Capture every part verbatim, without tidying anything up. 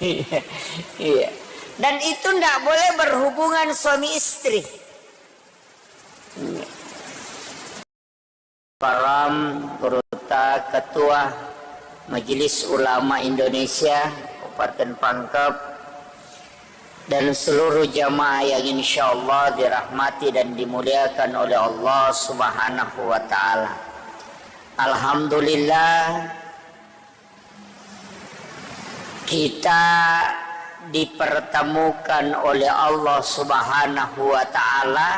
Iya. Dan itu ndak boleh berhubungan suami istri. Param, Gurutta, Ketua Majelis Ulama Indonesia Kabupaten Pangkep, dan seluruh jamaah yang insya Allah dirahmati dan dimuliakan oleh Allah Subhanahu wa Ta'ala. Alhamdulillah, kita dipertemukan oleh Allah Subhanahu wa Ta'ala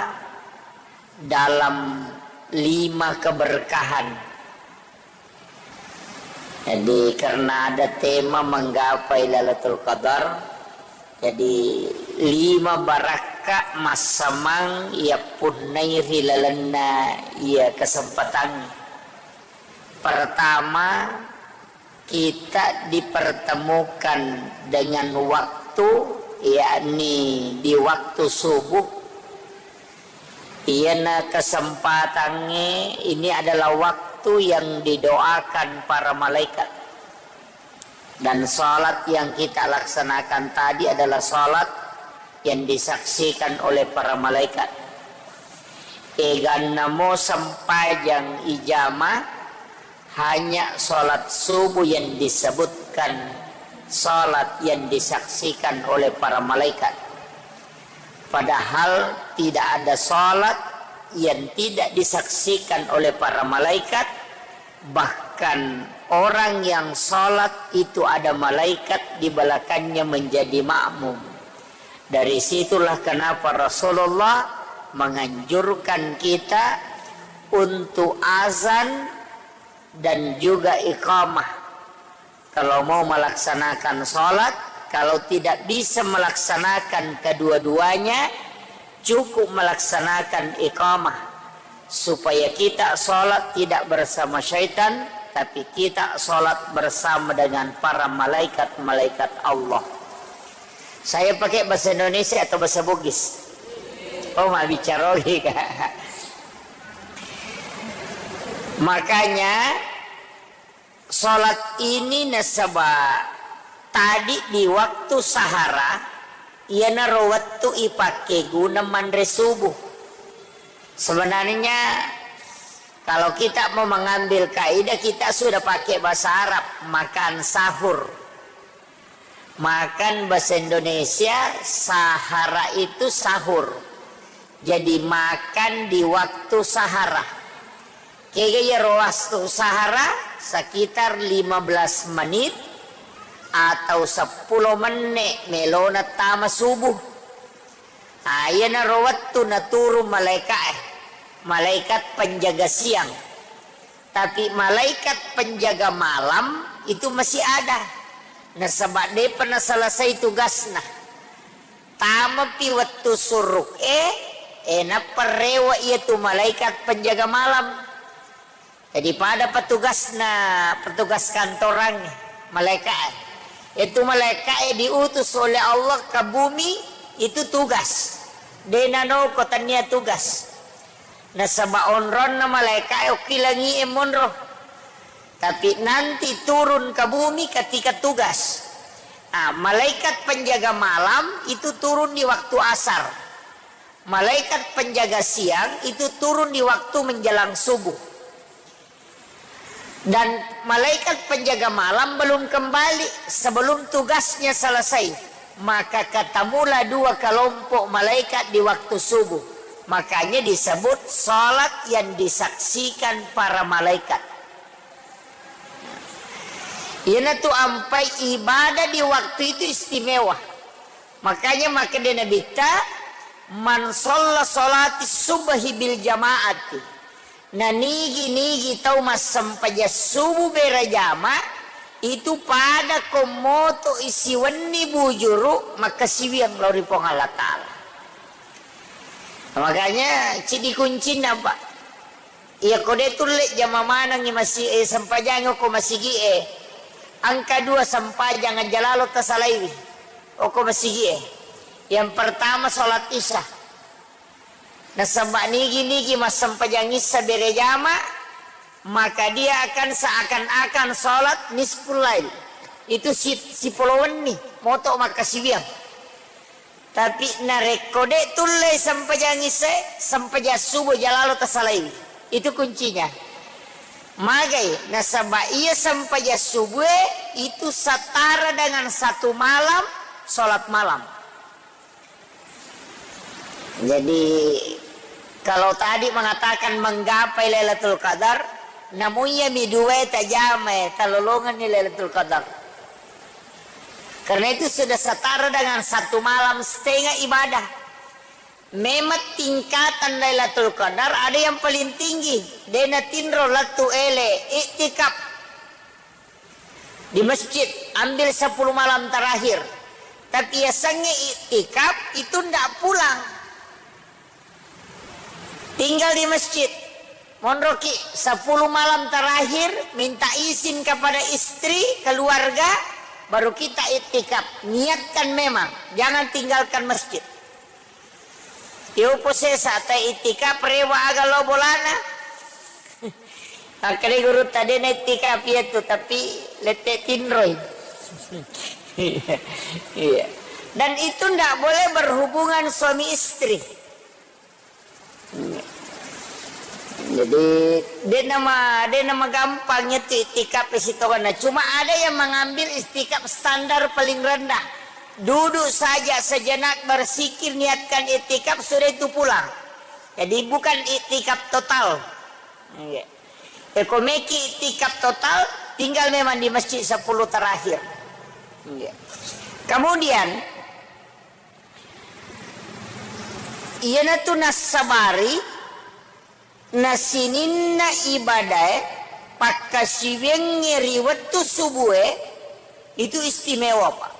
dalam lima keberkahan. Jadi, karena ada tema menggapai Lailatul Qadar, jadi lima barakka massamang yappunnai ri lalenna iya kesempatan. Pertama, kita dipertemukan dengan waktu, yakni di waktu subuh. Iyana kesempatangnge, ini adalah waktu yang didoakan para malaikat. Dan salat yang kita laksanakan tadi adalah salat yang disaksikan oleh para malaikat. Eganna mo sempajang ijama, hanya salat subuh yang disebutkan salat yang disaksikan oleh para malaikat. Padahal tidak ada salat yang tidak disaksikan oleh para malaikat, bahkan orang yang salat itu ada malaikat di belakangnya menjadi makmum. Dari situlah kenapa Rasulullah menganjurkan kita untuk azan dan juga iqamah. Kalau mau melaksanakan sholat, kalau tidak bisa melaksanakan kedua-duanya, cukup melaksanakan iqamah, supaya kita sholat tidak bersama syaitan, tapi kita sholat bersama dengan para malaikat-malaikat Allah. Saya pakai bahasa Indonesia atau bahasa Bugis? Oh, ma bicara lagi, Kak. Makanya, sholat ini nasaba tadi di waktu sahara, iyanaro wettu ipake guna manre subuh. Sebenarnya, kalau kita mau mengambil kaidah, kita sudah pakai bahasa Arab, makan sahur. Makan bahasa Indonesia, sahara itu sahur. Jadi makan di waktu sahara. Kega iyaro wastu sahara, sekitar lima belas menit atau sepuluh menit melona tama subuh. Ah, iyanaro wettu naturung malaika'e, malaikat penjaga siang. Tapi malaikat penjaga malam itu masih ada. Nasaba depa naselesai tugasna. Tamapi wettu suruk e, e, nappa rewe iyatu malaikat penjaga malam. Jadi pada petugasna, petugas kantorang, malaika'e. Itu malaika'e diutus oleh Allah ke bumi, itu tugas. De nanoko tania tugas. Nasaba onronna malaika'e okki langi'e monro. Tapi nanti turun ke bumi ketika tugas. Ah, malaikat penjaga malam itu turun di waktu asar. Malaikat penjaga siang itu turun di waktu menjelang subuh. Dan malaikat penjaga malam belum kembali sebelum tugasnya selesai. Maka ketemulah dua kelompok malaikat di waktu subuh. Makanya disebut salat yang disaksikan para malaikat. Iyanatu ampai ibadah di waktu itu istimewa. Makanya makkeda Nabitta, "Man shalla sholati subhi bil jama'ati." Nanigi-nigi tau massempajang subuh berejama, itu pada kommoto isiwenni bujuru makkasiwiang lao ri Puang Allah Ta'ala. Makanya, cidi kuncinna, Pak. Iya, ko de tulle jama manengngi masi-, eh, sempajang okko masigi'e. Angka dua sempajang aja lalo tasalaiwi okko masigi'e. Yang pertama, sholat isya. Nasaba nigi-nigi massempajang isya berejama, maka dia akan seakan-akan sholat nisful lail. Itu si, sipolo wenni, moto makkasiwiang. Tapi narekko de' tullei sempajang isya, sempajang subuh jalalo tasalaiwi. Itu kuncinya. Magai, nasaba iya sempajang subuh itu setara dengan satu malam sholat malam. Jadi, kalau tadi mengatakan menggapai Lailatul Qadar, namu iyami duae tajamae, talolongenni Lailatul Qadar. Karena itu sudah setara dengan satu malam setengah ibadah. Memang tingkatan Lailatul Qadar ada yang paling tinggi, de' natinro lettu ele, iktikaf. Di masjid, ambil sepuluh malam terakhir. Tapi yasengnge iktikaf itu ndak pulang. Tinggal di masjid. Monroki sepuluh malam terakhir, minta izin kepada istri, keluarga, baru kita iktikaf. Niatkan memang, jangan tinggalkan masjid. Yopo sesa ta iktikaf rewa aga lo bolana. Makkeda gurutta, de' naiktikaf iyatu, tapi lette tinroi. Iya, iya. Dan itu ndak boleh berhubungan suami istri. Jadi, de' nama, de' nama gampang itu iktikaf sitongenna. Cuma ada yang mengambil iktikaf standar paling rendah. Duduk saja sejenak, berzikir, niatkan iktikaf, sudah itu pulang. Jadi, bukan iktikaf total. Iya. Eko meki iktikaf total, tinggal memang di masjid sepuluh terakhir. Iya. Kemudian, iyanatu nassabari, na sininna ibadae, pakkasiwiangnge ri wettu subuhe, itu istimewa, Pak.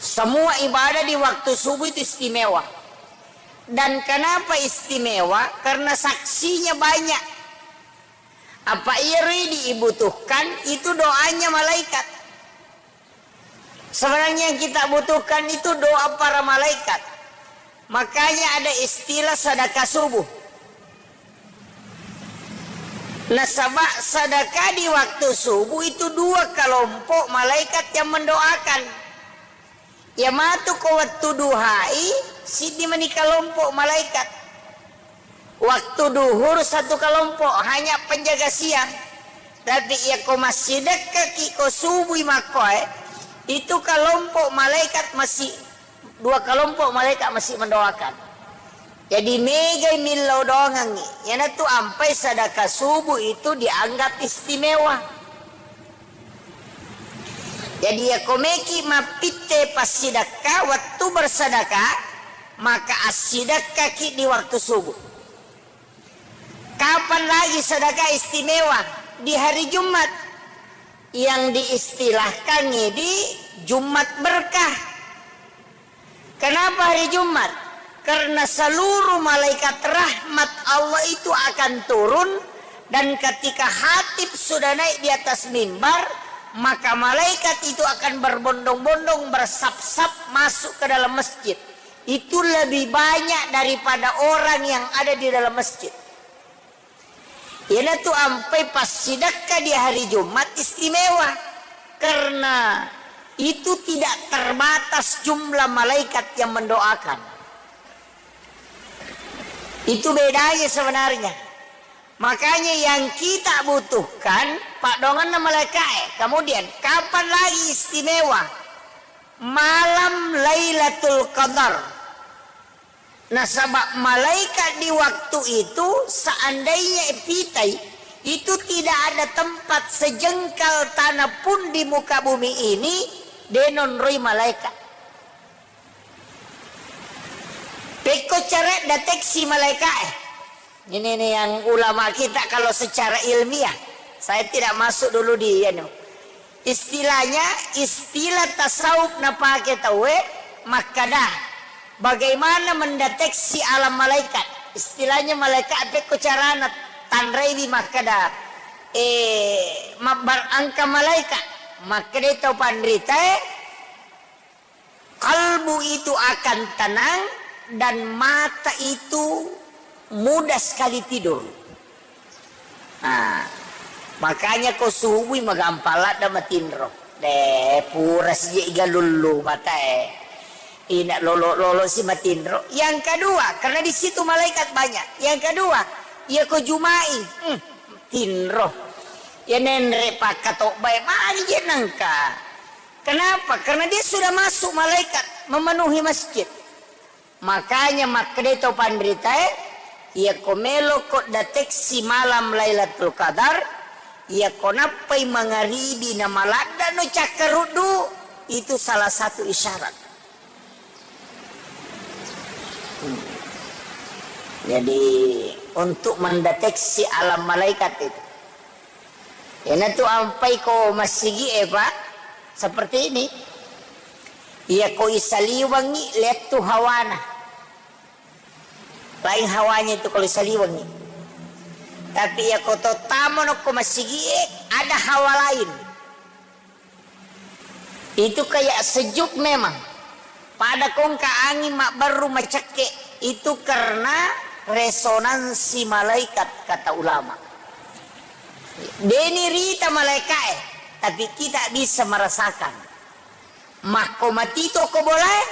Semua ibadah di waktu subuh itu istimewa. Dan kenapa istimewa? Karena saksinya banyak. Apa iya ridi dibutuhkan, itu doanya malaikat. Sebenarnya yang kita butuhkan itu doa para malaikat. Makanya ada istilah sedekah subuh. Nasaba sedekah di waktu subuh itu dua kelompok malaikat yang mendoakan. Iya matu ko wettu duhai, siddi mani kelompok malaikat. Waktu duhur satu kelompok, hanya penjaga siang. Tapi iya ko massidekkaki ko subui makkoe, itu kelompok malaikat masih, dua kelompok malaikat masih mendoakan. Jadi megai millau doangengngi. Iyanatu ampai sedekah subuh itu dianggap istimewa. Jadi, iya ko meki mappitte passidekka, wettu bersedekah, maka assidekkaki di waktu subuh. Kapan lagi sedekah istimewa? Di hari Jumat, yang diistilahkan di Jumat berkah. Kenapa hari Jumat? Karena seluruh malaikat rahmat Allah itu akan turun, dan ketika khatib sudah naik di atas mimbar, maka malaikat itu akan berbondong-bondong, bersap-sap masuk ke dalam masjid. Itu lebih banyak daripada orang yang ada di dalam masjid. Iyanatu ampai passidekka di hari Jumat istimewa, karena itu tidak terbatas jumlah malaikat yang mendoakan. Itu bedanya sebenarnya. Makanya yang kita butuhkan, paddoangenna malaika'e. Kemudian, kapan lagi istimewa? Malam Lailatul Qadar. Nasaba malaikat di waktu itu, seandainya pitai, itu tidak ada tempat sejengkal tanah pun di muka bumi ini, de' naonroi malaikat. Pekko cara deteksi malaikat, eh. Ini nih yang ulama kita kalau secara ilmiah. Saya tidak masuk dulu di, anu. Istilahnya, istilah tasawuf napake tauwe makkada, bagaimana mendeteksi alam malaikat. Istilahnya malaikat pekko carana tanraiwi makkada, eh, mabbar engka malaikat. Makkada tau panritae, kalbu itu akan tenang dan mata itu mudah sekali tidur. Nah, Makanya ko subui magampang ladda matinro. De, pura sije igalullu matae. Ina lolo-lolo si matinro. Yang kedua, karena di situ malaikat banyak. Yang kedua, iya ko Jumai, hmm, tinro. Ya nenre pakkatobbae magi je nangka. Kenapa? Karena dia sudah masuk malaikat memenuhi masjid. Makanya makkeda to panritae, iyako meloko deteksi malam Lailatul Qadar, iyako nappai mangaribi na maladdano cakkaruddu, itu salah satu isyarat. Jadi, untuk mendeteksi alam malaikat itu. Iyanatu ampai ko massigi'e, Pak, seperti ini. Iya ko isaliwengi, lettu hawana. Lain hawanya itu kalau isaliwengi. Tapi iya ko to tamano ko massigi'e, ada hawa lain. Itu kayak sejuk memang. Pada kongka angin mabberru macekke, itu karena resonansi malaikat, kata ulama. Deni rita malaikae, tapi kita bisa merasakan. Makko matito ko bolae,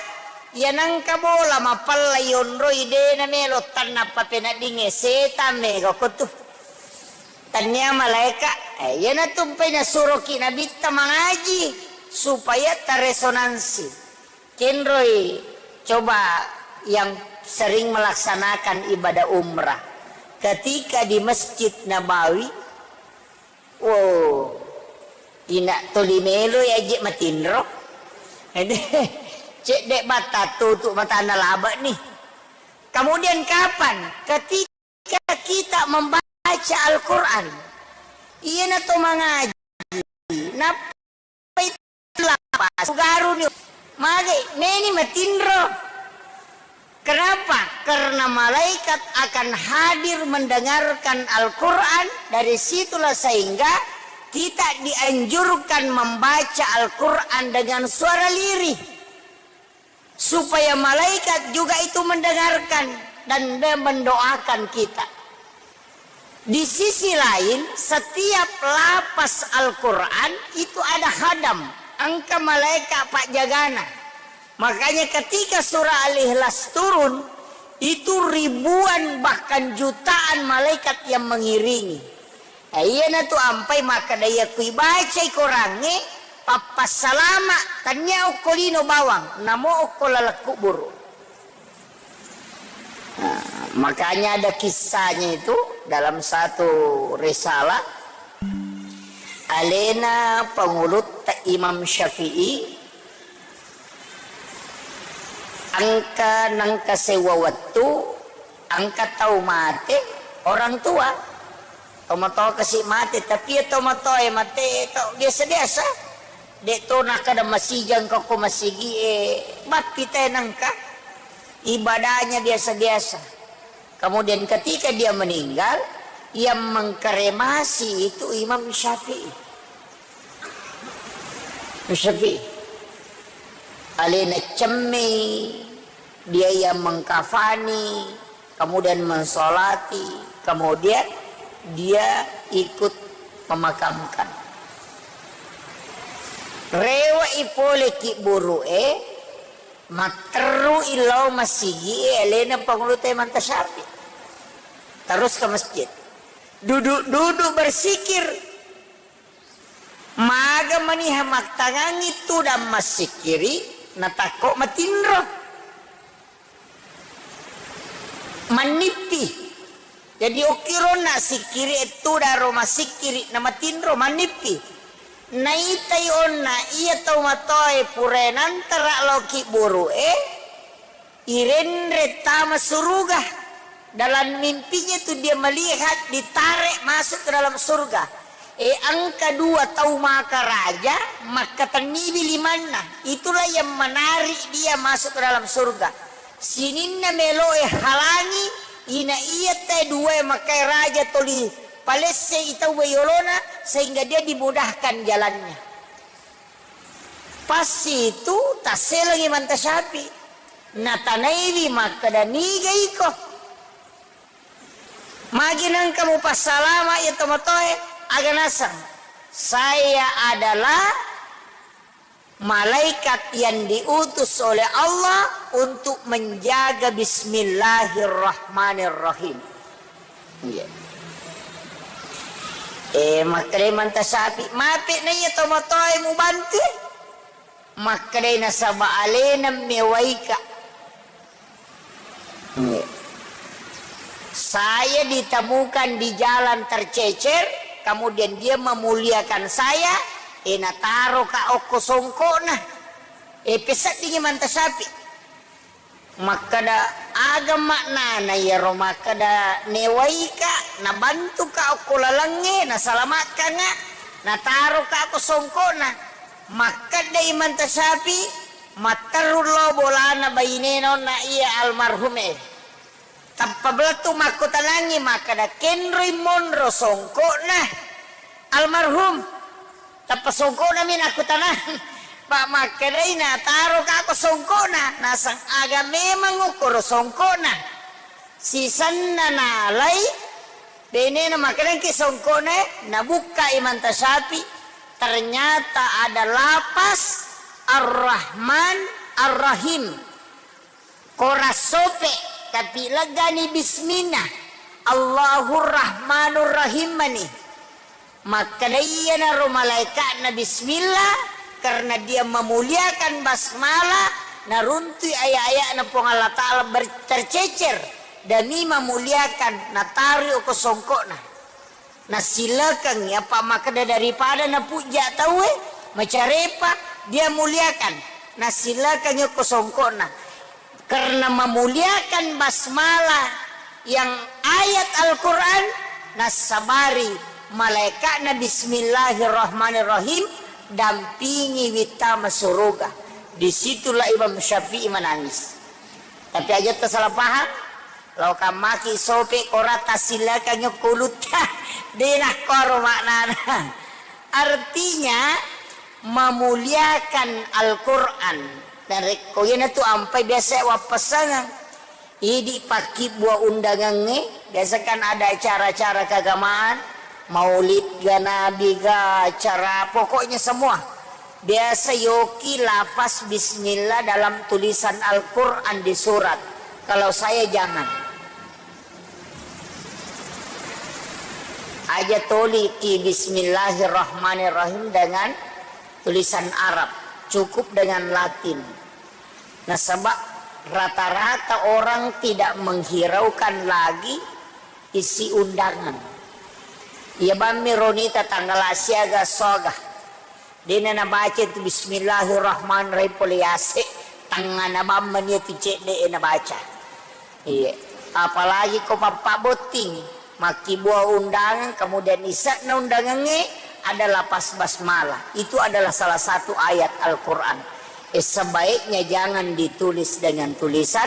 iya nangka bola mapella yonroi dena melo tanna papeneddingnge, setan mega ko tu. Tania malaika, eh, iyanatu mpai nasuroki Nabitta mangaji supaya taresonansi. Kenroi coba yang sering melaksanakan ibadah umrah. Ketika di Masjid Nabawi, oh, ina toli melo ya je matinro. Cedde batta tutup matana laba nih. Kemudian kapan? Ketika kita membaca Al-Quran, iyana to mangaji, nappai lapas, ugaruni, mage, meni matinro. Kenapa? Karena malaikat akan hadir mendengarkan Al-Quran, dari situlah sehingga kita dianjurkan membaca Al-Quran dengan suara lirih. Supaya malaikat juga itu mendengarkan dan me-, mendoakan kita. Di sisi lain, setiap lapas Al-Quran itu ada hadam, engka malaikat pajagana. Makanya ketika surah Al-Ikhlas turun, itu ribuan bahkan jutaan malaikat yang mengiringi. Eh, iyanatu ampai makkeda, iya kui bacai korangnge, pappassalama, tania okko lino bawang, namo okko laleng kuburu. Nah, makanya ada kisahnya itu dalam satu risalah, alena pangulutta Imam Syafi'i, engka nengka sewwa wettu, engka tau mate orang tua. Tomatoa kasi mate, tapi iya tomatoae mate to biasa-biasa. De to nakkeda masijang ko, ko masigie, mappi te nengka. Ibadahnya biasa-biasa. Kemudian ketika dia meninggal, yang mengkremasi itu Imam Syafi'i. Syafi'i. Alena cemme, dia yang mengkafani, kemudian mensolati, kemudian dia ikut memakamkan. Rewe'i pole kibburu'e, matterru'i lao masigi'e alena pangulutta Imam Syafi'i. Terus ke masjid. Duduk-duduk bersikir. Maga maniha mattangangi tudang massikkiri, natakko matinro. Mannippi. Jadi okkironna sikkiri e tudang ro massikkiri na matinro mannippi. Naitai onna iya tau matoae purae nantara lao kibburu'e, irenre tama suruga. Dalam mimpinya itu dia melihat ditarik masuk ke dalam surga. Eh, engka dua tau maka raja, makkatenniwi limanna. Itulah yang menarik dia masuk ke dalam surga. Sininna meloe halangi, ina iya te dua makae raja toli palessei tau yolona, sehingga dia dimudahkan jalannya. Pas itu tasselengi Imam Syafi'i. Natanaiwi makkeda, "Niga iko? Magi nengka mupassalama iya tomatoe?" Aga naseng, saya adalah malaikat yang diutus oleh Allah untuk menjaga bismillahirrahmanirrahim. Iya. Eh, makkedai Imanta Syafi'i, mape na iya tomatoae mubantu? Makkedai nasaba alena mewaika. Saya ditemukan di jalan tercecer, kemudian dia memuliakan saya, eh, nataroka okko songkokna. Eh, peseddingi Imanta Syafi'i. Makkeda, aga maknana iyaro makkeda newaika, nabantuka okko lalengnge, nasalamakkanga, nataroka okko songkokna? Makkedai Imanta Syafi'i, matteru lo bolana bainena onna iya almarhume. Tappa belettu makkutanangngi makkeda, kenroi monro songkokna almarhum? Tappa songkoknami nakkutanang. Pa makkedai, nataroka ko songkokna, naseng aga memang okkoro songkokna. Sisenna nalai, benena makkedangki songkokna, nabukka Imanta Syafi'i, ternyata ada lapas Ar-Rahman Ar-Rahim. Kora sope, tapi legani bismillah. Allahur Rahmanur Rahim mani. Makkeda iyanaro malaikatna bismillah, karena dia memuliakan basmalah, naruntui ayat-ayatna Puang Allah Ta'ala ber-, tercecer demi memuliakan, natarui okko songkokna. Nassilekengngi, apa makkeda daripada napujja tauwe, macarepa, dia muliakan. Nassilekengngi okko songkokna. Karena memuliakan basmalah yang ayat Al-Quran, nassabari malaikatna bismillahirrahmanirrahim, dampingi wittama suruga. Disitulah Imam Syafi'i menangis. Tapi aja tersalah paham, Laokammaki sope kora tassilakangngi okko ulutta. Dena koro maknana. Artinya, memuliakan Al-Quran. Dan rekko iyanatu ampai biasa wappasangeng. Idi pakkibua undangangnge, biasa kan ada acara-acara keagamaan, maulid ga, nabi ga, acara, pokoknya semua. Biasa yoki lafaz bismillah dalam tulisan Al-Quran di surat. Kalau saya jangan. Aja toliki bismillahirrahmanirrahim dengan tulisan Arab. Cukup dengan Latin. Nasaba rata-rata orang tidak menghiraukan lagi isi undangan. Iya bammi ronita tanggal siaga soga. Dena nabaca tu bismillahirrahmanirrahim pole yase, tangngana bamma nia tu cedde e nabaca. Iya. Apalagi ko pappa botting, makkibua undangan, kemudian ise'na undangangnge adalah pas basmalah. Itu adalah salah satu ayat Al-Quran. Eh, sebaiknya jangan ditulis dengan tulisan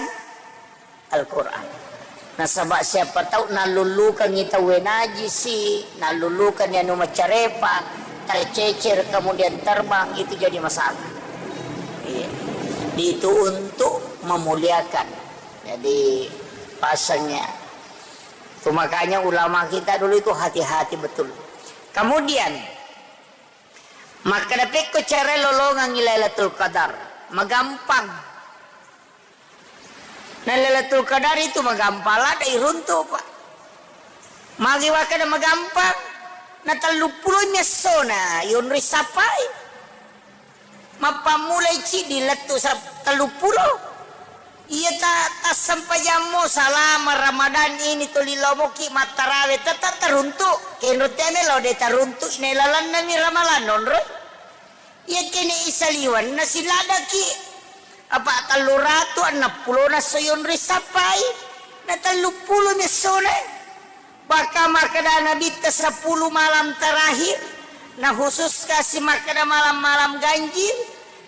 Al-Quran. Nasaba siapa tahu nallullukangngi tauwe najisi, nallullukangngi anu macarepa, tercecer kemudian terbang, itu jadi masalah. Iya. Itu untuk memuliakan. Jadi pasangnya. Itu makanya ulama kita dulu itu hati-hati betul. Kemudian, makkeda pekko cara lolongangngi Lailatul Qadar. Magampang. Na Lailatul Qadar itu magampang, ladde iruntu, Pak. Magi wakkeda magampang, na telluppulo mi essona yonroi sappai. Mappammulai ciddi lettu sa-, telluppulo. Iya ta-, tassempajammo salama Ramadan ini tuli lomoki mattarawe tetap teruntu. Kenro teme lo de teruntu ne lalanna mi Ramalan nonroi. Iyakkene isaliwenna siladdaki, apa tellu ratu enneng pulona esso yonroi sappai, na telluppulo mi essona. Bahkan makkeda Nabitta sepuluh malam terakhir, na khususkasi makkeda malam-malam ganjil,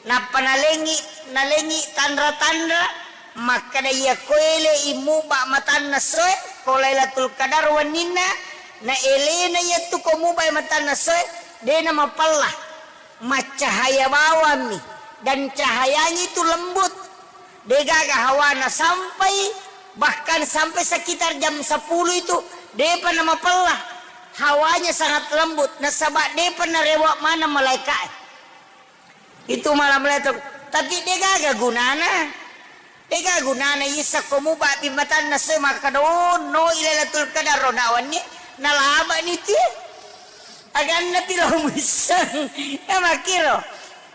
nappa nalengi, nalengi tanra-tanra, makkeda iyakko ele immuba matanna essoe, ko Lailatul Qadar wenninna, na elena iyattu ko mubai matanna essoe, dena mapella. Maccahaya bawammi, dan cahayanya itu lembut, degaga hawana sampai, bahkan sampai sekitar jam sepuluh itu depa namapella. Hawanya sangat lembut, nasaba depa narewa maneng malaika'e. Itu malam Lailatul, tapi degaga gunana. Degaga gunana issakko mubabi matanna soe makkada, "Oh, no, Lailatul Qadar ro nawanni." Nalabani tu. Aganna pi lo muisseng. Ya makkiro.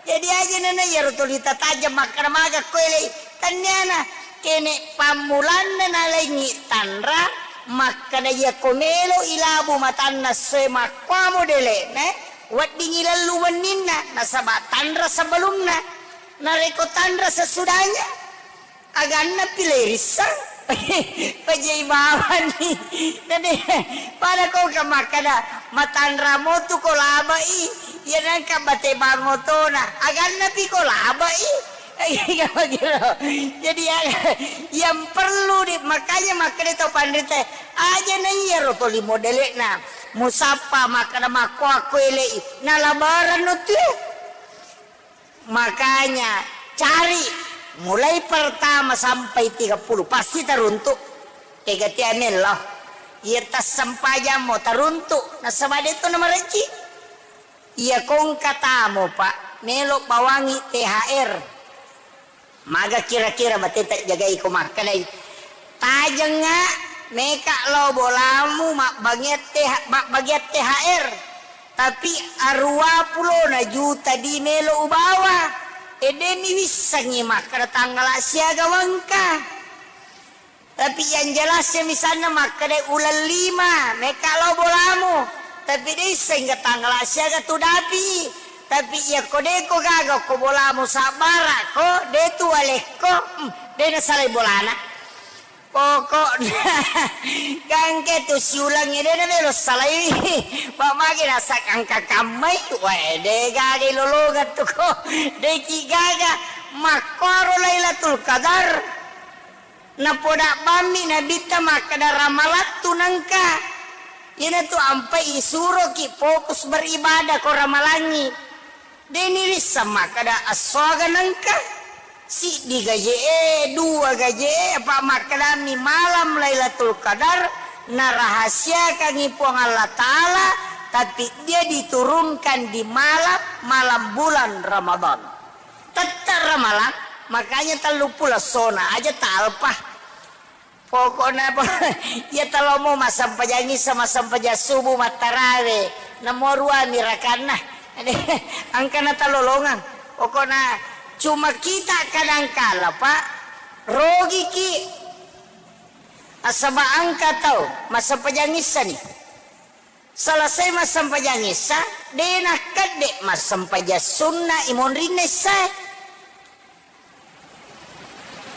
Jadi aja nana iyaro tuli tatajeng makkada maga ko elei. Tanniana kene pammulanna nalaingi tanra makkada iyako melo ilabu matanna soe makkuamo dele'na, weddingi lellu wenninna nasaba tanra sebelumna. Narekko tanra sesudahnya, aganna pile rissang. Pajai bawani. Nade, pada ko ka makkada, matanra motu ko labai, iya nangka bate bang otona. Aganna pi ko labai. Jadi ya, yang perlu di, makanya makkada tau panrita, aja na iyaro toli modele'na. Musappa makkada makko akko elei, nalabaran no tu. Makanya cari mulai pertama sampai tiga puluh pasti taruntu. Tega tia mello. Iya tassempajammo taruntu nasaba detu namarejji. Iya kongka tamo, Pak, melo bawangi T H R. Maga kira-kira bateta jagai ko makkedai. Tajengnga meka lao bolamu mabbagian T H, mabbagian T H R. Tapi arua pulona juta di melo ubawa. Edeni wissengi makkeda tanggala siaga wengka. Tapi yang jelasnya misalnya makkeda uleng lima, meka lao bolamu. Tapi de isseng tanggala siaga tu dapi. Tapi iya ko de ko gaga ko bolamu sabbara ko, de tu alekko, hmm, de nasalai bolana. Pokokna gangke tu siulangnge de na melo salai. Pak magi nasak angka kammai, wae de gaga lolongan tu ko. De ki gaga makkoro Lailatul Qadar. Napoda bammi nabitta makkeda ramalattu nengka. Iyanatu ampai isuroki fokus beribadah ko ramalangi. Deni risseng makkeda assoaga nengka. Siddi gaje'e, dua gaje'e, apa makkedami malam Lailatul Qadar narahasiakangi Puang Allah Ta'ala, tapi dia diturunkan di malam, malam bulan Ramadan. Tette ramalang, makanya tellu pulo essona aja talpa. Pokokna po, iya talomo massempajang issa, massempajang subuh, mattarawe, namo ruami rakanna. Engkana talolongang. Pokokna cuma kita kadangkala, Pak, rogiki. Nasaba engka tau massempajang issani. Selesai massempajang issa, de nakkedde massempajang sunna i monrinna issae.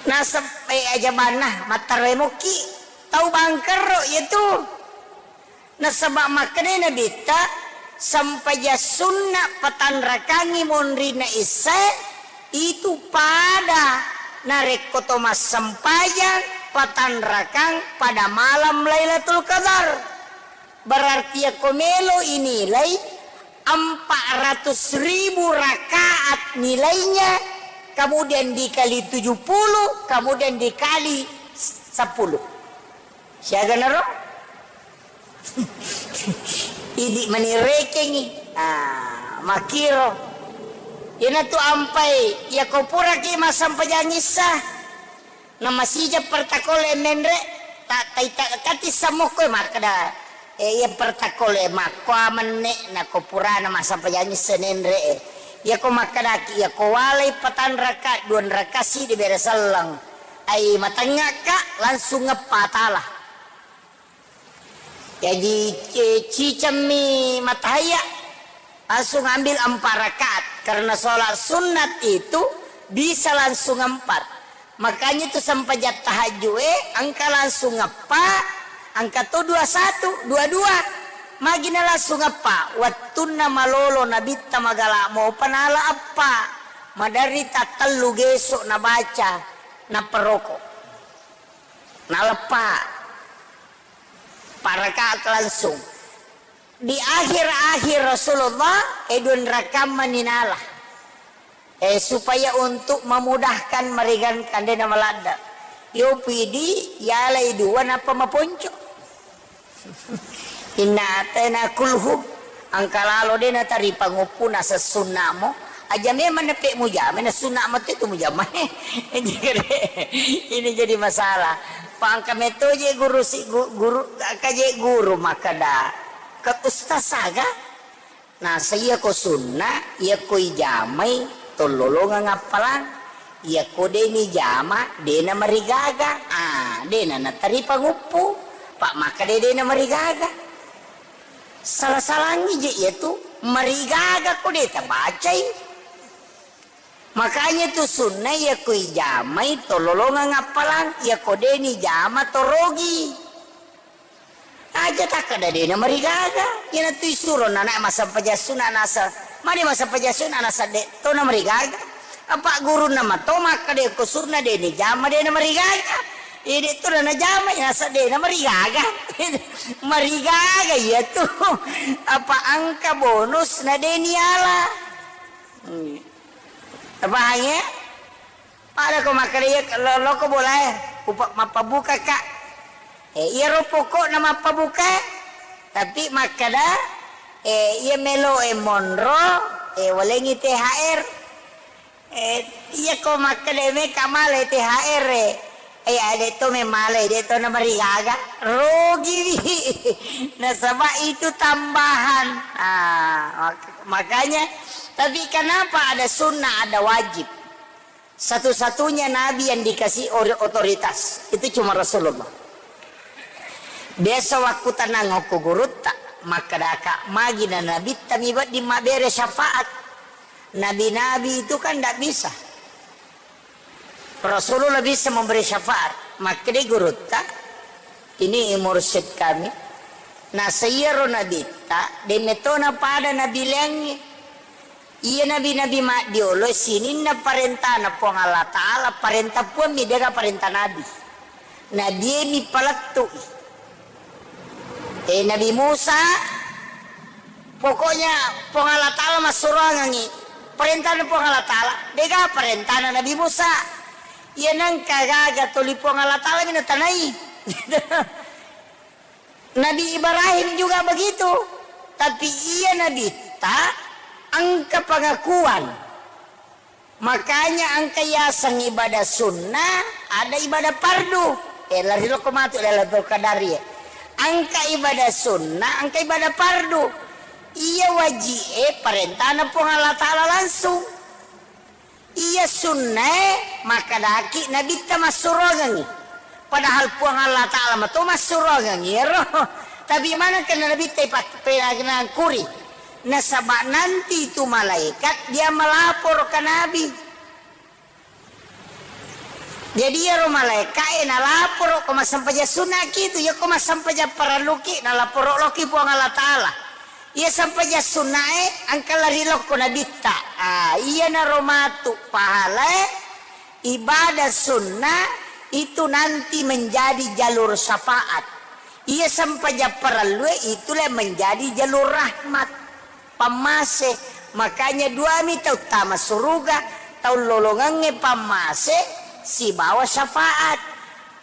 Nasab-, eh, ajabanna, mattaremokki tau bangkerro iyatu. Nasaba makkedai Nabitta, sempajang sunna patanrakangi monrinna issae, itu pada narekko to massempajang patanrakang pada malam Lailatul Qadar. Berarti yakko melo inilai empat ratus ribu rakaat nilainya, kemudian dikali tujuh puluh, kemudian dikali sepuluh. Siaga naro? Idi mani rekengi. Ah, makiro. Iyanatu ampai, yakko puraki massempajang issa. Namasija pertakole menre, ta-, taita-, tati samokko makkeda, eh, iya pertakole makkoa menne, nako purana massempajang issa nenre, eh. Iyako makkedaki, iyako walai patanraka, duanraka sidi bere selleng. Ai matengngaka, langsung ngeppa tala. Jaji, eh, cicemmi matahaya, langsung ambil empat rakaat. Karena sholat sunat itu bisa langsung empat. Makanya itu sempajang tahajud, eh, engka langsung eppa, engka to dua satu, dua dua. Magina langsung eppa, wattunna malolo nabitta magala mopa nala eppa. Maderri tattellu gesok nabaca, naperoko. Naleppa. Empat rakaat langsung. Di akhir-akhir Rasulullah, eh, duanrakang mani nala. Eh, supaya untuk memudahkan meringankan dena maladda. Yo pidi, yalai dua, napa maponco. Inna atena kulhu, angka lalo de natari panguppu nasessunnamo, aja memang nepe mujama, na sunnamo tetu mujama. Ini jadi masalah. Pa angka metoje guru si, gu-, guru, kaje guru makkada, ke ustaz aga? Nasa iyako sunna, iyako ijamai, tollolongeng appalang. Iyako de nijama, de namarigaga. Ah, de nanatari panguppu. Pa makkeda de namarigaga. Salah-salangi je iyatu, marigaga ko de tabacai. Makanya tu sunna iyako ijamai, tollolongeng appalang. Iyako de nijama, torogi. Aja takkeda de namarigaga. Iyanatu isuro nana massempajang sunna nasa, mani massempajang sunna nasa de to namarigaga. Apa gurunna mato makkeda ko sunna de nijama de namarigaga. Ide to najama nasa de namarigaga. Marigaga iyatu. Apa angka bonus na de niala. Hmm. Apa ya? Pada ko makkeda iya lo-, loko bolae, upa-, mappabuka ka. Eh, iyaro pokokna mappabuka, tapi makkeda, eh, iya melo e monro, eh, walengi T H R. Eh, iya ko makkeda meka male T H R e. Eh, ade to memale, de to namarigaga. Rogiwi. Nasaba itu tambahan. Ah, mak-, makanya, tapi kenapa ada sunnah, ada wajib? Satu-satunya nabi yang dikasih ori-, otoritas itu cuma Rasulullah. Biasa wakku tanang okko gurutta, makkadaka, magi na nabitta mi wedding mabbere syafaat. Nabi-nabi itu kan ndak bisa. Rasulullah bisa memberi syafaat. Makkeda gurutta, ini mursyid kami. Nasa iyaro nabitta, de metona pada nabi laingnge. Iya nabi-nabi maddiolo sininna parentana Puang Allah Ta'ala, parenta Puang mi, dega parenta nabi. Nabie mi palettu'i. Eh, Nabi Musa, pokoknya Puang Allah Ta'ala massuroangengi. Parentana Puang Allah Ta'ala, dega parentana Nabi Musa. Iya nengka gaga toli Puang Allah Ta'ala mi natanai. Nabi Ibrahim juga begitu. Tapi iya nabitta engka pengakuan. Makanya engka yaseng ibadah sunnah, ada ibadah fardu. Eh, lari loko matu Lailatul Qadar ya. Engka ibadah sunnah, engka ibadah fardu. Iya waji e parentana Puang Allah Ta'ala langsung. Iya sunnae makkadaki nabitta massuroangengi. Padahal Puang Allah Ta'ala mato massuroangengi ero. Tapi maneng kenna nabitta ipak-, penangkuri. Nasaba nanti itu malaikat dia melapor ke Nabi. Jadi iyaro malaika'e nalaporo ko massempajang sunnaki tu, iya ko massempajang parelluki nalaporo loki Puang Allah Ta'ala. Iya sempajang sunnae engka lari lokko nabitta. Ah, iyanaro matu pahalae ibadah sunnah itu nanti menjadi jalur syafaat. Iya sempajang parellue itulah menjadi jalur rahmat. Pammase. Makanya duami tau tama suruga, tau lolongengnge pammase sibawa syafaat.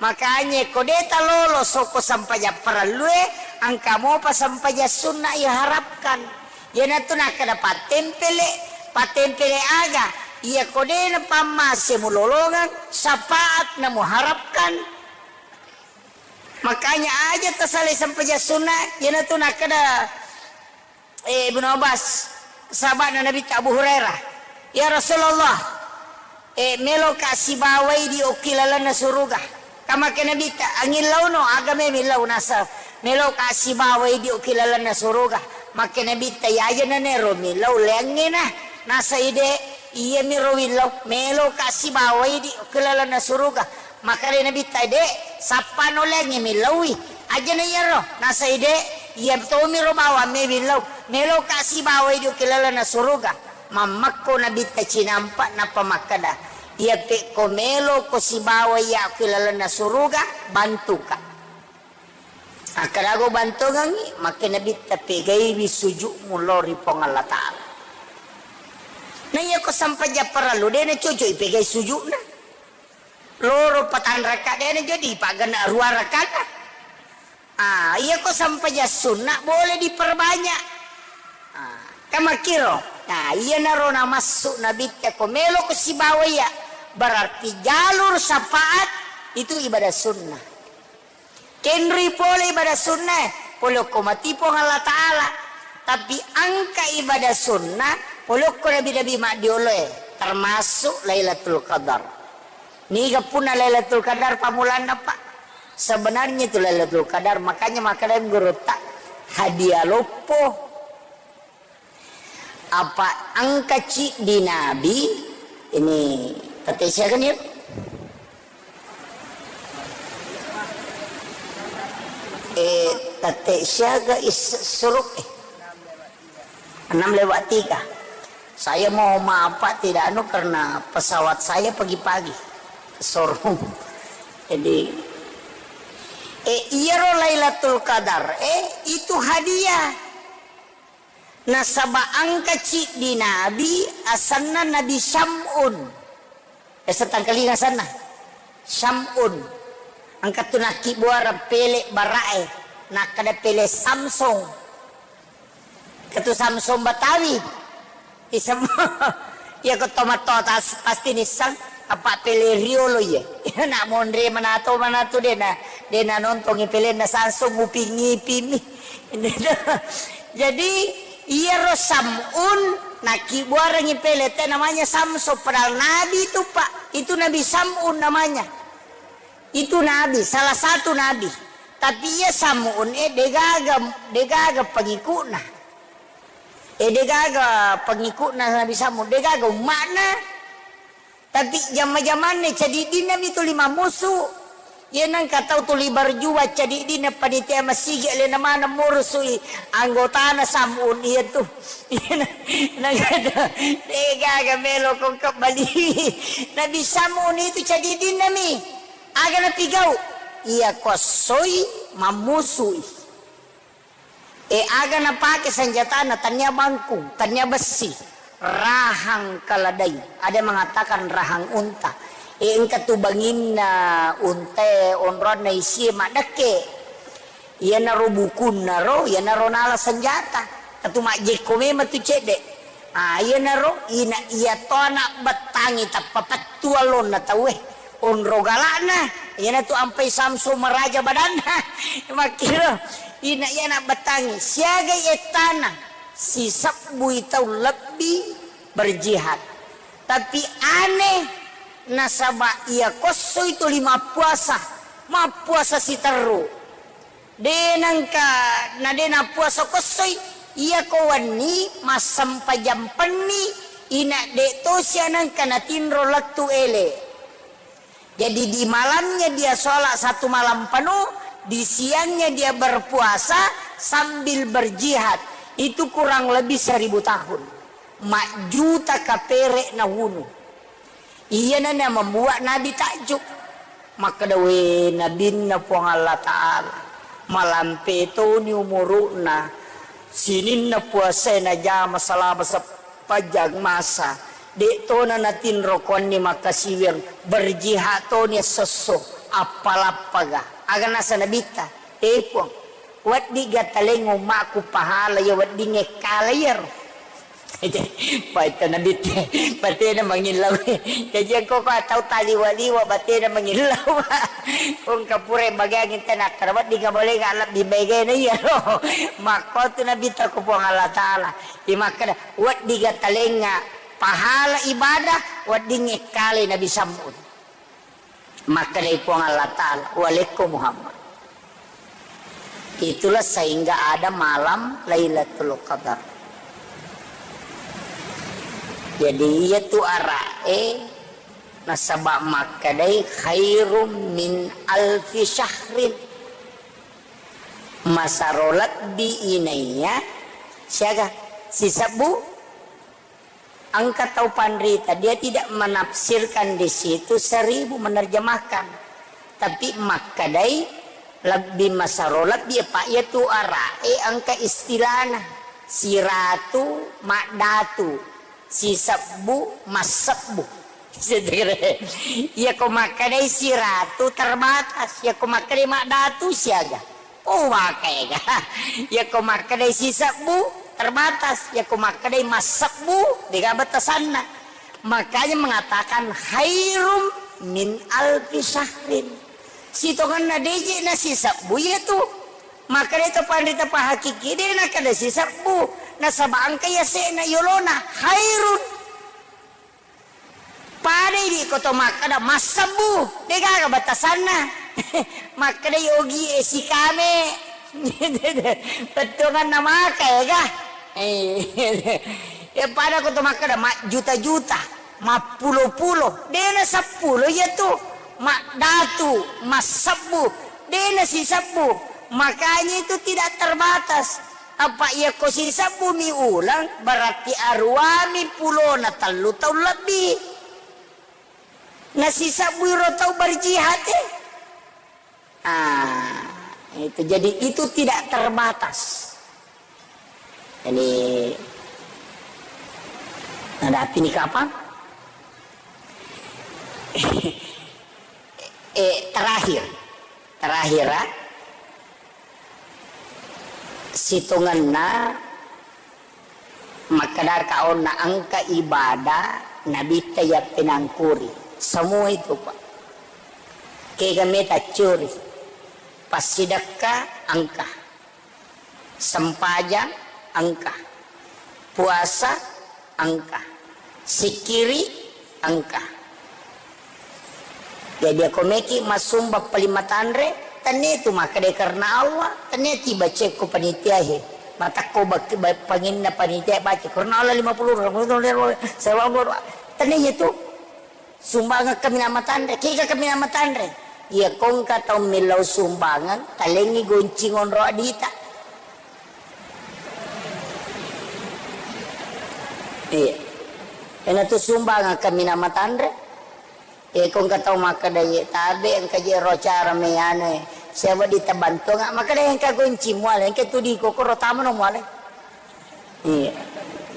Makanya ko de talolo soko sempajang parellue, engka mopa sempajang sunna iharapkan. Iyanatu nakkeda pattempele, pattempele aga? Iya ko de napammase mulolongeng, syafaat namuharapkan. Makanya aja tasalai sempajang sunna, iyanatu nakkeda eh, Ibnu Abbas, sahaba'na Nabitta Abu Hurairah, "Ya Rasulullah, eh, meloka sibawai di okki lalenna suruga." Kamake Nabitta, "Angillauno, aga me millau?" Nasa, "Meloka sibawai di okki lalenna suruga." Make Nabitta, "Iyaja nanero millau leangngena." Nasa ide, "Iyamiro willau, meloka sibawai di okki lalenna suruga." Makkeda Nabitta, "De, sappano lengnge millaui." Ajana iyaro, nasai de, iya tomiro bawang me millau, meloka sibawai di okki lalenna suruga. Mammekko Nabitta cinampa nappa makkeda, "Iya pekko meloko sibawai iya okki lalenna suruga, bantuka." Akkadago bantongengngi, makke Nabitta, "Pegaiwi sujukmu lao ri Puang Allah Ta'ala." Na iya ko sampajang parellu, de nacocok ipegai sujukna. Loro patang raka, de na jadi paggenna rua rakana. Ah, iya ko sempajang sunna boleh diperbanyak. Ah, kan makkiro. Nah, iyanaro namassu Nabitta ko melo ko sibawa iya. Berarti jalur syafaat itu ibadah sunnah. Kenri pole ibadah sunnah, pole ko mati Puang Allah Ta'ala. Tapi angka ibadah sunnah, pole ko nabi-nabi maddioloe, termasuk Lailatul Qadar. Niga punna Lailatul Qadar pammulanna, Pak? Sebenarnya itu Lailatul Qadar, makanya makkeda gurutta, hadiah loppo. Apa engka ciddi nabi, ini tette siaga nih? Eh, tette siaga is suruk, eh. Enam lewat tiga. Saya mau maaf, Pak, tidak anu karena pesawat saya pagi-pagi ke showroom. Jadi, eh, iyaro Lailatul Qadar, eh, itu hadiah. Nasaba engka ciddi nabi, asenna Nabi Syam'un. Eh, setangkalinga asenna. Syam'un. Engka tu nakkibbuareng pele bara'e. Nakkeda pele Samsung. Ketu Samsung Betawi. Isem-, iya ko tomatto tas pasti nisseng, apa pele riolo iye. Nak monre manato manatu dena, dena nontongi pelenna Samsung, nguping-ngipimi. Jadi, iyaro Sam'un nakkibbuarengngi pele te namanya Samsung, padahal nabi itu, Pak. Itu Nabi Sam'un namanya. Itu nabi, salah satu nabi. Tapi iya Sam'un e degaga, degaga pengikutna. E degaga pengikutna Nabi Sam'un, degaga umma'na. Tapi jamma-jamanna cadiddinna mi tuli mammusu. Iya nengka tau tuli berjuang cadiddinna panitia masigi alena maneng murusui anggotana Sam'un iya tu. Iya na-, nengka degaga melo ko kebbali. Nabi Sam'un itu cadiddinna mi. Aga napigau? Iya ko essoi mammusui. E, aga napake senjatana, tania bangkung, tania bessi, rahang keledai. Ada mengatakan rahang unta. E, engka tu banginna unta, onronna isie maddekke. Iyanaro bukunna ro, iyanaro nala senjata. Katu majjekko memang tu cedde. Ah, iyanaro ina iya to anak bettangi tappa pettu allonna tauwe. Onro galakna, iyanatu ampai Samsung maraja badanna. Makkiro, ina iya anak bettangi, siagai ettana, sisebbui tau lebbi berjihad. Tapi aneh, nasaba iya kossoi tuli mappuasa, mappuasa siterru. De nengka, na de nappuasa kossoi, iya ko wenni massempajang penni, ina de tosi anengka natinro lettu ele. Jadi di malamnya dia sholat satu malam penuh, di siangnya dia berpuasa sambil berjihad. Itu kurang lebih seribu tahun. Majjuta kapere nawunu. Iyana na membuat Nabi takjub. Makkeda, "We, Nabinna Puang Allah Ta'ala, malampe toni umuru'na, sininna puasae najama selama sepanjang masa, de' tona natinro kuanni makkasiwiang, berjihad toni essosso, appalappaga." Aga nasa Nabitta, "E Puang, weddiga taleng ummaku pahala iya weddingnge kala iyaro?" Paita Nabitte, batena mangillau. Jaji engko ko tau taliwa-liwa batena mangillau. Ko engka pura bagiang tena, akkada weddingnga bolenga lebbi maegana iyaro. Makkotu Nabitta ko Puang Allah Ta'ala. Imakkeda, "Weddiga talengnga pahala ibadah, weddingnge kale Nabi Sam'un." Makkedai Puang Allah Ta'ala, "Walekko Muhammad." Itulah sehingga ada malam Lailatul Qadar. Jadi, iya tu ara'e nasaba makkedai khairum min alfi syahrin. Masaro lebbi inaiya siaga sisebbu. Engka tau panrita, dia tidak menafsirkan di situ seribu, menerjemahkan. Tapi makkedai lebbi masaro lebbi, apa iya tu ara'e engka istilahna. Siratu maddatu, sisebbu massebbu. Iya ko makkedai siratu terbatas, iya ko makkedai maddatu siaga. Oh, maka ega. Yakko makkedai sisebbu, terbatas. Yakko makkedai massebbu, dega batasanna. Makanya mengatakan khairum min alfi syahrin. Sitongenna deje na sisebbu iya tu. Makkedai to panrita pahakiki, de nakkeda sisebbu. Nasaba engka yase'na yolona khairun. Pada idi ko to makkeda massebbu, degaga batasanna. Makkedai ogi e sikame. Bettuanganna maka ega. Eh, ya pada ko to makkeda majjuta-juta, mappulo-pulo, dena seppulo iya tu. Maddatu, massebbu, dena sisebbu. Makanya itu tidak terbatas. Apa iya ko sisebbumi uleng, berarti aruami pulona tellu taung lebbi. Nasisebbui ro tau berjihad e. Ah, itu. Jadi itu tidak terbatas. Jadi, ada api ni kapang? Eh, terakhir. Terakhir, ah. Sitongenna makkedaka onna engka ibadah nabitta yappenangkuri. Semua itu, Pak. Kega meta curi. Passidekka engka. Sempajang engka. Puasa engka. Sikkiri engka. Jadi, ako meki massumba paling matanre, tennia tu makkeda karena Allah, tennia ti baca ko panitia he. Matakko bak-, ba-, panginna panitia baca, karena Allah lima puluh, tennia tu. Sumbangeng kaminang matanre, kega kaminang matanre. Iya, kongka tau millau sumbangeng, talengi goncing onro adita. Iya. Ena tu sumbangeng kaminang matanre. Eh, ko engka tau makkeda, "Ye, tabe engka je ro cara me anu e, sewa di tabantonga." Makkeda, "Engka gonci muale, engka tu di kokoro tamano muale." Iya.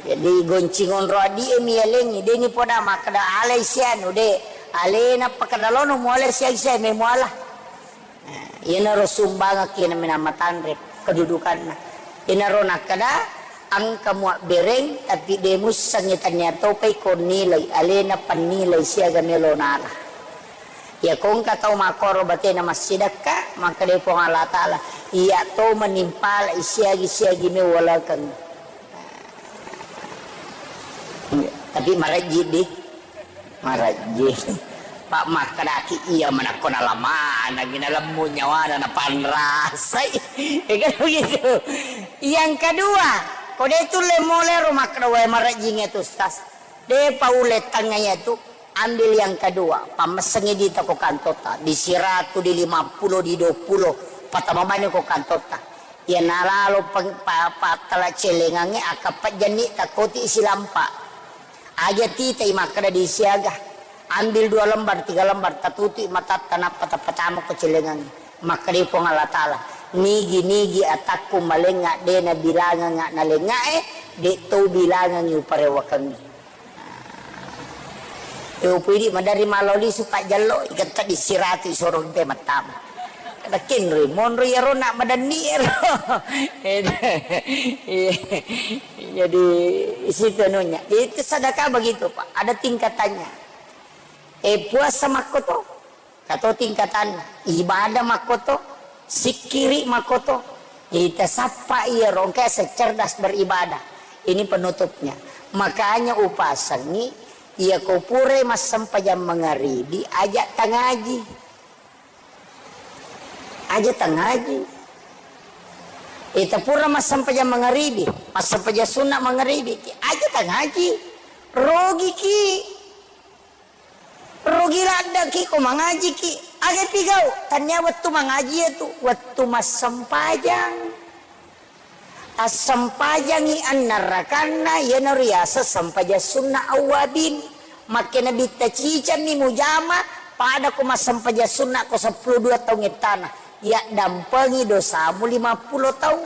Jadi gonci ngonro addi e mi yalengi, de ni poda makkeda alai sianu de. Alena pakkeda lono muale siang siang me muala. Nah, iyanaro sumbangeng kina menang matanre kedudukanna. Iyanaro nakkeda, engka muabbereng, tapi de mussengngi tania topai ko nilai, alena pannilai siaga melo nala. Iya ko engka tau makkoro batena massidekka, makkeda Puang Allah Taala, iya to manimpalai siagi-siagi mewalakeng. Tapi marejji di. Marejji. Pak, makkedaki iya manakko nalamanengngi, nalemmu nyawana, napanrasai. Ya kan begitu. Yang kedua, ko de tulle mole ro makkeda, "Wae, marejjingnge tu, Ustaz." De paule tengnga iya tu, ambil yang kedua, pammessengngi di toko kantotta, di siratu, di lima puluh, di dua puluh, patama bani ko kantotta. Iya nalalo peng-, pa-, pattala celengangnge, akappa jenni takkoti silampa. Aja titai makkeda di siaga, ambil dua lembar, tiga lembar, tatutui matatta, nappa tapatama ko celengangnge. Makkeda Puang Allah Taala, "Nigi-nigi atakku malengnga de nabilangengnga nalengngae, de to bilangengngi uparewakengngi." E, upui di maderri malo lisu pajjello, iketta di siratu isoro pe mattama. Kada kenroi, monro iyaro nak madenni ero. Jadi, isitu anunya. Itu sedekah begitu, Pak. Ada tingkatannya. Eh, puasa makkoto. Kato tingkatanna. Ibadah makkoto. Sikkiri makkoto. Jadi, tasappa iyaro engka secerdas beribadah. Ini penutupnya. Makanya upasengngi, iya ko pura massempajang mangaribi, aja tangaji. Aja tangaji. Ita pura massempajang mangaribi, massempajang sunna mangaribi, aja tangaji. Rogiki. Rugi laddeki ko mangajiki. Aga pigau? Tania wettu mangaji iya tu, wettu massempajang. Assempajangi annarakanna, iyanaro riaseng sempajang sunna awwabin. Makkena bitta cicammi mujama, pada ko massempajang sunna ko seppulo dua taung ettana. Yaddampengi dosamu lima puluh taung.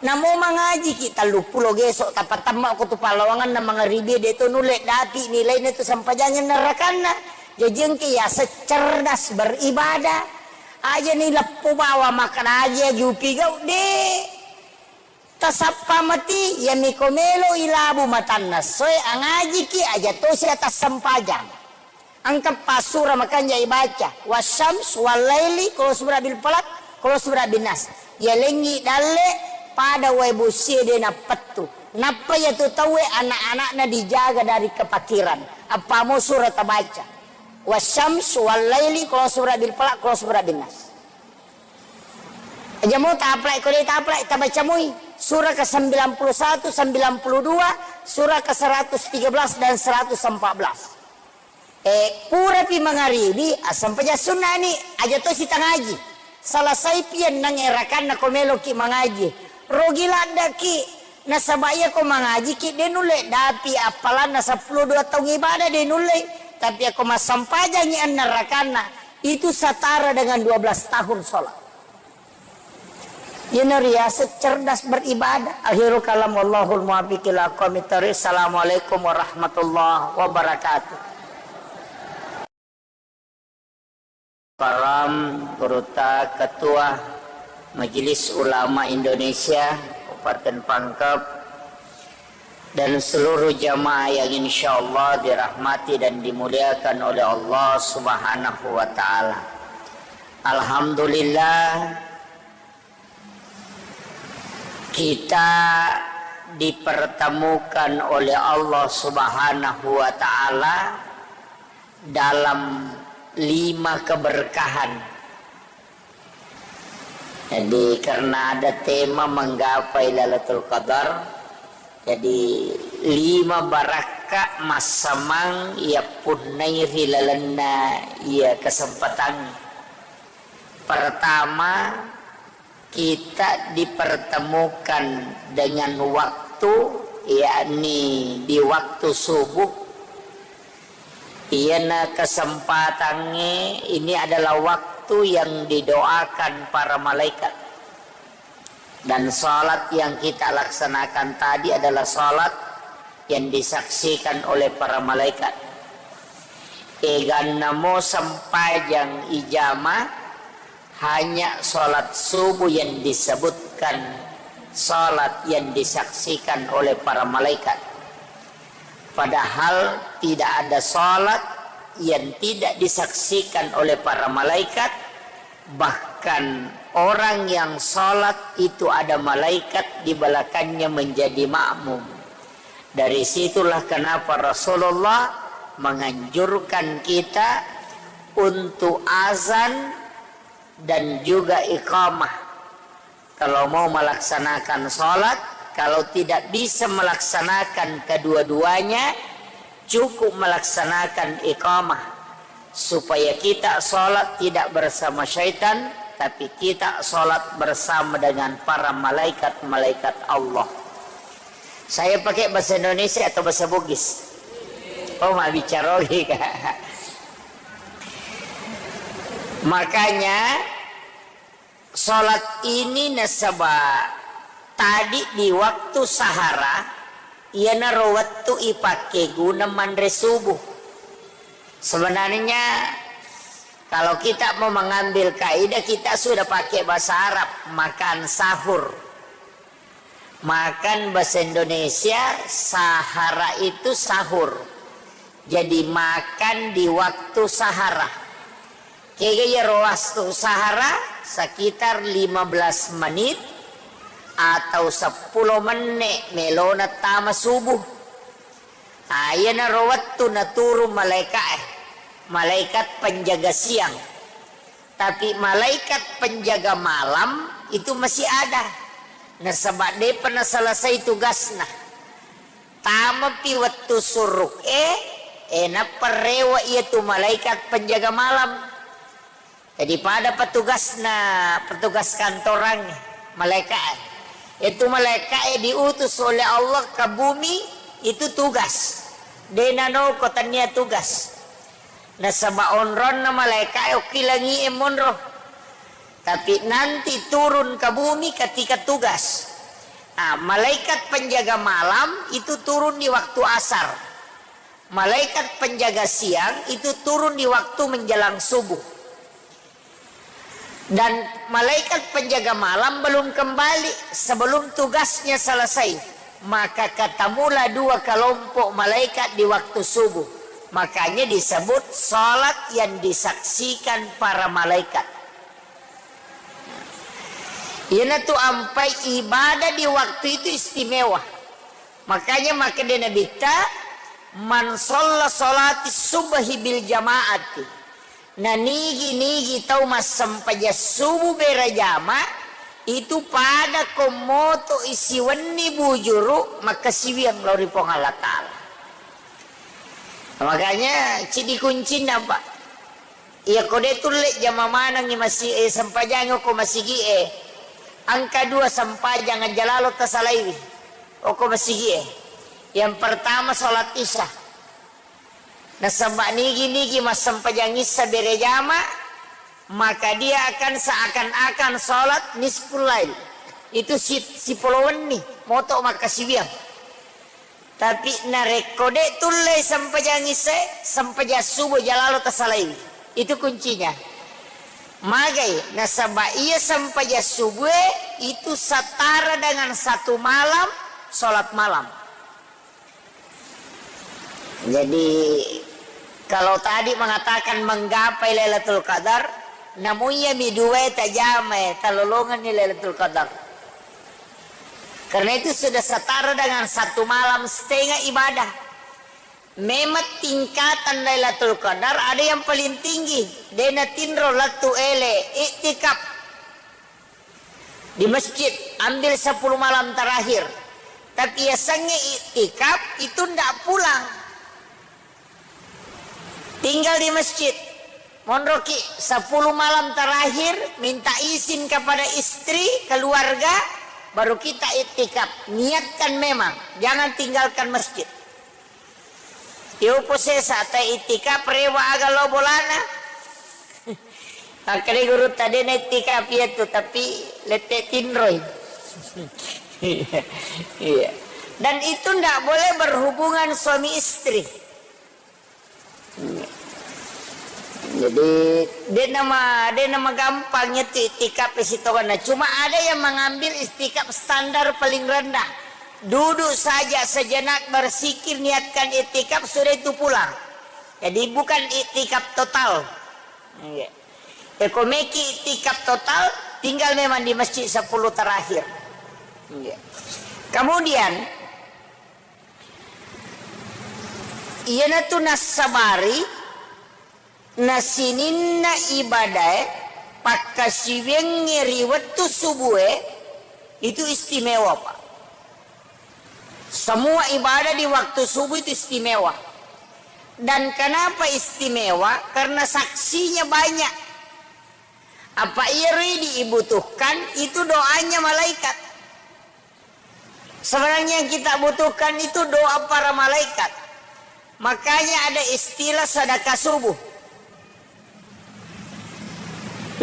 Namo mangajiki telluppulo geso, tapatemma ko tu pallawanganna mangaribi, de to nulle dati nilaina tu sempajangnge nerakanna. Jaji engka yaseng cerdas beribadah. Ajani leppo bawa makkeda aji-aji upigau, de. Tasappa mati, yami ko melo ilabu matanna soe angajiki aja tosi atassempajang. Engka passura makanja ibaca, wasyams, wallaili, qul a'udzu birabbil falaq, qul a'udzu birabbin nas. Yalengngi dalle pada wae bosie de nappettu. Nappa yatu tauwe anak-anakna dijaga dari kepakiran. Appamo sura tabaca. Wasyams, wallaili, qul a'udzu birabbil falaq, qul a'udzu birabbin nas. Aja mo taplai, ko de taplai, tabaca mui. Surah ke sembilan puluh satu, sembilan puluh dua, surah ke seratus tiga belas dan seratus empat belas. Eh, purapi mangaribi, assempajang sunnani, aja to sitangaji. Salasaipi enneng e rakanna ko meloki mangaji. Rogi laddaki, nasaba iya ko mangajiki, de nulle dapi appalanna seppulo dua taung ibadah, de nulle. Tapi ako massempajangi enneng rakanna, itu setara dengan dua belas tahun sholat. Iyana riaseng cerdas beribadah. Akhirul kalam, wallahul muwaffiq ila aqwamit thariq. Assalamualaikum warahmatullahi wabarakatuh. Karam, Gurutta, Ketua Majelis Ulama Indonesia Kabupaten Pangkep, dan seluruh jamaah yang insya Allah dirahmati dan dimuliakan oleh Allah Subhanahu wa Ta'ala. Alhamdulillah, kita dipertemukan oleh Allah Subhanahu wa Ta'ala dalam lima keberkahan. Jadi, karena ada tema menggapai Lailatul Qadar, jadi lima barakka massamang yappunnai ri lalenna iya kesempatan. Pertama, kita dipertemukan dengan waktu, yakni di waktu subuh. Iyana kesempatangnge, ini adalah waktu yang didoakan para malaikat. Dan salat yang kita laksanakan tadi adalah salat yang disaksikan oleh para malaikat. Egannamo sempajang ijama, hanya salat subuh yang disebutkan salat yang disaksikan oleh para malaikat. Padahal tidak ada salat yang tidak disaksikan oleh para malaikat, bahkan orang yang salat itu ada malaikat di belakangnya menjadi makmum. Dari situlah kenapa Rasulullah menganjurkan kita untuk azan dan juga iqamah. Kalau mau melaksanakan salat, kalau tidak bisa melaksanakan kedua-duanya, cukup melaksanakan iqamah. Supaya kita salat tidak bersama syaitan, tapi kita salat bersama dengan para malaikat-malaikat Allah. Saya pakai bahasa Indonesia atau bahasa Bugis? Oh, mabbicara ogi, Kak. Makanya, salat ini nasaba tadi di waktu sahara, iyanaro wettu ipakkeguna manre subuh. Sebenarnya, kalau kita mau mengambil kaidah, kita sudah pakai bahasa Arab, makan sahur. Makan bahasa Indonesia, sahara itu sahur. Jadi makan di waktu sahara. Kega iyaro waktu sahara? Sekitar lima belas menit atau seppulo menne' melona tama subuh. Ah, iyanaro wettu naturung malaeka'e, malaikat penjaga siang. Tapi malaikat penjaga malam itu masih ada. Nasaba depa naselesai tugasna. Tamapi wettu suruk e, e, nappa rewe' iyatu malaikat penjaga malam. Jadi pada petugasna, petugas kantorang, malaeka'e. Itu malaeka'e diutus oleh Allah ke bumi, itu tugas. De nanoko tania tugas. Nasaba onronna malaeka'e okki langi'e monro. Tapi nanti turun ke bumi ketika tugas. Ah, malaikat penjaga malam itu turun di waktu asar. Malaikat penjaga siang itu turun di waktu menjelang subuh. Dan malaikat penjaga malam belum kembali sebelum tugasnya selesai. Maka ketemulah dua kelompok malaikat di waktu subuh. Makanya disebut salat yang disaksikan para malaikat. Iyanatu ampai ibadah di waktu itu istimewa. Makanya makkeda Nabitta, "Man shalla sholatis subhi bil jama'ati." Na nigi-nigi tau massempajang subuh berejama, itu pada ko moto isiwenni bujuru makkasiwiang lao ri Puang Allah Ta'ala. Makanya cidi kuncinna, Pak. Iya ko de tulle jama manengngi masi-, eh, sempajangi ko masigi e. Angka dua sempajang aja lalo tasalaiwi. Oko masigi e. Yang pertama salat isya. Nasaba nigi-nigi massempajang isya berejama, maka dia akan seakan-akan salat nisful lail. Itu si, sipolo wenni, moto makkasiwiang. Tapi narekko de tulle sempajang isya, sempajang subuh jalalo tasalai. Itu kuncinya. Magai, nasaba iya sempajang subuh itu setara dengan satu malam salat malam. Jadi, kalau tadi mengatakan menggapai Lailatul Qadar, namu iya mi dua tajamai, talolonganni Lailatul Qadar. Karena itu sudah setara dengan satu malam setengah ibadah. Memang tingkatan Lailatul Qadar ada yang paling tinggi, de natinro lettu ele, iktikaf. Di masjid, ambil sepuluh malam terakhir. Tapi yasengnge iktikaf itu ndak pulang. Tinggal di masjid. Monroki sepuluh malam terakhir, minta izin kepada istri, keluarga, baru kita iktikaf. Niatkan memang, jangan tinggalkan masjid. Yopo sesa ta iktikaf rewa aga lo bolana. Akkeda gurutta de na iktikaf iyatu, tapi lette tinroi. Iya, iya. Dan itu ndak boleh berhubungan suami istri. Jadi, de nama, de nama gampang itu iktikaf sitonganna. Cuma ada yang mengambil iktikaf standar paling rendah. Duduk saja sejenak berzikir, niatkan iktikaf, sudah itu pulang. Jadi bukan iktikaf total. Iya. Eko meki iktikaf total, tinggal memang di masjid sepuluh terakhir. Iya. Kemudian, iyanatu nassabari na sininna ibadae pakkasiwiangnge ri wettu subue itu istimewa, Pak. Semua ibadah di waktu subuh itu istimewa. Dan kenapa istimewa? Karena saksinya banyak. Apa iyaro dibutuhkan itu doanya malaikat. Sebenarnya yang kita butuhkan itu doa para malaikat. Makanya ada istilah sedekah subuh.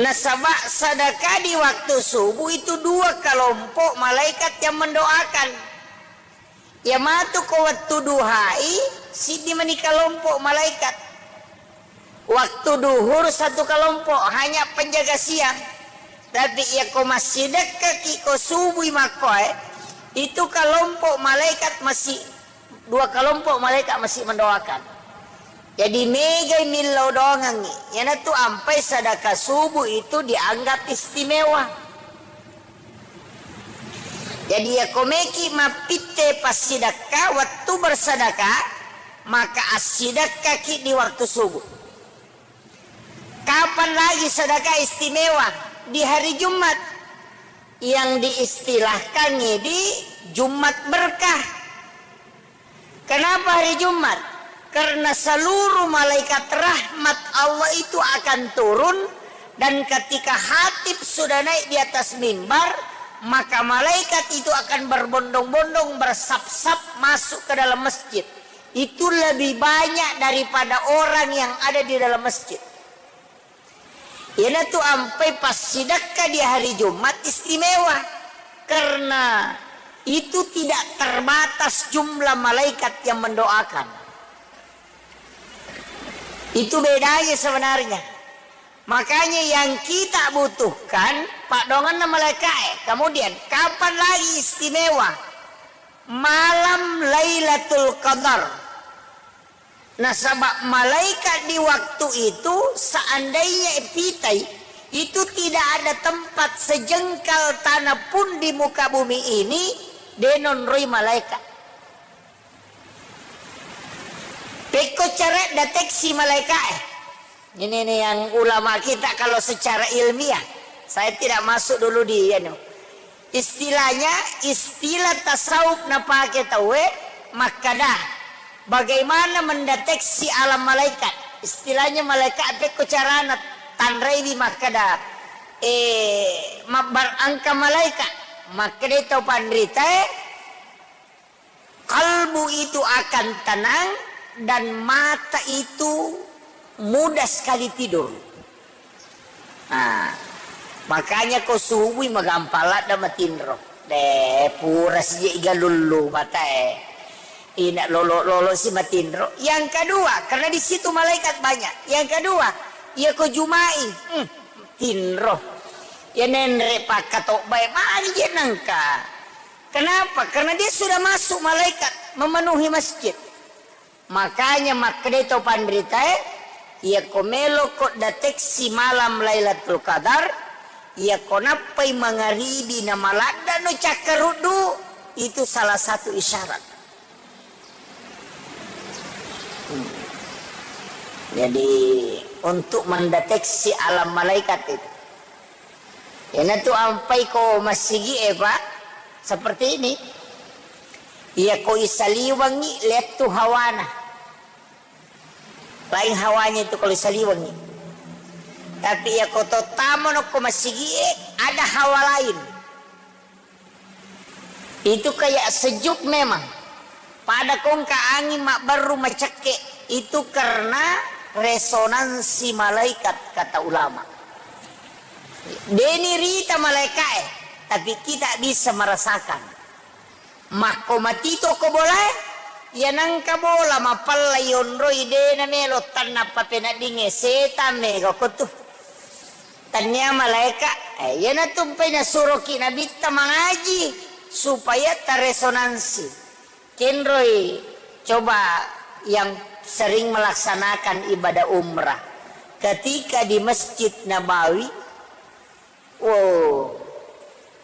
Nasaba sedekah di waktu subuh itu dua kelompok malaikat yang mendoakan. Yamatu ko wettu duhai, siddi mani kelompok malaikat. Waktu duhur satu kelompok, hanya penjaga siang. Tapi iya ko massidekkaki ko subui makkoe, itu kelompok malaikat masih, dua kelompok malaikat masih mendoakan. Jadi megai millau doangengngi. Iyanatu ampai sedekah subuh itu dianggap istimewa. Jadi, iya ko meki mappitte passidekka wettu bersedekah, maka assidekkaki di waktu subuh. Kapan lagi sedekah istimewa? Di hari Jumat, yang diistilahkan di Jumat berkah. Kenapa hari Jumat? Karena seluruh malaikat rahmat Allah itu akan turun, dan ketika khatib sudah naik di atas mimbar, maka malaikat itu akan berbondong-bondong, bersap-sap masuk ke dalam masjid. Itu lebih banyak daripada orang yang ada di dalam masjid. Iyanatu ampai passidekka di hari Jumat istimewa, karena itu tidak terbatas jumlah malaikat yang mendoakan. Itu bedanya sebenarnya. Makanya yang kita butuhkan, paddoangenna malaika'e. Kemudian, kapan lagi istimewa malam Lailatul Qadar? Nasaba malaikat di waktu itu, seandainya pitai, itu tidak ada tempat sejengkal tanah pun di muka bumi ini, de' naonroi malaikat. Pekko cara deteksi malaika'e. Ini nih yang ulama kita kalau secara ilmiah. Saya tidak masuk dulu di, anu. Istilahnya, istilah tasawuf napake tauwe, makkeda, bagaimana mendeteksi alam malaikat. Istilahnya malaikat pekko carana tanraiwi makkeda, eh, mabbar engka malaikat. Makkeda tau panritae, kalbu itu akan tenang dan mata itu mudah sekali tidur. Nah, makanya ko subui magampang ladda matinro. De, pura sije igalullu matae. Ina lolo-lolo si matinro. Yang kedua, karena di situ malaikat banyak. Yang kedua, iya ko jumai, hmm, tinro. Ya nenre pakkatobbae magi je nengka. Kenapa? Karena dia sudah masuk malaikat memenuhi masjid. Makanya makkedai tau panritae, iyako meloko deteksi malam Lailatul Qadar, iyako nappai mangaribi na maladdano cakkaruddu, itu salah satu isyarat. Hmm. Jadi, untuk mendeteksi alam malaikat itu. Iyanatu ampai ko massigi'e, Pak, seperti ini. Iya ko isaliwengi lettu hawana. Lain hawanya itu kalau isaliwengi. Tapi iya ko to tamo no ko massigi'e, ada hawa lain. Itu kayak sejuk memang. Pada kongka angin mabbaru macekke, itu karena resonansi malaikat, kata ulama. Deni rita malaikae, tapi kita bisa merasakan. Makko matito ko bolae, iya nangka bola mapella yonroi dena melo tanna papeneddingnge, setan mega ko tu. Tania malaeka, eh, iyanatu mpai nasuroki Nabitta mangaji supaya taresonansi. Kenroi coba yang sering melaksanakan ibadah umrah. Ketika di Masjid Nabawi, wow,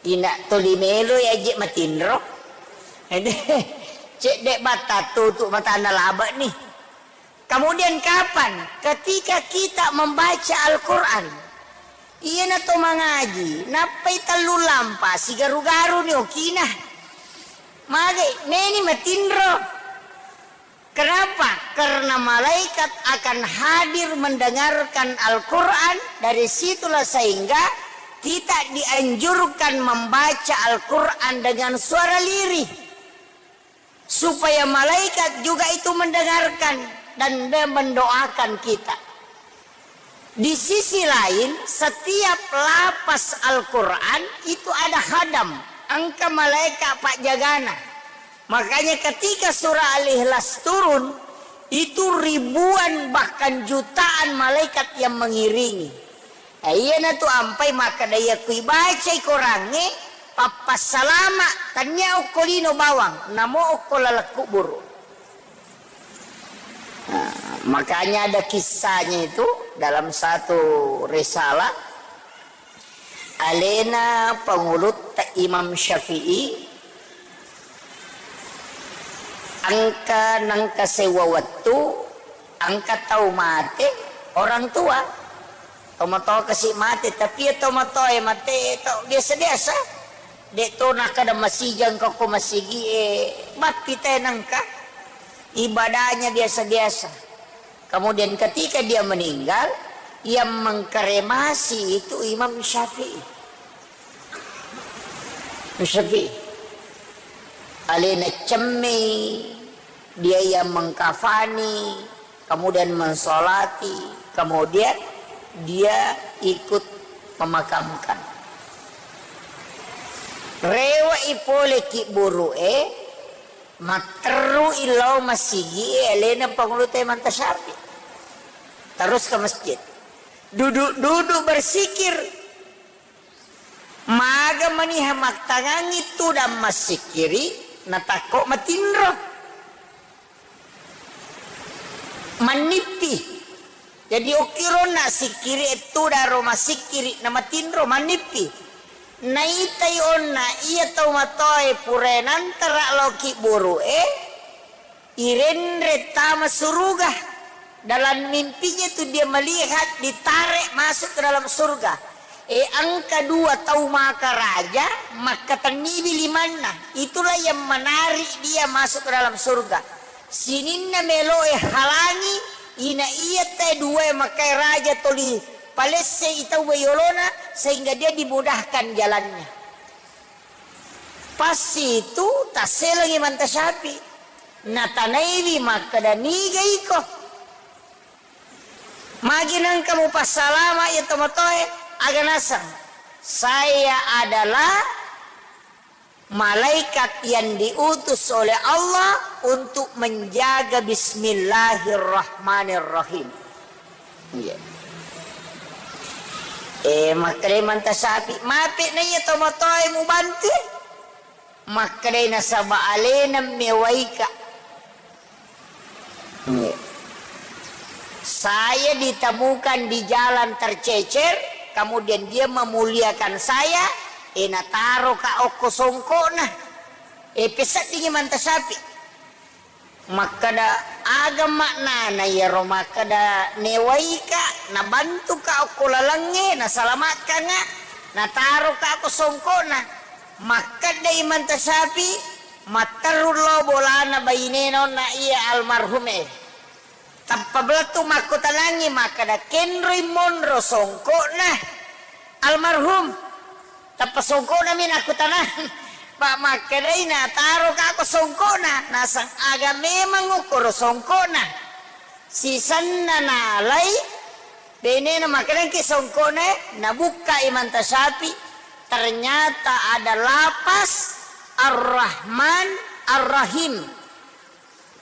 ina toli melo ya je matinro. Cedde batta tutu matana laba ni. Kemudian kapan? Ketika kita membaca Al-Quran. Iyana to mangaji, nappai tellu lampa, sigaru-garu ni okina. Mage, meni matinro. Kenapa? Karena malaikat akan hadir mendengarkan Al-Quran, dari situlah sehingga kita dianjurkan membaca Al-Quran dengan suara lirih. Supaya malaikat juga itu mendengarkan dan de-, mendoakan kita. Di sisi lain, setiap lapas Al-Quran itu ada khadam, engka malaikat pajagana. Makanya ketika surah Al-Ikhlas turun, itu ribuan bahkan jutaan malaikat yang mengiringi. Eh, iyanatu ampai makkeda, iya kui bacai korangnge, pappassalama, tania okko lino bawang, namo okko laleng kuburu. Nah, makanya ada kisahnya itu dalam satu risalah, alena pangulutta Imam Syafi'i, engka nengka sewa wettu, engka tau mate, orang tua. Tomatoa kasi mate, tapi iya tomatoa e mate to biasa-biasa. De' to nakkeda masijang ko, ko masigi e, bappi te nengka. Ibadahnya biasa-biasa. Kemudian ketika dia meninggal, yang mengkremasi itu Imam Syafi'i. Imam Syafi'i. Alena cemmei, dia yang mengkafani, kemudian mensolati, kemudian dia ikut memakamkan. Rewe'i pole ki buru'e, matterru'i lao masigi e alena pangulutta Imam Syafi'i. Terus ke masjid. Duduk-duduk bersikir. Maga maniha mattangangi tudang massikkiri, natakko matinro. Mannippi. Jadi okkironna sikkiri ettudaro massikkiri namatinro mannippi. Naitai onna iya tau matoae pura nantara loki buru'e, irenre tama suruga. Dalam mimpinya tu dia melihat ditarik masuk ke dalam surga. E, engka dua tau maka raja, makkatenniwi limanna. Itulah yang menarik dia masuk ke dalam surga. Sininna meloe halangi, ina iya te dua makai raja toli palesse itau yolona, sehingga dia dimudahkan jalannya. Pas itu tasselengi Manta Syafi. Natanaiwi makkeda, "Niga iko? Magi nengka mupassalama iya tomatoe?" Aga naseng, "Saya adalah malaikat yang diutus oleh Allah untuk menjaga Bismillahirrahmanirrahim." Iya. Eh, makkedai Manta Syafi, "Mape na iya tomatoe mubantu?" Makkedai, "Nasaba alena mewaika. Iya. Saya ditemukan di jalan tercecer, kemudian dia memuliakan saya, eh, nataroka okko songkokna." Eh, peseddingi Manta Syafi. Makkeda, "Aga maknana iyaro makkeda newaika, nabantuka okko lalengnge, nasalamakkanga, nataroka ko songkokna?" Makkedai Manta Syafi, "Matteru lo bolana bainena onna iya almarhume." Tappa belettu makkutanangngi makkeda, "Kenroi monro songkokna almarhum?" Tappa songkokna mi nakkutanang. Pa makkedai, "Nataro kako songkokna?" Naseng, "Aga memang ukkoro songkokna?" Sisenna nalai benena makkedangki songkokna, nabukkai Manta Syafi, ternyata ada lapas Ar-Rahman Ar-Rahim.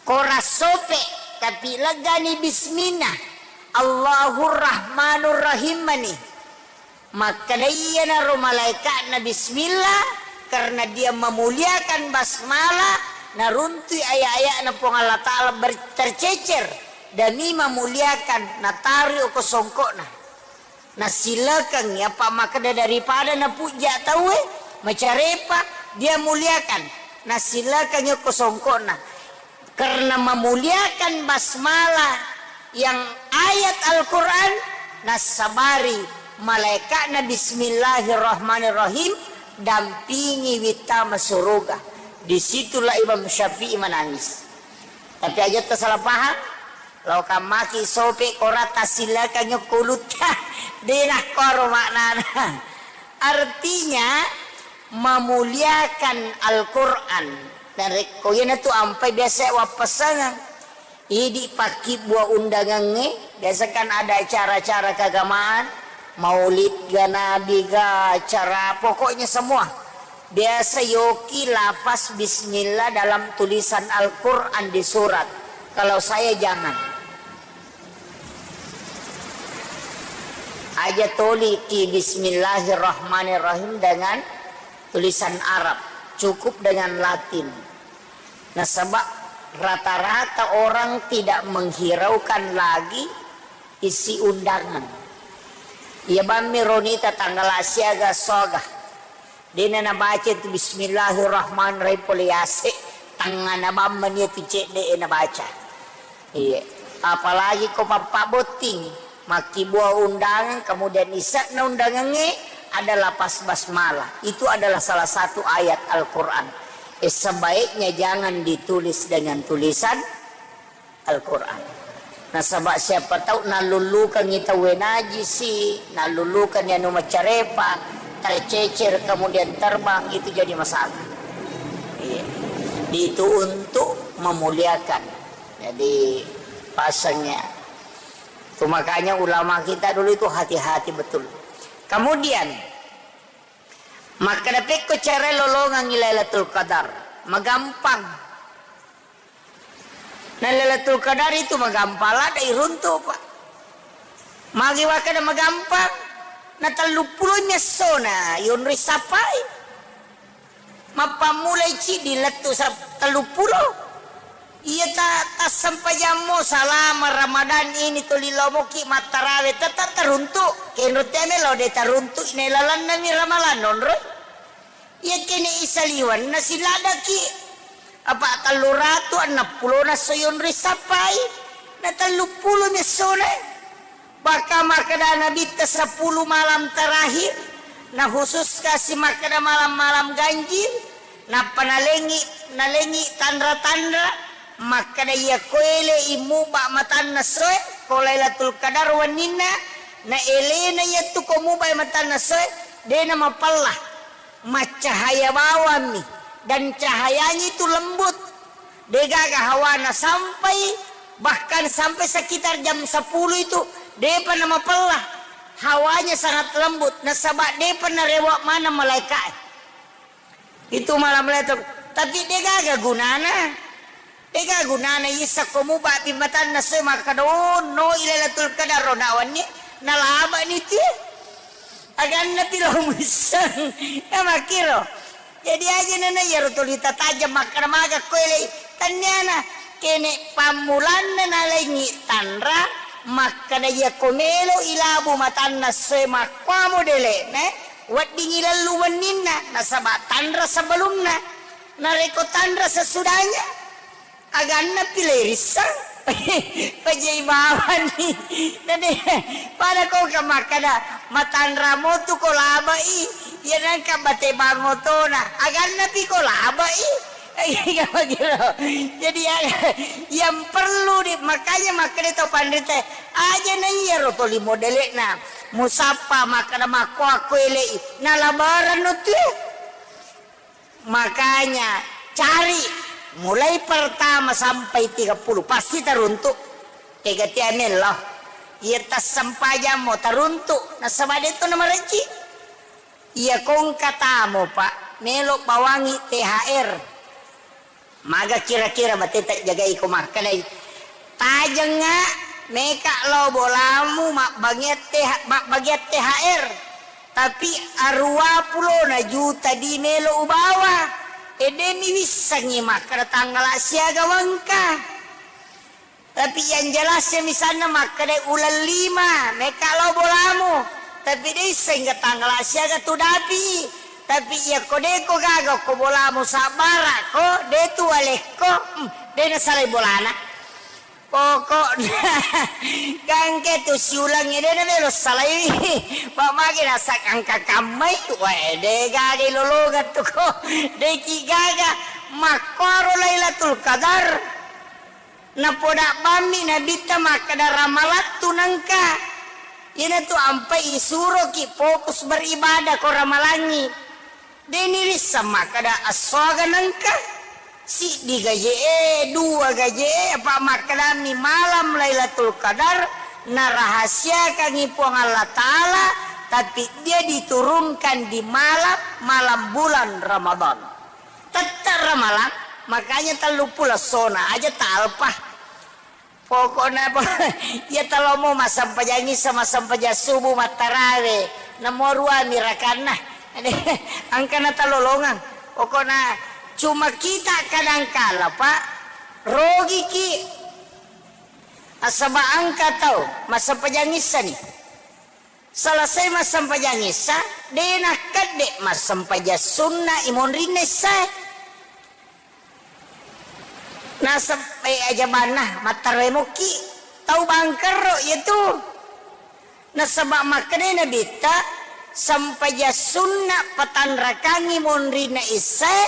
Kora sope, tapi legani bismina. Allahur Rahmanur Rahim mani. Makkeda iyanaro malaikatna bismillah, karena dia memuliakan basmalah, naruntui ayat-ayatna Puang Allah Ta'ala ber-, tercecer demi memuliakan, natari oko songkokna. Nassilakengngi, apa makkeda daripada napujja tauwe, macarepa, dia muliakan. Nassilakengngi okko songkokna. Karena memuliakan basmalah yang ayat Al-Quran, nassabari malaikatna bismillahirrahmanirrahim, dampingi wittama suruga. Disitulah Imam Syafi'i menangis. Tapi aja salah paham. Lao kammaki sope kora tassilakangngi okko ulutta. De nakkoro maknana. Artinya, memuliakan Al-Quran. Dan rekko iyanatu ampai biasa wappasangeng. Idi pakkibbua undangangnge, biasa kan ada acara-acara keagamaan, maulid ga, nabi ga, acara, pokoknya semua. Biasa yoki lafaz bismillah dalam tulisan Al-Quran di surat. Kalau saya jangan. Aja toliki bismillahirrahmanirrahim dengan tulisan Arab. Cukup dengan Latin. Nasaba rata-rata orang tidak menghiraukan lagi isi undangan. Iya bammi ronita tanggal siaga soga. Dena nabaca tu bismillahirrahmanirrahim pole yase, tangngana bammani tu cedde e nabaca. Iya. Apalagi ko pappabotting, makkibua undangan, kemudian ise'na undangangnge ada lafaz basmalah. Itu adalah salah satu ayat Al-Quran. Eh, sebaiknya jangan ditulis dengan tulisan Al-Quran. Nasaba siapa tahu nallullukangi tauwe najisi, nallullukangi anu macarepa, tercecer kemudian terbang, itu jadi masalah. Iya. Itu untuk memuliakan. Jadi pasangnya. Itu makanya ulama kita dulu itu hati-hati betul. Kemudian, makkeda pekko cara lolongangi Lailatul Qadar. Magampang. Nah, Lailatul Qadar itu magampang ladde iruntu, Pak. Magi wakkeda magampang, na telluppulo mi essona yonroi sappai. Mappammulai ciddi lettu sa-, telluppulo. Iya ta-, tassempajammo salama Ramadan ini tuli lomoki mattarawe, tetap taruntu. Kenro tiame lo de taruntu, ne lalanna mi Ramalan nonroi. Iyakkene isaliwenna siladdaki, apa tellu ratu enneng pulona esso yonroi sappai, na telluppulo mi essona. Bahkan makkeda Nabitta sepuluh malam terakhir, na khususkasi makkeda malam-malam ganjil, nappa nalengi, nalengi tanra-tanra, makkeda iya ko elei muba matanna essoe, ko Lailatul Qadar wenninna, na elena iyatu ko mubai matanna essoe, de namapella. Maccahaya bawammi, dan cahayanya itu lembut. Degaga hawana sampai, bahkan sampai sekitar jam sepuluh itu, depa namapella. Hawanya sangat lembut, nasaba depa narewa maneng malaika. Itu malam Lailatul, tapi degaga gunana. Ega gunana issa ko mubapi matanna essoe makkeda, "Oh, no, i Lailatul Qadar ro nawanni, nalabani tie." Aganna pi lo muisseng. Ya makkiro. Jadi aja nana iyaro tuli tatajeng makkeda maga ko elei. Tanniana kene pammulanna nalengi tanra makkeda iya ko melo ilabu matanna essoe makkuamo dele'na, weddingi lellu wenninna, nasaba tanra sebelumna. Narekko tanra sesudahnya, aganna pi leirissang. Pajai bawani. Nade, pada ko ka makkada, matanra motu ko labai, iya nangka bate bangotona. Aganna pi ko labai. Iya, begitu. Jadi, ya, yang perlu di, makanya makkada tau panrita, aja na iya ro toli modele'na. Musappa makkada makko akko elei. Nalabaran no tu. Makanya, cari mulai pertama sampai tiga puluh, pasti taruntu. Tega tia mello. Iya tassempajammo taruntu, nasaba de to namarejji. Iya kongka tamo, Pak, melo bawangi T H R. Maga kira-kira bateta jagai ko makkedai. Tajengnga meka lao bolamu mabbagian T H, mabbagian T H R. Tapi aruwa pulona juta di melo ubawa. E, de mi wissengngi makkeda tanggala siaga wengka. Tapi yang jelas ya misalna makkeda uleng lima, meka lao bolamu. Tapi de isseng ga tanggala siaga tu dapi. Tapi iya ko de ko gaga ko bolamu sabbara ko, de tu alekko, hmm, de nasalai bolana. Pokokna, gangke tu siulangnge de namelo salai. Pak mage nasakangka kammai, wae de gaga ilolongeng tu ko. De ki gaga, makkoro Lailatul Qadar. Napoda bammi Nabitta makkeda ramalattu nengka. Iyanatu ampai isuroki fokus beribadah ko ramalangi. Deni risseng makkeda essoga nengka, siddi gaje'e, dua gaje'e, apa makkedami malam Lailatul Qadar narahasiakangngi Puang Allah Ta'ala, tapi dia diturunkan di malam, malam bulan Ramadan. Tette' Ramalang, makanya telluppulo essona aja talpa. Pokokna po, iya talomo massempajang issa, massempajang subuh, mattarawe, namo ruami rakanna. Engka natalolongeng. Pokokna cuma kita kadangkala, Pak, rogiki. Nasaba engka tau massempajang issani. Selesai massempajang issa, de nakkedde massempajang sunna imonrinna issae. Nasab-, eh, ajabanna, mattaremokki tau bangkerro iyatu. Nasaba makkedai Nabitta, sempajang sunna patanrakangngi monrinna issae,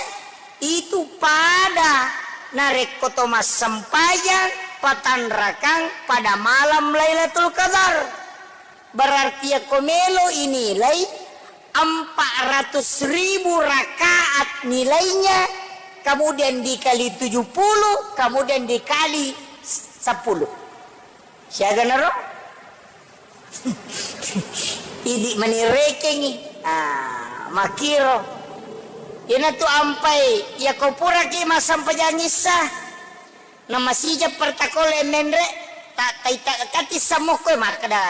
itu pada narekko to massempajang patanrakang pada malam Lailatul Qadar. Berarti yakko melo inilai empat ratus ribu rakaat nilainya, kemudian dikali tujuh puluh, kemudian dikali sepuluh. Siaga naro? Idi mani rekengi. Ah, makiro. Iyanatu ampai, yakko puraki massempajang issa. Namasija pertakole menre, ta-, taita-, kati sammokko e makkeda,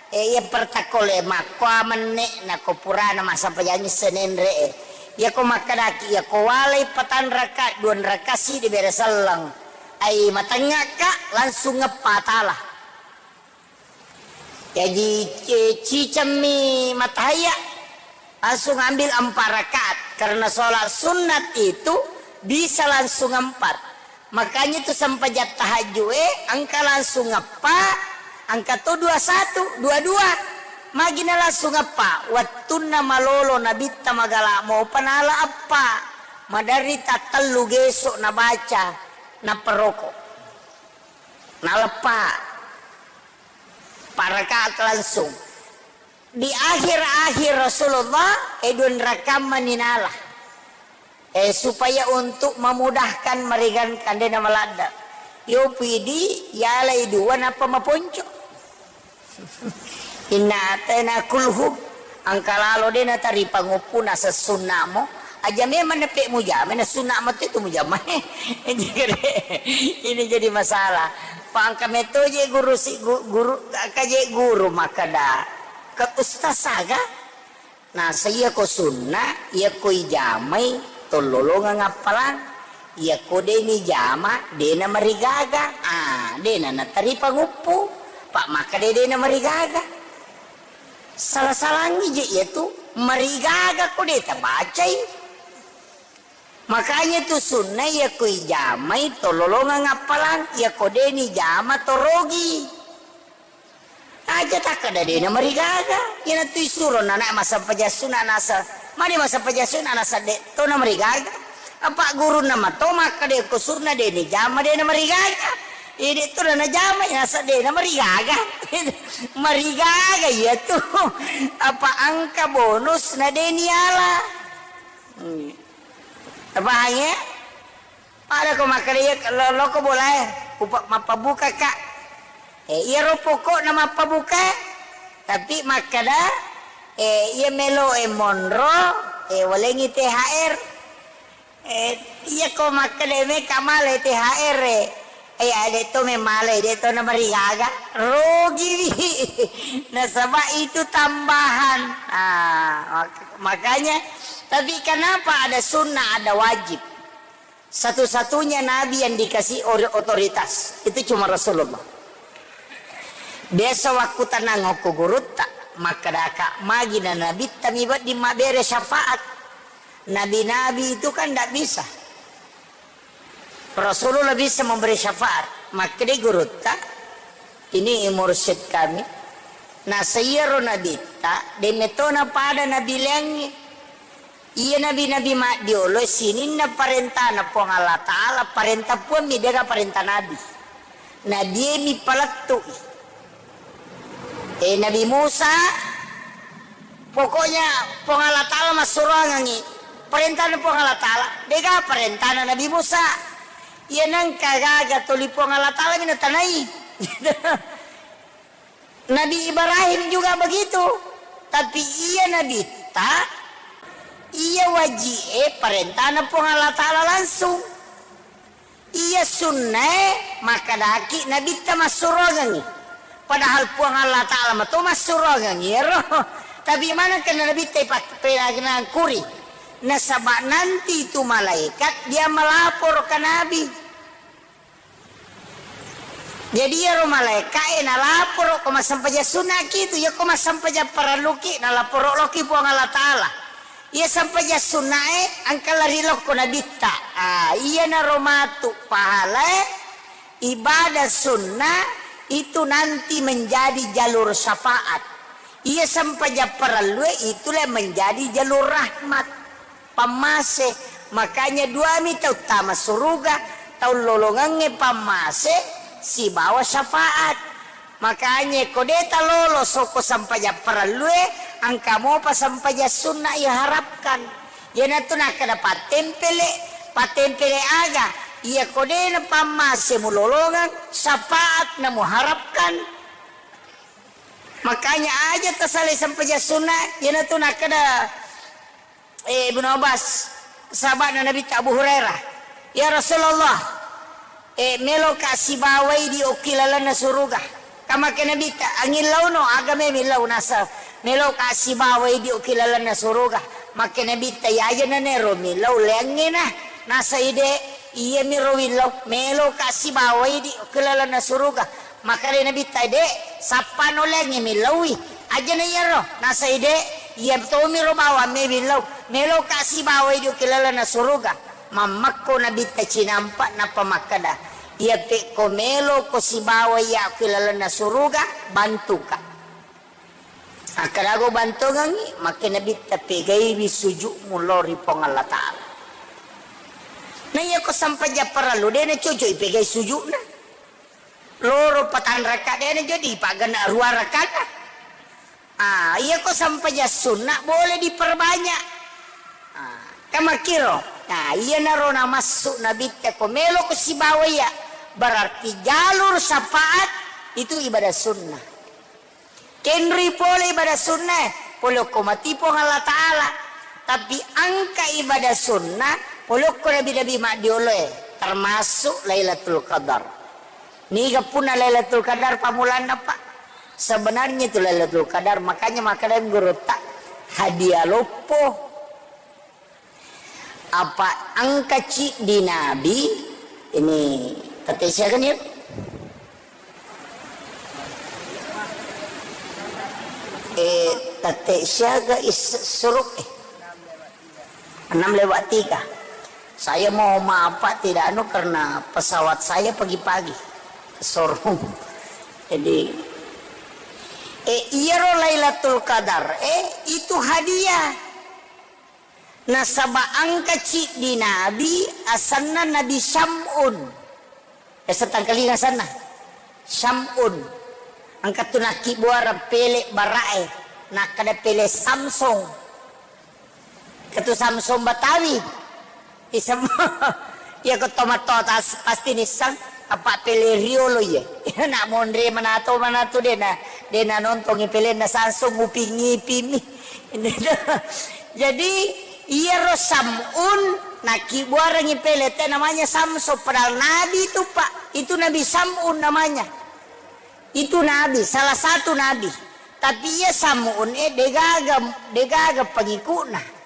E, iya pertakkole makkoa menne nako purana massampajangi senenre e. Iyako makkedaki, iyako walai patanraka, duanraka sidi bere selleng. Ai matengngaka langsung ngeppa tala. Jaji, e, cicemmi matahaiya, langsung ambil empat rakaat. Karena sholat sunat itu bisa langsung empat. Makanya itu sempajang tahajud e, engka langsung eppa, engka to dua satu, dua dua. Magina langsung eppa, wattunna malolo nabitta magala mopa nala eppa. Maderri tattellu geso nabaca, naperoko. Naleppa. Empat rakaat langsung. Di akhir-akhir Rasulullah, e, duanraka mani nala. E, supaya untuk memudahkan meringankan, de namaladda. Yo pidi, yalai dua, nappa maponco. Inna atena kulhum. Engka lalo de natari panguppu naseng sunnamo. Aja memang nepe mujama, na sunna mate tu mujama. Ini jadi masalah. Pa engka meto je guru si gu-, guru, engka je guru makkeda, ke ustaz aga? Naseng iyako sunna, iyako ijamai tollolongeng appalang. Iyako de nijama, de namarigaga. Ah, de na natari panguppu. Pa makkeda de namarigaga. Sala-salangi je iyatu, marigaga ko de tabacai. Makanya tu sunna iyako ijamai tollolongeng appalang, iyako de nijama torogi. Aja takkeda de namarigaga. Iyanatu isuro nana massempajang sunna nasa, mani massempajang sunna nasa de to namarigaga. Apa gurunna mato makkeda ko sunna de nijama de namarigaga. Ide to na najama nasa de namarigaga. Marigaga iyatu. Apa engka bonus na de niala. Hmm. Tapahangi ya? Pada ko makkeda iya lo-, loko bolae, upa-, mappabuka ka. E, iyaro pokokna mappabuka, tapi makkeda, e, iya melo e monro, e, walengi T H R. E, iya ko makkeda meka male T H R e. E, ade to memale, de to namarigaga. Rogiwi. Nasaba itu tambahan. Ah, mak-, makanya, tapi kenapa ada sunnah, ada wajib? Satu-satunya nabi yang dikasih ori-, otoritas itu cuma Rasulullah. Biasa waktu tenang okko gurutta, makkadaka magi na nabitta mi wedding mabbere syafaat. Nabi-nabi itu kan ndak bisa. Rasulullah bisa memberi syafaat. Makkeda gurutta, ini mursyid kami. Naseng iyaro nabitta, de metona pada nabi leangnge. Iya nabi-nabi maddiolo sininna parentana Puang Allah Ta'ala, parenta Puang mi dega parenta nabi. Nabie mi palettu'i. Eh, Nabi Musa, pokoknya Puang Allah Ta'ala massuroangengi. Parentana Puang Allah Ta'ala, dega parentana Nabi Musa. Iya nengka gaga toli Puang Allah Ta'ala mi natanai. Nabi Ibrahim juga begitu. Tapi iya nabitta, iya waji'e parentana Puang Allah Ta'ala langsung. Iya sunnae makkedaki nabitta massuroangengi. Padahal Puang Allah Ta'ala mato massuroangengi ero. Tapi maneng kena nabitta ipak-, penangkuri. Nasaba nanti itu malaikat dia melapor ke Nabi. Jadi iyaro malaika'e nalaporo ko massempajang sunnaki tu, iyako massempajang parelluki nalaporo loki Puang Allah Ta'ala. Iya sempajang sunna'e engka lari lokko nabitta. Ah, iyanaro matu pahalae ibadah sunnah itu nanti menjadi jalur syafaat. Iya sempajang parellue itulah menjadi jalur rahmat. Pammase. Makanya duami tau tama suruga, tau lolongengnge pammase sibawa syafaat. Makanya ko de talolo soko sempajang parellue, engka mopa sempajang sunna iharapkan. Iyanatu nakkeda pattempele, pattempele aga? Iya ko de na pammase mulolongeng, syafaat na muharapkan. Makanya aja tasalai sempajang sunna, iyanatu nakkeda eh, Ibnu Abbas, sahaba'na Nabitta Abu Hurairah, "Ya Rasulullah, eh, meloka sibawai di okki lalenna suruga." Ka makkeda Nabitta, "Angillauno, aga me millau?" Nasa, "Meloka sibawa idi okki lalenna suruga." Makkeda Nabitta, "Iyaja nanero millau leangnge na." Nasa ide, "Iyamiro willau, meloka sibawa idi okki lalenna suruga." Makkeda Nabitta, "De, sappano leangnge millaui." "Aja na iyaro." Nasa ide, "Iya tomiro bawang me millau, meloka sibawa idi okki lalenna suruga." Mammekko Nabitta cinampa, nappa makkeda, "Iya pekko meloko sibawa iya okki lalenna suruga, bantuka." Akkadago bantongengngi, makke Nabitta, "Pegaiwi sujukmu lao ri Puang Allah Ta'ala." Na iyako sampajang parellu, de nacoco'i pegai sujukna. Loro patanraka, de najadi pagana ruarakanna. Ah, iyako sampajang sunna boleh diperbanyak. Ah, kamakkiro. Nah, iyanaro namassu Nabitta, ko meloko sibawa iya, berarti jalur syafaat itu ibadah sunnah. Kenri pole ibadah sunnah, pole okko mati Puang Allah Ta'ala. Tapi engka ibadah sunnah, pole okko nabi-nabi maddioloe, termasuk Lailatul Qadar. Niga punna Lailatul Qadar pammulanna, Pak? Sebenarnya itu Lailatul Qadar, makanya makkeda gurutta, hadiah loppo. Apa engka ciddi nabi, ini tette siaga nih? Eh, tette siaga is suruk, eh. Enam lewat tiga. Saya mau maaf, Pak, tidak anu karena pesawat saya pagi-pagi ke showroom. Jadi, eh, iyaro Lailatul Qadar, eh, itu hadiah. Nasaba engka ciddi nabi asenna Nabi Syam'un. Biasa tangkalinga asenna. Syam'un. Engka tu nakkibbuareng pele bara'e. Nakkeda pele Samsung. Katu Samsung Batawi. Isem-, iya ko tomatto tas-, pasti nisseng, apa pele riolo iye. Nak monre manato, manato dena, dena nontongi pelenna Samsung, nguping-ngipimi. Jadi, iyaro Sam'un, nakkibbuarengngi pele te namanya Samsung, padahal nabi itu, Pak. Itu Nabi Sam'un namanya. Itu nabi, salah satu nabi. Tapi iya Sam'un, eh, degaga, degaga pengikutna.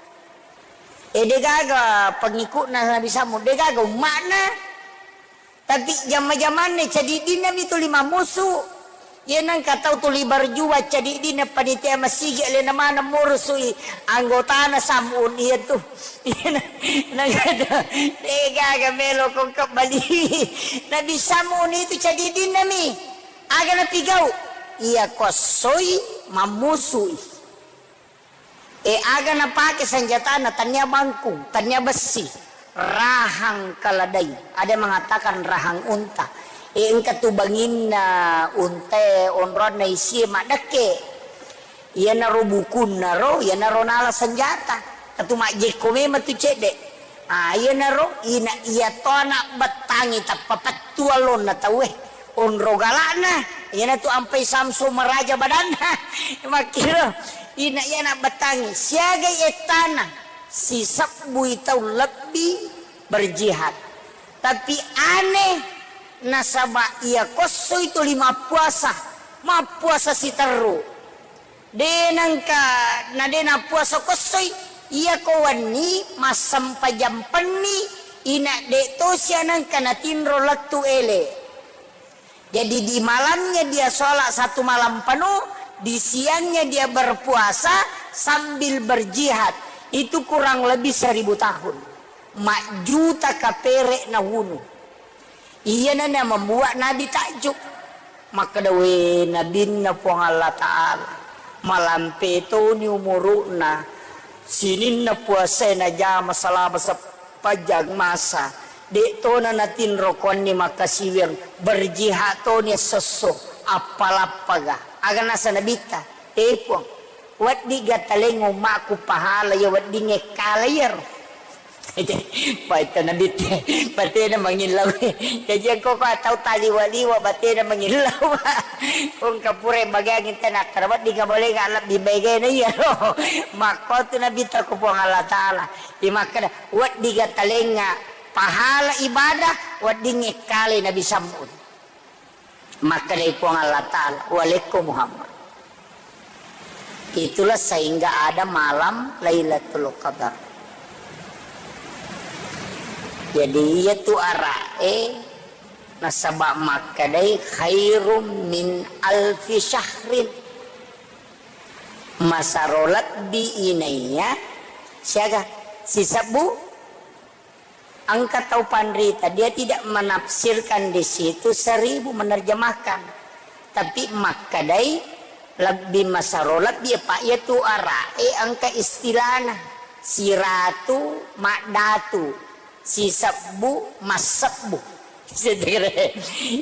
Eh, degaga pengikutna Nabi Sam'un, degaga umma'na. Tapi jama-jamanna cadiddinna mi tuli mammusu. Iya nengka tau tuli berjuang cadiddinna panitia masigi alena maneng murusui anggotana Sam'un iya tu. Iya na-, nengka degaga melo ko kebbali. Nabi Sam'un itu cadiddinna mi. Aga napigau? Iya kossoi mammusui. E, aga napake senjatana, tania bangkung, tania bessi, rahang keledai. Ada mengatakan rahang unta. E, engka tu banginna untae onronna isie maddekke. Iyanaro bukunnaro, iyanaro nala senjata. Katu majjekko memang tu cedde. Ah, iyanaro ina iya to anak bettangi tappa pettu allonna tauwe. Onro galakna, iyanatu ampai Samsung maraja badanna. Makkiro, ina iya anak bettangi, siagai ettana, sisebbui tau lebbi berjihad. Tapi aneh, nasaba iya kossoi tuli mappuasa, mappuasa siterru. De nengka, na de nappuasa kossoi, iyako wenni massempajang penni, ina de tosi anengka natinro lettu ele. Jadi di malamnya dia sholat satu malam penuh, di siangnya dia berpuasa sambil berjihad. Itu kurang lebih seribu tahun. Majjuta kapere nawunu. Iyana na membuat Nabi takjub. Makkeda, "We, Nabinna Puang Allah Ta'ala, malampe toni umuru'na, sininna puasae najama selama sepanjang masa, de' tona natinro konni makkasiwiang, berjihad toni essosso, appalappaga." Aga nasa Nabitta, "E Puang, wedding ga taleng ummaku pahala iya weddingnge kala iyaro." Paita Nabitte, batena mangillau. Jaji engko ko tau taliwa-liwa batena mangillau. Engka pura bagiang tena kara wedding ga boleh ga lebbi baigana iyaro. Makko tu Nabitta ko Puang Allah Ta'ala. Imakkeda, wedding ga talengnga pahala ibadah, weddingnge kale Nabi Sam'un. Makkedai Puang Allah Ta'ala, "Walekko Muhammad." Itulah sehingga ada malam Lailatul Qadar. Jadi, iyatu ara'e nasaba makkedai khairum min alfi syahrin. Masaro lebbi inaiya siaga sisebbu. Engka tau panrita, dia tidak menafsirkan di situ seribu, menerjemahkan. Tapi makkedai lebbi masaro lebbi, apa iyatu ara'e engka istilahna siratu maddatu. Sisebbu, massebbu.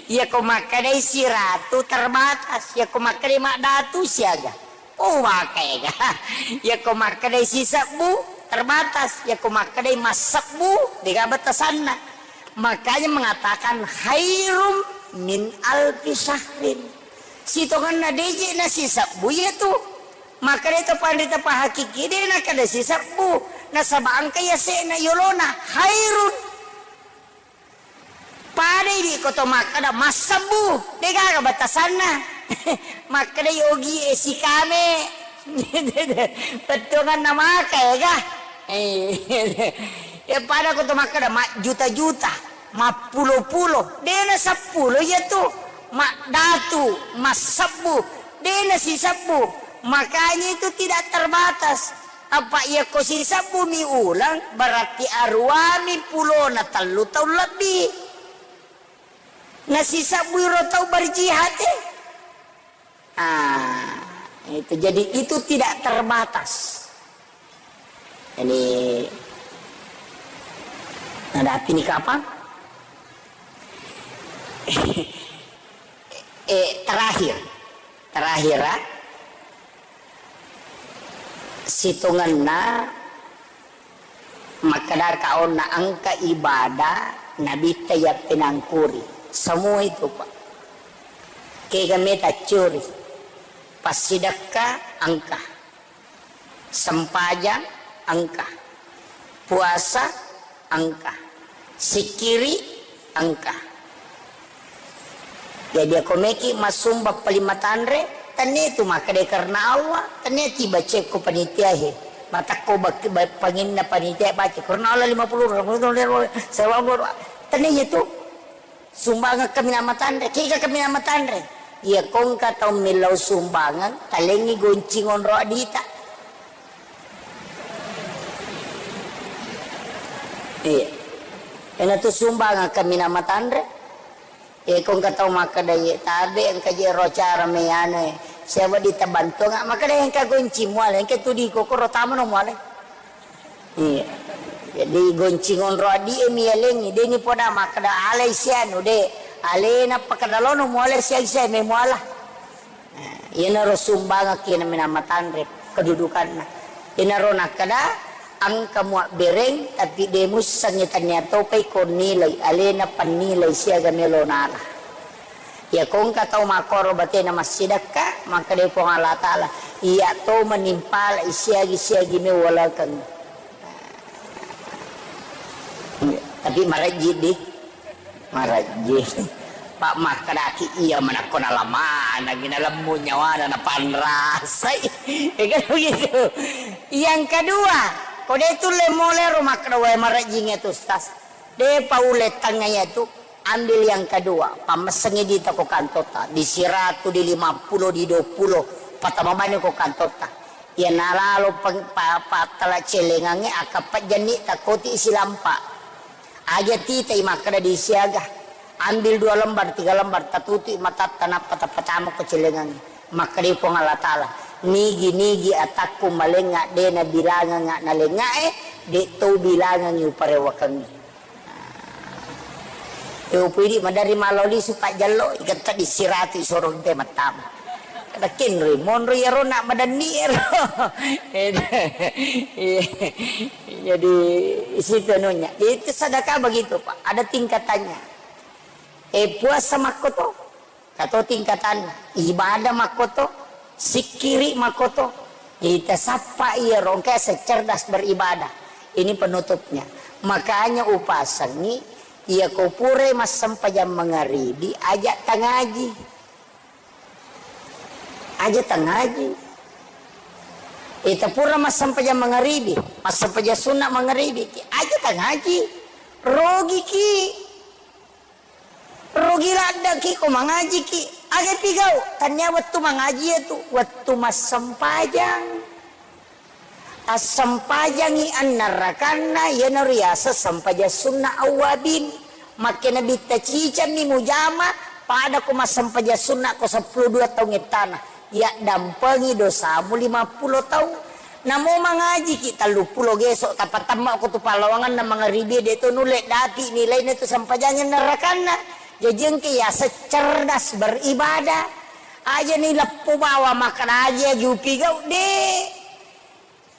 Iyako makkedai siratu terbatas, iyako makkedai maddatu siaga. Oh, maka ega. Iyako makkedai sisebbu terbatas, iyako makkedai massebbu dega batasanna. Makanya mengatakan khairum min alfi syahrin. Sitongenna deje na sisebbu iyatu. Makkedai to panrita pahakiki de nakkeda sisebbu. Nasaba engka yase'na yolona khairun. Pada idi ko to makkeda massebbu, degaga batasanna. Makkeda yogi e sikame. Pettuanganna maka ega. Eh, ya pada ko to makkeda majjuta-juta, mappulo-pulo, dena seppulo iyatu. Maddatu, massebbu, dena sisebbu. Makanya itu tidak terbatas. Apa iyako sisebbumi uleng, berarti aruami pulona tellu taung lebbi. Nasisebbui ro tau berjihad e. Ah, itu. Jadi itu tidak terbatas. Jadi, nadapi ni kapang? Eh, terakhir. Terakhir, ah. Sitongenna makkedaka onna engka ibadah nabitta yappenangkuri. Semua itu, Pak. Kega meta curi. Passidekka engka. Sempajang engka. Puasa engka. Sikkiri engka. Jadi, ako meki massumba paling matanre, tennia tu makkeda karena Allah, tennia tiba cekko panitia he. Matakko bak-, ba-, panginna panitia baca karena Allah lima puluh, tennia itu. Sumbangeng kaminang matanre, kega kaminang matanre. Iya, kongka tau millau sumbangeng, talengi goncing onro adita. Iya. Ena tu sumbangeng kaminang matanre. Eh, kongka tau makkeda, "Iye, tabe engka je ro cara me anu e. Siapa ditabantuang?" Makkeda, "Engka gonci muale, engka tu di kokoro tamano muale." Iya. Jadi gonci ngonro addi e mi yalengi, deni poda makkeda alai sianu de. Alena pakkeda lono muale siang siang me muala. Nah, iyanaro sumbangekki na minang matanre kedudukanna. Iyanaro nakkeda, engka muabbereng, tapi de mussengngi tania topai ko nilai, alena pannilai siaga melo nala. Iya kongka tau makkoro batena massidekka, makkedai Puang Allah Ta'ala, iya to manimpalai siagi-siagi mewalakeng. Tapi marejji di. Marejji. Pak makkedaki iya manakko nalamanangi nalemmu nyawana napanrasai. Ya kan begitu. Yang kedua, ko de tulle mole ro makkeda wae marejjingnge tu, Ustaz. De paule tengnga iya tu. Ambil yang kedua, pammessengi dita ko kantotta, di siratu, di lima puluh, di dua puluh, patama bani ko kantotta. Iya nalalo peng-, pa-, pattala celengangnge, akappa jenni takkoti silampa. Aja titai makkeda di siaga. Ambil dua lembar, tiga lembar, tatutui matatta nappa tapatama ko celengangnge. Makkedai Puang Allah Ta'ala, "Nigi-nigi atakku malengnga, de nabilangengnga nalengngae, de to bilangengngi uparewakengngi." Yo pui di madari malo lisu pajjallo, iketta di siratu isoro te mattama. Kada kenroi, monro iyaro nak madanni ero. Jadi, situ anunya. Itu sedekah begitu, Pak. Ada tingkatannya. Eh, puasa makkoto. Kato tingkatanna, ibadah makkoto, sikkiri makkoto. Jadi tasappa iyaro engka cerdas beribadah. Ini penutupnya. Makanya upasengi Iyako purai massempajang mangaribi, aja tangaji. Aja tangaji. Ita pura massempajang mangaribi, massempajang sunna mangaribi, aja tangaji. Rogiki. Rugi laddeki ko mangajiki. Aga pigau? Tania wettu mangaji itu, wettu massempajang. Assempajangi annarakanna, iyanaro riaseng sempajang sunna awwabin. Makkena bitta cicammi mujama, pada ko massempajang sunna ko seppulo dua taung ettana. Yaddampengi dosamu lima puluh taung. Namo mangajiki telluppulo geso, tapatemma ko tu pallawanganna mangaribi, de to nulle dapi nilaina tu sempajangnge nerrakanna. Jaji engka yaseng cerdas beribadah. Aja ni leppo bawa makkeda aja jupi gau de.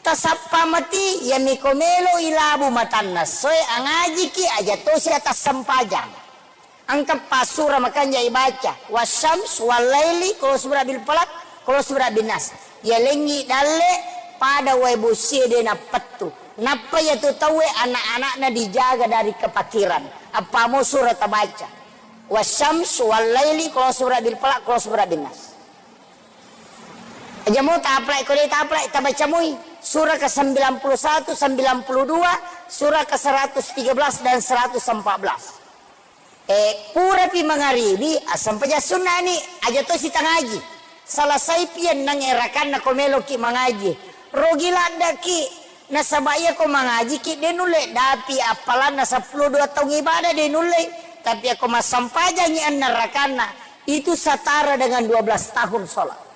Tasappa mati, yami ko melo ilabu matanna soe angajiki aja tosi atas sempajang. Engka passura makanja ibaca, "Wasyams wal laili, qul a'udzu birabbil falaq, qul a'udzu birabbin nas." Yalengngi dalle pada wae bosie de nappettu. Nappa yatu tauwe anak-anakna dijaga dari kepakiran. Appamo sura tabaca. "Wasyams wal laili, qul a'udzu birabbil falaq, qul a'udzu birabbin nas." Aja mo taplai, ko de taplai, tabaca mui. Surah ke sembilan puluh satu, sembilan puluh dua, surah ke seratus tiga belas dan seratus empat belas. Eh, purapi mangaribi, assempaja sunnani, aja to sitangaji. Salasaipi ennang erakanna ko meloki mangaji. Rogi laddaki, nasaba iya ko mangajiki, de nulle dapi appalanna seppulo dua taung ibadah, de nulle. Tapi ako massempajangi ennang rakanna, itu setara dengan dua belas tahun sholat.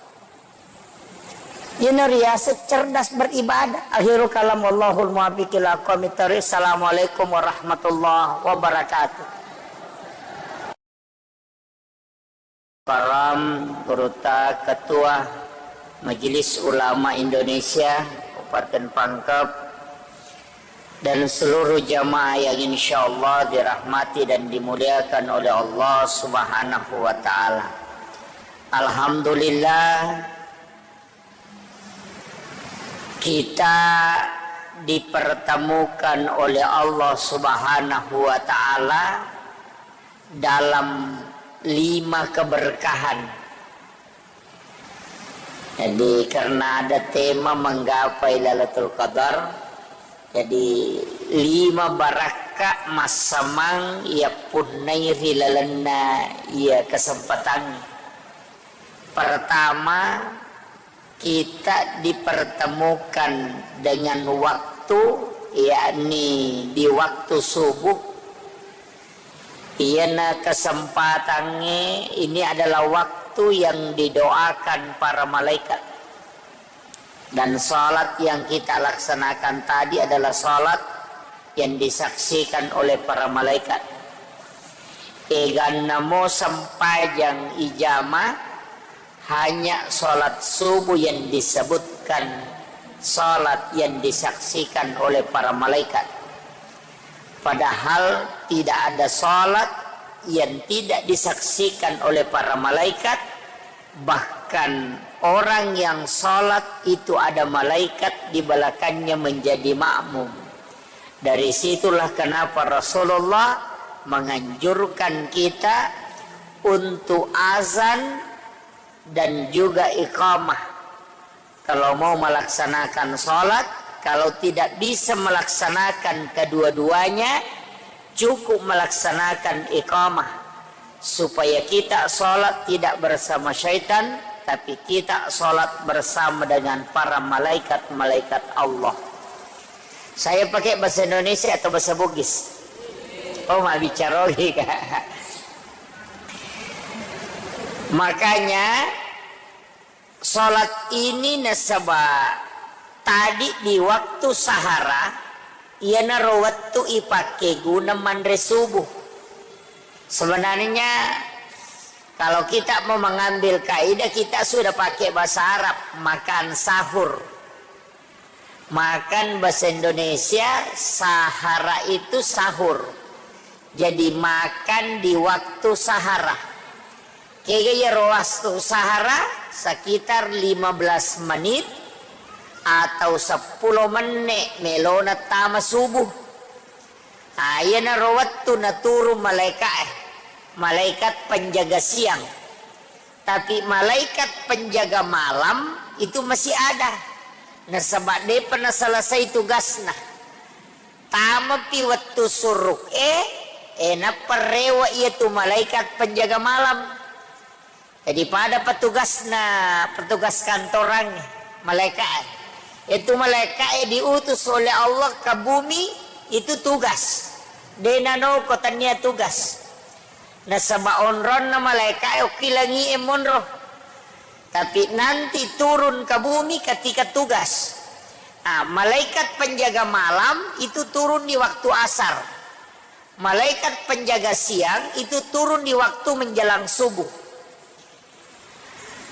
Iyana riaseng cerdas beribadah. Akhirul kalam, wallahul muwaffiq ila aqwamit thariq. Assalamualaikum warahmatullahi wabarakatuh. Karam, Gurutta, Ketua Majelis Ulama Indonesia Kabupaten Pangkep, dan seluruh jamaah yang insyaallah dirahmati dan dimuliakan oleh Allah Subhanahu wa Ta'ala. Alhamdulillah, kita dipertemukan oleh Allah Subhanahu wa Ta'ala dalam lima keberkahan. Jadi, karena ada tema menggapai Lailatul Qadar, jadi lima barakka massamang iya punnai ri lalenna iya kesempatan. Pertama, kita dipertemukan dengan waktu, yakni di waktu subuh. Iyana kesempatangnge, ini adalah waktu yang didoakan para malaikat. Dan salat yang kita laksanakan tadi adalah salat yang disaksikan oleh para malaikat. Eganna mo sempajang ijama, hanya salat subuh yang disebutkan salat yang disaksikan oleh para malaikat. Padahal tidak ada salat yang tidak disaksikan oleh para malaikat, bahkan orang yang salat itu ada malaikat di belakangnya menjadi makmum. Dari situlah kenapa Rasulullah menganjurkan kita untuk azan dan juga iqamah. Kalau mau melaksanakan salat, kalau tidak bisa melaksanakan kedua-duanya, cukup melaksanakan iqamah. Supaya kita salat tidak bersama syaitan, tapi kita salat bersama dengan para malaikat-malaikat Allah. Saya pakai bahasa Indonesia atau bahasa Bugis? Oh, mabbicara oke, Kak. Makanya, salat ini nasaba tadi di waktu sahara, iyanaro wettu ipakkeguna manre subuh. Sebenarnya, kalau kita mau mengambil kaidah, kita sudah pakai bahasa Arab, makan sahur. Makan bahasa Indonesia, sahara itu sahur. Jadi makan di waktu sahara. Kega iyaro waktu sahara? Sekitar lima belas menit atau seppulo menne' melona tama subuh. Ah, iyanaro wettu naturung malaika'e, malaikat penjaga siang. Tapi malaikat penjaga malam itu masih ada. Nasaba depa naselesai tugasna. Tamapi wettu suruk e, e, nappa rewe iyatu malaikat penjaga malam. Jadi pada petugasna, petugas kantorang, malaika'e. Itu malaika'e diutus oleh Allah ke bumi, itu tugas. De nanoko tania tugas. Nasaba onronna malaika'e okkilangi e monro. Tapi nanti turun ke bumi ketika tugas. Nah, malaikat penjaga malam itu turun di waktu asar. Malaikat penjaga siang itu turun di waktu menjelang subuh.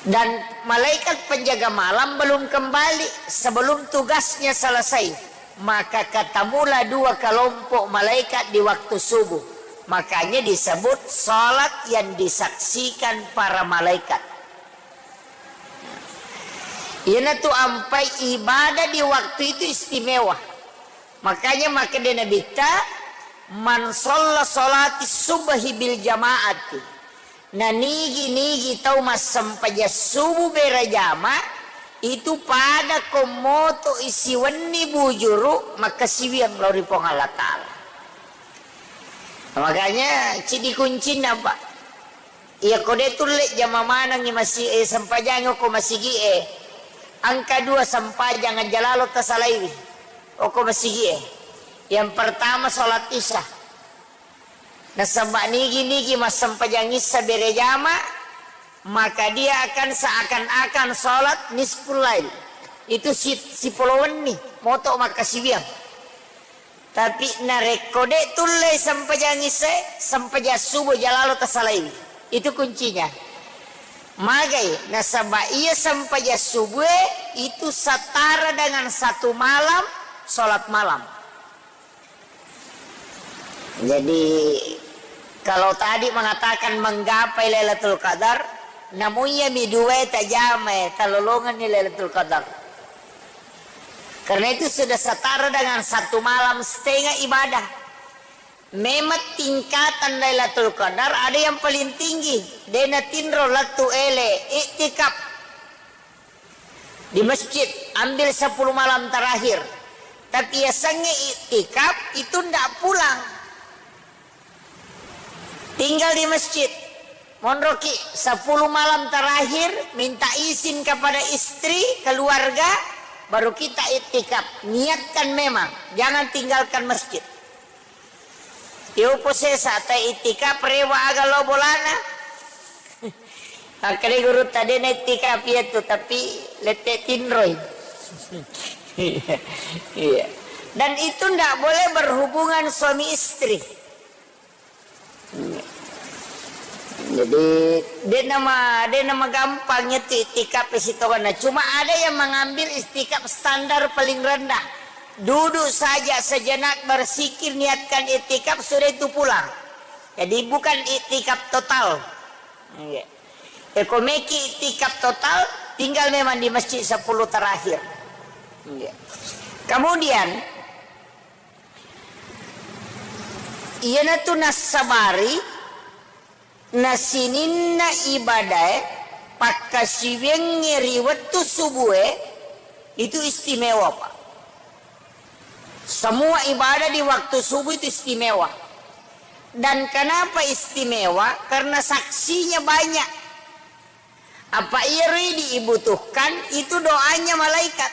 Dan malaikat penjaga malam belum kembali sebelum tugasnya selesai. Maka ketemulah dua kelompok malaikat di waktu subuh. Makanya disebut salat yang disaksikan para malaikat. Iyanatu ampai ibadah di waktu itu istimewa. Makanya makkeda Nabitta, "Man shalla sholati subhi bil jama'ati." Nanigi-nigi tau massempajang subuh berejama, itu pada ko moto isiwenni bujuru makkasiwiang lao ri Puang Allah Ta'ala. Makanya cidi kuncinna, Pak. Iya, ko de tulle jama manengngi masi-, eh, sempajangi okko masigi e, engka dua sempajang aja lalo tasalaiwi okko masigi e. Yang pertama, sholat isya. Nasaba nigi-nigi massempajang isya berejama, maka dia akan seakan-akan sholat nisful lail. Itu si-, sipolo wenni, moto makkasiwiang. Tapi narekko de tulle sempajang isya, sempajang subuh jalalo tasalaiwi. Itu kuncinya. Magai, nasaba iya sempajang subuh e itu setara dengan satu malam sholat malam. Jadi, kalau tadi mengatakan menggapai Lailatul Qadar, namun iya mi dua tajamai, talolonganni Lailatul Qadar. Karena itu sudah setara dengan satu malam setengah ibadah. Memang tingkatan Lailatul Qadar ada yang paling tinggi, de natinro lettu ele, iktikaf. Di masjid, ambil sepuluh malam terakhir. Tapi yasengnge iktikaf itu ndak pulang. Tinggal di masjid. Monroki sepuluh malam terakhir, minta izin kepada istri, keluarga, baru kita iktikaf. Niatkan memang, jangan tinggalkan masjid. Yopo sesa ta iktikaf rewa aga lo bolana. Makkeda gurutta, de na iktikaf iyatu, tapi lette tinroi. Iya. Iya. Dan itu ndak boleh berhubungan suami istri. Jadi, de nama, de nama gampang itu iktikaf sitonganna. Cuma ada yang mengambil iktikaf standar paling rendah. Duduk saja sejenak, berzikir, niatkan iktikaf, sudah itu pulang. Jadi bukan iktikaf total. Iya. Eko meki iktikaf total, tinggal memang di masjid sepuluh terakhir. Iya. Kemudian, iyanatu nassabari nasininna ibadae pakkasiwiangnge ri wettu subue, itu istimewa, Pak. Semua ibadah di waktu subuh itu istimewa. Dan kenapa istimewa? Karena saksinya banyak. Apa iyaro dibutuhkan itu doanya malaikat.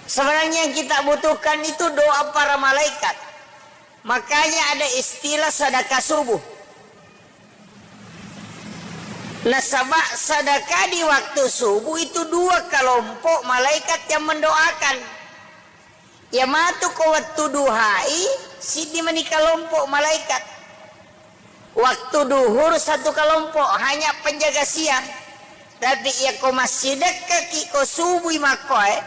Sebenarnya yang kita butuhkan itu doa para malaikat. Makanya ada istilah sedekah subuh. Nasaba sedekah di waktu subuh itu dua kelompok malaikat yang mendoakan. Iya matu ko wettu duhai, siddi mani kelompok malaikat. Waktu duhur satu kelompok, hanya penjaga siang. Tapi iya ko massidekkaki ko subui makkoe,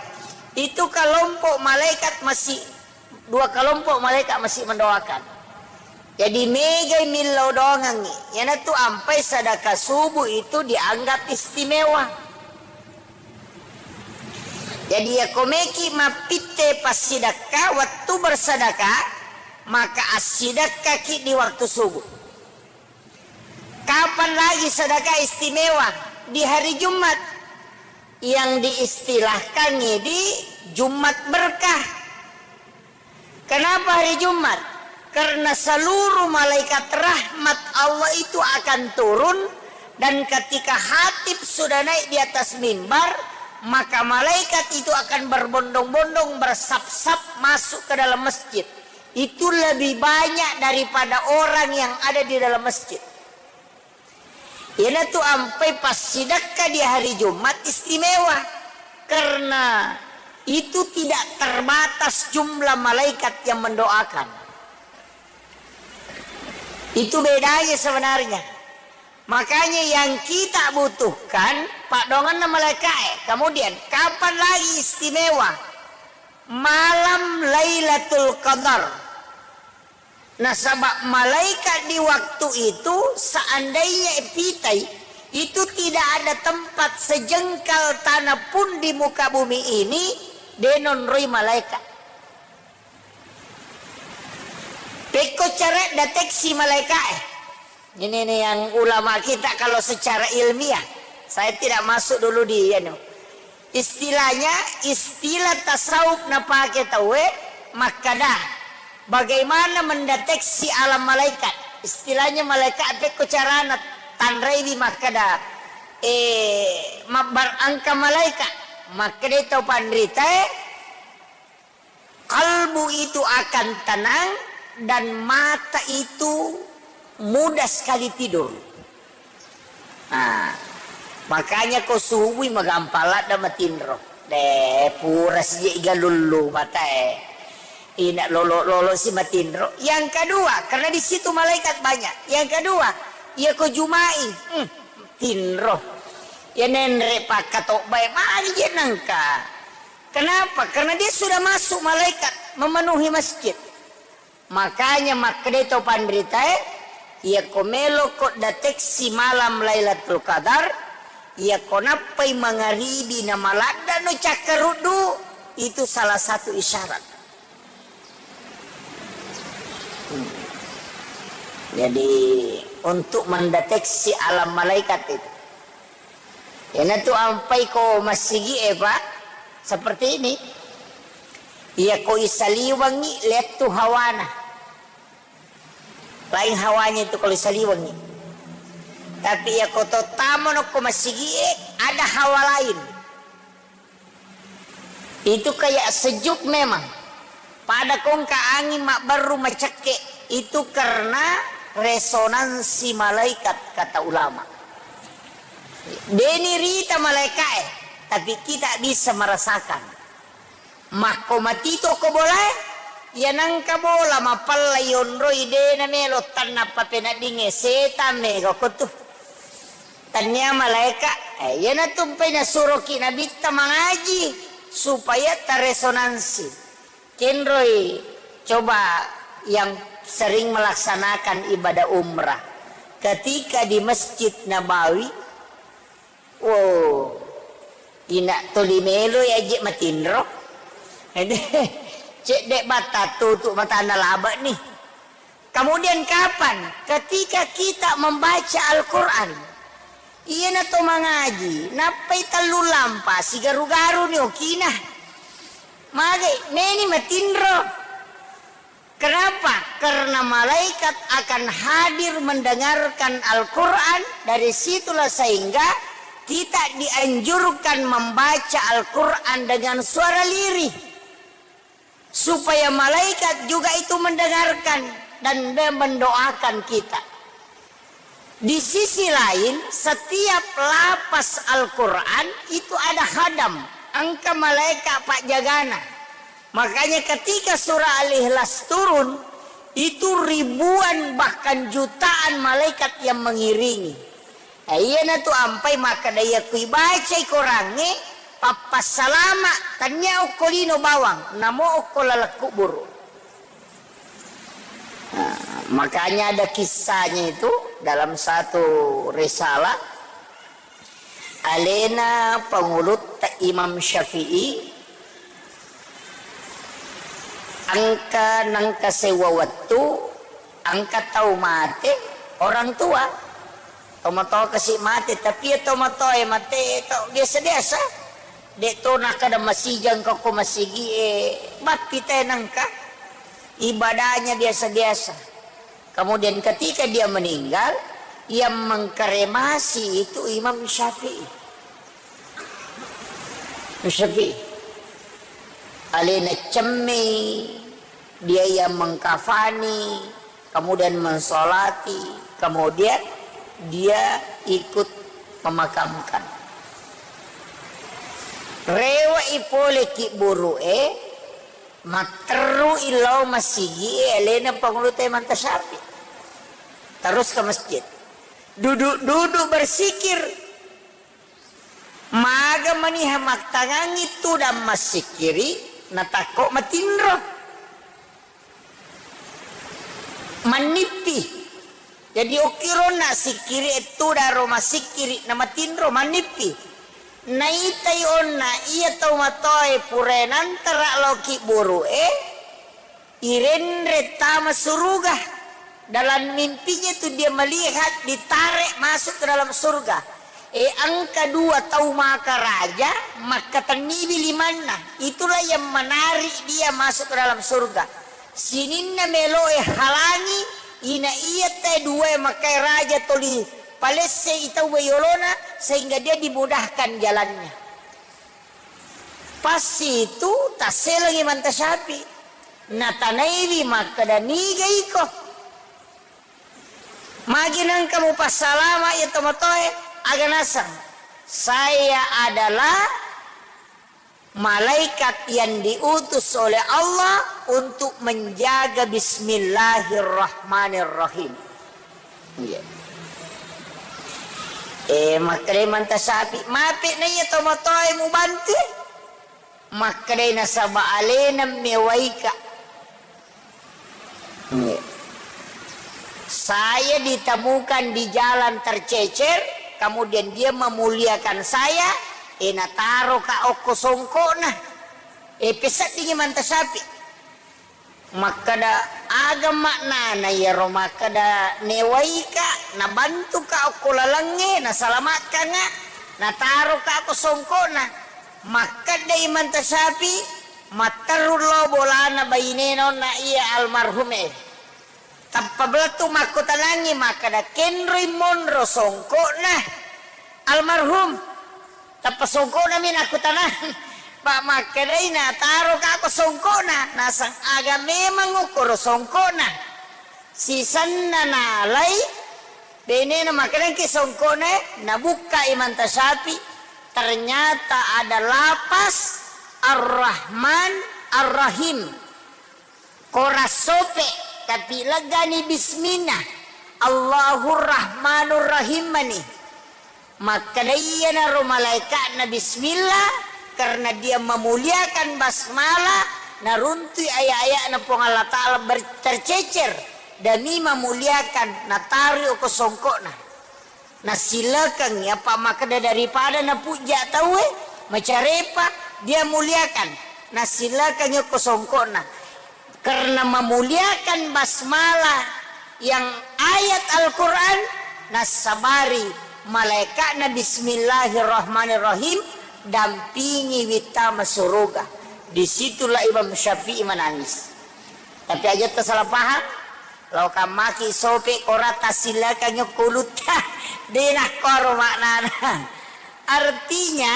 itu kelompok malaikat masih, dua kelompok malaikat masih mendoakan. Jadi megai millau doangengngi. Iyanatu ampai sedekah subuh itu dianggap istimewa. Jadi, iya ko meki mappitte passidekka, wettu bersedekah, Maka assidekkaki di waktu subuh. Kapan lagi sedekah istimewa? Di hari Jumat, yang diistilahkan di Jumat berkah. Kenapa hari Jumat? Karena seluruh malaikat rahmat Allah itu akan turun, dan ketika khatib sudah naik di atas mimbar, maka malaikat itu akan berbondong-bondong, bersap-sap masuk ke dalam masjid. Itu lebih banyak daripada orang yang ada di dalam masjid. Iyanatu ampai passidekka di hari Jumat istimewa, karena itu tidak terbatas jumlah malaikat yang mendoakan. Itu bedanya sebenarnya. Makanya yang kita butuhkan, paddoangenna malaikat. Kemudian, kapan lagi istimewa? Malam Lailatul Qadar. Nasaba malaikat di waktu itu, seandainya pitai, itu tidak ada tempat sejengkal tanah pun di muka bumi ini, de nonroi malaikat. Pekko cara deteksi malaikat, eh. Ini nih yang ulama kita kalau secara ilmiah, saya tidak masuk dulu di, anu. Istilahnya, istilah tasawuf napake tauwe, makkeda, bagaimana mendeteksi alam malaikat. Istilahnya malaikat, pekko carana tanraiwi makkeda, eh, mabbar engka malaikat. Makkeda tau panritae, kalbu itu akan tenang dan mata itu mudah sekali tidur. Nah, makanya ko subui magampang ladda matinro. De, pura sije igalullu matae. Ina lolo-lolo si matinro. Yang kedua, karena di situ malaikat banyak. Yang kedua, iya ko Jumai, hmm, tinro. Ya nenre pakkatobbae magi je nangka. Kenapa? Karena dia sudah masuk malaikat memenuhi masjid. Makanya makkedai to panritae, iyako meloko deteksi malam Lailatul Qadar, iyako nappai mangaribi na maladdano cakkaruddu, itu salah satu isyarat. Hmm. Jadi, untuk mendeteksi alam malaikat itu. Iyanatu ampai ko massigi'e, Pak, seperti ini. Iyako isaliwengngi lettu hawana. Lain hawanya itu kalau isaliwengngi. Tapi iyako to tamo nokko massigi'e, ada hawa lain. Itu kayak sejuk memang. Pada kongka angin mabbaru macekke, itu karena resonansi malaikat, kata ulama. Deni rita malaikae, tapi kita bisa merasakan. Makko matito ko bolae, iya nangka bola mapella yonroi dena melo tanna papeneddingnge, setan mega ko tu. Tania malaika, eh, iyanatu mpai nasuroki Nabitta mangaji supaya taresonansi. Kenroi coba yang sering melaksanakan ibadah umrah. Ketika di Masjid Nabawi, wow, ina toli meloi aje matinro. Cedde batta tutu matanna laba ni. Kemudian kapan? Ketika kita membaca Al-Quran. Iyana to mangaji, nappai tellu lampa, sigaru-garu ni okina. Mage, meni matinro. Kenapa? Karena malaikat akan hadir mendengarkan Al-Quran, dari situlah sehingga kita dianjurkan membaca Al-Quran dengan suara lirih. Supaya malaikat juga itu mendengarkan dan de-, mendoakan kita. Di sisi lain, setiap lapas Al-Quran itu ada khadam, engka malaikat pajagana. Makanya ketika surah Al-Ikhlas turun, itu ribuan bahkan jutaan malaikat yang mengiringi. Eh, iyanatu ampai makkeda, iya kui bacai korangnge, pappassalama, tania okko lino bawang, namo okko laleng kuburu. Nah, makanya ada kisahnya itu dalam satu risalah, alena pangulutta Imam Syafi'i, Engka, nengka sewwa wettu, engka tau mate, orang tua. Tomatoa kasi mate, tapi iya tomatoae mate to biasa-biasa. De' to nakkeda masijang ko, ko masigi'e, bappi te nengka. Ibadahnya biasa-biasa. Kemudian ketika dia meninggal, yang mengkremasi itu Imam Syafi'i. Imam Syafi'i. Alena cemmei, dia yang mengkafani, kemudian mensolati, kemudian dia ikut memakamkan. Rewe'i pole kibburu'e, matterru'i lao masigi'e alena Pangulutta Imam Syafi'i. Terus ke masjid. Duduk-duduk bersikir. Maga maniha mattangangngi tudang massikkiri, natakko matinro. Mannippi. Jadi, okkironna sikkiri ettudaro masikkiri namatinro, mannippi. Naitai onna iya tau matoae purae nantara lao kibburu'e, irenre tama suruga. Dalam mimpinya itu dia melihat ditarik masuk ke dalam surga. E, engka dua tau maka raja, makkatenniwi limanna. Itulah yang menarik dia masuk ke dalam surga. Sininna meloe halangi, ina iya te dua makai raja toli palesse itau yolona, sehingga dia dimudahkan jalannya. Pas itu tasselengi Imam Syafi'i. Natanaiwi makkeda, "Niga iko?" Magi nengka mupassalama iya tomatoe, aga naseng, "Saya adalah malaikat yang diutus oleh Allah untuk menjaga Bismillahirrahmanirrahim." Iya. Eh, makkedai Imam Syafi'i, "Mape na iya tomatoe mubantu?" Makkedai, "Nasaba alena mewaika." Saya ditemukan di jalan tercecer, kemudian dia memuliakan saya, eh, nataroka okko songkokna. Eh, peseddingi Imam Syafi'i. Makkeda, "Aga maknana iyaro makkeda newaika, nabantuka okko lalengnge, nasalamakkanga, nataroka okko songkokna?" Makkedai Imam Syafi'i, "Matteru lo bolana bainena onna iya almarhum e." Tappa belettu makkutanangngi makkeda, "Kenroi monro songkokna almarhum?" Tappa songkokna mi nakkutanang. Pa makkedai, "Nataroka ko songkokna?" Naseng, "Aga memang okkoro songkokna?" Sisenna nalai, benena makkedangki songkokna, nabukka Imam Syafi'i, ternyata ada lapas Ar-Rahman Ar-Rahim. Kora sope, tapi legani bismillah. Allahur Rahmanur Rahim mani. Makkeda iyanaro malaikatna bismillah, karena dia memuliakan basmalah, naruntui ayat-ayatna Puang Allah Ta'ala ber-, tercecer demi memuliakan, nataroi ko songkokna. Nasilekengngi, apa makkeda daripada napujja tauwe, macarepa, dia muliakan. Nasilekengngi ko songkokna. Karena memuliakan basmalah yang ayat Al-Quran, nassabari malaikatna bismillahirrahmanirrahim, dampingi wittama suruga. Disitulah Imam Syafi'i menangis. Tapi aja salah paham. Lao kammaki sope kora tassilakangngi okko ulutta. De nakkoro maknana. Artinya,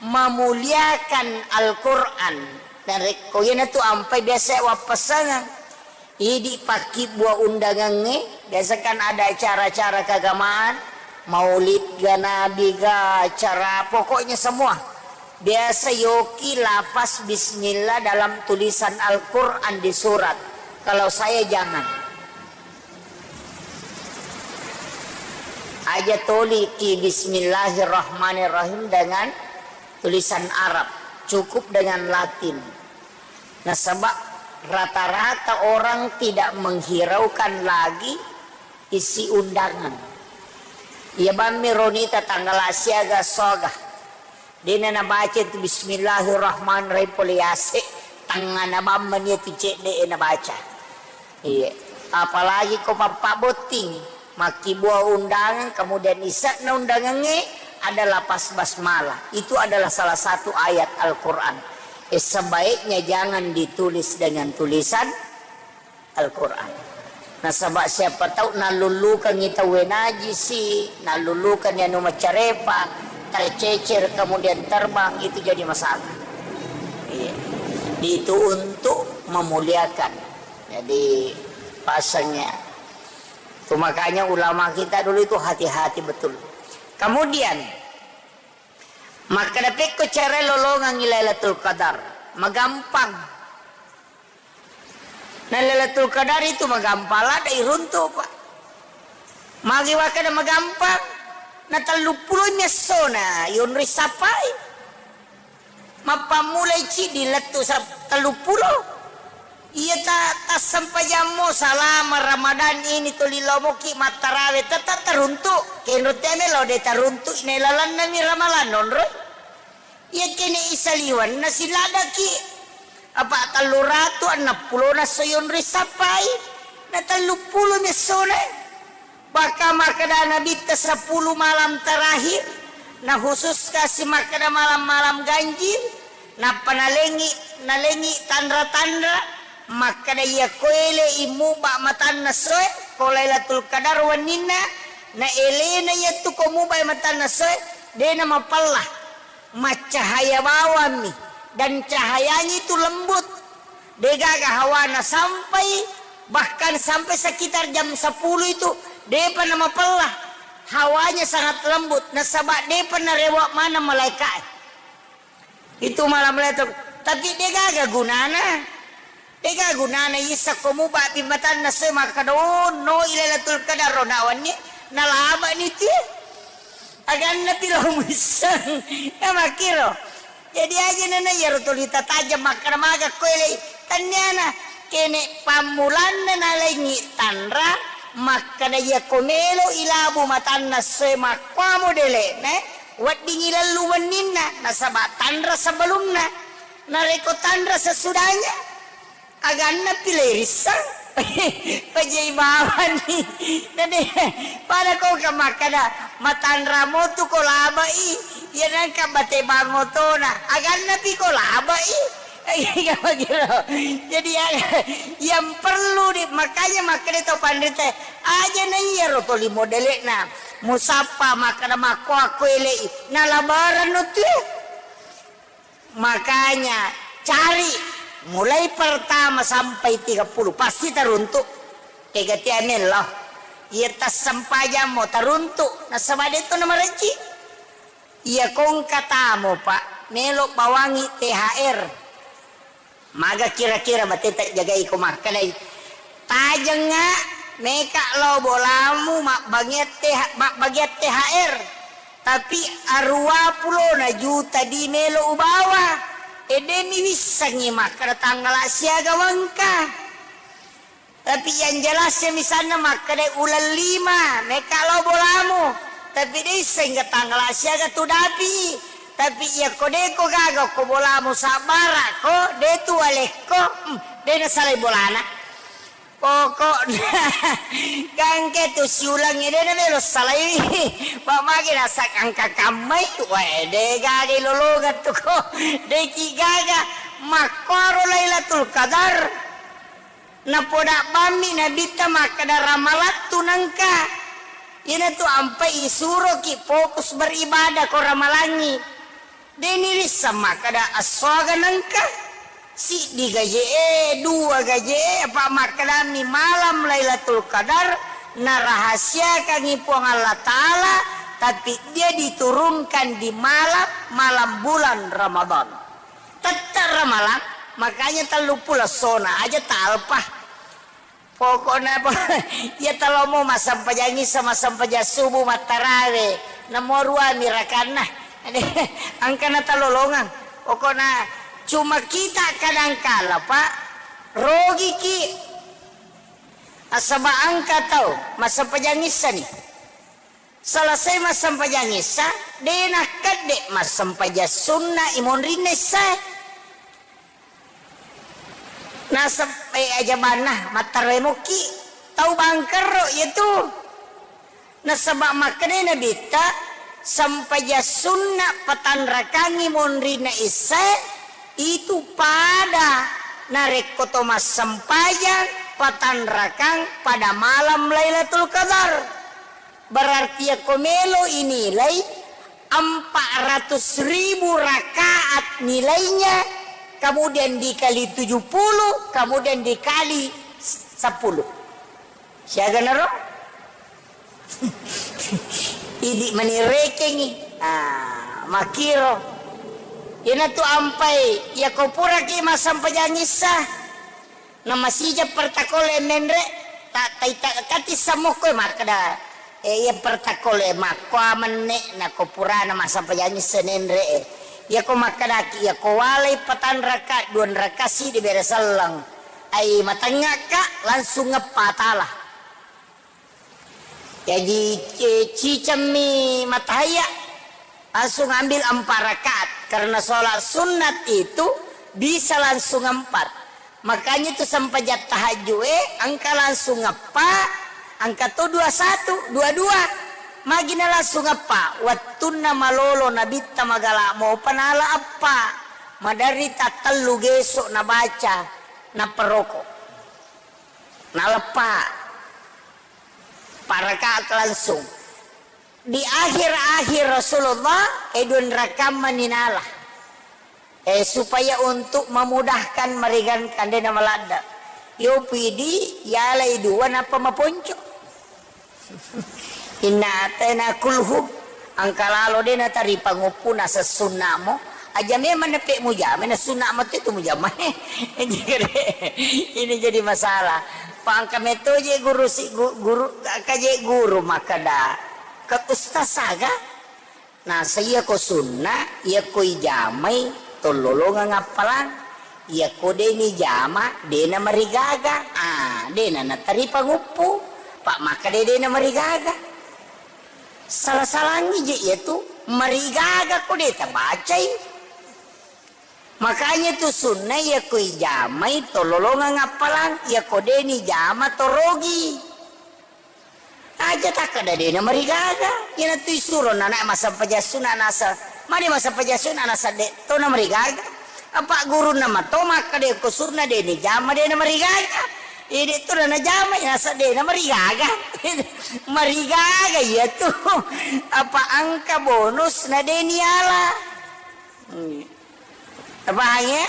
memuliakan Al-Quran. Dan rekko iyanatu ampai biasa wappasangeng. Idi pakkibua undangangnge, biasa kan ada acara-acara keagamaan, maulid ga, nabi ga, acara, pokoknya semua. Biasa yoki lafaz bismillah dalam tulisan Al-Quran di surat. Kalau saya jangan. Aja toliki bismillahirrahmanirrahim dengan tulisan Arab. Cukup dengan Latin. Nasaba rata-rata orang tidak menghiraukan lagi isi undangan. Iya bammi ronita tanggal siaga soga. Dena nabaca tu bismillahirrahmanirrahim pole yase. Tangngana bammani tu cedde e nabaca. Iya. Apalagi ko pappabotting, makkibua undangan, kemudian ise'na undangangnge adalah pas basmalah. Itu adalah salah satu ayat Al-Quran. Eh, sebaiknya jangan ditulis dengan tulisan Al-Quran. Nasaba siapa tahu nallullukangi tauwe najisi, nallullukangi anu macarepa, tercecer kemudian terbang, itu jadi masalah. Iya. Itu untuk memuliakan. Jadi pasangnya. Itu makanya ulama kita dulu itu hati-hati betul. Kemudian makkeda pekko cara lolongangi Lailatul Qadar, magampang. Nah, Lailatul Qadar itu magampang, ladde iruntu, Pak. Magi wakkeda magampang, na telluppulo mi essona yonroi sappai. Mappammulai ciddi lettu sa-, telluppulo. Iya ta-, tassempajammo salama Ramadan ini tuli lomoki mattarawe, tetap teruntu. Kenro teme lo de teruntu, ne lalannami Ramalan nonroi. Iyakkene isaliwenna siladdaki, apa telluratu enneng pulona esso yonroi sappai, na telluppulo mi essona. Bahkan makkeda Nabitta sepuluh malam terakhir, na khususkasi makkeda malam-malam ganjil, nappa nalengi, nalengi tanra-tanra, makkeda iya ko ele i muba matanna essoe, ko Lailatul Qadar wenninna, na elena iyattu ko muba matanna essoe, de na mapella. Maccahaya bawammi, dan cahayanya itu lembut, degaga hawana sampai, bahkan sampai sekitar jam sepuluh itu depa namapella, hawanya sangat lembut, nasaba depa narewa maneng malaika. Itu malam Lailatul, tapi degaga gunana. Ega gunana issa ko mubapi matanna essoe makkeda, "Oh, no, i Lailatul Qadar ro nawanni, nalabani tie." Aganna pi lo muisseng. Ya makkiro. Jadi aja nana iyaro tuli tatajeng makkeda maga ko elei. Tanniana kene pammulanna nalengi tanra makkeda iya ko melo ilabu matanna essoe makkuamo dele'na, weddingi lellu wenninna nasaba tanra sebelumna. Narekko tanra sesudahnya, aganna pi le risseng. Pajai bawani. Nade, pada ko ka makkada, matanra motu ko labai, iya nangka bate bangotona. Aganna pi ko labai. Iya, begitu. Jadi, ya, yang perlu di, makanya makkada tau panrita, aja na iya ro toli modele'na. Musappa makkada makko akko elei. Nalabaran no tu. Makanya, cari mulai pertama sampai tiga puluh, pasti taruntu. Tega tia mello. Iya tassempajammo taruntu, nasaba de tu namarejji. Iya kongka tamo, Pak, melo bawangi T H R. Maga kira-kira bateta jagai ko makkedai. Tajengnga meka lao bolamu mabbagian T H, mabbagian T H R. Tapi aruwa pulona juta di melo ubawa. E, de mi wissengngi makkeda tanggala siaga wengka. Tapi yang jelasnya misalnya makkeda uleng lima, meka lao bolamu. Tapi de isseng tanggala siaga tu dapi. Tapi iya ko de ko gaga ko bolamu sabbara ko, de tu walekko, hmm, de nasalai bolana. Pokokna, gangke tu siulang ede na melo salai. Pak magi rasa angka kammai, wae de gaga lolongan tu ko. De ki gaga, makkoro Lailatul Qadar. Napoda bammi Nabitta makkada ramalattu nengka. Ina tu ampai isuroki fokus beribadah ko ramalangi. Deni risseng makkada essoaga nengka. Siddi gaje'e, dua gaje'e, apa makkadanni malam Lailatul Qadar narahasiakangi Puang Allah Ta'ala, tapi dia diturunkan di malam, malam bulan Ramadan. Tette ramalang, makanya telluppulo essona aja talpa. Pokokna, iya talomo massempajang issa, massempajang subuh, mattarawe, namo ruami rakanna. Engka natalolongang. Pokokna cuma kita kadangkala, Pak, rogiki. Nasaba engka tau massempajang issani. Selesai massempajang issa, de nakkedde massempajang sunna imonrinna issae. Nasab-, eh, ajabanna, mattaroi mukki. Tau bangkerro iyatu. Nasaba makkedai Nabitta, sempajang sunna patanrakangngi monrinna issae, itu pada narekko to massempajang patanrakang pada malam Lailatul Qadar. Berarti yakko melo inilai empat ratus ribu rakaat nilainya, kemudian dikali tujuh puluh, kemudian dikali sepuluh. Siaga naro? Idi mani rekengi. Ah, makiro. Iyanatu ampai, yako puraki massempajang issa. Namasija pertakole menre, ta-, taita-, kati samokko makkeda, eh, iya pertakole makkoa menne, nako purana massempajang issa nenre, eh. Yako makkedaki, yako walai patanraka, duanraka sidi bere selleng. Ai matengngaka, langsung ngeppa tala. Jaji, eh, cicemmi matahaya, langsung ambil empat rakaat. Karena sholat sunat itu bisa langsung empat. Makanya itu sempajang tahajud, eh, engka langsung eppa, engka to dua satu, dua dua. Magina langsung eppa, wattunna malolo nabitta magala mopa nala eppa. Maderri tattellu gesok nabaca, naperoko. Naleppa. Empat rakaat langsung. Di akhir-akhir Rasulullah, eh, dua rakaat mani nala. Eh, supaya untuk memudahkan meringankan, de namaladda. Yo pidi, yalai dua, nappa maponco. Inna atena kulhu. Engka lalo de natari panguppu naseng sunnamo. Aja memang nepe mujama, na sunna mate tu mujama. Ini jadi masalah. Pangka meto je guru si gu-, guru, kaje guru makkeda. Ke ustaz aga? Naseng iya ko sunna, iya ko ijamai, tollolongeng appalang. Iya ko de nijama, de namarigaga. Ah, de na natari panguppu. Pa makkeda de namarigaga. Sala-salangngi je iyatu, marigaga ko de tabacai. Makanya tu sunna iya ko ijamai tololongeng appalang, iya ko de nijama torogi. Aja takkeda de namarigaga. Iyanatu isuro nana massempajang sunna nasa. Mani massempajang sunna nasa de to namarigaga. Apa gurunna mato makkeda ko sunna de nijama de namarigaga. Ide tu na najama nasa de namarigaga. Marigaga iyatu. Apa engka bonus na de niala. Hmm. Tapahangi ya?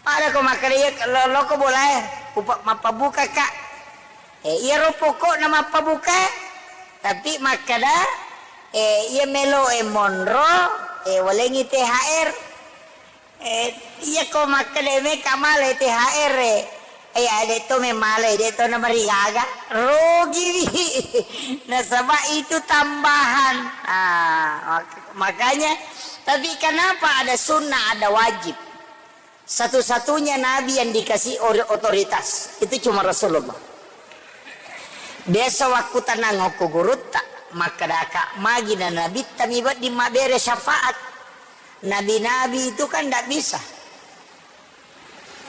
Pada ko makkeda iya lo-, loko bolae, upa-, mappabuka ka. Eh, iyaro pokokna mappabuka, tapi makkeda, eh, iya melo e monro, eh, walengi T H R. Eh, iya ko makkeda meka male T H R e. Eh, ya, de to memale, de to namarigaga. Rogiwi. Nasaba itu tambahan. Ah, mak-, makanya, tapi kenapa ada sunnah, ada wajib? Satu-satunya nabi yang dikasih ori-, otoritas itu cuma Rasulullah. Biasa wakku tanang okko gurutta, makkadaka magi na nabitta mi wedding mabbere syafaat. Nabi-nabi itu kan ndak bisa.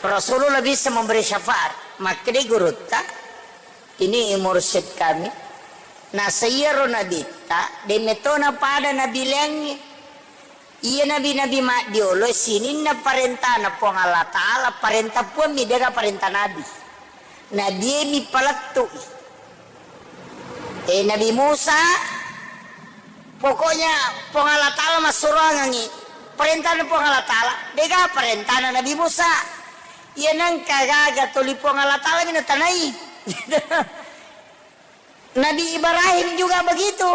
Rasulullah bisa memberi syafaat. Makkeda gurutta, ini mursyid kami. Nasaiyaro nabitta, de metona pada nabi leangnge. Iya nabi-nabi maddiolo sininna parentana Puang Allah Ta'ala, parenta Puang mi, dega parenta nabi. Nabi mi palettu'i. Eh, Nabi Musa, pokoknya Puang Allah Ta'ala massuroangengi. Parentana Puang Allah Ta'ala, dega parentana Nabi Musa. Iya nengka gaga toli Puang Allah Ta'ala mi natanai. Nabi Ibrahim juga begitu.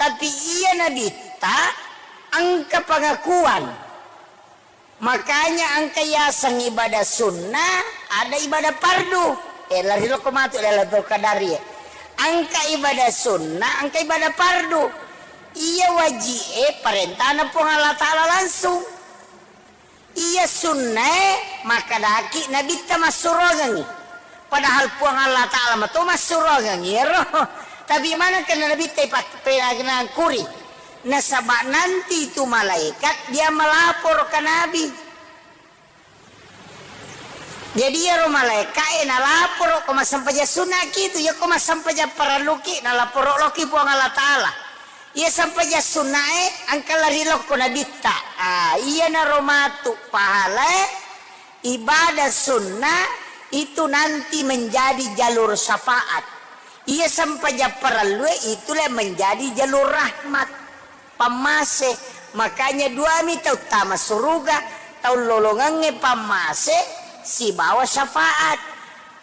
Tapi iya nabitta engka pengakuan. Makanya engka yaseng ibadah sunnah, ada ibadah fardu. Eh, lari loko matu Lailatul Qadar ya. Engka ibadah sunnah, engka ibadah fardu. Iya waji e parentana Puang Allah Ta'ala langsung. Iya sunnae makkadaki nabitta massuroangengi. Padahal Puang Allah Ta'ala mato massuroangengi ero. Tapi maneng kena nabitta ipak-, penangkuri. Nasaba nanti itu malaikat dia melapor ke Nabi. Jadi iyaro malaeka'e nalaporo ko massempajang sunnaki tu, iya ko massempajang parelluki nalaporo loki Puang Allah Ta'ala. Iya sempajang sunnae engka lari lokko nabitta. Ah, iyanaro matu pahalae ibadah sunnah itu nanti menjadi jalur syafaat. Iya sempajang parellue itulah menjadi jalur rahmat. Pammase. Makanya duami tau tama suruga, tau lolongengnge pammase sibawa syafaat.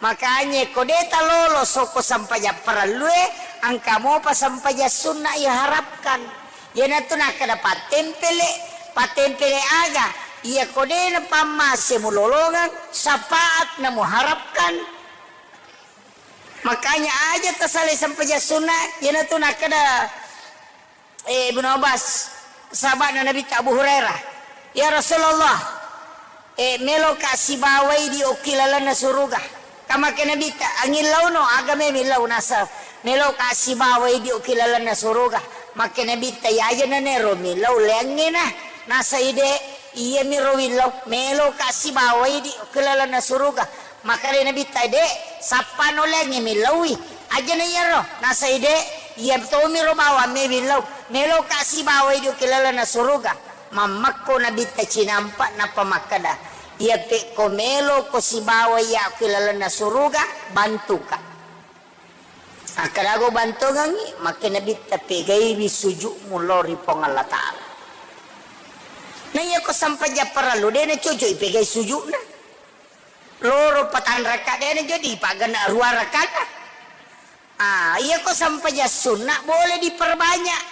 Makanya ko de talolo soko sempajang parellue, engka mopa sempajang sunna iharapkan. Iyanatu nakkeda pattempele, pattempele aga? Iya ko de napammase mulolongeng, syafaat namuharapkan. Makanya aja tasalai sempajang sunna, iyanatu nakkeda Eh, Ibnu Abbas, sahaba'na Nabitta Abu Hurairah, "Ya Rasulullah, eh, meloka sibawai di okki lalenna suruga." Kamake Nabitta, "Angillauno, aga me millau?" Nasa, "Meloka sibawai di okki lalenna suruga." Make Nabitta, "Iya aja nanero millau leangnge na." Nasa ide, "Iya miro willau, meloka sibawai di okki lalenna suruga." Makkedai Nabitta, "De, sappa noleangngi millaui." "Ajana iyaro." Nasai, "De, iya tomiro bawang me millau, meloka sibawai di okki lalenna suruga." Mammekko Nabitta cinampa nappa makkeda, "Iya pekko meloko sibawai iya okki lalenna suruga, bantuka." Akkadago bantongengngi, makke Nabitta, "Pegaiwi sujukmu lao ri Puang Allah Ta'ala." Na iya ko sampajang parellu, de nacocok ipegai sujukna. Loro patanrakka de na jadi paggenna rua rakkatta. Ah, iya ko sampajang sunna boleh diperbanyak.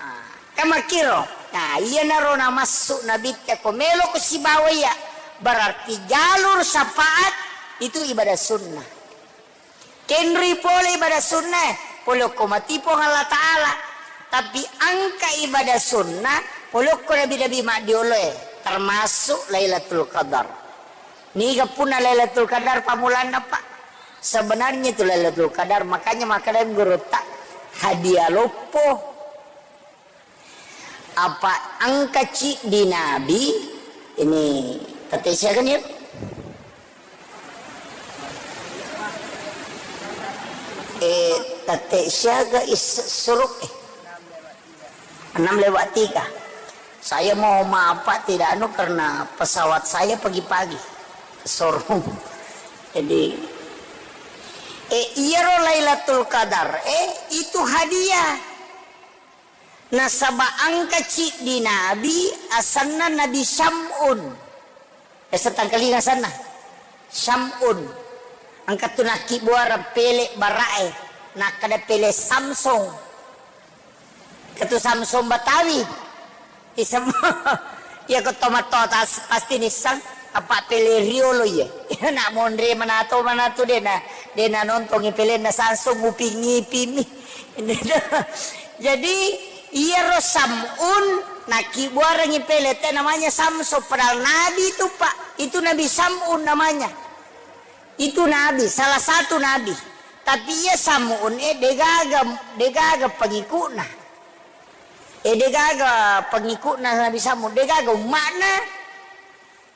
Ah, kamakkiro. Nah, iyanaro namassu Nabitta ko meloko sibawa iya. Berarti jalur syafaat itu ibadah sunnah. Kenri pole ibadah sunnah, pole okko mati Puang Allah Ta'ala. Tapi engka ibadah sunnah, pole okko nabi-nabi maddioloe, termasuk Lailatul Qadar. Niga punna Lailatul Qadar pammulanna, Pak? Sebenarnya itu Lailatul Qadar, makanya makkeda gurutta, hadiah loppo. Apa engka ciddi nabi, ini tette siaga ni? Eh, tette siaga is suruk, eh. Enam lewat tiga. Saya mau maaf, Pak, tidak anu karena pesawat saya pagi-pagi ke showroom. Jadi, eh, iyaro Lailatul Qadar, eh, itu hadiah. Nasaba engka ciddi nabi asenna Nabi Syam'un. Biasa tangkalinga asenna. Syam'un. Engka tu nakkibbuareng pele bara'e. Nakkeda pele Samsung. Engka tu Samsung Betawi. Isem-, iya ko tomatto tas-, pasti nisseng. Apa pele riolo iye. Nak monre manato manatu dena, dena nontongi pelenna Samsung upingi pimi. Jadi, iyaro Sam'un nakkibbuarengngi pele te namanya Samsu, padahal nabi itu, Pak. Itu Nabi Sam'un namanya. Itu nabi, salah satu nabi. Tapi iya Sam'un e degaga, degaga pengikutna. E degaga pengikutna Nabi Sam'un, degaga umma'na.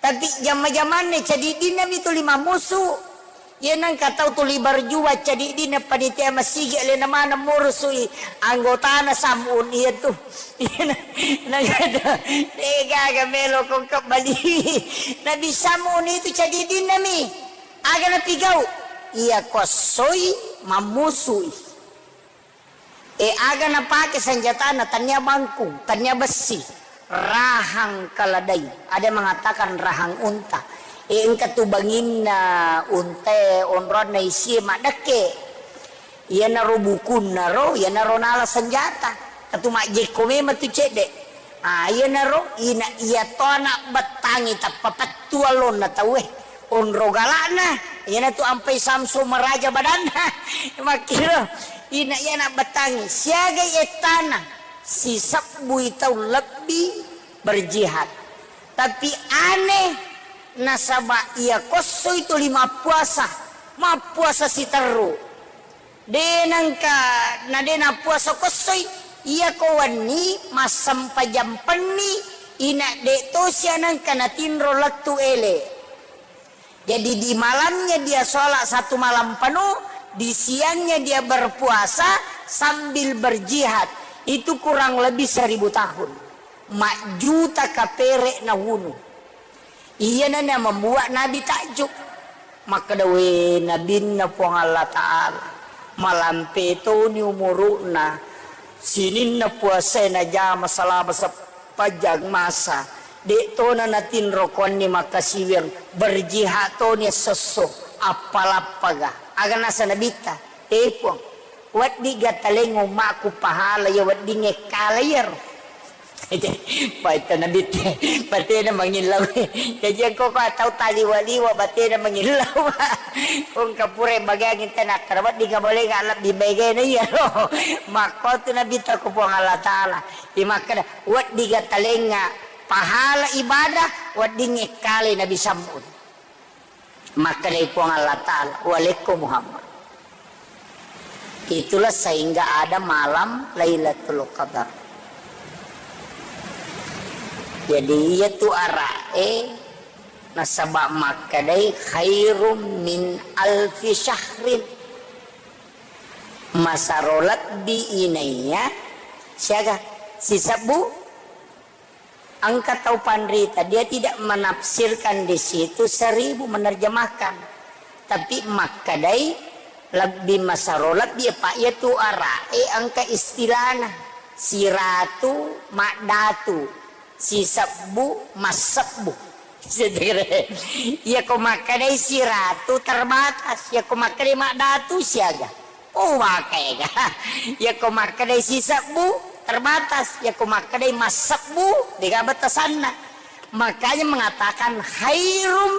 Tapi jamma-jamanna cadiddinna mi tuli mammusu. Iya nengka tau tuli berjuang cadiddinna panitia masigi alena maneng murusui anggotana Sam'un iya tu. Iya na-, nagada, degaga melo ko kebbali. Nabi Sam'un itu cadiddinna mi. Aga napigau? Iya kossoi mammusui. E, aga napake senjatana, tania bangkung, tania bessi, rahang keledai. Ada yang mengatakan rahang unta. E, engka tu banginna untae onroanna isie maddekke. Iyanaro bukunna ro, iyanaro nala senjata. Katu majjekko memang tu cedde. Ah, iyanaro ina iya to anak bettangi tappa pettu allonna tauwe. Onro galakna, iyanatu ampai Samsu maraja badanna. Makkiro, ina iya anak bettangi, siagai ettana, sisebbui tau lebbi berjihad. Tapi aneh, nasaba iya kossoi tuli mappuasa, mappuasa siterru. De nengka, na de nappuasa kossoi, iya ko wenni massempajang penni, ina de tosi anengka natinro lettu ele. Jadi, di malamnya dia sholat satu malam penuh, di siangnya dia berpuasa sambil berjihad. Itu kurang lebih seribu tahun. Majjuta kapere nawunu. Iyana na membuat Nabi takjub. Makkeda, "We, Nabinna Puang Allah Ta'ala, malampe toni umuru'na, sininna puasae najama selama sepanjang masa, de' tona natinro kuanni makkasiwiang, berjihad toni essosso, appalappaga." Aga nasa Nabitta, "E Puang, weddiga taleng ummaku pahala iya weddingnge kala iyaro?" Paita Nabitte, batena mangillau. Jaji engko ko tau taliwa-liwa batena mangillau. Kongka pura bagiang tena kara weddinga bolenga lebbi baigana iyaro. Makko tu Nabitta ko Puang Allah Ta'ala. Imakkeda, "Weddiga talengnga pahala ibadah, weddingnge kale Nabi Sam'un." Makkedai Puang Allah Ta'ala, "Walekko Muhammad." Itulah sehingga ada malam Lailatul Qadar. Jadi, iya tu ara'e nasaba makkedai khairum min alfi syahrin. Masaro lebbi inaiya siaga sisebbu. Engka tau panrita, dia tidak menafsirkan di situ seribu, menerjemahkan. Tapi makkedai lebbi masaro lebbi, apa iya tu ara'e engka istilahna. Siratu, maddatu, sisebbu, massebbu. Iya ko makkedai siratu terbatas, iya ko makkedai maddatu siaga. Oh, maka ega. Iya ko makkedai sisebbu, terbatas. Iya ko makkedai massebbu, dega batasanna. Makanya mengatakan khairum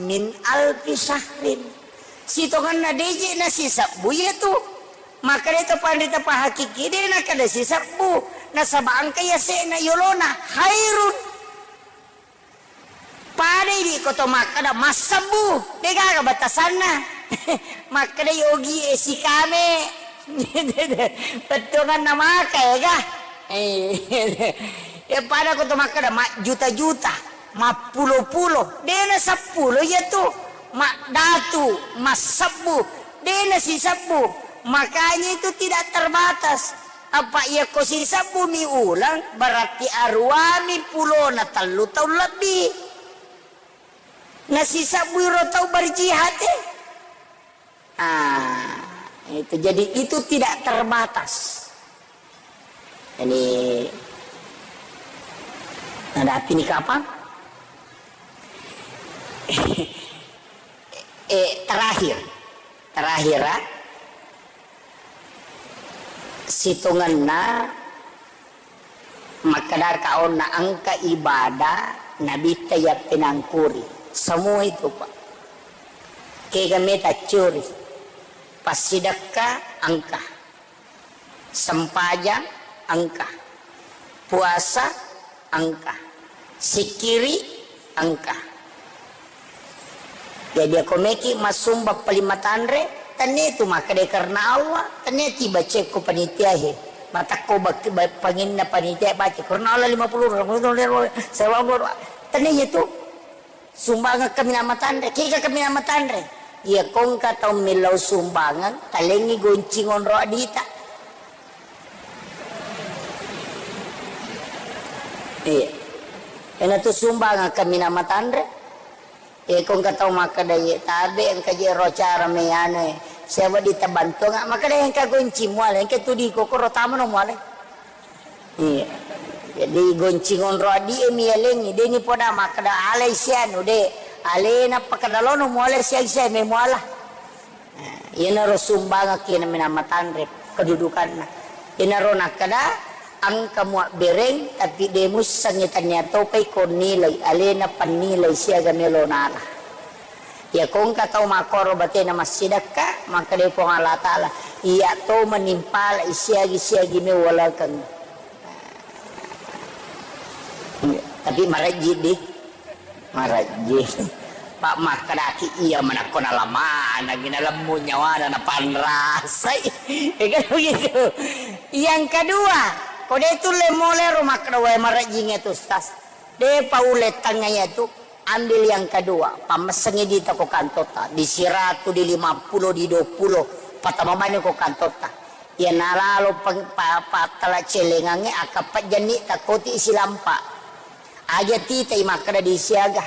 min alfi syahrin. Sitongenna deje na sisebbu iya tu. Makkedai to panrita pahakiki de na kada sisebbu. Nasaba engka iya se'na yolona khairun. Pada idi ko to makkeda massebbu, degaga batasanna. Makkeda yogi e sikame. Bettuanganna maka ega. Eh, ya pada ko to makkeda majjuta-juta, mappulo-pulo, dena seppulo iya tu. Maddatu, massebbu, dena sisebbu. Makanya itu tidak terbatas. Apa iya ko sisebbumi uleng, berarti aruami pulona tellu taung lebbi. Nasisebbui ro tau berjihad e. Ah, itu. Jadi itu tidak terbatas. Jadi, nadapi ni kapang? Eh, terakhir. Terakhir, ah. Sitongenna makkedaka onna engka ibadah nabitta yappenangkuri. Semua itu, Pak. Kega meta curi. Passidekka engka. Sempajang engka. Puasa engka. Sikkiri engka. Jadi, ako meki massumbang paling matanre, tennia tu makkeda karena Allah, tennia tiba cekko panitia he. Matakko bak-, ba-, panginna panitia baca, karena Allah lima puluh, tennia tu sumbangeng kami nama tanre, kika kami nama tanre. Iya, kongka tau millau sumbangeng, talengi goncing onro adita. Iya. Ena tu sumbangeng kami nama tanre. E, ko engka tau makkeda, "Iye, tabe engka je ro acara me anu e, siapa ditabantuang?" Makkeda, "Engka goncing muale, engka tu di kokoro tamano muale." Iya. Jadi goncing onro addi e mialengi, deni poda makkeda alai sianu de, alena pakkeda lono muale siang siang me muala. Nah, iyanaro sumbangekki na minang matanre kedudukanna. Iyanaro nakkeda, engka muabbereng, tapi de mussengngi, tania topai ko nilai, alena pannilai siaga melo nala. Iya ko engka tau makkoro batena massidekka, makkedai Puang Allah Ta'ala, iya to manimpalai siagi-siagi mewalakeng. Tapi marejji di. Marejji. Pak makkedaki iya manakko nalamanengi, nalemmu nyawana, napanrasai. Ya kan begitu. Yang kedua, ko de tulle mole ro makkeda, "Wae, marejjingnge tu, Ustaz. De paulle tengnga iya tu." Ambil yang kedua, pammessengngi di toko kantotta, di siratu, di lima puluh, di dua puluh, patamamani ko kantotta. Iya nalalo peng-, pa-, pattala celengangnge, akkappajjanni takkoti silampa. Aja titai makkeda di siaga.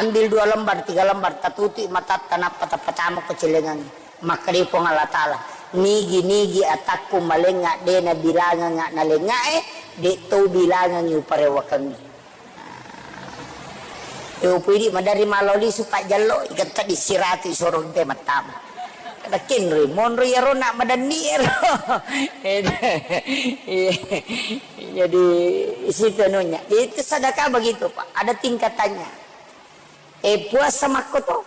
Ambil dua lembar, tiga lembar, tatutui matatta, nappa tappatama ko celengangnge. Makkeda Puang Allah Ta'ala, "Nigi-nigi atakku malengnga, de nabilangengnga nalengngae, de to bilangengngi uparewakengngi." E, upuidi maderri malo lisu pajjallo, iketta di siratu isoro te mattama. Kada kinri, monro iyaro nak madanni ero. Iya. Jadi, isitu anunya. Itu sedekah begitu, Pak. Ada tingkatannya. Eh, puasa makkoto.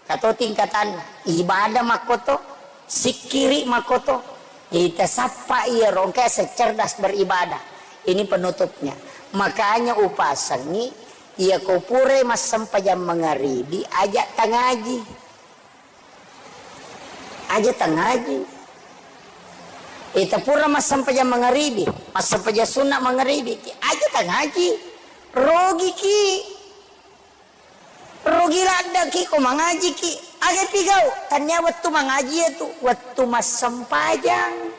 Kato tingkatanna, ibadah makkoto, sikkiri makkoto. Jadi tasappa iyaro engka secerdas beribadah. Ini penutupnya. Makanya upasengngi, iya ko pura massempajang mangaribi, aja tangaji. Aja tangaji. Ita pura massempajang mangaribi, massempajang sunna mangaribi, aja tangaji. Rogiki. Rugi laddeki ko mangajiki. Aga pigau? Tania wettu mangaji itu, wettu massempajang.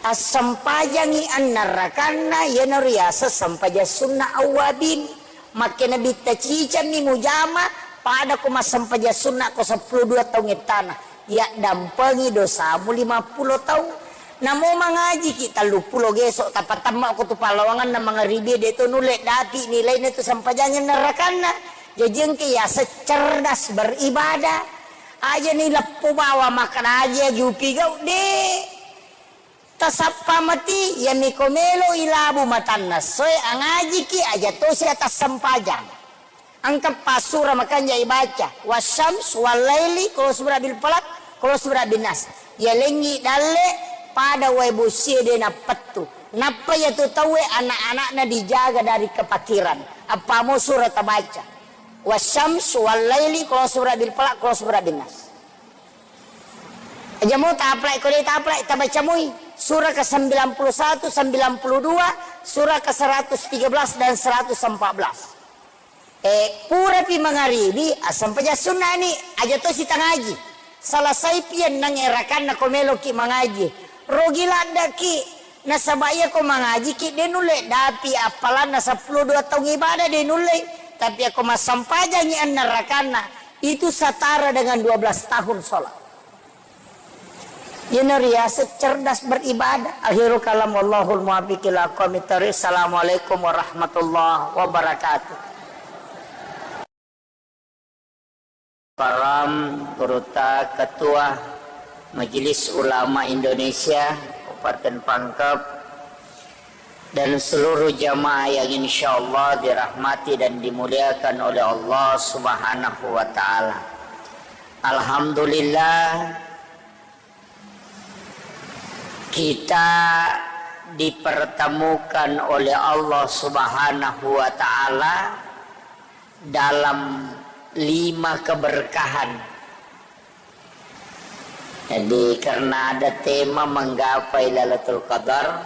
Assempajangi annarakanna, iyanaro riaseng sempajang sunna awwabin. Makkena bitta cicammi mujama, pada ko massempajang sunna ko seppulo dua taung ettana. Yaddampengi dosamu lima puluh taung. Namo mangajiki telluppulo geso, tapatamma ko tu pallawanganna mangaribi, de to nulle dapi nilaina tu sempajangnge narakanna. Jaji engka yaseng cerdas beribadah. Aja ni leppo bawa makkeda aja jupi gau de. Tasappa mati, yami ko melo ilabu matanna soe angajiki aja tosi atas sempajang. Engka passura makanja ibaca, "Wasyams wallaili, qul a'udzu birabbil falaq, qul a'udzu birabbin nas." Yalengngi dalle pada wae bosie de nappettu. Nappa yatu tauwe anak-anakna dijaga dari kepakiran. Appamo sura tabaca. "Wasyams wallaili, qul a'udzu birabbil falaq, qul a'udzu birabbin nas." Aja mo taplai, ko de taplai, tabaca moi. Surah ke sembilan puluh satu, sembilan puluh dua, surah ke seratus tiga belas dan seratus empat belas. Eh, purapi mangaribi, assempaja sunnani, aja to sitangaji. Salasaipi enneng erakanna ko meloki mangaji. Rogi laddaki, nasaba iya ko mangajiki, de nulle dapi appalanna seppulo dua taung ibadah, de nulle. Tapi ako massempajangi enneng rakanna, itu setara dengan dua belas tahun sholat. Iyana riaseng cerdas beribadah. Akhirul kalam, wallahul muwaffiq ila aqwamit thariq. Assalamualaikum warahmatullahi wabarakatuh. Param, Gurutta, Ketua Majelis Ulama Indonesia Kabupaten Pangkep, dan seluruh jamaah yang insya Allah dirahmati dan dimuliakan oleh Allah Subhanahu wa Ta'ala. Alhamdulillah, kita dipertemukan oleh Allah Subhanahu wa Ta'ala dalam lima keberkahan. Jadi, karena ada tema menggapai Lailatul Qadar,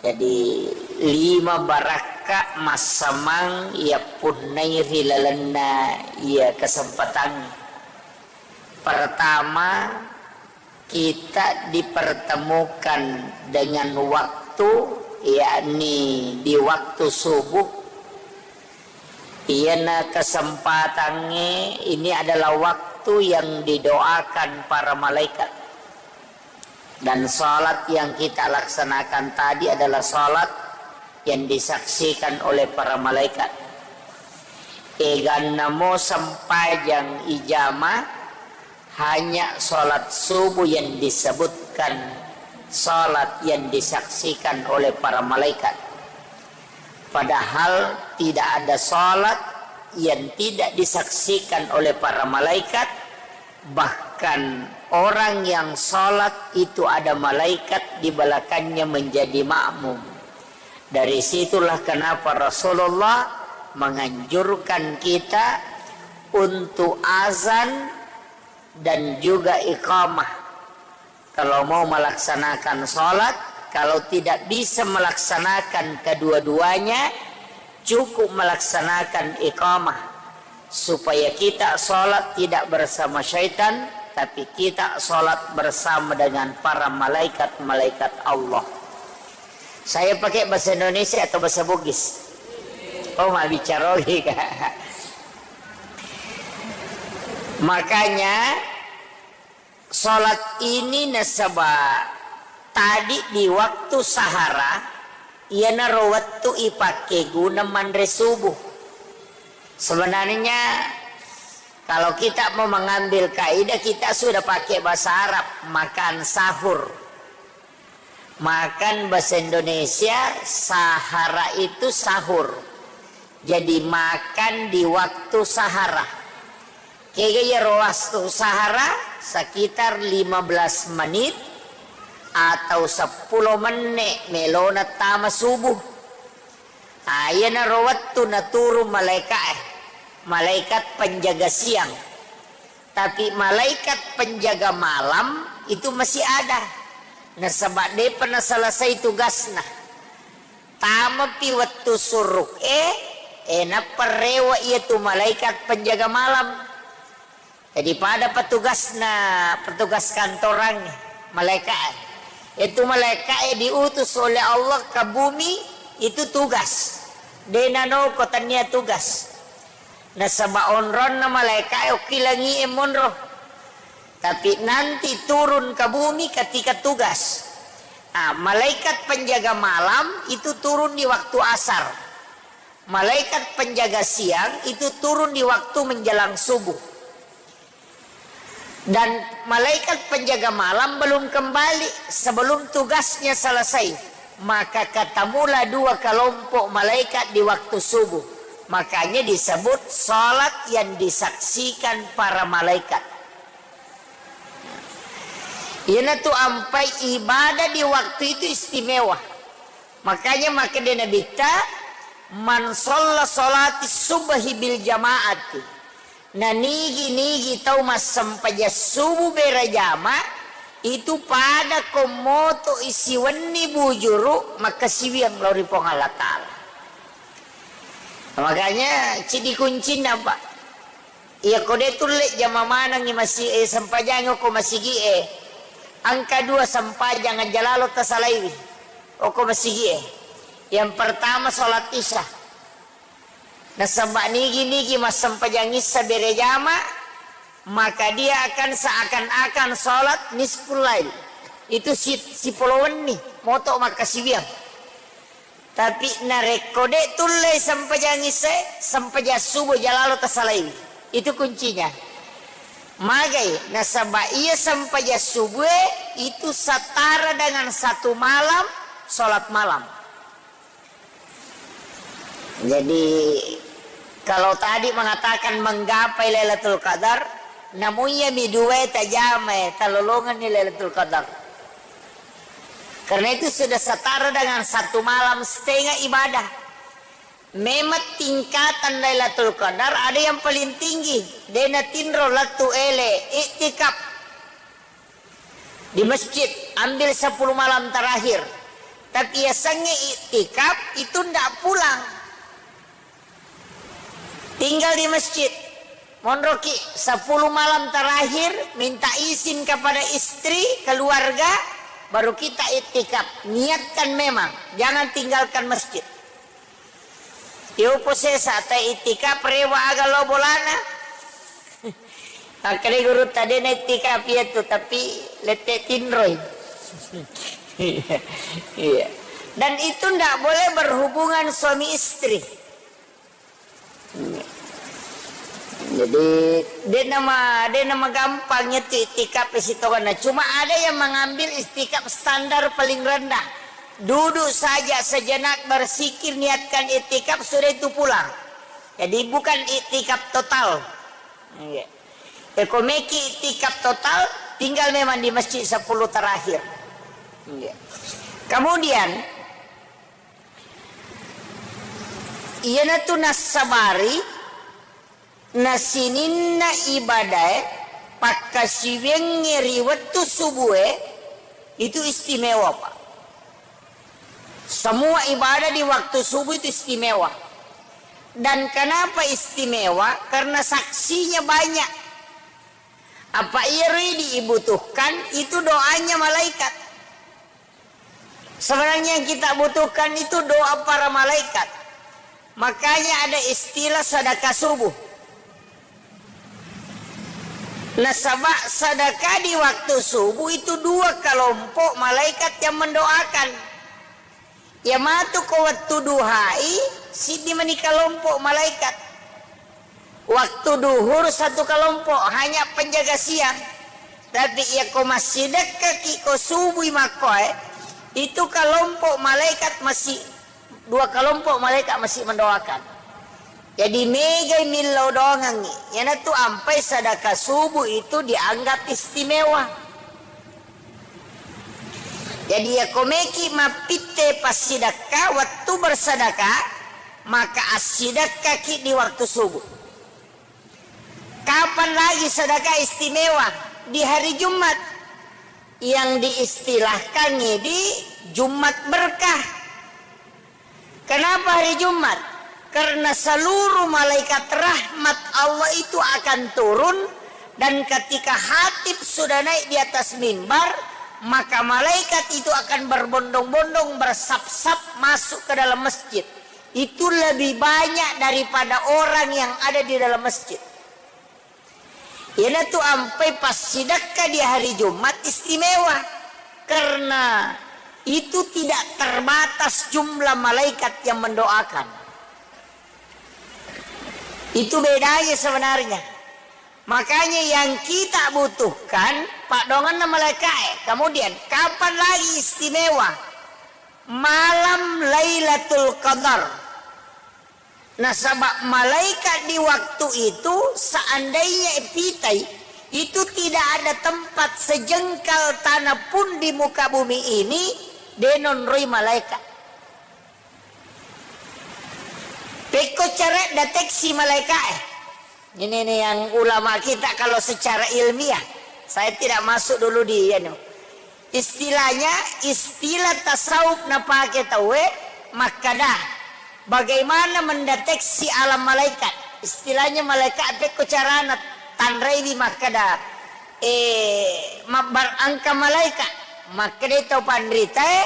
jadi lima barakka massamang iya punnai ri lalenna iya kesempatan. Pertama, kita dipertemukan dengan waktu, yakni di waktu subuh. Iyana kesempatangnge, ini adalah waktu yang didoakan para malaikat. Dan salat yang kita laksanakan tadi adalah salat yang disaksikan oleh para malaikat. Egannamo sempajang ijama, hanya salat subuh yang disebutkan salat yang disaksikan oleh para malaikat. Padahal tidak ada salat yang tidak disaksikan oleh para malaikat, bahkan orang yang salat itu ada malaikat di belakangnya menjadi makmum. Dari situlah kenapa Rasulullah menganjurkan kita untuk azan dan juga iqamah. Kalau mau melaksanakan salat, kalau tidak bisa melaksanakan kedua-duanya, cukup melaksanakan iqamah, supaya kita sholat tidak bersama syaitan, tapi kita sholat bersama dengan para malaikat-malaikat Allah. Saya pakai bahasa Indonesia atau bahasa Bugis? Oh, ma bicara lagi, Kak. Makanya, sholat ini nasaba tadi di waktu sahara, iyanaro wettu ipakkeguna manre subuh. Sebenarnya, kalau kita mau mengambil kaidah, kita sudah pakai bahasa Arab, makan sahur. Makan bahasa Indonesia, sahara itu sahur. Jadi, makan di waktu sahara. Kega iyaro waktu sahara, sekitar lima belas menit atau seppulo menne' melona tama subuh. Ah, iyanaro wettu naturung malaika'e, malaikat penjaga siang. Tapi malaikat penjaga malam itu masih ada. Nasaba de'pa naselesai tugasna. Tamapi wettu suruk e, e, nappa rewe' iyatu malaikat penjaga malam. Jadi, pada petugasna, petugas kantorangnge, malaika'e. Itu malaika'e diutus oleh Allah ke bumi, itu tugas. De' nanoko tania tugas. Nasaba onronna malaika'e okki langi'e monro. Tapi nanti turun ke bumi ketika tugas. Ah, malaikat penjaga malam itu turun di waktu asar. Malaikat penjaga siang itu turun di waktu menjelang subuh. Dan malaikat penjaga malam belum kembali sebelum tugasnya selesai. Maka ketemulah dua kelompok malaikat di waktu subuh. Makanya disebut salat yang disaksikan para malaikat. Iyanatu ampai ibadah di waktu itu istimewa. Makanya makkeda Nabitta, "Man shalla sholati subhi bil jama'ati." Na nigi-nigi tau massempajang subuh berejama, itu pada ko moto isiwenni bujuru makkasiwiang lao ri Puang Allah Ta'ala. Makanya, cidi kuncinna, Pak. Iya, ko de' tulle jama manengngi masi-, eh, sempajangngi okko masigi'e, engka dua sempajang aja lalo tasalaiwi okko masigi'e. Yang pertama, sholat Isya. Nasaba nigi-nigi massempajang Isya berejama, maka dia akan seakan-akan sholat nisful lail. Itu si-, sipolo wenni, moto makkasiwiang. Tapi narekko de' tullei sempajang Isya, sempajang subuh aja lalo tasalaiwi. Itu kuncinya. Magai, nasaba iya sempajang subuh itu setara dengan satu malam sholat malam. Jadi, kalau tadi mengatakan menggapai Lailatul Qadar, namu iya mi duae tajamae, talolongenni Lailatul Qadar. Karena itu sudah setara dengan satu malam setengah ibadah. Memang tingkatan Lailatul Qadar ada yang paling tinggi, de' natinro lettu ele, iktikaf di masjid, ambil sepuluh malam terakhir. Tapi yasengnge iktikaf itu ndak pulang. Tinggal di masjid. Monroki sepuluh malam terakhir, minta izin kepada istri, keluarga, baru kita iktikaf. Niatkan memang, jangan tinggalkan masjid. Yopo sesa ta iktikaf rewa aga lo bolana. Akkeda gurutta, de' na iktikaf iyatu, tapi lette tinroi. Iya. Iya. Dan itu ndak boleh berhubungan suami istri. Jadi, de' nama, de' nama gampang itu iktikaf sitongenna. Cuma ada yang mengambil iktikaf standar paling rendah. Duduk saja sejenak, berzikir, niatkan iktikaf, sudah itu pulang. Jadi, bukan iktikaf total. Iya. Eko meki iktikaf total, tinggal memang di masjid sepuluh terakhir. Iya. Kemudian, iyanatu nassabari, na sininna ibadae, pakkasiwiangnge ri wettu subue, itu istimewa, Pak. Semua ibadah di waktu subuh itu istimewa. Dan kenapa istimewa? Karena saksinya banyak. Apa iyaro dibutuhkan itu doanya malaikat. Sebenarnya yang kita butuhkan itu doa para malaikat. Makanya ada istilah sedekah subuh. Nasaba sedekah di waktu subuh itu dua kelompok malaikat yang mendoakan. Iya matu ko wettu duhai, siddi mani kelompok malaikat. Waktu duhur satu kelompok, hanya penjaga siang. Tapi iya ko massidekkaki ko subui makkoe, itu kelompok malaikat masih, dua kelompok malaikat masih mendoakan. Jadi megai millau doangengngi. Iyanatu ampai sedekah subuh itu dianggap istimewa. Jadi, iya ko meki mappitte passidekka wettu bersedekah, maka assidekkaki di waktu subuh. Kapan lagi sedekah istimewa? Di hari Jumat yang diistilahkan di Jumat berkah. Kenapa hari Jumat? Karena seluruh malaikat rahmat Allah itu akan turun, dan ketika khatib sudah naik di atas mimbar, maka malaikat itu akan berbondong-bondong, bersap-sap masuk ke dalam masjid. Itu lebih banyak daripada orang yang ada di dalam masjid. Iyanatu ampai passidekka di hari Jumat istimewa, karena itu tidak terbatas jumlah malaikat yang mendoakan. Itu bedanya sebenarnya. Makanya yang kita butuhkan, paddoangenna malaikae. Kemudian, kapan lagi istimewa? Malam Lailatul Qadar. Nasaba malaikat di waktu itu, seandainya pitai, itu tidak ada tempat sejengkal tanah pun di muka bumi ini, de' nonroi malaikat. Pekko cara deteksi malaikat, eh. Ini nih yang ulama kita kalau secara ilmiah, saya tidak masuk dulu di, anu. Istilahnya, istilah tasawuf napake tauwe makkada, bagaimana mendeteksi alam malaikat. Istilahnya malaikat pekko carana tanraiwi makkada, eh, mabbar engka malaikat. Makkadai tau panritae,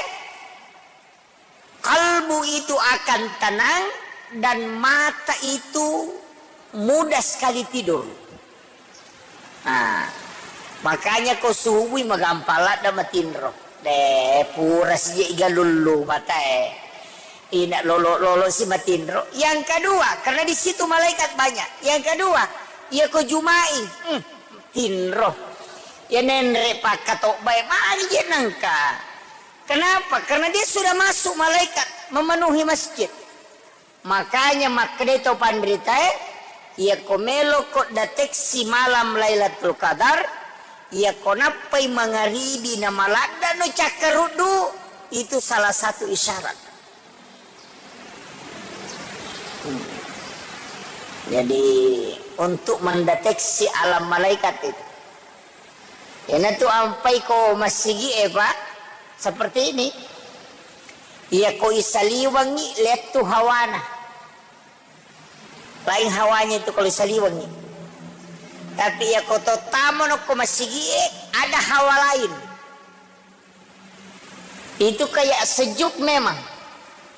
kalbu itu akan tenang dan mata itu mudah sekali tidur. Nah, makanya ko subui magampang ladda matinro. De, pura sije igalullu matae. Ina lolo-lolo si matinro. Yang kedua, karena di situ malaikat banyak. Yang kedua, iya ko Jumai, hmm, tinro. Ya nenre pakkatobbae magi je nangka. Kenapa? Karena dia sudah masuk malaikat memenuhi masjid. Makanya makkeda to panritae, iya ko melo ko deteksi malam Lailatul Qadar, iya ko nappai mangaribi na maladda no cakkaruddu, itu salah satu isyarat. Jadi untuk mendeteksi alam malaikat itu. Iyanatu ampai ko massigi'e, Pak, seperti ini. Iya ko isaliwengi lettu hawana. Lain hawanya itu kalau isaliwengi. Tapi iya ko tottamo no ko massigi'e, ada hawa lain. Itu kayak sejuk memang.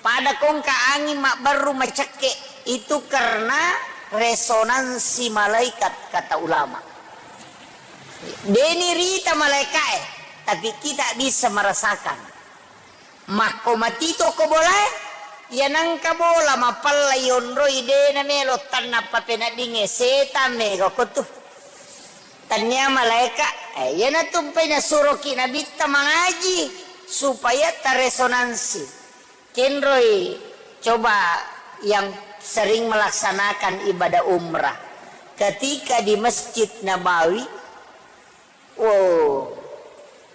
Pada kongka angin mabbaru macekke, itu karena resonansi malaikat, kata ulama. Deni rita malaikae, tapi kita bisa merasakan. Makko matito ko bolae, iya nangka bola mapella yonroi dena melo tanna papeneddingnge, setan mega ko tu. Tania malaeka, eh, iyanatu mpai nasuroki nabitta mangaji supaya taresonansi. Kenroi coba yang sering melaksanakan ibadah umrah. Ketika di Masjid Nabawi, wow,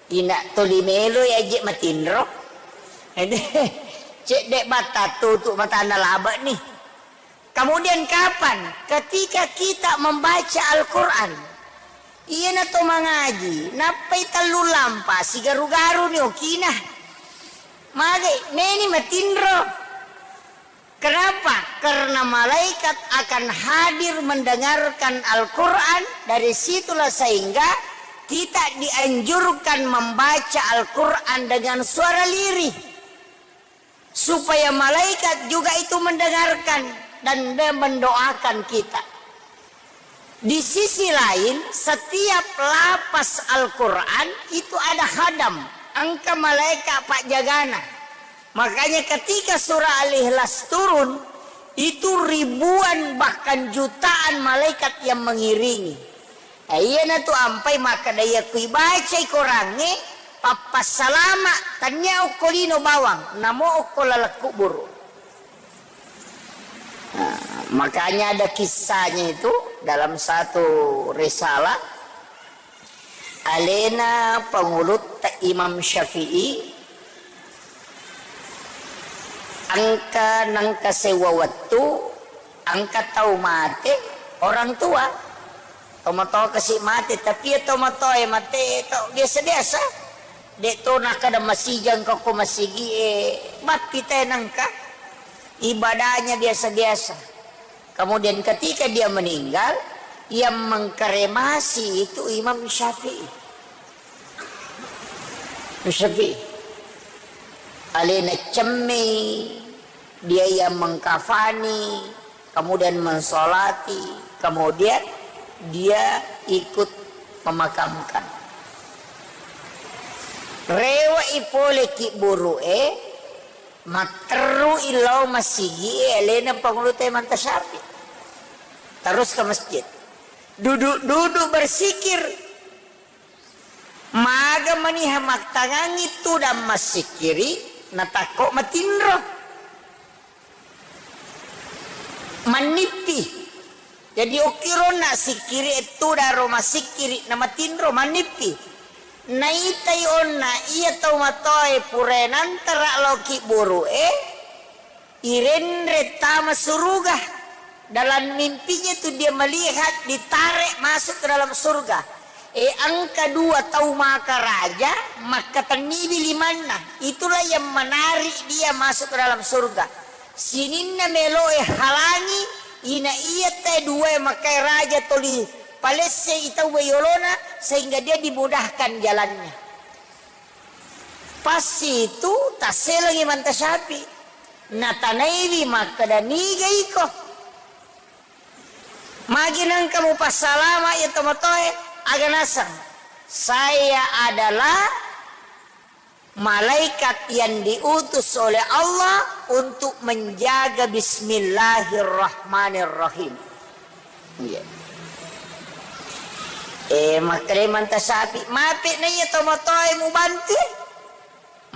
ina toli melo aje matinro. Cedde batta tutu matana laba ni. Kemudian kapan? Ketika kita membaca Al-Quran. Iyana to mangaji, nappai tellu lampa, sigaru-garu ni okina. Mage, meni matinro. Kenapa? Karena malaikat akan hadir mendengarkan Al-Quran, dari situlah sehingga kita dianjurkan membaca Al-Quran dengan suara lirih, supaya malaikat juga itu mendengarkan dan dia mendoakan kita. Di sisi lain, setiap lapas Al-Quran itu ada khadam, engka malaika pajjagana. Makanya ketika surah Al-Ikhlas turun, itu ribuan bahkan jutaan malaikat yang mengiringi. Eh, iyanatu ampai makkeda, iya kui bacai korangnge, pappassalama, tania okko lino bawang, namo okko laleng kuburu. Nah, makanya ada kisahnya itu dalam satu risalah, alena pangulutta Imam Syafi'i, engka nengka sewwa wettu, engka tau mate orang tua. Tomatoa kasi mate, tapi iya tomatoa e mate to biasa-biasa. De' to nakkeda masijang ko, ko masigi e, mappi te nengka. Ibadahnya biasa-biasa. Kemudian ketika dia meninggal, yang mengkremasi itu Imam Syafi'i. Imam Syafi'i. Alena cemmei, dia yang mengkafani, kemudian mensolati, kemudian dia ikut memakamkan. Rewe'i pole kibburu'e, matterru'i lao masigi e alena pangulutta Imam Syafi'i. Terus ke masjid. Duduk-duduk bersikir. Maga maniha mattangangi tudang massikkiri, natakko matinro. Mannippi. Jadi okkironna sikkiri ettudaro massikkiri namatinro mannippi. Naitai onna iya tau matoae pura nantara lao kibburu'e, irenre tama suruga. Dalam mimpinya itu dia melihat ditarik masuk ke dalam surga. E, engka dua tau maka raja, makkatenniwi limanna. Itulah yang menarik dia masuk ke dalam surga. Sininna meloe halangi, ina iya te dua e makai raja toli palesse i tau yolona, sehingga dia dimudahkan jalannya. Pas itu tasselengi Imam Syafi'i. Natanaiwi makkeda, niga iko? Magi nengka mupassalama iya tomatoe? Aga naseng, saya adalah malaikat yang diutus oleh Allah untuk menjaga bismillahirrahmanirrahim. Iya. Eh, makkedai Imam Syafi'i, mape na iya tomatoe mubantu?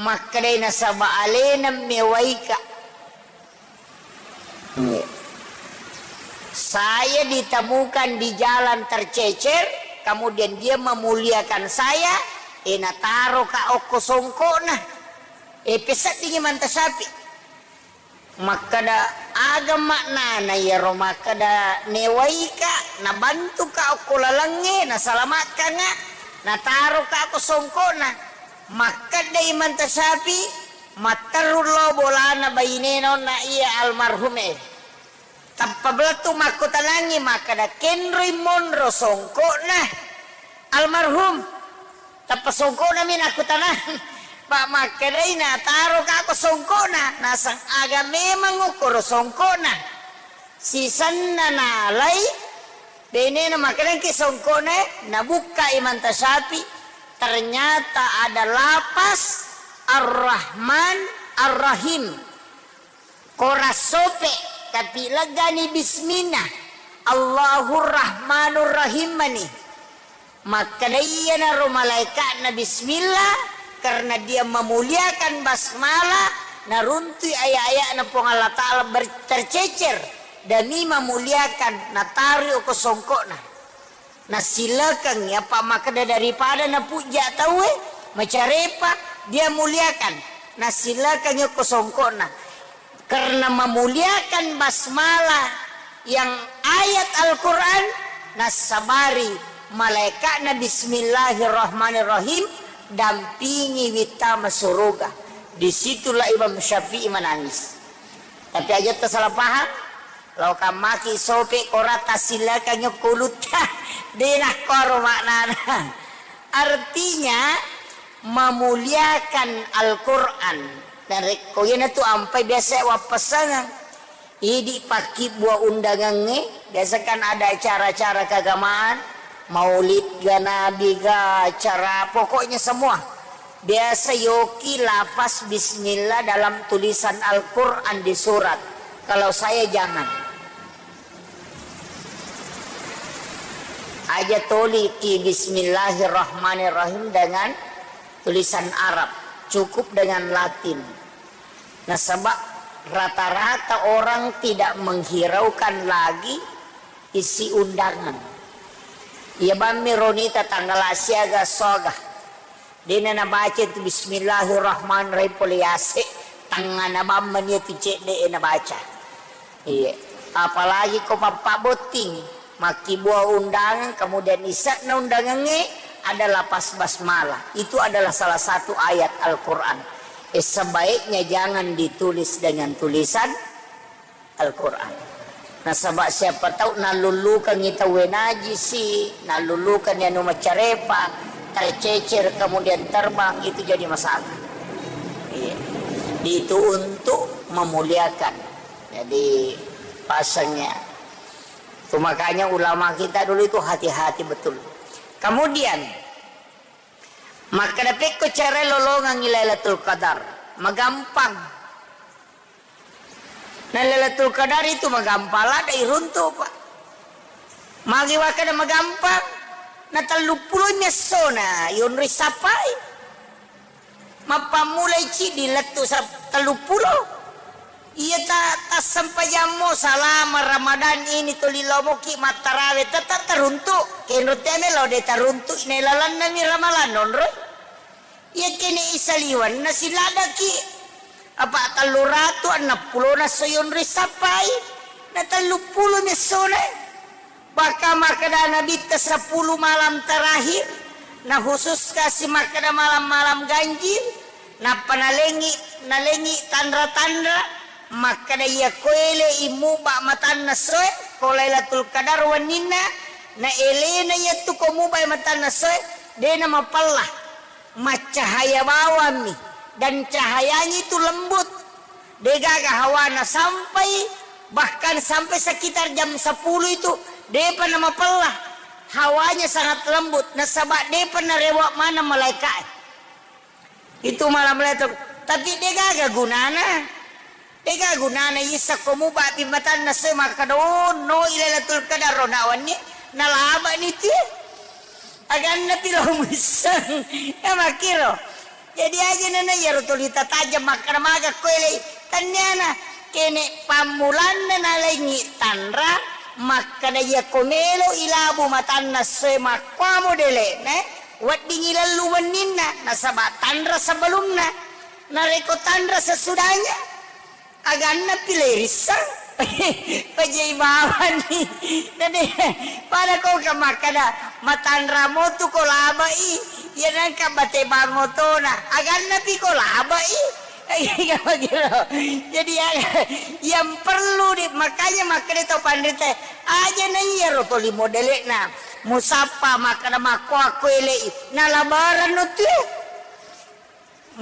Makkedai nasaba alena mewaika. Iya. Saya ditemukan di jalan tercecer, kemudian dia memuliakan saya, eh, nataroka okko songkokna. Eh, peseddingi Imam Syafi'i. Makkeda, aga maknana iyaro makkeda newaika, nabantuka okko lalengnge, nasalamakkanga, nataroka okko songkokna? Makkedai Imam Syafi'i, matteru lao bolana bainena onna iya almarhum e. Tappa belettu makkutanangngi makkeda, kenroi monro songkokna almarhum? Tappa songkokna mi nakkutanang. Pa makkedai, nataroka ko songkokna? Naseng, aga memang okkoro songkokna? Sisenna nalai benena makkedangki songkokna, nabukka Imam Syafi'i, ternyata ada lapas Ar-Rahman Ar-Rahim. Kora sope, tapi legani bismillah. Allahur Rahmanur Rahim mani. Makkeda iyanaro malaika'na bismillah, karena dia memuliakan basmalah, naruntui aya-aya'na Puang Allah Ta'ala ber-, tercecer demi memuliakan, nataroi ko songkokna. Nassilekengngi, apa makkeda daripada napujja tauwe, macarepa, dia muliakan. Nassilekengngi ko songkokna. Karena memuliakan basmalah yang ayat Al-Quran, nassabari malaikatna bismillahirrahmanirrahim, dampingi wittama suruga. Disitulah Imam Syafi'i menangis. Tapi aja ta salah paham. Lao kammaki sope kora tasilakang yokko ulutta. De nakkoro maknana. Artinya, memuliakan Al-Quran. Dan rekko iyanatu ampai biasa wappasangeng. Idi pakkibbua undangangnge, biasa kan ada acara-acara keagamaan, maulid ga, nabi ga, acara, pokoknya semua. Biasa yoki lafaz bismillah dalam tulisan Al-Quran di surat. Kalau saya jangan. Aja toli ki bismillahirrahmanirrahim dengan tulisan Arab. Cukup dengan Latin. Nasaba rata-rata orang tidak menghiraukan lagi isi undangan. Iya bammi ronita tanggala siaga soga. Dena nabaca tu bismillahirrahmanirrahim pole yase, tangngana bammani tu cedde e nabaca. Iya. Apalagi ko pappabotting, makkibua undangan, kemudian ise'na undangangnge adalah pas basmalah. Itu adalah salah satu ayat Al-Quran. Eh, sebaiknya jangan ditulis dengan tulisan Al-Quran. Nasaba siapa tahu nallullukangi tauwe najisi, nallullukangi anu macarepa, tercecer kemudian terbang, itu jadi masalah. Iya. Itu untuk memuliakan. Jadi pasangnya. Itu makanya ulama kita dulu itu hati-hati betul. Kemudian, makkeda pekko cara lolongangi Lailatul Qadar, magampang. Na Lailatul Qadar itu magampang ladde iruntu, Pak. Magi wakkeda magampang, na telluppulo mi essona yonroi sappai. Mappammulai ciddi lettu sa-, telluppulo. Iya ta-, tassempajammo salama Ramadan ini tuli lomoki mattarawe tetap teruntu. Kenro teme lo de teruntu ne lalanna mi Ramalan nonroi. Iyakkene isaliwenna siladaki, apa telluratu enneng pulona soyonri sappai, na telluppulo mi essona. Baka makkeda Nabitta sepuluh malam terakhir, na khusus kasi makkeda malam-malam ganjil, nappa nalengi, nalengi tanra-tanra, makkeda iya koele imuba matanna soe, ko Lailatul Qadar wenninna, na elena yattu ko mubai matanna soe, dena mapella. Maccahaya bawammi, dan cahayanya itu lembut, degaga hawana sampai, bahkan sampai sekitar jam sepuluh itu depa namapella, hawanya sangat lembut nasaba depa narewa maneng malaika. Itu malam Lailatul, tapi degaga gunana. Ega gunana issa ko mubapi matanna soe makkeda, "Oh, no, i Lailatul Qadar ro nawanni, nalabani tie." Aganna pi lo muisseng. Ya makkiro. Jadi aja nana iyaro tuli tatajeng makkeda maga ko elei. Tanniana kene pammulanna nalengi tanra makkeda iya ko melo ilabu matanna soe makkuamo delekna, weddingi lellu wenninna nasaba tanra sebelumna. Narekko tanra sesudahnya, aganna pi lei risseng. Pajai bawani. Nade, pada ko ka makkada, matanra motu ko labai, iya nangka bate bangotona. Aganna pi ko labai. Iya, begitu. Jadi, ya, yang perlu di, makanya makkada tau panrita, aja na iya ro toli modelekna. Musappa makkada makko akko elei. Nalabaran no tu.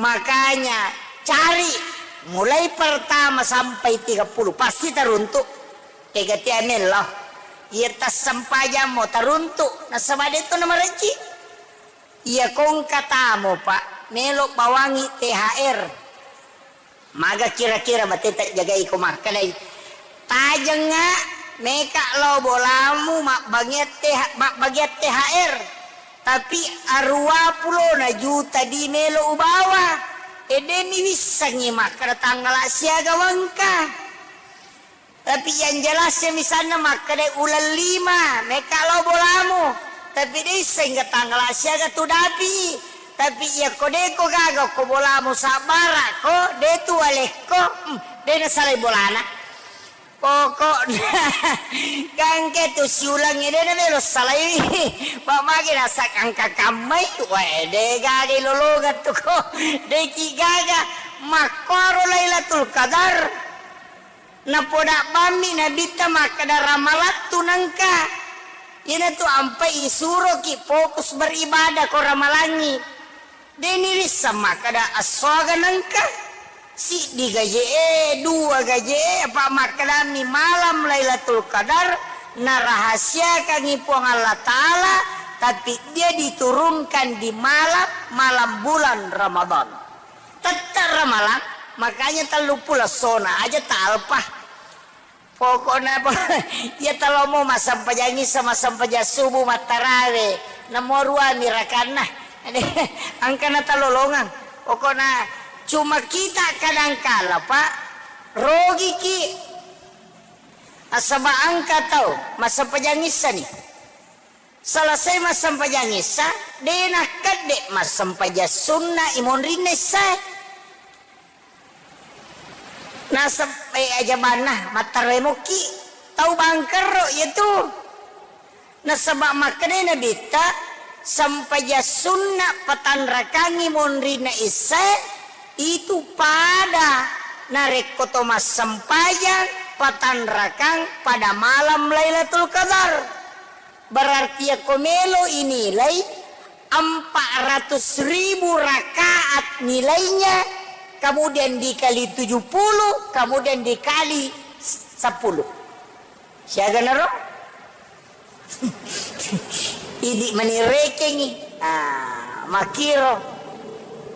Makanya, cari mulai pertama sampai tiga puluh, pasti taruntu. Kega tia mello. Iya tassempajammo taruntu, nasaba de to namarejji. Iya kongka tamo, Pak, melo bawangi T H R. Maga kira-kira bateta jagai ko makkedai. Tajengnga meka lao bolamu mabbagiatte-, mabbagiatte H R, tapi aruwa pulona juta di melo ubawa. Edeni wissengngi makkeda tanggala siaga wengka. Tapi yang jelas ya misalna makkeda uleng lima meka lao bolamu, tapi de isseng tanggala siaga tu dapi. Tapi iya ko de ko gaga ko bolamu sabbara ko de tu walekko, hmm, de nasalai bolana. Pokokna, gangke tu siulengnge de na melo salai. Pak mage nasakangka kammai, wae, de gaga lolongeng tu ko, de ki gaga, makkoro Lailatul Qadar. Napoda bammi Nabitta makkeda, "Ramalattu nengka." Iyanatu ampai isuroki fokus beribadah ko ramalangi. Deni risseng makkeda assoaga nengka. Siddi gaje'e, dua gaje'e, apa makkedami malam Lailatul Qadar narahasiakangi Puang Allah Ta'ala, tapi dia diturunkan di malam, malam bulan Ramadan. Tette' ramalang, makanya telluppulo essona aja talpa. Pokokna po-, iya talomo massempajang issa, massempajang subuh, mattarawe, namo ruami rakanna. Engkana talolongang. Pokokna cuma kita kadangkala, Pak, rogiki. Nasaba engka tau massempajang issani. Selesai massempajang issa, de' nakkedde massempajang sunna imonrinna issae. Nasab-, eh, ajabanna, mattaremokki tau bangkerro iyatu. Nasaba makkedai Nabitta, sempajang sunna patanrakangngi monrinna issae, itu pada narekko to massempajang patanrakang pada malam Lailatul Qadar. Berarti yakko melo inilai empat ratus ribu rakaat nilainya, kemudian dikali tujuh puluh, kemudian dikali sepuluh. Siaga naro? Idi manirekengi. Ah, makiro.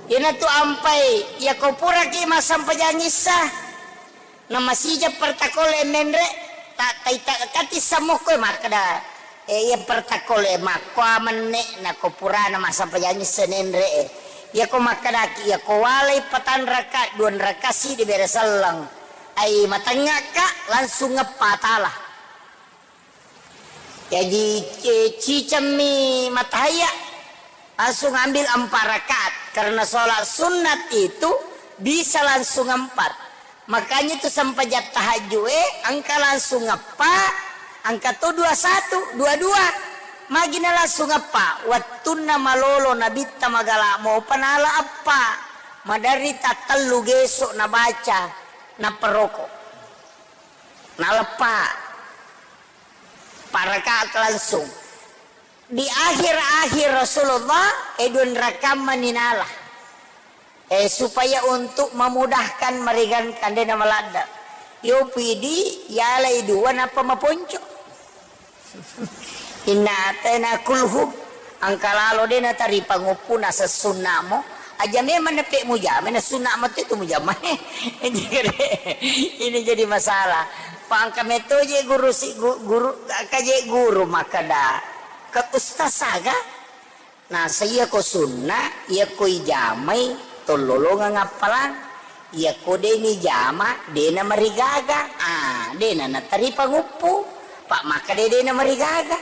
Iyanatu ampai, yakko puraki massempajang issa. Namasija pertakole menre, ta-, taita-, kati sammukko makkeda, eh, iya pertakole makkoa menne nako purana massempajang issa nenre, eh. Iyako makkedaki, iyako walai patanraka, duanraka sidi bere selleng. Ai matengngaka langsung ngeppa tala. Jaji, eh, cicemmi matahaiya, langsung ambil empat rakaat. Karena sholat sunat itu bisa langsung empat. Makanya itu sempajang tahajud, eh, engka langsung eppa, engka to dua satu, dua dua. Magina langsung eppa, wattunna malolo nabitta magala mopa nala eppa. Maderri tattellu gesok nabaca, naperoko. Naleppa. Empat rakaat langsung. Di akhir-akhir Rasulullah, eh, duanrakang mani nala. Eh, supaya untuk memudahkan merigankan dena maladda. Yo pidi, yalai dua napa maponco. Inna atena kulhu, angka lalo dena tari panguppu nasa sunnamo. Aja memang nepe mujama, na sunna mate tu mujama. Ini jadi masalah. Pangka meto je guru si gu-, guru, kaje guru makada. Ke ustaz saga. Nah, saya ko sunna, iya ko ijamai, tololongang appalang. Iya ko deni jama, dena marigaga. Ah, dena natari panguppu. Pak maka de dena marigaga.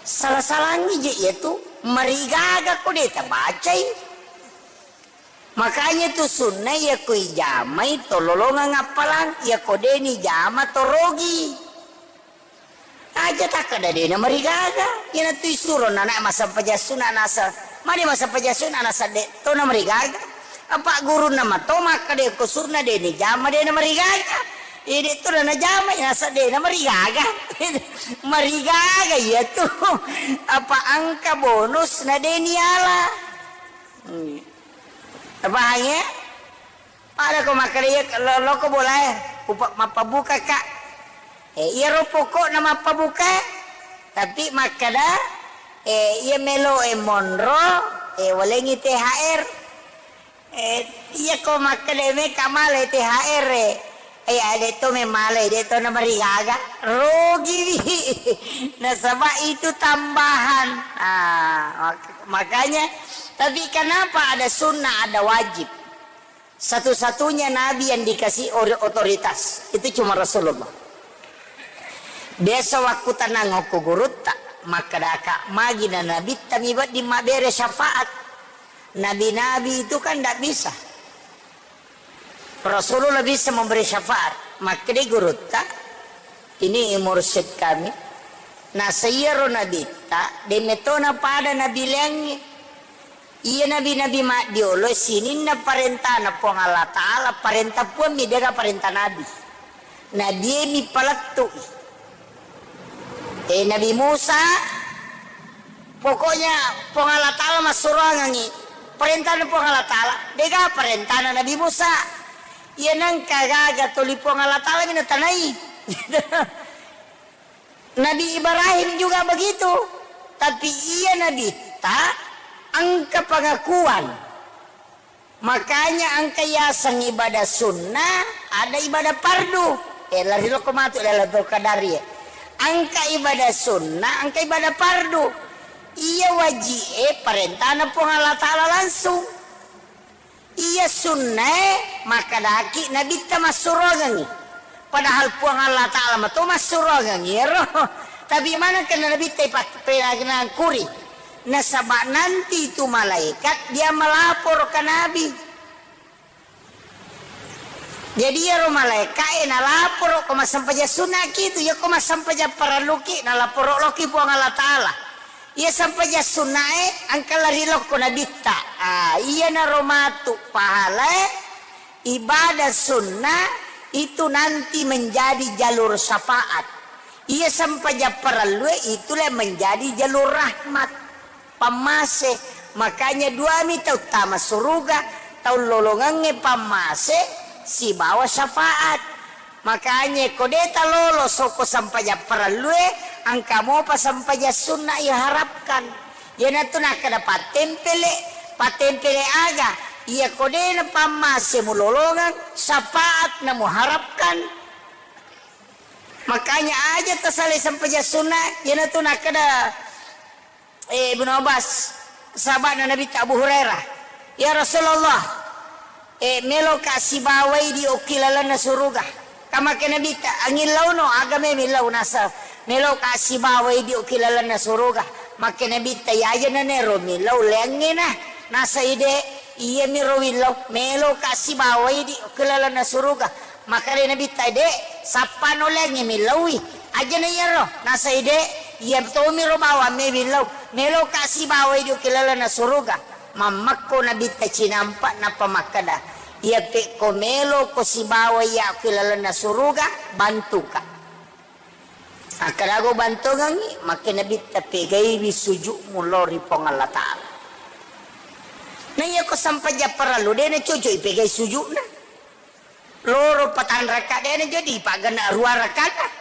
Salah-salangi je iya tu, marigaga ko de tabacai. Makanya tu sunna iya ko ijamai tololongang appalang, iya ko deni jama torogi. Aja takkada dena marigaga. Iyana tu isuro nana massempajang sunna nasa. Mani massempajang sunna nasa de to na marigaga. Apa gurunna mato makkada ko sunna deni jama dena marigaga. Ide tu na jama nasa dena marigaga. Marigaga iya tu. Apa angka bonus na deni ala. Hmm. Tapahangngi? Pada ko makkeda iya lo-, loko bolae, upa-, mappabuka ka. Eh, iyaro pokokna mappabuka, tapi makkeda, eh, iya melo e monro, eh, walengi T H R. Eh, iya ko makkeda meka male T H R e. Eh, ade to memale, de to na marigaga. Rogiwi. Nasaba itu tambahan. Ah, mak-, makanya, tapi kenapa ada sunnah, ada wajib? Satu-satunya nabi yang dikasih ori-, otoritas itu cuma Rasulullah. Biasa waktu tenang aku gurutta, makkadaka magi na nabitta mi wedding mabbere syafaat. Nabi-nabi itu kan ndak bisa. Rasulullah bisa memberi syafaat. Makkeda gurutta, ini mursyid kami. Nah, saiyaro nabitta, de metona pada nabi liangnge. Iya nabi-nabi maddiolo sininna parentana Puang Allah Ta'ala, parenta Puang mi dega parenta nabi. Nabie mi palettu'i. Eh, Nabi Musa, pokoknya Puang Allah Ta'ala massuroangengngi. Perintahna Puang Allah Ta'ala, dega perintahna Nabi Musa. Iya nengka gaga tuli Puang Allah Ta'ala mi natanai. Nabi Ibrahim juga begitu. Tapi iya Nabitta engka pengakuan. Makanya engka yaseng ibadah sunnah, ada ibadah fardu. Eh, lari loko matu Lailatul Qadar, ya. Engka ibadah sunnah, engka ibadah fardu. Iya waji'e parentana Puang Allah Ta'ala langsung. Iya sunnae makkadaki Nabitta massuroangengngi. Padahal Puang Allah Ta'ala mato massuroangengngi ero. Tapi maneng kena Nabitta ipak-, penangkuri. Nasaba nanti itu malaikat dia melapor ke Nabi. Jadi ero malaika'e nalaporo ko massempajang sunnaki itu, iya ko massempajang parelluki, nalaporo loki Puang Allah Ta'ala. Iya sempajang sunnae engka lari lokko Nabitta. Ah, iyanaro matu pahalae ibadah sunnah itu nanti menjadi jalur syafaat. Iya sempajang parellue itulah menjadi jalur rahmat. Pammase. Makanya duami tau tama suruga, tau lolongengnge pammase sibawa syafaat. Makanya ko de talolo soko sempajang parellue, engka mopa sempajang sunna iharapkan. Iyanatu nakkeda pattempele, pattempele aga? Iya ko de napammase mulolongeng, syafaat namuharapkan. Makanya aja tasalai sempajang sunna, iyanatu nakkeda Eh, Ibnu Abbas, sahaba'na Nabitta Abu Hurairah, "Ya Rasulullah, eh, meloka sibawai di okki lalenna suruga." Ka makke Nabitta, "Angillauno, aga me millau?" Nasa, "Meloka sibawai di okki lalenna suruga." Makke Nabitta, "Iyaja nanero millau leangngena." Nasa ide, "Iyamiro willau, meloka sibawai di okki lalenna suruga." Makkedai Nabitta, "De', sappano leangnge millaui." Ajana iyaro, nasai de', iya tomiro bawang me millau, meloka sibawai di okki lalenna suruga. Mammakko Nabitta cinampa nappa makkeda, "Iya pekko meloko sibawai iya okki lalenna suruga, bantuka." Akkadago bantongengngi, makke Nabitta, "Pegaiwi suju'mu lao ri Puang Allah Ta'ala." Na iyako sampajang parellu, de' nacocok ipegai suju'na. Loro patanrakka de' najadi, pagana rua rakana.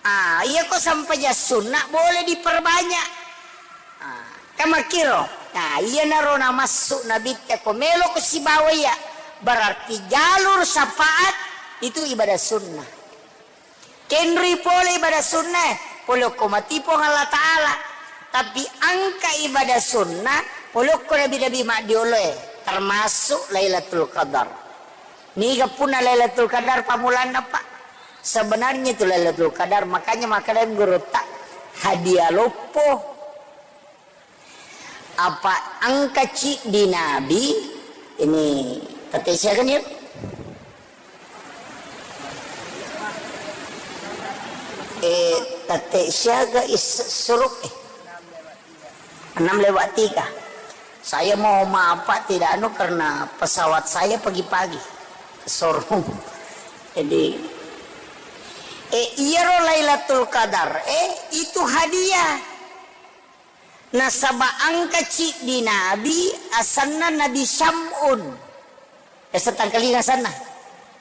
Ah, iyako sampajang sunna boleh diperbanyak. Ah, kamakkiro. Nah, iyanaro namassu Nabitta ko meloko sibawa iya. Berarti jalur syafaat itu ibadah sunnah. Kenrui pole ibadah sunnah, pole okko mati Puang Allah Ta'ala. Tapi engka ibadah sunnah, pole okko nabi-nabi maddioloe, termasuk Lailatul Qadar. Niga punna Lailatul Qadar pammulanna, Pak? Sebenarnya itu Lailatul Qadar, makanya makkeda gurutta, hadiah loppo. Apa engka ciddi nabi, ini tette siaga ni? Eh, tette siaga is-, suruk, eh. Enam lewat tiga. Saya mau maaf, Pak, tidak anu karena pesawat saya pagi-pagi ke showroom. Jadi, eh, iyaro Lailatul Qadar, eh, itu hadiah. Nasaba engka ciddi nabi, asenna Nabi Syam'un. Yaseng tangkalinga asenna.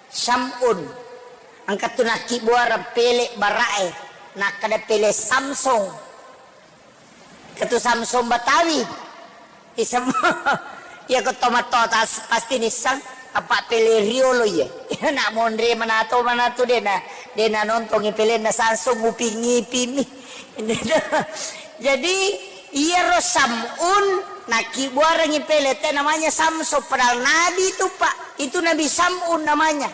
Syam'un. Engka tu nakkibbuareng pele' bara'e. Nakkeda pele' Samsung. Engka tu Samsung Batawi. Isem-, iya ko tomatto tas-, pasti nisseng. Apa pele' riolo iya. Nak monre manato manatu de' na, de' na nontongi pelenna Samsung, Upin Ipin mi. Jadi, iyaro Sam'un nakkibbuarengngi pele' te namanya Samsung, padahal nabi itu, Pak. Itu Nabi Sam'un namanya.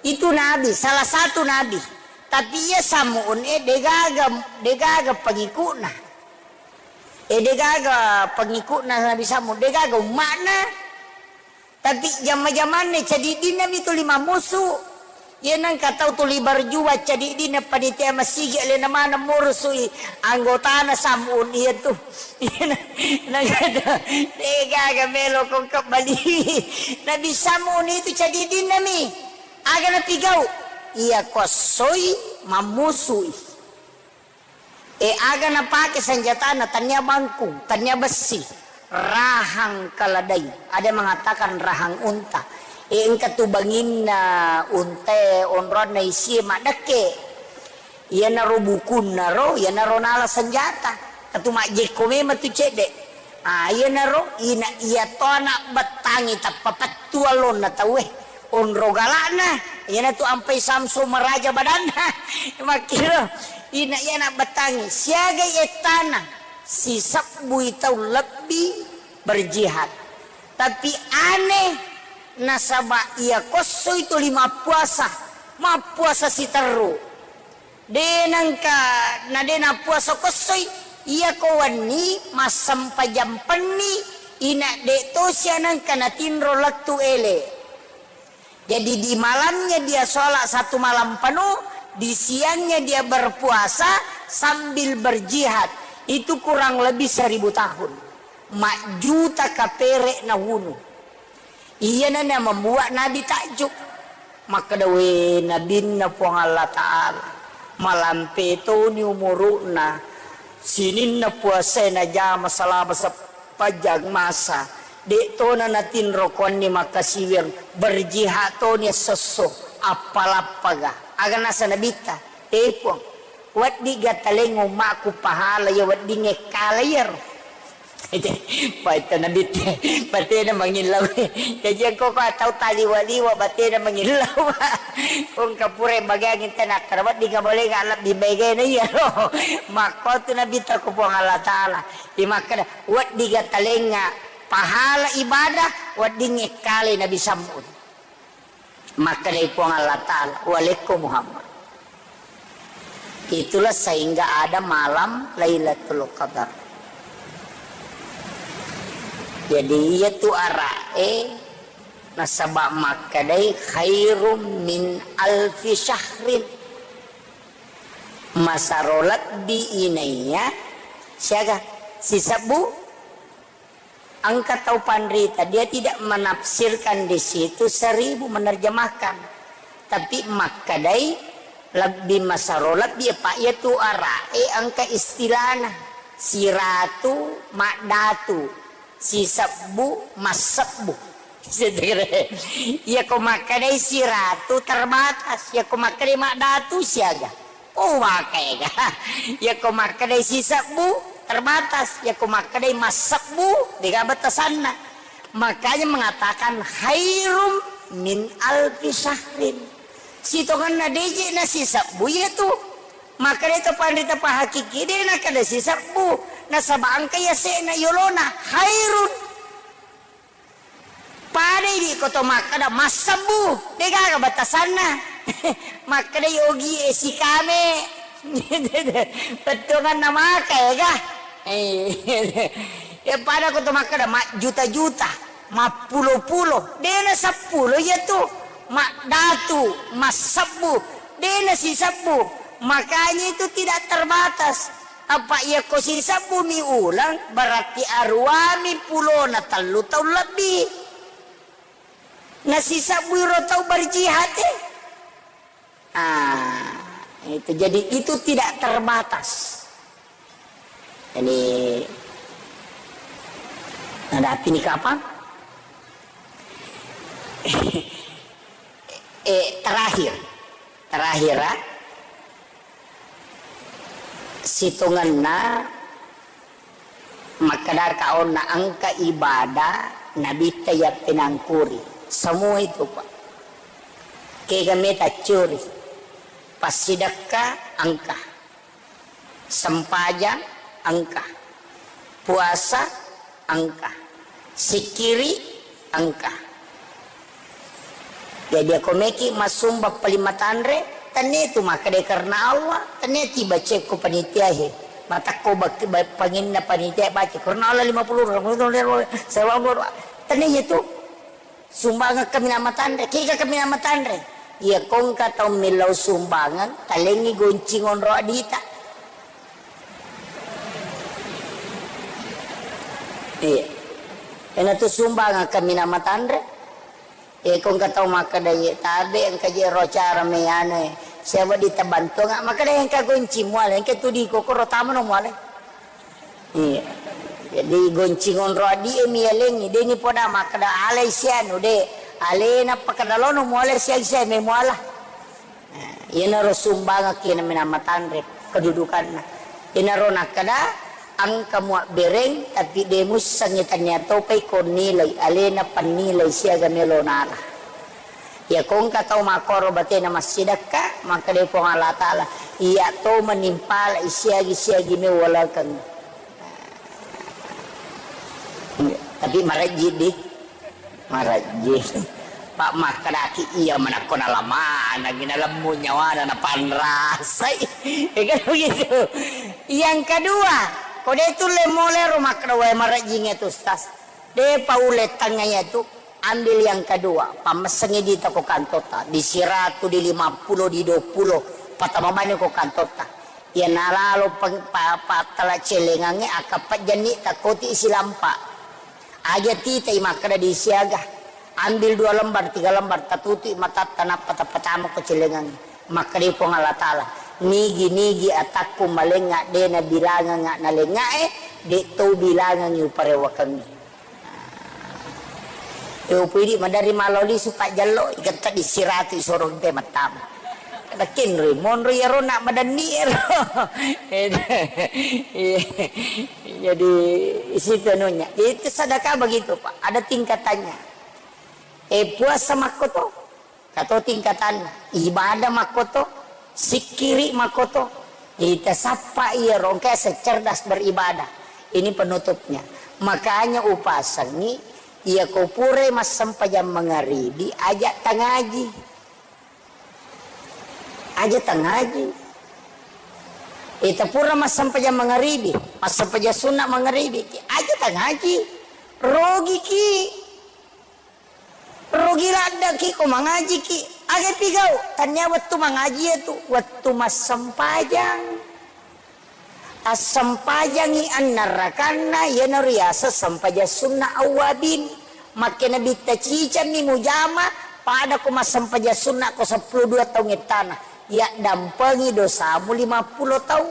Itu nabi, salah satu nabi. Tapi iya Sam'un, eh, degaga, degaga pengikutna. Eh, degaga pengikutna Nabi Sam'un, degaga umma'na. Tapi jama-jamanna cadiddinna mi tuli mammusu. Iya nengka tau tuli berjuang cadiddinna panitia masigi alena maneng murusui anggotana Sam'un iya tu. Iya na-, nengka tu, degaga melo kongka bali. Nabi Sam'un itu cadiddinna mi. Aga napigau? Iya ko essoi mammusui. E, aga napake senjatana, tania bangkung, tania bessi, rahang keledai. Ada mengatakan rahang unta. E, engka tu banginna untae, onronna isie maddekke. Iyanaro bukunnaro, iyanaro nala senjata. Katu majjekko memang tu cedde. Ah, iyanaro ina iya to anak bettangi tappa pettu allonna tauwe. Onro galakna, iyanatu ampai Samsung maraja badanna. Makkiro, ina iya anak bettangi, siagai ettana, sisebbui tau lebbi berjihad. Tapi aneh, nasaba iya kosso itu lima puasa, mappuasa siterru. De nengka, na de nappuasa kossoi, iya ko wenni massempajang penni, ina de tosi anengka natinro lettu ele. Jadi di malamnya dia sholat satu malam penuh, di siangnya dia berpuasa sambil berjihad. Itu kurang lebih seribu tahun. Majjuta kapere nawunu. Iyana na membuat Nabi takjub. Makkeda, "We, Nabinna Puang Allah Ta'ala, malampe toni umuru'na, sininna puasae najama selama sepanjang masa, de' tona natinro kuanni makkasiwiang, berjihad toni essosso, appalappaga." Aga nasa Nabitta, "E Puang, weddiga taleng ummaku pahala iya weddingnge kala iyaro?" Paita Nabitte, batena mangillau. Jaji engko ko tau taliwa-liwa batena mangillau. Ko engka pura bagiang intena akkara weddinga bolenga lebbi maegana iyaro. Makko tu Nabitta ko Puang Allah Ta'ala. Imakkeda, "Weddiga talengnga pahala ibadah, weddingnge kale Nabi Sam'un." Makkedai Puang Allah Ta'ala, "Walekko Muhammad." Itulah sehingga ada malam Lailatul Qadar. Jadi, iya tu ara'e nasaba makkedai khairum min alfi syahrin. Masaro lebbi inaiya siaga sisebbu Engka tau panrita, dia tidak menafsirkan di situ seribu, menerjemahkan. Tapi makkedai lebbi masaro lebbi, apa iya tu ara'e engka istilahna. Siratu maddatu, sisebbu massebbu. Iya ko makkedai siratu terbatas, iya ko makkedai maddatu siaga. Oh, maka ega. Iya ko makkedai sisebbu, terbatas. Iya ko makkedai massebbu, dega batasanna. Makanya mengatakan khairum min alfi syahrin. Sitongenna deje na sisebbu iya tu. Makkedai to panrita pahakiki de na kada sisebbu. Nasaba engka iya se'na yolona khairun. Padai di ko to makkeda massebbu, degaga batasanna. Makkedai ogie sikame. Pettuanganna maka ega. Eh. Ya pada ko to makkeda majjuta-juta, mappulo-pulo, dena seppulo iya tu. Maddatu, massebbu, dena sisebbu. Makanya itu tidak terbatas. Apa iya ko sisebbumi uleng, berarti aruami pulona tellu taung lebbi. Nasisebbui ro tau berjihad, eh. Ah, itu. Jadi itu tidak terbatas. Jadi, nadapi ni kapang? Eh, terakhir. Terakhir, ah. Sitongenna makkedaka onna engka ibadah Nabitta yappenangkuri. Semua itu, Pak. Kega meta curi. Passidekka engka. Sempajang engka. Puasa engka. Sikkiri engka. Jadi, ako meki massumbang paling matanre, tennia tu makkeda karena Allah, tennia tiba cekko panitia he. Matakko bak-, ba-, panginna panitia baca karena Allah lima puluh, tennia tu. Sumbangeng kaminang matanre, kega kaminang matanre. Iya kongka tau millau sumbangeng, talengi goncing onro adita. Iya. Ena tu sumbangeng kaminang matanre. E, ko engka tau makkeda, "Ye, tabe engka je ro acara me anu e, siawa ditabantuang," makkeda, "Engka goncing muale, engka tu di kokoro tamano muale." Iya. Jadi goncing onro addi e mialengi, deni poda makkeda alai sianu de, alena pakkeda lono muale siagi sia me muala. Nah, iyanaro sumbangekki na menang matanre kedudukanna. Iyanaro nakkeda engka muabbereng, tapi de muissengngi, tania topai ko nilai, alena pannilai siaga melo nala. Iya ko engka tau makkoro batena massidakka, makkeda Puang Allah Taala, iya to manimpalai siagi-siagi mewalakeng. Tapi marejji di. Marejji. Pak makkedaki iya manakko nalamanangi nalemmu nyawana napanrasai. Ya kan begitu. Yang kedua, ko de tulle mole ro makkeda wae marejjingnge tu, Ustaz. De paulle tengnga iya tu, ambil yang kedua, pammessengi dita ko kantotta, di siratu, di lima puluh, di dua puluh, patama mani ko kantotta. Iya nalalo peng-, pa-, pattala celengangnge, akka pejjanni takkoti silampa. Aja titai makkeda di siaga, ambil dua lembar, tiga lembar, tatutui matatta, nappa tappatama ko celengangnge. Makkeda Puang Allah Taala, "Nigi-nigi atakku malengnga, de nabilangengnga nalengngae, de to bilangengngi uparewakengngi." E, upuidi madari maloli supa jallo, iketta di siratu isoro te mattama. Kada kenroi, monro iyaro nak madanni ero. Iya. Jadi, isitu anunya. Itu sedekah begitu, Pak. Ada tingkatannya. Eh, puasa makkoto. Kato tingkatanna. Ibadah makkoto. Sikkiri makkoto. Jadi, tasappa iyaro, engka secerdas beribadah. Ini penutupnya. Makanya upasangi, iya ko purai massempajang mangaribi, aja tangaji. Aja tangaji. Ita pura massempajang mangaribi, massempajang sunna mangaribi, aja tangaji. Rogiki. Rogi laddaki ko mangajiki. Aga pigau? Tania wettu mangaji itu, wettu massempajang. Assempajangi annarakanna, iyanaro riaseng sempajang sunna awwabin. Makkeda Nabitta, "Cicammi mujama, pada ko massempajang sunna ko seppulo dua taung ettana, yaddampengi dosamu lima puluh taung."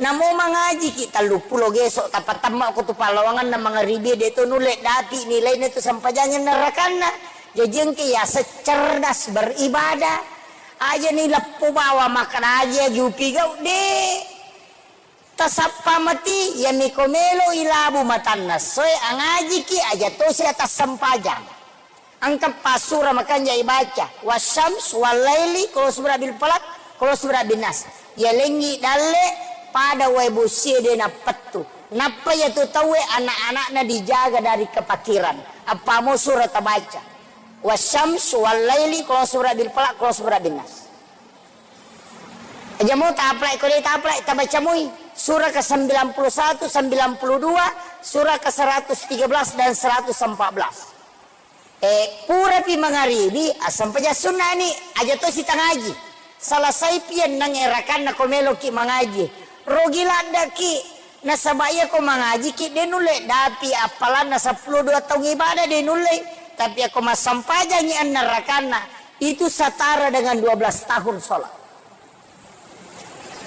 Namo mangajiki telluppulo geso, tapattamma ko tu pallawanganna mangaribi, de to nulle dapi nilaina tu sempajangi annarakanna. Jaji engka yaseng cerdas beribadah. Aja ni leppo bawa makkeda agi-agi upigau, de. Tasappa mati, iyami ko melo ilabu matanna essoe, angajiki aja tosi atas sempajang. Engka pa sura makanja ibaca, "Wasyams, wallaili, qul a'udzu birabbil falaq, qul a'udzu birabbin nas." Yalengngi dalle pada wae bosie de nappettu. Nappa iyatu tauwe anak-anakna dijaga dari kepakiran. Appamo sura tabaca. "Wasyams, wallaili, qul a'udzu birabbil falaq, qul a'udzu birabbin nas." Aja mo taplai, ko de taplai, tabaca moi. Surah ke sembilan puluh satu, sembilan puluh dua, surah ke seratus tiga belas dan seratus empat belas. Eh, purapi mangaribi, assempaja sunnani, aja to sitangaji. Selesaipi enneng erakanna ko meloki mangaji. Rogi laddaki, nasaba iya ko mangajiki, de nulle dapi appalanna seppulo dua taung ibadah, de nulle. Tapi ako massempajangi enneng rakanna, itu setara dengan dua belas tahun sholat.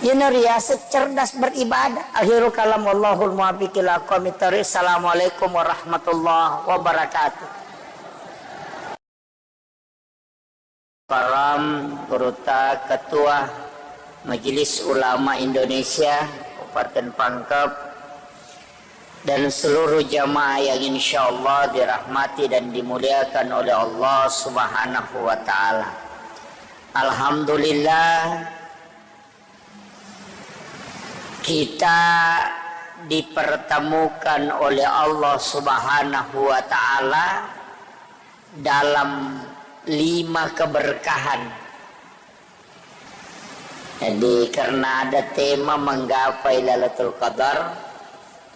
Iyana riaseng cerdas beribadah. Akhirul kalam, wallahul muwaffiq ila aqwamit thariq. Assalamualaikum warahmatullahi wabarakatuh. Karam, Gurutta, Ketua Majelis Ulama Indonesia Kabupaten Pangkep, dan seluruh jamaah yang insya Allah dirahmati dan dimuliakan oleh Allah Subhanahu wa Ta'ala. Alhamdulillah, kita dipertemukan oleh Allah Subhanahu wa Ta'ala dalam lima keberkahan. Jadi, karena ada tema menggapai Lailatul Qadar,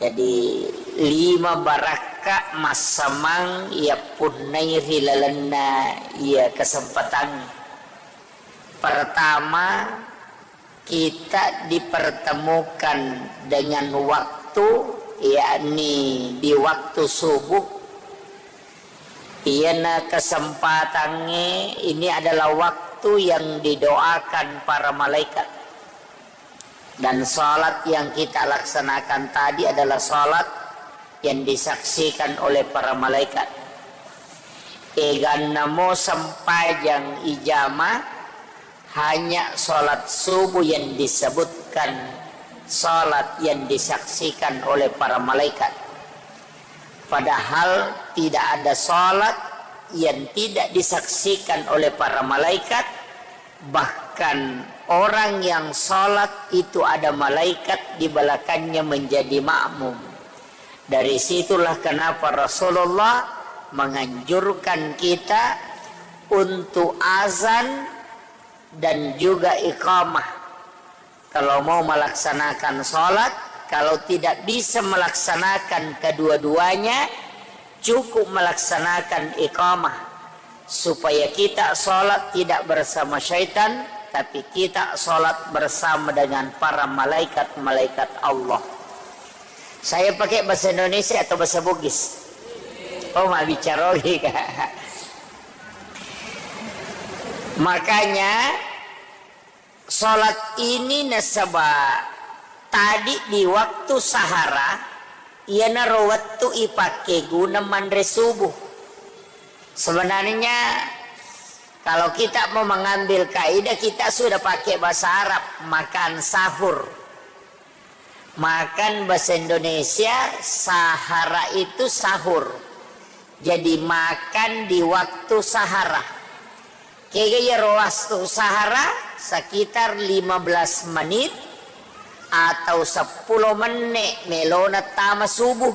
jadi lima barakka massamang iya punnai ri lalenna iya kesempatan. Pertama, kita dipertemukan dengan waktu, yakni di waktu subuh, Iyana kesempatangnge ini adalah waktu yang didoakan para malaikat. Dan salat yang kita laksanakan tadi adalah salat yang disaksikan oleh para malaikat. Eganna mo sempajang ijama, hanya salat subuh yang disebutkan salat yang disaksikan oleh para malaikat. Padahal tidak ada salat yang tidak disaksikan oleh para malaikat, bahkan orang yang salat itu ada malaikat di belakangnya menjadi makmum. Dari situlah kenapa Rasulullah menganjurkan kita untuk azan dan juga iqamah. Kalau mau melaksanakan salat, kalau tidak bisa melaksanakan kedua-duanya, cukup melaksanakan iqamah, supaya kita salat tidak bersama syaitan, tapi kita salat bersama dengan para malaikat-malaikat Allah. Saya pakai bahasa Indonesia atau bahasa Bugis? Oh, mau bicara lagi, Kak. Makanya, salat ini nasaba tadi di waktu sahara, iyanaro wettu ipake guna manre subuh. Sebenarnya, kalau kita mau mengambil kaidah, kita sudah pakai bahasa Arab, makan sahur. Makan bahasa Indonesia, sahara itu sahur. Jadi, makan di waktu sahara. Kega iyaro waktu sahara, sekitar lima belas menit atau seppulo menne' melona tama subuh.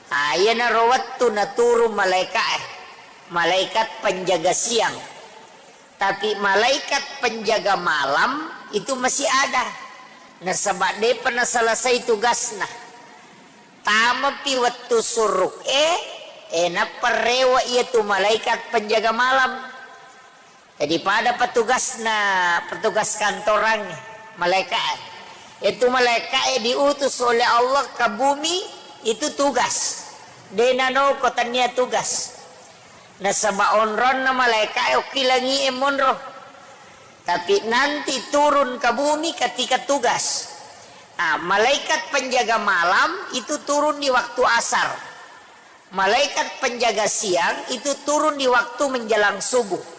Ah, iyanaro wettu naturung malaika'e, malaikat penjaga siang. Tapi malaikat penjaga malam itu masih ada. Nasaba de'pa naselesai tugasna. Tamapi wettu suruk e, e, nappa rewe' iyatu malaikat penjaga malam. Jadi pada petugasna, petugas kantorang malaika'e. Itu malaika'e diutus oleh Allah ke bumi, itu tugas. De' nanoko tania tugas. Nasaba onronna malaika'e okki langi'e monro. Tapi nanti turun ke bumi ketika tugas. Ah, malaikat penjaga malam itu turun di waktu asar. Malaikat penjaga siang itu turun di waktu menjelang subuh.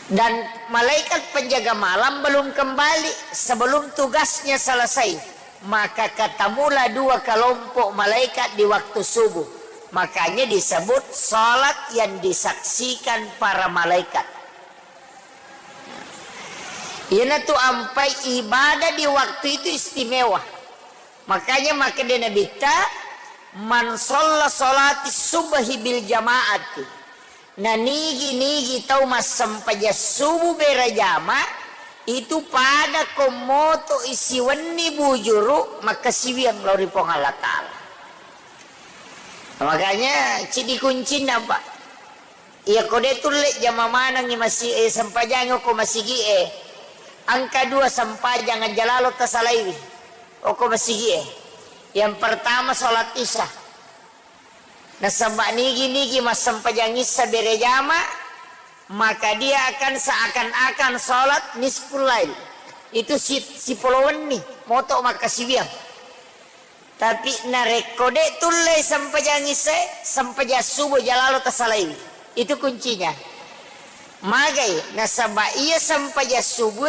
Dan malaikat penjaga malam belum kembali sebelum tugasnya selesai. Maka ketemulah dua kelompok malaikat di waktu subuh. Makanya disebut salat yang disaksikan para malaikat. Iyanatu ampai ibadah di waktu itu istimewa. Makanya makkeda Nabitta, "Man shalla sholati subhi bil jama'ati." Nanigi-nigi tau massempajang subuh berajama, itu pada ko moto isiwenni bujuru makkasiwiang lao ri Puang Allah Ta'ala. Makanya, cidi kuncinna, Pak. Iyako de' tulle jama manengngi masi-, eh, sempajangngi okko masigi'e, engka dua sempajang aja lalo tasalaiwi okko masigi'e. Yang pertama, sholat Isya. Nasaba nigi-nigi massempajang Isya berejama, maka dia akan seakan-akan sholat nisful lail. Itu si-, sipolo wenni, moto makkasiwiang. Tapi narekko de' tullei sempajang Isya, sempajang subuh jalalo tasalaiwi. Itu kuncinya. Magai, nasaba iya sempajang subuh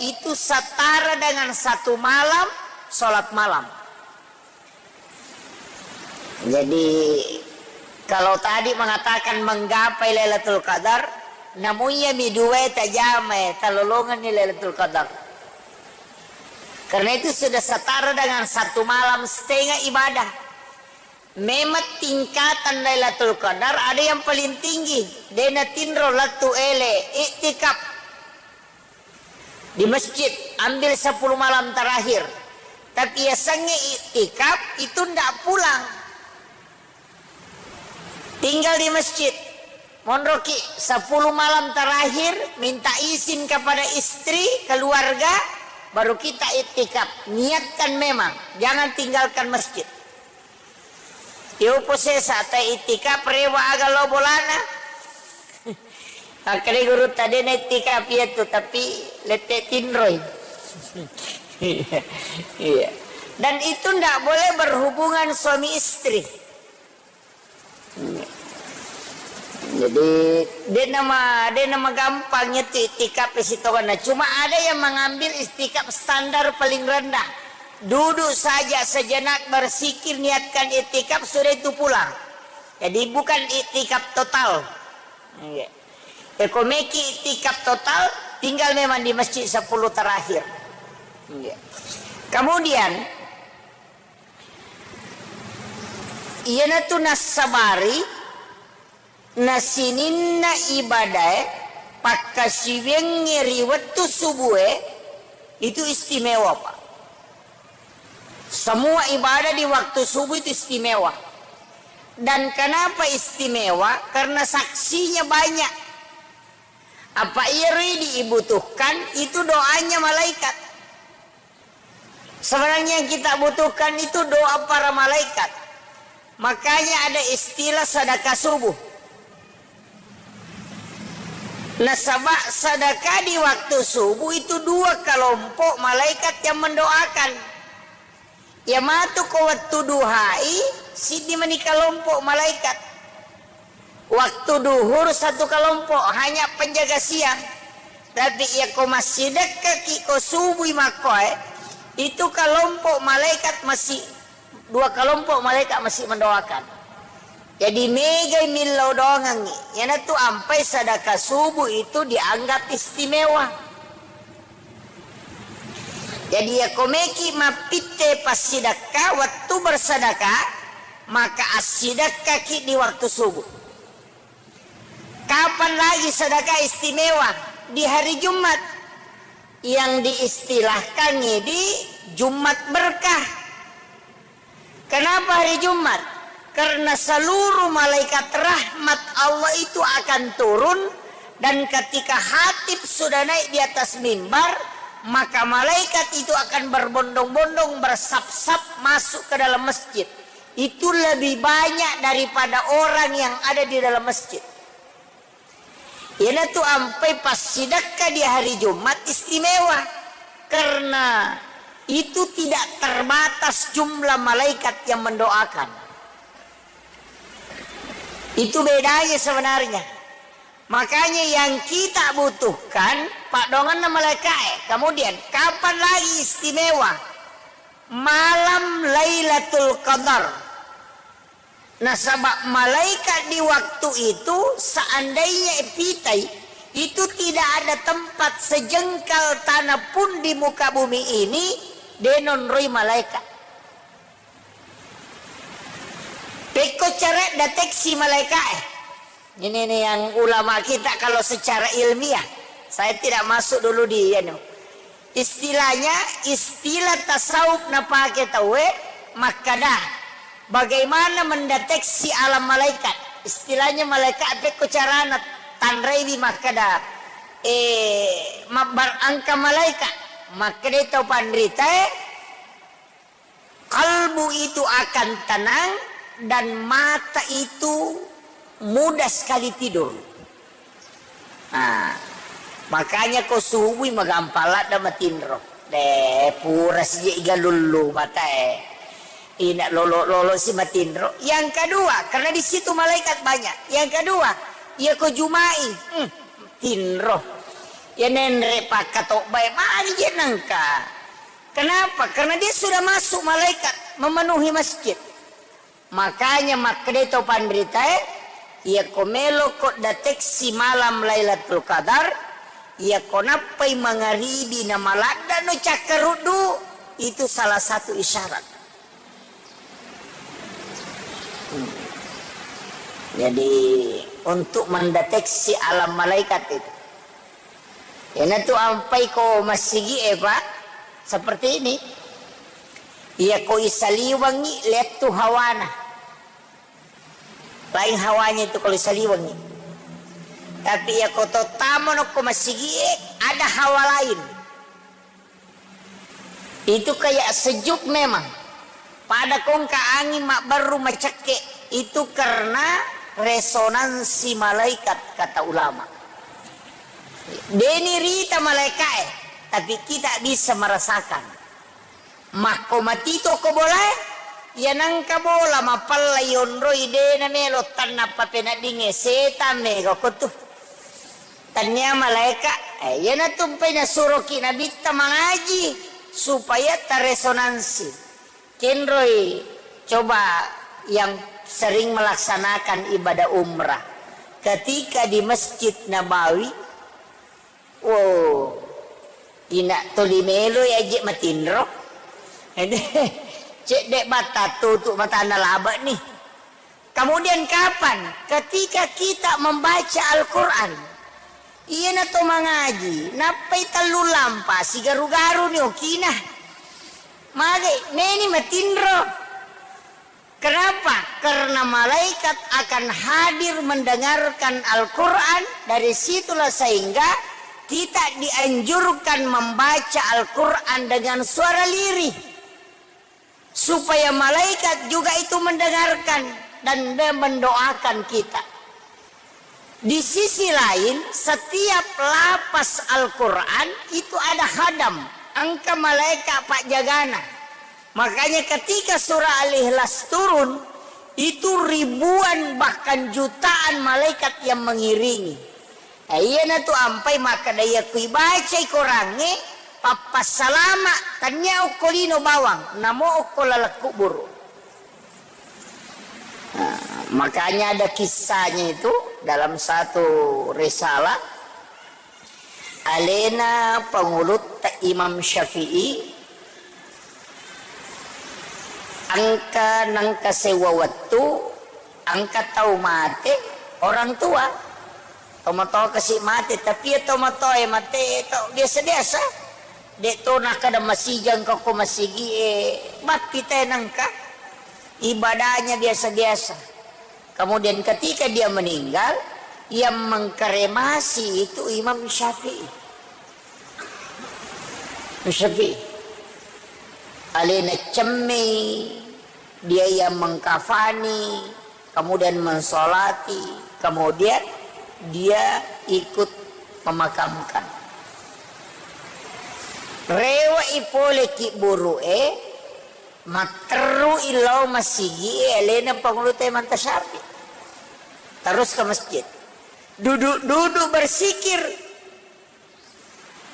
itu setara dengan satu malam sholat malam. Jadi, kalau tadi mengatakan menggapai Lailatul Qadar, namu iyami duae tajamae, talolongenni Lailatul Qadar. Karena itu sudah setara dengan satu malam setengah ibadah. Memang tingkatan Lailatul Qadar ada yang paling tinggi, de' natinro lettu ele, iktikaf di masjid, ambil sepuluh malam terakhir. Tapi yasengnge iktikaf itu ndak pulang. Tinggal di masjid. Monroki sepuluh malam terakhir, minta izin kepada istri, keluarga, baru kita iktikaf. Niatkan memang, jangan tinggalkan masjid. Yopo sesa ta itikaf rewa aga lo bolana. Akkeda gurutta, de na itikaf iyatu, tapi lette tinroi. Iya. Iya. Dan itu ndak boleh berhubungan suami istri. Jadi, de nama, de nama gampang itu itikaf sitongenna. Cuma ada yang mengambil itikaf standar paling rendah. Duduk saja sejenak, berzikir, niatkan itikaf, sudah itu pulang. Jadi, bukan itikaf total. Iya. Eko meki itikaf total, tinggal memang di masjid sepuluh terakhir. Iya. Kemudian, iyanatu nassabari nasininna ibadae pakkasiwiangnge ri wettu subue, itu istimewa, Pak. Semua ibadah di waktu subuh itu istimewa. Dan kenapa istimewa? Karena saksinya banyak. Apa iyaro dibutuhkan itu doanya malaikat. Sebenarnya yang kita butuhkan itu doa para malaikat. Makanya ada istilah sedekah subuh. Nasaba sedekah di waktu subuh itu dua kelompok malaikat yang mendoakan. Iya matu ko wettu duhai, siddi mani kelompok malaikat. Waktu duhur satu kelompok, hanya penjaga siang. Tapi iya ko massidekkaki ko subui makkoe, itu kelompok malaikat masih, dua kelompok malaikat masih mendoakan. Jadi megai millau doangengngi. Iyanatu ampai sedekah subuh itu dianggap istimewa. Jadi, iya ko meki mappitte passidekka wettu bersedekah, maka assidekkaki di waktu subuh. Kapan lagi sedekah istimewa? Di hari Jumat. Yang diistilahkan di Jumat berkah. Kenapa hari Jumat? Karena seluruh malaikat rahmat Allah itu akan turun, dan ketika khatib sudah naik di atas mimbar, maka malaikat itu akan berbondong-bondong, bersap-sap masuk ke dalam masjid. Itu lebih banyak daripada orang yang ada di dalam masjid. Iyanatu ampai passidekka di hari Jumat istimewa, karena itu tidak terbatas jumlah malaikat yang mendoakan. Itu bedanya sebenarnya. Makanya yang kita butuhkan, paddoangenna malaikae. Kemudian, kapan lagi istimewa? Malam Lailatul Qadar. Nasaba malaikat di waktu itu, seandainya ipitai, itu tidak ada tempat sejengkal tanah pun di muka bumi ini, de nonroi malaikat. Pekko cara deteksi malaikat, eh. Ini nih yang ulama kita kalau secara ilmiah. Saya tidak masuk dulu di, anu. Istilahnya, istilah tasawuf napake tauwe makkada, bagaimana mendeteksi alam malaikat. Istilahnya malaikat pekko carana tanraiwi makkada, eh, mabbar engka malaikat. Makkeda tau panrita, eh, kalbu itu akan tenang dan mata itu mudah sekali tidur. Nah, makanya ko subui magampang ladda matinro. De, pura sije igalullu matae. Ina lolo-lolo si matinro. Yang kedua, karena di situ malaikat banyak. Yang kedua, iya ko Jumai, hmm, tinro. Ya nenre pakkatobbae magi je nengka. Kenapa? Karena dia sudah masuk malaikat memenuhi masjid. Makanya makkeda to panritae, iya ko melo ko deteksi malam Lailatul Qadar, iya ko nappai mangaribi na maladda no cakkaruddu, itu salah satu isyarat. Hmm. Jadi, untuk mendeteksi alam malaikat itu. Iyanatu ampai ko massigi'e, Pak, seperti ini. Iya ko isaliwengi lettu hawana. Lain hawanya itu kalau isaliwengi. Tapi iya ko to tamo no ko massigi'e, ada hawa lain. Itu kayak sejuk memang. Pada kongka angin mabberru macekke. Itu karena resonansi malaikat, kata ulama. Deni rita malaikae, tapi kita bisa merasakan. Makko matito ko bolae, iya nangka bola mapella yonroi de namelo tanna papeneddingnge, setang mega ko tu. Tania malaika, eh, iyana tumpai nasuroki nabitta mangaji supaya taresonansi. Kenroi coba yang sering melaksanakan ibadah umrah. Ketika di Masjid Nabawi, wow, ina toli meloi aje matinro. Cedde batta tutu matanna laba ni. Kemudian kapan? Ketika kita membaca Al-Quran. Iyana to mangaji, nappai tellu lampa, sigaru-garu ni okina. Mage, meni matinro. Kenapa? Karena malaikat akan hadir mendengarkan Al-Quran, dari situlah sehingga kita dianjurkan membaca Al-Quran dengan suara lirih, supaya malaikat juga itu mendengarkan dan mendoakan kita. Di sisi lain, setiap lapas Al-Quran itu ada khadam, engka malaika pajjagana. Makanya ketika surah Al-Ikhlas turun, itu ribuan bahkan jutaan malaikat yang mengiringi. Eh, iyana tu ampai makkeda iya kui bacai korangnge, pappassalama, tania okko lino bawang, namo okko laleng kuburu. Nah, makanya ada kisahnya itu dalam satu risalah, alena pangulutta Imam Syafi'i, engka nengka sewwa wettu, engka tau mate, orang tua. Tomatoa kasi mate, tapi iya tomatoae mate to biasa-biasa. De to nakkeda masijang ko, ko masigie, bappi te nengka. Ibadahnya biasa-biasa. Kemudian ketika dia meninggal, yang mengkremasi itu Imam Syafi'i. Imam Syafi'i. Alena cemmei, dia yang mengkafani, kemudian mensolati, kemudian dia ikut memakamkan. Rewe'i pole kibburu'e, matterru'i lao masigi'e alena pangulutta Imam Syafi'i. Terus ke masjid. Duduk-duduk bersikir.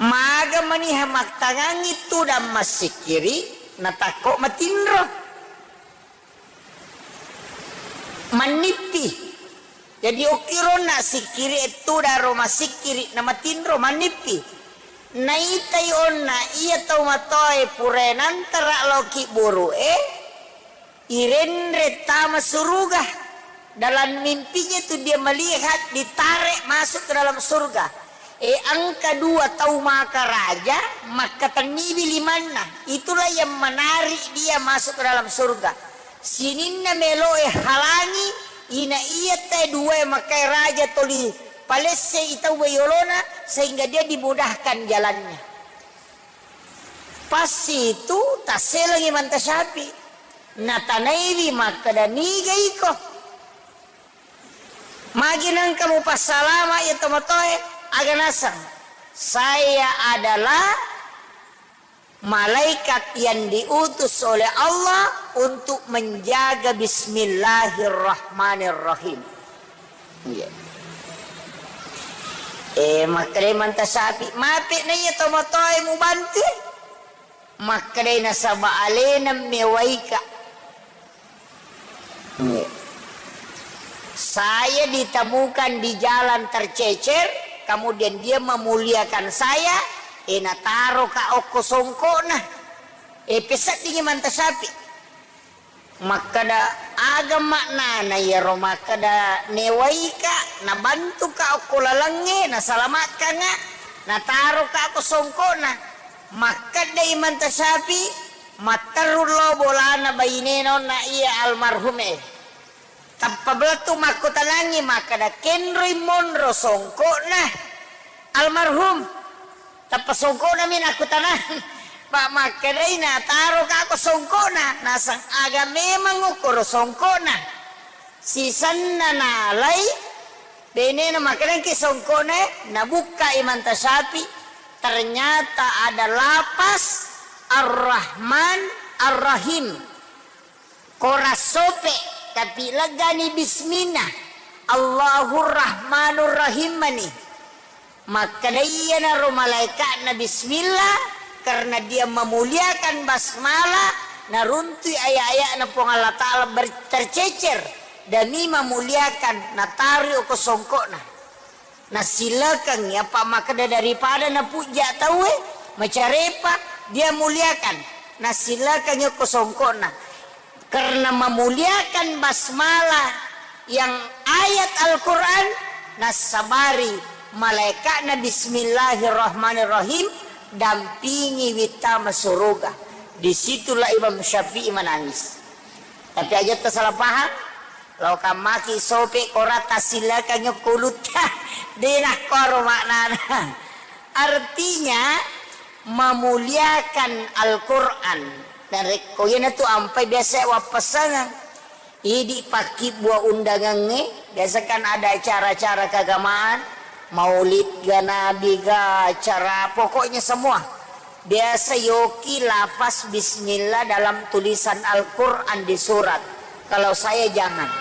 Maga maniha mattangangngi tudang massikkiri, natakko matinro. Mannippi. Jadi okkironna sikkiri e tudang ro massikkiri, namatinro, mannippi. Naitai onna iya tau matoae purae nantara lao kibburu'e, irenre tama suruga. Dalam mimpinya itu dia melihat ditarik masuk ke dalam surga. E, engka dua tau maka raja, makkatenniwi limanna. Itulah yang menarik dia masuk ke dalam surga. Sininna meloe halangi, ina iya te dua makkai raja toli palesse i tau yolona, sehingga dia dimudahkan jalannya. Pas itu tasselengi Imam Syafi'i. Natanaiwi makkeda, "Niga iko? Magi nengka mupassalama iya tomatoe?" Aga naseng, "Saya adalah malaikat yang diutus oleh Allah untuk menjaga Bismillahirrahmanirrahim." Iya. Eh, makkedai Imam Syafi'i, "Mape na iya tomatoe mubantu?" Makkedai, "Nasaba alena mewaika. Saya ditemukan di jalan tercecer, kemudian dia memuliakan saya, e, nataroka okko songkokna." E, peseddingi Imam Syafi'i. Makkeda, "Aga maknana iyaro makkeda newaika, nabantuka okko lalengnge, nasalamakkanga, nataroka okko songkokna?" Makkeda Imam Syafi'i, "Matteru lo bolana bainena onna iya almarhum e." Tappa belettu makkutanangngi makkeda, "Kenroi monro songkokna almarhum?" Tappa songkokna mi nakkutanang. Pa makkedai, "Nataroka ko songkokna?" Naseng, "Aga memang okkoro songkokna?" Sisenna nalai, benena makkeda engka songkone, nabukka Imam Tasyafi, ternyata ada lapas Ar-Rahman Ar-Rahim. Kora sope, tapi legani bismillah. Allahur Rahmanur Rahim mani. Makkeda iyanaro malaeka'na bismillah, karena dia memuliakan basmalah, naruntui aya-aya'na Puang Allah Ta'ala ber-, tercecer, demi memuliakan, nataroi okko songko'na. Nasilekengngi, apa makkeda daripada napujja tauwe, macarepa, dia muliakan. Nasilekengngi okko songko'na. Karena memuliakan basmalah yang ayat Al-Quran, nassabari malaeka'na bismillahirrahmanirrahim, dampingi wittama suruga. Disitulah Imam Syafi'i menangis. Tapi aja tersalah paham, lo kammaki sope kora tasilekengngi okko ulutta. Dena koro maknana. Artinya, memuliakan Al-Quran. Dan rekko iyanatu ampai biasa wappasangeng. Idi pakkibbua undangangnge, biasa kan ada acara-acara keagamaan, maulid ga, nabi ga, acara, pokoknya semua. Biasa yoki lafaz bismillah dalam tulisan Al-Quran di surat. Kalau saya jangan.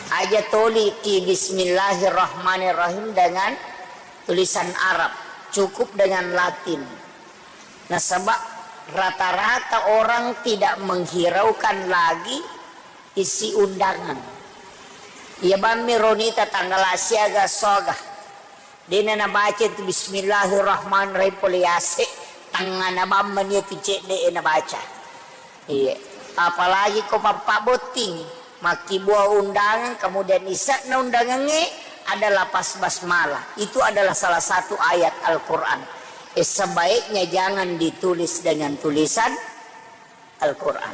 Aja toliki bismillahirrahmanirrahim dengan tulisan Arab, cukup dengan Latin. Nasaba rata-rata orang tidak menghiraukan lagi isi undangan. Iya bammi ronita tanggal siaga soga. Dena nabaca tu bismillahirrahmanirrahim pole yase, tangngana bamma nia tu cedde e nabaca. Iya. Apalagi ko pappa botting, makkibua undangan, kemudian isakna undangangnge ada lafaz basmalah. Itu adalah salah satu ayat Al-Quran. Eh, sebaiknya jangan ditulis dengan tulisan Al-Quran.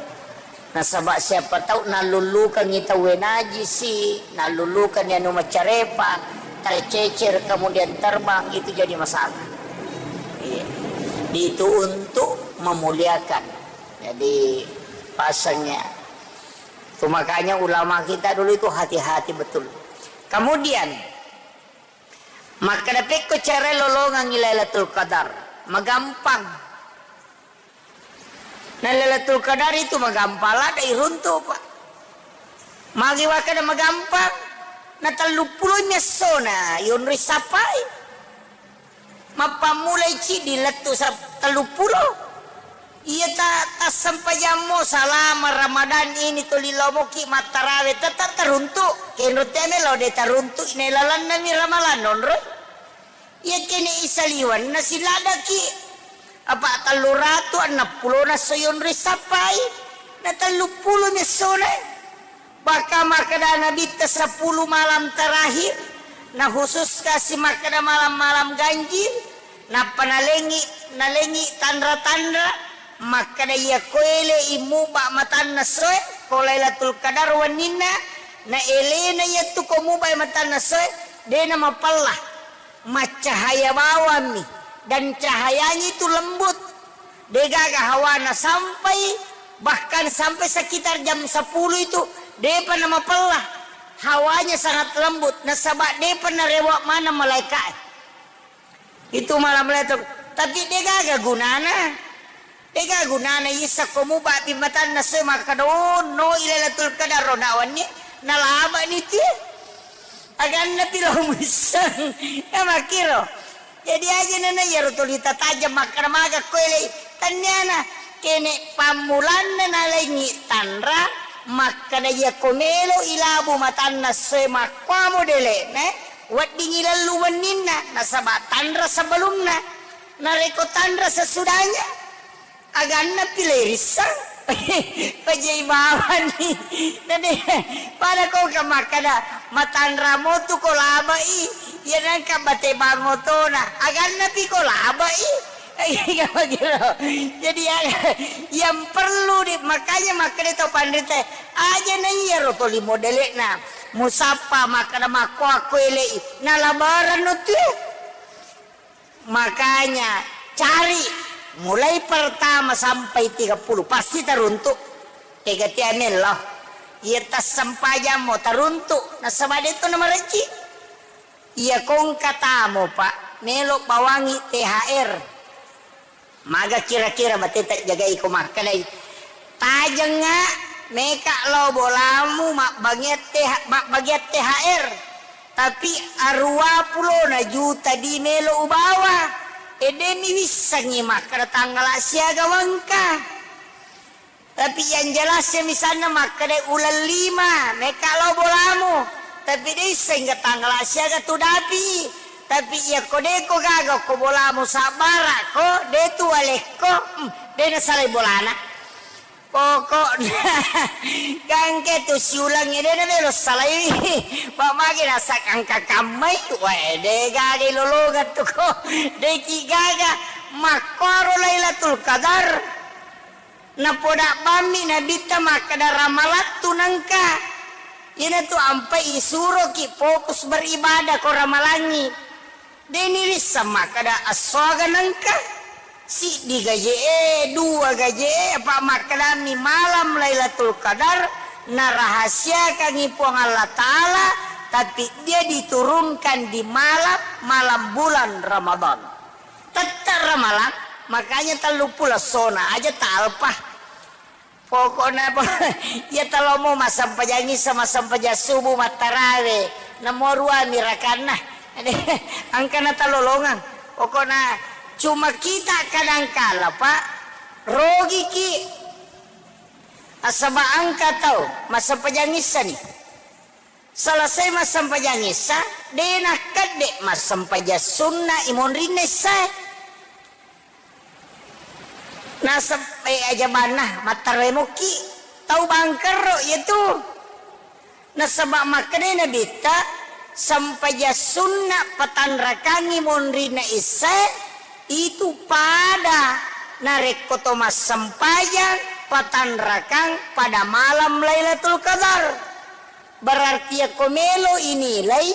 Nasaba siapa tahu nallullukangngi tauwe najisi, nallullukangngi anu macarepa, tercecer kemudian terbang, itu jadi masalah. Iya. Itu untuk memuliakan. Jadi pasangnya. Itu makanya ulama kita dulu itu hati-hati betul. Kemudian, makkeda pekko cara lolongangngi Lailatul Qadar, magampang. Na Lailatul Qadar itu magampang, ladde iruntu, Pak. Magi wakkeda magampang, na telluppulo mi essona yonroi sappai. Mappammulai ciddi lettu sa-, telluppulo. Iya ta-, tassempajammo salama Ramadan ini tuli lomoki mattarawe, tetap taruntu. Kenro teme lo de taruntu, ne lalanna mi Ramalan nonroi. Iya kene isaliwanna siladaki. Apa tellu ratu enneng pulona soyonri sappai. Na telluppulo mi essona. Bahkan makkeda Nabitta sepuluh malam terakhir, na khusus kasi makkeda malam-malam ganjil, nappa nalengi, nalengi tanra-tanra, makkeda iya ko elei muba matanna soe, ko Lailatul Qadar wenninna, na elena iyattu ko muba matanna soe, dena mapella. Maccahaya bawammi, dan cahayanya itu lembut. Degaga hawana sampai, bahkan sampai sekitar jam sepuluh itu, depa namapella. Hawanya sangat lembut, nasaba depa narewa mana malaika. Itu malam Lailatul, tapi degaga gunana. Ega gunana isa ko muba pi matanna soe makkeda, "Oh, no, i Lailatul Qadar ro nawanni, nalaba ni tie." Aganna pi lo muisseng. Ya makkiro. Jadi aja nana iyaro tuli tatajeng makkeda maga ko elei. Tanniana kene pammulanna nalengi tanra makkeda iya ko melo ilabu matanna soe makkuamo dele'na, weddingi lellu wenninna nasaba tanra sebelumna. Narekko tanra sesudahnya, aganna pi le rissang. Pajai bawani. Nade, pada ko ka makkada, matanra motu ko labai, iya nangka bate bang otona. Aganna pi ko labai. Iya, begitu. Jadi, ya, yang perlu di, makanya makkada tau panrita, aja na iya ro toli modele'na. Musappa makkada makko akko elei, nalabaran no tue. Makanya cari mulai pertama sampai tiga puluh, pasti teruntuk. Tega tea mello. Iya tassempajammo taruntu, nasaba de to namarejji. Iya kongka tamo, Pak, melo bawangi T H R. Maga kira-kira mateta jagai ko makkedai. Tajengnga meka lao bolamu mabbagian T H, mabbagian T H R. Tapi aruwa pulona juta di melo ubawa. E, deni wissengngi makkeda tanggala siaga wengka. Tapi yang jelas ya misalna makkeda uleng lima, meka lao bolamu. Tapi de isseng ga tanggala siaga tu dapi. Tapi iya ko de ko gaga ko bolamu sabbara ko, de tu walekko, hmm, de nasalai bolana. Pokokna gangke tu siulengnge de namelo salai. Pak magi nasak angka kammai, wae de gaga lolongan tu ko. De ki gaga makkoro Lailatul Qadar. Napoda bammi Nabitta makkeda ramalattu nengka. Iyanatu ampai isuroki fokus beribadah ko ramalangngi. Deni risseng makkeda essoaga nengka. Siddi gaje'e, dua gaje'e, apa makkedami malam Lailatul Qadar narahasiakangi Puang Allah Ta'ala, tapi dia diturunkan di malam, malam bulan Ramadan. Tette ramalang, makanya telluppulo essona aja talpa. Pokokna po, iya talomo massempajang isa, massempajang subuh, mattarawe, namo ruami rakanna. Engkana talolongang. Pokokna cuma kita kadangkala, Pak, rogiki. Asaba engka tau massempajang issani. Selesai massempajang isya, de nakkedde massempajang sunna imonrinna isyae. Nasab-, eh, ajabanna, mattaremokki. Tau bangkerro iyatu. Nasaba makkedai Nabitta, sempajang sunna patanrakangngi monrinna isyae, itu pada narekko to massempajang patanrakang pada malam Lailatul Qadar. Berarti yakko melo inilai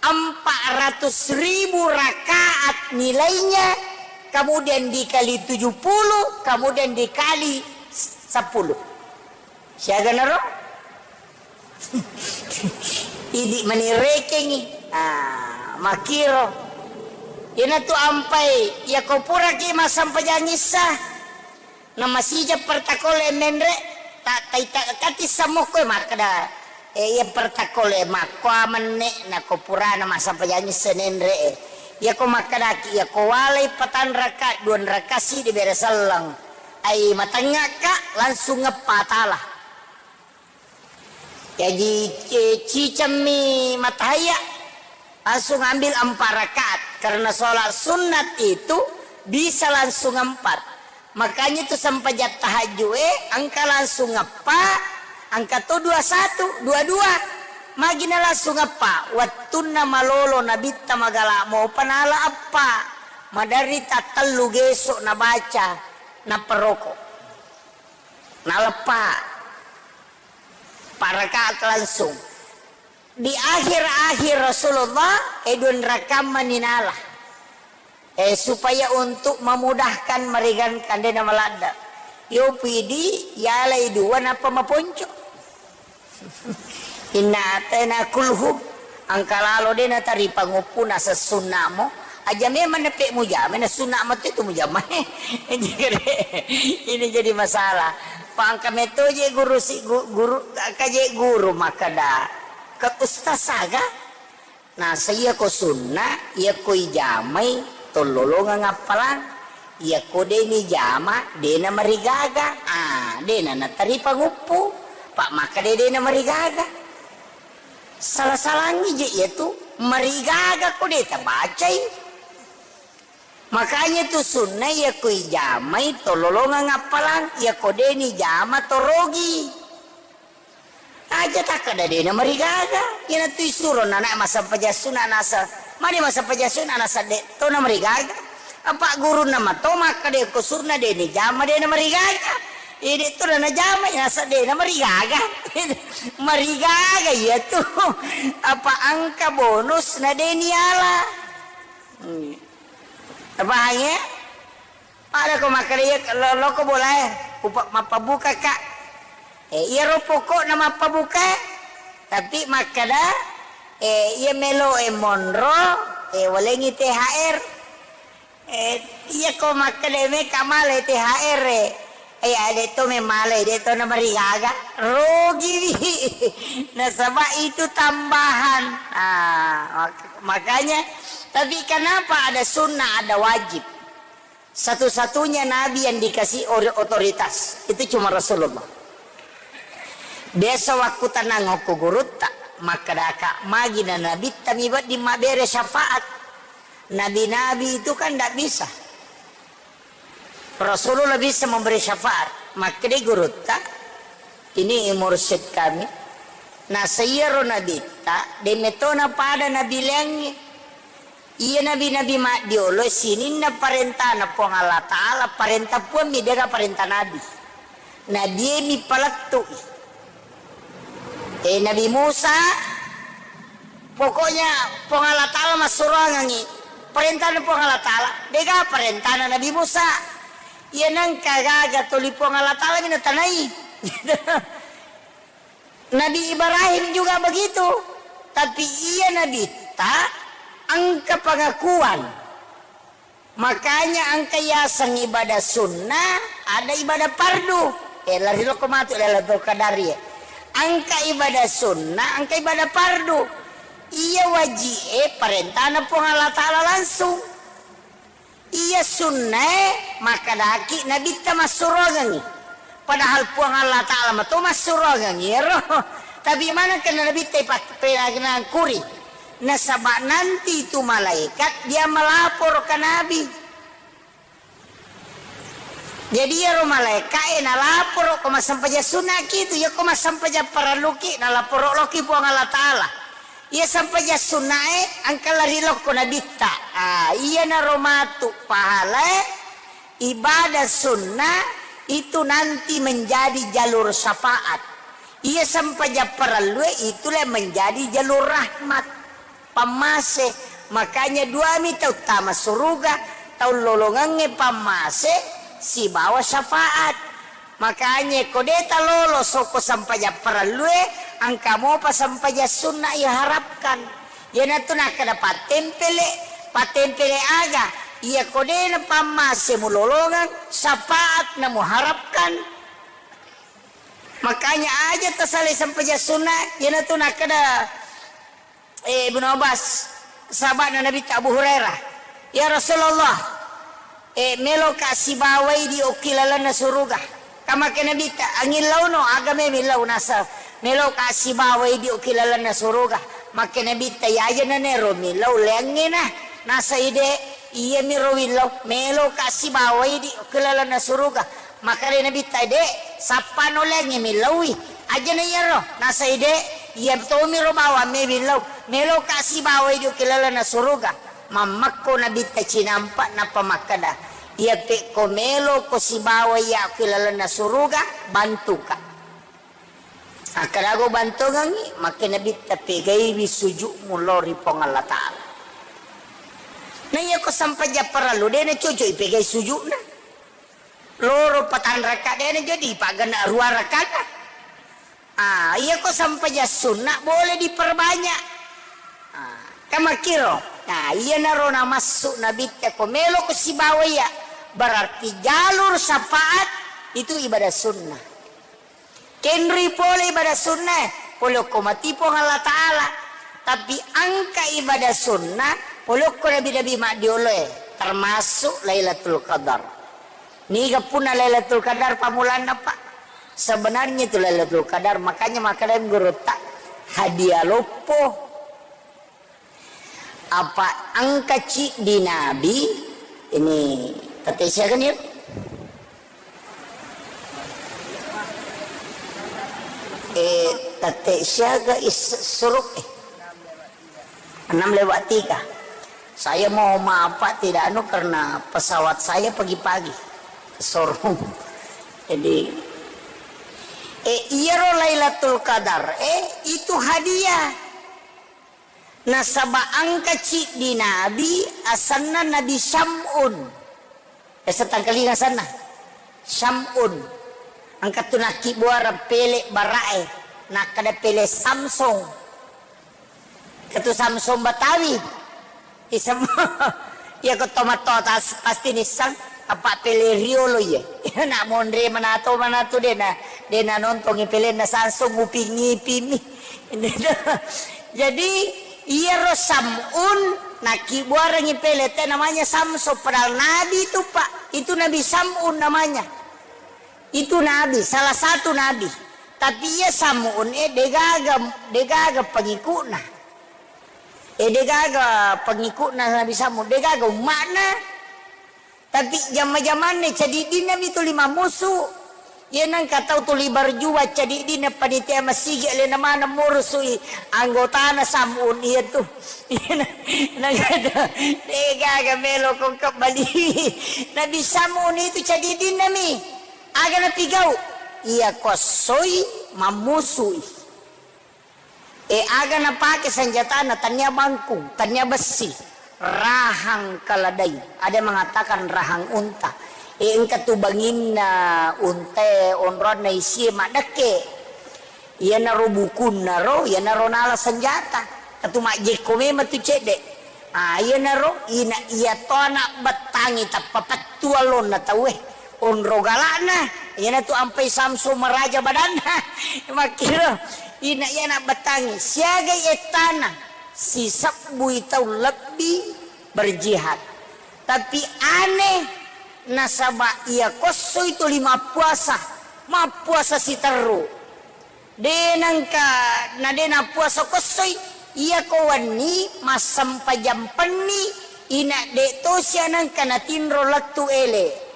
empat ratus ribu rakaat nilainya, kemudian dikali tujuh puluh, kemudian dikali sepuluh. Siaga naro? Idi manirekengi. Ah, makiro. Iyanatu ampai, yakko puraki massempajang issa. Namasija pertakole menre, ta-, taita-, kati sammokko makkeda, eh, iya pertakole makkoa menne, nako purana massempajang issa nenre, eh. Iyako makkedaki, iyako walai patanraka, duanraka sidi bere selleng. Ai matengngaka, langsung ngeppa tala. Jaji, eh, cicemmi matahaya, langsung ambil empat rakaat. Karena sholat sunat itu bisa langsung empat. Makanya itu sempajang tahajud, eh, engka langsung eppa, engka to dua satu, dua dua. Magina langsung eppa. Wettunna malolo nabitta magala mopa nala eppa. Maderri tattellu geso nabaca, naperoko. Naleppa. Empat rakaat langsung. Di akhir-akhir Rasulullah, eh, duanrakang mani nala. Eh, supaya untuk memudahkan meringankan, dena maladda. Yo pidi, yalai dua, napa maponco. Inna atena kulhu, angka lalo dena tari panguppu na sessunnamo, Aja memang nepe mujama, na sunna matu itu mujama. Ini jadi masalah. Pangka meto je guru si gu-, guru, kaje guru makkeda. Ke ustaz saga. Nah, saya ko sunna, iya ko ijamai, tololongang appalang. Iya ko de ni jama, de na marigaga. Ah, de na natari panguppu. Pak makkeda de na marigaga. Salah-salangi je iya tu, marigaga ko de tabacai. Makanya tu sunna iya ko ijamai tololongang appalang, iya ko de ni jama torogi. Aja takkeda de na marigaga, iyana tu isuro nana massempajang sunna nasa, mani massempajang sunna nasa de to na marigaga. Apa gurunna mato makkeda ko sunna de ni jama de na marigaga. Ide tu na najama nasa de na marigaga. Marigaga iya tu. Apa engka bonus na de ni ala. Hmm. Apa hanya? Ada ko makkeda iya lo-, loko bolae. Upa-, mappabuka ka. Eh, iyaro pokokna mappabuka, tapi makkeda, eh, iya melo e monro, eh, walengi T H R. Eh, iya ko makkeda meka male T H R e. Eh, ade to memale, de to namarigaga. Rugiwi. Nasaba itu tambahan. Ah, mak-, makanya, tapi kenapa ada sunnah, ada wajib? Satu-satunya nabi yang dikasih ori-, otoritas itu cuma Rasulullah. Biasa wakku tanang okko gurutta, makkedaka magi na nabitta mi wedding mabbere syafaat. Nabi-nabi itu kan ndak bisa. Rasulullah bisa memberi syafaat. Makkedai gurutta, ini mursyid kami. Nasaiaro nabitta, de metona pada nabi laingnge. Iya nabi-nabi maddiolo sininna parentana Puang Allah Ta'ala, parenta Puang mi, dega parenta nabi. Nabie mi palettui. Eh, Nabi Musa, pokoknya Puang Allah Ta'ala massuroangengi. Parentana Puang Allah Ta'ala, dega parentana Nabi Musa. Iya nengka gaga toli Puang Allah Ta'ala mi natanai. Nabi Ibrahim juga begitu. Tapi iya nabitta engka pengakuan. Makanya engka yaseng ibadah sunnah, ada ibadah fardu. Eh, lari lokko matu Lailatul Qadar ya. Engka ibadah sunnah, engka ibadah fardu. Iya waji e parentana Puang Allah Ta'ala langsung. Iya sunnae makkedaki nabitta massuroangengi. Padahal Puang Allah Ta'ala mato massuroangengi ero. Tapi maneng kena nabitta ipak-, penangkuri. Nasaba nanti itu malaikat dia melapor ke Nabi. Jadi ero malaikae nalaporo ko massempajang sunnaki itu, iya ko massempajang parelluki nalaporo loki Puang Allah Ta'ala. Iya sempajang sunnae engka lari lokko nabitta. Ah, iyanaro matu pahalae ibadah sunnah itu nanti menjadi jalur syafaat. Iya sempajang parellue itulah menjadi jalur rahmat. Pammase. Makanya duami tau tama suruga, tau lolongengnge pammase sibawa syafaat. Makanya ko de talolo soko sempajang parellue, engka mopa sempajang sunna iharapkan. Iyanatu nakkeda pattempele, pattempele aga? Iya ko de napammase mulolongeng, syafaat namuharapkan. Makanya aja tasalai sempajang sunna, iyanatu nakkeda Eh, Ibnu Abbas, sahaba'na Nabitta Abu Hurairah, "Ya Rasulullah, eh, meloka sibawai di okki lalenna suruga." Kamake Nabitta, "Angillauno, aga me millau?" Nasa, "Meloka sibawai di okki lalenna suruga." Make Nabitta, "Yaja nanero millau leangngena." Nasa ide, "Iya miro willau, meloka sibawai di okki lalenna suruga." Makkeda Nabitta, "De, sappano lengnge millaui." Ajana iyaro, nasai de, iya tomiro bawang me millau, meloka sibawai di okki lalenna suruga. Mammekko Nabitta cinampa nappa makkeda, "Iya pekko meloko sibawai iya okki lalenna suruga, bantuka." Akkadago bantongengngi, makke Nabitta, "Pegaiwi suju'mu lao ri Puang Allah Ta'ala." Na iya ko sampajang parellu, de nacoco'i pegai suju'na. Loro patanrakka de na jadi paggenna rua rakkanna. Ah, iya ko sampajang sunna boleh diperbanyak. Ah, kamakkiro. Nah, iyanaro namassu Nabitta ko meloko sibawa iya. Berarti jalur syafaat itu ibadah sunnah. Kenri pole ibadah sunnah, pole okko mati Puang Allah Ta'ala. Tapi engka ibadah sunnah, pole okko nabi-nabi maddioloe, termasuk Lailatul Qadar. Niga punna Lailatul Qadar pammulanna, Pak? Sebenarnya itu Lailatul Qadar, makanya makkeda gurutta, hadiah loppo. Apa engka ciddi nabi, ini tette siaga ni? Eh, tette siaga is suruk, eh. Enam lewat tiga. Saya mau maaf, Pak, tidak anu karena pesawat saya pagi-pagi ke showroom. Jadi, eh, iyaro Lailatul Qadar, eh, itu hadiah. Nasaba engka ciddi nabi, asenna Nabi Syam'un. Biasa tangkalinga asenna. Syam'un. Engka tu nakkibbuareng pele' bara'e, nakkeda pele' Samsung. Engka tu Samsung Batawi. Isem-, iya ko to matto tas-, pasti nisseng, apa pele' riolo iye. Nak monre manato, manato de' na, de' na nontongi pelenna Samsung, Upin Ipin mi. Jadi, iyaro Sam'un nakkibbuarengngi pele' te namanya Samsung, padahal nabi itu, Pak. Itu Nabi Sam'un namanya. Itu nabi, salah satu nabi. Tapi iya Sam'un e degaga, degaga pengikutna. E degaga pengikutna Nabi Sam'un, degaga umma'na. Tapi jama-jamanna cadiddinna mi tuli mammusu. Iya nengka tau tuli berjuang cadiddinna panitia masigi alena maneng murusui anggotana Sam'un iya tu. Iya na-, nengka degaga melo kongka bali. Nabi Sam'un itu cadiddinna mi. Aga napigau? Iya ko essoi mammusui. E, aga napake senjatana? Tania bangkung, tania bessi, rahang keledai. Ada mengatakan rahang unta. E, engka tu banginna untae onronna isie maddekke. Iyanaro bukunnaro, iyanaro nala senjata. Katu majjekko memang tu cedde. Ah, iyanaro ina iya to anak bettangi tappa pettu allonna tauwe. Onro galakna, iyanatu ampai Samsung maraja badanna. Makkiro, ina iya anak bettangi, siagai ettana, sisebbui tau lebbi berjihad. Tapi aneh, nasaba iya ko essoi tuli mappuasa, mappuasa siterru. De nengka, na de nappuasa ko essoi, iya ko wenni massempajang penni, ina de tosi anengka natinro lettu ele.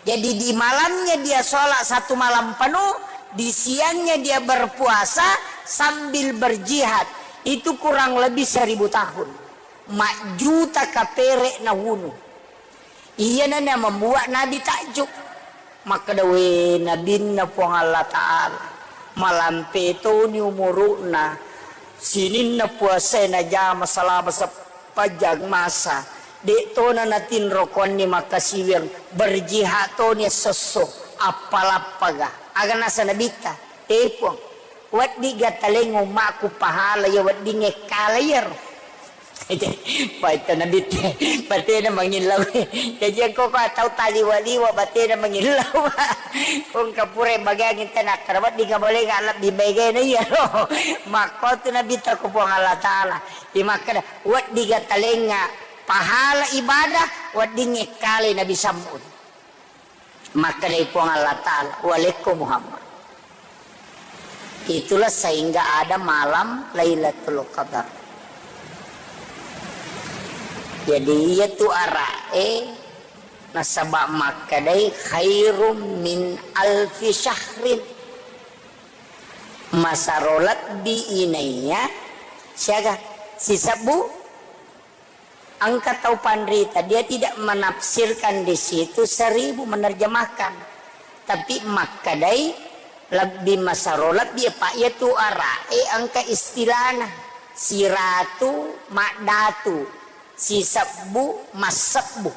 Jadi di malamnya dia sholat satu malam penuh, di siangnya dia berpuasa sambil berjihad. Itu kurang lebih seribu tahun. Majjuta kapere nawunu. Iyana na membuat Nabi takjub. Makkeda, "We, Nabinna Puang Allah Ta'ala, malampe toni umuru'na, sininna puasae najama selama sepanjang masa, de' tona natinro konni makkasiwiang, berjihad toni esso-esso, appalappaga." Aga nasa Nabitta, "E Puang, weddiga taleng ummakku pahala iya weddingnge kala iyaro." Paita Nabitte, batena mangillau. Jaji engko ko tau taliwa-liwa batena mangillau. Engka pura bagiang tena kara weddinga bolenga lebbi maegana iyaro. Makko tu Nabitta ko Puang Allah Ta'ala. Imakkeda, "Weddiga talengnga pahala ibadah, weddingnge kale Nabi Sam'un." Makkedai Puang Allah Ta'ala, "Walekko Muhammad." Itulah sehingga ada malam Lailatul Qadar. Jadi, iya tu ara'e nasaba makkedai khairum min alfi syahrin. Masaro lebbi inaiya siaga sisebbu. Engka tau panrita, dia tidak menafsirkan di situ seribu, menerjemahkan. Tapi makkedai lebbi masaro lebbi, apa iya tu ara'e engka istilahna. Siratu, maddatu, sisebbu, massebbu.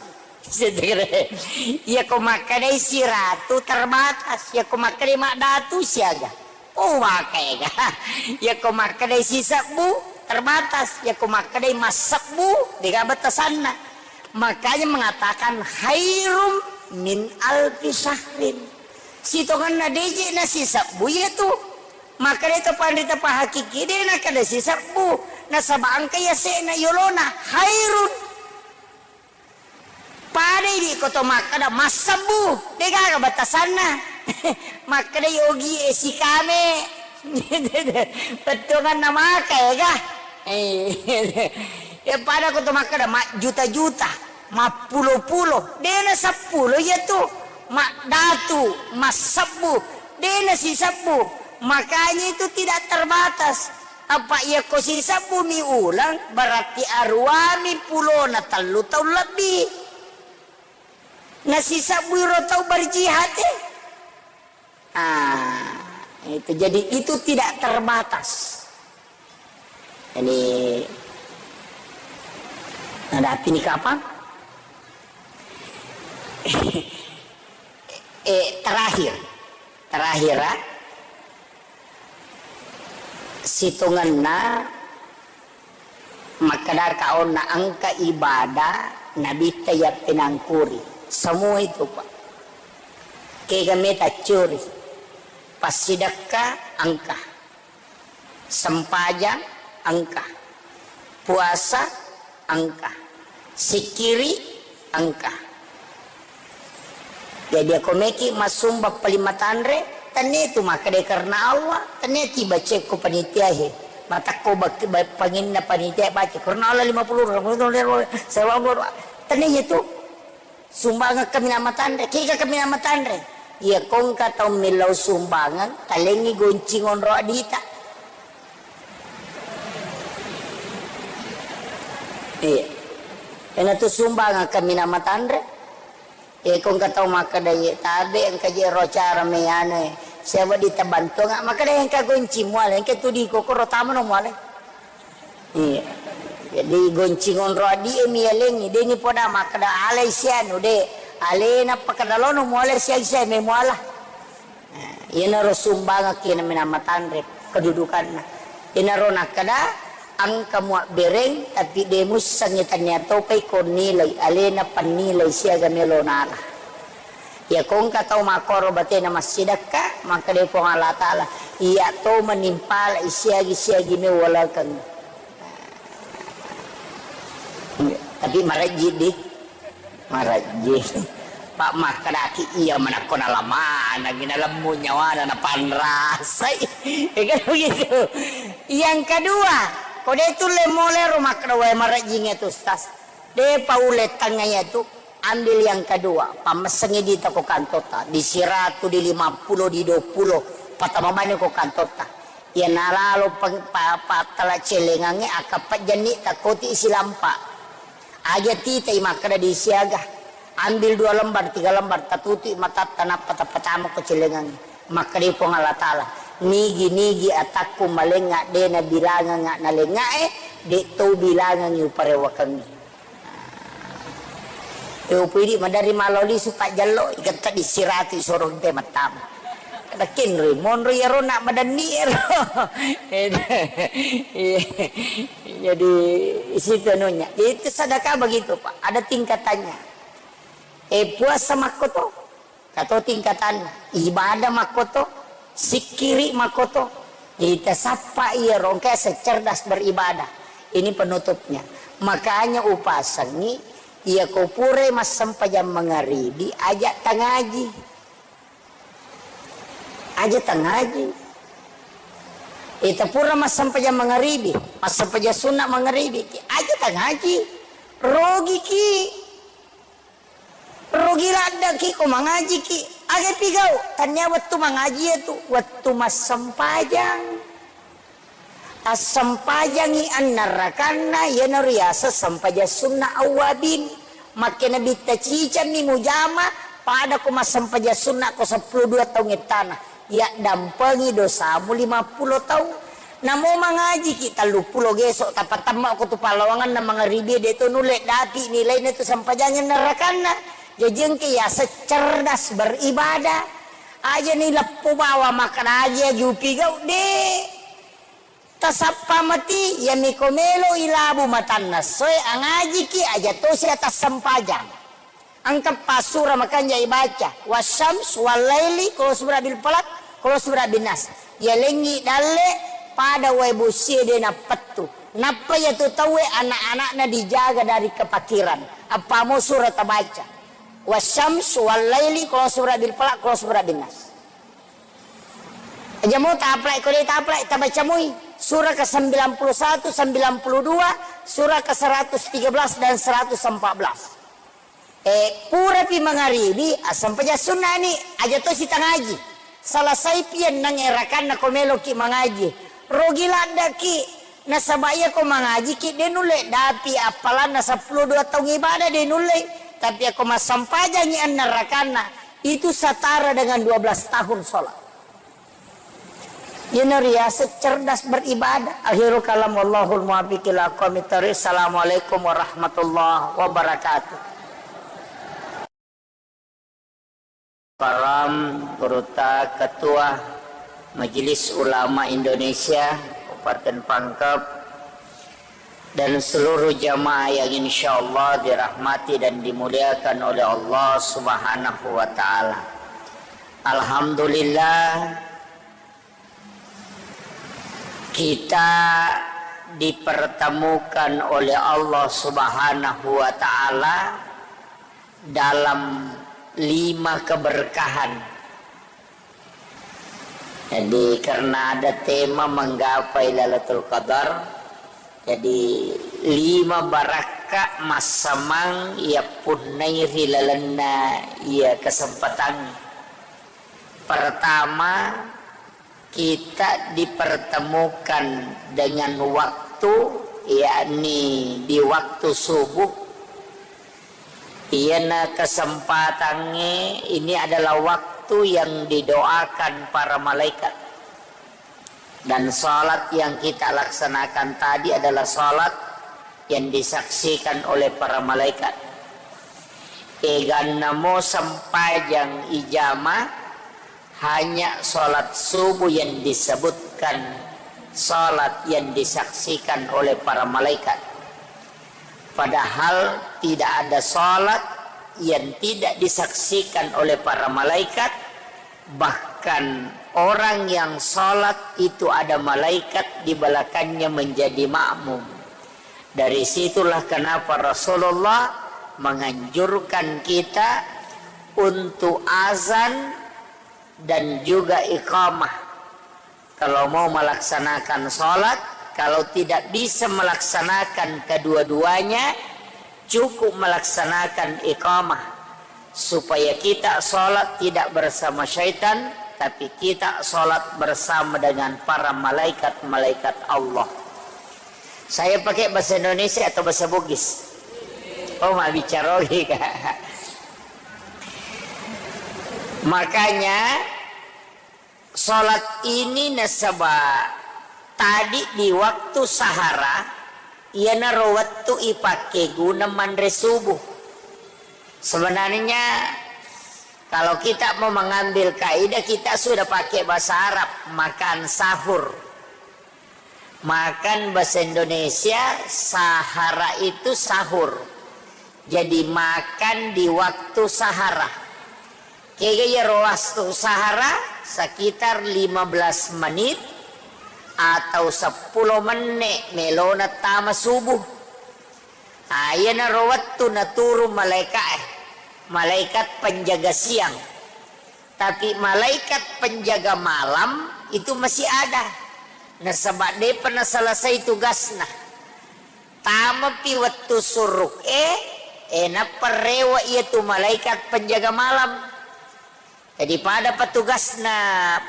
Iya ko makkedai siratu terbatas, iya ko makkedai maddatu siaga. Oh, maka ega. Iya ko makkedai sisebbu, terbatas. Iya ko makkedai massebbu, dega batasanna. Makanya mengatakan khairum min alfi syahrin. Sitongenna deje na sisebbu iya tu. Makkedai to panrita pahakiki de na kada sisebbu. Nasaba engka iya se'na yolona khairun. Pada idi ko to makkeda massebbu, degaga batasanna. Makkedai ogie sikame. Pettuanganna maka ega. Eh. Ya pada ko to makkeda majjuta-juta, mappulo-pulo, dena seppulo iya tu. Maddatu, massebbu, dena sisebbu. Makanya itu tidak terbatas. Apa iya ko sisebbumi uleng, berarti aruami pulona tellu taung lebbi. Nasisebbui ro tau berjihad, eh. Ah, itu. Jadi itu tidak terbatas. Jadi, nadapi ni kapang? Eh, terakhir. Terakhir, ah, sitongenna makkedaka onna engka ibadah nabitta yappinangkuri. Semua itu, Pak. Kega meta curi. Passidekka engka. Sempajang engka. Puasa engka. Sikkiri engka. Jadi, ako meki massumba paling matanre, tennia tu makkeda karena Allah, tennia ti baca ko panitia he. Matakko bak-, ba-, panginna panitia baca karena Allah lima puluh, tennia tu. Sumbangeng kaminang matanre, kega kaminang matanre. Iya, ko engka tau millau sumbangeng, talengngi goncing onro adita. Iya. Ena tu sumbangeng kaminang matanre. Iya, ko engka tau makkeda, "Iya, tabe engka je ro acara me anu e. Siapa ditabantuang?" Makkeda, "Engka goncing muale, engka tu di kokoro tamano muale." Iya. Jadi goncing onro adie mi yalengngi, deni poda makkeda alai sianu de. Alena pakkeda lono mualai siai siai me muala. Nah, iyanaro sumbangeng ki naminang matanre kedudukanna. Iyanaro nakkeda engka muabbereng tapi de mussengngi, tennia topai ko nilai alena pannilai siaga melo nala. Iya, ko engka tau makkoro batena massidekka, makkeda Puang Allah Taala, iya to manimpalai siagi-siagi mewalakeng. Tapi marejji di, marejji. Pak makkedaki iya manakko nalamanangi nalemmu nyawana napanrasai. Ya kan begitu. Yang kedua, ko de tulle mole ro makkeda wae marejjingnge tu, Ustaz. De paule tengnga iya tu. Ambil yang kedua, pammessengngi dita ko kantota, di siratu, di lima pulo, di dua pulo, patama bani ko kantota. Iya nalalo peng-, pa-, pattala celengangnge, akkappejjanni takkoti silampa. Aja titai makkeda di siaga. Ambil dua lembar, tiga lembar, tatutui matatta, nappa tapatama ko celengangnge. Makkedai Puang Allah Taala, "Nigi-nigi atakku malengnga, de nabilangengnga nalengngae, de to bilangengngi uparewakengngi." Yo, pui di madari malo lisu pajjallo, igetta di siratu isoro te mattama. Kada kenroi, monro iyaro nak madanni ero. Iya. Jadi, isitu anunya. Itu sedekah begitu, Pak. Ada tingkatannya. Eh, puasa makkoto. Kato tingkatanna, ibadah makkoto, sikkiri makkoto. Jadi tasappa iyaro engka cerdas beribadah. Ini penutupnya. Makanya upasengngi, iya ko pura massempajang mangaribi, aja tangaji. Aja tangaji. Ita pura massempajang mangaribi, massempajang sunna mangaribi, aja tangaji. Rogiki. Rugi laddeki ko mangajiki. Aga pigau? Tania wettu mangaji iyatu, wettu massempajang. Assempajangi annarakanna, iyana riaseng sempajang sunna awwabin. Makkena bitta cicammi mujama, pada ko massempajang sunna ko seppulo dua taung ettana. Yaddampengi dosamu lima pulo taung. Namo mangajiki telluppulo geso, tapatamma ko tu pallawanganna mangaribi, de to nulle dapi nilaina tu sempajangan narakanna. Jaji engka yaseng cerdas beribadah. Aja ni leppo bawa makkeda agi-agi upigau, de. Tasappa mati, yami ko melo ilabu matanna soe angajiki, aja tosi atassempajang. Engka pa sura makanja ibaca, "Wasyams wallaili," qul a'udzu birabbil falaq, qul a'udzu birabbin nas. Yalengngi dalle pada wae bosie de nappettu. Nappa yatu tauwe anak-anakna dijaga dari kepakiran. Appamo sura tabaca. "Wasyams wallaili," qul a'udzu birabbil falaq, qul a'udzu birabbin nas. Aja mo taplai, ko de taplai, tabaca moi. Sura ke sembilan puluh satu, sembilan puluh dua, sura ke seratus tiga belas dan seratus empat belas. Eh, purapi mangaribi, assempajang sunnani, aja to sitangaji. Selesai pi enneng e rakanna ko meloki mangaji. Rogi laddaki, nasaba iya ko mangajiki, de nulle dapi appalanna seppulo dua taung ibadah, de nulle. Tapi ako massempajangi enneng rakanna, itu setara dengan dua belas tahun sholat. Iyana riaseng cerdas beribadah. Akhirul kalam, wallahul muwaffiq ila aqwamit thariq. Assalamualaikum warahmatullahi wabarakatuh. Karam, Gurutta, Ketua Majelis Ulama Indonesia Kabupaten Pangkep, dan seluruh jamaah yang insya Allah dirahmati dan dimuliakan oleh Allah Subhanahu wa Ta'ala. Alhamdulillah, kita dipertemukan oleh Allah Subhanahu wa Ta'ala dalam lima keberkahan. Jadi, karena ada tema menggapai Lailatul Qadar, jadi lima barakka massamang iya punnai ri lalenna iya kesempatan. Pertama, kita dipertemukan dengan waktu, yakni di waktu subuh. Iyana kesempatangnge, ini adalah waktu yang didoakan para malaikat. Dan salat yang kita laksanakan tadi adalah salat yang disaksikan oleh para malaikat. Eganna mo sempajang ijama, hanya salat subuh yang disebutkan salat yang disaksikan oleh para malaikat. Padahal tidak ada salat yang tidak disaksikan oleh para malaikat, bahkan orang yang salat itu ada malaikat di belakangnya menjadi makmum. Dari situlah kenapa Rasulullah menganjurkan kita untuk azan dan juga iqamah. Kalau mau melaksanakan salat, kalau tidak bisa melaksanakan kedua-duanya, cukup melaksanakan iqamah, supaya kita salat tidak bersama syaitan, tapi kita salat bersama dengan para malaikat-malaikat Allah. Saya pakai bahasa Indonesia atau bahasa Bugis? Oh, ma bicara ogi, Kak. Makanya, salat ini nasaba tadi di waktu sahara, iyanaro wettu ipakkeguna manre subuh. Sebenarnya, kalau kita mau mengambil kaidah, kita sudah pakai bahasa Arab, makan sahur. Makan bahasa Indonesia, sahara itu sahur. Jadi, makan di waktu sahara. Kega iyaro waktu sahara? Sekitar lima belas menit atau seppulo menne' melona tama subuh. Ah, iyanaro wettu naturung malaika'e, malaikat penjaga siang. Tapi malaikat penjaga malam itu masih ada. Nasaba de'pa naselesai tugasna. Tamapi wettu suruk e, e, nappa rewe' iyatu malaikat penjaga malam. Jadi pada petugasna,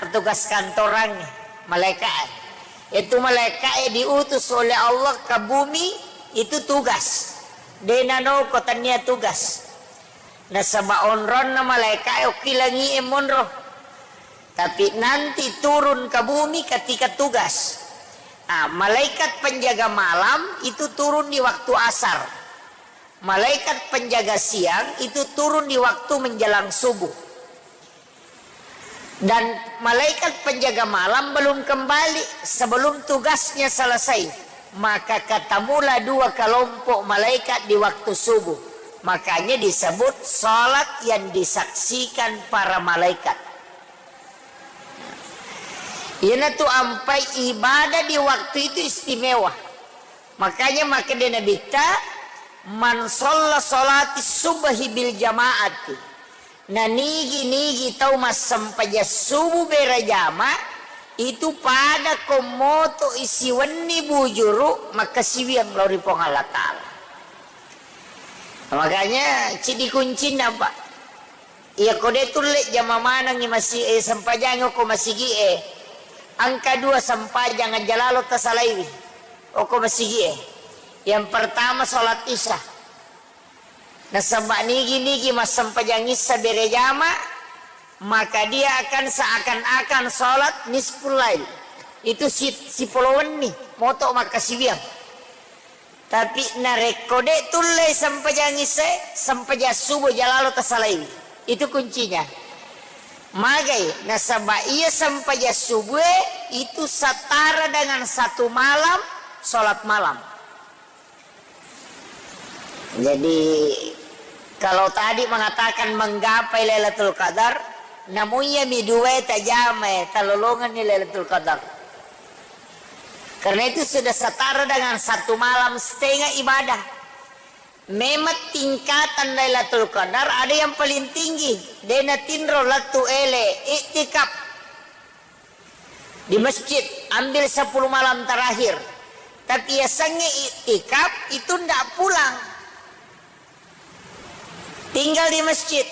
petugas kantorang, malaika'e. Itu malaika'e diutus oleh Allah ke bumi, itu tugas. De' nanoko tennia tugas. Nasaba onronna malaika'e okkilangi'e monro. Tapi nanti turun ke bumi ketika tugas. Ah, malaikat penjaga malam itu turun di waktu asar. Malaikat penjaga siang itu turun di waktu menjelang subuh. Dan malaikat penjaga malam belum kembali sebelum tugasnya selesai. Maka ketemulah dua kelompok malaikat di waktu subuh. Makanya disebut salat yang disaksikan para malaikat. Iyanatu ampai ibadah di waktu itu istimewa. Makanya makkeda Nabitta, "Man shalla sholati subhi bil jama'ati." Nanigi-nigi tau massempajang subuh berejama, itu pada ko moto isiwenni bujuru makkasiwiang lao ri Puang Allah Ta'ala. Makanya, cidi kuncinna, Pak. Iyako de' tulle jama manengngi masi-, eh, sempajangngi okko masigi'e, engka dua sempajang aja lalo tasalaiwi okko masigi'e. Yang pertama, sholat Isya. Nasaba nigi-nigi massempajang Isya berejama, maka dia akan seakan-akan sholat nisful lail. Itu si-, sipolo wenni, moto makkasiwiang. Tapi narekko de' tullei sempajang Isya, sempajang subuh jalalo tasalaiwi. Itu kuncinya. Magai, nasaba iya sempajang subue itu setara dengan satu malam sholat malam. Jadi, kalau tadi mengatakan menggapai Lailatul Qadar, namu iyami dua tajamae, talolongenni Lailatul Qadar. Karena itu sudah setara dengan satu malam setengah ibadah. Memang tingkatan Lailatul Qadar ada yang paling tinggi, de natinro lettu ele, iktikaf di masjid, ambil sepuluh malam terakhir. Tapi yasengnge iktikaf itu ndak pulang. Tinggal di masjid.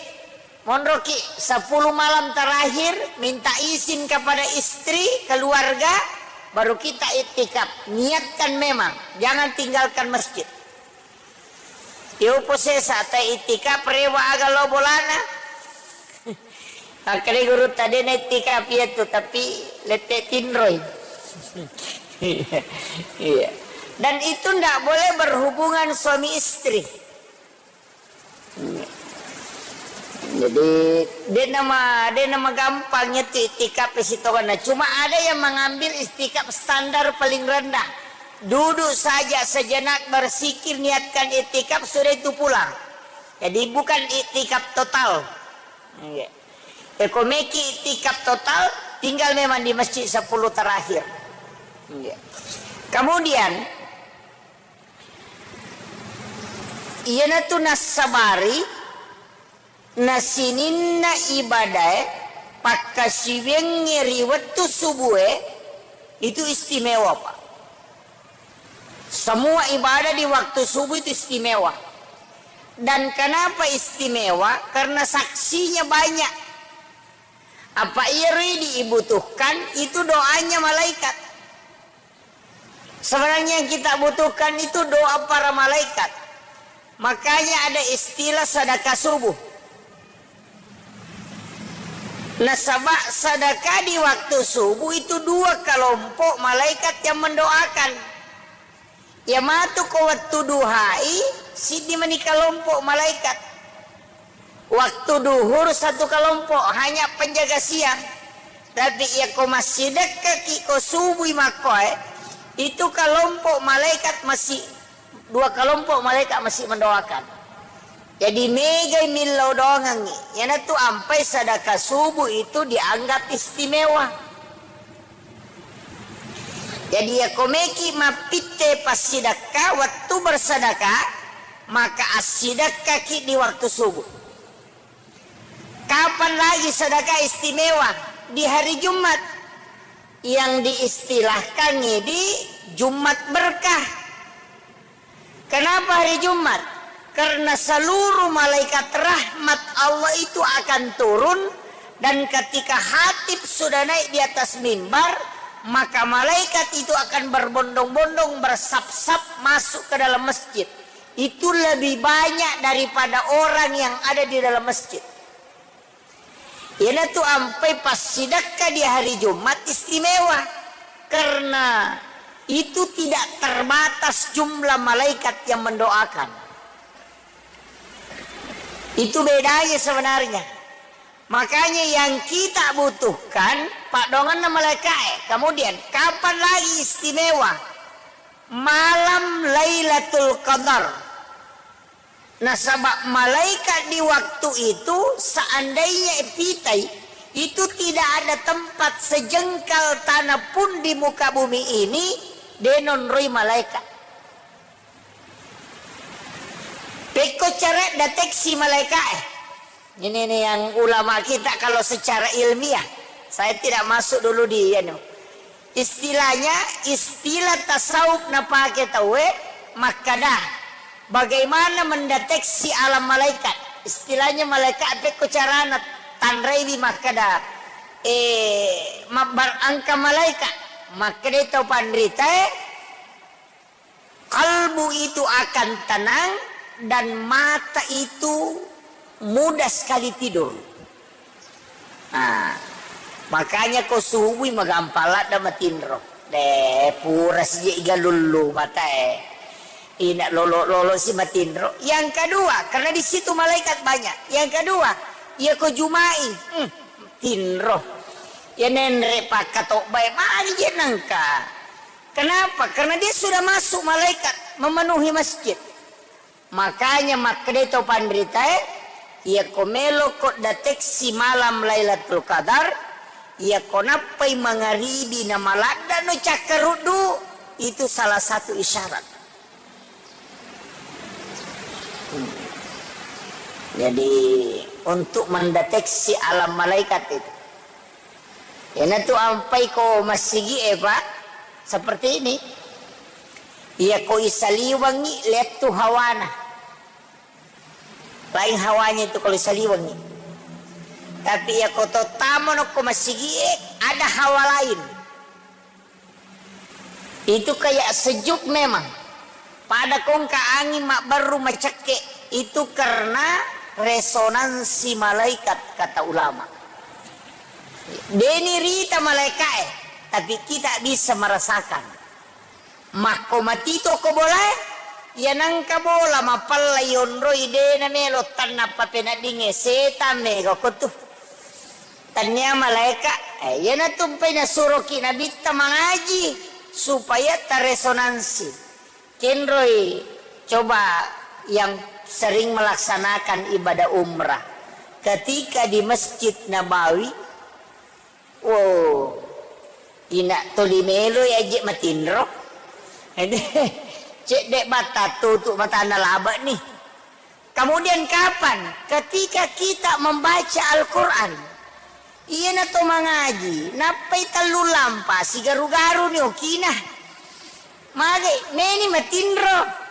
Monroki sepuluh malam terakhir, minta izin kepada istri, keluarga, baru kita iktikaf. Niatkan memang, jangan tinggalkan masjid. Yopo sesa ta iktikaf rewa aga lo bolana. Makkeda gurutta, de na iktikaf iyatu, tapi lette tinroi. Iya. Dan itu ndak boleh berhubungan suami istri. Jadi, de nama, de nama gampang itu iktikaf sitongenna. Cuma ada yang mengambil iktikaf standar paling rendah. Duduk saja sejenak, berzikir, niatkan iktikaf, sudah itu pulang. Jadi, bukan iktikaf total. Iya. Eko meki iktikaf total, tinggal memang di masjid sepuluh terakhir. Iya. Kemudian, iyanatu nassabari, na sininna ibadae, pakkasiwiangnge ri wettu subue, itu istimewa, Pak. Semua ibadah di waktu subuh itu istimewa. Dan kenapa istimewa? Karena saksinya banyak. Apa iya ridi dibutuhkan itu doanya malaikat. Sebenarnya yang kita butuhkan itu doa para malaikat. Makanya ada istilah sedekah subuh. Nasaba sedekah di waktu subuh itu dua kelompok malaikat yang mendoakan. Iya matu ko wettu duhai, siddi mani kelompok malaikat. Waktu duhur satu kelompok, hanya penjaga siang. Tapi iya ko massidekkaki ko subui makkoe, itu kelompok malaikat masih, dua kelompok malaikat masih mendoakan. Jadi megai millau doangengngi. Iyanatu ampai sedekah subuh itu dianggap istimewa. Jadi iya ko meki mappitte passidekka wettu bersedekah, maka assidekkaki di waktu subuh. Kapan lagi sedekah istimewa? Di hari Jumat. Yang diistilahkan di Jumat berkah. Kenapa hari Jumat? Karena seluruh malaikat rahmat Allah itu akan turun, dan ketika khatib sudah naik di atas mimbar, maka malaikat itu akan berbondong-bondong, bersap-sap masuk ke dalam masjid. Itu lebih banyak daripada orang yang ada di dalam masjid. Iyanatu ampai passidekka di hari Jumat istimewa, karena itu tidak terbatas jumlah malaikat yang mendoakan. Itu bedanya sebenarnya. Makanya yang kita butuhkan, paddoangenna malaikae. Kemudian, kapan lagi istimewa? Malam Lailatul Qadar. Nasaba malaikat di waktu itu, seandainya pitai, itu tidak ada tempat sejengkal tanah pun di muka bumi ini, de nonroi malaikat. Pekko cara deteksi malaikat, eh. Ini nih yang ulama kita kalau secara ilmiah. Saya tidak masuk dulu di, anu. Istilahnya, istilah tasawuf napake tauwe makkada, bagaimana mendeteksi alam malaikat. Istilahnya malaikat pekko carana tanraiwi makkada, eh, mabbar engka malaikat. Makkada tau panritae, kalbu itu akan tenang dan mata itu mudah sekali tidur. Nah, makanya ko subui magampang ladda matinro. De, pura sije igalullu matae. Ina lolo-lolo si matinro. Yang kedua, karena di situ malaikat banyak. Yang kedua, iya ko Jumai. Hmm, Tinro. Iya nenre pakkatobbae magi je nengka. Kenapa? Karena dia sudah masuk malaikat memenuhi masjid. Makanya makkedai to panritae, iyako meloko deteksi malam Lailatul Qadar, iyako nappai mangaribi na maladdano cakkaruddu, itu salah satu isyarat. Jadi, untuk mendeteksi alam malaikat itu. Iyanatu ampai ko massigi'e, Pak, seperti ini. Iyako isaliwengi lettu hawana. Lain hawanya itu kalau isaliwengi. Tapi iyako to tamano ko massigi'e, ada hawa lain. Itu kayak sejuk memang. Pada kongka angin mabberru macekke, itu karena resonansi malaikat, kata ulama. Deni rita malaikae, tapi kita bisa merasakan. Makko matito ko bolae, iya nangka bola mapella yonroi de namelo tanna papeneddingnge, setang mega ko tu. Tania malaika, eh, iyanatu mpai nasuroki nabitta mangaji supaya taresonansi. Kenroi coba yang sering melaksanakan ibadah umrah. Ketika di Masjid Nabawi, wow, ina toli melo ya je matinro. Cedde batta tutu matanna laba nih. Kemudian kapan? Ketika kita membaca Al-Quran. Iyana to mangaji, nappai tellu lampa, sigaru-garu ni okina. Mage, meni matinro.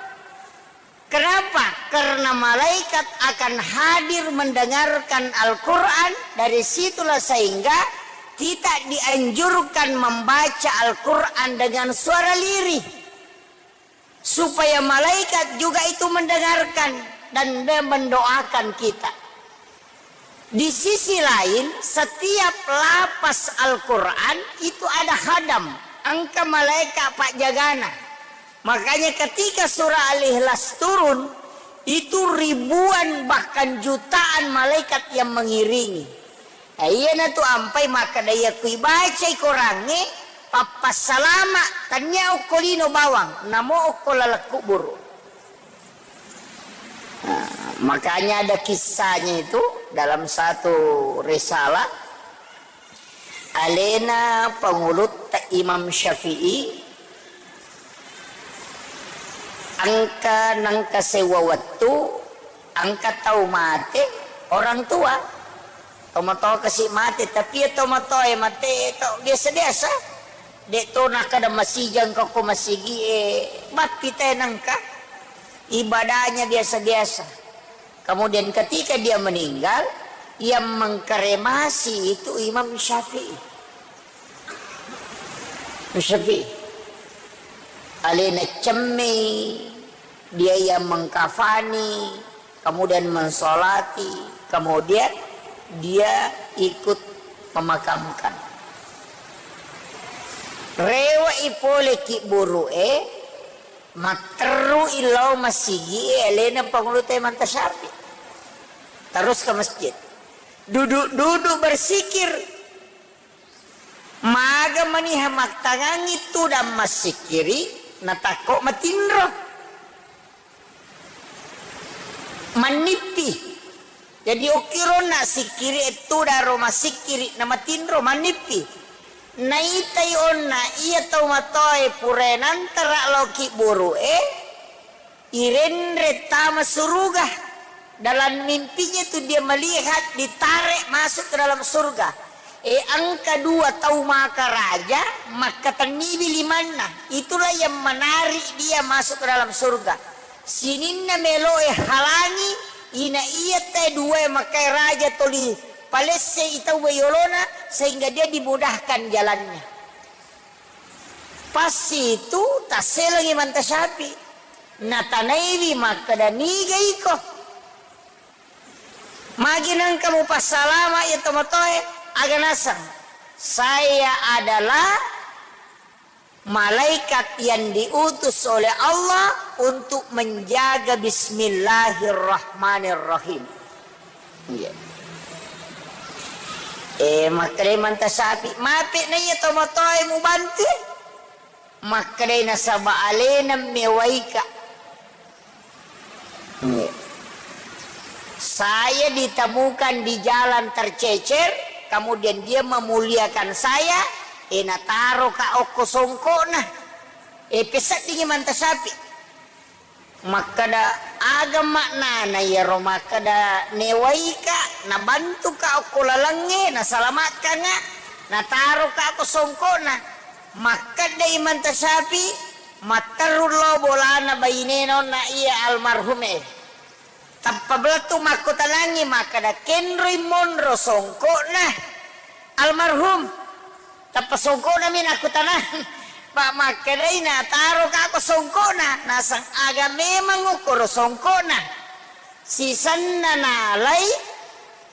Kenapa? Karena malaikat akan hadir mendengarkan Al-Quran. Dari situlah sehingga kita dianjurkan membaca Al-Quran dengan suara lirih. Supaya malaikat juga itu mendengarkan dan me-, mendoakan kita. Di sisi lain, setiap lapas Al-Quran itu ada khadam, engka malaikat pajagana. Makanya ketika surah Al-Ikhlas turun, itu ribuan bahkan jutaan malaikat yang mengiringi. Eh, iyanatu ampai makkeda, iya kuibacai korangnge, pappassalama, tania okko lino bawang, namo okko laleng kuburu. Nah, makanya ada kisahnya itu dalam satu risalah, alena pangulutta Imam Syafi'i, engka nengka sewwa wettu, engka tau mate, orang tua. Tomatoa kasi mate, tapi iya tomatoa e mate to biasa-biasa. De to nakkeda masijang ko, ko masigie, bappi te nengka. Ibadahnya biasa-biasa. Kemudian ketika dia meninggal, yang mengkremasi itu Imam Syafi'i. Syafi'i. Alena cemme, dia yang mengkafani, kemudian mensolati, kemudian dia ikut memakamkan. Rewe'i pole kibburu'e, matterru'i lao masigi'e alena Pangulutta Imam Syafi'i. Terus ke masjid. Duduk-duduk bersikir. Maga maniha mattangangi tudang massikkiri, natakko matinro. Mannippi. Jadi okkironna sikkiri e tudang ro massikkiri na matinro, mannippi. Naitai onna iya tau matoae purae nantara lao kibburu'e, irenre tama suruga. Dalam mimpinya itu dia melihat ditarik masuk ke dalam surga. E, engka dua tau maka raja, makkatenniwi limanna. Itulah yang menarik dia masuk ke dalam surga. Sininna meloe halangi, ina iya te dua makae raja toli palesse i tau yolona, sehingga dia dimudahkan jalannya. Pas itu tasselengi Imam Syafi'i. Natanaiwi makkeda, "Niga iko? Magi nengka mupassalama iya tomatoe?" Aga naseng, "Saya adalah malaikat yang diutus oleh Allah untuk menjaga Bismillahirrahmanirrahim." Iya. Eh, makkedai Imam Tasyafi, "Mape na iya tomatoae mubantu?" Makkedai, "Nasaba alena mewaika." Saya ditemukan di jalan tercecer, kemudian dia memuliakan saya, eh, nataroka okko songkokna. Eh, peseddingi Imam Tasyafi. Makkeda, "Aga maknana iyaro makkeda newaika, nabantuka okko lalengnge, nasalamakkanga, nataroka okko songkokna?" Makkeda Imam Tasyafi, "Matteru lo bolana bainena onna iya almarhume. Tappa belettu makkutanangi makkeda, kenroi monro songkokna almarhum?" Tappa songkoknami nakkutanang, pa makkedai, "Nataroka ko songkokna, nasang aga memang okkoro songkokna?" Sisenna nalai,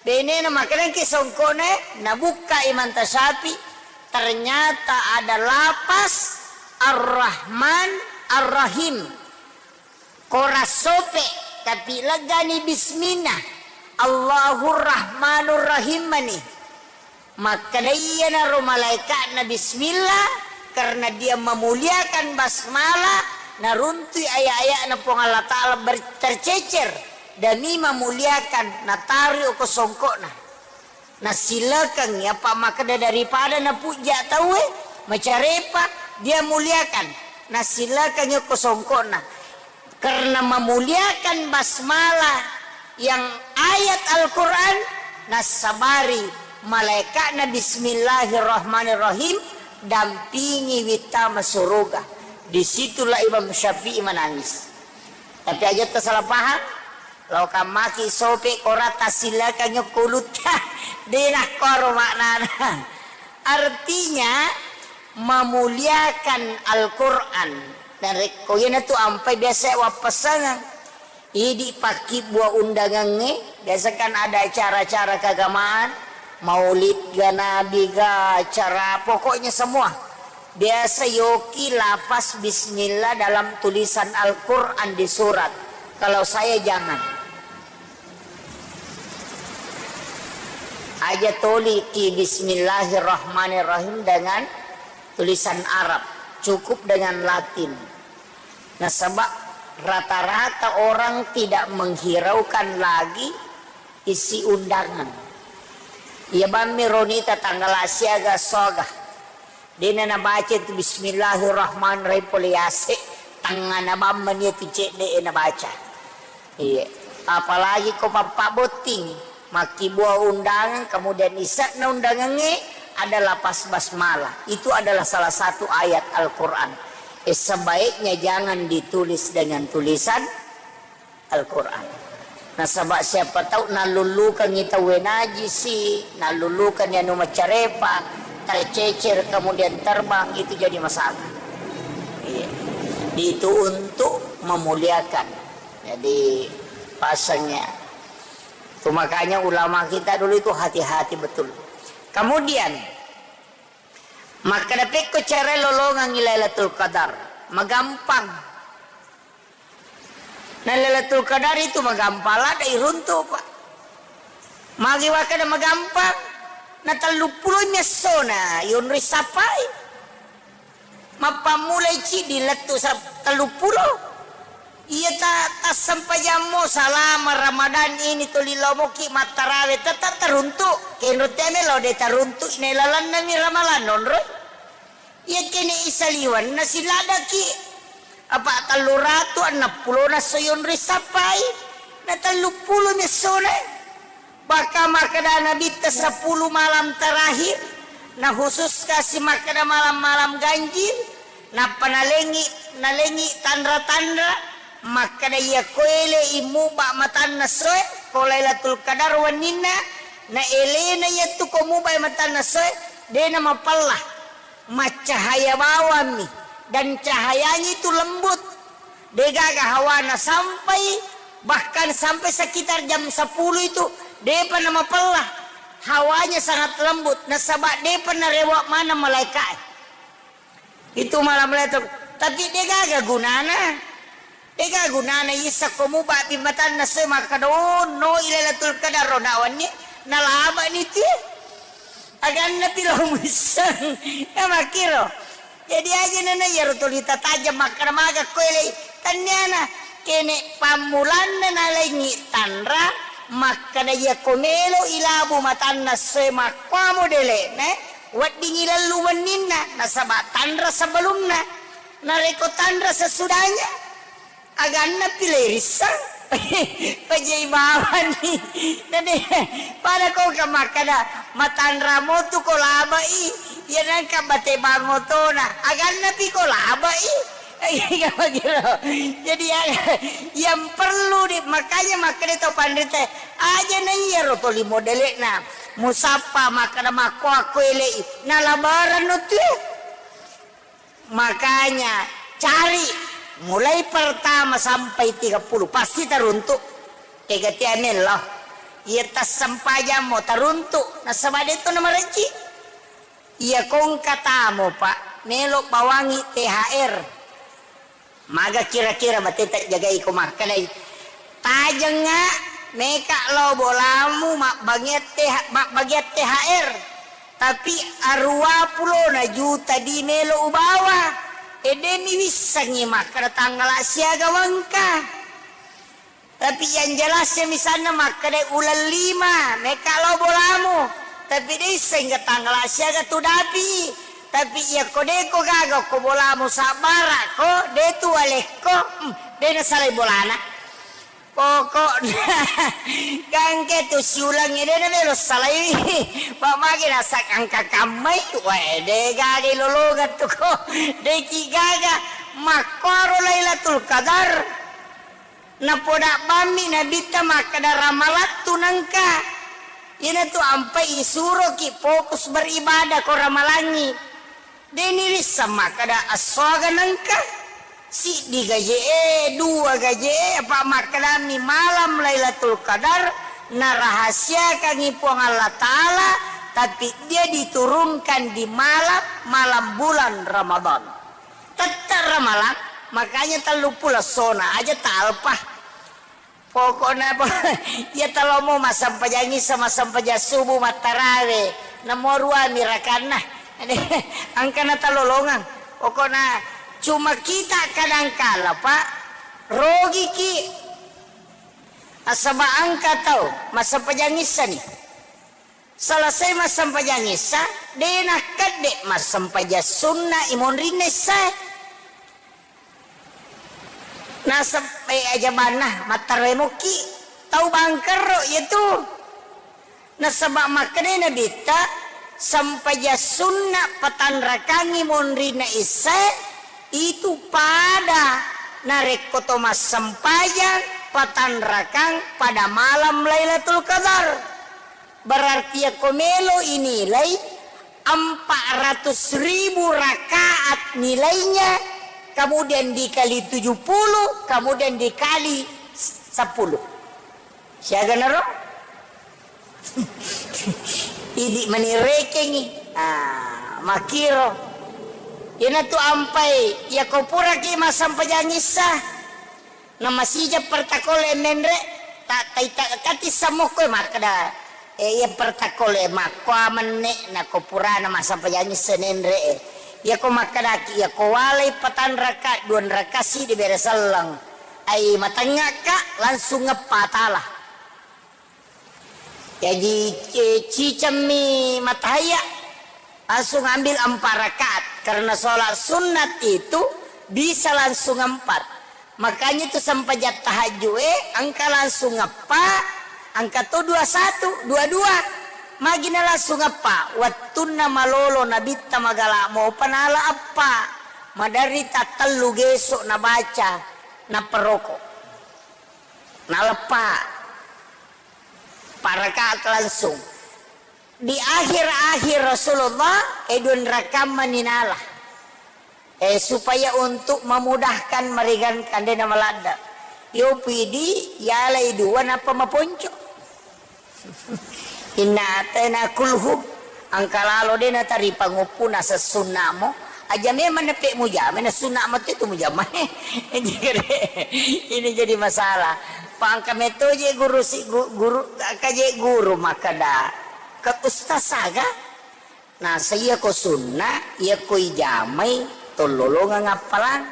benena makkedangki songkokna, nabukka Imam Tasyafi, ternyata ada lapas Ar-Rahman Ar-Rahim. Kora sope, tapi leggani bismillah. Allahur Rahmanur Rahim mani. Makkeda iyanaro malaeka'na bismillah, karena dia memuliakan basmalah, naruntui ayat-ayatna Puang Allah Ta'ala ber-, tercecer demi memuliakan, nataroi ko songkokna. Nasilakengngi apa makkeda daripada napujja tauwe, macarepa, dia muliakan. Nasilakengngi ko songkokna. Karena memuliakan basmalah yang ayat Al-Quran, nassabari malaikatna bismillahirrahmanirrahim, dampingi wittama suruga. Disitulah Imam Syafi'i menangis. Tapi aja tersalah paham, Lao kammaki sope kora tassilakangngi okko ulutta. De nakkoro maknana. Artinya, memuliakan Al-Quran. Narekko iyanatu ampai biasa wappasangeng. Idi pakkibbua undangangnge, biasa kan ada acara-acara keagamaan, maulid ga, nabi ga, acara, pokoknya semua. Biasa yoki lafaz bismillah dalam tulisan Al-Quran di surat. Kalau saya jangan. Aja toliki bismillahirrahmanirrahim dengan tulisan Arab. Cukup dengan Latin. Nasaba rata-rata orang tidak menghiraukan lagi isi undangan. Iya bammi ronita tanggal siaga soga. Dena nabaca tu bismillahirrahmanirrahim pole yase, tangngana bammani tu cedde e nabaca. Iya. Apalagi ko pappa botting, makkibua undangan, kemudian ise'na undangangnge adalah pas basmalah. Itu adalah salah satu ayat Al-Quran. Eh, sebaiknya jangan ditulis dengan tulisan Al-Quran. Nasaba siapa tahu nallullukangngi tauwe najisi, nallullukangngi anu macarepa, tercecer kemudian terbang, itu jadi masalah. Iya. Itu untuk memuliakan. Jadi pasangnya. Itu makanya ulama kita dulu itu hati-hati betul. Kemudian, makkeda pekko cara lolongangngi Lailatul Qadar. Magampang. Na Lailatul Qadar itu magampang ladde iruntu, Pak. Magi wakkeda magampang, na telluppulo mi essona yonroi sappai. Mappammulai ciddi lettu sa-, telluppulo. Iya ta-, tassempajammo salama Ramadan ini tuli lomoki mattarawe tetap teruntu. Kenro teme lo de teruntu ne lalanna mi ramalan nonroi. Iyakkene isaliwenna siladaki, apa telluratu enneng pulona soyonri sappai, na telluppulo mi essona. Bahkan makkeda Nabitta sepuluh malam terakhir, na khusus kasi makkeda malam-malam ganjil, nappa nalengi, nalengi tanra-tanra, makkeda iya ko ele immuba matanna soe, ko Lailatul Qadar wenninna, na elena iyattu ko mubai matanna soe, dena mapella. Maccahaya bawammi, dan cahayanya itu lembut. Degaga hawana sampai, bahkan sampai sekitar jam sepuluh itu, depa namapella. Hawanya sangat lembut, nasaba depa narewa mana malaika. Itu malam Lailatul, tapi degaga gunana. Ega gunana issa ko mubabi matanna soe makkeda, "Oh, no, i Lailatul Qadar ro nawanni, nalabani tie." Aganna pi lo muisseng. Ya makkiro. Jadi aja nana iyaro tuli tatajeng makkeda maga ko elei. Tanniana kene pammulanna nalaingi tanra makkeda iya ko melo ilabu matanna soe makkuamo dele'na, weddingi lellu wenninna nasaba tanra sebelumna. Narekko tanra sesudahnya, aganna pi le risseng. Pajai bawani. Nade, pada ko ka makkeda, matanra motu ko labai, iya nangka bate bangotona. Aganna pi ko labai. Iya, begitu. Jadi, ya, yang perlu di, makanya makkeda tau panrita, aja na iya ro toli modele'na. Musappa makkeda makko akko elei. Nalabaran no tu. Makanya, cari mulai pertama sampai tiga puluh, pasti taruntu. Kega tea mello. Iya tassempajammo taruntu, nasaba de'to namarejji. Iya kongka tamo, Pak, melo bawangi T H R. Maga kira-kira bateta jagai ko makkedai. Tajengnga, meka lao bolamu mabbagian T H, mabbagian T H R. Tapi aruwa pulona juta di melo ubawa. Ede mi wissengngi makkeda tanggala siaga wengka. Tapi yang jelasnya misalnya makkeda uleng lima, meka lao bolamu. Tapi de isseng ke tanggala siaga tu dapi. Tapi iya ko de ko gaga ko bolamu sabbara ko, de tu alekko, hmm, de nasalai bolana. Pokokna, gangke tu siulang ede na melo salai. Pak mage nasak angka kammai, wae de gaga lolongan tu ko. De ki gaga, makkoro Lailatul Qadar. Napoda bammi nabitta makkeda ramalattu nengka. Iyanatu ampai isuroki fokus beribadah ko ramalangi. Deni risseng makkeda essoaga nengka. Siddi gaje'e, dua gaje'e, apa makkedami malam Lailatul Qadar narahasiakangi Puang Allah Ta'ala, tapi dia diturunkan di malam, malam bulan Ramadan. Tette ramalang, makanya telluppulo essona aja talpa. Pokokna po, iya talomo massempajang isa, massempajang subuh, mattarawe, namo ruami rakanna. Engkana talolongang. Pokokna cuma kita kadangkala, Pak, rogiki. Nasaba engka tau massempajang isani. Selesai massempajang isya, de nakkedde massempajang sunna i monrinna isyae. Nasab-, eh, ajabanna, mattaremokki tau bangkerro iyatu. Nasaba makkedai Nabitta, sempajang sunna patanrakangngi monrinna isyae, itu pada narekko to massempajang patanrakang pada malam Lailatul Qadar. Berarti yakko melo inilai empat ratus ribu rakaat nilainya, kemudian dikali tujuh puluh, kemudian dikali sepuluh. Siaga naro? Idi manirekengi. Ah, makiro. Iyanatu ampai, yakko puraki massempajang issa. Na masija pertakole menre, ta-, taita-, tati samokko makkeda, eh, iya pertakole makkoa menne, nako purana massempajang issa nenre, eh. Iyako makkedaki, iyako walai patanraka, duanraka sidi bere selleng. Ai matengngaka, langsung ngeppa tala. Jaji, eh, cicemmi matahaya, langsung ambil empat rakaat. Karena sholat sunat itu bisa langsung empat. Makanya itu sempajang tahajud, eh, engka langsung eppa, engka to dua satu, dua dua. Magina langsung eppa, wattunna malolo nabitta magala mopa nala eppa. Maderri tattellu geso nabaca, naperoko. Naleppa. Empat rakaat langsung. Di akhir-akhir Rasulullah, eh, duanrakammani nala. Eh, supaya untuk memudahkan, meringankan, dena maladda. Yo pidi, yalai dua, napa maponco. Inna atena kulhu. Engka lalo de nataripa nguppuna sessunnamo, aja memang nepe mujama na sunna matu itu mujama. Ini jadi masalah. Pa engka meto je guru si gu-, guru, engka je guru makkeda, ke ustaz aga? Nasa iyako sunna, iyako ijamai tollolongeng appalang,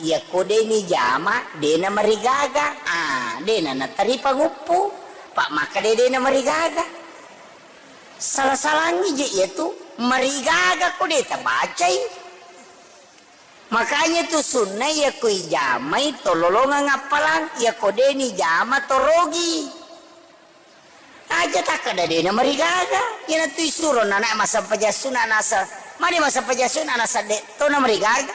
iyako de nijama, de namarigaga. Ah, de nanataripa nguppu, pa makkeda de namarigaga. Sala-salangi je iyatu, marigaga ko de tabacai. Makanya tu sunna iyako ijamai tollolongeng appalang, iyako de nijama torogi. Aja takkeda de namarigaga. Iyanatu isuro nana massempajang sunna nasa, mani massempajang sunna nasa de to namarigaga.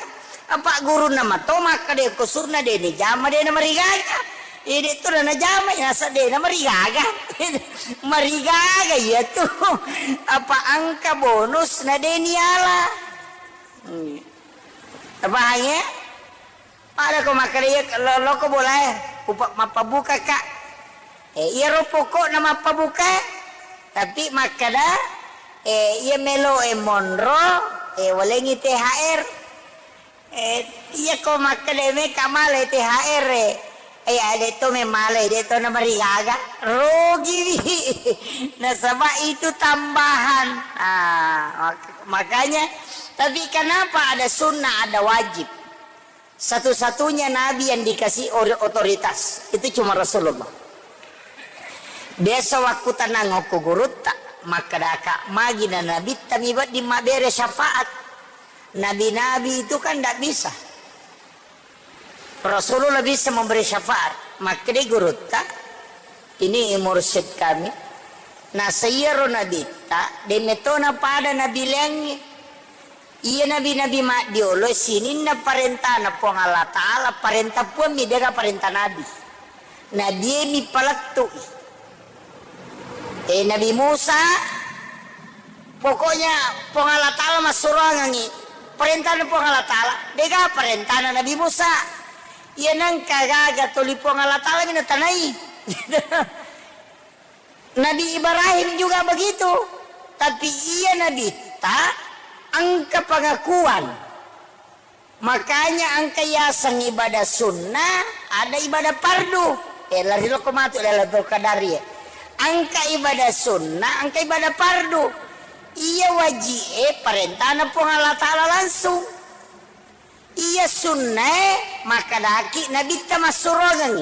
Apa gurunna mato makkeda ko sunna de nijama de namarigaga. Iya de to najama nasa de namarigaga. Marigaga iyatu. Apa engka bonus na de niala. Hmm. Tapahangngi? Pada ko makkeda iya lo-, loko bolae, upa-, mappabukaka. Eh, iyaro pokokna mappabuka, tapi makkeda, eh, iya melo e monro, eh, walengi T H R. Eh, iya ko makkeda meka male T H R e. Eh, ade to memale, de to namarigaga. Rugiwi. Nasaba itu tambahan. Ah, mak-, makanya, tapi kenapa ada sunnah, ada wajib? Satu-satunya nabi yang dikasih ori-, otoritas itu cuma Rasulullah. Biasa wakku tenang okko gurutta, makkadaka magina nabitta mi wedding mabbere syafaat. Nabi-nabi itu kan ndak bisa. Rasulullah bisa memberi syafaat. Makkeda gurutta, ini mursyid kami. Nasa iyaro nabitta, de metona pada nabi laingnge. Iya nabi-nabi maddiolo sininna parentana Puang Allah Ta'ala, parenta Puang mi, dega parenta nabi. Nabi mi palettu'i. Eh, Nabi Musa, pokoknya Puang Allah Ta'ala massuroangengi. Parentana Puang Allah Ta'ala, dega parentana Nabi Musa. Iya nengka gaga toli Puang Allah Ta'ala mi natanai. Nabi Ibrahim juga begitu. Tapi iya nabitta engka pengakuan. Makanya engka yaseng ibadah sunnah, ada ibadah fardu. Eh, lari loko matu Lailatul Qadar e. Engka ibadah sunnah, engka ibadah fardu. Iya wajib e parentana Puang Allah Ta'ala langsung. Iya sunnae makkedaki nabitta massuroangengi.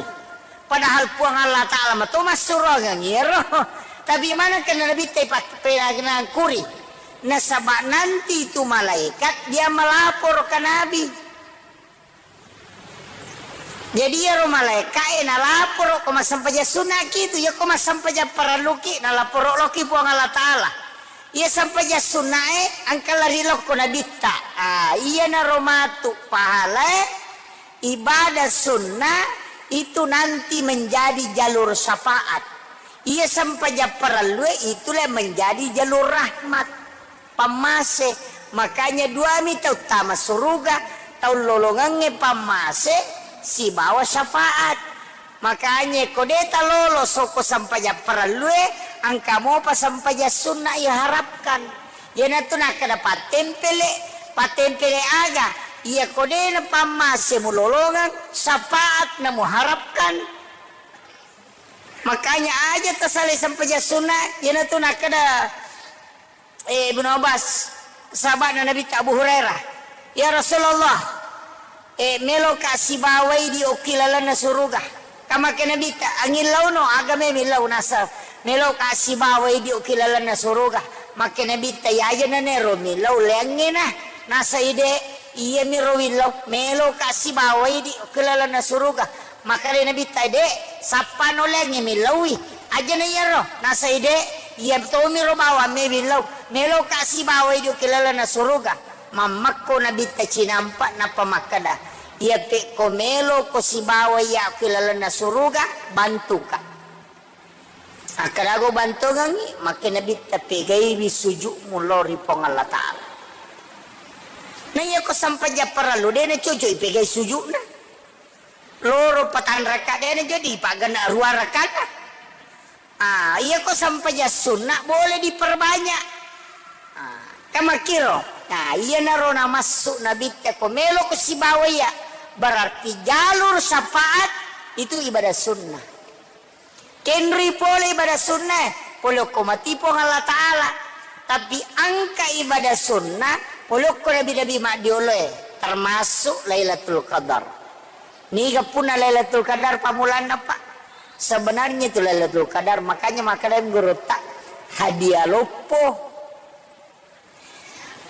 Padahal Puang Allah Ta'ala mato massuroangengi ero. Tapi maneng kenna nabitta ipak-, penangkuri. Nasaba nanti itu malaikat dia melapor ke Nabi. Jadi iyaro malaika'e nalaporo ko massempajang sunnaki tu, iya ko massempajang parelluki nalaporo loki Puang Allah Ta'ala. Iya sempajang sunnae engka lari lokko nabitta. Ah, iyanaro matu pahalae ibadah sunnah itu nanti menjadi jalur syafaat. Iya sempajang parellue itulah menjadi jalur rahmat. Pammase. Makanya duami tau tama suruga, tau lolongengnge pammase sibawa syafaat. Makanya ko de talolo soko sempajang parellue, engka mopa sempajang sunna iharapkan. Iyanatu nakkeda pattempele, pattempele aga? Iya ko de na pammase mulolongeng, syafaat na muharapkan. Makanya aja tasalai sempajang sunna, iyanatu nakkeda eh, Ibnu Abbas, sahaba'na Nabitta Abu Hurairah, "Ya Rasulullah, eh, meloka sibawai di okki lalenna suruga." Ka makke Nabitta, "Angillauno, aga me millau?" Nasa, "Meloka sibawai di okki lalenna suruga." Makke Nabitta, "Iya aja nanero millau leangngena." Nasa ide, "Iya miro willau, meloka sibawai di okki lalenna suruga." Makkeda Nabitta, "De, sappano leangnge millauwi." Ajana iyaro, nasai de, iya tomiro bawang me millau, meloka sibawai di okki lalenna suruga. Mammekko Nabitta cinampa nappa makkeda, "Iya pekko meloko sibawai iya okki lalenna suruga, bantuka." Akkeda go bantongengngi, makke Nabitta, "Pegaiwi sujukmu lao ri Puang Allah Ta'ala." Na iyako sampajang parellu, de nacoco'i pegai sujukna. Loro patang raka, de na jadi paggenna rua rakana. Ah, iya ko sampajang sunna boleh diperbanyak. Ah, kamakkiro. Nah, iyanaro namassu Nabitta ko meloko sibawa iya, berarti jalur syafaat itu ibadah sunnah. Kenri pole ibadah sunnah, pole ko mati Puang Allah Ta'ala. Tapi engka ibadah sunnah, pole okko nabi-nabi maddioloe, termasuk Lailatul Qadar. Niga punna Lailatul Qadar pammulanna, Pak? Sebenarnya itu Lailatul Qadar, makanya makkeda gurutta, hadiah loppo.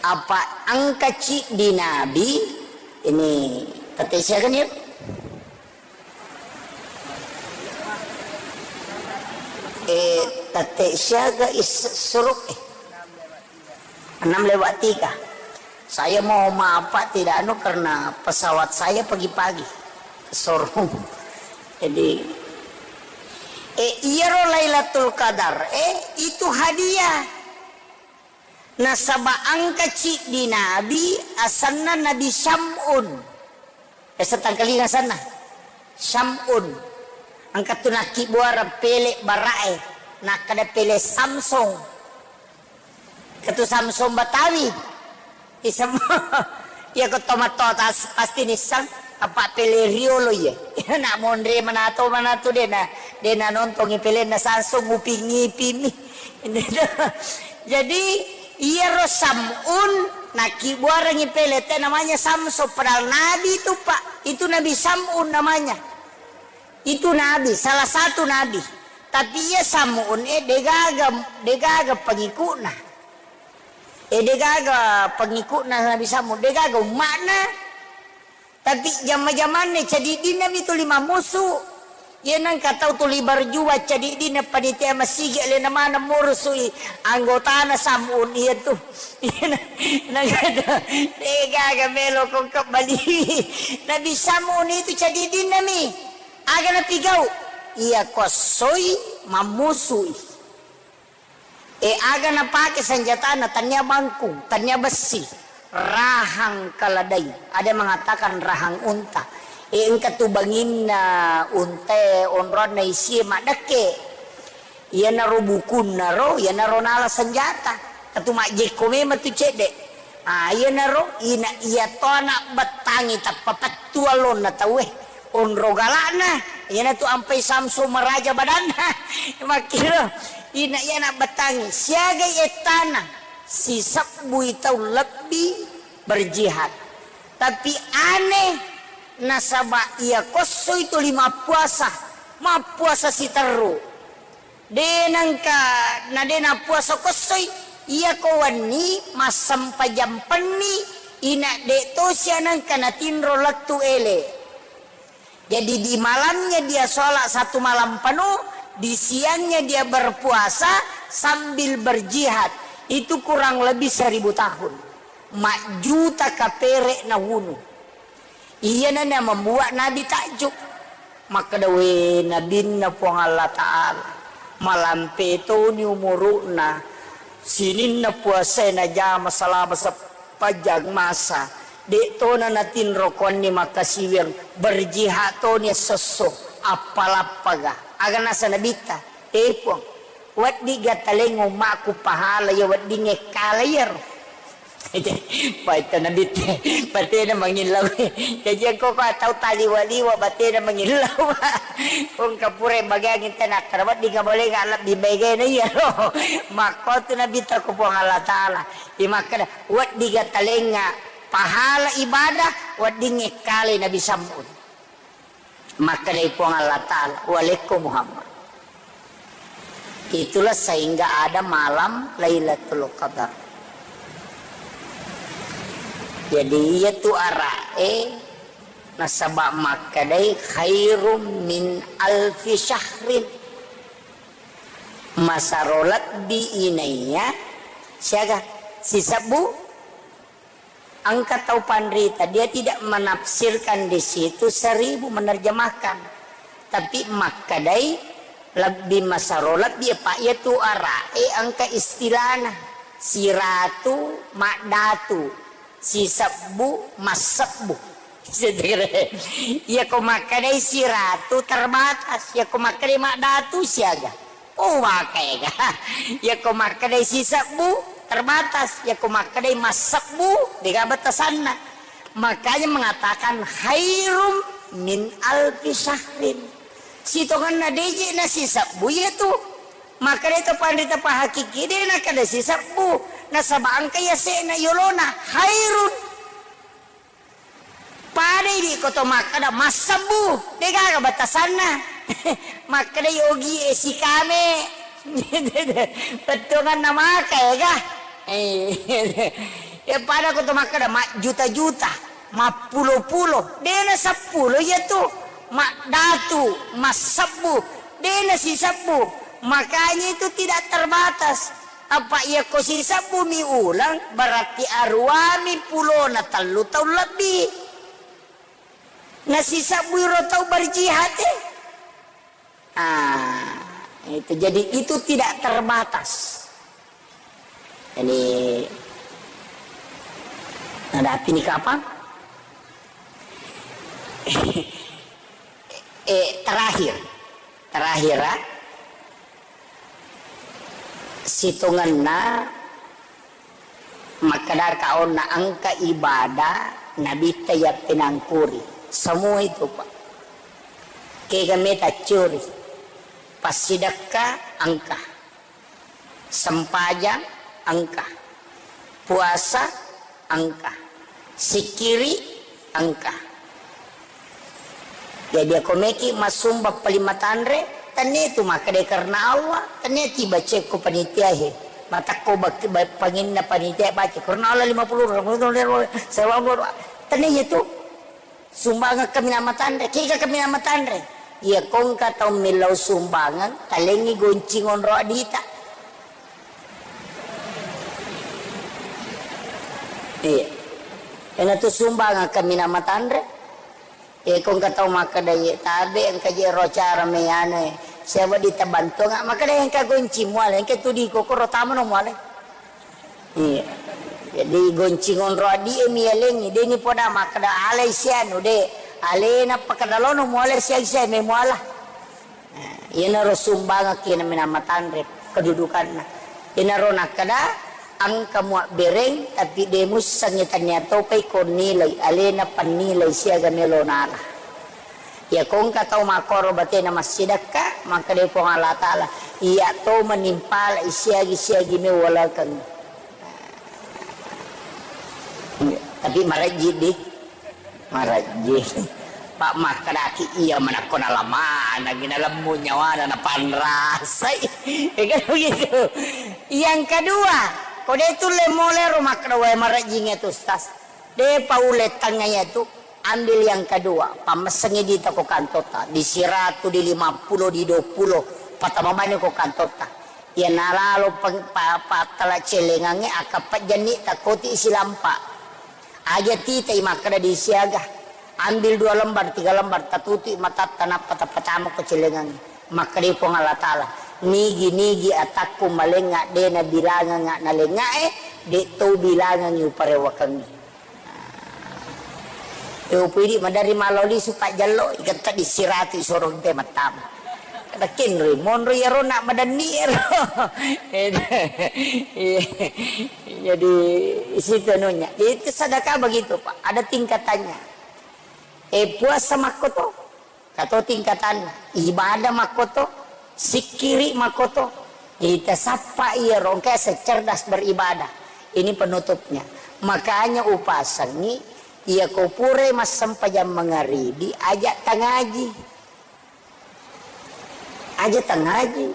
Apa engka ciddi nabi, ini tette siaga nih? Eh, tette siaga is suruk, eh. Enam lewat tiga. Saya mau maaf, Pak, tidak anu karena pesawat saya pagi-pagi ke showroom. Jadi, eh, iyaro Lailatul Qadar, eh, itu hadiah. Nasaba engka ciddi nabi, asenna Nabi Syam'un. Biasa tangkalinga asenna. Syam'un. Engka tu nakkibbuareng pele' bara'e. Nakkeda pele' Samsung. Engka tu Samsung Betawi. Isem-, iya ko tomatto tas-, pasti nisseng. Apa pele' riolo iya. Nak monre manato, manato de' na, de' na nontongi pelenna Samsung, nguping-ngiping mi. Jadi, iyaro Sam'un nakkibbuarengngi pele' te namanya Samsung, padahal nabi itu, Pak. Itu Nabi Sam'un namanya. Itu nabi, salah satu nabi. Tapi iya Sam'un, eh, degaga, degaga pengikutna. Eh, degaga pengikutna Nabi Sam'un, degaga umma'na. Tapi jamma-jamanna cadiddinna mi tuli mammusu. Iya nengka tau tuli berjuang cadiddinna panitia masigi alena maneng murusui anggotana Sam'un iya tu. Iya na-, nengka tu, degaga melo ko kebbali. Nabi Sam'un itu cadiddinna mi. Aga napigau? Iya kossoi mammusui. E, aga napake senjatana, tania bangkung, tania bessi, rahang keledai. Ada mengatakan rahang unta. E, engka tu banginna untae, onroanna isie maddekke. Iyanaro bukunna ro, iyanaro nala senjata. Katu majjekko memang tu cedde. Ah, iyanaro ina iya to anak bettangi tappa pettu allonna tauwe. Onro galakna, iyanatu ampai Samsung maraja badanna. Makkiro, ina iya anak bettangi, siagai ettana, sisebbui tau lebbi berjihad. Tapi aneh, nasaba iya kossoi tuli mappuasa, mappuasa siterru. De nengka, na de nappuasa kossoi, iya ko wenni massempajang penni, ina de tosi anengka natinro lettu ele. Jadi di malamnya dia sholat satu malam penuh, di siangnya dia berpuasa sambil berjihad. Itu kurang lebih seribu tahun. Majjuta kapere nawunu. Iyana na membuat Nabi takjub. Makkeda, "We, Nabinna Puang Allah Ta'ala, malampe toni umuru'na, sininna puasae najama selama sepanjang masa, de tona natinro kuanni makkasiwiang, berjihad toni essosso, appalappaga." Aga nasa Nabitta, "Eh, Puang, wedding ga taleng ummaku pahala iya weddingnge kala iyaro." Paita Nabitte, batena mangillau. Jaji engko ko tau taliwa-liwa, batena mangillau. Engka pura bagiang tena, kara wedding ga boleh ga lebbi baigana iyaro. Makko tu Nabitta ko Puang Allah Ta'ala. Imakkeda, "Wedding ga talengnga pahala ibadah, weddingnge kale Nabi Sam'un." Makkedai Puang Allah Ta'ala, "Walekko Muhammad." Itulah sehingga ada malam Lailatul Qadar. Jadi, iya tu ara'e nasaba makkedai khairum min alfi syahrin. Masaro lebbi inaiya siaga sisebbu. Engka tau panrita, dia tidak menafsirkan di situ seribu, menerjemahkan. Tapi makkedai lebbi masaro lebbi, apa iya tu ara'e engka istilahna. Siratu, maddatu, sisebbu, massebbu. Iya ko makkedai siratu terbatas, iya ko makkedai maddatu siaga. Oh, maka ega. Iya ko makkedai sisebbu, terbatas. Iya ko makkedai massebbu, dega batasanna. Makanya mengatakan khairum min alfi syahrin. Sitongenna deje na sisebbu iya tu. Makkedai to panrita pahakiki de na kada sisebbu. Nasaba engka yase'na yolona, khairun. Pada idi ko to makkeda massebbu, degaga batasanna. Makkeda yogi e sikame. Bettuanganna maka ega. Eh, ya pada ko to makkeda majjuta-juta, mappulo-pulo. Dena seppulo iya tu. Maddatu, massebbu. Dena sisebbu. Makanya itu tidak terbatas. Apa iya ko sisebbumi uleng, berarti aruami pulona tellu taung lebbi. Nasisebbui ro tau berjihad e. Ah, itu. Jadi itu tidak terbatas. Jadi, ada api ini kapan? Eh, terakhir. Terakhir, ah. Sitongenna makkedaka onna engka ibadah nabitta yappenangkuri. Semua itu, Pak. Kega meta curi. Passidekka engka. Sempajang engka. Puasa engka. Sikkiri engka. Jadi, ako meki massumba paling matanre, tennia tu makkeda karena Allah, tennia tiba cekko panitia he. Matakko bak-, ba-, panginna panitia baca karena Allah lima puluh, tennia itu. Sumbangeng kaminang matanre, kega kaminang matanre. Iya kongka tau millau sumbangeng, talengi goncing onro adita. Iya. Ena tu sumbangeng kaminang matanre. Iya kongka tau makkeda, iya tabe engka je ro cara me anu e. Siapa ditabantuang makkeda engka goncing muale, engka tu di kokoro tamano muale. Iya. Jadi goncing onro adie mi yalengi, deni poda makkeda alai sianu de. Alena pakkeda lono muale siang siang me muala. Nah, iyanaro sumbangeng kina menang matanre kedudukanna. Iyanaro nakkeda engka muabbereng tapi de mussengi tania topai ko nilai alena pannilai siaga melo nala. Iya kongka tau makkoro batena massidekka, makkedai Puang Allah Ta'ala, iya to manimpalai siagi-siagi mewalakeng. Tapi marejji di, marejji. Pak makkedaki iya manakko nalamanangi nalemmu nyawana napanrasai. Ya kan begitu. Yang kedua, ko de tulle molero makkeda wae marejjingnge tu Ustaz. De paule tangnga iya tu. Ambil yang kedua, pammessengngi dita ko kantotta, di siratu, di lima puluh, di dua puluh, patama bani ko kantotta. Iya nalalo peng-, pa-, pattala celengangnge, akkappajjanni takkoti silampa. Aja titai makkeda di siaga. Ambil dua lembar, tiga lembar, tatutui matatta nappa tapatama ko celengangnge. Makkedai Puang Allah Ta'ala, nigi-nigi atakku malengnga de nabilangangnga nalengngae, de to bilangangngi uparewakengngi. Eh, upu idi maderri malo lisu pajjallo, iketta disiratu isoro te mattama. Kada kenroi, monro iyaro nak madanni ero. Iya. Jadi, situ anunya. Itu sedekah begitu, Pak. Ada tingkatannya. Eh, puasa makkoto. Kato tingkatanna, ibadah makkoto, sikkiri makkoto. Ita sappa iya rongka secerdas beribadah. Ini penutupnya. Makanya upasengi, iya ko pura massempajang mangaribi, aja tangaji. Aja tangaji.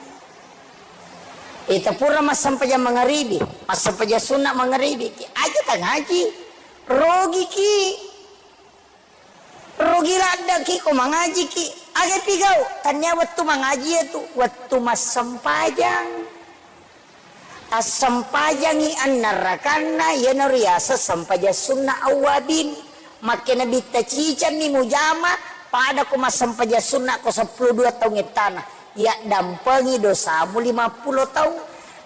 Ita pura massempajang mangaribi, massempajang sunna mangaribi, aja tangaji. Rogiki. Rugi laddeki ko mangajiki. Aga pigau? Tania wettu mangaji itu, wettu massempajang. Assempajangi annarakanna, iyanaro riaseng sempajang sunna awwabin. Makkena bitta cicammi mujama, pada ko massempajang sunna ko seppulo dua taung ettana. Yaddampengi dosamu lima puluh taung.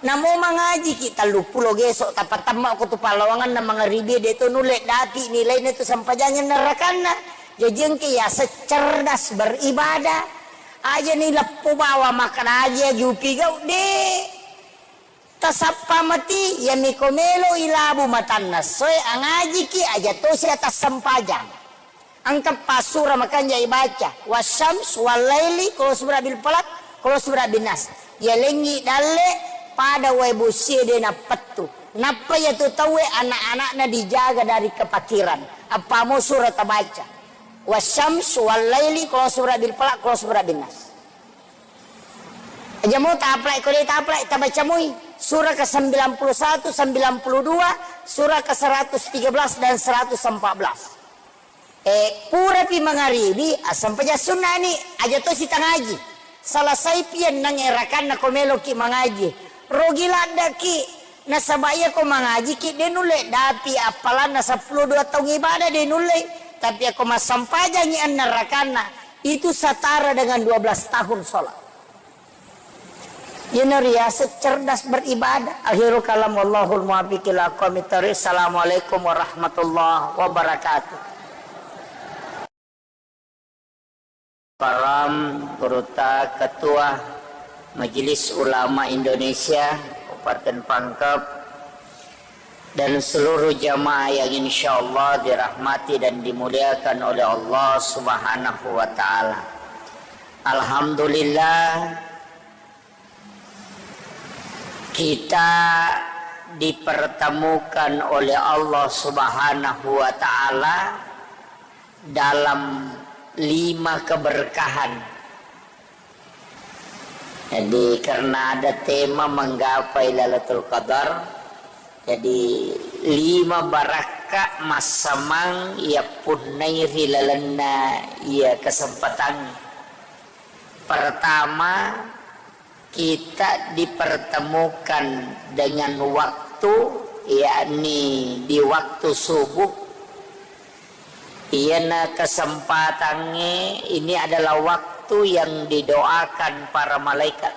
Namo mangajiki telluppulo geso, tapatemma ko tu pallawanganna mangaribi, de to nulle dati nilaina tu sempajangnge nerakanna. Jaji engka yaseng cerdas beribadah. Aja ni leppo bawa makkeda aja jupi gau de. Tasappa mati, yami ko melo ilabu matanna soe angajiki aja tosi atas sempajang. Engka passura makanja ibaca, wasyams, wallaili, qul a'udzu birabbil falaq, qul a'udzu birabbin nas. Yalengngi dalle pada wae bosie de nappettu. Nappa iyatu tauwe anak-anakna dijaga dari kepakiran. Appamo sura tabaca. Wasyams, wallaili, qul a'udzu birabbil falaq, qul a'udzu birabbin nas. Aja mo taplai, ko de taplai, tabaca mui. Surah ke sembilan puluh satu, sembilan puluh dua, surah ke seratus tiga belas dan seratus empat belas. Eh, purapi mangaribi, assempajang sunnani, aja to sitangaji. Salasaipi enneng rakanna ko meloki mangaji. Rogi laddaki, nasaba iya ko mangajiki, de nulle dapi appalanna seppulo dua taung ibadah, de nulle. Tapi ako massempajangi enneng rakanna, itu setara dengan dua belas tahun sholat. Iyana riaseng cerdas beribadah. Akhirul kalam, wallahul muwaffiq ila aqwamit thariq. Assalamualaikum warahmatullahi wabarakatuh. Karam, Gurutta, Ketua Majelis Ulama Indonesia Kabupaten Pangkep, dan seluruh jamaah yang insya Allah dirahmati dan dimuliakan oleh Allah Subhanahu wa Ta'ala. Alhamdulillah, kita dipertemukan oleh Allah Subhanahu wa Ta'ala dalam lima keberkahan. Jadi, karena ada tema menggapai Lailatul Qadar, jadi lima barakka massamang iyappunnai ri lalenna iya kesempatan. Pertama, kita dipertemukan dengan waktu, yakni di waktu subuh. Iyana kesempatangnge, ini adalah waktu yang didoakan para malaikat.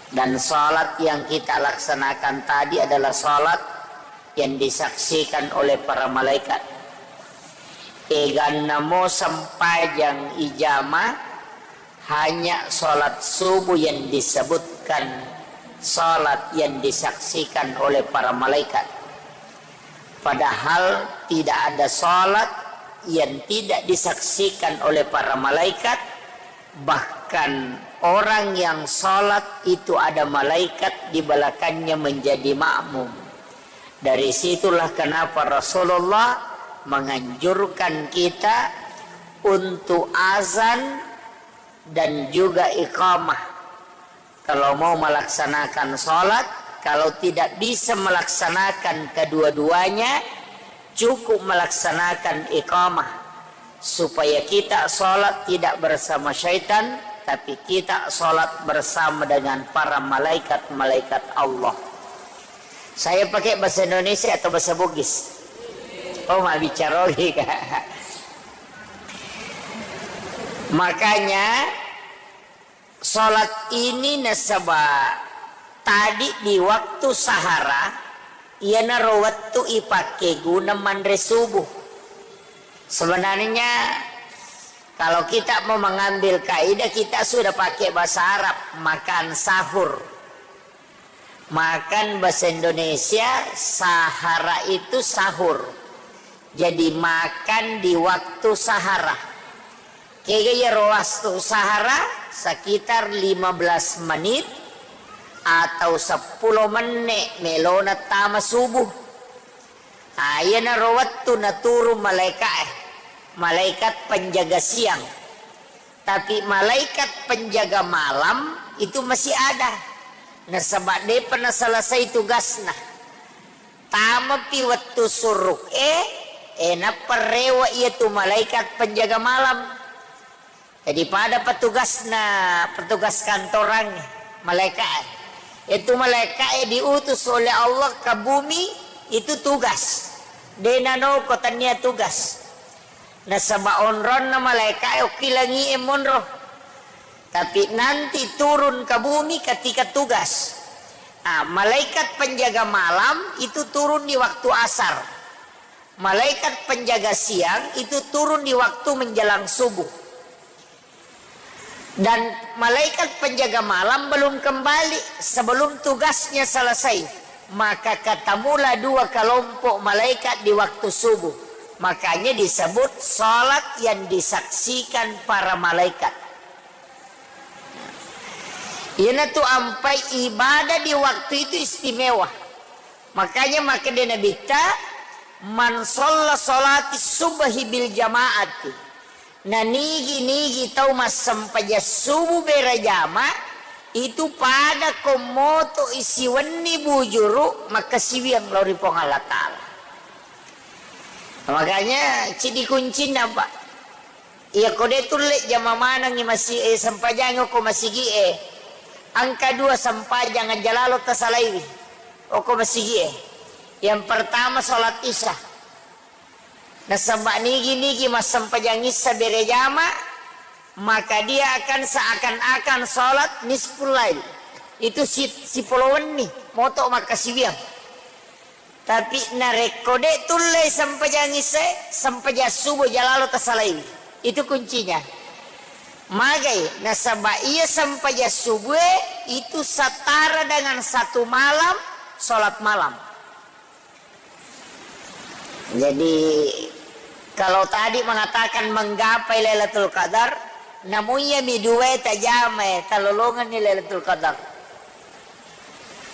Dan salat yang kita laksanakan tadi adalah salat yang disaksikan oleh para malaikat. Egannamo sempajang ijama, hanya salat subuh yang disebutkan salat yang disaksikan oleh para malaikat. Padahal tidak ada salat yang tidak disaksikan oleh para malaikat, bahkan orang yang salat itu ada malaikat di belakangnya menjadi makmum. Dari situlah kenapa Rasulullah menganjurkan kita untuk azan dan juga iqamah. Kalau mau melaksanakan salat, kalau tidak bisa melaksanakan kedua-duanya, cukup melaksanakan iqamah. Supaya kita salat tidak bersama syaitan, tapi kita salat bersama dengan para malaikat-malaikat Allah. Saya pakai bahasa Indonesia atau bahasa Bugis? Oh, mabbicara ogi, Kak. Makanya, salat ini nasaba tadi di waktu sahara, iyanaro wettu ipakkeguna manre subuh. Sebenarnya, kalau kita mau mengambil kaidah, kita sudah pakai bahasa Arab, makan sahur. Makan bahasa Indonesia, sahara itu sahur. Jadi makan di waktu sahara. Kega iyaro waktu sahara, sekitar lima belas menit atau seppulo menne' melona tama subuh. Ah, iyanaro wettu naturung malaeka'e, malaikat penjaga siang. Tapi malaikat penjaga malam itu masih ada. Nasaba de'pa naselesai tugasna. Tamapi wettu suruk e, e, nappa rewe' iyatu malaikat penjaga malam. Jadi pada petugasna, petugas kantorang, malaeka'e. Itu malaeka'e diutus oleh Allah ke bumi, itu tugas. De' nanoko tania tugas. Nasaba onronna malaeka'e okki langi'e monro. Tapi nanti turun ke bumi ketika tugas. Ah, malaikat penjaga malam itu turun di waktu asar. Malaikat penjaga siang itu turun di waktu menjelang subuh. Dan malaikat penjaga malam belum kembali sebelum tugasnya selesai. Maka ketemulah dua kelompok malaikat di waktu subuh. Makanya disebut salat yang disaksikan para malaikat. Iyanatu ampai ibadah di waktu itu istimewa. Makanya makkeda Nabitta, "Man shalla sholati subhi bil jama'ati." Na nigi-nigi tau massempajang subuh berjama, itu pada ko moto isiwenni bujuru makkasiwiang lao ri Puang Allah Ta'ala. Makanya cidi kuncinna, Pak. Iya, ko de tulle jama manengngi masi-, eh, sempajangi okko masigi e. Engka dua sempajang aja lalo tasalaiwi okko masigi e. Yang pertama sholat isya. Nasaba nigi-nigi massempajang isya berjama, maka dia akan seakan-akan sholat nisful lail. Itu si, sipolo wenni, moto makkasiwiang. Tapi narekko de tulle sempajang isya, sempajang subuh jalalo tasalai. Itu kuncinya. Magai, nasaba iya sempajang subuh itu setara dengan satu malam sholat malam. Jadi, kalau tadi mengatakan menggapai Lailatul Qadar, namu iyami duae tajamae, talolongenni Lailatul Qadar.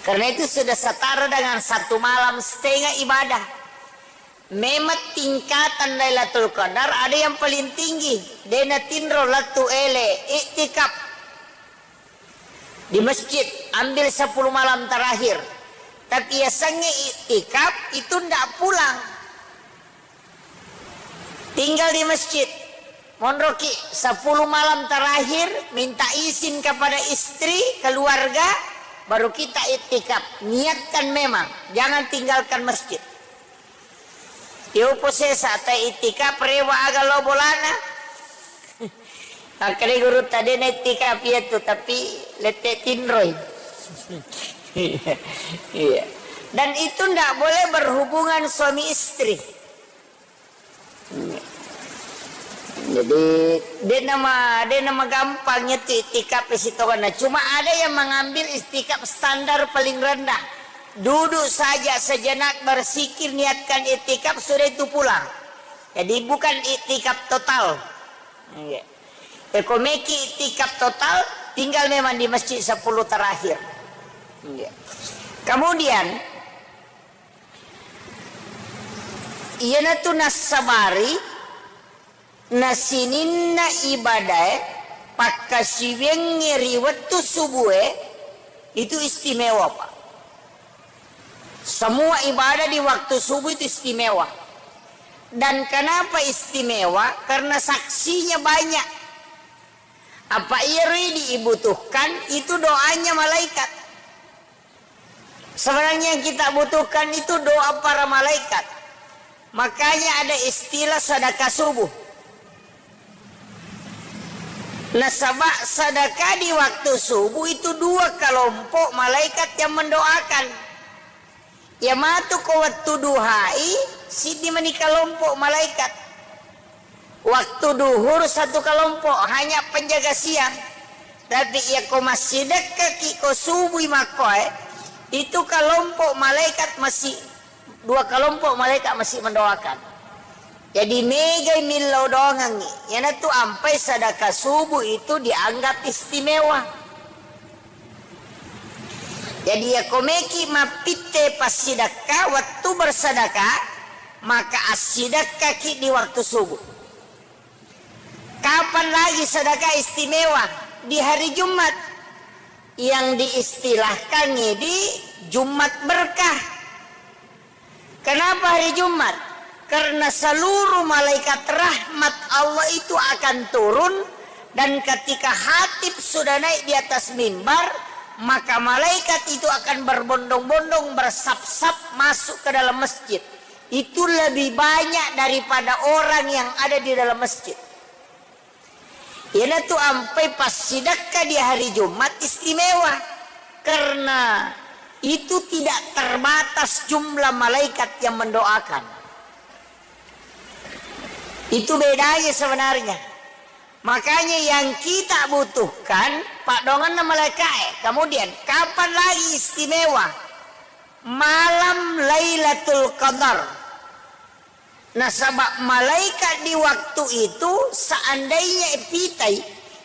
Karena itu sudah setara dengan satu malam setengah ibadah. Memang tingkatan Lailatul Qadar ada yang paling tinggi. De natinro lettu ele, iktikaf di masjid, ambil sepuluh malam terakhir. Tapi yasengnge iktikaf itu ndak pulang. Tinggal di masjid. Monroki sepuluh malam terakhir, minta izin kepada istri, keluarga, baru kita iktikaf. Niatkan memang, jangan tinggalkan masjid. Yopo sesa ta iktikaf rewa aga lo bolana. Makkeda gurutta, de na iktikaf iyatu, tapi lette tinroi. Iya. Iya. Dan itu ndak boleh berhubungan suami istri. Jadi, de nama, de nama gampang itu iktikaf sitongenna. Cuma ada yang mengambil iktikaf standar paling rendah. Duduk saja sejenak, bersikir, niatkan iktikaf, sudah itu pulang. Jadi, bukan iktikaf total. Iya. Eko meki iktikaf total, tinggal memang di masjid sepuluh terakhir. Iya. Kemudian, iyanatu nassabari, na sininna ibadae pakkasiwiangnge ri wettu subue, itu istimewa, Pak. Semua ibadah di waktu subuh itu istimewa. Dan kenapa istimewa? Karena saksinya banyak. Apa iyaro dibutuhkan itu doanya malaikat. Sebenarnya yang kita butuhkan itu doa para malaikat. Makanya ada istilah sedekah subuh. Nasaba sedekah di waktu subuh itu dua kelompok malaikat yang mendoakan. Iya matu ko wettu duhai, siddi mani kelompok malaikat. Waktu duhur satu kelompok, hanya penjaga siang. Tapi iya ko massidekkaki ko subui makkoe, itu kelompok malaikat masih, dua kelompok malaikat masih mendoakan. Jadi megai millau doangengngi. Iyanatu ampai sedekah subuh itu dianggap istimewa. Jadi, iya ko meki mappitte passidekka wettu bersedekah, maka assidekkaki di waktu subuh. Kapan lagi sedekah istimewa? Di hari Jumat, yang diistilahkan di Jumat berkah. Kenapa hari Jumat? Karena seluruh malaikat rahmat Allah itu akan turun, dan ketika khatib sudah naik di atas mimbar, maka malaikat itu akan berbondong-bondong, bersap-sap masuk ke dalam masjid. Itu lebih banyak daripada orang yang ada di dalam masjid. Iyanatu ampai passidekka di hari Jumat istimewa, karena itu tidak terbatas jumlah malaikat yang mendoakan. Itu bedanya sebenarnya. Makanya yang kita butuhkan, paddoangenna malaikae. Kemudian, kapan lagi istimewa? Malam Lailatul Qadar. Nasaba malaikat di waktu itu, seandainya pitai,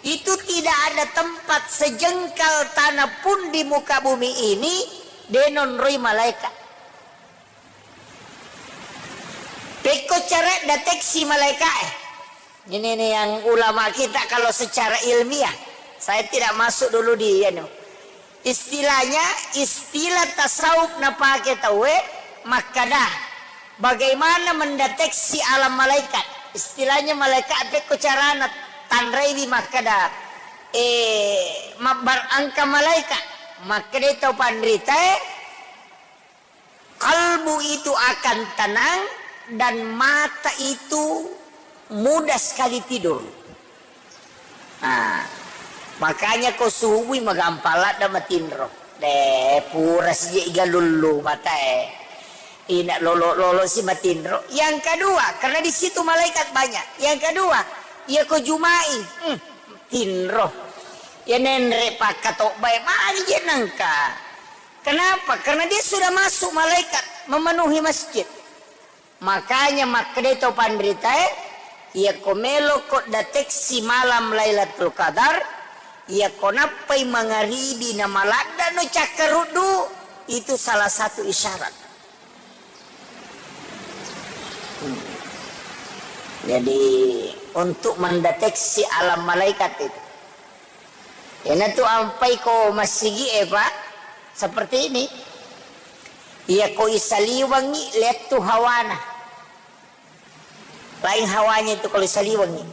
itu tidak ada tempat sejengkal tanah pun di muka bumi ini, de naonroi malaikat. cara deteksi malaika'e. Ini nih yang ulama kita kalau secara ilmiah. Saya tidak masuk dulu di anu. Istilahnya, istilah tasawuf napake tauwe makkada, bagaimana mendeteksi alam malaikat. Istilahnya malaikat pekko carana tanraiwi makkada, eh, mabbar engka malaikat. Makkada tau panritae, kalbu itu akan tenang dan mata itu mudah sekali tidur. Nah, makanya ko subui magampang ladda matinro. De, pura sije igalullu matae. Ina lolo-lolo si matinro. Yang kedua, karena di situ malaikat banyak. Yang kedua, iya ko jumai, hmm, tinro. Ya nenre pakkatobbae magi je nangka. Kenapa? Karena dia sudah masuk malaikat memenuhi masjid. Makanya makkeda to panritae, iyako meloko deteksi malam Lailatul Qadar, iyako nappai mangaribi na maladdano cakkaruddu, itu salah satu isyarat. Hmm. Jadi, untuk mendeteksi alam malaikat itu. Iyanatu ampai ko massigi'e, Pak, seperti ini. Iya ko isaliwengi lettu hawana. Lain hawanya itu kalau isaliwengi.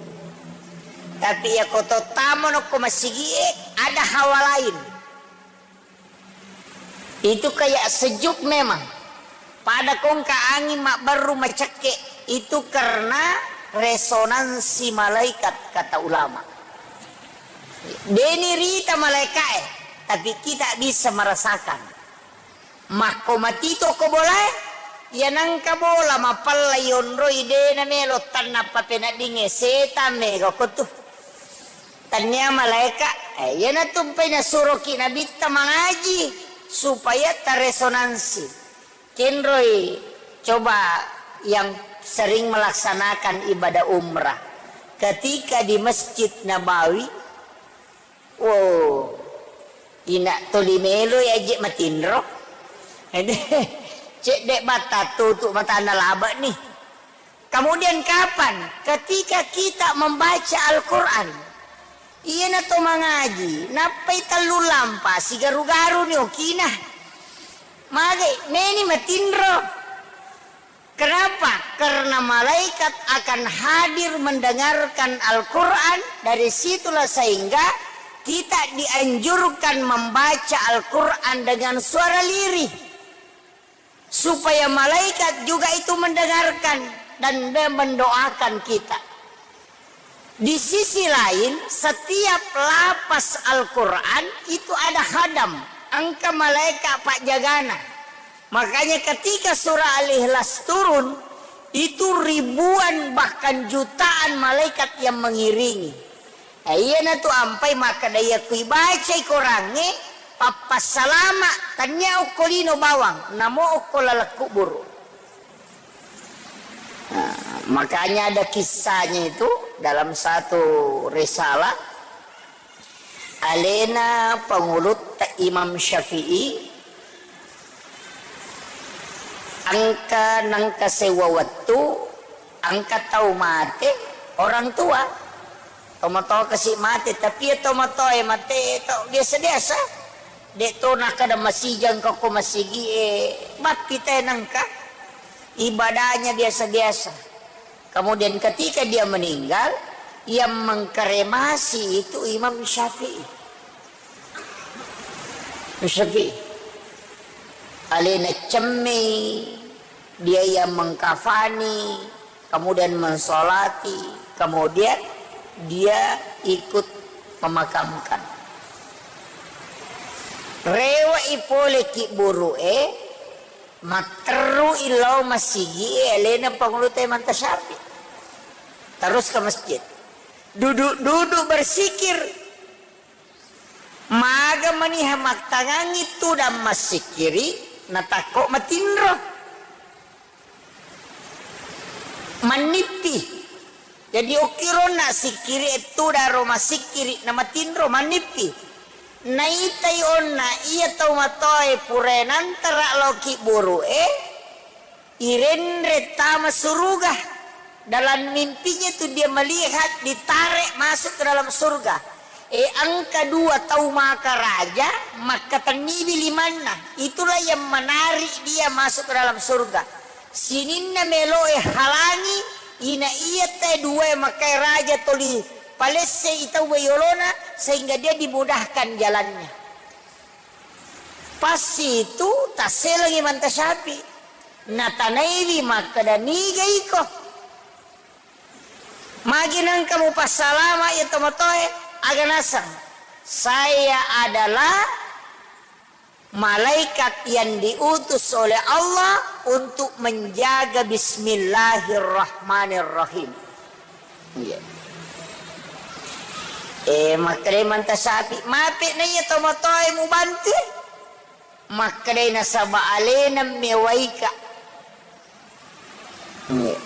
Tapi iya ko to tamano ko massigi'e, ada hawa lain. Itu kayak sejuk memang. Pada kongka angin mabberru macekke, itu karena resonansi malaikat, kata ulama. Deni rita malaikae, tapi kita bisa merasakan. Makko matito ko bolae, iya nangka bola mapella yonroi dena melo tanna papeneddingnge, setang mega ko tu. Tania malaika, eh, iyanatu mpai nasuroki nabitta mangaji supaya taresonansi. Kenroi coba yang sering melaksanakan ibadah umrah. Ketika di Masjid Nabawi, wow, ina toli melo ya je matinro. Cedde batta tutu matanna laba ni. Kemudian kapan? Ketika kita membaca Al-Quran. Iyana to mangaji, nappai tellu lampa, sigaru-garu ni okina. Mage, meni matinro. Kenapa? Karena malaikat akan hadir mendengarkan Al-Quran, dari situlah sehingga kita dianjurkan membaca Al-Quran dengan suara lirih. Supaya malaikat juga itu mendengarkan dan me-, mendoakan kita. Di sisi lain, setiap lapas Al-Quran itu ada khadam, engka malaikat pajagana. Makanya ketika surah Al-Ikhlas turun, itu ribuan bahkan jutaan malaikat yang mengiringi. Eh, iyanatu ampai makkeda iya kui bacai korangnge, pappassalama, tania okko lino bawang, namo okko laleng kuburu. Nah, makanya ada kisahnya itu dalam satu risalah, alena pangulutta Imam Syafi'i, engka nengka sewwa wettu, engka tau mate orang tua. Tomatoa kasi mate, tapi iya tomatoa e mate to biasa-biasa. De to nakkeda masijang ko, ko masigi e, mappi te nengka. Ibadahnya biasa-biasa. Kemudian ketika dia meninggal, yang mengkremasi itu Imam Syafi'i. Syafi'i. Alena cemmei, dia yang mengkafani, kemudian mensolati, kemudian dia ikut memakamkan. Rewe'i pole kibburu'e, matterru'i lao masigi'e alena Pangulutta Imam Syafi'i. Terus ke masjid. Duduk-duduk bersikir. Maga maniha mattangangi tudang massikiri, natakko matinro. Mannippi. Jadi okkironna sikkiri ettudaro masikkiri namatinro mannippi. Naitai onna iya tau matoae purae nantara lao kibburu'e, irenre tama suruga. Dalam mimpinya itu dia melihat ditarik masuk ke dalam surga. Eh, engka dua tau maka raja, makkatenniwi limanna. Itulah yang menarik dia masuk ke dalam surga. Sininna meloe halangi, ina iya te dua makai raja toli palessei tau yolona, sehingga dia dimudahkan jalannya. Pas itu tasselengi Imanta Syafi'i. Natanaiwi makkeda, "Niga iko? Magi nengka mupassalama iya tomatoe?" Aga naseng, "Saya adalah malaikat yang diutus oleh Allah untuk menjaga Bismillahirrahmanirrahim." Iya. Eh, makkedai Imanta Syafi'i, "Mape na iya tomatoe mubantu?" Makkedai, "Nasaba alena mewaika. Iya.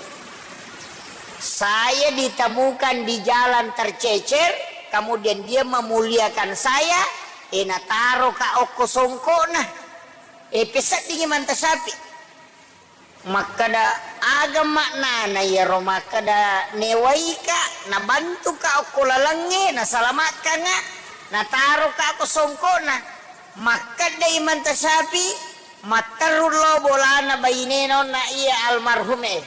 Saya ditemukan di jalan tercecer, kemudian dia memuliakan saya, eh, nataroka okko songkokna." Eh, peseddingi Imanta Syafi'i. Makkeda, "Aga maknana iyaro makkeda newaika, nabantuka okko lalengnge, nasalamakkanga, nataroka ko songkokna?" Makkedai Imanta Syafi'i, "Matteru lo bolana bainena onna iya almarhum e."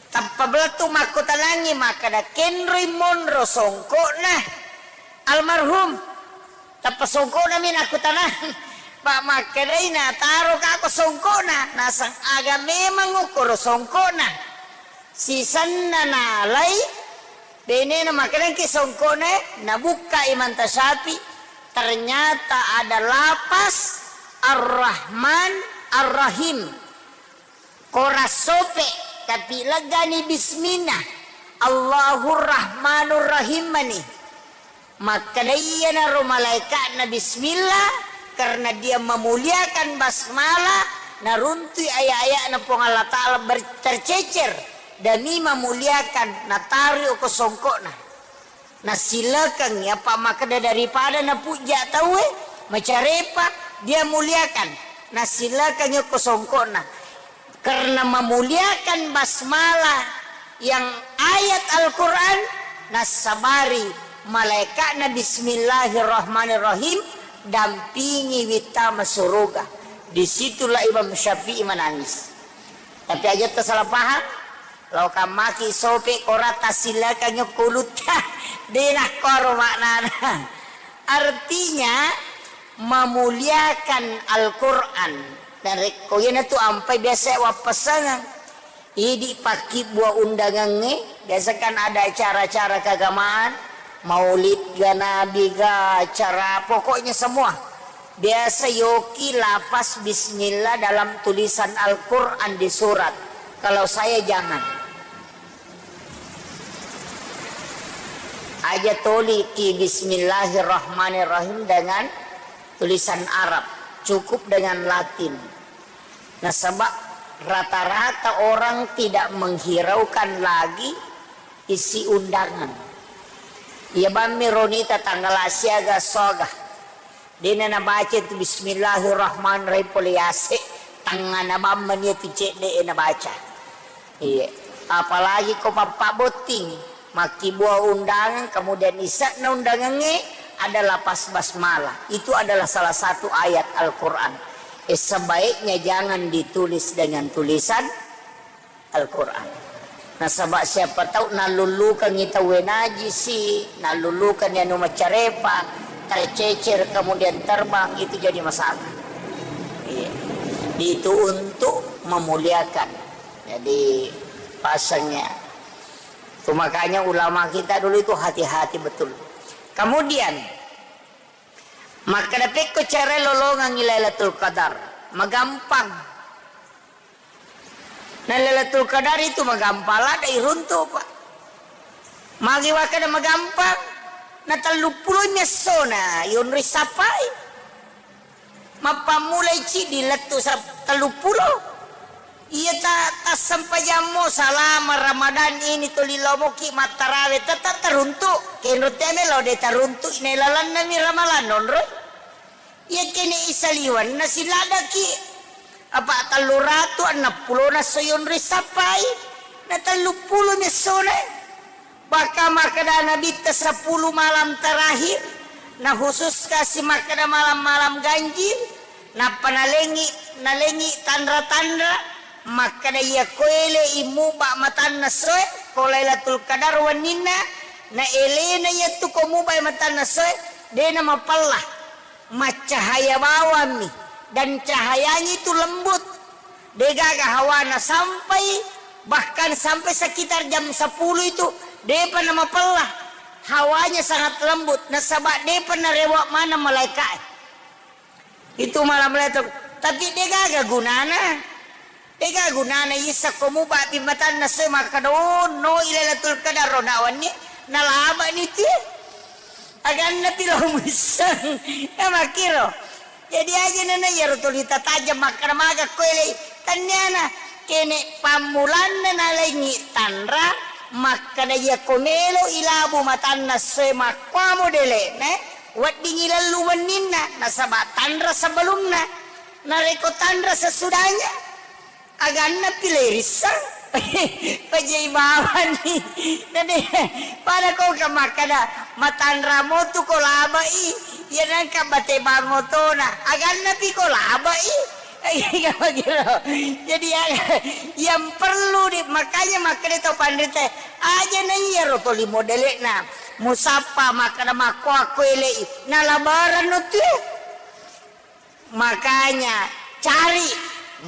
Tappa belettu makkutanangngi makkeda, "Kenroi monro songkokna almarhum?" Tappa songkoknami nakkutanang, "Pa makkedai nataroka ko songkokna?" Naseng, "Aga memang okkoro songkokna?" Sisenna nalai benena makkedangki songkokna, nabukka Imanta Syafi'i, ternyata ada lapas Ar-Rahman Ar-Rahim. Kora sope, tapi legani bismillah. Allahur Rahmanur Rahim mani. Makkeda iyanaro malaikatna bismillah, karena dia memuliakan basmalah, naruntui ayat-ayatna Puang Allah Ta'ala ber-, tercecer demi memuliakan, natari oko songkokna. Nasilekengngi, apa makkeda daripada napujja tauwe, macarepa, dia muliakan. Nasilekengngi okko songkokna. Karena memuliakan basmalah yang ayat Al-Quran, nassabari malaikatna bismillahirrahmanirrahim, dampingi wittama suruga. Disitulah Imam Syafi'i menangis. Tapi aja salah paham. Laokan maki sope kora tassilakangngi okko ulutta. De nakkoro maknana. Artinya, memuliakan Al-Quran. Dan rekko iyanatu ampai biasa wappasangeng. Idi pakkibua undangangnge, biasa kan ada acara-acara keagamaan, maulid ga, nabi ga, acara, pokoknya semua. Biasa yoki lafaz bismillah dalam tulisan Al-Quran di surat. Kalau saya jangan. Aja toliki bismillahirrahmanirrahim dengan tulisan Arab. Cukup dengan Latin. Nasaba rata-rata orang tidak menghiraukan lagi isi undangan. Iya bammi ronita tanggal siaga soga. Dena nabaca tu bismillahirrahmanirrahim pole yase, tangngana bammani tu cedde e nabaca. Iya. Apalagi ko pappa botting, makkibua undangan, kemudian ise'na undangangnge ada lafaz basmalah. Itu adalah salah satu ayat Al-Quran. Eh, sebaiknya jangan ditulis dengan tulisan Al-Quran. Nasaba siapa tahu nallullukangngi tauwe najisi, nallullukangngi anu macarepa, tercecer, kemudian terbang, itu jadi masalah. Iya. Itu untuk memuliakan. Jadi, pasangnya. Itu makanya ulama kita dulu itu hati-hati betul. Kemudian, makkeda pekko cara lolongangngi Lailatul Qadar. Magampang. Na Lailatul Qadar itu magampang, ladde iruntu, Pak. Magi wakkeda magampang, na telluppulo mi essona yonroi sappai. Mappammulai ciddi lettu sa-, telluppulo. Iya ta-, tassempajammo salama Ramadan ini tuli lomoki mattarawe tetap teruntu. Kenro teme lo de teruntu ine lalanna mi Ramalan nonroi. Iyakkene isaliwenna siladaki apa telluratu enneng pulona soyonri sappai. Na telluppulo mi essona, bahkan makkeda Nabitta sepuluh malam terakhir, na khusus kasi makkeda malam-malam ganjil, nappa nalengi, nalengi tanra-tanra, makkeda iya ko ele i muba matanna essoe, ko Lailatul Qadar wenninna, na elena iyatu ko mubai matanna essoe, de na mapella, maccahaya bawammi, dan cahayanya itu lembut. Degaga hawana sampai, bahkan sampai sekitar jam sepuluh itu, depa namapella. Hawanya sangat lembut, nasaba depa narewa maneng malaika. Itu malam Lailatul, tapi degaga gunana. Degaga gunana isa ko muba pi matanna essoe makkeda, "Oh, no, Lailatul Qadar ro nawanni, nalaba ni tie." Aganna pi lo muisseng. Ya makkiro. Jadi aja nana iyaro tuli tatajeng makkeda maga ko elei. Tanniana kene pammulanna nalengi tanra makkeda iya ko melo ilabu matanna essoe makkuamo dele'na, weddingi lellu wenninna nasaba tanra sebelumna. Narekko tanra sesudahnya, aganna pi le risseng. Pajai bawani. Nade, pada ko ka makkeda, matanra motu ko labai, iya nangka bate bangotona. Aganna pi ko labai. Iya, begitu. Jadi, ya, yang perlu di, makanya makkeda tau panrita, aja na iya ro toli modele'na. Musappa makkeda makko aku elei. Nalabaran no tu. Makanya, cari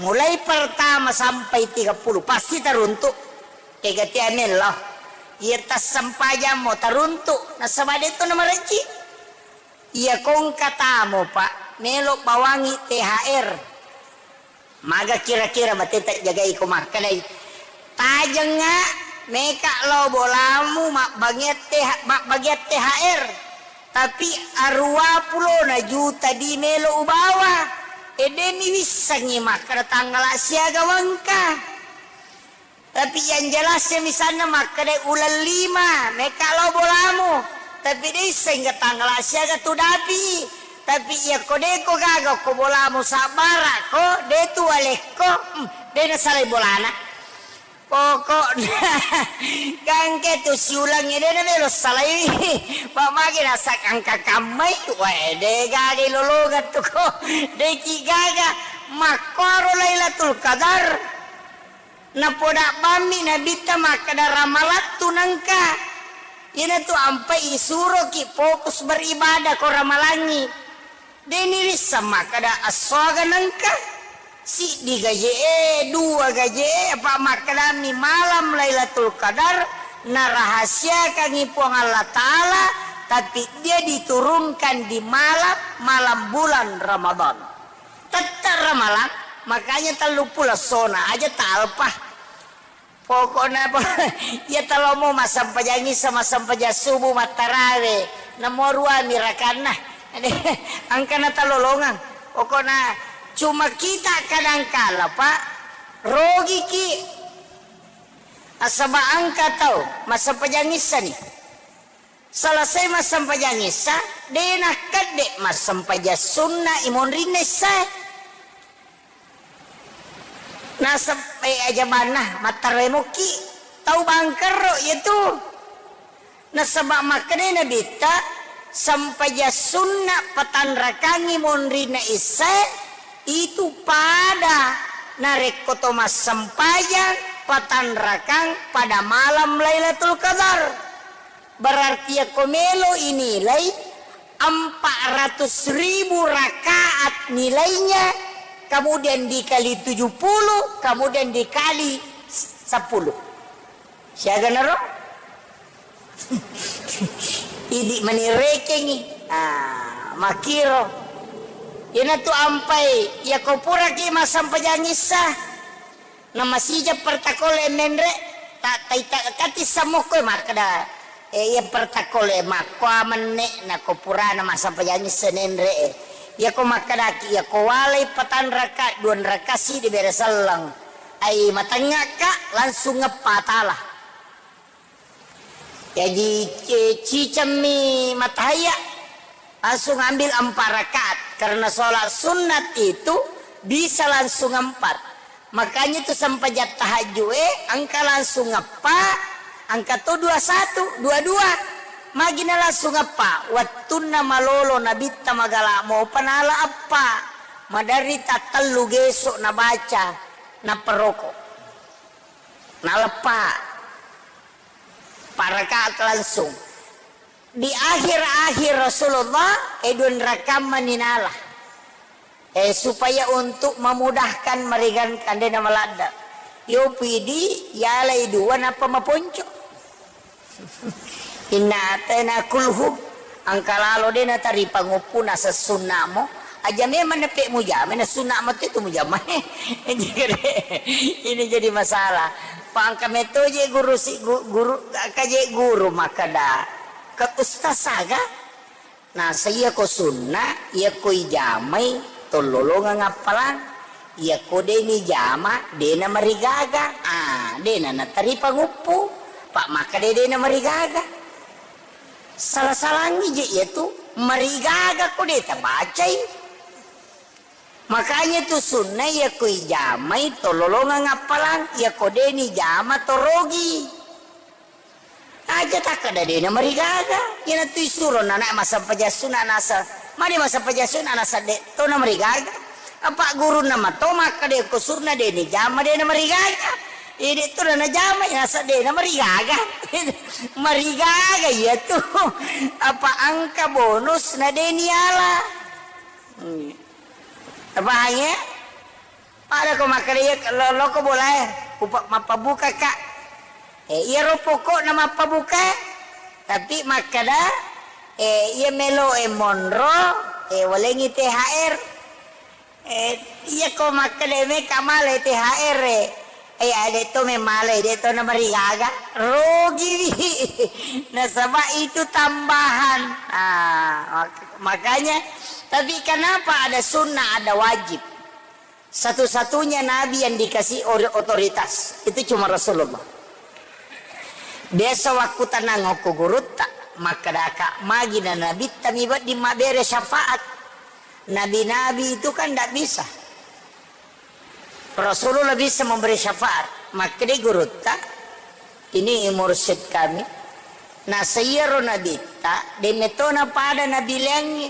mulai pertama sampai tiga puluh, pasti taruntu. Tega tia mello. Iya tassempajammo taruntu, nasaba de to namarejji. Iya kongka tamo, Pak, melo bawangi T H R. Maga kira-kira bateta jagai ko makkedai. Tajengnga meka lao bolamu mabbagian T H, mabbagian T H R. Tapi aruwa pulona juta di melo ubawa. Ede mi wissengi makkeda tanggala siaga wengka. Tapi yang jelasnya misalnya makkeda uleng lima, meka lao bolamu. Tapi de isseng tanggala siaga tu dapi. Tapi iya ko de ko gaga ko bolamu sabbara ko, de tu walekko, hmm, de nasalai bolana. Pokokna, gangke tu siulangnge de na melo salai. Pak magi nasak angka kammai, wae de gaga lolongan tu ko. De ki gaga makkoro Lailatul Qadar. Napoda bammi Nabitta makkeda ramalattu nengka. Iyanatu ampai isuroki fokus beribadah ko ramalangi. Deni risseng makkeda essoaga nengka. Siddi gaje'e, dua gaje'e, apa makkedami malam Lailatul Qadar narahasiakangi Puang Allah Ta'ala, tapi dia diturunkan di malam, malam bulan Ramadan. Tette' ramalang, makanya telluppulo essona aja talpa. Pokokna, iya talomo massempajang issa, massempajang subuh, mattarawe, namo ruami rakanna. Engka natalolongang. Pokokna cuma kita kadangkala, Pak, rogiki. Nasaba engka tau massempajang issani. Selesai massempajang issa, de nakkedde massempajang sunna imonrinna issae. Nasab-, eh, ajabanna, mattaroe mokki. Tau bangkerro iyatu. Nasaba makkedai Nabitta, sempajang sunna patanrakangi monrinna issae, itu pada narekko to massempajang patanrakang pada malam Lailatul Qadar. Berarti yakko melo inilai empat ratus ribu rakaat nilainya, kemudian dikali tujuh puluh, kemudian dikali sepuluh. Siaga naro? Idi mani rekengi. Ah, makiro. Iyanatu ampai, yakko puraki massempajang issa. Namasija pertakole menre, ta-, taita-, kati sammokko makkeda, eh, iya pertakole makkoa menne, nako purana massempajang issa nenre, eh. Iyako makkedaki, iyako walai patanraka, duanraka sidi bere selleng. Ai matengngaka, langsung ngeppa tala. Jaji, eh, cicemmi matahaya, langsung ambil empat rakaat. Karena sholat sunat itu bisa langsung empat. Makanya tu sempajang tahajju'e engka langsung eppa, engka to dua satu, dua dua. Magi na langsung eppa? Wettunna malolo Nabitta magala mopa nala eppa. Maderri tattellu geso nabaca, nappa roko. Naleppa. Empat rakaat langsung. Di akhir-akhir Rasulullah, eh, dua rakaat mani nala. Eh, supaya untuk memudahkan meringankan, de' na maladde'. Yo pidi, yalai dua nappa maponco. Inna atena kulhum, engka lalo de' na taripa nguppu na sessunna mo. Aja memang nepe mujama, na sunna mate tu mujama. Jadi, ini jadi masalah. Pa engka meto je guru si, gu-, guru, engka je guru makkeda, ke ustaz aga? Nasa iya ko sunna, iya ko ijamai, tollolongang appalang. Iya ko de' nijama, de' na marigaga. Ah, de' na nataripa nguppu. Pa makkeda de' na marigaga. Salah-salangi je iya tu, marigaga ko de' tabacai. Makanya tu sunna iya ko ijamai tololongang appalang, iya ko de' nijama torogi. Aja takkeda de' na marigaga. Iyana tu isuro nana massempajang sunna nasa, mani massempajang sunna nasa de' to na marigaga. Apa gurunna mato makkeda ko sunna de' nijama de' na marigaga. Ide tu na najama nasa de' na marigaga. Marigaga iya tu. Apa engka bonus na de' niala. Hmm. Tapahangngi? Pada ko makkeda iya lo-, loko bolae, upa-, mappabukaka. Eh, iyaro pokokna mappabuka, tapi makkeda, eh, iya melo e monro, eh, walengngi T H R. Eh, iya ko makkeda meka male T H R, eh, eh, ade to memale, de' to na marigaga, rogiwi. Nasaba itu tambahan. Ah, mak-, makanya, tapi kenapa ada sunnah, ada wajib? Satu-satunya nabi yang dikasih ori-, otoritas itu cuma Rasulullah. Biasa waktu tenang okko gurutta, makkedaka magi na nabitta mi wedding mabbere syafaat. Nabi-nabi itu kan ndak bisa. Rasulullah bisa memberi syafaat. Makkeda gurutta, ini mursyid kami. Nasa iyaro nabitta, de' metona pada nabi laingnge.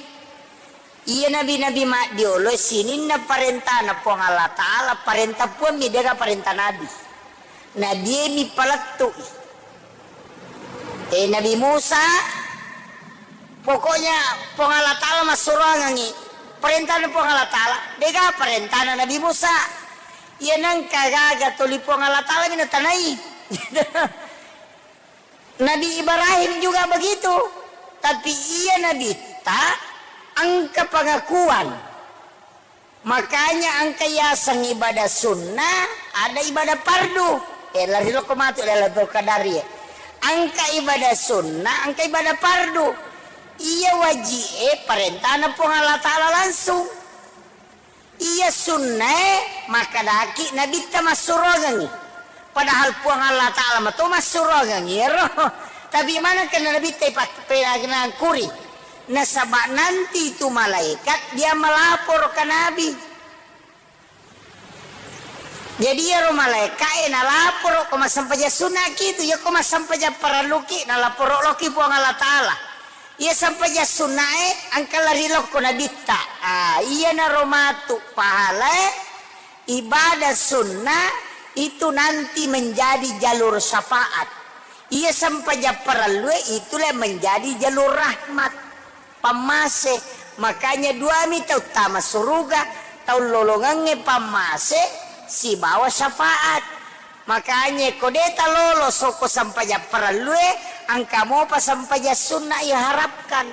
Iya nabi-nabi maddiolo sininna parentana Puang Allah Ta'ala, parenta Puang mi, dega parenta nabi. Nabi mi palettu'i. Eh, Nabi Musa, pokoknya Puang Allah Ta'ala massuroangengngi. Parentana Puang Allah Ta'ala, dega parentana Nabi Musa. Iya nengka gaga toli Puang Allah Ta'ala mi natanai. Nabi Ibrahim juga begitu. Tapi iya nabitta engka pengakuan. Makanya engka yaseng ibadah sunnah, ada ibadah fardu. Eh, lari loko matu Lailatul Qadar, ya. Engka ibadah sunnah, engka ibadah fardu. Iya waji'e parentana Puang Allah Ta'ala langsung. Iya sunnae makkedaki nabitta massuroangengngi. Padahal Puang Allah Ta'ala mato massuroangengngi ero. Tapi maneng kena nabitta ipak-, penangkuri. Nasaba nanti itu malaikat dia melapor ke Nabi. Jadi iyaro malaika'e nalaporo ko massempajang sunnaki tu, iya ko massempajang parelluki nalaporo loki Puang Allah Ta'ala. Iya sempajang sunnae engka lari lokko nabitta. Ah, iyanaro matu pahalae ibadah sunnah itu nanti menjadi jalur syafaat. Iya sempajang parellue itulah menjadi jalur rahmat. Pammase, makanya duami tau tama suruga, tau lolongengnge pammase sibawa syafaat. Makanya ko de' talolo soko sempajang parellue, engka mopa sempajang sunna iharapkan.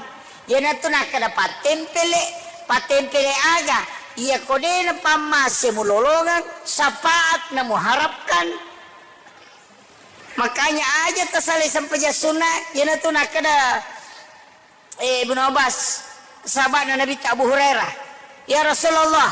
Iyanatu nakkeda pattempele, pattempele aga? Iya ko de' na pammase mulolongeng, syafaat na muharapkan. Makanya aja tasalai sempajang sunna, iyanatu nakkeda Eh, Ibnu Abbas, sahabatna Nabitta Abu Hurairah, "Ya Rasulullah,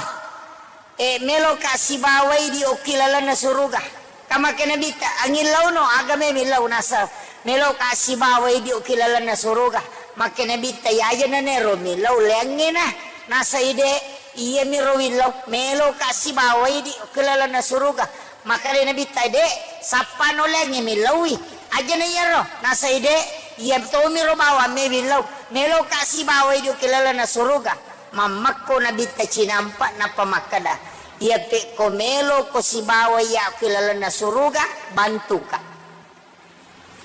eh, meloka sibawai di okki lalenna suruga." Kamake Nabitta, "Angillauno, aga memillau nasa meloka sibawai di okki lalenna suruga?" Make Nabitta, "Yaja nanero millau leangngena, nasa ide Iyamiro willau, meloka sibawai di ke lalenna suruga. Makkedai Nabitta, "De', sappa nolengngi millauwi." Ajana iyaro, nasai, "De', iya tomiro bawang me willau, meloka sibawai di ke lalenna suruga." Mammekko Nabitta cinampa nappa makkeda, "Iya pekko meloko sibawai iya ke lalenna suruga, bantuka."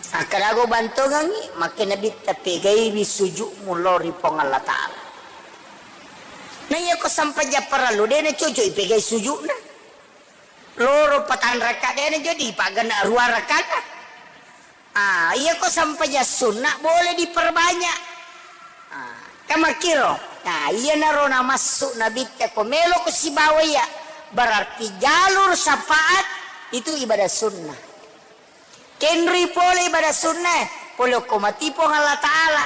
Akkadago bantongengngi, makke Nabitta, "Pegaiwi suju'mu lao ri Puang Allah Ta'ala." Na iyako sampajang parellu, de' nacocok ipegai suju'na. Loro patanrakka, de' najo dipaggenna rua rakkatta. Ah, iyako sampajang sunna boleh diperbanyak. Ah, kamakkiro. Nah, iyanaro namassu Nabitta ko meloko sibawa iya. Berarti jalur syafaat itu ibadah sunnah. Kenrui pole ibadah sunnah, pole okko mati Puang Allah Ta'ala.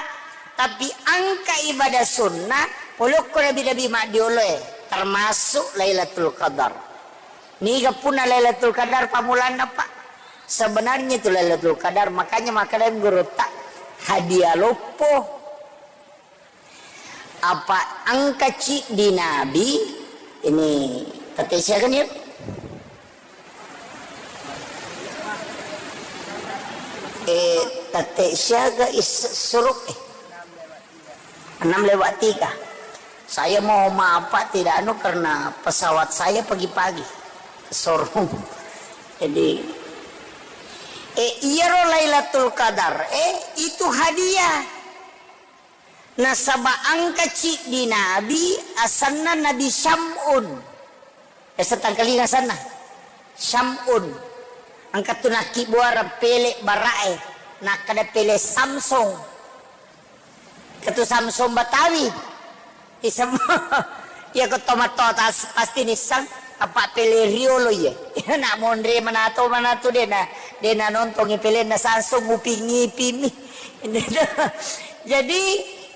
Tapi engka ibadah sunnah, pole okko nabi-nabi maddioloe, termasuk Lailatul Qadar. Niga punna Lailatul Qadar pammulanna, Pak? Sebenarnya itu Lailatul Qadar, makanya makkeda gurutta, hadiah loppo. Apa engka ciddi nabi, ini tette siaga nih? Eh, tette siaga is suruk, eh. Enam lewat tiga. Saya mau maaf, Pak, tidak anu karena pesawat saya pagi-pagi ke showroom. Jadi, eh, iyaro Lailatul Qadar, eh, itu hadiah. Nasaba engka ciddi nabi, asenna Nabi Syam'un. Biasa tangkalinga asenna. Syam'un. Engka tu nakkibbuareng pele' bara'e. Nakkeda pele' Samsung. Engka tu Samsung Betawi. Isem-, iya ko tomatto tas-, pasti nisseng. Apa pele' riolo iye. Nak monre manato, manato dena, dena nontongi pelenna Samsung, nguping-ngipimi. Jadi,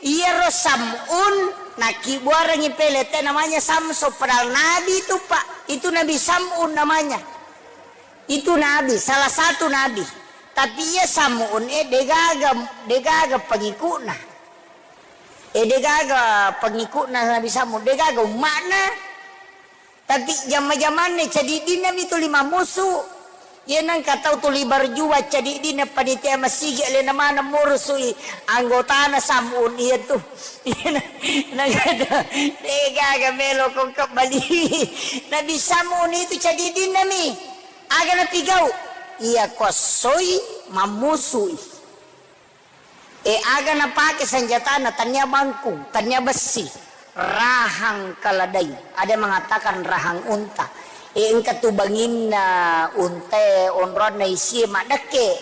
iyaro Sam'un nakkibbuarengngi pele' te namanya Samsung, padahal nabi itu, Pak. Itu Nabi Sam'un namanya. Itu nabi, salah satu nabi. Tapi iya Sam'un, eh, degaga, degaga pengikutna. Eh, degaga pengikutna Nabi Sam'un, degaga umma'na. Tapi jama-jamanna cadiddinna mi tuli mammusu. Iya nengka tau tuli berjuang cadiddinna panitia masigi alena maneng murusui anggotana Sam'un iya tu. Iya na-, nengka tau, degaga melo ko kebbali. Nabi Sam'un itu cadiddinna mi. Aga napigau? Iya kuassoi mammusui. E, aga napake senjatana, tania bangkung, tania bessi, rahang keledai. Ada mengatakan rahang unta. E, engka tu banginna untae, onroanna isie maddekke.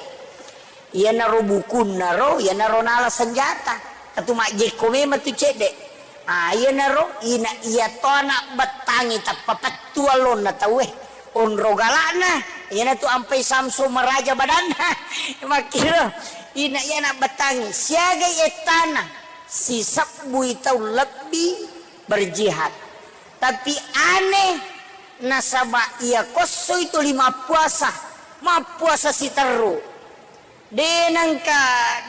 Iyanaro bukunnaro, iyanaro nala senjata. Katu majjekko memang tu cedde. Ah, iyanaro ina iya to anak bettangi tappa pettu allonna tauwe. Onro galakna, iyanatu ampai Samsu maraja badanna. Makkiro, ina iya anak bettangi, siagai ettana, sisebbui tau lebbi berjihad. Tapi aneh, nasaba iya kossoi tuli mappuasa, mappuasa siterru. De nengka,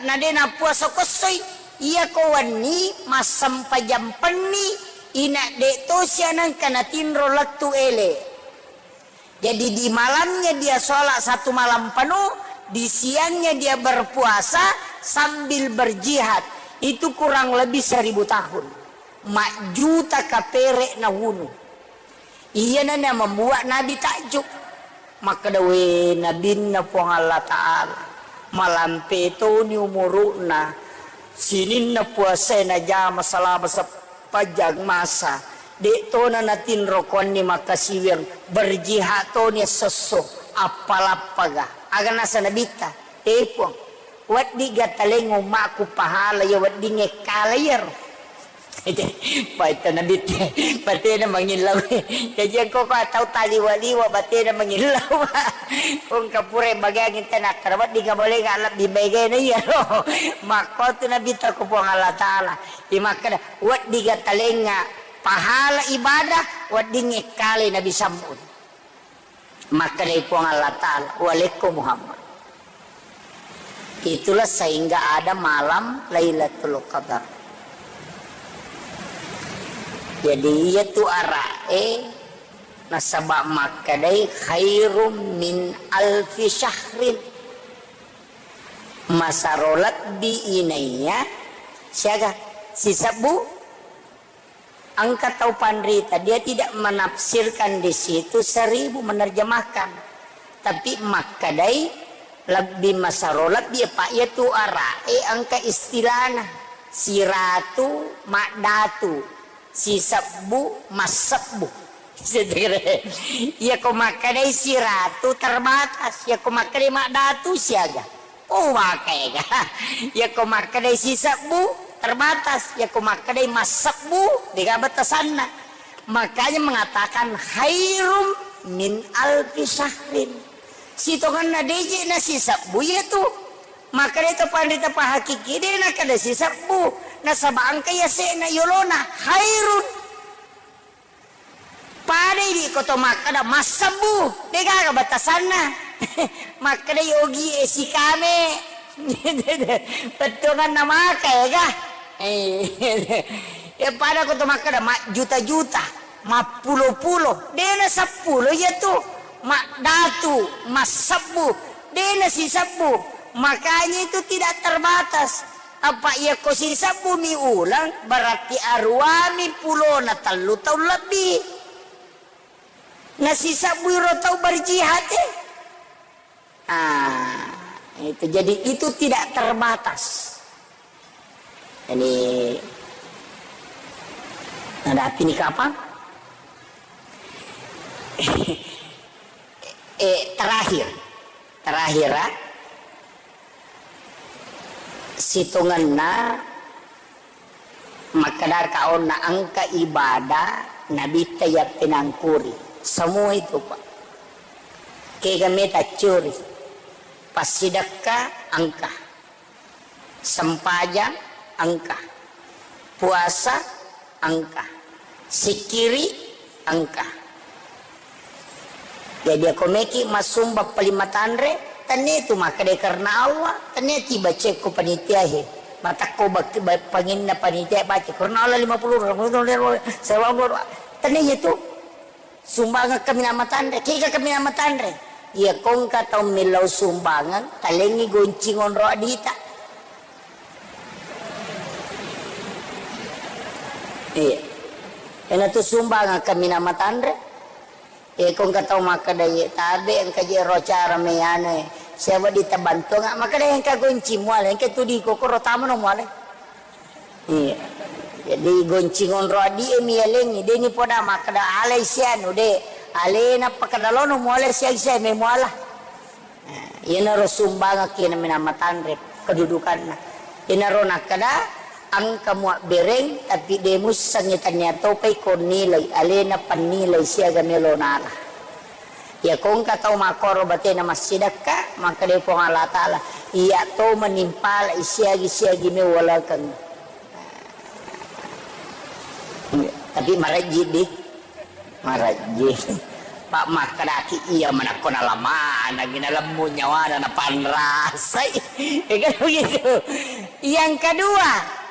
na de nappuasa kossoi, iyako wenni massempajang penni, ina de tosi anengka natinro lettu ele. Jadi di malamnya dia sholat satu malam penuh, di siangnya dia berpuasa sambil berjihad. Itu kurang lebih seribu tahun. Majjuta kapere nawunu. Iyana na membuat Nabi takjub. Makkeda, "We, Nabinna Puang Allah Ta'ala, malampe toni umuru'na, sininna puasae najama selama sepanjang masa, de' tona natinro konni makkasiwiang, berjihad toni esso-esso, appalappaga." Aga nasa Nabitta, "E Puang, weddiga taleng ummaku pahala iya weddingnge kala iyaro." Baita Nabitte, batena mangillau. Jaji engko ko tau taliwa-liwa batena mangillau. Ko engka pura bagiang tena kara weddinga bolenga lebbi maegana iyaro. Makko tu Nabitta ko Puang Allah Ta'ala. Imakkeda, "Weddiga talengnga pahala ibadah, weddingnge kale Nabi Sam'un." Makkedai Puang Allah Ta'ala, "Walekko Muhammad." Itulah sehingga ada malam Lailatul Qadar. Jadi, iyatu ara'e nasaba makkedai khairum min alfi syahrin. Masaro lebbi inaiya siaga sisebbu. Engka tau panrita, dia tidak menafsirkan di situ seribu, menerjemahkan. Tapi makkedai lebbi masaro lebbi, apa iyatu ara'e engka istilahna siratu maddatu. Sisebbu, massebbu. Iya ko makkedai siratu terbatas, iya ko makkedai maddatu siaga. Oh, maka ega. Iya ko makkedai sisebbu terbatas, iya ko makkedai massebbu dega batasanna. Makanya mengatakan khairum min alfi syahrin. Sitongenna deje na sisebbu iya tu. Makkedai to panrita pahakiki, de nakkeda sisebbu, nasaba engka yase'na yolona, khairun. Pada idi ko to makkeda massebbu, de gaga batasanna. Makkedai ogie sikame. Bettuanganna maka ega. Eh, ya pada ko to makkeda majjuta-juta, mappulo-pulo, de na seppulo iya tu. Maddatu, massebbu, de na sisebbu. Makanya itu tidak terbatas. Apa iya ko sisebbu mi uleng, berarti aruami pulona tellu taung lebbi. Na sisebbu iro tau berjihad e. Ah, itu. Jadi itu tidak terbatas. Jadi, nadapi ni kapang? Eh, terakhir. Terakhir, ah. Sitongenna makkedaka onna engka ibadah nabitta yappenangkuri. Semua itu, Pak. Kega meta curi. Passidekka engka. Sempajang engka. Puasa engka. Sikkiri engka. Jadi, ako meki massumbang paling matanre, tennia tu makkeda karena Allah, tennia tiba cekko panitia he. Matakko bak-, ba-, panginna panitia baca karena Allah lima puluh, tennia tu. Sumbangeng kaminang matanre, kega kaminang matanre. Iya kongka tau millau sumbangeng, talengi goncing onro adita. Iya. Ena tu sumbangeng kaminang matanre. Iya kongka tau makkeda, iya tabe engka je ro acara meyane. Siapa ditabantonga, makkeda engka goncing muale, engka tu di kokoro tamano muale. Iya. Jadi goncing onro adie mi yalengi, deni poda makkeda alai sianu de. Alena pakkeda lono muale siagi sia me muala. Nah, iyanaro sumbangeng kina minang matanre kedudukanna. Iyanaro nakkeda engka muabbereng tapi de mussengi, tennia topai ko nilai, alena pannilai siaga melo nala. Iya kongka tau makkoro batena massidekka, makkeda Puang Allah Taala, iya to manimpala siagi-siagi mewalakeng. Tapi marejji di, marejji. Pak makkedaki iya manakko nalamanangi nalemmu nyawana napanrasai. Ya kan begitu. Yang kedua,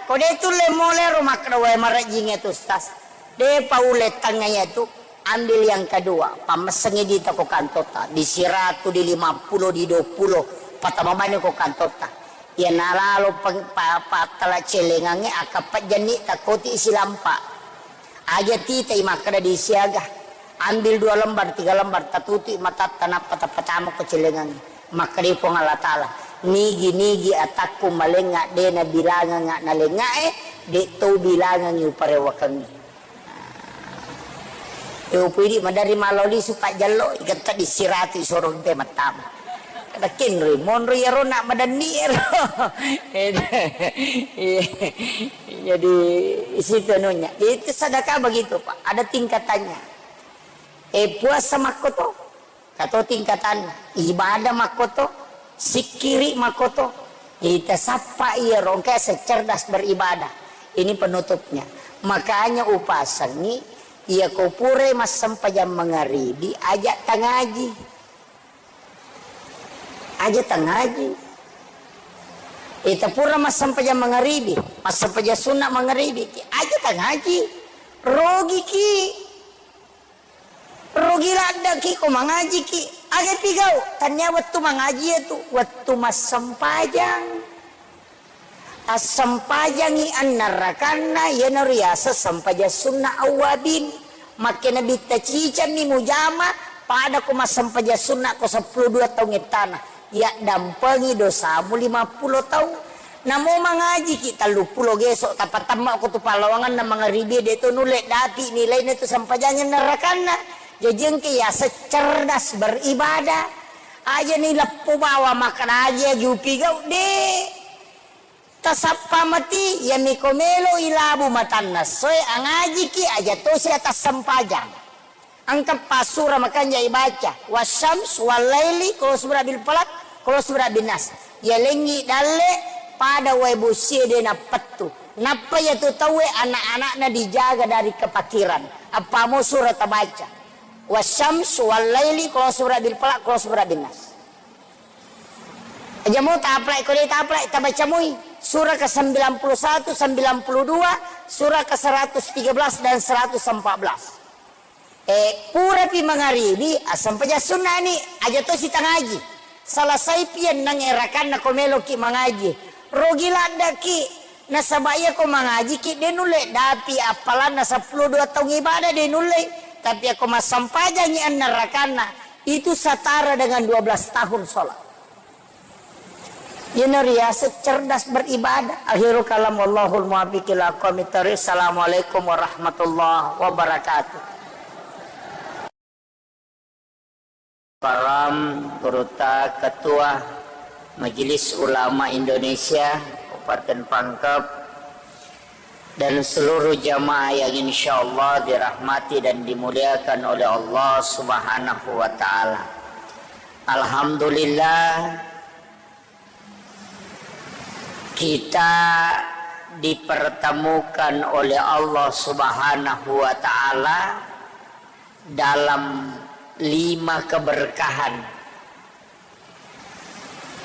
ko de tulle molero makkeda wae marejjingnge tu Ustaz. De paule tengngaya tu. Ambil yang kedua, pammessengngi dita ko kantotta, di siratu, di lima puluh, di dua puluh, patama mani ko kantotta. Iya nalalo peng-, pa-, pattala celengangnge, akappa jenni takoti silampa. Aja titai makkeda di siaga. Ambil dua lembar, tiga lembar, tatutui matatta, nappa tapatama ko celengangnge. Makkeda Puang Allah Taala, nigi-nigi atakku malengnga, de nabilangengnga nalengngae, de to bilangengngi uparewakengngi. E, upidi madari malao lisu pajjallo, iketta di siratu isoro te mattama. Kada kenroi, monro iyaro nak madanni ero. Iya. Jadi, isitu anunya. Jadi, itu sedekah begitu, Pak. Ada tingkatannya. Eh, puasa makkoto. Kato tingkatanna, ibadah makkoto, sikkiri makkoto. Ita sappa iyaro engka secerdas beribadah. Ini penutupnya. Makanya upasengi, iya ko pura massempajang mangaribi, aja tangaji. Aja tangaji. Ita pura massempajang mangaribi, massempajang sunna mangaribi, aja tangaji. Rogiki, rogi laddeki ko mangajiki. Aga pigau? Tania wettu mangaji itu, wettu massempajang. Assempajangi annarakanna, iyanaro riaseng sempajang sunna awwabin. Makkeda Nabitta, cicammi mujama, pada ko massempajang sunna ko seppulo dua taung ettana, yaddampengi dosamu lima pulo taung. Namo mangajiki telluppulo geso, tapatemma ko tu pallawanganna mangaribi, de to nulle dapi nilaina tu sempajang annarakanna. Jaji engka yaseng cerdas beribadah. Ajani leppo bawa makkeda agi-agi upigau, de. Tasappa mati, iyami ko melo ilabu matanna essoe, angajiki aja tosi atassempajang. Engka passura makanja ibaca, wasyams, wallaili, qul a'udzu birabbil falaq, qul a'udzu birabbin nas. Yalengngi dalle pada wae bosie de nappettu. Nappa iyatu tauwe anak-anakna dijaga dari kepakiran. Appamo sura tabaca. Wasyams, wallaili, qul a'udzu birabbil falaq, qul a'udzu birabbin nas. Aja mo taplai, ko de taplai, tabaca moi. Surah ke sembilan puluh satu, sembilan puluh dua, surah ke seratus tiga belas dan seratus empat belas. Eh, purapi mangaribi, assempajang sunnani, aja to sitangaji. Salasaipi enneng erakanna ko meloki mangaji. Rogi laddaki, nasaba iya ko mangajiki, de nulle dapi appalanna seppulo dua taung ibadah, de nulle. Tapi ako massempajangi enneng rakanna, itu setara dengan dua belas tahun sholat. Iyana riaseng cerdas beribadah. Akhirul kalam, wallahul muwaffiq ila aqwamit thariq. Assalamualaikum warahmatullahi wabarakatuh. Karam, Gurutta, Ketua Majelis Ulama Indonesia Kabupaten Pangkep, dan seluruh jamaah yang insya Allah dirahmati dan dimuliakan oleh Allah Subhanahu wa Ta'ala. Alhamdulillah, kita dipertemukan oleh Allah Subhanahu wa Ta'ala dalam lima keberkahan.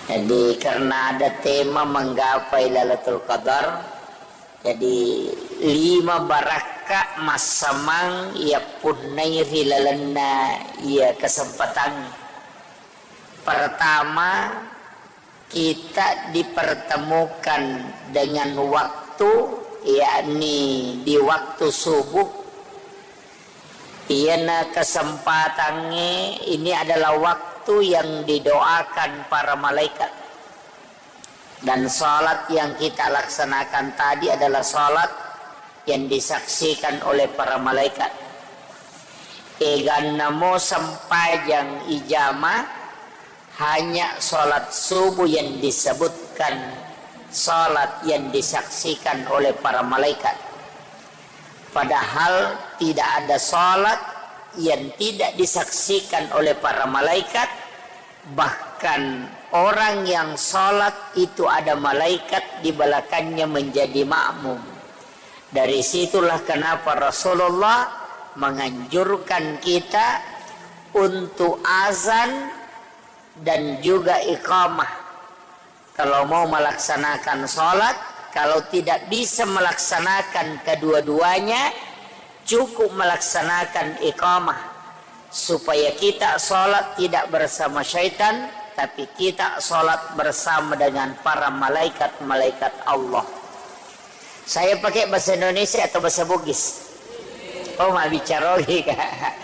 Jadi, karena ada tema menggapai Lailatul Qadar, jadi lima barakka massamang iya punnai ri lalenna iya kesempatan. Pertama, kita dipertemukan dengan waktu, yakni di waktu subuh. Iyana kesempatangnge, ini adalah waktu yang didoakan para malaikat. Dan salat yang kita laksanakan tadi adalah salat yang disaksikan oleh para malaikat. Eganna mo sempajang ijama, hanya salat subuh yang disebutkan salat yang disaksikan oleh para malaikat. Padahal tidak ada salat yang tidak disaksikan oleh para malaikat, bahkan orang yang salat itu ada malaikat di belakangnya menjadi makmum. Dari situlah kenapa Rasulullah menganjurkan kita untuk azan dan juga iqamah. Kalau mau melaksanakan salat, kalau tidak bisa melaksanakan kedua-duanya, cukup melaksanakan iqamah. Supaya kita salat tidak bersama syaitan, tapi kita salat bersama dengan para malaikat-malaikat Allah. Saya pakai bahasa Indonesia atau bahasa Bugis? Oh, mabbicara oke, Kak.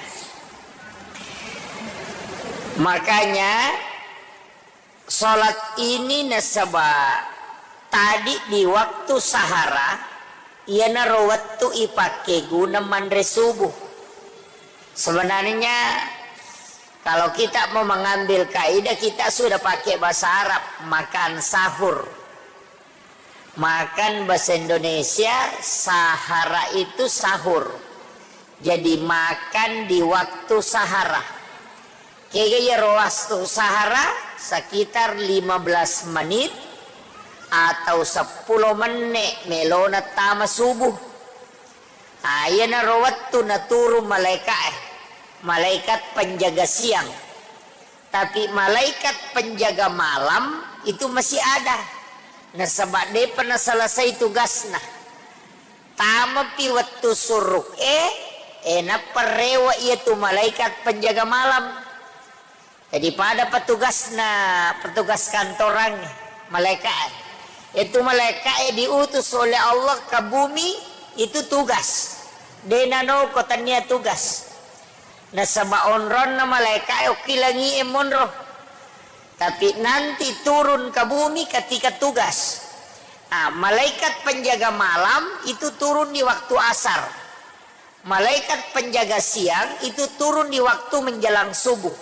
Makanya, salat ini nasaba tadi di waktu sahara, iyanaro wettu ipake guna manre subuh. Sebenarnya, kalau kita mau mengambil kaidah, kita sudah pakai bahasa Arab, makan sahur. Makan bahasa Indonesia, sahara itu sahur. Jadi makan di waktu sahara. Kega iyaro waktu sahara, sekitar lima belas menit atau seppulo menne' melona tama subuh. Ah, iyanaro wettu naturung malaeka'e, malaikat penjaga siang. Tapi malaikat penjaga malam itu masih ada. Nasaba de'pa naselesai tugasna. Tamapi wettu suruk e, e, nappa rewe iyatu malaikat penjaga malam. Jadi pada petugasna, petugas kantorang, malaikat. Itu malaikat e diutus oleh Allah ke bumi, itu tugas. De nanoko tania tugas. Nasaba onronna malaikat e okki langi e monro. Tapi nanti turun ke bumi ketika tugas. Ah, malaikat penjaga malam itu turun di waktu asar. Malaikat penjaga siang itu turun di waktu menjelang subuh.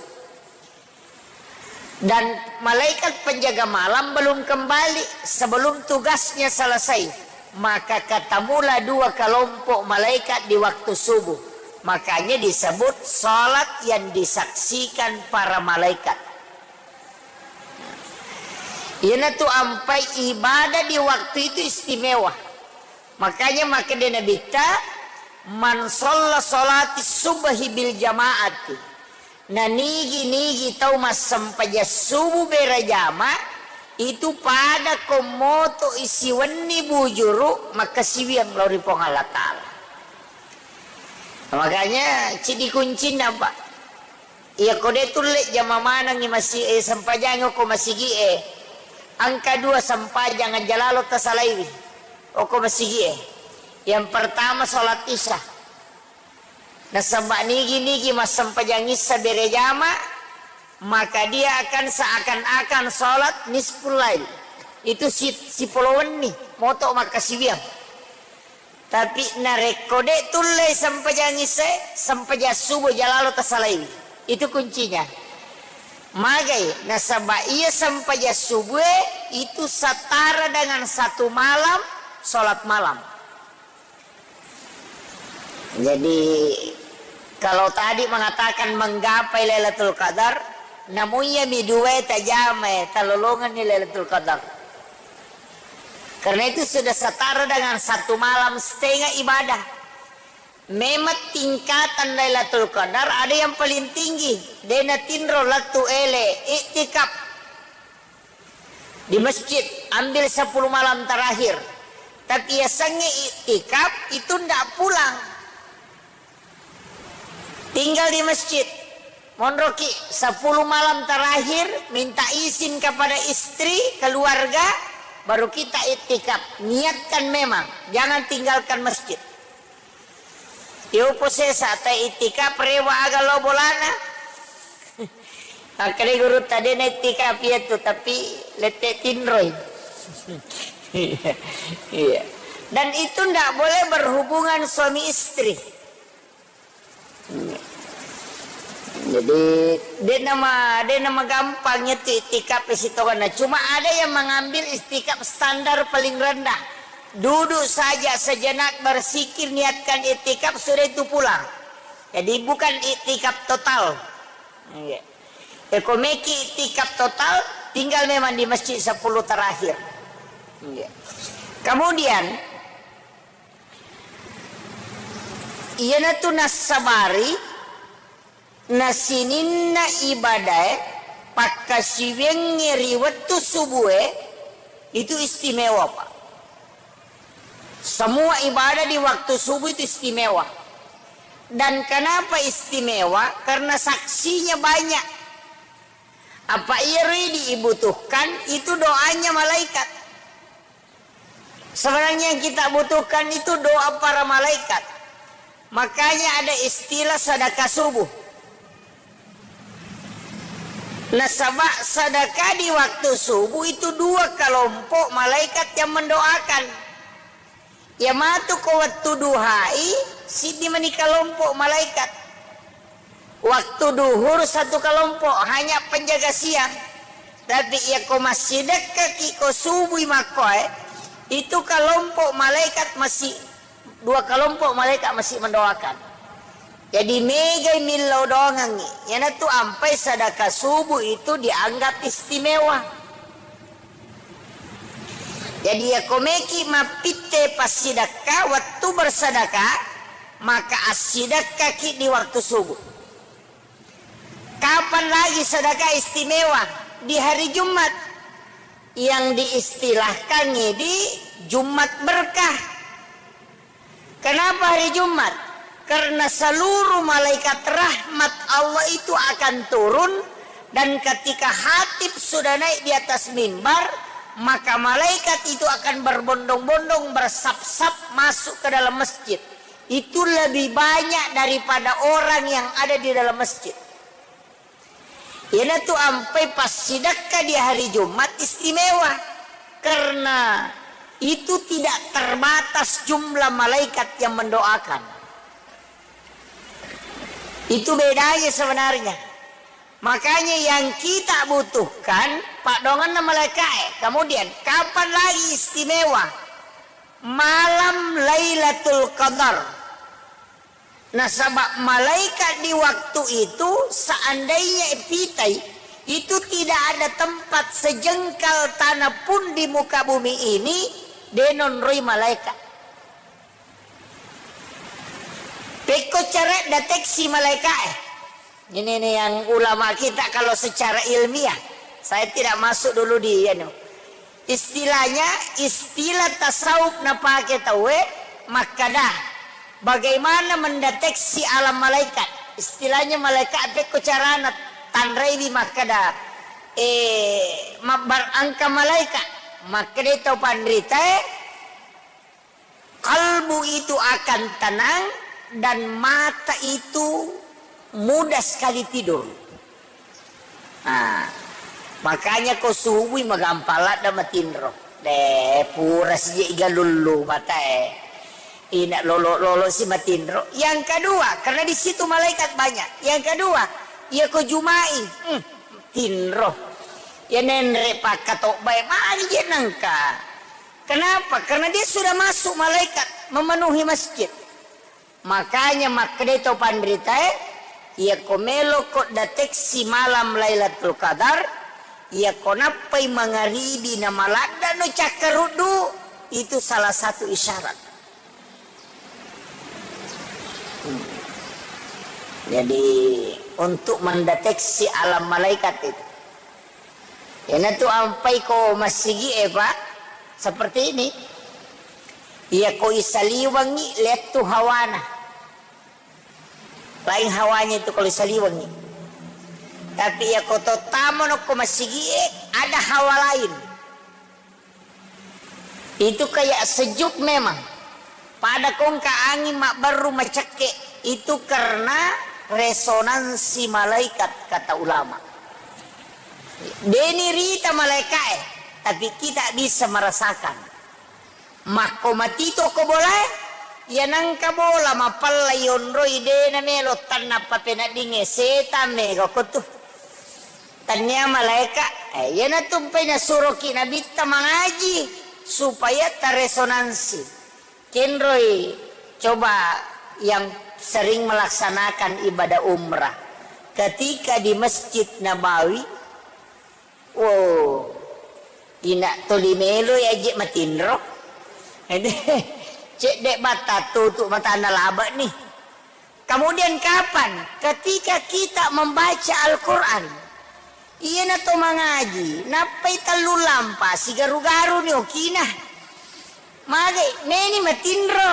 Dan malaikat penjaga malam belum kembali sebelum tugasnya selesai. Maka ketemulah dua kelompok malaikat di waktu subuh. Makanya disebut salat yang disaksikan para malaikat. Iyanatu ampai ibadah di waktu itu istimewa. Makanya makkeda Nabitta, "Man shalla sholati subhi bil jama'ati." Na nigi-nigi tau massempajang subuh berejama, itu pada ko moto isiwenni bujuru makkasiwiang lao ri Puang Allah Ta'ala. Makanya cidi kuncinna, Pak. Iya, ko de tulle jama manengngi masi-, eh, sempajangi okko masigi e. Engka dua sempajang aja lalo tasalaiwi okko masigi e. Yang pertama sholat isya. Nasaba nigi-nigi massempajang isya berejama, maka dia akan seakan-akan sholat nisful lail. Itu si, sipolo wenni, moto makkasiwiang. Tapi narekko de tulle sempajang isya, sempajang subuh jalalo tasalai. Itu kuncinya. Magai, nasaba iya sempajang subuh e, itu setara dengan satu malam sholat malam. Jadi, kalau tadi mengatakan menggapai Lailatul Qadar, namuiya mi dua tajamae, talolongenni Lailatul Qadar. Karena itu sudah setara dengan satu malam setengah ibadah. Memang tingkatan Lailatul Qadar ada yang paling tinggi, dena tinro lattu ele, iktikaf di masjid, ambil sepuluh malam terakhir. Tapi yasengnge iktikaf itu ndak pulang. Tinggal di masjid. Monroki sepuluh malam terakhir, minta izin kepada istri, keluarga, baru kita iktikaf. Niatkan memang, jangan tinggalkan masjid. Yopo sesa ta iktikaf rewa aga lo bolana. Makkeda guru tadi na iktikaf iyatu, tapi lette tinroi. Iya, iya. Dan itu ndak boleh berhubungan suami istri. Jadi, de nama, de nama gampang itu iktikaf sitongenna. Cuma ada yang mengambil iktikaf standar paling rendah. Duduk saja sejenak, berzikir, niatkan iktikaf, sudah itu pulang. Jadi bukan iktikaf total. Iya. Eko meki iktikaf total, tinggal memang di masjid sepuluh terakhir. Iya. Kemudian, iyanatu nassabari, na sininna ibadae, pakkasiwiangnge ri wettu subue, itu istimewa, Pak. Semua ibadah di waktu subuh itu istimewa. Dan kenapa istimewa? Karena saksinya banyak. Apa iyaro dibutuhkan itu doanya malaikat. Sebenarnya yang kita butuhkan itu doa para malaikat. Makanya ada istilah sedekah subuh. Nasaba sedekah di waktu subuh itu dua kelompok malaikat yang mendoakan. Iya matu ko wettu duhai, siddi mani kelompok malaikat. Waktu duhur satu kelompok, hanya penjaga siang. Tapi iya ko massidekkaki ko subui makkoe, itu kelompok malaikat masih, dua kelompok malaikat masih mendoakan. Jadi megai millau doangengngi. Iyanatu ampai sedekah subuh itu dianggap istimewa. Jadi, iya ko meki mappitte passidekka wettu bersedekah, maka assidekkaki di waktu subuh. Kapan lagi sedekah istimewa? Di hari Jumat. Yang diistilahkan di Jumat berkah. Kenapa hari Jumat? Karena seluruh malaikat rahmat Allah itu akan turun, dan ketika khatib sudah naik di atas mimbar, maka malaikat itu akan berbondong-bondong, bersap-sap masuk ke dalam masjid. Itu lebih banyak daripada orang yang ada di dalam masjid. Iyanatu ampai passidekka di hari Jumat istimewa, karena itu tidak terbatas jumlah malaikat yang mendoakan. Itu bedanya sebenarnya. Makanya yang kita butuhkan, paddoangenna malaika'e. Kemudian, kapan lagi istimewa? Malam Lailatul Qadar. Nasaba malaikat di waktu itu, seandainya pitai, itu tidak ada tempat sejengkal tanah pun di muka bumi ini, de' naonroi malaikat. Pekko cara deteksi malaikat, eh. Ini nih yang ulama kita kalau secara ilmiah. Saya tidak masuk dulu di, anu. Istilahnya, istilah tasawuf napake tauwe, makkada, bagaimana mendeteksi alam malaikat. Istilahnya malaikat pekko carana tanraiwi makkada, eh, mabbar engka malaikat. Makkada tau panrita, eh, kalbu itu akan tenang dan mata itu mudah sekali tidur. Nah, makanya ko subui magampang ladda matinro. De, pura sije igalullu matae. Ina lolo-lolo si matinro. Yang kedua, karena di situ malaikat banyak. Yang kedua, iya ko Jumai, hmm, tinro. Ya nenre pakkatobbae magi je nangka. Kenapa? Karena dia sudah masuk malaikat memenuhi masjid. Makanya makkeda to panritae, iya ko melo ko deteksi malam Lailatul Qadar, iya ko nappai mangaribi na maladda no cakkaruddu, itu salah satu isyarat. Hmm. Jadi, untuk mendeteksi alam malaikat itu, iyanatu ampai ko massigi'e, Pak, seperti ini. Iya ko isaliwengi, lihat tuh hawana. Lain hawanya itu kalau isaliwengi. Tapi iya ko to tamo no ko massigi'e, ada hawa lain. Itu kayak sejuk memang. Pada kongka angin mabbaru macekke, itu karena resonansi malaikat, kata ulama. Deni rita malaikae, tapi kita bisa merasakan. Makko matito ko bolae, iya nangka bola mapalla yonroi dena melo tanna papeneddingnge, setan mega ko tu. Tania malaika, eh, iyanatu mpai nasuroki Nabitta mangaji supaya taresonansi. Kenroi coba yang sering melaksanakan ibadah umrah. Ketika di Masjid Nabawi, oh, ina toli meloi aje matinro. Cedde batta tutu matana laba ni. Kemudian kapan? Ketika kita membaca Al-Quran. Iyana to mangaji, nappai tellu lampa, sigaru-garu ni okina. Mage, meni matinro.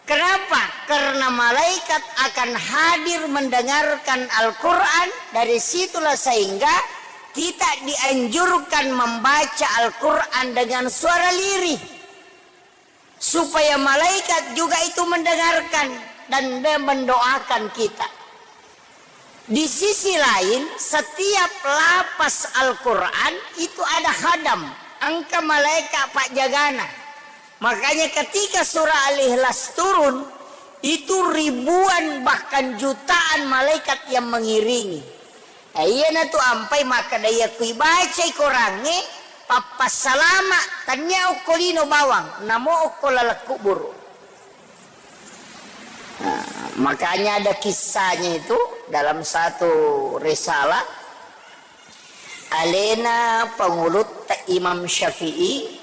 Kenapa? Karena malaikat akan hadir mendengarkan Al-Quran, dari situlah sehingga kita dianjurkan membaca Al-Quran dengan suara lirih. Supaya malaikat juga itu mendengarkan dan me-, mendoakan kita. Di sisi lain, setiap lapas Al-Quran itu ada hadam, engka malaikat pajagana. Makanya ketika surah Al-Ikhlas turun, itu ribuan bahkan jutaan malaikat yang mengiringi. Eh, iyanatu ampai makkeda, iya kui bacai korangnge, pappassalama, tania okko lino bawang, namo okko laleng kuburu. Nah, makanya ada kisahnya itu dalam satu risalah, alena pangulutta Imam Syafi'i,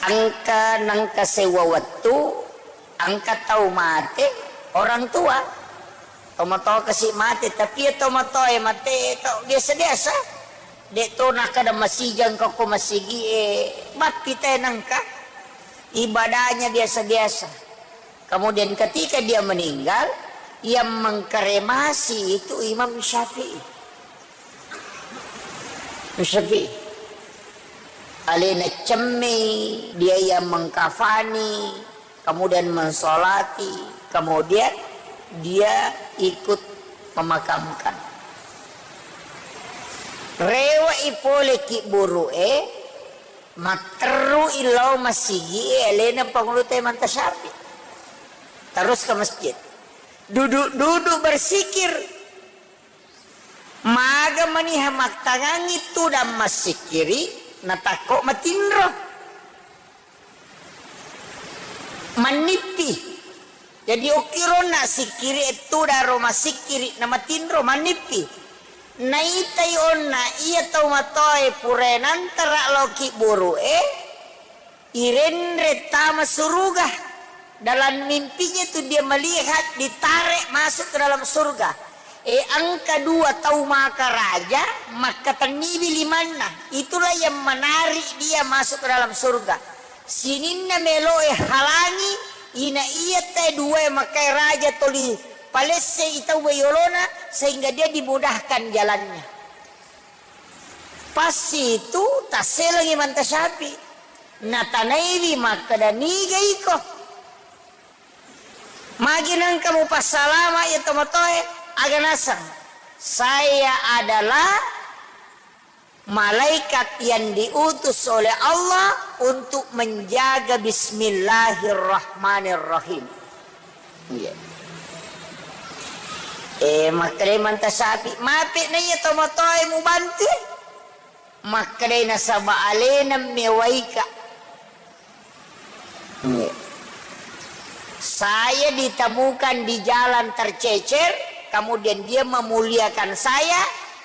engka nengka sewwa wettu, engka tau mate, orang tua. Tomatoa kasi mate, tapi iya tomatoae mate to biasa-biasa. De to nakkeda masijang ko, ko masigie, bappi te nengka. ibadahnya biasa-biasa. Kemudian ketika dia meninggal, yang mengkremasi itu Imam Syafi'i. Imam Syafi'i. Alena cemme, dia yang mengkafani, kemudian mensolati, kemudian dia ikut memakamkan. Rewe'i pole kibburu'e, matterru'i lao masigi'e alena Pangulutta Imam Syafi'i. Terus ke masjid. Duduk-duduk bersikir. Maga maniha mattangangi tudang massikkiri, natakko matinro. Mannippi. Jadi, okkironna sikkiri e tudang ro massikkiri, namatinro, mannippi. Naitai onna iya tau matoae pura nantara lao kibburu'e, irenre tama suruga. Dalam mimpinya itu dia melihat ditarik masuk ke dalam surga. E, engka dua tau maka raja, makkatenniwi limanna. Itulah yang menarik dia masuk ke dalam surga. Sininna meloe halangi, ina iya te dua makai raja toli palesse i tau yolona, sehingga dia dimudahkan jalannya. Pas itu tasselengi Imam Syafi'i. Natanaiwi makkeda, "Niga iko? Magi nengka mupassalama iya tomatoe?" Aga naseng, "Saya adalah malaikat yang diutus oleh Allah untuk menjaga Bismillahirrahmanirrahim." Iya. Eh, makkedai Imam Syafi'i, "Mape na iya tomatoe mubantu?" Makkedai, "Nasaba alena mewaika." Iya. "Saya ditemukan di jalan tercecer, kemudian dia memuliakan saya,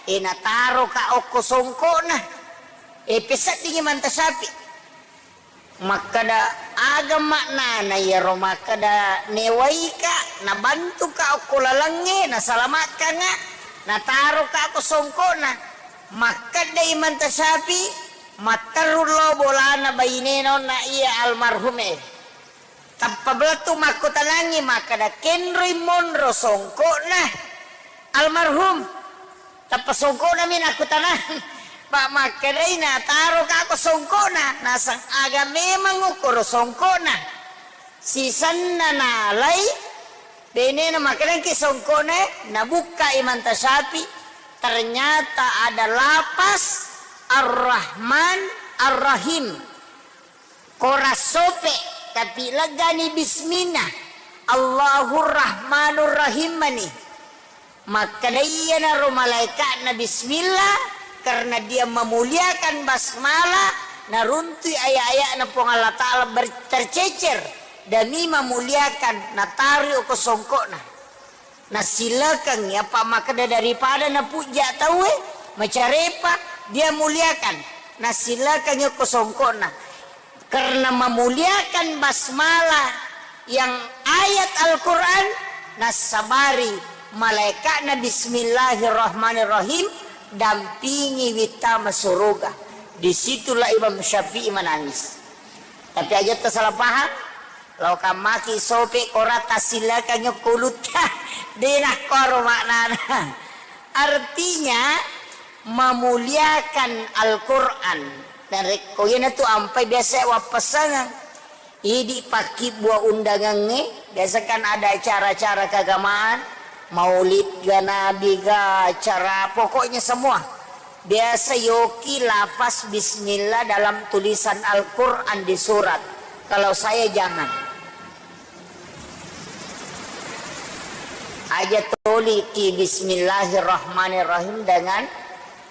eh, nataroka okko songkokna." Eh, peseddingi Imam Syafi'i. Makkeda, "Aga maknana iyaro makkeda newaika, nabantuka okko lalengnge, nasalamakkanga, nataroka ko songkokna?" Makkeda Imam Syafi'i, "Matteru lo bolana bainena onna iya almarhume." Tappa belettu makkutanangngi makkeda, "Kenroi monro songkokna almarhum?" Tappa songkoknami nakkutanang. Pa makkedai, "Nataroka ko songkokna?" Naseng, "Aga memang okkoro songkokna?" Sisenna nalai, benena makkedangki songkokna, nabukka Imam Syafi'i, ternyata ada lapas Ar-Rahman Ar-Rahim. Kora sope, tapi leggani bismillah. Allahur Rahmanur Rahim mani. Makkeda iyanaro malaika'na bismillah, karena dia memuliakan basmalah, naruntui ayat-ayatna Puang Allah Ta'ala ber-, tercecer demi memuliakan, nataroi ko songkokna. Nasilekengngi, apa makkeda daripada napujja tauwe, macarepa, dia muliakan. Nasilekengngi ko songkokna. Karena memuliakan basmalah yang ayat Al-Quran, nassabari malaikatna bismillahirrahmanirrahim, dampingi wittama suruga. Disitulah Imam Syafi'i menangis. Tapi aja tersalah paham, Lao kammaki sope kora tassilakangngi okko ulutta. De nakkuaro maknana. Artinya, memuliakan Al-Quran. Dan rekko iyanatu ampai biasa wappasangeng. Idi pakkibbua undangangnge, biasa kan ada acara-acara keagamaan, maulid ga, nabi ga, acara, pokoknya semua. Biasa yoki lafaz bismillah dalam tulisan Al-Quran di surat. Kalau saya jangan. Aja toliki bismillahirrahmanirrahim dengan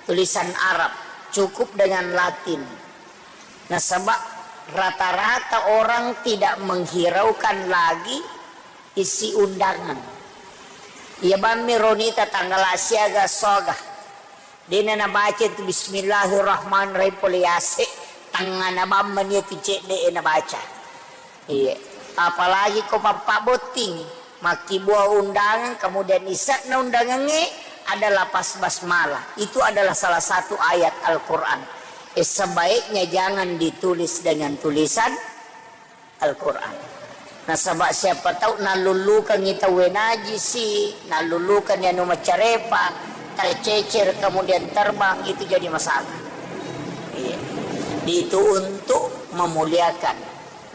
tulisan Arab. Cukup dengan Latin. Nasaba rata-rata orang tidak menghiraukan lagi isi undangan. Iya bammi ronita tanggal siaga soga. Dena nabaca tu bismillahirrahmanirrahim pole yase, tangngana bammani tu cedde e nabaca. Iya. Apalagi ko pappa botting, makkibua undangan, kemudian ise'na undangangnge adalah pas basmalah. Itu adalah salah satu ayat Al-Quran. Eh, sebaiknya jangan ditulis dengan tulisan Al-Quran. Nasaba siapa tahu nallullukangi tauwe najisi, nallullukangi anu macarepa, tercecer kemudian terbang, itu jadi masalah. Iya. Itu untuk memuliakan.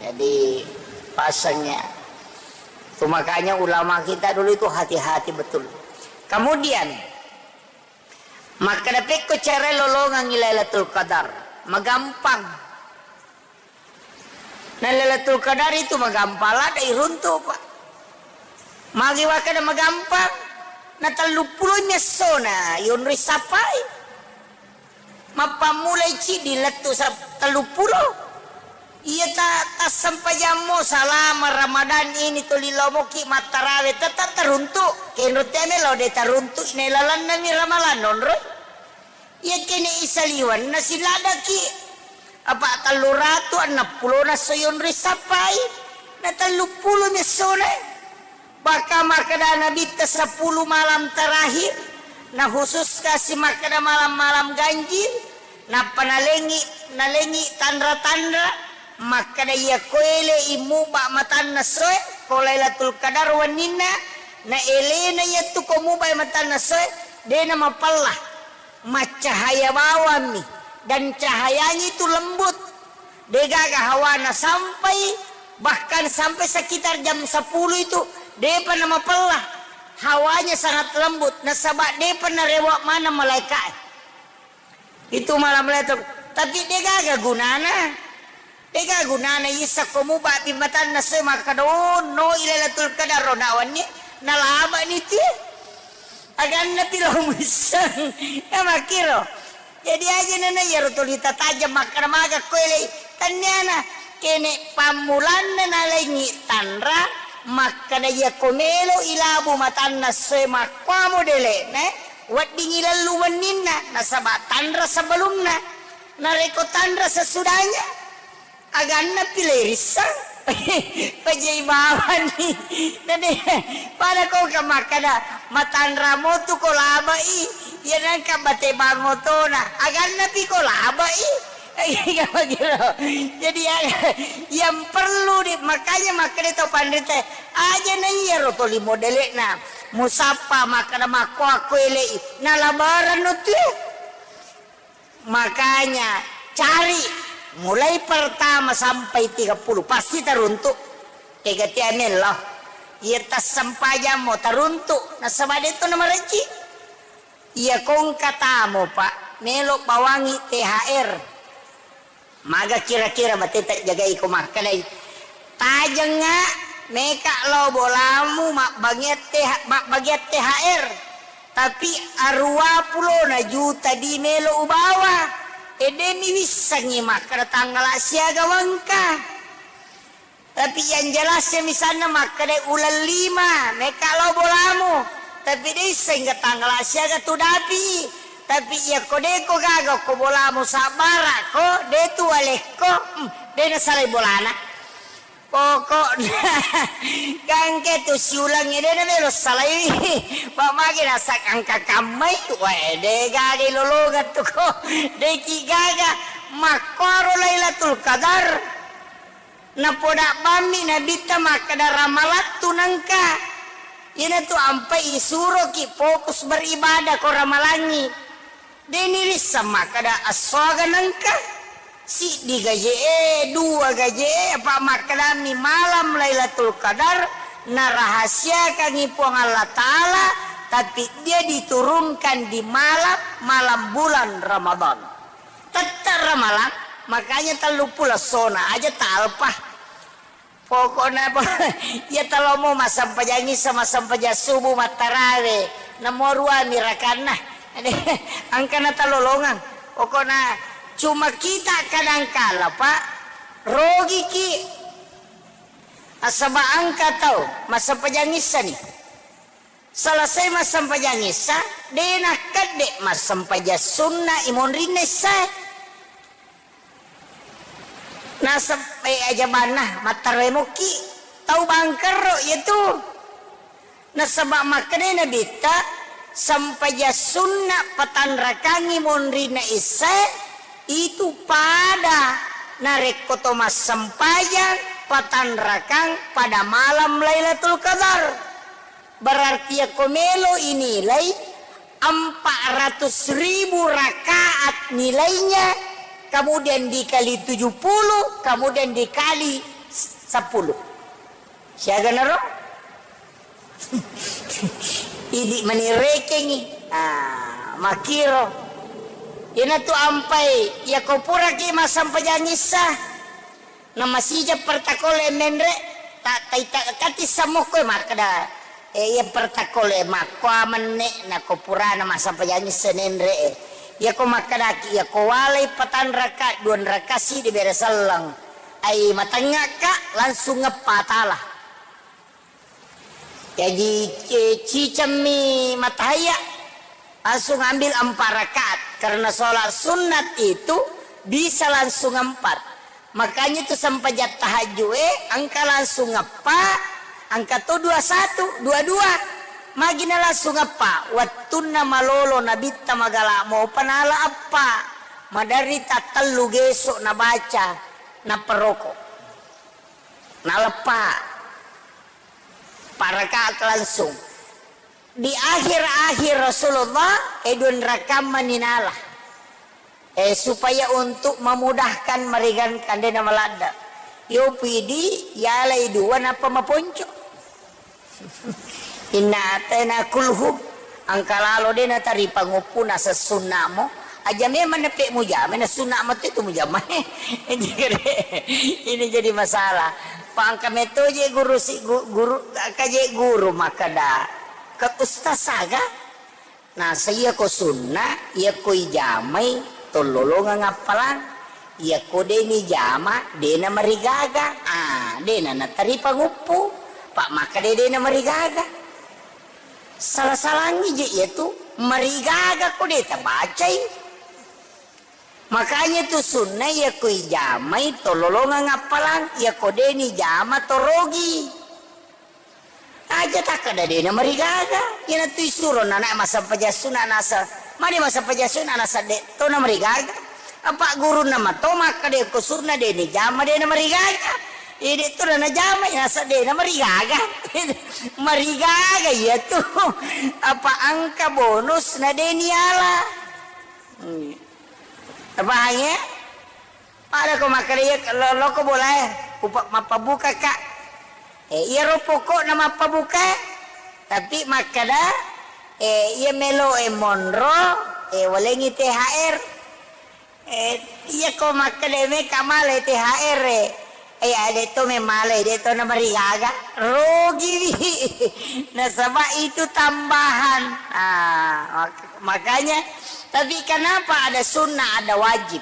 Jadi pasangnya. Itu makanya ulama kita dulu itu hati-hati betul. Kemudian, makkeda pekko cara lolongangi Lailatul Qadar, magampang. Na Lailatul Qadar itu magampang, ladde iruntu, Pak. Magi wakkeda magampang, na telluppulo mi essona yonroi sappai. Mappammulai ciddi lettu sa-, telluppulo. Iya ta-, tassempajammo salama Ramadan ini tuli lomoki mattarawe, tetap teruntu. Kenro teme lo de teruntu, ne lalanna mi Ramadan nonroi. Iya kene isaliwanna siladaki. Apa tellu ratu enneng pulo na soyonri sappai, na telluppulo mi essona. Bahkan makkeda Nabitta sepuluh malam terakhir, na khusus kasi makkeda malam-malam ganjil, nappa nalengi, nalengi tanra-tanra, makkeda iya koele imuba matanna soe, ko Lailatul Qadar wenninna, na elena yattu ko mubai matanna soe, dena mapella. Maccahaya bawammi, dan cahayanya itu lembut. Degaga hawana sampai, bahkan sampai sekitar jam sepuluh itu, depa namapella. Hawanya sangat lembut, nasaba depa narewa maneng malaikae. Itu malam Lailatul, tapi degaga gunana. Ega gunana issa ko mubabi matanna soe makkeda, "Oh, no, i Lailatul Qadar ro nawanni, nalabani tie." Aganna pi lo muisseng. Ya makkiro. Jadi aja nana iyaro tuli tatajeng makkeda maga ko elei. Tanniana kene pammulanna nalengi tanra makkeda iya ko melo ilabu matanna soe makkuamo dele'na, weddingi lellu wenninna nasaba tanra sebelumna. Narekko tanra sesudahnya, aganna pi le risseng. Pajai bawani. Nade, pada ko ka makkada, matanra motu ko labai. Iya nangka bate bang otona. Aganna pi ko labai. Iya, begitu. Jadi, ya, yang perlu di, makanya makkada tau panrita, aja na iya ro toli modele'na. Musappa makkada makko akko elei. Nalabaran no tu. Makanya cari mulai pertama sampai tiga puluh, pasti taruntu. Ega tia mello. Iya tassempajammo taruntu, nasaba de to namarejji. Iya kongka tamo, Pak, melo bawangi T H R. Maga kira-kira bateta jagai ko makkedai. Tajengnga meka lao bolamu mabbagian T H, mabbagian T H R. Tapi arua pulona juta di melo ubawa. Edemi wissengi makkeda tanggala siaga wengka. Tapi yang jelasnya misalnya makkeda uleng lima, meka lao bolamu. Tapi de isseng tanggala siaga tu dapi. Tapi iya ko de ko gaga ko bolamu sabbara ko, de tu walekko, hmm, de nasalai bolana. Pokokna gangke tu siulengnge de na melo salai. Pak magi nasa angka kammai, wae de gaga lolongan tu ko. De ki gaga makkoro Lailatul Qadar. Napoda bammi Nabitta makkeda ramalattu nengka. Iyanatu ampai isuroki fokus beribadah ko ramalangi. Deni risseng makkeda assoaga nengka. Siddi gaje'e, dua gaje'e, apa makkedami malam Lailatul Qadar narahasiakangi Puang Allah Ta'ala, tapi dia diturunkan di malam, malam bulan Ramadan. Tette ramalang, makanya telluppulo essona aja talpa. Pokokna po, iya talomo massempajang issa, massempajang subuh, mattarawe, namo ruami rakanna. Engkana talolongang. Pokokna cuma kita kadangkala, Pak, rogiki. Asaba engka tau massempajang issani. Selesai massempajang issa, de nakkedde massempajang sunna imonrinna issae. Nasab-, eh, ajabanna, mattaroe mokki. Tau bangkerro iyatu. Nasaba makkedai Nabitta, sempajang sunna patanrakangi monrinna issae, itu pada narekko to massempajang Patanrakang pada malam Lailatul Qadar. Berarti yakko melo inilai empat ratus ribu rakaat nilainya, kemudian dikali tujuh puluh, kemudian dikali sepuluh. Siaga naro? Idi manirekengi. Ah, makiro. Inatu ampai, yako puraki masampajang issa. Na masija pertakole menre, ta-, taita-, kati samokko makkeda, eh, iya pertakole makkoa menne, nako purana masampajang issa nenre, eh. Yako makkedaki, yako walai patanraka, duanraka sidi bere selleng. Ai matengngaka, langsung ngeppa tala. Jaji, eh, cicemmi matahaya, langsung ambil empat rakaat. Karena sholat sunat itu bisa langsung empat. Makanya itu sempajang tahajud, eh, engka langsung eppa, engka to dua satu, dua dua. Magina langsung eppa, wattunna malolo nabitta magala mopa nala eppa. Maderri tattellu gesok nabaca, naperoko. Naleppa. Empat rakaat langsung. Di akhir-akhir Rasulullah, eh, duanraka mani nala. Eh, supaya untuk memudahkan meringankan, de namaladde. Yo pidi, yalai dua, nappa maponco. Inna atena kulhu, angka lalo de natari panguppu naseng sunnamo. Aja memang nepe mujama, na sunna mate tu mujama. Jadi, ini jadi masalah. Pangka meto je guru si gu-, guru, kaje guru makkeda, ke ustaz saga. Nasa iyako sunna, iyako ijamai tollolongang appalang. Iyako de nijama, de namarigaga. Ah, de na natari panguppu. Pak makkeda de namarigaga. Salah-salangi je iyatu, marigaga ko de tabacai. Makanya tu sunna iyako ijamai tollolongang appalang, iyako de nijama torogi. Aja takkeda de namarigaga, iyanatu isuro nana masampajang sunna nasa, mani masampajang sunna nasa de to namarigaga. Apa gurunna mato makkeda ko sunna de nijama de namarigaga. Ide to najama nasa de namarigaga. Marigaga iyatu. Apa engka bonus na de niala. Hmm. Tapahangngi? Pada ko makkeda iya lo-, loko bolae, upa-, mappabuka ka. Eh, iyaro pokokna mappabuka, tapi makkeda, eh, iya melo e monro, eh, walengi T H R. Eh, iya ko makkeda meka male T H R e. Eh, ade to memale, de to namarigaga. Rugiwi. Nasaba itu tambahan. Ah, mak-, makanya, tapi kenapa ada sunnah, ada wajib?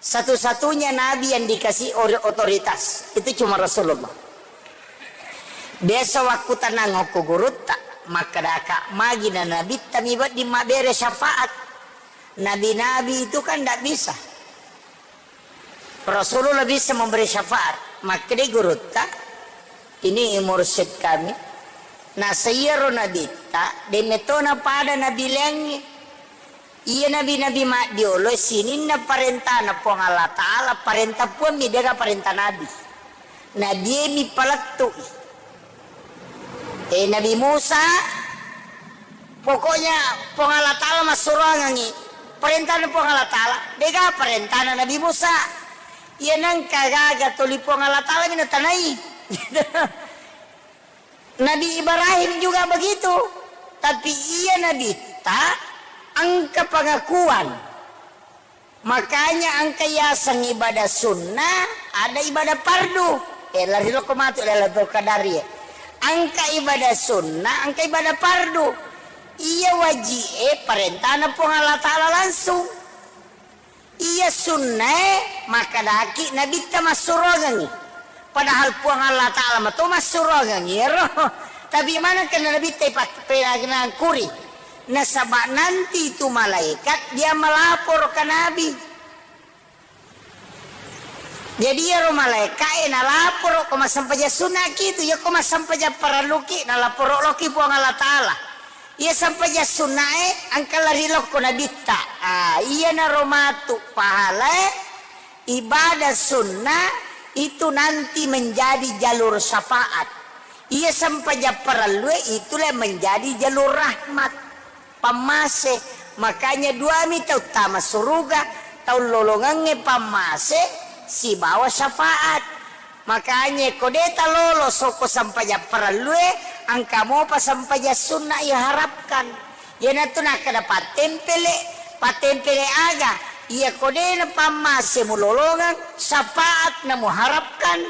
Satu-satunya nabi yang dikasih ori-, otoritas itu cuma Rasulullah. Biasa wakku tenang okko gurutta, makkedaka magi na nabitta mi wedding mabbere syafaat. Nabi-nabi itu kan ndak bisa. Rasulullah bisa memberi syafaat. Makkeda gurutta, ini mursyid kami. Nasa iyaro nabitta, de metona pada nabi laingnge. Iya nabi-nabi maddiolo sininna parentana Puang Allah Ta'ala, parenta Puang mi, dega parenta nabi. Nabi e mi palettui. Eh, Nabi Musa, pokoknya Puang Allah Ta'ala massuroangengi. Parentana Puang Allah Ta'ala, dega parentana Nabi Musa. Iya nengka gaga toli Puang Allah Ta'ala mi natanai. Nabi Ibrahim juga begitu. Tapi iya nabitta engka pengakuan. Makanya engka yaseng ibadah sunnah, ada ibadah fardu. Eh, lari loko matu Lailatul Qadar e. Engka ibadah sunnah, engka ibadah fardu. Iya wajib e parentana Puang Allah Ta'ala langsung. Iya sunnae makkedaki nabitta massuroangengi. Padahal Puang Allah Ta'ala mato massuroangengi ero. Tapi maneng kena nabitta ipak-, penangkuri. Nasaba nanti itu malaikat dia melapor ke Nabi. Jadi iyaro malaika'e nalaporo ko massempajang sunnaki tu, iya ko massempajang parelluki, nalaporo loki Puang Allah Ta'ala. Iya sempajang sunnae engka lari lokko nabitta. Ah, iyanaro matu pahalae ibadah sunnah Itu nanti menjadi jalur syafaat. Iya sempajang parellue itulah menjadi jalur rahmat. Pammase. Makanya duami tau tama suruga, tau lolongengnge pammase sibawa syafaat. Makanya ko de talolo soko sempajang parellue, engka mopa sempajang sunna iharapkan. Iyanatu nakkeda pattempele, pattempele aga? Iya ko de napammase mulolongeng, syafaat na muharapkan.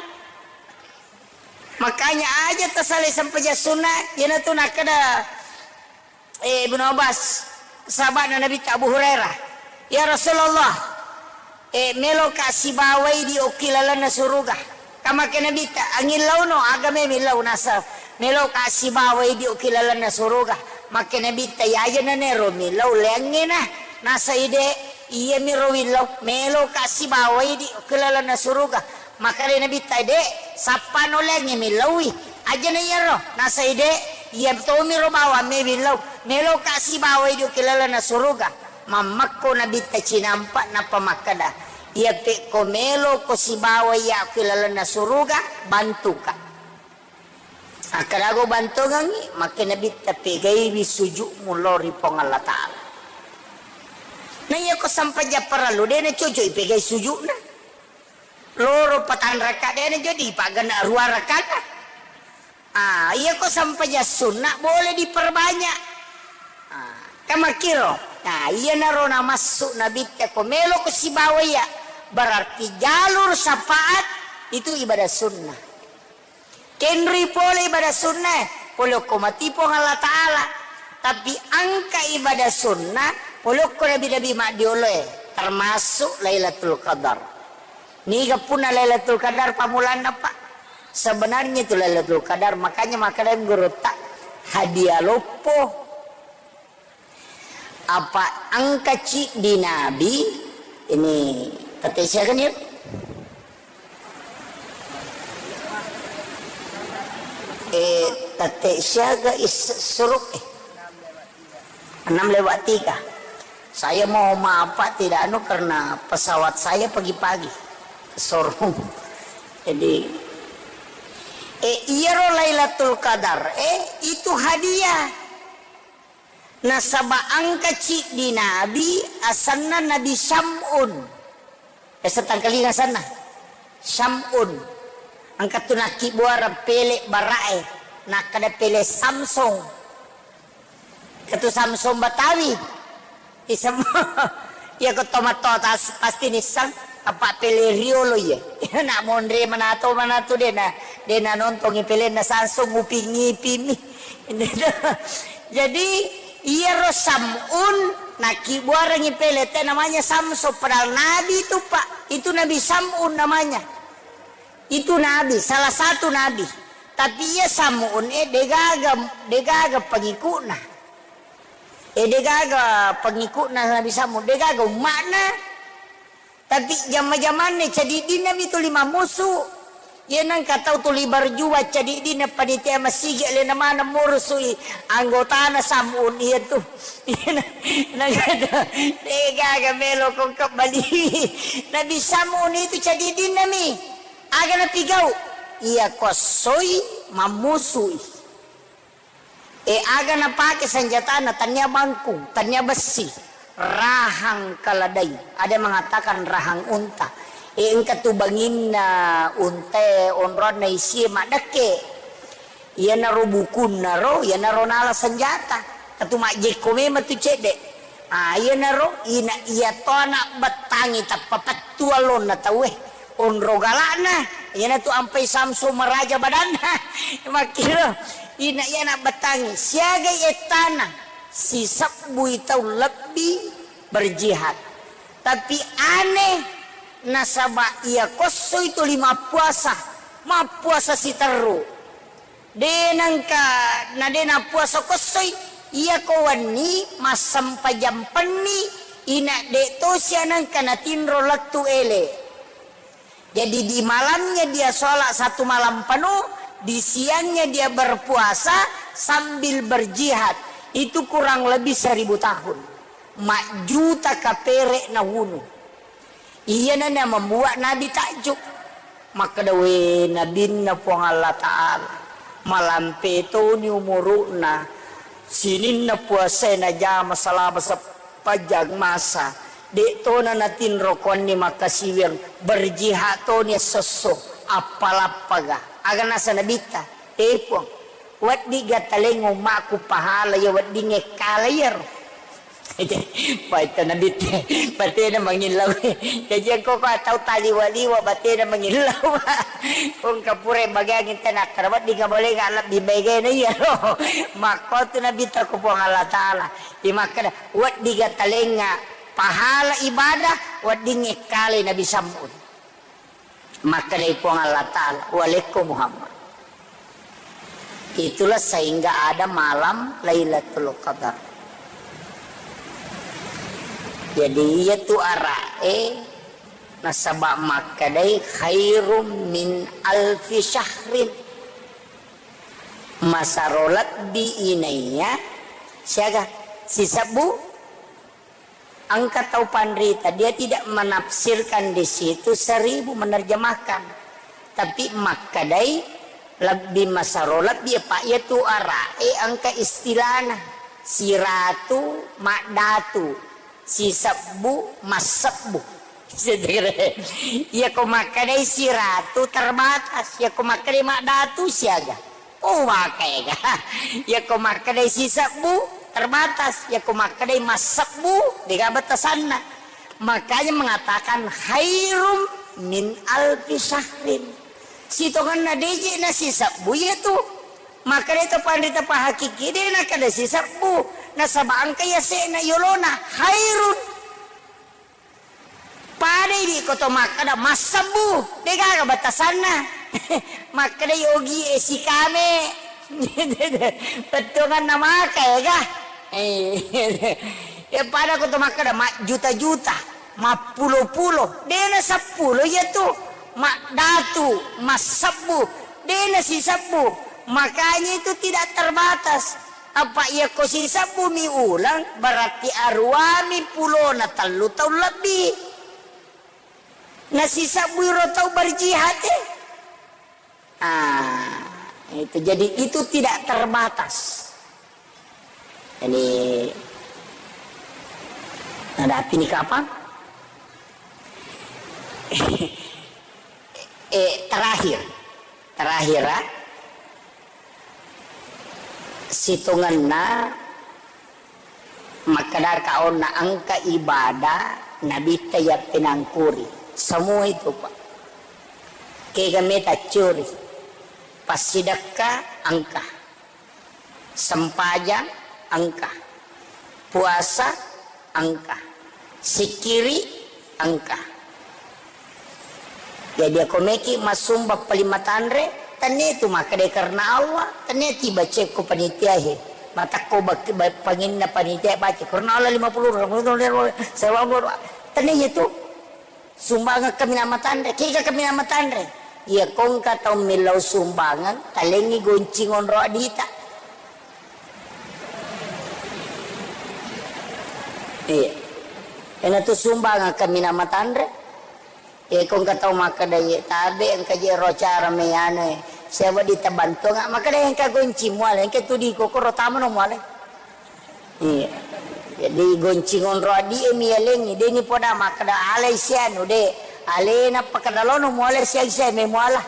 Makanya aja tasalai sempajang sunna, iyanatu nakkeda, eh, Ibnu Abbas, sahabana Nabitta Abu Hurairah, "Ya Rasulullah, eh, meloka sibawai di okki lalenna suruga." Kamake Nabitta, "Angillauno, aga me millau?" Nasa, "Meloka sibawai di okki lalenna suruga." Make Nabitta, "Yaja nanero millau leangngena?" Nasa ide, "Iyamiro willau, meloka sibawai di okki lalenna suruga." Makkeda Nabitta, "De, sappano leangnge millaui." "Ajana iyaro?" Nasai, "De, iya tomiro bawang me millau, meloka sibawai di okki lalenna suruga." Mammekko Nabitta cinampa nappa makkeda, "Iya pekko meloko sibawai iya okki lalenna suruga, bantuka." Akkadago bantongengngi, makke Nabitta, "Pegaiwi suju'mu lao ri Puang Allah Ta'ala." Na iyako sampajang parellu, de nacocoi pegai suju'na. Loro patang raka, de na jadi pagana rua rakana. Ah, iyako sampajang sunna boleh diperbanyak. Ah, kamakkiro. Nah, iyanaro namassu Nabitta ko meloko sibawa iya. Berarti jalur syafaat itu ibadah sunnah. Kenri pole ibadah sunnah, pole okko mati Puang Allah Ta'ala. Tapi engka ibadah sunnah, pole okko nabi-nabi maddioloe, termasuk Lailatul Qadar. Niga punna Lailatul Qadar pammulanna, Pak? Sebenarnya itu Lailatul Qadar, makanya makkeda gurutta, hadiah loppo. Apa engka ciddi nabi, ini tette siaga nih? Eh, tette siaga is suruk, eh. Enam lewat tiga. Saya mau maaf, Pak, tidak anu karena pesawat saya pagi-pagi ke showroom. Jadi, eh, iyaro Lailatul Qadar, eh, itu hadiah. Nasaba engka ciddi nabi, asenna Nabi Syam'un. Biasa tangkalinga asenna. Syam'un. Engka tu nakkibbuareng pele bara'e. Nakkeda pele Samsung. Ketu Samsung Batawi. Isem-, iya ko tomatto tas-, pasti nisseng. Apa pele riolo iye. Nak monre manato, manato dena, dena nontongi pelenna Samsung, uping-ipimi. Jadi, iyaro Sam'un nakkibbuarengngi pele te namanya Samsung, padahal nabi itu, Pak. Itu Nabi Sam'un namanya. Itu nabi, salah satu nabi. Tapi iya Sam'un, eh, degaga, degaga pengikutna. Eh, degaga pengikutna Nabi Sam'un, degaga umma'na. Tapi jamma-jamanna cadiddinna mi tuli mammusu. Iya nengka tau tuli berjuang cadiddinna panitia masigi alena maneng murusui anggotana Sam'un iya tu. Iya na-, nagada degaga melo kongka bali. Nabi Sam'un itu cadiddinna mi. Aga napigau? Iya kossoi mammusui. E, aga napake senjatana, tania bangkung, tania bessi, rahang keledai, ada mengatakan rahang unta. E, engka tu banginna untae, onronna isie maddekke. Iyanaro bukunnaro, iyanaro nala senjata. Katu majjekko memang tu cedde. Ah, iyanaro ina iya to anak bettangi tappa pettu allonna tauwe. Onro galakna, iyanatu ampai Samsung maraja badanna. Makkiro, ina iya anak bettangi, siagai ettana, sisebbui tau lebbi berjihad. Tapi aneh, nasaba iya kossoi tuli mappuasa, mappuasa siterru. De nengka, na de nappuasa kossoi, iyako wenni massempajang penni, ina de tosi anengka natinro lettu ele. Jadi di malamnya dia sholat satu malam penuh, di siangnya dia berpuasa sambil berjihad. Itu kurang lebih seribu tahun. Majjuta kapere nawunu. Iyana na membuat Nabi takjub. Makkeda, we Nabinna Puang Allah Ta'ala, malampe toni umuru'na, sininna puasae najama selama sepanjang masa, de' tona natinro kuanni makkasiwiang, berjihad toni esso-esso, appalappaga. Aga nasa Nabitta, e Puang, Weddigga taleng ummaku pahala iya weddingnge kala iyaro. Paita Nabitte, batena mangillau. Jaji engko ko tau taliwa-liwa batena mangillau. Engka pura bagiang tena akkara weddingnga bolenga lebbi baigana iyaro. Makkotu Nabitta ko Puang Allah Ta'ala. Imakkeda, weddigga talengnga pahala ibadah, weddingnge kale Nabi Sam'un. Makkedai Puang Allah Ta'ala, "Walekko Muhammad." Itulah sehingga ada malam Lailatul Qadar. Jadi, iyatu ara'e nasaba makkedai khairum min alfi syahrin. Masaro lebbi inaiya siaga sisebbu. Engka tau panrita, dia tidak menafsirkan di situ seribu, menerjemahkan. Tapi makkedai lebbi masaro lebbi, apa iyatu ara'e engka istilahna. Siratu, maddatu, sisebbu, massebbu. Iya ko makkedai siratu terbatas, iya ko makkedai maddatu siaga. Oh, maka ega. Yakko makkedai sisebbu, terbatas. Yakko makkedai massebbu, dega batasanna. Makanya mengatakan khairum min alfi syahrin. Sitongenna deje na sisebbu iyatu. Makkedai to panrita pahakiki, de nakkeda sisebbu. Nasaba engka yase'na yolona khairun. Pada idi ko to makkeda massebbu, degaga batasanna. Makkedai ogie sikame. Pettuanganna maka ega. Eh. Ya pada ko to makkeda majjuta-juta, mappulo-pulo, dena seppulo iyatu. Maddatu, massebbu, dena sisebbu. Makanya itu tidak terbatas. Apa iyako sisebbumi uleng, berarti aruami pulona tellu taung lebbi. Nasisebbui ro tau berjihad, eh. Ah, itu. Jadi itu tidak terbatas. Jadi, nadapi ni kapang? Eh, terakhir. Terakhir, ah. Sitongenna makkedaka onna engka ibadah Nabitta yappinangkuri. Semua itu, Pak. Kega meta curi. Passidekka engka. Sempajang engka. Puasa engka. Sikkiri engka. Jadi, ako meki massumbang paling matanre, tennia tu makkeda karena Allah, tennia tiba cekko panitia he. Matakko bak-, ba-, panginna panitia baca karena Allah lima puluh, tennia tu. Sumbangeng kaminang matanre, kega kaminang matanre. Iya, ko engka tau millau sumbangeng, talengngi goncing onro adita. Iya. Enatu sumbangeng kaminang matanre. Iya, ko engka tau makkeda, "Iya, tabe engka je ro acara me anu e. Siapa ditabantuang?" Makkeda, "Engka goncing muale, engka tu di kokoro tamano muale." Iya. Jadi goncing onro adie mi yalengngi, deni poda makkeda alai sianu de. Alena pakkeda lono muale siang-siang me muala.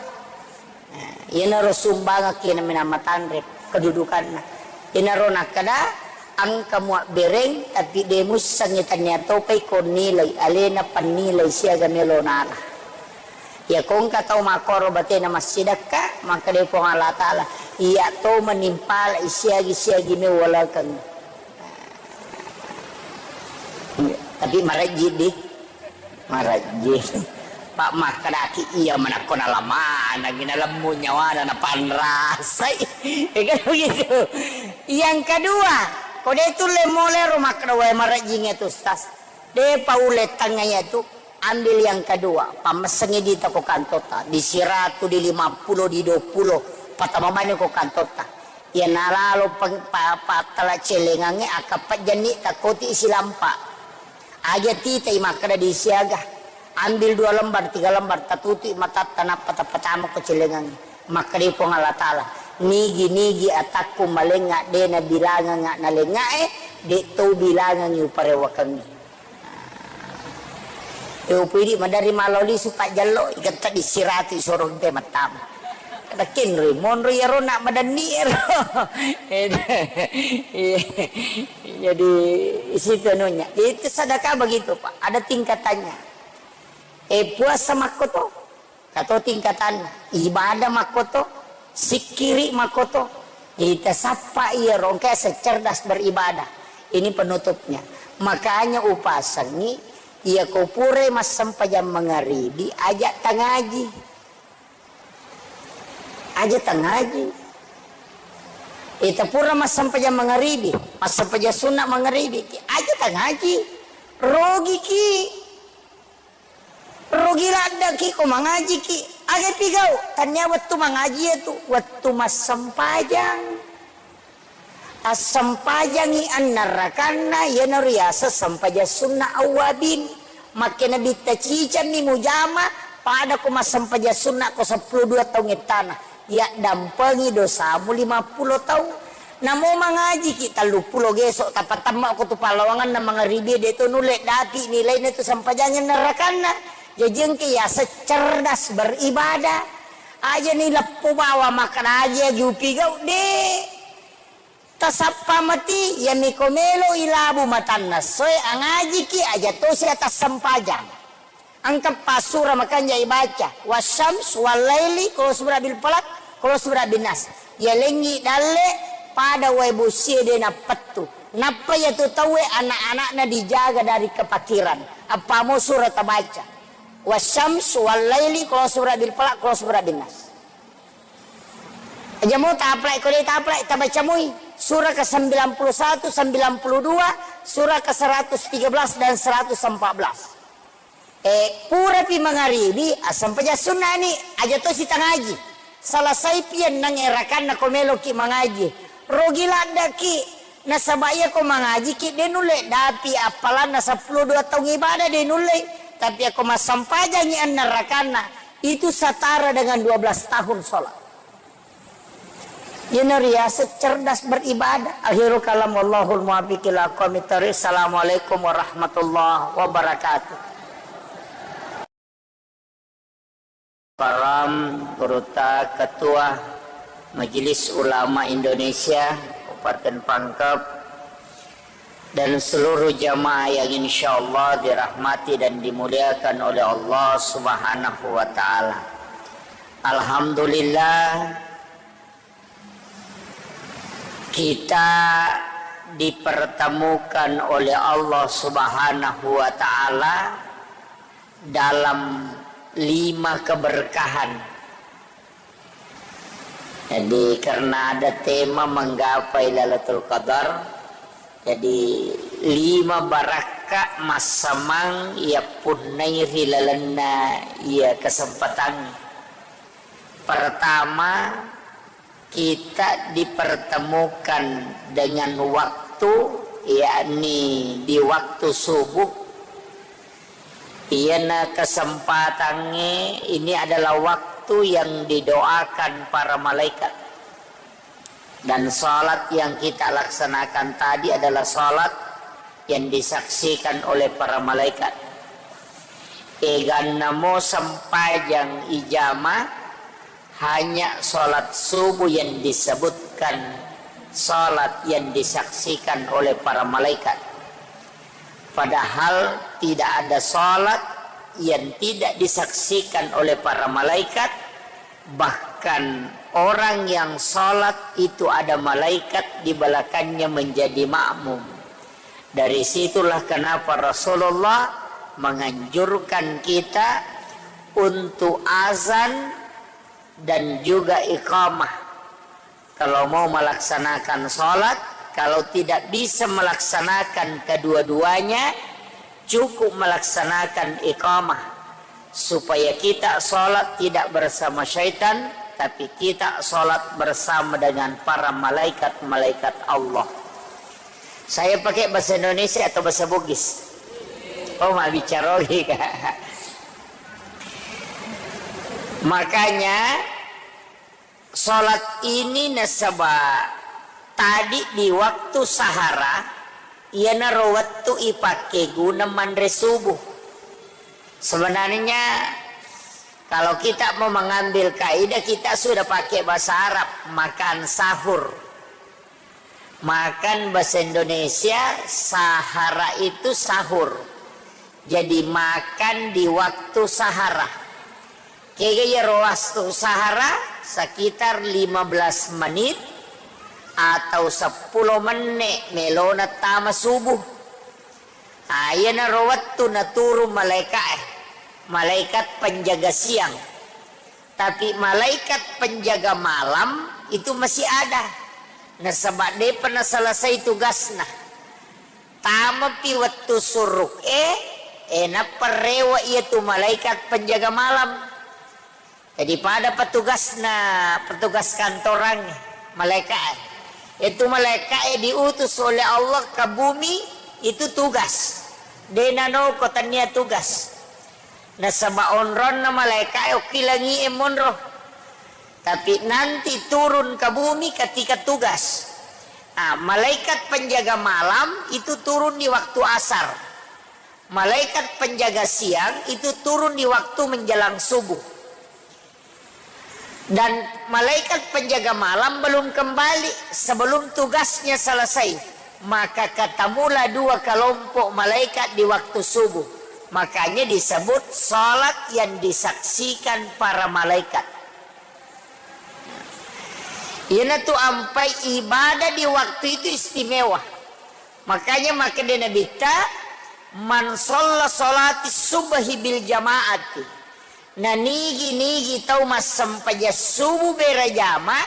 Nah, iyanaro sumbangeng kina minang matanre kedudukanna. Iyanaro nakkeda engka muabbereng tapi de mussengngi tannia topai ko nilai alena pannilai siaga melo nala. Iya ko engka tau makkoro batena massidekka, makkedai Puang Allah Ta'ala, iya to menimpala siagi-siagi mewalakeng. Tapi marejji di, marejji. Pak makkedaki iya manakko nalamanangi nalemmu nyawana napanrasai. Ya kan begitu. Yang kedua, ko de tulle mole ro makkeda wae marejjingnge tu, Ustaz. De paulle tengnga iya tu. Ambil yang kedua, pammessengngi dita ko kantotta, di siratu, di lima puluh, di dua puluh, patama mani ko kantotta. Iya nalalo peng-, pa-, pattala celengangnge, akka pejjanni takkoti silampa. Aja titai makkeda di siaga. Ambil dua lembar, tiga lembar, tatutui matatta, nappa tapatama ko cilengang. Makkedai Puang Allah Ta'ala, "Nigi-nigi atakku malengnga, de nabilangengnga nalengngae, de to bilangengngi uparewakengngi." E, upuidi maderri malo lisu pajjallo, igetta disiratu isoro te mattama. Kada kenroi, monro iyaro nak madenni ero. Iya. Jadi, isitu anunya. Itu sedekah begitu, Pak. Ada tingkatannya. Eh, puasa makkoto, kato tingkatanna. Ibadah makkoto, sikkiri makkoto. Jadi, tasappa iyaro, engka secerdas beribadah. Ini penutupnya. Makanya upasengi, iya ko pura massempajang mangaribi, aja tangaji. Aja tangaji. Ita pura massempajang mangaribi, massempajang sunna mangaribi, aja tangaji. Rogi ki. Rogi ladda ki ko mangaji ki. Aga pigau, tania wettu mangaji itu, wettu massempajang. Assempajangi annarakanna, iyanaro riaseng sempajang sunna awwabin. Makkeda nabitta, "Cicammi mujama, pada ko massempajang sunna ko seppulo dua taung ettana. Yaddampengi dosamu lima pulo taung." Namo mangajiki telluppulo geso, tapatamma ko tu pallawanganna mangaribi, de to nulle dapi nilaina tu sempajang annarakanna. Jaji engka yaseng cerdas beribadah. Aja ni leppo bawa makkeda agi-agi upigau, de. Tasappa mati, yami ko melo ilabu matanna essoe, angajiki aja tosi atassempajang. Engka passura makanja ibaca, "Wasyams wallaili," qul a'udzu birabbil falaq, "Qul a'udzu birabbin nas." Yalengngi dalle pada wae bosie de nappettu. Nappa yatu tauwe anak-anakna dijaga dari kepakiran. Appamo sura tabaca. "Wasyams wallaili," qul a'udzu birabbil falaq, "Qul a'udzu birabbin nas." Aja mo taplai, ko de taplai, tabaca mui. Surah ke sembilan puluh satu, sembilan puluh dua, surah ke seratus tiga belas dan seratus empat belas. Eh, purapi mangaribi, assempajang sunnani, aja to sitangaji. Selesai pi enneng erakanna ko meloki mangaji. Rogi laddaki, nasaba iya ko mangajiki, de nulle dapi appalanna seppulo dua taung ibadah, de nulle. Tapi ako massempajangi enneng rakanna, itu setara dengan dua belas tahun sholat. Iyana riaseng cerdas beribadah. Akhirul kalam, wallahul muwaffiq ila aqwamit thariq. Assalamualaikum warahmatullahi wabarakatuh. Karam, Gurutta, Ketua Majelis Ulama Indonesia Kabupaten Pangkep, dan seluruh jamaah yang insyaallah dirahmati dan dimuliakan oleh Allah Subhanahu wa Ta'ala. Alhamdulillah, kita dipertemukan oleh Allah Subhanahu wa Ta'ala dalam lima keberkahan. Jadi, karena ada tema menggapai Lailatul Qadar, jadi lima barakka massamang yappunnai ri lalenna iya kesempatan. Pertama, kita dipertemukan dengan waktu, yakni di waktu subuh. Iyana kesempatangnge, ini adalah waktu yang didoakan para malaikat. Dan salat yang kita laksanakan tadi adalah salat yang disaksikan oleh para malaikat. Egannamo sempajang ijama, hanya salat subuh yang disebutkan salat yang disaksikan oleh para malaikat. Padahal tidak ada salat yang tidak disaksikan oleh para malaikat, bahkan orang yang salat itu ada malaikat di belakangnya menjadi makmum. Dari situlah kenapa Rasulullah menganjurkan kita untuk azan dan juga iqamah. Kalau mau melaksanakan salat, kalau tidak bisa melaksanakan kedua-duanya, cukup melaksanakan iqamah. Supaya kita salat tidak bersama syaitan, tapi kita salat bersama dengan para malaikat-malaikat Allah. Saya pakai bahasa Indonesia atau bahasa Bugis? Oh, mabbicara ogi, Kak. Makanya, sholat ini nasaba tadi di waktu sahara, iyanaro wettu ipakkeguna manre subuh. Sebenarnya, kalau kita mau mengambil kaidah, kita sudah pakai bahasa Arab, makan sahur. Makan bahasa Indonesia, sahara itu sahur. Jadi, makan di waktu sahara. Kega iyaro waktu sahara? Sekitar lima belas menit atau seppulo menne' melona tama subuh. Ah, iyanaro wettu naturung malaika'e, malaikat penjaga siang. Tapi malaikat penjaga malam itu masih ada. Nasaba de'pa naselesai tugasna. Tamapi wettu suruk e, e, nappa rewe' iyatu malaikat penjaga malam. Jadi, pada petugasna, petugas kantorangnge, malaika'e. Itu malaika'e diutus oleh Allah ke bumi, itu tugas. De' nanoko tennia tugas. Nasaba onronna malaika'e okki langi'e monro. Tapi nanti turun ke bumi ketika tugas. Ah, malaikat penjaga malam itu turun di waktu asar. Malaikat penjaga siang itu turun di waktu menjelang subuh. Dan malaikat penjaga malam belum kembali sebelum tugasnya selesai. Maka ketemulah dua kelompok malaikat di waktu subuh. Makanya disebut salat yang disaksikan para malaikat. Iyanatu ampai ibadah di waktu itu istimewa. Makanya makkeda Nabitta, "Man shalla sholati subhi bil jama'ati." Na nigi-nigi tau massempajang subuh berejama,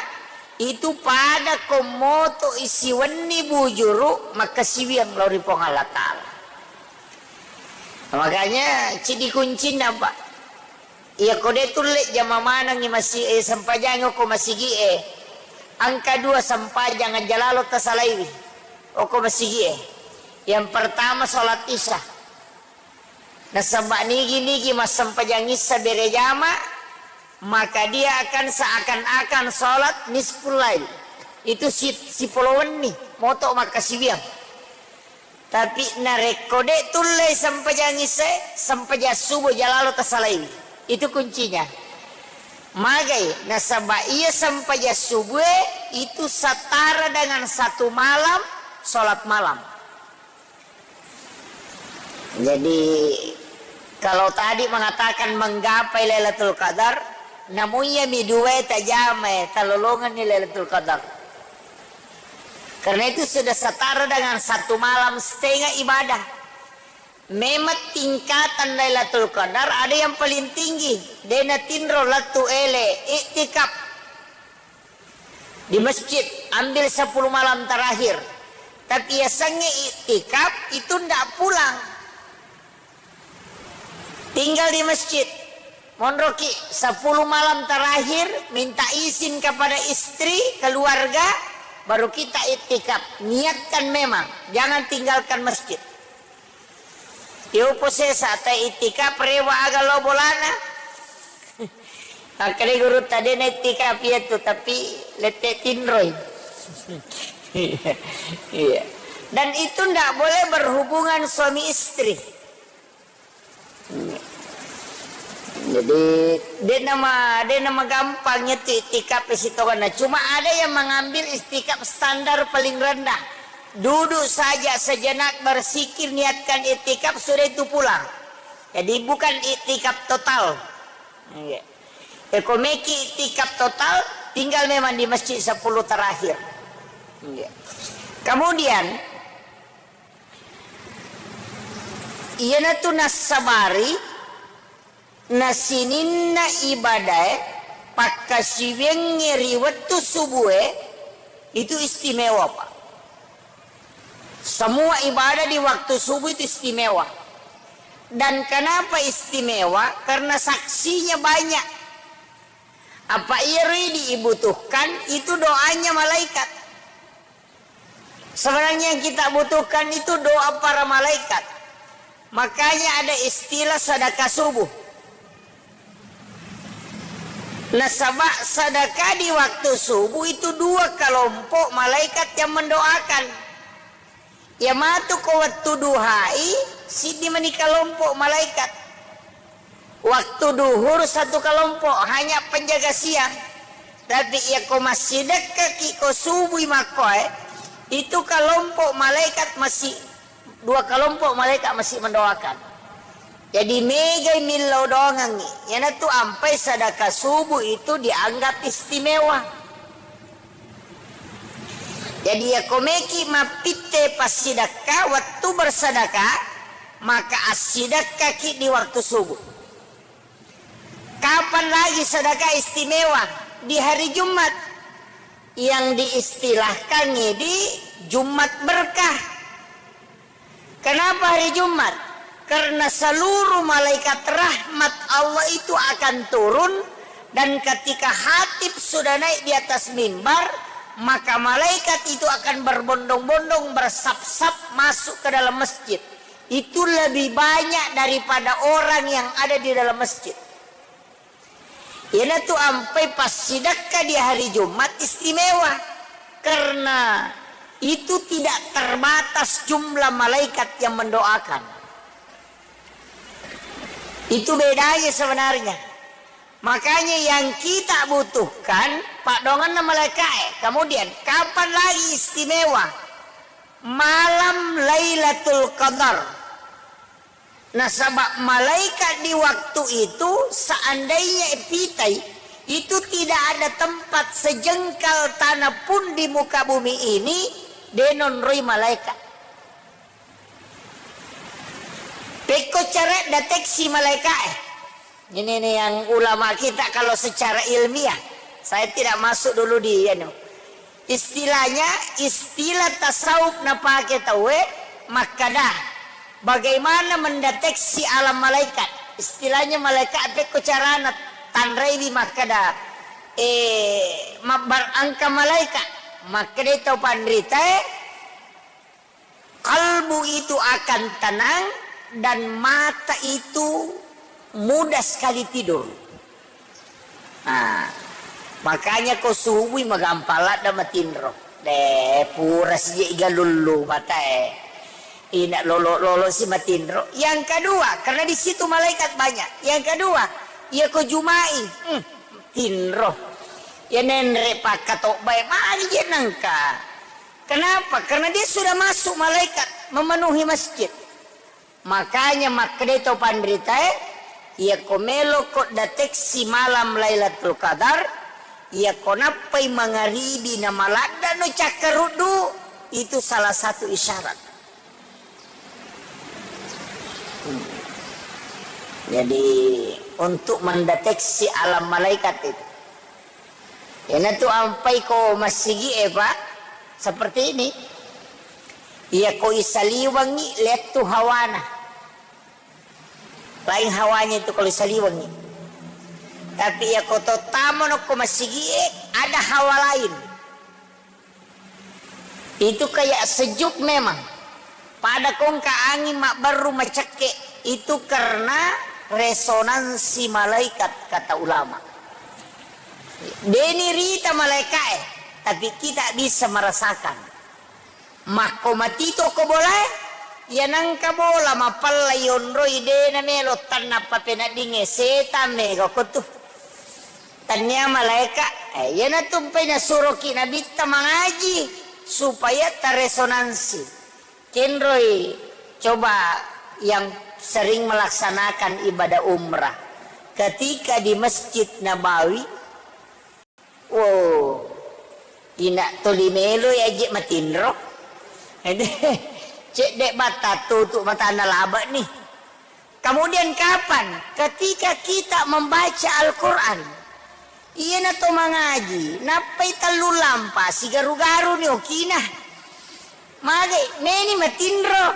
itu pada ko moto isiwenni bujuru makkasiwiang lao ri Puang Allah Ta'ala. Makanya, cidi kuncinna, Pak. Iya, ko de' tulle jama manengngi masi-, eh, sempajangngi okko masigi'e, engka dua sempajang aja lalo tasalaiwi okko masigi'e. Yang pertama, sholat Isya. Nasaba nigi-nigi massempajang Isya berejama, maka dia akan seakan-akan sholat nisful lail. Itu si-, sipolo wenni, moto makkasiwiang. Tapi narekko de' tullei sempajang Isya, sempajang subuh jalalo tasalaiwi. Itu kuncinya. Magai, nasaba iya sempajang subuh itu setara dengan satu malam sholat malam. Jadi, kalau tadi mengatakan menggapai Lailatul Qadar, namun iya mi dua tajamae, talolongenni Lailatul Qadar. Karena itu sudah setara dengan satu malam setengah ibadah. Memang tingkatan Lailatul Qadar ada yang paling tinggi, de' natinro lettu ele, iktikaf di masjid, ambil sepuluh malam terakhir. Tapi yasengnge iktikaf itu ndak pulang. Tinggal di masjid. Monroki sepuluh malam terakhir, minta izin kepada istri, keluarga, baru kita iktikaf. Niatkan memang, jangan tinggalkan masjid. Yoko sesa ta iktikaf rewa aga lo bolana. Makkeda gurutta, de' na iktikaf iyatu, tapi lette tinroi. Iya. Dan itu ndak boleh berhubungan suami istri. Jadi, de' nama, de' nama gampang itu iktikaf sitongenna. Cuma ada yang mengambil iktikaf standar paling rendah. Duduk saja sejenak, berzikir, niatkan iktikaf, sudah itu pulang. Jadi, bukan iktikaf total. Iya. Eko meki iktikaf total, tinggal memang di masjid sepuluh terakhir. Iya. Kemudian, iyanatu nassabari nasininna ibadae pakkasiwiangnge ri wettu subue, itu istimewa, Pak. Semua ibadah di waktu subuh itu istimewa. Dan kenapa istimewa? Karena saksinya banyak. Apa iyaro dibutuhkan itu doanya malaikat. Sebenarnya yang kita butuhkan itu doa para malaikat. Makanya ada istilah sedekah subuh. Nasaba sedekah di waktu subuh itu dua kelompok malaikat yang mendoakan. Iya matu ko wettu duhai, siddi mani kelompok malaikat. Waktu duhur satu kelompok, hanya penjaga siang. Tapi iya ko massidekkaki ko subui makkoe, itu kelompok malaikat masih, dua kelompok malaikat masih mendoakan. Jadi megai millau doangengngi. Iyanatu ampai sedekah subuh itu dianggap istimewa. Jadi, iya ko meki mappitte passidekka wettu bersedekah, maka assidekkaki di waktu subuh. Kapan lagi sedekah istimewa? Di hari Jumat. Yang diistilahkan di Jumat berkah. Kenapa hari Jumat? Karena seluruh malaikat rahmat Allah itu akan turun, dan ketika khatib sudah naik di atas mimbar, maka malaikat itu akan berbondong-bondong, bersap-sap masuk ke dalam masjid. Itu lebih banyak daripada orang yang ada di dalam masjid. Iyanatu ampai passidekka di hari Jumat istimewa, karena itu tidak terbatas jumlah malaikat yang mendoakan. Itu bedanya sebenarnya. Makanya yang kita butuhkan, paddoangenna malaikae. Kemudian, kapan lagi istimewa? Malam Lailatul Qadar. Nasaba malaikat di waktu itu, seandainya pitai, itu tidak ada tempat sejengkal tanah pun di muka bumi ini, de nonroi malaikat. Pekko cara deteksi malaikat, eh. Ini nih yang ulama kita kalau secara ilmiah. Saya tidak masuk dulu di, anu. Istilahnya, istilah tasawuf napake tauwe makkada, bagaimana mendeteksi alam malaikat. Istilahnya malaikat pekko carana tanraiwi makkada, eh, mabbar engka malaikat. Makkadai tau panritae, kalbu itu akan tenang dan mata itu mudah sekali tidur. Nah, makanya ko subui magampang ladda matinro. De, pura sije igalullu matae. Ina lolo-lolo si matinro. Yang kedua, karena di situ malaikat banyak. Yang kedua, iya ko Jumai, hmm, tinro. Ya nenre pakkatobbae magi je nengka. Kenapa? Karena dia sudah masuk malaikat memenuhi masjid. Makanya makkeda to panritae, iya ko melo ko deteksi malam Lailatul Qadar, iya ko nappai mangaribi na maladda no cakkaruddu, itu salah satu isyarat. Hmm. Jadi, untuk mendeteksi alam malaikat itu. Iyanatu ampai ko massigi'e, Pak, seperti ini. Iya ko isaliwengi lettu hawana. Lain hawanya itu kalau isaliwengi. Tapi iya ko to tamano ko massigi'e, ada hawa lain. Itu kayak sejuk memang. Pada kongka angin mabbaru macekke, itu karena resonansi malaikat, kata ulama. Deni rita malaikae, tapi kita bisa merasakan. Makko matito ko bolae, iya nangka bola mapalla yonroi dena melo tanna papeneddingnge, setan mega ko tu. Tania malaika, eh, iyanatu mpai nasuroki Nabitta mangaji supaya taresonansi. Kenroi coba yang sering melaksanakan ibadah umrah. Ketika di Masjid Nabawi, wow, ina toli melo aje matinro. Cedde batta tutu matana laba ni. Kemudian kapan? Ketika kita membaca Al-Quran. Iyana to mangaji, nappai tellu lampa, sigaru-garu ni okina. Mage, meni matinro.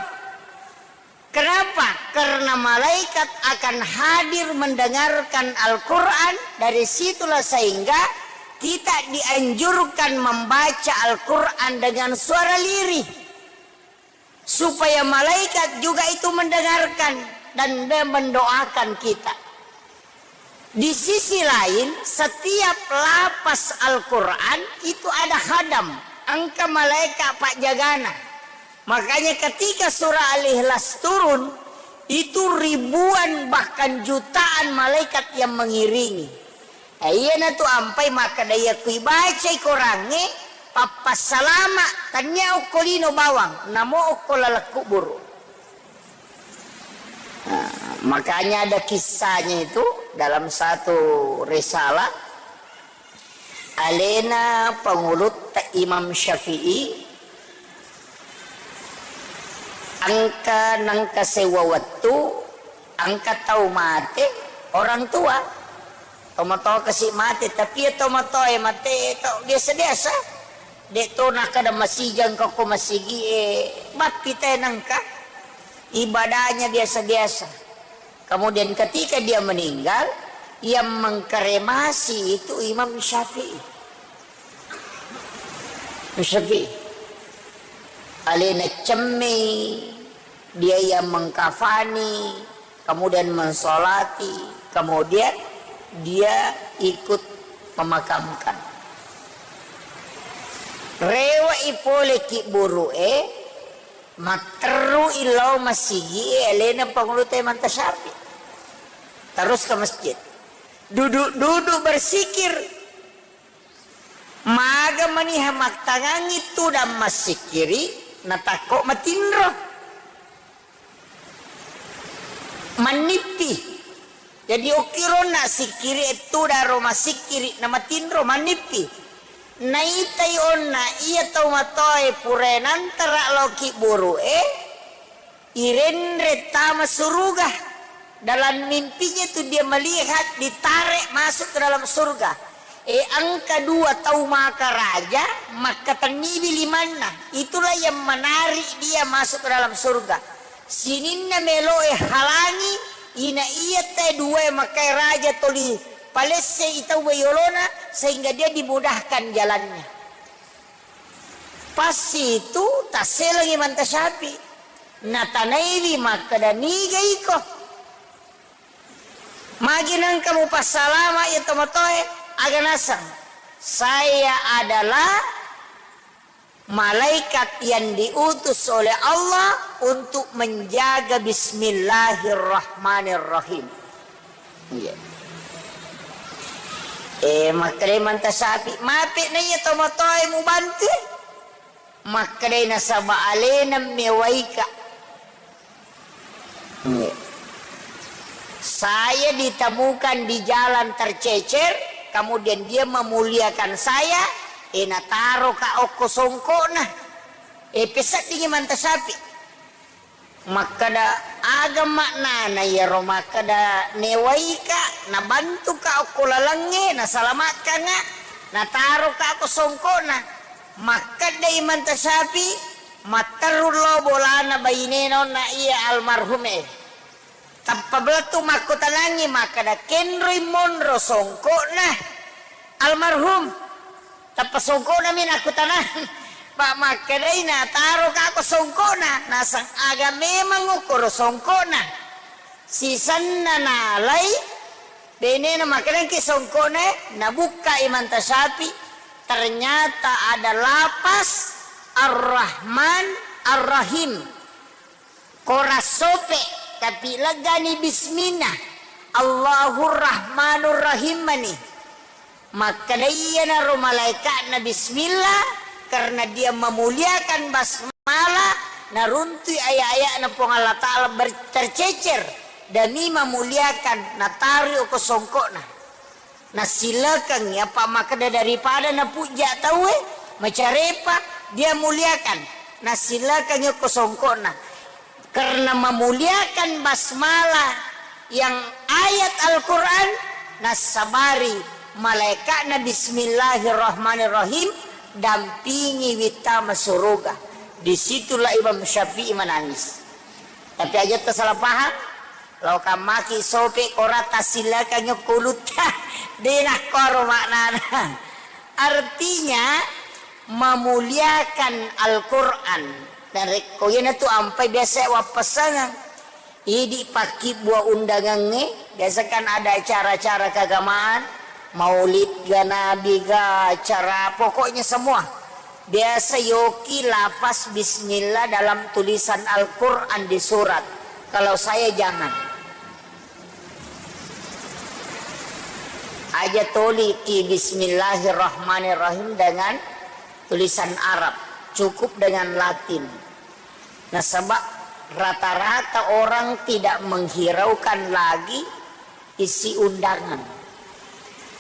Kenapa? Karena malaikat akan hadir mendengarkan Al-Quran, dari situlah sehingga kita dianjurkan membaca Al-Quran dengan suara lirih. Supaya malaikat juga itu mendengarkan dan dia mendoakan kita. Di sisi lain, setiap lapas Al-Quran itu ada khadam, engka malaika pajjagana. Makanya ketika surah Al-Ikhlas turun, itu ribuan bahkan jutaan malaikat yang mengiringi. Eh, iyanatu ampai makkeda, iya kui bacai Korangnge, pappassalama, tania okko lino bawang, namo okko laleng kuburu. Nah, makanya ada kisahnya itu dalam satu risalah, alena pangulutta Imam Syafi'i, engka nengka sewwa wettu, engka tau mate orang tua. Tomatoa kasi mate, tapi iya tomatoa e mate to biasa-biasa. De to nakkeda masijang ko, ko masigi e, bappi te nengka. Ibadahnya biasa-biasa. Kemudian ketika dia meninggal, yang mengkremasi itu Imam Syafi'i. Imam Syafi'i. Alena cemmei, dia yang mengkafani, kemudian mensolati, kemudian dia ikut memakamkan. Rewe'i pole kibburu'e, matterru'i lao masigi e alena pangulutta Imam Syafi'i. Terus ke masjid. Duduk-duduk bersikir. Maga maniha mattangangi tudang massikiri, natakko matinro. Mannippi. Jadi okkironna sikkiri ettudaro massikkiri namatinro mannippi. Naitai onna iya tau matoae pura nantara lao kibburu'e, irenre tama suruga. Dalam mimpinya itu dia melihat ditarik masuk ke dalam surga. E, engka dua tau maka raja, makkatenniwi limanna. Itulah yang menarik dia masuk ke dalam surga. Sininna meloe halangi, ina iya te dua makkai raja toli palesse i tau yolona, sehingga dia dimudahkan jalannya. Pas itu tasselengi Imam Syafi'i. Natanaiwi makkeda, niga iko? Magi nengka mupassalama iya tomatoe? Aga naseng, saya adalah malaikat yang diutus oleh Allah untuk menjaga bismillahirrahmanirrahim. Iya. Eh, makkeda Imam Syafi'i, mape na iya tomatoe mubantu? Makkedai nasaba alena mewaika. Iya. Saya ditemukan di jalan tercecer, kemudian dia memuliakan saya, eh, nataroka okko songkokna. Eh, peseddingi Imam Syafi'i. Makkeda, aga maknana iyaro makkeda newaika, nabantuka okko lalengnge, nasalamakkanga, nataroka okko songkokna? Makkedai Imam Syafi'i, matteru lao bolana bainena onna iya almarhum e. Tappa belettu makkutanangngi makkeda, kenroi monro songkokna almarhum? Tappa songkokna mi nakkutanang. Pa makkedai, nataroka ko songkokna? Naseng, aga memang okkoro songkokna? Sisenna nalai, benena makkedangki songkokna, nabukka Imam Syafi'i, ternyata ada lapas Ar-Rahman Ar-Rahim. Kora sope, tapi legani bismillah. Allahur Rahmanur Rahim mani. Makkeda iyanaro malaika'na bismillah, karena dia memuliakan basmalah, naruntui aya-aya'na Puang Allah Ta'ala ber-, tercecer demi memuliakan, nataroi ko songkokna. Nasilekengngi, apa makkeda daripada napujja tauwe, macarepa, dia muliakan. Nasilekengngi ko songkokna. Karena memuliakan basmalah yang ayat Al-Quran, nassabari malaikatna bismillahirrahmanirrahim, dampingi wittama suruga. Disitulah Imam Syafi'i menangis. Tapi aja salah paham, Lao kammaki sope korata silakangngi okko ulutta. De nakkoro maknana. Artinya, memuliakan Al-Quran. Dan rekko iyanatu ampai biasa wappassangang. Idi pakkibbua undangengnge, biasa kan ada acara-acara keagamaan, maulid ga, nabi ga, acara, pokoknya semua. Biasa yoki lafaz bismillah dalam tulisan Al-Quran di surat. Kalau saya jangan. Aja toliki bismillahirrahmanirrahim dengan tulisan Arab, cukup dengan Latin. Nasaba rata-rata orang tidak menghiraukan lagi isi undangan.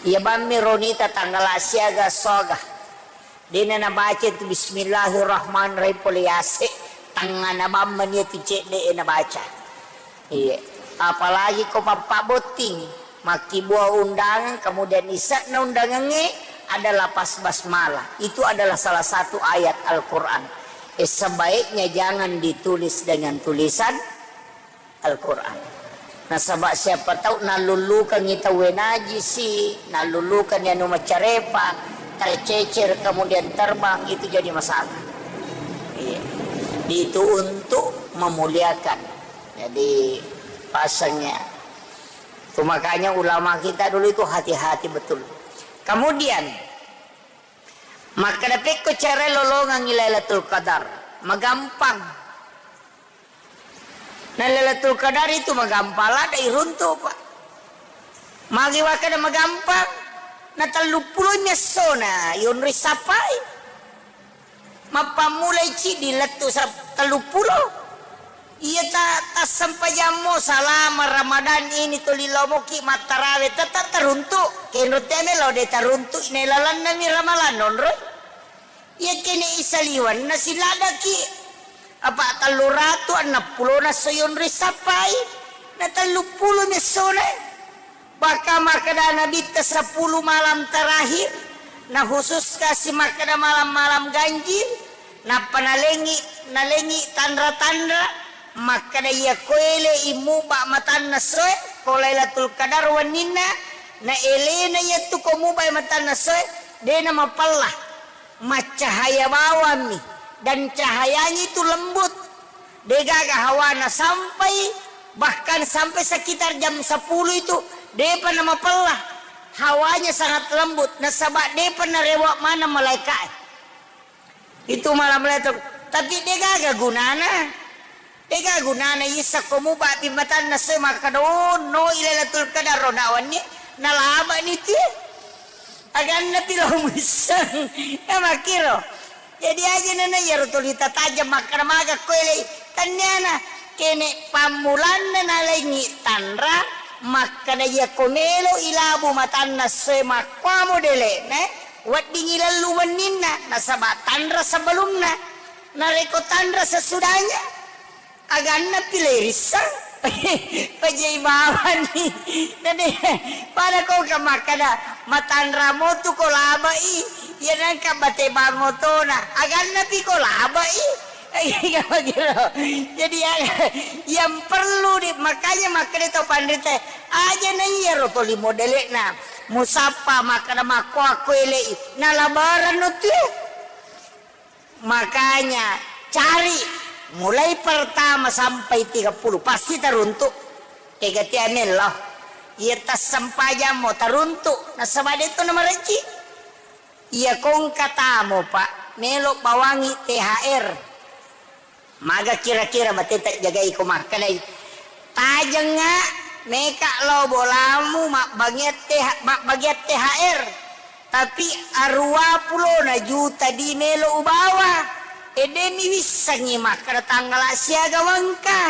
Iya bammi ronita tanggala siaga soga. Dena nabaca tu bismillahirrahmanirrahim pole yase, tangngana bammani tu cedde e nabaca. Iya. Apalagi ko pappabotting, makkibua undangan, kemudian ise'na undangangnge adalah pas basmalah. Itu adalah salah satu ayat Al-Quran. Eh, sebaiknya jangan ditulis dengan tulisan Al-Quran. Nasaba siapa tahu nallullukangi tauwe najisi, nallullukangi anu macarepa, tercecer kemudian terbang, itu jadi masalah. Iya. Itu untuk memuliakan. Jadi pasangnya. Itu makanya ulama kita dulu itu hati-hati betul. Kemudian, makkeda pekko cara lolongangi Lailatul Qadar, magampang. Na Lailatul Qadar itu magampang, ladde iruntu, Pak. Magi wakkeda magampang, na telluppulo mi essona yonri sappai. Mappammulai ciddi lettu sa-, telluppulo. Iya ta-, tassempajammo salama Ramadan ini tuli lomoki mattarawe, tetap teruntu. Kenro teme lo de teruntu, ne lalanna mi ramalan nonroi. Iya kene isaliwan na siladaki. Apa tellu ratu enneng pulona soyonri sappai, na telluppulo mi essona. Bahkan makkeda Nabitta sepuluh malam terakhir, na khusus kasi makkeda malam-malam ganjil, nappa nalengi, nalengi tanra-tanra, makkeda iya ko ele i muba matanna soe, ko Lailatul Qadar wenninna, na elena yattu ko muba matanna soe, dena mapella, maccahaya bawammi, dan cahayanya itu lembut. Degaga hawana sampai, bahkan sampai sekitar jam sepuluh itu, depa namapella. Hawanya sangat lembut, nasaba depa narewa maneng malaikae. Itu malam Lailatul, tapi degaga gunana. Degaga gunana isa ko muba pi matanna soe makkeda, "Oh, no, i Lailatul Qadar ro nawanni, nalaba ni tie." Aganna pi lo muisseng. Ya makkiro. Jadi aja nana iyaro tuli tatajeng makkeda maga ko elei. Tanniana kene pammulanna nalengi tanra makkeda iya ko melo ilabu matanna soe makkuamo dele'na, weddingi lellu wenninna nasaba tanra sebelumna. Narekko tanra sesudahnya, aganna pi le risseng. Pajai bawani. Nade, pada ko ka makkeda, matanra motu ko labai, iya nangka bate bang otona. Aganna pi ko labai. Iya, begitu. Jadi, ya, yang perlu di, makanya makkeda to panrita, aja na iya ro toli modele'na. Musappa makkeda makko akko elei. Nalabaran no tu. Makanya, cari mulai pertama sampai tiga puluh, pasti teruntuk. Tega tia mello. Iya tassempajammo teruntuk, nasaba de tu namarejji. Iya kongka tamo, Pak, melo bawangi T H R. Maga kira-kira bateta jagai ko makkedai. Tajengnga meka lao bolamu mabbagian T H, mabbagian T H R. Tapi arua pulona juta di melo ubawa. E, demi wissengi makkeda tanggala siaga wengka.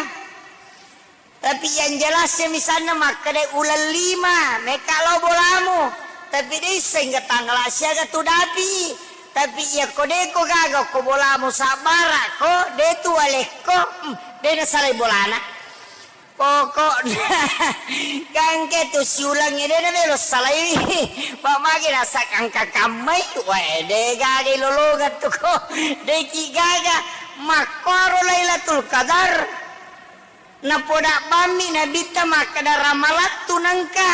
Tapi yang jelasnya misalnya makkeda uleng lima, meka lao bolamu. Tapi de isseng tanggala siaga tu dapi. Tapi iya ko de ko gaga ko bolamu sabbara ko, de tu walekko, hmm, de nasalai bolana. Pokokna, gangke tu siulengnge de na melo salai. Pak magi nasakang kakammai, wae de gaga lolongan tu ko. De ki gaga, makkoro Lailatul Qadar. Napoda bammi Nabitta makkeda ramalattu nengka.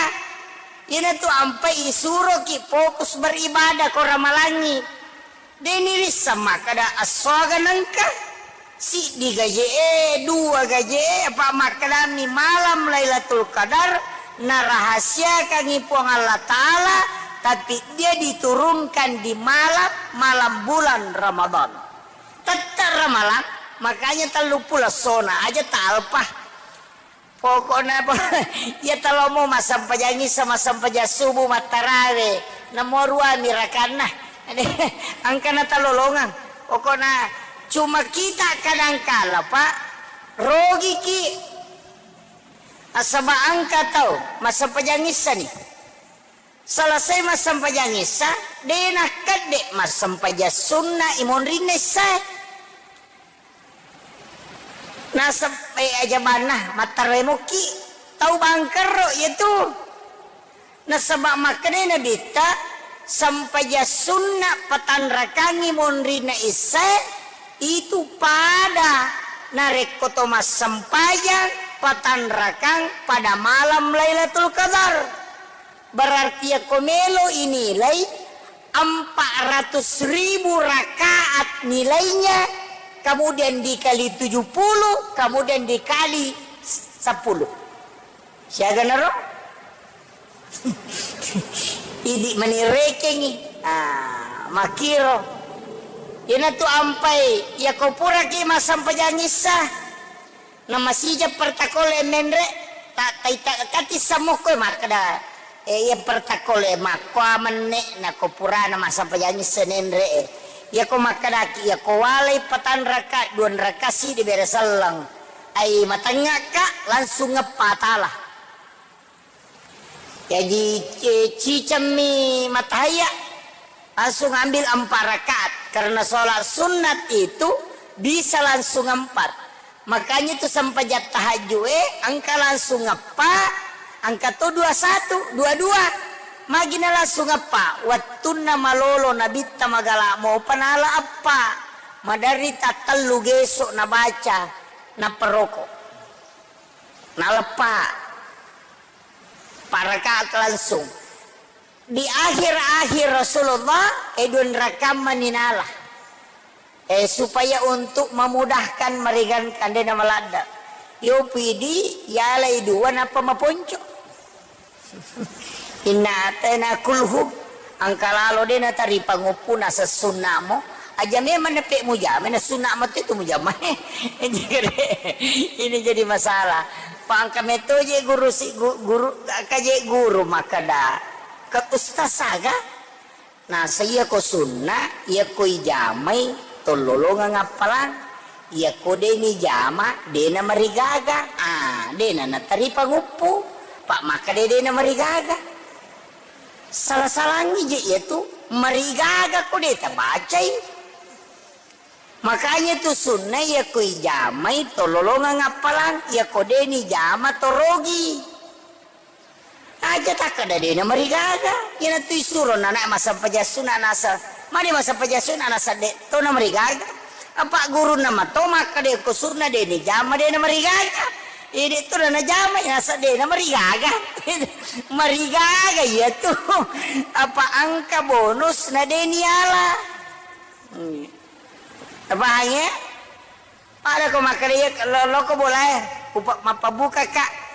Iyanatu ampai isuroki fokus beribadah ko ramalangi. Deni risseng makkeda assoaga nengka. Siddi gaje'e, dua gaje'e, apa makkedami malam Lailatul Qadar narahasiakangngi Puang Allah Ta'ala, tapi dia diturunkan di malam, malam bulan Ramadan. Tette' Ramalang, makanya telluppulo essona aja talpa. Pokokna, po-, iya talomo massempajang issa, massempajang subuh, mattarawe, namo ruami rakanna. Engkana talolongang. Pokokna cuma kita kadangkala, Pak, rogiki. Nasaba engka tau massempajang issani. Selesai massempajang issa, de' nakkedde massempajang sunna imonrinna issae. Nasab-, eh, ajabanna, mattaremokki tau bangkerro iyatu. Nasaba makkedai Nabitta, sempajang sunna patanrakangngi monrinna issae, itu pada narekko to massempajang patanrakang pada malam Lailatul Qadar. Berarti yakko melo inilai empat ratus ribu rakaat nilainya, kemudian dikali tujuh puluh, kemudian dikali sepuluh. Siaga naro? Idi' mani rekengngi. Ah, makkiro. Iyanatu ampai, yakko puraki massempajang issa. Namasija pertakole menre, ta-, taita-, kati sammokko makkeda, eh, iya pertakole makkoa menne, nako purana massempajang issa nenre, eh. Iyako makkedaki, iyako walai patanraka, duanraka sidi bere selleng. Ai matengngaka, langsung ngeppa tala. Jaji, eh, cicemmi matahaya, langsung ambil empat rakaat. Karena sholat sunat itu bisa langsung empat. Makanya itu sempajang tahajud, eh, engka langsung eppa, engka to dua satu, dua dua. Magina langsung eppa, wettunna malolo nabitta magala mopa nala eppa. Maderri tattellu geso nabaca, naperoko. Naleppa. Empat rakaat langsung. Di akhir-akhir Rasulullah, eh, duanrakammani nala. Eh, supaya untuk memudahkan meringankan, de' namaladda. Yo pidi, yalai dua, nappa maponco. Inna atena kulhu, engka lalo de' nataripa nguppuna sessunnamo, aja memang nepe mujama, na sunna mate tu mujama. Ini jadi masalah. Pa engka meto je guru si gu-, guru, engka je guru makkeda, ke ustaz aga? Nasa iyako sunna, iyako ijamai, tollolongeng appalang. Iyako de' nijama, de' namarigaga. Ah, de' na nataripa nguppu. Pa makkeda de' namarigaga. Sala-salangngi je iyatu, marigaga ko de' tabacai. Makanya tu sunna iyako ijamai, tollolongeng appalang. Iyako de' nijama, torogi. Aja takkeda de' namarigaga. Iyanatu isuro nana massempajang sunna nasa, mani massempajang sunna nasa de' to namarigaga. Apa gurunna mato makkeda ko sunna de' nijama de' namarigaga. Iya de' to najama nasa de' namarigaga. Marigaga iyatu. Apa engka bonus na de' niala. Hmm. Apa hanya? Pada ko makkeda iya lo-, loko bolae, upa-, mappabukaka.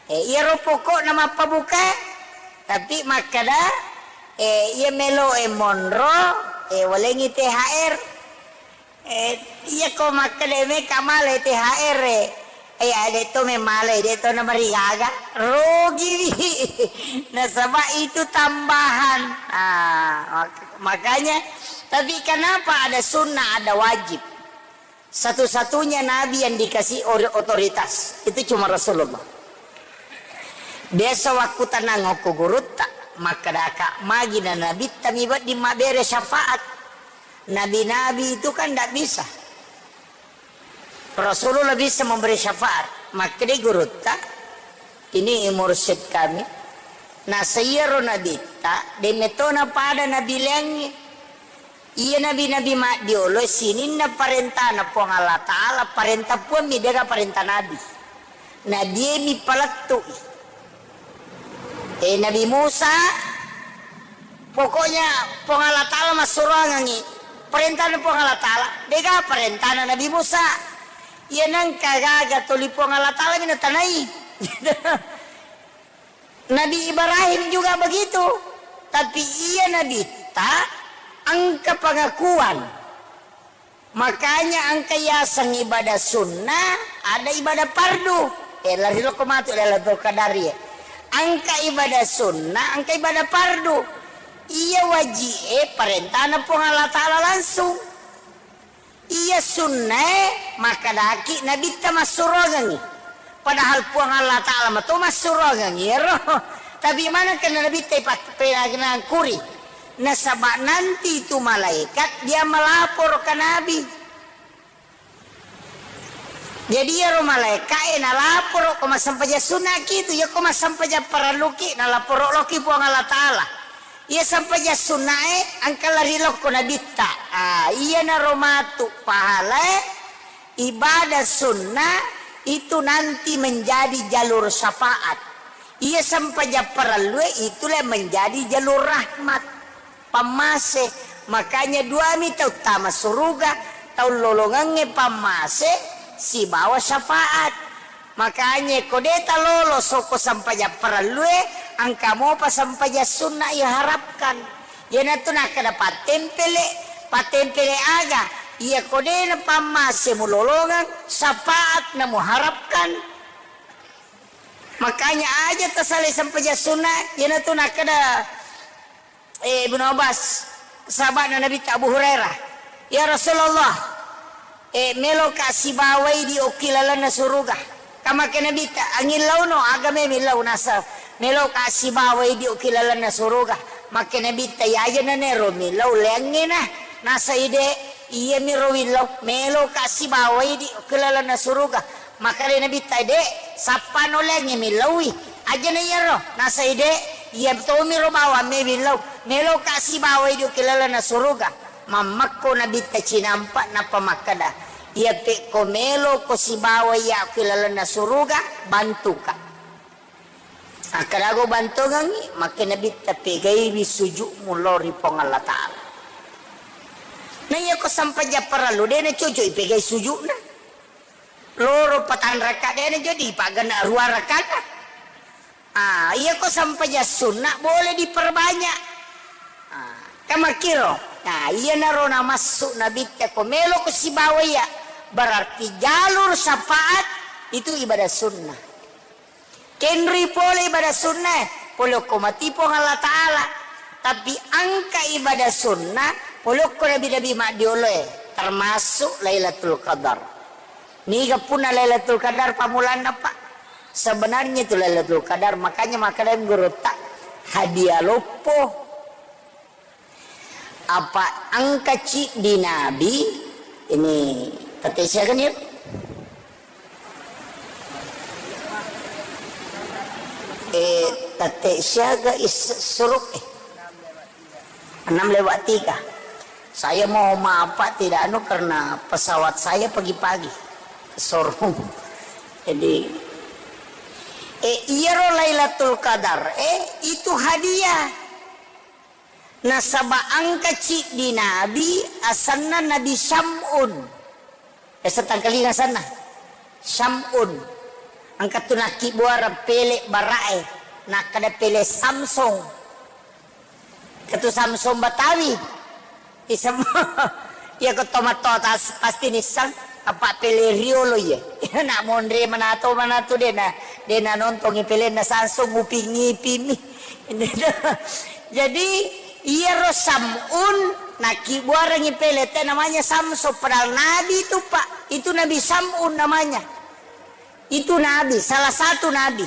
Eh, iyaro pokokna mappabuka, tapi makkeda, eh, iya melo e monro, eh, walengngi T H R. Eh, iya ko makkeda meka male T H R, eh, eh, ade to memale, de' to namarigaga, rogiwi. Nasaba itu tambahan. Ah, mak-, makanya, tapi kenapa ada sunnah, ada wajib? Satu-satunya nabi yang dikasih ori-, otoritas itu cuma Rasulullah. Biasa wakku tenang okko gurutta, makkedaka, magi na nabitta mi wedding mabbere syafaat. Nabi-nabi itu kan ndak bisa. Rasulullah bisa memberi syafaat. Makkedai gurutta, ini mursyid kami. Nasa iyaro nabitta, de' metona pada nabi laingnge. Iya nabi-nabi maddiolo sininna parentana Puang Allah Ta'ala, parenta Puang mi, de'ga parenta nabi. Nabi mi palettu'i. Eh, Nabi Musa, pokoknya Puang Allah Ta'ala massuroangengngi, Parentana Puang Allah Ta'ala, dega parentana Nabi Musa. Iya nengka gaga toli Puang Allah Ta'ala mi natanai. Nabi Ibrahim juga begitu. Tapi iya nabitta engka pengakuan. Makanya engka yaseng ibadah sunnah, ada ibadah fardu. Eh, lari loko matu Lailatul Qadar ya. Engka ibadah sunnah, engka ibadah fardu. Iya waji'e parentana Puang Allah Ta'ala langsung. Iya sunnae makkedaki nabitta massuroangengngi. Padahal Puang Allah Ta'ala mato massuroangengngi ero. Tapi maneng kenna nabitta ipak-, penangkuri. Nasaba nanti itu malaikat dia melapor ke Nabi. Jadi iyaro malaika'e nalaporo ko massempajang sunnaki tu, iya ko massempajang parelluki nalaporo loki Puang Allah Ta'ala. Iya sempajang sunnae engka lari lokko nabitta. Ah, iyanaro matu pahalae ibadah sunnah itu nanti menjadi jalur syafaat. Iya sempajang parellue itulah menjadi jalur rahmat. Pammase. Makanya duami tau tama suruga, tau lolongengnge pammase sibawa syafaat. Makanya ko de talolo soko sempajang parellue, engka mopa sempajang sunna iharapkan. Iyanatu nakkeda pattempele, pattempele aga? Iya ko de na pammase mulolongeng, syafaat na muharapkan. Makanya aja tasalai sempajang sunna, iyanatu nakkeda Eh, Ibnu Abbas, sahaba'na Nabitta Abu Hurairah, "Ya Rasulullah, eh, meloka sibawai di okki lalenna suruga." Kamake Nabitta, "Angillauno, aga me millau?" Nasa, "Meloka sibawai di okki lalenna suruga." Make Nabitta, "Iya aja nanero millau, leangnge na." Nasa ide, "Iya miro willau, meloka sibawai di okki lalenna suruga." Makkeda Nabitta, "De', sappano leangnge millaui." Ajana iyaro, nasai de', iya tomiro bawang me millau, meloka sibawai di okki lalenna suruga. Mammekko Nabitta cinampa nappa makkeda, "Iya pekko meloko sibawai iya okki lalenna suruga, bantuka." Akkeda go bantongengngi, makke Nabitta, "Pegaiwi sujukmu lao ri Puang Allah Ta'ala." Na iyako sampajang parellu, de' nacocok ipegai sujukna. Loro patanraka de' najadi, pagana rua rakana. Ah, iyako sampajang sunna boleh diperbanyak. Ah, kamakiro. Nah, iyanaro namassu Nabitta ko meloko sibawa iya. Berarti jalur syafaat itu ibadah sunnah. Kenri pole ibadah sunnah, pole okko mati Puang Allah Ta'ala. Tapi engka ibadah sunnah, pole okko nabi-nabi maddioloe, termasuk Lailatul Qadar. Niga punna Lailatul Qadar pammulanna, Pak? Sebenarnya itu Lailatul Qadar, makanya makkeda gurutta, hadiah loppo. Apa engka ciddi nabi, ini tette siaga ni? Eh, tette siaga is-, suruk, eh. Enam lewat tiga. Saya mau maaf, Pak, tidak anu karena pesawat saya pagi-pagi ke showroom. Jadi, eh, iyaro Lailatul Qadar, eh, itu hadiah. Nasaba engka ciddi nabi asenna Nabi Syam'un. Esa tangkalinga asenna? Syam'un. Engka tu nakkibbuareng pele' bara'e, nakkeda pele' Samsung. Engka tu Samsung Batawi. Isem-, iya ko tomatto tas-, pasti nisseng, apa pele' riolo iye. Nak monre manato, manato de' na, de' na nontongi pelenna Samsung, nguping-ngipimi. Jadi, iyaro Sam'un nakkibbuarengngi pele' te namanya Samsung, padahal nabi itu, Pak. Itu Nabi Sam'un namanya. Itu nabi, salah satu nabi.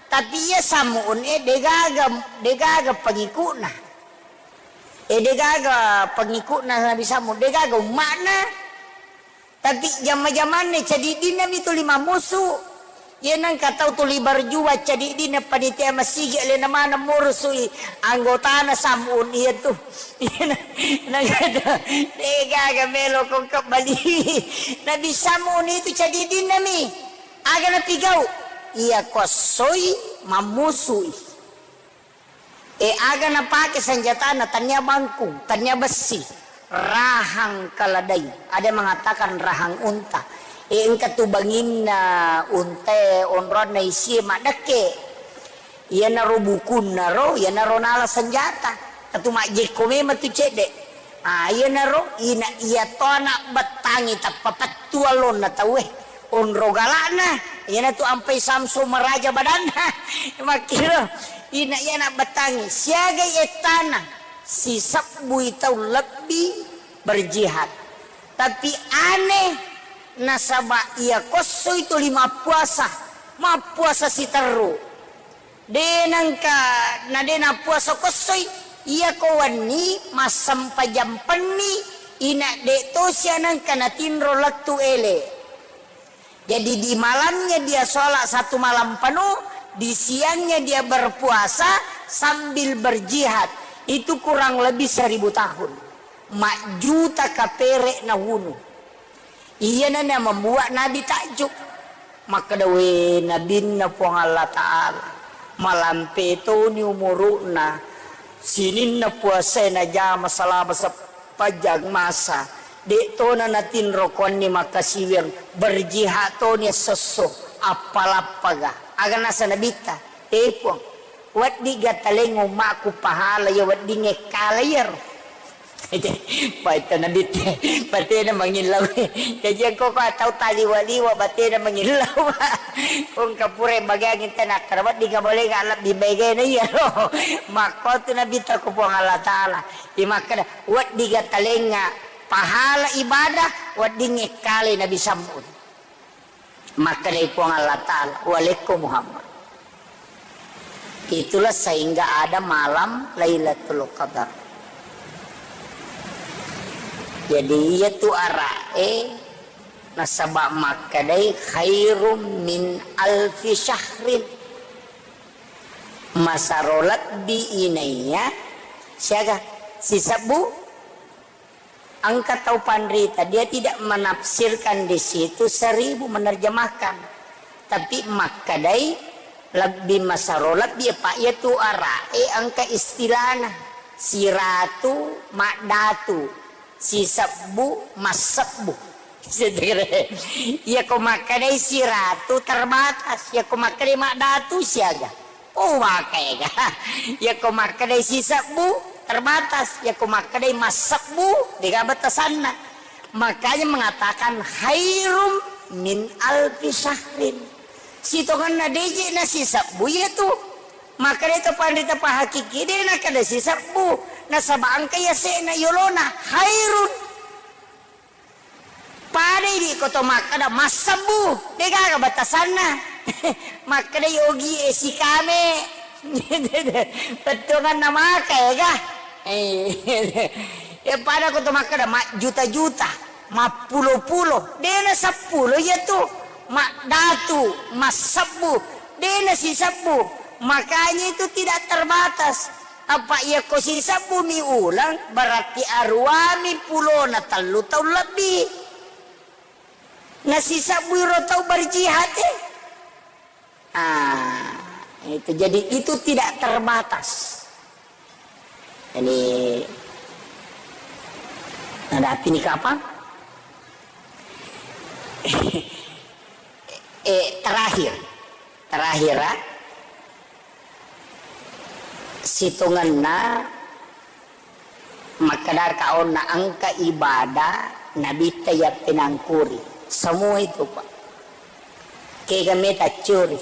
Tapi iya Sam'un, eh, degaga, degaga pengikutna. Eh, degaga pengikutna Nabi Sam'un, degaga umma'na. Tapi jamma-jamanna cadiddinna mi tuli mammusu. Iya nengka tau tuli berjuang cadiddinna panitia masigi alena maneng murusui anggotana Sam'un iya tu. Iya na-, nengka tau, degaga melo ko kebbali. Nabi Sam'un itu cadiddinna mi. Aga napigau? Iya ko essoi mammusui. E, aga napake senjatana, tania bangkung, tania bessi. Rahang keledai, ada mengatakan rahang unta. Eh, engka tu banginna unta, onronna isie maddekke. Iyanaro bukunna ro, iyanaro nala senjata. Tatu majjekko memang tu cedde. Ah, iyanaro ina iya to anak bettangi tappa pettu allonna tauwe. Onro galakna, iyanatu ampai Samsung maraja badanna. Makkiro ina iya anak bettangi, siagai ettana, sisebbui tau lebbi berjihad. Tapi aneh, nasaba iya kossoi tuli mappuasa, mappuasa siterru. De nengka, na de nappuasa kossoi, iya ko wenni massempajang penni, ina de tosi anengka natinro lettu ele. Jadi di malamnya dia sholat satu malam penuh, di siangnya dia berpuasa sambil berjihad. Itu kurang lebih seribu tahun. Majjuta kapere nawunu. Iyana na membuat Nabi takjub. Makkeda, "We, Nabinna Puang Allah Ta'ala, malampe toni umuru'na, sininna puasae najama selama sepanjang masa, de' tona natinro konni makkasiwiang, berjihad toni essosso, appalappaga." Aga nasa Nabitta, "E Puang, wedding gataleng ummakku pahala iya weddingnge kala iyaro." Paita Nabitte, batena mangillau. Jaji engko ko tau taliwa-liwa batena mangillau. Engka pura bagiang tena kara wedding gaboleng lebbi baigana iyaro. Makko tu Nabitta ko Puang Allah Ta'ala. Imakkeda, "Wedding gatalengnga pahala ibadah, weddingnge kale Nabi Sam'un." Makkedai Puang Allah Ta'ala, "Walekko Muhammad." Itulah sehingga ada malam Lailatul Qadar. Jadi, iya tu ara'e nasaba makkedai khairum min alfi syahrin. Masaro lebbi inaiya siaga sisebbu. Engka tau panrita, dia tidak menafsirkan di situ seribu, menerjemahkan. Tapi makkedai lebbi masaro lebbi apa iya tu ara'e engka istilahna. Siratu, maddatu, sisebbu, massebbu. Iya ko makkedai siratu terbatas, iya ko makkedai maddatu siaga. Oh, maka ega. Iya ko makkedai sisebbu, terbatas. Iya ko makkedai massebbu, dega batasanna. Makanya mengatakan khairum min alfi syahrin. Sitongenna deje na sisebbu iya tu. Makkedai to panrita pahakiki de na kada sisebbu. Nasaba engka iya se'na yolona khairun. Pada idi ko to makkeda massebbu, degaga batasanna. Makkedai ogie sikame. Pettonganna maka ega. Eh, ya pada ko to makkeda majjuta-juta, mappulo-pulo, dena seppulo iya tu. Maddatu, massebbu, dena sisebbu. Makanya itu tidak terbatas. Apa iya ko sisebbumi uleng, berarti aruami pulona tellu taung lebbi. Nasisebbui ro tau berjihad, eh. Ah, itu. Jadi itu tidak terbatas. Jadi, ada api ni kapang? Eh, terakhir. Terakhir, ah. Sitongenna makkedaka onna engka ibadah Nabitta yappenangkuri. Semua itu, Pak. Kega meta curi.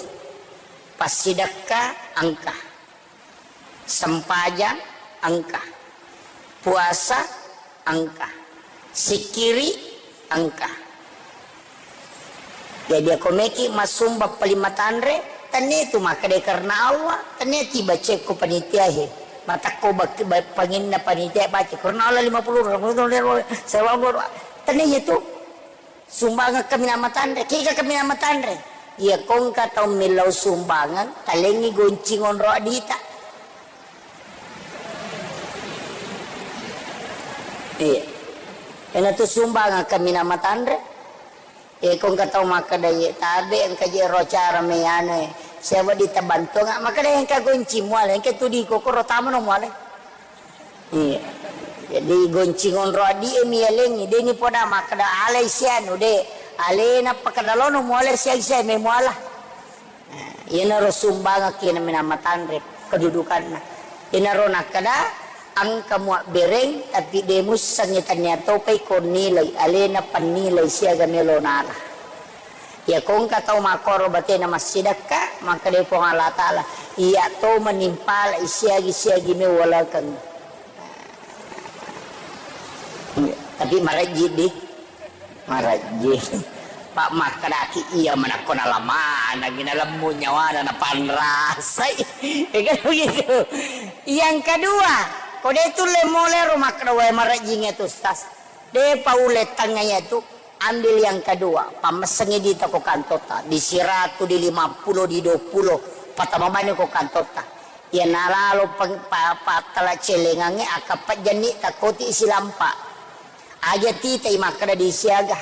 Passidekka engka. Sempajang engka. Puasa engka. Sikkiri engka. Jadi, ako meki massumba paling matanre, tania tu makkeda karena Allah, tania tiba cekko panitia he. Matakko bak-, ba-, panginna panitia baca karena Allah lima puluh, tania itu. Sumbangeng kaminang matanre, kega kaminang matanre. Iya, ko engka tau millau sumbangeng, talengngi goncing onro adita. Iya. Ena tu sumbangeng kaminang matanre. Iya, ko engka tau makkeda, "Iya, tabe engka je ro cara me anu, eh, siapa ditabantuang?" Makkeda, "Engka goncing muale, engka tu di kokoro tamano muale." Iya. Jadi goncing onro addi'e miyalengngi, deni poda makkeda alai sianu, de. Alena pakkeda lono muala siagi sia memuala. Iyanaro sumbangekki naminang matanre kedudukanna. Iyanaro nakkeda engka muabbereng, tapi de mussengngi, tania topai ko nilai, alena pannilai siaga melo nala. Iya ko engka tau makkoro batena massidakka, makkeda Puang Allah Ta'ala, iya to manimpalai siagi-siagi mewalakeng. Tapi marejji di, marejji. Pak makkedaki iya manakko nalamanangi, nalemmu nyawana, napanrasai. Ya kan begitu. Yang kedua, ko de tulle mole ro makkeda wae marejjingnge tu, Ustaz. De paule tengnga iya tu. Ambil yang kedua, pammessengngi dita ko kantotta, di siratu, di lima pulo, di dua pulo, patama mani ko kantotta. Iya nalalo peng-, pa-, pattala celengangnge, akka pejjanni takkoti silampa. Aja titai makkeda di siaga.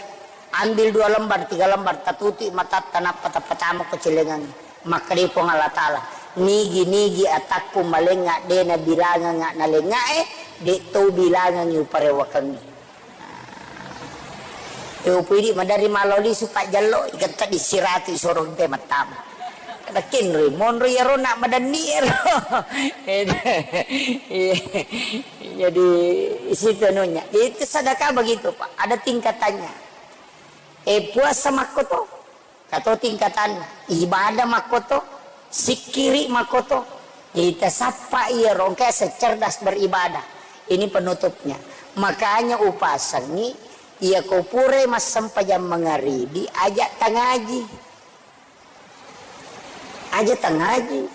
Ambil dua lembar, tiga lembar, tatutui matatta, nappa tappatama ko celengangnge. Makkeda Puang Allah Ta'ala, nigi-nigi atakku malengnga, de nabilangengnga nalengngae, de to bilangengngi uparewakengngi. Yo, puidi madari maloli supak jallo, iketta disiratu isoro pe mattama. Kada kenroi, monro iyaro nak madanni ero. Iya. Jadi, isitu anunya. Itu sedekah begitu, Pak. Ada tingkatannya. Eh, puasa makkoto. Kato tingkatanna, ibadah makkoto, sikkiri makkoto. Jadi tasappa iyaro engka secerdas beribadah. Ini penutupnya. Makanya upasengngi, iya ko purai massempajang mangaribi, aja tangaji. Aja tangaji.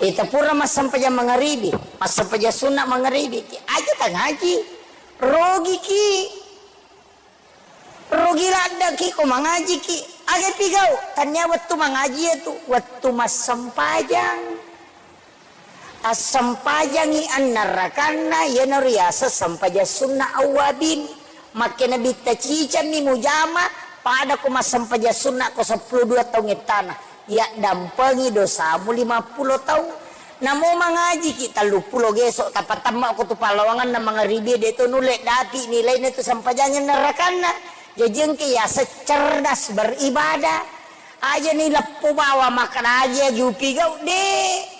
Ita pura massempajang mangaribi, massempajang sunna mangaribi, aja tangaji. Rogiki. Rugi laddeki ko mangajiki. Aga pigau? Tania wettu mangaji iyatu, wettu massempajang. Assempajangi annarakanna, iyana riaseng sempajang sunna awwabin. Makkena bitta cicammi mujama, pada ko massempajang sunna ko seppulo dua taung ettana. Yaddampengi dosamu lima pulo taung. Namo mangajiki telluppulo geso, tapatemmako tu pallawanganna mangaribi, de to nulle dapi nilaina tu sempajangnge narakanna. Jaji engka yaseng cerdas beribadah. Aja ni leppo bawa makkeda aja upigau, de.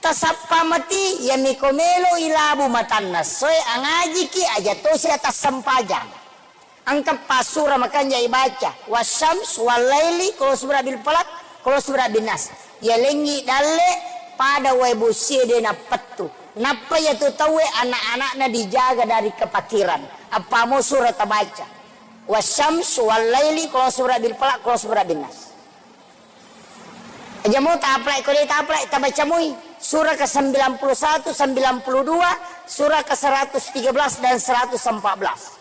Tasappa mati, yami ko melo ilabu matanna soe angajiki, aja tosi atas sempajang. Engka pa sura makanja ibaca, wasyams, wallaili, qul a'udzu birabbil falaq, qul a'udzu birabbin nas. Yalengngi dalle pada wae bosie de nappettu. Nappa yatu tauwe anak-anakna dijaga dari kepakiran. Appamo sura tabaca. Wasyams, wallaili, qul a'udzu birabbil falaq, qul a'udzu birabbin nas. Aja mo taplai, ko de taplai, tabaca mui. Sura ke sembilan puluh satu, sembilan puluh dua, sura ke seratus tiga belas dan seratus empat belas.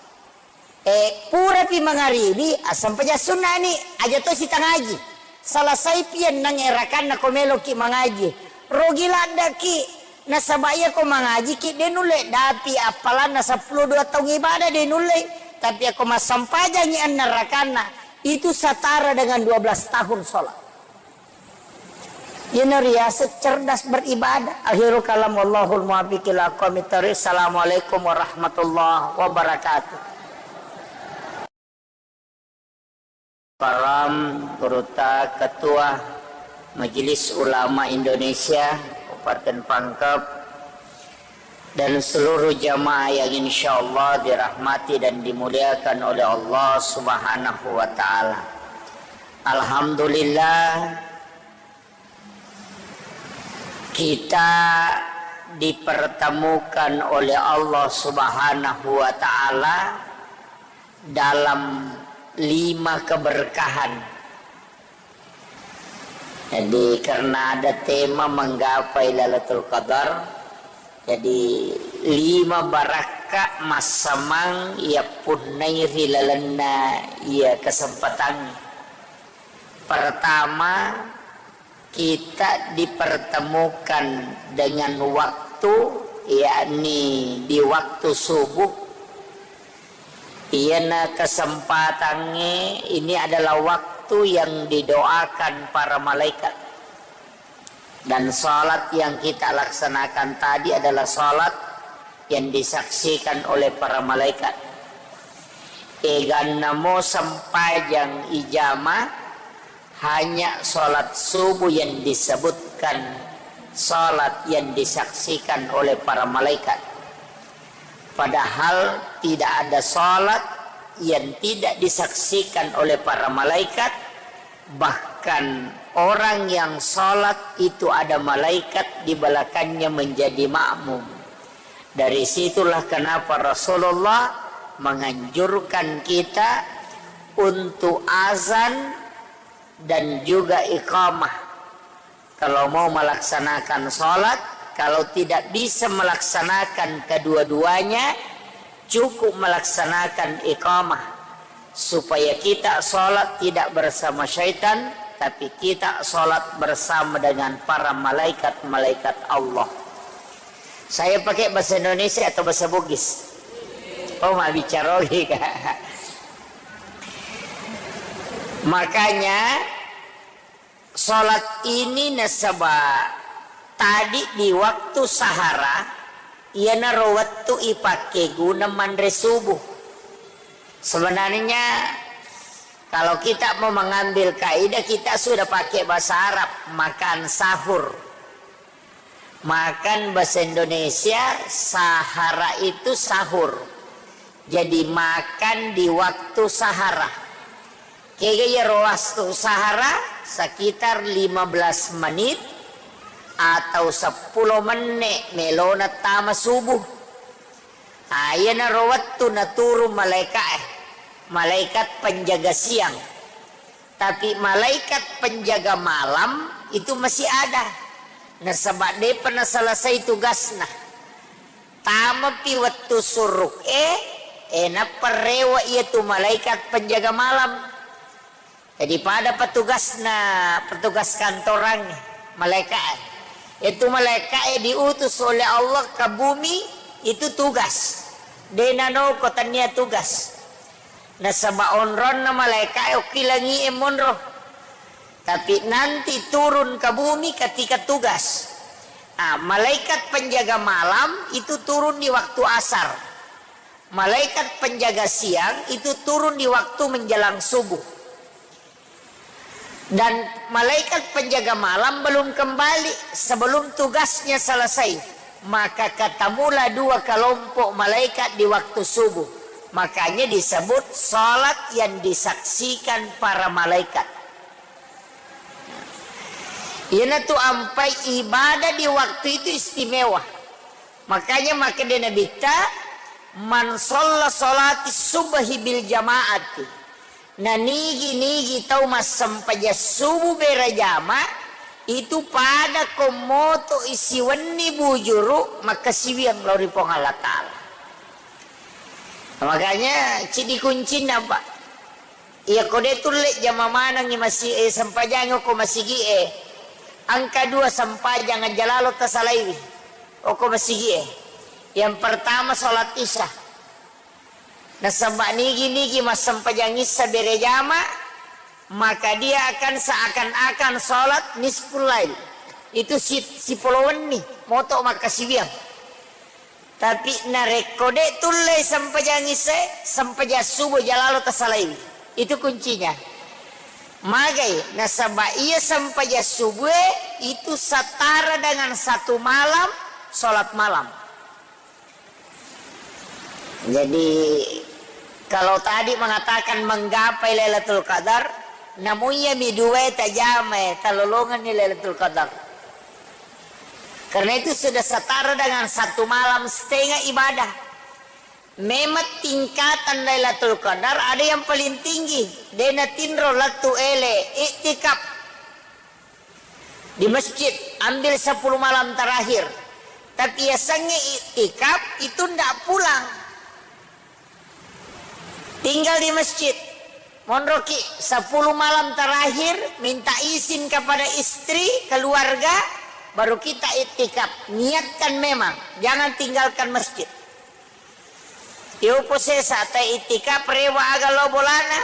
Eh, purapi mangaribi, assempaja sunnani, aja to sitangaji. Salasaipi enneng erakanna ko meloki mangaji. Rogi laddaki, nasaba iya ko mangajiki, de nulle dapi appalanna seppulo dua taung ibadah, de nulle. Tapi ako massempajangi enneng rakanna, itu setara dengan dua belas tahun sholat. Iyana riaseng cerdas beribadah. Akhirul kalam, wallahul muwaffiq ila aqwamit thariq. Assalamualaikum warahmatullahi wabarakatuh. Karam, Gurutta, Ketua Majelis Ulama Indonesia Kabupaten Pangkep, dan seluruh jamaah yang insya Allah dirahmati dan dimuliakan oleh Allah Subhanahu wa Ta'ala. Alhamdulillah, kita dipertemukan oleh Allah Subhanahu wa Ta'ala dalam lima keberkahan. Jadi, karena ada tema menggapai Lailatul Qadar, jadi lima barakka massamang iya punnai ri lalenna iya kesempatan. Pertama, kita dipertemukan dengan waktu, yakni di waktu subuh. Iyana kesempatangnge, ini adalah waktu yang didoakan para malaikat. Dan salat yang kita laksanakan tadi adalah salat yang disaksikan oleh para malaikat. Egannamo sempajang ijama, hanya salat subuh yang disebutkan salat yang disaksikan oleh para malaikat. Padahal tidak ada salat yang tidak disaksikan oleh para malaikat, bahkan orang yang salat itu ada malaikat di belakangnya menjadi makmum. Dari situlah kenapa Rasulullah menganjurkan kita untuk azan dan juga iqamah. Kalau mau melaksanakan salat, kalau tidak bisa melaksanakan kedua-duanya, cukup melaksanakan iqamah, supaya kita salat tidak bersama syaitan, tapi kita salat bersama dengan para malaikat-malaikat Allah. Saya pakai bahasa Indonesia atau bahasa Bugis? Oh, mabbicara ogi, Kak. Makanya, salat ini nasaba tadi di waktu sahara, iyanaro wettu ipakkeguna manre subuh. Sebenarnya, kalau kita mau mengambil kaidah, kita sudah pakai bahasa Arab, makan sahur. Makan bahasa Indonesia, sahara itu sahur. Jadi, makan di waktu sahara. Kega iyaro waktu sahara? Sekitar lima belas menit atau seppulo menne' melona tama subuh. Ah, iyanaro wettu naturung malaeka'e, malaikat penjaga siang. Tapi malaikat penjaga malam itu masih ada. Nasaba de'pa naselesai tugasna. Tamapi wettu suruk e, e, nappa rewe' iyatu malaikat penjaga malam. Jadi pada petugasna, petugas kantorang, malaeka'e. Itu malaeka'e diutus oleh Allah ke bumi, itu tugas. De' nanoko tennia tugas. Nasaba onronna malaeka'e okki langi'e monro. Tapi nanti turun ke bumi ketika tugas. Ah, malaikat penjaga malam itu turun di waktu asar. Malaikat penjaga siang itu turun di waktu menjelang subuh. Dan malaikat penjaga malam belum kembali sebelum tugasnya selesai. Maka ketemulah dua kelompok malaikat di waktu subuh. Makanya disebut salat yang disaksikan para malaikat. Iyanatu ampai ibadah di waktu itu istimewa. Makanya makkeda Nabitta, "Man shalla sholati subhi bil jama'ati." Nanigi-nigi tau massempajang subuh berejama, itu pada ko moto'i siwenni bujuru makkasiwiang lao ri Puang Allah Ta'ala. Makanya, ceddi kuncinna, Pak. Iyako de' tulle jama manengngi masi-, eh, sempajangngi okko masigi'e, engka dua sempajang aja lalo tasalaiwi okko masigi'e. Yang pertama, sholat Isya. Nasaba nigi-nigi massempajang Isya berejama, maka dia akan seakan-akan sholat nisful lail. Itu si-, sipolo wenni, moto makkasiwiang. Tapi narekko de' tullei sempajang Isya, sempajang subuh ja lalo tasalaiwi. Itu kuncinya. Magai, nasaba iya sempajang subuh itu setara dengan satu malam sholat malam. Jadi, kalau tadi mengatakan menggapai Lailatul Qadar, namu iyami duae tajamae, talolongenni Lailatul Qadar. Karena itu sudah setara dengan satu malam setengah ibadah. Memang tingkatan Lailatul Qadar ada yang paling tinggi, de' natinro lettu ele, iktikaf di masjid, ambil sepuluh malam terakhir. Tapi yasengnge iktikaf itu ndak pulang. Tinggal di masjid. Monroki sepuluh malam terakhir, minta izin kepada istri, keluarga, baru kita iktikaf. Niatkan memang, jangan tinggalkan masjid. Yopo sesa ta iktikaf rewa aga lao bolana.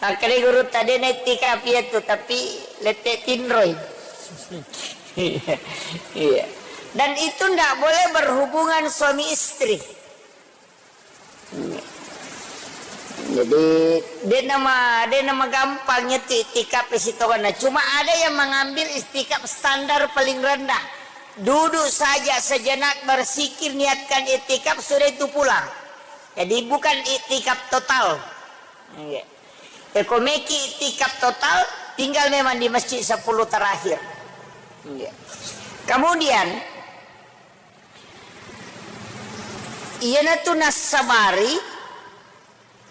Makkeda gurutta, de' naiktikaf iyatu, tapi lette tinroi. Iya. Iya. Dan itu ndak boleh berhubungan suami istri. Jadi, de nama, de nama gampang itu itikaf sitongenna. Cuma ada yang mengambil itikaf standar paling rendah. Duduk saja sejenak, berzikir, niatkan itikaf, sudah itu pulang. Jadi, bukan itikaf total. Iya. Eko meki itikaf total, tinggal memang di masjid sepuluh terakhir. Iya. Kemudian, iyanatu nassabari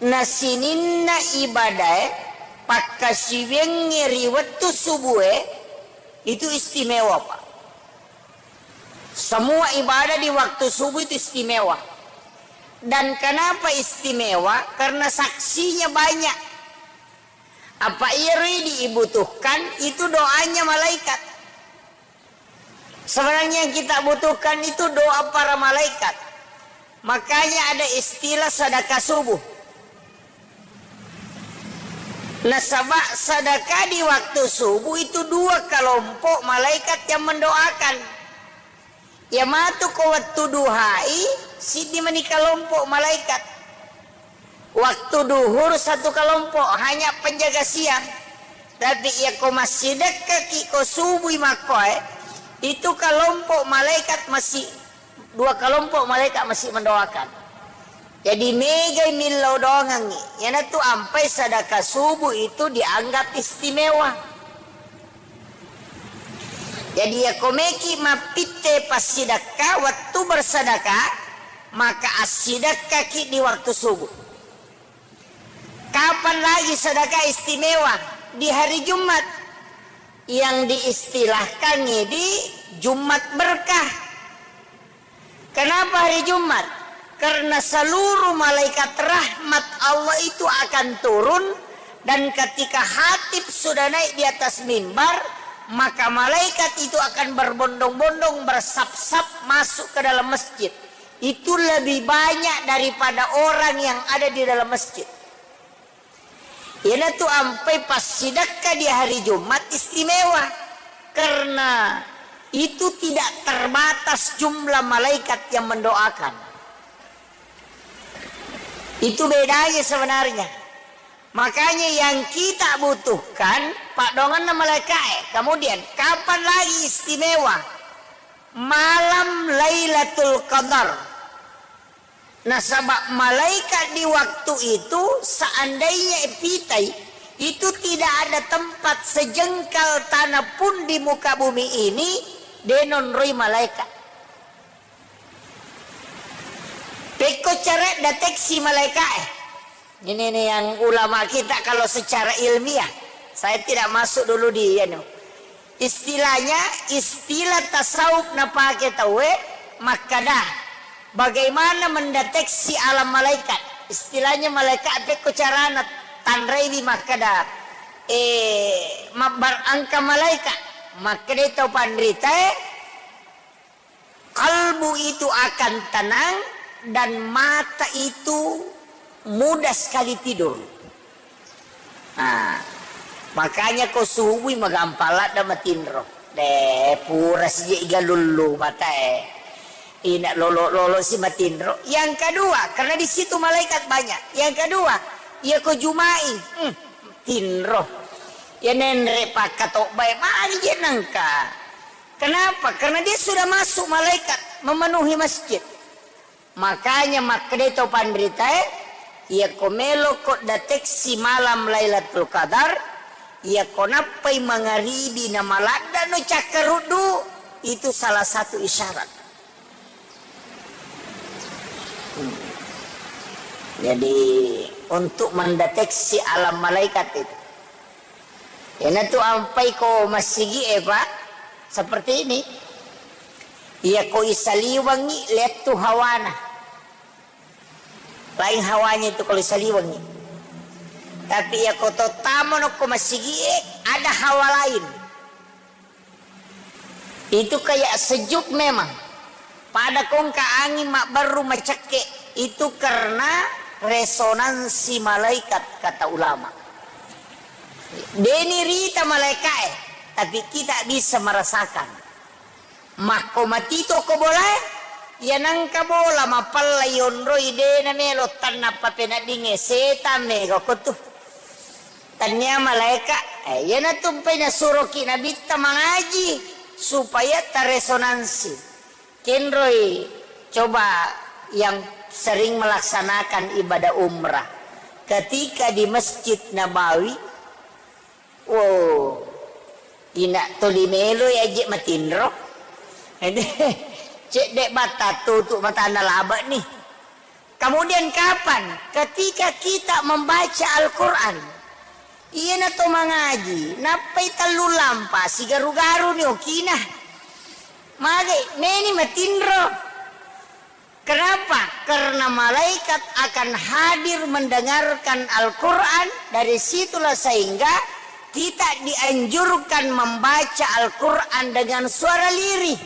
na sininna ibadae pakkasiwiangnge ri wettu subue, itu istimewa, Pak. Semua ibadah di waktu subuh itu istimewa. Dan kenapa istimewa? Karena saksinya banyak. Apa iyaro dibutuhkan itu doanya malaikat. Sebenarnya yang kita butuhkan itu doa para malaikat. Makanya ada istilah sedekah subuh. Nasaba sedekah di waktu subuh itu dua kelompok malaikat yang mendoakan. Iya matu ko wettu duhai, siddi mani kelompok malaikat. Waktu duhur satu kelompok, hanya penjaga siang. Tapi iya ko massidekkaki ko subui makkoe, itu kelompok malaikat masih, dua kelompok malaikat masih mendoakan. Jadi megai millau doangengngi. Iyanatu ampai sedekah subuh itu dianggap istimewa. Jadi, iya ko meki mappitte passidekka wettu bersedekah, maka assidekkaki di waktu subuh. Kapan lagi sedekah istimewa? Di hari Jumat. Yang diistilahkan di Jumat berkah. Kenapa hari Jumat? Karena seluruh malaikat rahmat Allah itu akan turun, dan ketika khatib sudah naik di atas mimbar, maka malaikat itu akan berbondong-bondong, bersap-sap masuk ke dalam masjid. Itu lebih banyak daripada orang yang ada di dalam masjid. Iyanatu ampai passidekka di hari Jumat istimewa, karena itu tidak terbatas jumlah malaikat yang mendoakan. Itu bedanya sebenarnya. Makanya yang kita butuhkan, paddoangenna malaikae. Kemudian, kapan lagi istimewa? Malam Lailatul Qadar. Nasaba malaikat di waktu itu, seandainya pitai, itu tidak ada tempat sejengkal tanah pun di muka bumi ini, de nonroi malaikat. Pekko cara deteksi malaikat, eh. Ini nih yang ulama kita kalau secara ilmiah. Saya tidak masuk dulu di, anu. Istilahnya, istilah tasawuf napake tauwe makkada, bagaimana mendeteksi alam malaikat. Istilahnya malaikat pekko carana tanraiwi makkada, eh, mabbar engka malaikat. Makkada tau panritae, kalbu itu akan tenang dan mata itu mudah sekali tidur. Nah, makanya ko subui magampang ladda matinro. De, pura sije igalullu matae. Ina lolo-lolo si matinro. Yang kedua, karena di situ malaikat banyak. Yang kedua, iya ko Jumai, hmm, tinro. Ya nenre pakkatobbae magi je nengka. Kenapa? Karena dia sudah masuk malaikat memenuhi masjid. Makanya makkeda to panritae, iya ko melo ko deteksi malam Lailatul Qadar, iya ko nappai mangaribi na maladda no cakkaruddu, itu salah satu isyarat. Hmm. Jadi, untuk mendeteksi alam malaikat itu. Iyanatu ampai ko massigi'e, Pak, seperti ini. Iya ko isaliwengi lettu hawana. Lain hawanya itu kalau isaliwengi. Tapi iya ko tottamo no ko massigi'e, ada hawa lain. Itu kayak sejuk memang. Pada kongka angin mabberru macekke, itu karena resonansi malaikat, kata ulama. Deni rita malaikae, tapi kita bisa merasakan. Makko matito ko bolae, iya nangka bola mapella yonroi de namelo tanna papeneddingnge, setang mega ko tu. Tania malaeka, eh, iyana tumpai nasuroki nabitta mangaji supaya taresonansi. Kenroi coba yang sering melaksanakan ibadah umrah. Ketika di Masjid Nabawi, wow, ina toli melo ya je matinro. Cedde batta tutu matana laba nih. Kemudian kapan? Ketika kita membaca Al-Quran. Iyana to mangaji, nappai tellu lampa, sigaru-garu ni okina. Mage, meni matinro. Kenapa? Karena malaikat akan hadir mendengarkan Al-Quran, dari situlah sehingga kita dianjurkan membaca Al-Quran dengan suara lirih,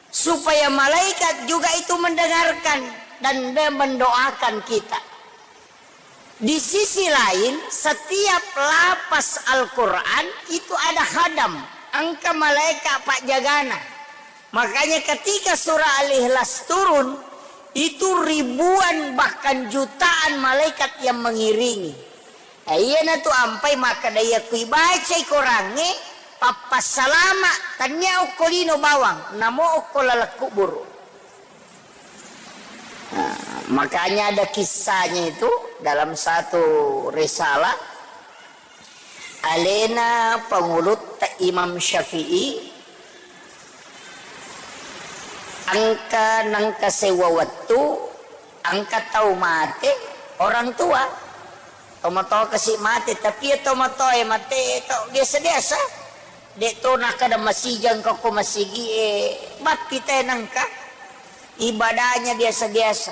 supaya malaikat juga itu mendengarkan dan mendoakan kita. Di sisi lain, setiap lapas Al-Quran itu ada khadam, engka malaika pajagana. Makanya ketika surah Al-Ikhlas turun, itu ribuan bahkan jutaan malaikat yang mengiringi. Eh, iyana tu ampai makkeda, iya kui bacai korangnge, pappassalama, tania okko lino bawang, namo okko laleng kuburu. Nah, makanya ada kisahnya itu dalam satu risalah, alena pangulutta Imam Syafi'i, engka nengka sewa wettu, engka tau mate, orang tua. Tomatoa kasi mate, tapi ya tomatoa e mate to biasa-biasa. Dek to nakada masijang koko masigi e, bappi te nengka. Ibadahnya biasa-biasa.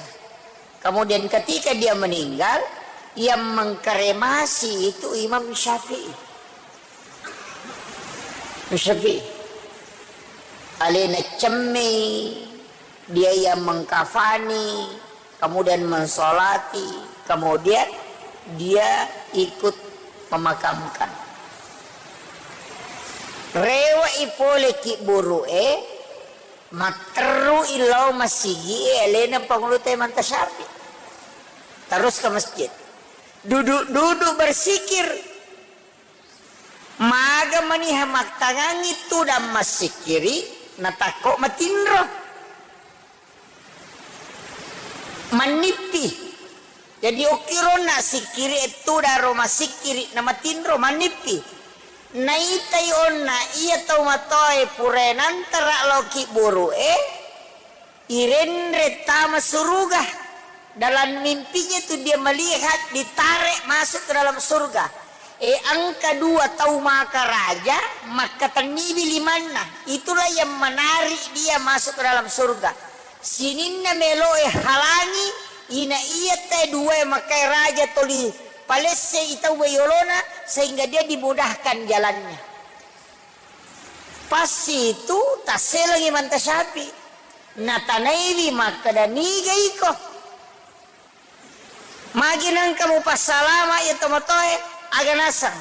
Kemudian ketika dia meninggal, yang mengkremasi itu Imam Syafi'i. Imam Syafi'i. Alena cemme, dia yang mengkafani, kemudian mensolati, kemudian dia ikut memakamkan. Rewa ipole ki buru e, matteru illau masigi e, alena pangulu te manta Syafi'i. Terus ke masjid. Duduk-duduk bersikir. Maga maniha mattangangi tudang massikkiri, natakko matinro. Mannippi. Jadi okkironna sikkiri e tudang ro massikkiri, namatinro mannippi. Naitai onna iya tau matoae purae nantara lao ki buru e, irenre tama suruga. Dalam mimpinya itu dia melihat ditarik masuk ke dalam surga. Eh, engka dua tau maka raja, makkatenniwi limanna. Itulah yang menarik dia masuk ke dalam surga. Sininna meloe halangi, ina iya te dua maka raja toli palesse itau yolona, sehingga dia dimudahkan jalannya. Pas itu tasselengi manta Syafi'i. Natanaiwi makkeda, niga iko? Magi nengka mupassalama iya tomatoe? Aga naseng,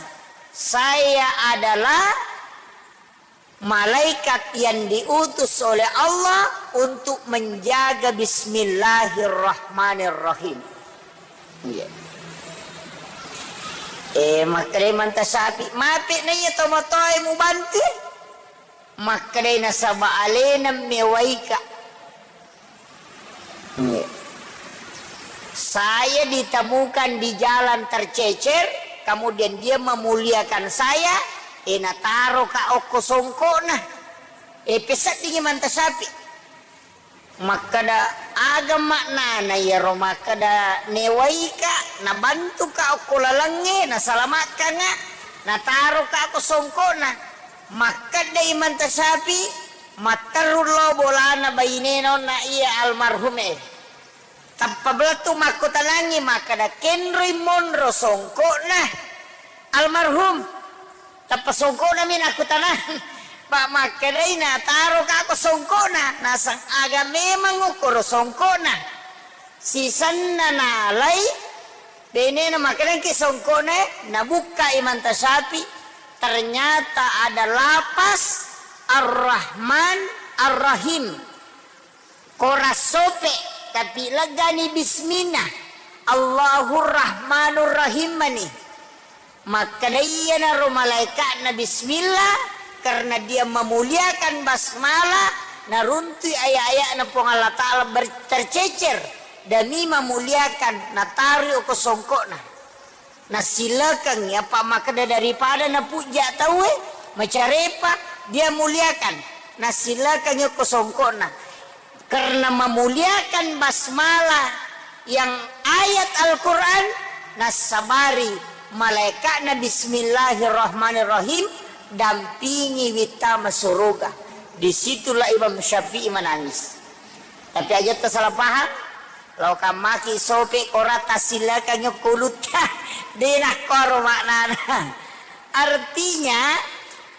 saya adalah malaikat yang diutus oleh Allah untuk menjaga Bismillahirrahmanirrahim. Iya. Eh, makkedai manta Syafi'i, mape na iya tomatoe mubantu? Makkedai nasaba alena mewaika. Iya. Saya ditemukan di jalan tercecer, kemudian dia memuliakan saya, eh, nataro ka okko songkokna. Eh, peseddingi manta Syafi'i. Makkeda, aga maknana iyaro makkeda newaika, nabantuka okko lalengnge, nasalamakkanga, nataroka ko songkona? Makkedai manta Syafi'i, matteru lo bolana bainena onna iya almarhum e. Tappa belettu makkutanangngi makkeda, kenroi monro songkona almarhum? Tappa songkona mi nakkutanang. Pa makkedai nataro kako songkona, nasang aga memang ukkoro songkona. Sisenna nalai, benena makkedangki songkona, nabukkai manta Syafi'i, ternyata ada lapas Ar-Rahman Ar-Rahim. Kora sope, tapi legani bismillah. Allahur Rahmanur Rahim mani. Makkeda iyanaro malaeka'na bismillah, karena dia memuliakan basmalah, naruntui aya-aya'na Puang Allah Ta'ala ber-, tercecer demi memuliakan, natarui okko songko'na. Nassilekengngi, apa makkeda daripada napujja tauwe, macarepa, dia muliakan. Nassilekengngi okko songko'na. Karena memuliakan basmalah yang ayat Al-Quran, nassabari malaeka'na bismillahirrahmanirrahim, dampingi wittama suruga. Disitulah Imam Syafi'i menangis. Tapi aja tersalah paham. Loka maki sope kora tassilakangngi okko ulutta. Dena koro maknana. Artinya,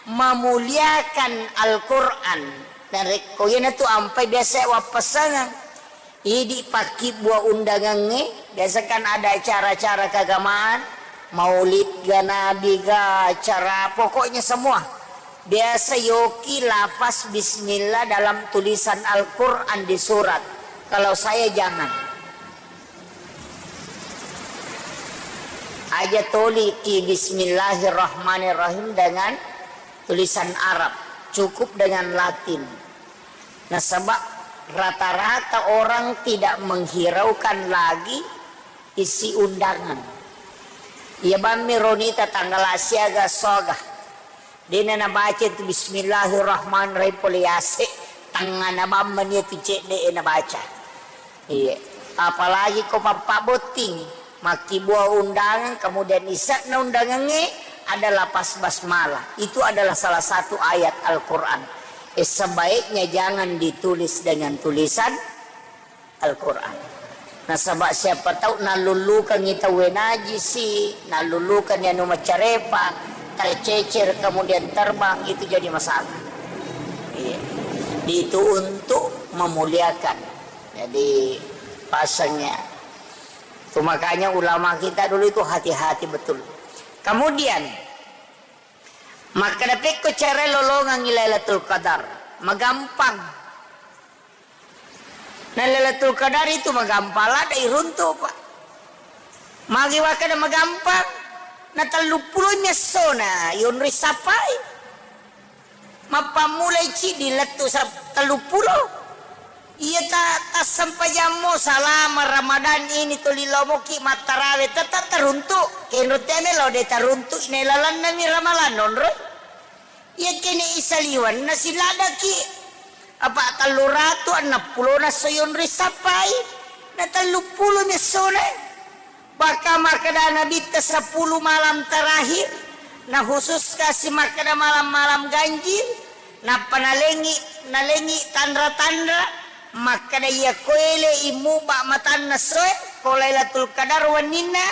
memuliakan Al-Quran. Dan rekko iyanatu ampai biasa wappasangeng. Idi pakkibua undangangnge, biasa kan ada acara-acara keagamaan, maulid ga, nabi ga, acara, pokoknya semua. Biasa yoki lafaz bismillah dalam tulisan Al-Quran di surat. Kalau saya jangan. Aja toliki bismillahirrahmanirrahim dengan tulisan Arab. Cukup dengan Latin. Nasaba rata-rata orang tidak menghiraukan lagi isi undangan. Iya bammi ronita tanggal siaga soga. Dena nabaca tu bismillahirrahmanirrahim pole yase, tangngana bammani tu cedde e nabaca. Iya. Apalagi ko pappabotting, makkibua undangan, kemudian ise'na undangangnge adalah pas basmalah. Itu adalah salah satu ayat Al-Quran. Eh, sebaiknya jangan ditulis dengan tulisan Al-Quran. Nasaba siapa tahu nallullukangngi tauwe najisi, nallullukangngi anu macarepa, tercecer kemudian terbang, itu jadi masalah. Iya. Itu untuk memuliakan. Jadi pasangnya. Itu makanya ulama kita dulu itu hati-hati betul. Kemudian, makkeda pekko cara lolongangngi Lailatul Qadar. Magampang. Na Lailatul Qadar itu magampang ladde iruntu, Pak. Magi wakkeda magampang, na telluppulo mi essona yonroi sappai. Mappammulai ciddi lettu sa-, telluppulo. Iya ta-, tassempajammo salama Ramadan ini tuli lomoki mattarawe tetap teruntu. Kenro teme lo de teruntu ne lalanna mi Ramalan nonroi. Iya kene isaliwenna siladdaki, apa tellu ratu enneng pulona esso yonroi sappai, na telluppulo mi essona. Bahkan makkeda Nabitta sepuluh malam terakhir, na khusus kasi makkeda malam-malam ganjil, nappa nalengi, nalengi tanra-tanra, makkeda iya ko elei muba matanna essoe, ko Lailatul Qadar wenninna,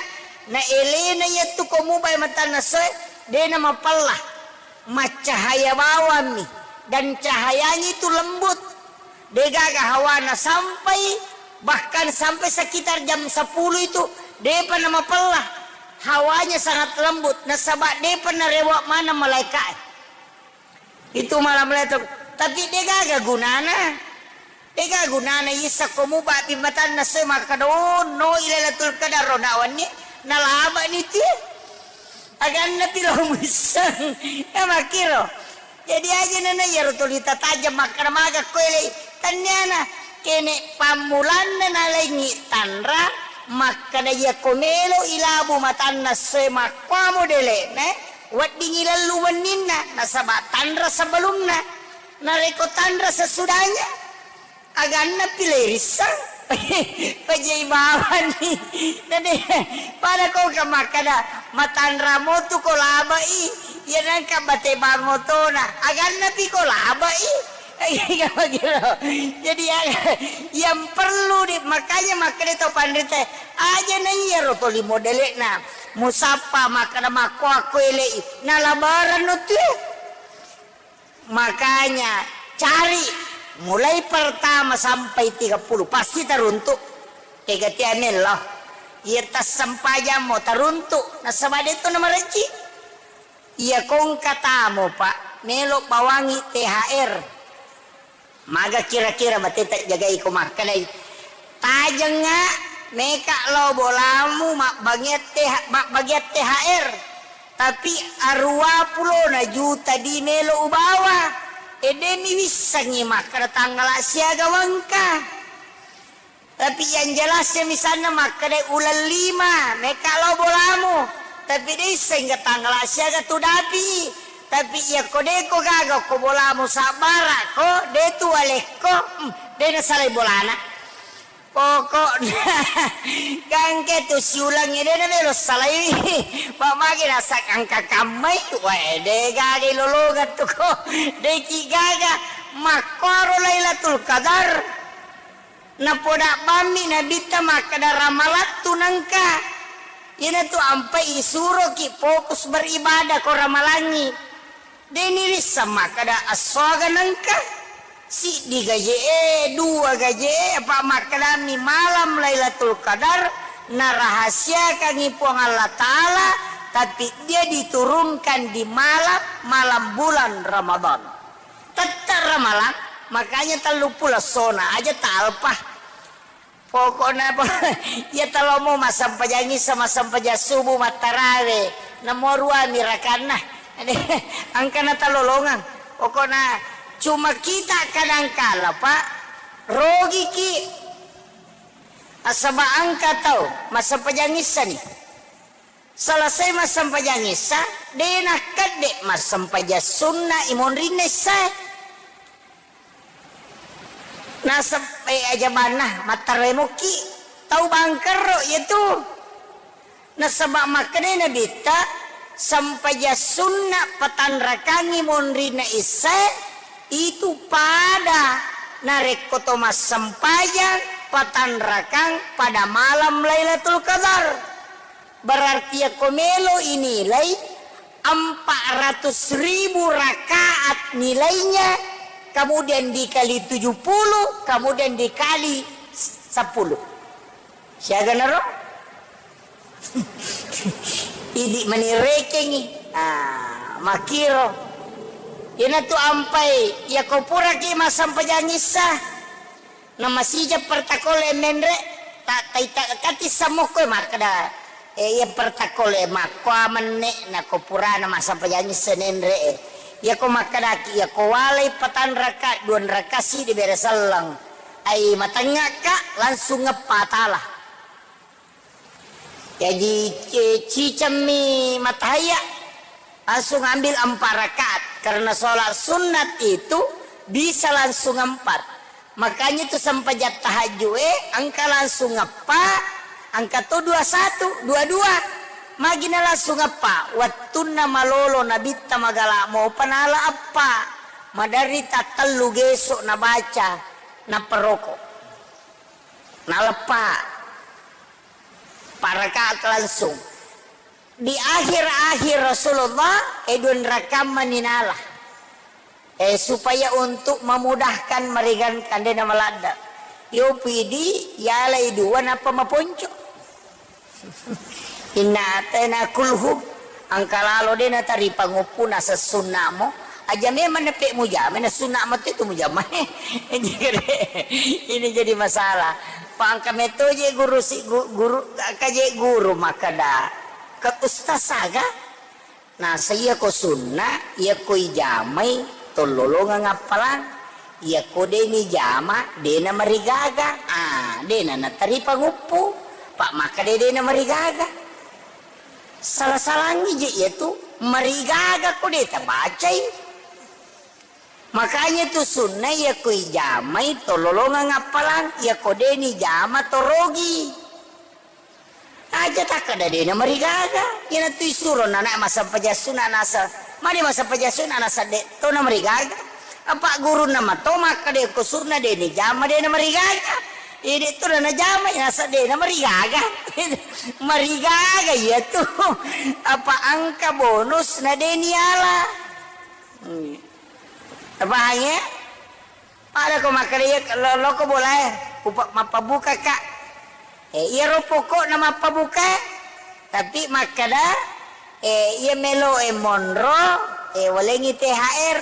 na elena iyattu ko mubai matanna essoe, dena mapella. Maccahaya bawammi, dan cahayanya itu lembut, degaga hawana sampai, bahkan sampai sekitar jam sepuluh itu depa namapella, hawanya sangat lembut, nasaba depa narewa maneng malaika. Itu malam Lailatul, tapi degaga gunana. Ega gunana issa ko mubabi matanna essoe makkeda, "Oh, no, i Lailatul Qadar ro nawanni, nalabani tie." Aganna pi lo muisseng. Ya makkiro. Jadi aja nana iyaro tuli tatajeng makkeda maga ko elei. Tanniana kene pammulanna nalengi tanra makkeda iya ko melo ilabu matanna essoe makkuamo delekna, weddingi lellu wenninna nasaba tanra sebelumna. Narekko tanra sesudahnya, aganna pi le risseng, pajai bawani. Nade, pada ko ka makkada, matanra motu ko labai, iya nangka bate bang otona, aganna pi ko labai. Jadi, ya, yang perlu di, makanya makkada tau panrita, aja na iya ro toli modelekna, musappa makkada makko akko elei, nalabaran no tu. Makanya, cari mulai pertama sampai tiga puluh, pasti taruntu. Kega tia mello. Iya tassempajammo taruntu, nasaba de tu namarejji. Iya kongka tamo, Pak. Melo bawangi T H R. Maga kira-kira bateta jagai ko makkedai, tajengnga meka lao bolamu mabbagian T H, mabbagian T H R. Tapi aruwa pulona juta di melo ubawa. E, demi wissengi makkeda tanggala siaga wengka. Tapi yang jelasnya misalnya makkeda uleng lima, meka lao bolamu. Tapi de isseng ga tanggala siaga tu dapi. Tapi iya ko de ko gaga ko bolamu sabbara ko, de tu walekko, hmm, de nasalai bolana. Pokokna gangke tu siulang de na melo salai. Pak magi nasak angka kammai, wae de gaga lolongan tu ko. De ki gaga makkoro Lailatul Qadar. Napoda bammi Nabitta makkeda, "Ramalattu nengka." Iyanatu ampai isuroki fokus beribadah ko ramalangi. Deni risseng makkeda assoga nengka. Siddi gaje e, dua gaje e, apa makkedami malam Lailatul Qadar narahasiakangi Puang Allah Ta'ala, tapi dia diturunkan di malam, malam bulan Ramadan. Tette ramalang, makanya tellu pulo essona aja talpa. Pokokna po, iya talomo massempajang issa, massempajang subuh, mattarawe, namo ruami rakanna. Engka natalolongang. Pokokna cuma kita kadangkala, Pak, rogiki. Nasaba engka tau massempajang issani. Selesai massempajang issa, de nakkedde massempajang sunna i monrinna issae. Nasab-, eh, ajabanna, mattaremokki tau bangkerro iyatu. Nasaba makkedai Nabitta, sempajang sunna patanrakangi monrinna issae, itu pada narekko to massempajang patanrakang pada malam Lailatul Qadar. Berarti yakko melo inilai empat ratus ribu rakaat nilainya, kemudian dikali tujuh puluh, kemudian dikali sepuluh. Siaga naro? Idi mani rekengi. Ah, makiro. Iyanatu ampai, yako puraki massempajang issa. Na masija pertakole menre, ta-, taita-, kati samokko makkeda, eh, iya pertakole makkoa menne, nako purana massempajang issa nenre, eh. Iyako makkedaki, iyako walai patanraka, duanraka sidi bere selleng. Ai matengngaka, langsung ngeppa tala. Jaji, eh, cicemmi matahaya, langsung ambil empat rakaat. Karena sholat sunat itu bisa langsung empat. Makanya itu sempajang tahajud, eh, engka langsung eppa, engka to dua satu, dua dua. Magina langsung eppa, wattunna malolo nabitta magala mopa nala eppa. Maderri tattellu gesok nabaca, naperoko. Naleppa. Empat rakaat langsung. Di akhir-akhir Rasulullah, eh, dua rakaat mani nala. Eh, supaya untuk memudahkan meringankan, de namaladda. Yo pidi, yalai dua, nappa maponco. Inna atena kulhu. Engka lalo de nataripa nguppu naseng sunnamo. Aja memang nepe mujama, na sunna mate tu mujama. Ini jadi masalah. Pa engka meto je guru si gu-, guru, engka je guru makkeda, ke ustaz aga? Naseng iyako sunna, iyako ijamai tollolongeng appalang. Iyako de nijama, de namarigaga. Ah, de na nataripa nguppu. Pa makkeda de namarigaga. Sala-salangi je iyatu, marigaga ko de tabacai. Makanya tu sunna iyako ijamai tollolongeng appalang, iyako de nijama torogi. Aja takkeda de namarigaga. Iyanatu isuro nana massempajang sunna nasa, mani massempajang sunna nasa de to namarigaga. Apa gurunna mato makkeda ko sunna de nijama de namarigaga. Ide tu najama nasa de namarigaga. Marigaga iyatu. Apa engka bonus na de niala. Hmm. Tapahangngi? Pada ko makkeda iya lo-, loko bolae, upa-, mappabuka ka. Eh, iyaro pokokna mappabuka, tapi makkeda, eh, iya melo e monro, Eh, walengngi T H R.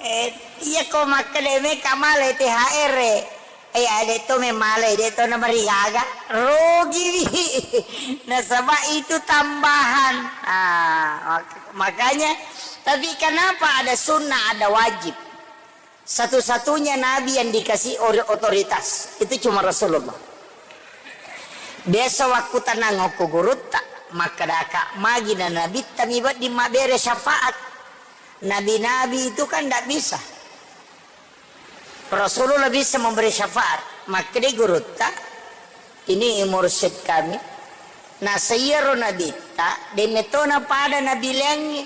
Eh, iya ko makkeda meka male T H R, eh. Eh, ade to memale, de to namarigaga. Rugiwi. Nasaba itu tambahan. Ah, mak-, makanya, tapi kenapa ada sunnah, ada wajib? Satu-satunya nabi yang dikasih ori-, otoritas itu cuma Rasulullah. Biasa wakku tenang okko gurutta, makkadaka, magi na nabitta mi wedding mabbere syafaat. Nabi-nabi itu kan ndak bisa. Rasulullah bisa memberi syafaat. Makkeda gurutta, ini mursyid kami. Nasaiaro nabitta, de metona pada nabi laingnge.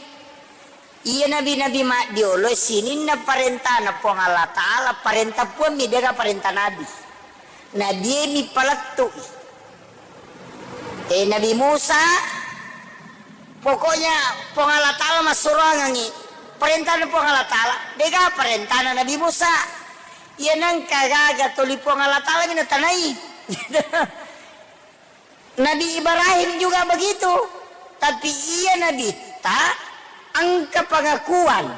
Iya nabi-nabi maddiolo sininna parentana Puang Allah Ta'ala, parenta Puang mi, dega parenta nabi. Nabi mi palettu'i. Eh, Nabi Musa, pokoknya Puang Allah Ta'ala massuroangengngi. Parentana Puang Allah Ta'ala, dega parentana Nabi Musa. Iya nengka gaga toli Puang Allah Ta'ala mi natanai. Nabi Ibrahim juga begitu. Tapi iya nabitta engka pengakuan.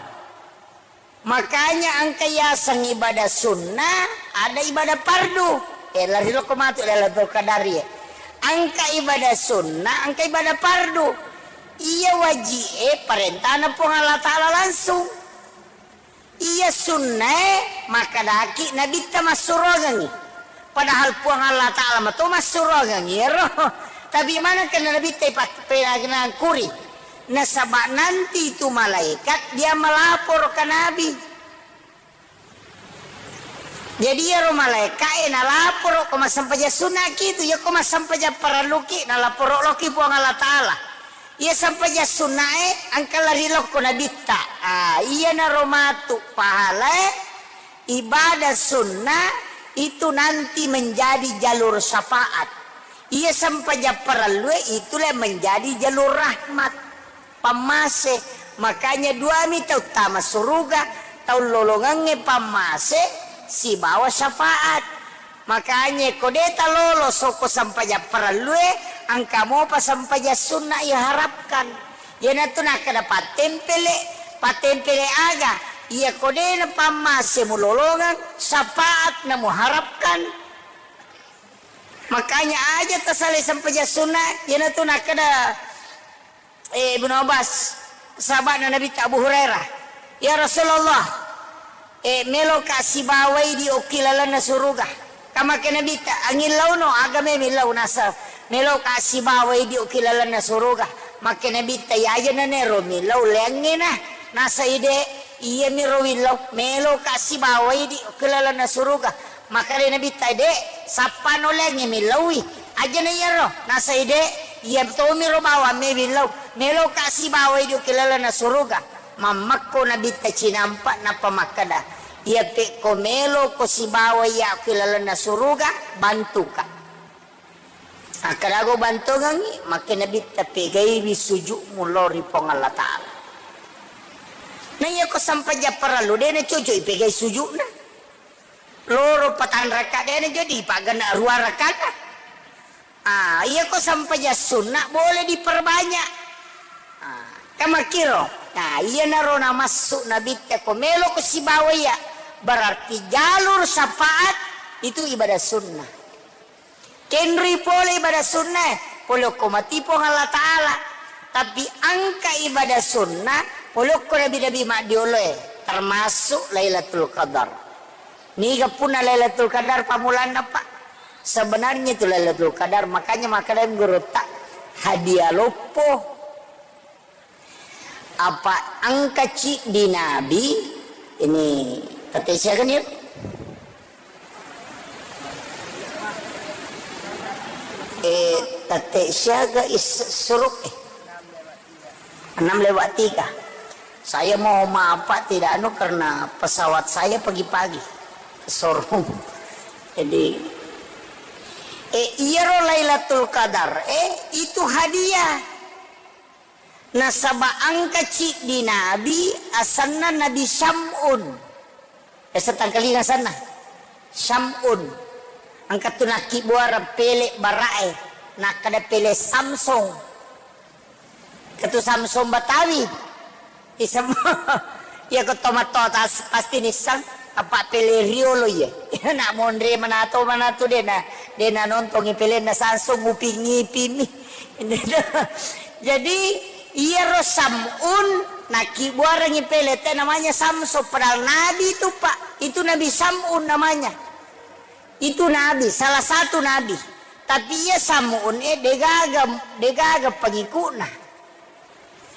Makanya engka yaseng ibadah sunnah, ada ibadah fardu. Eh, lari lokko matu Lailatul Qadar, ya. Engka ibadah sunnah, engka ibadah fardu. Iya waji'e parentana Puang Allah Ta'ala langsung. Iya sunnae makkadaki nabitta massuroangengngi. Padahal Puang Allah Ta'ala mato massuroangengngi ero. Tapi maneng kenna nabitta ipak-, penangkuri. Nasaba nanti itu malaikat dia melapor ke Nabi. Jadi iyaro malaika'e nalaporo ko massempajang sunnaki tu, iya ko massempajang parelluki nalaporo loki Puang Allah Ta'ala. Iya sempajang sunnae engka lari lokko nabitta. Ah, iyanaro matu pahalae ibadah sunnah itu nanti menjadi jalur syafaat. Iya sempajang parellue itulah menjadi jalur rahmat. Pammase. Makanya duami tau tama suruga, tau lolongengnge pammase sibawa syafaat. Makanya ko de talolo soko sempajang parellue, engka mopa sempajang sunna iharapkan. Iyanatu nakkeda pattempele, pattempele aga? Iya ko de na pammase mulolongeng, syafaat na muharapkan. Makanya aja tasalai sempajang sunna, iyanatu nakkeda eh, Ibnu Abbas, sahaba'na Nabitta Abu Hurairah, "Ya Rasulullah, eh, meloka sibawai di okki lalenna suruga." Kamake Nabitta, "Angillauno, aga me millau?" Nasa, "Meloka sibawai di okki lalenna suruga." Make Nabitta, "Iya aja nanero millau, leangngena." Nasa ide, "Iya miro willau, meloka sibawai di okki lalenna suruga." Makkeda Nabitta, "De, sappa nolengngi millaui." Ajana iyaro, nasai de, iya tomiro bawang me millau, meloka sibawai di okki lalenna suruga. Mammekko Nabitta cinampa nappa makkeda, "Iya pekko meloko sibawai iya okki lalenna suruga, bantuka." Akkadago bantongengngi, makke Nabitta, "Pegaiwi sujukmu lao ri Puang Allah Ta'ala." Na iya ko sampajang parellu, de nacoco'i pegai sujukna. Loro patang raka, de na jadi paggenna rua rakana. Ah, iya ko sampajang sunna boleh diperbanyak. Ah, kamakiro. Nah, iyanaro namassu Nabitta ko meloko sibawa iya. Berarti jalur syafaat itu ibadah sunnah. Kenri pole ibadah sunnah, pole okko mati Puang Allah Ta'ala. Tapi engka ibadah sunnah, pole okko nabi-nabi maddioloe, termasuk Lailatul Qadar. Niga punna Lailatul Qadar pammulanna, Pak? Sebenarnya itu Lailatul Qadar, makanya makkeda gurutta, hadiah loppo. Apa engka ciddi nabi, ini tette siaga ni? Eh, tette siaga is suruk, eh. Enam lewat tiga. Saya mau maaf, Pak, tidak anu karena pesawat saya pagi-pagi ke showroom. Jadi, eh, iyaro Lailatul Qadar, eh, itu hadiah. Nasaba engka ciddi nabi asenna Nabi Syam'un. Esa tangkalinga asenna? Syam'un. Engka tu nakkibbuareng pele bara'e, nakkeda pele Samsung. Engka tu Samsung Batawi. Isem-, iya ko tomatto tas pasti nissang, apa pele riolo iya. Nak monre manato, manato dena, dena nontongi pelenna Samsung nguping-ngipimi. Jadi, iyaro Sam'un nakibuarengi pele te namanya Samso, padahal nabi itu, Pak. Itu Nabi Sam'un namanya. Itu nabi, salah satu nabi. Tapi iya Sam'un e degaga, degaga pengikutna.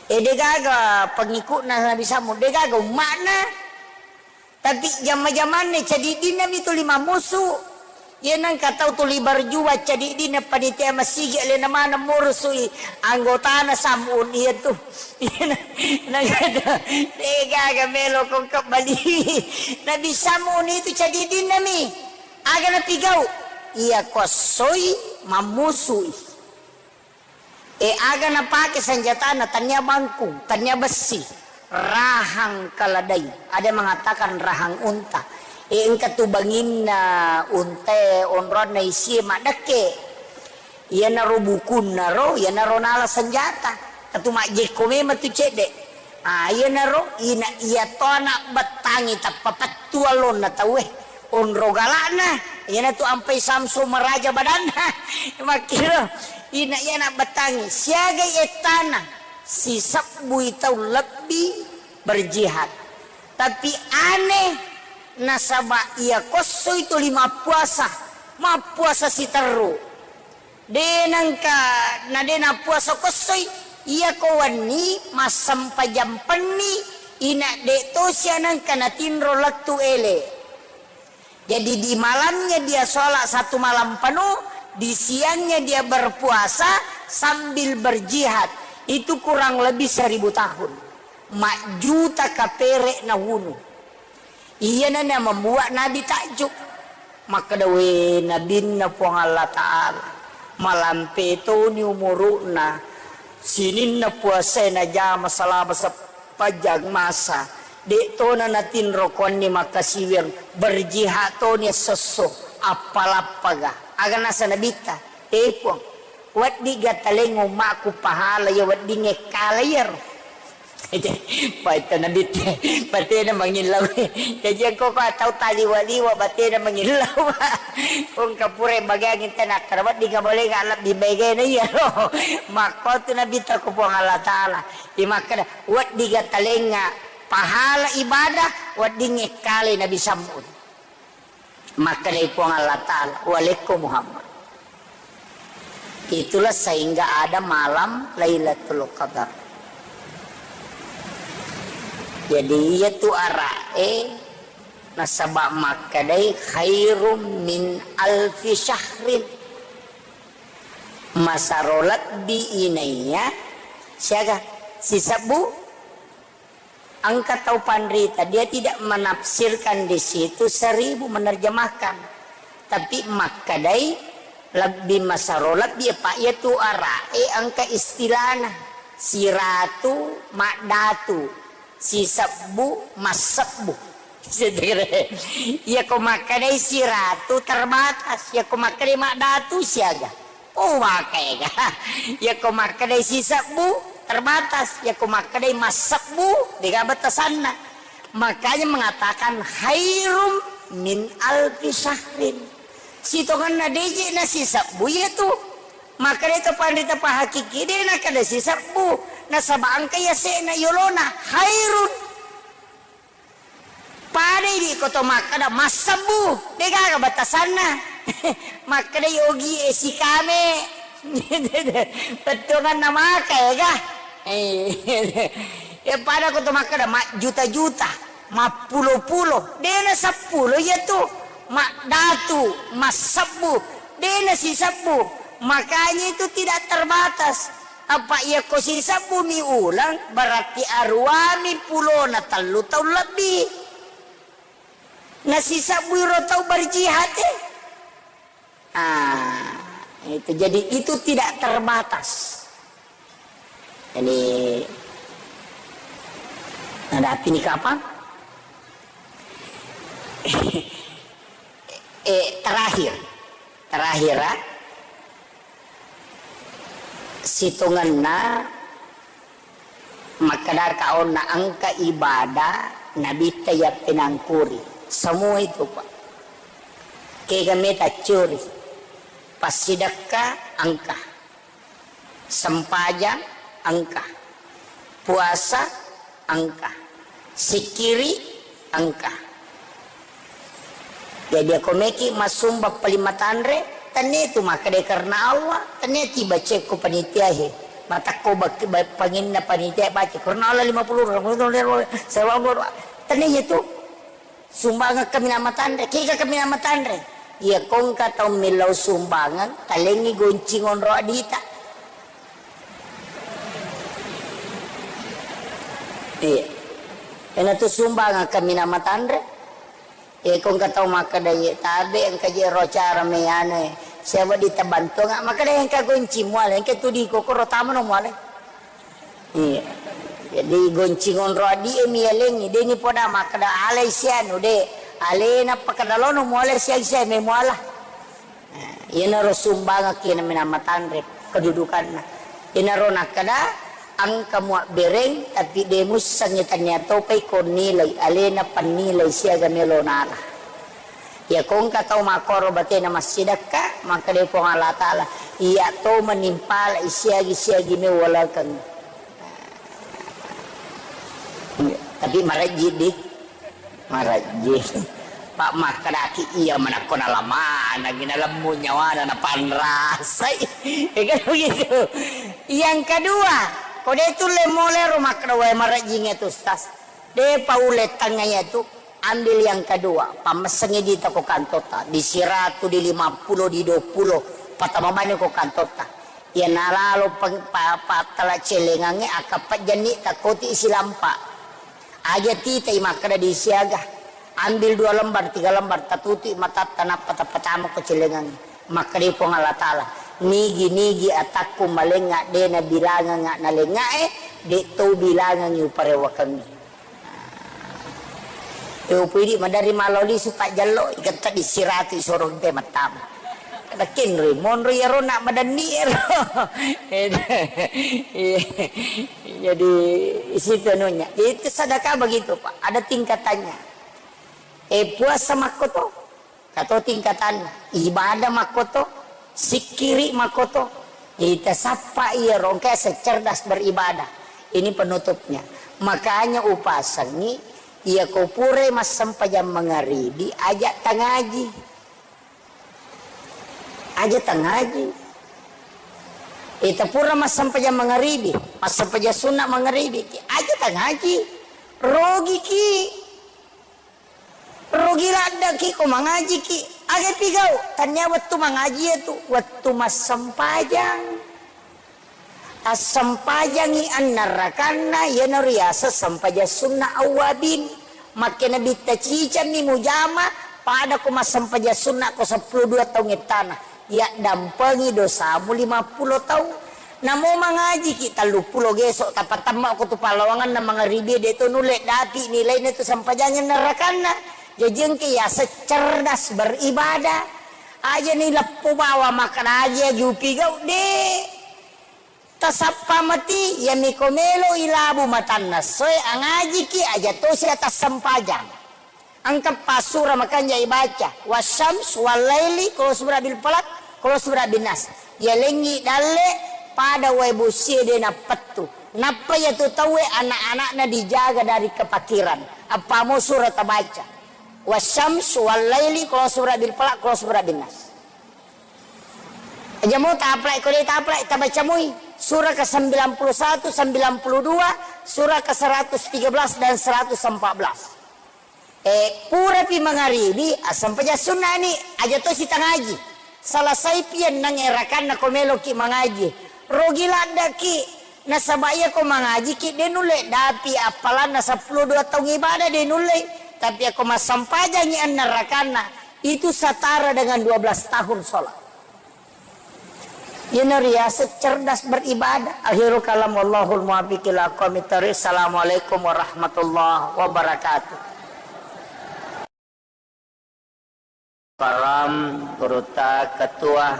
E degaga pengikutna Nabi Sam'un, degaga umma'na. Tapi jamma-jamanna cadiddinna mi tuli mammusu. Iya nengka tau tuli berjuang cadiddinna panitia masigi alena maneng murusui anggotana Sam'un iya tu. Iya na-, nengka degaga melo ko kebbali. Nabi Sam'un itu cadiddinna mi. Aga napigau? Iya kossoi mammusui. E, aga napake senjatana, tania bangkung, tania bessi, rahang keledai. Ada mengatakan rahang unta. E, engka tu banginna unta e, onronna isie maddekke. Iyanaro bukunna ro, iyanaro nala senjata. Katu majjekko memang tu cedde. Ah, iyanaro ina iya to anak bettangi tappa pettu allonna tauwe. Onro galakna, iyanatu ampai Samsu maraja badanna. Makkiro, ina iya anak bettangi, siagai ettana, sisebbui tau lebbi berjihad. Tapi aneh, nasaba iya kossoi tuli mappuasa, mappuasa siterru. De nengka, na de nappuasa kossoi, iya ko wenni massempajang penni, ina de tosi anengka natinro lettu ele. Jadi di malamnya dia sholat satu malam penuh, di siangnya dia berpuasa sambil berjihad. Itu kurang lebih seribu tahun. Majjuta kapere nawunu. Iyana na membuat Nabi takjub. Makkeda, "We, Nabinna Puang Allah Ta'ala, malampe toni umuru'na, sininna puasae najama selama sepanjang masa, de' tona natinro kuanni makkasiwiang, berjihad toni essosso, appalappaga." Aga nasa Nabitta, "E Puang, weddiga taleng ummaku pahala iya weddingnge kala iyaro?" Paita Nabitte, batena mangillau. Jaji engko ko tau taliwa-liwa batena mangillau. Ko engka pura bagiang intena akkada weddingnga bolenga lebbi maegana iyaro. Makkotu Nabitta ko Puang Allah Ta'ala. Imakkada, "Weddiga talengnga pahala ibadah, weddingnge kale Nabi Sam'un." Makkedai Puang Allah Ta'ala, "Walekko Muhammad." Itulah sehingga ada malam Lailatul Qadar. Jadi, iya tu ara'e nasaba makkedai khairum min alfi syahrin. Masaro lebbi inaiya siaga sisebbu. Engka tau panrita, dia tidak menafsirkan di situ seribu, menerjemahkan. Tapi makkedai lebbi masaro lebbi, apa iya tu ara'e engka istilahna siratu maddatu, sisebbu massebbu. Iya ko makkedai siratu terbatas, iya ko makkedai maddatu siaga. Oh, maka ega. Iya ko makkedai sisebbu, terbatas. Iya ko makkedai massebbu, dega batasanna. Makanya mengatakan khairum min alfi syahrin. Sitongenna deje na sisebbu iya tu. Makkedai to panrita pahakiki de na kada sisebbu. Nasaba engka iya se'na yolona khairun. Pada idi ko to makkeda massebbu, degaga batasanna. Makkeda yogi e sikame. Bettuanganna maka ega. Eh, ya pada ko to makkeda majjuta-juta, mappulo-pulo, dena seppulo iya tu. Maddatu, massebbu, dena sisebbu. Makanya itu tidak terbatas. Apa iya ko sisebbumi uleng, berarti aruami pulona tellu taung lebbi. Nasisebbui ro tau berjihad e. Ah, itu. Jadi itu tidak terbatas. Jadi, ada api ini kapan? Eh, terakhir. Terakhir, ah. Sitongenna Makkadaka onna engka ibadah Nabitta yappenangkuri. Semua itu, Pak. Kega meta curi. Passidekka engka. Sempajang engka. Puasa engka. Sikkiri engka. Jadi, ako meki massumba paling matanre, tennia tu makkeda karena Allah, tennia ti bacekko panitia he. Matakko bak-, ba-, panginna panitia baca, karena Allah lima puluh, tennia itu. Sumbangeng kaminang matanre, kega kaminang matanre. Iya, kongka tau millau sumbangeng, talengi goncing onro adita. Iya. Ena tu sumbangeng kaminang matanre. Eh, ko engka tau makkeda, "Iye, tabe engka je ro cara me anu, eh, siapa ditabantu nga?" Makkeda, "Engka gonci muale, engka tu di kokoro tamano muale." Iya. Jadi gonci ngonro addi e mialengi, de ni poda makkeda alai sianu, de. Alena pakkeda lono muale siang siang me muala. Nah, iyanaro sumbangekki naminang matanre kedudukanna. Iyanaro nakkeda, engka muabbereng, tapi de mussengngi, tania topai ko nilai, alena pannilai siaga melo nala. Iya ko engka tau makkoro batena massidekka, makkeda Puang Allah Taala, iya to manimpalai siagi-siagi me walakeng. Tapi marejji di. Marejji. Pak, makkedaki iya manakko nalamanengngi, nalemmu nyawana, napanrasai. Ya kan begitu. Yang kedua, ko de tulle mole ro makkeda, "Wae, marejjingnge tu, Ustaz." De paule tengnga iya tu, ambil yang kedua, pammessengngi dita ko kantotta, di siratu, di lima puluh, di dua puluh, patama bani ko kantotta. Iya nalalo peng-, pa-, pattala celengangnge, akkappajjanni takkoti silampa. Aja titai makkeda di siaga, ambil dua lembar, tiga lembar, tatutui matatta, nappa tapatama ko celengangnge. Makkeda Puang Allah Taala, "Nigi-nigi atakku malengnga de nabilangengnga nalengngae, de to bilangengngi uparewakengngi." E, upidi madari malo lisu pajjallo, iketta di siratu isoro te mattama. Kada kenroi, monro iyaro nak madanni ero. Jadi, isitu anunya. Itu sedekah begitu, Pak. Ada tingkatannya. Eh, puasa makkoto. Kato tingkatanna. Ibadah makkoto. Sikkiri makkoto. Jadi, tasappa iyaro engka secerdas beribadah. Ini penutupnya. Makanya upasengngi, iya ko purai massempajang mangaribi, aja tangaji. Aja tangaji. Ita pura massempajang mangaribi, massempajang sunna mangaribi, aja tangaji. Rogiki. Rugi laddeki ko mangajiki. Aga pigau? Tania wettu mangaji itu, wettu massempajang. Assempajangi annarakanna, iyanaro riaseng sempajang sunna awwabin. Makkena bitta cicammi mujama, pada ko massempajang sunna ko seppulo dua taung ettana, yaddampengi dosamu lima puluh taung. Namo mangajiki telluppulo geso, tapatemmako tu pallawanganna mangaribi, de to nulle dapi nilaina tu sempajangi annarakanna. Jaji engka yaseng cerdas beribadah. Ajani leppo bawa makkeda aji aju pigau, de. Tasappa mati, iyami ko melo ilabu matanna essoe, angajiki aja tosi atassempajang. Engka passura makanja ibaca, "Wasyams wallaili, qul a'udzu birabbil falaq, qul a'udzu birabbin nas." Yalengngi dalle pada wae bossie de nappettu. Nappa iyatu tauwe anak-anakna dijaga dari kepakiran. Appamo sura tabaca. "Wasyams wallaili, qul a'udzu birabbil falaq, qul a'udzu birabbin nas." Aja mo taplai, ko de taplai, tabaca moi. Surah ke sembilan puluh satu, sembilan puluh dua, surah ke seratus tiga belas dan seratus empat belas. Eh, purapi mangaribi, assempaja sunnani, aja to sitangaji. Salasaipi enneng erakanna ko meloki mangaji. Rogi laddaki, nasaba iya ko mangajiki, de nulle dapi appalanna seppulo dua taung ibadah, de nulle. Tapi ako massempajangi enneng rakanna, itu setara dengan dua belas tahun sholat. Iyana riaseng cerdas beribadah. Akhirul kalam, wallahul muwaffiq ila aqwamit thariq. Assalamualaikum warahmatullahi wabarakatuh. Karam, Gurutta, Ketua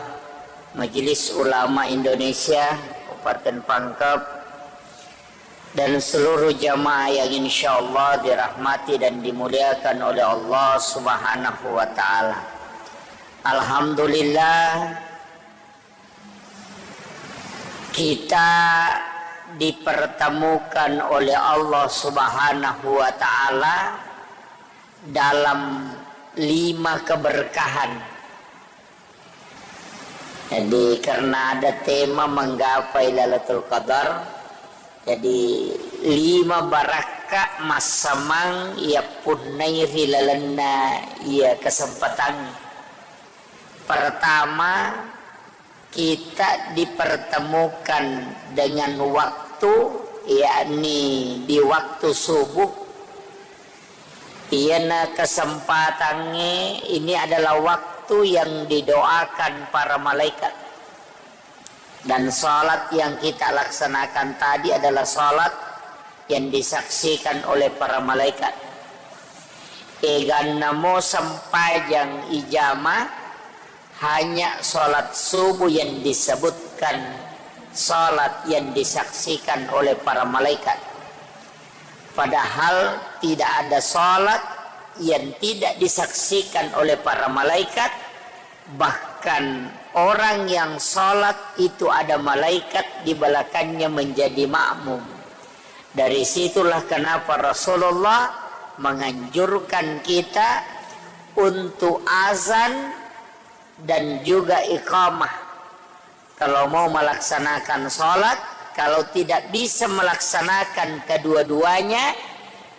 Majelis Ulama Indonesia Kabupaten Pangkep, Dan seluruh jamaah yang insya Allah dirahmati dan dimuliakan oleh Allah Subhanahu wa Ta'ala. Alhamdulillah, kita dipertemukan oleh Allah Subhanahu wa Ta'ala dalam lima keberkahan. Jadi, karena ada tema menggapai Lailatul Qadar, jadi lima barakka massamang yappunnai ri lalenna iya kesempatan. Pertama, kita dipertemukan dengan waktu, yakni di waktu subuh. Iyana kesempatangnge, ini adalah waktu yang didoakan para malaikat. Dan salat yang kita laksanakan tadi adalah salat yang disaksikan oleh para malaikat. Egannamo sempajang ijama, hanya salat subuh yang disebutkan salat yang disaksikan oleh para malaikat. Padahal tidak ada salat yang tidak disaksikan oleh para malaikat, bahkan orang yang salat itu ada malaikat di belakangnya menjadi makmum. Dari situlah kenapa Rasulullah menganjurkan kita untuk azan dan juga iqamah. Kalau mau melaksanakan salat, kalau tidak bisa melaksanakan kedua-duanya,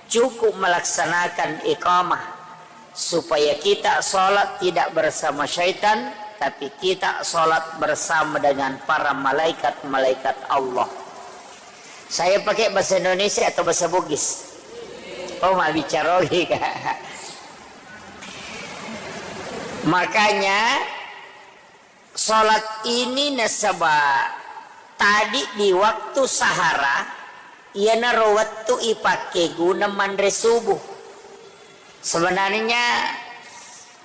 cukup melaksanakan iqamah, supaya kita salat tidak bersama syaitan, tapi kita salat bersama dengan para malaikat-malaikat Allah. Saya pakai bahasa Indonesia atau bahasa Bugis? Oh, mabbicara ogi, Kak. Makanya, salat ini nasaba tadi di waktu sahara, iyanaro wettu ipakkeguna manre subuh. Sebenarnya,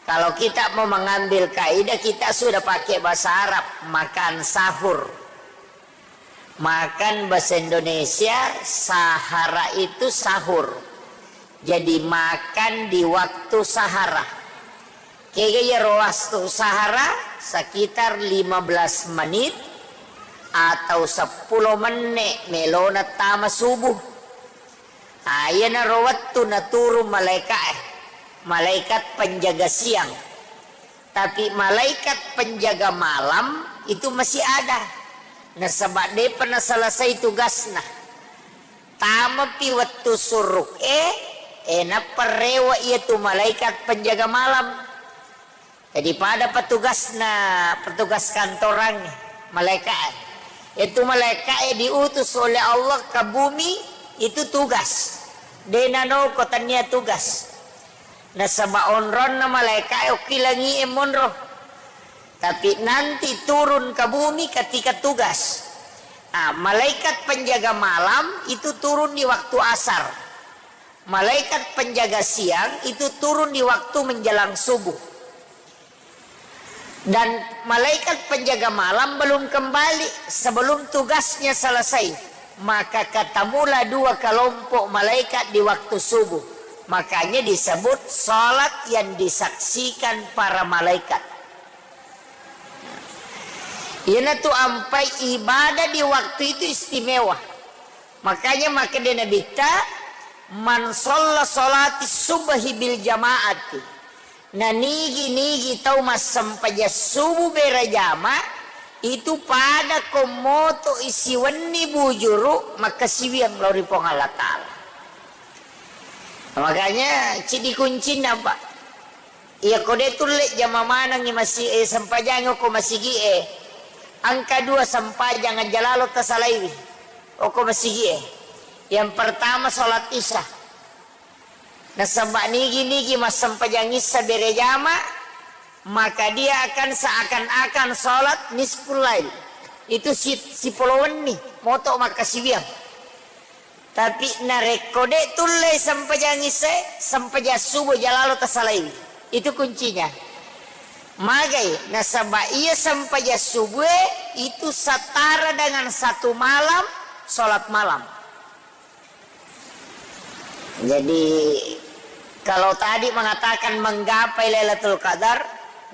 kalau kita mau mengambil kaidah, kita sudah pakai bahasa Arab, makan sahur. Makan bahasa Indonesia, sahara itu sahur. Jadi makan di waktu sahara. Kega iyaro waktu sahara, sekitar lima belas menit atau seppulo menne' melona tama subuh. Ah, iyanaro wettu naturung malaika'e, malaikat penjaga siang. Tapi malaikat penjaga malam itu masih ada. Nasaba de'pa naselesai tugasna. Tamapi wettu suruk e, e, nappa rewe' iyatu malaikat penjaga malam. Jadi pada petugasna, petugas kantorang, malaika'e. Itu malaika'e diutus oleh Allah ke bumi, itu tugas. De' nanoko tania tugas. Nasaba onronna malaika'e okki langi'e monro. Tapi nanti turun ke bumi ketika tugas. Ah, malaikat penjaga malam itu turun di waktu asar. Malaikat penjaga siang itu turun di waktu menjelang subuh. Dan malaikat penjaga malam belum kembali sebelum tugasnya selesai. Maka ketemulah dua kelompok malaikat di waktu subuh. Makanya disebut salat yang disaksikan para malaikat. Iyanatu ampai ibadah di waktu itu istimewa. Makanya makkeda Nabitta, "Man shalla sholati subhi bil jama'ati." Nanigi-nigi tau massempajang subuh berejama, itu pada ko moto isiwenni bujuru makkasiwiang lao ri Puang Allah Ta'ala. Makanya, cidi kuncinna, Pak. Iya, ko de' tulle jama manengngi masi-, eh, sempajangngi okko masigi'e, engka dua sempajang aja lalo tasalaiwi okko masigi'e. Yang pertama, sholat Isya. Nasaba nigi-nigi massempajang Isya berejama, maka dia akan seakan-akan sholat nisful lail. Itu si, sipolo wenni, moto makkasiwiang. Tapi narekko de' tullei sempajang Isya, sempajang subuh jalalo tasalaiwi. Itu kuncinya. Magai, nasaba iya sempajang subuh itu setara dengan satu malam sholat malam. Jadi, kalau tadi mengatakan menggapai Lailatul Qadar,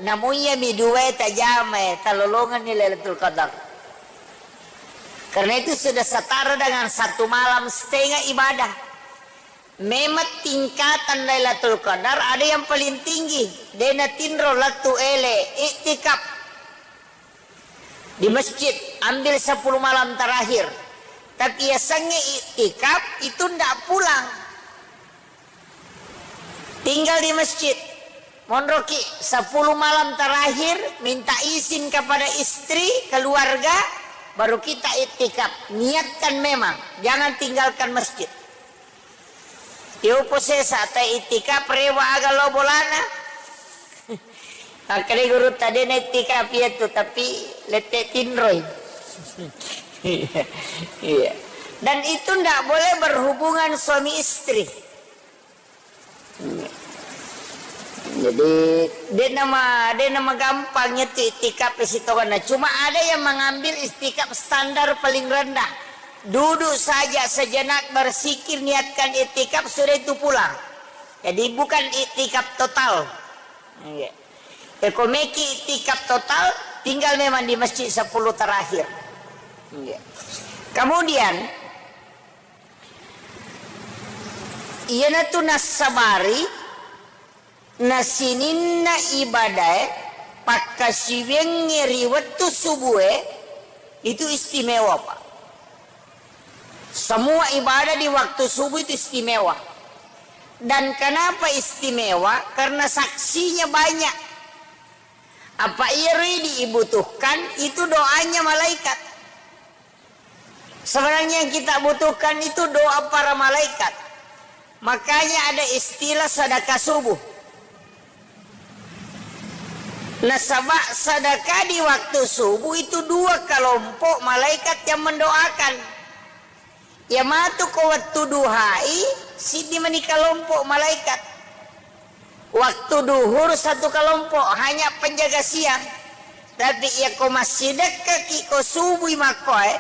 namuiya mi duae tajamae, talolongenni Lailatul Qadar. Karena itu sudah setara dengan satu malam setengah ibadah. Memang tingkatan Lailatul Qadar ada yang paling tinggi, de natinro lettu ele, iktikaf di masjid, ambil sepuluh malam terakhir. Tapi yasengnge iktikaf itu ndak pulang. Tinggal di masjid. Monroki sepuluh malam terakhir, minta izin kepada istri, keluarga, baru kita iktikaf. Niatkan memang, jangan tinggalkan masjid. Yopo sesa ta iktikaf rewa aga lo bolana. Makkeda gurutta, de na iktikaf iyatu, tapi lette tinroi. Iya, iya. Dan itu ndak boleh berhubungan suami istri. Jadi, de nama, de nama gampang itu iktikaf sitongenna. Cuma ada yang mengambil iktikaf standar paling rendah. Duduk saja sejenak, berzikir, niatkan iktikaf, sudah itu pulang. Jadi bukan iktikaf total. Iya. Eko meki iktikaf total, tinggal memang di masjid sepuluh terakhir. Iya. Kemudian, iyanatu nassabari, na sininna ibadae, pakkasiwiangnge ri wettu subue, itu istimewa, Pak. Semua ibadah di waktu subuh itu istimewa. Dan kenapa istimewa? Karena saksinya banyak. Apa iyaro dibutuhkan itu doanya malaikat. Sebenarnya yang kita butuhkan itu doa para malaikat. Makanya ada istilah sedekah subuh. Nasaba sedekah di waktu subuh itu dua kelompok malaikat yang mendoakan. Iya matu ko wettu duhai, siddi mani kelompok malaikat. Waktu duhur satu kelompok, hanya penjaga siang. Tapi iya ko massidekkaki ko subui makkoe,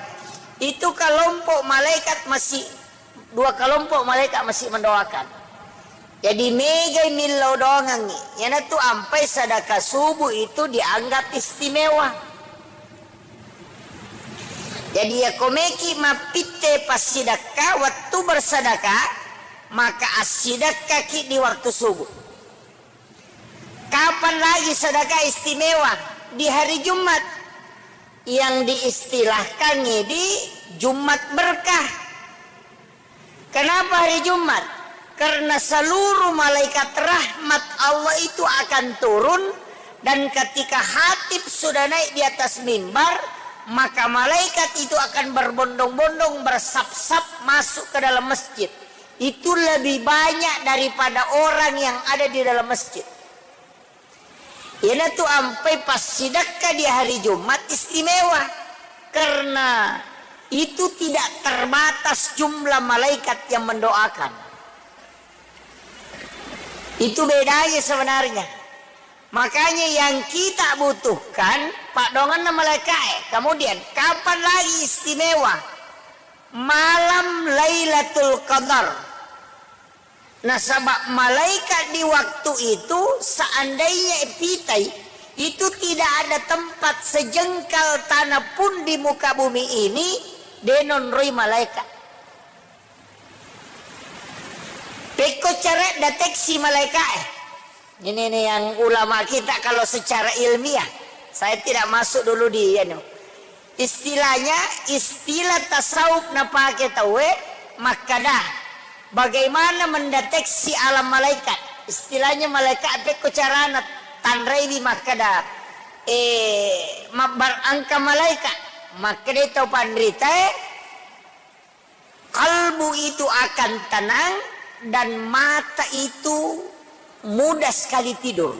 itu kelompok malaikat masih, dua kelompok malaikat masih mendoakan. Jadi megai millau doangengngi. Iyanatu ampai sedekah subuh itu dianggap istimewa. Jadi, iya ko meki mappitte passidekka, wettu bersedekah, maka assidekkaki di waktu subuh. Kapan lagi sedekah istimewa? Di hari Jumat, yang diistilahkan di Jumat berkah. Kenapa hari Jumat? Karena seluruh malaikat rahmat Allah itu akan turun, dan ketika khatib sudah naik di atas mimbar, maka malaikat itu akan berbondong-bondong, bersap-sap masuk ke dalam masjid. Itu lebih banyak daripada orang yang ada di dalam masjid. Iyanatu ampai passidekka di hari Jumat istimewa, karena itu tidak terbatas jumlah malaikat yang mendoakan. Itu bedanya sebenarnya. Makanya yang kita butuhkan, paddoangenna malaikae. Kemudian, kapan lagi istimewa? Malam Lailatul Qadar. Nasaba malaikat di waktu itu, seandainya pitai, itu tidak ada tempat sejengkal tanah pun di muka bumi ini, de naonroi malaikat. Pekko cara deteksi malaikat, eh. Ini nih yang ulama kita kalau secara ilmiah, saya tidak masuk dulu di, anu. Istilahnya, istilah tasawuf napake tauwe makkada, bagaimana mendeteksi alam malaikat. Istilahnya malaikat pekko carana tanraiwi makkada, eh, mabbar engka malaikat. Makkada tau panritae, kalbu itu akan tenang dan mata itu mudah sekali tidur.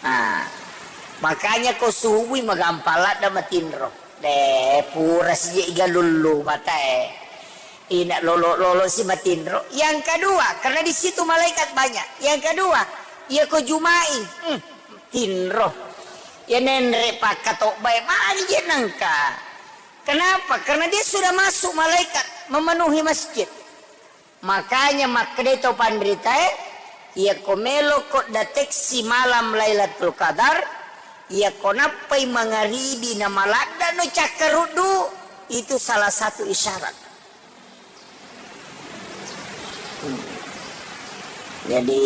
Nah, makanya ko subui magampang ladde matinro. De, pura sije igalullu matae. Ina lolo-lolo si matinro. Yang kedua, karena di situ malaikat banyak. Yang kedua, iya ko Jumai, hmm, tinro. Ya nenre pakkatobbae magi je nengka. Kenapa? Karena dia sudah masuk malaikat memenuhi masjid. Makanya makkeda to panritae, iyako meloko deteksi malam Lailatul Qadar, iyako nappai mangaribi na maladda no cakkaruddu, itu salah satu isyarat. Hmm. Jadi,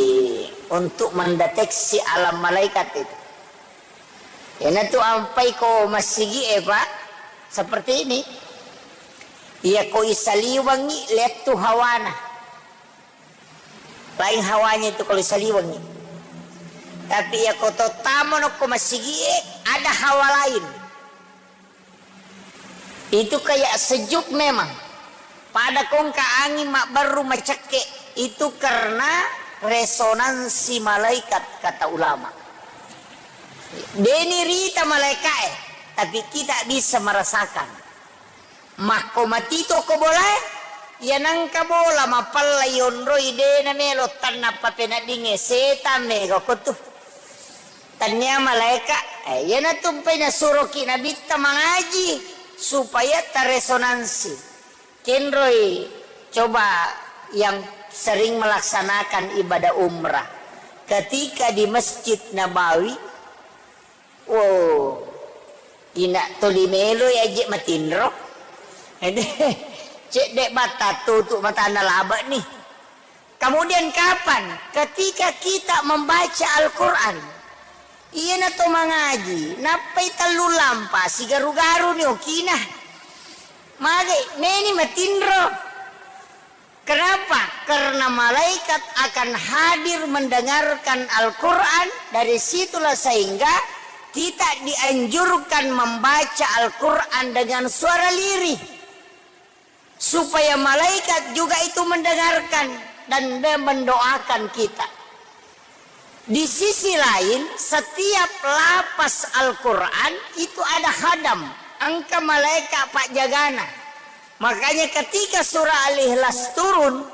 untuk mendeteksi alam malaikat itu. Iyanatu ampai ko massigi e, Pak, seperti ini. Iyako isaliwengi lettu hawana. Lain hawanya itu kalau isaliwengi. Tapi iyako to tamo no ko massigi e, ada hawa lain. Itu kayak sejuk memang. Pada kongka angin mabberru macekke, itu karena resonansi malaikat, kata ulama. Deni rita malaikae, tapi kita bisa merasakan. Makko matito ko bolae, iya nangka bola mapella yonroi, dena melo tanna papeneddingnge, setang mega ko tu. Tania malaika, eh, iyanatu mpai nasuroki nabitta mangaji supaya taresonansi. Kenroi coba yang sering melaksanakan ibadah umrah. Ketika di Masjid Nabawi, wow, ina toli melo ya je matinro. Cedde batta tutu matanna laba ni. Kemudian kapan? Ketika kita membaca Al-Quran. Iyana to mangaji, nappai tellu lampa, sigaru-garu ni okina. Mage, meni matinro. Kenapa? Karena malaikat akan hadir mendengarkan Al-Quran, dari situlah sehingga kita dianjurkan membaca Al-Quran dengan suara lirih. Supaya malaikat juga itu mendengarkan dan me-, mendoakan kita. Di sisi lain, setiap lapas Al-Quran itu ada hadam, engka malaikat pajagana. Makanya ketika surah Al-Ikhlas turun,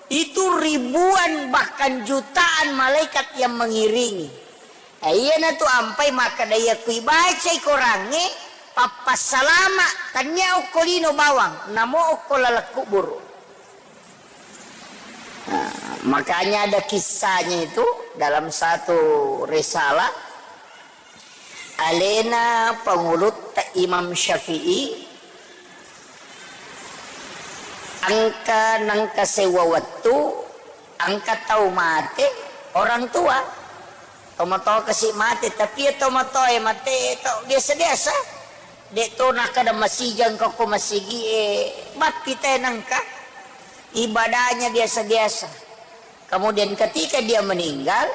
itu ribuan bahkan jutaan malaikat yang mengiringi. Eh, iyanatu ampai makkeda, iya kui bacai korangnge, pappassalama, tania okko lino bawang, namo okko laleng kuburu. Nah, makanya ada kisahnya itu dalam satu risalah, alena pangulutta Imam Syafi'i, engka nengka sewwa wettu, engka tau mate orang tua. Tomatoa kasi mate, tapi iya tomatoa e mate to biasa-biasa. De to nakkeda masijang ko, ko masigi e, bappi te nengka. Ibadahnya biasa-biasa. Kemudian ketika dia meninggal,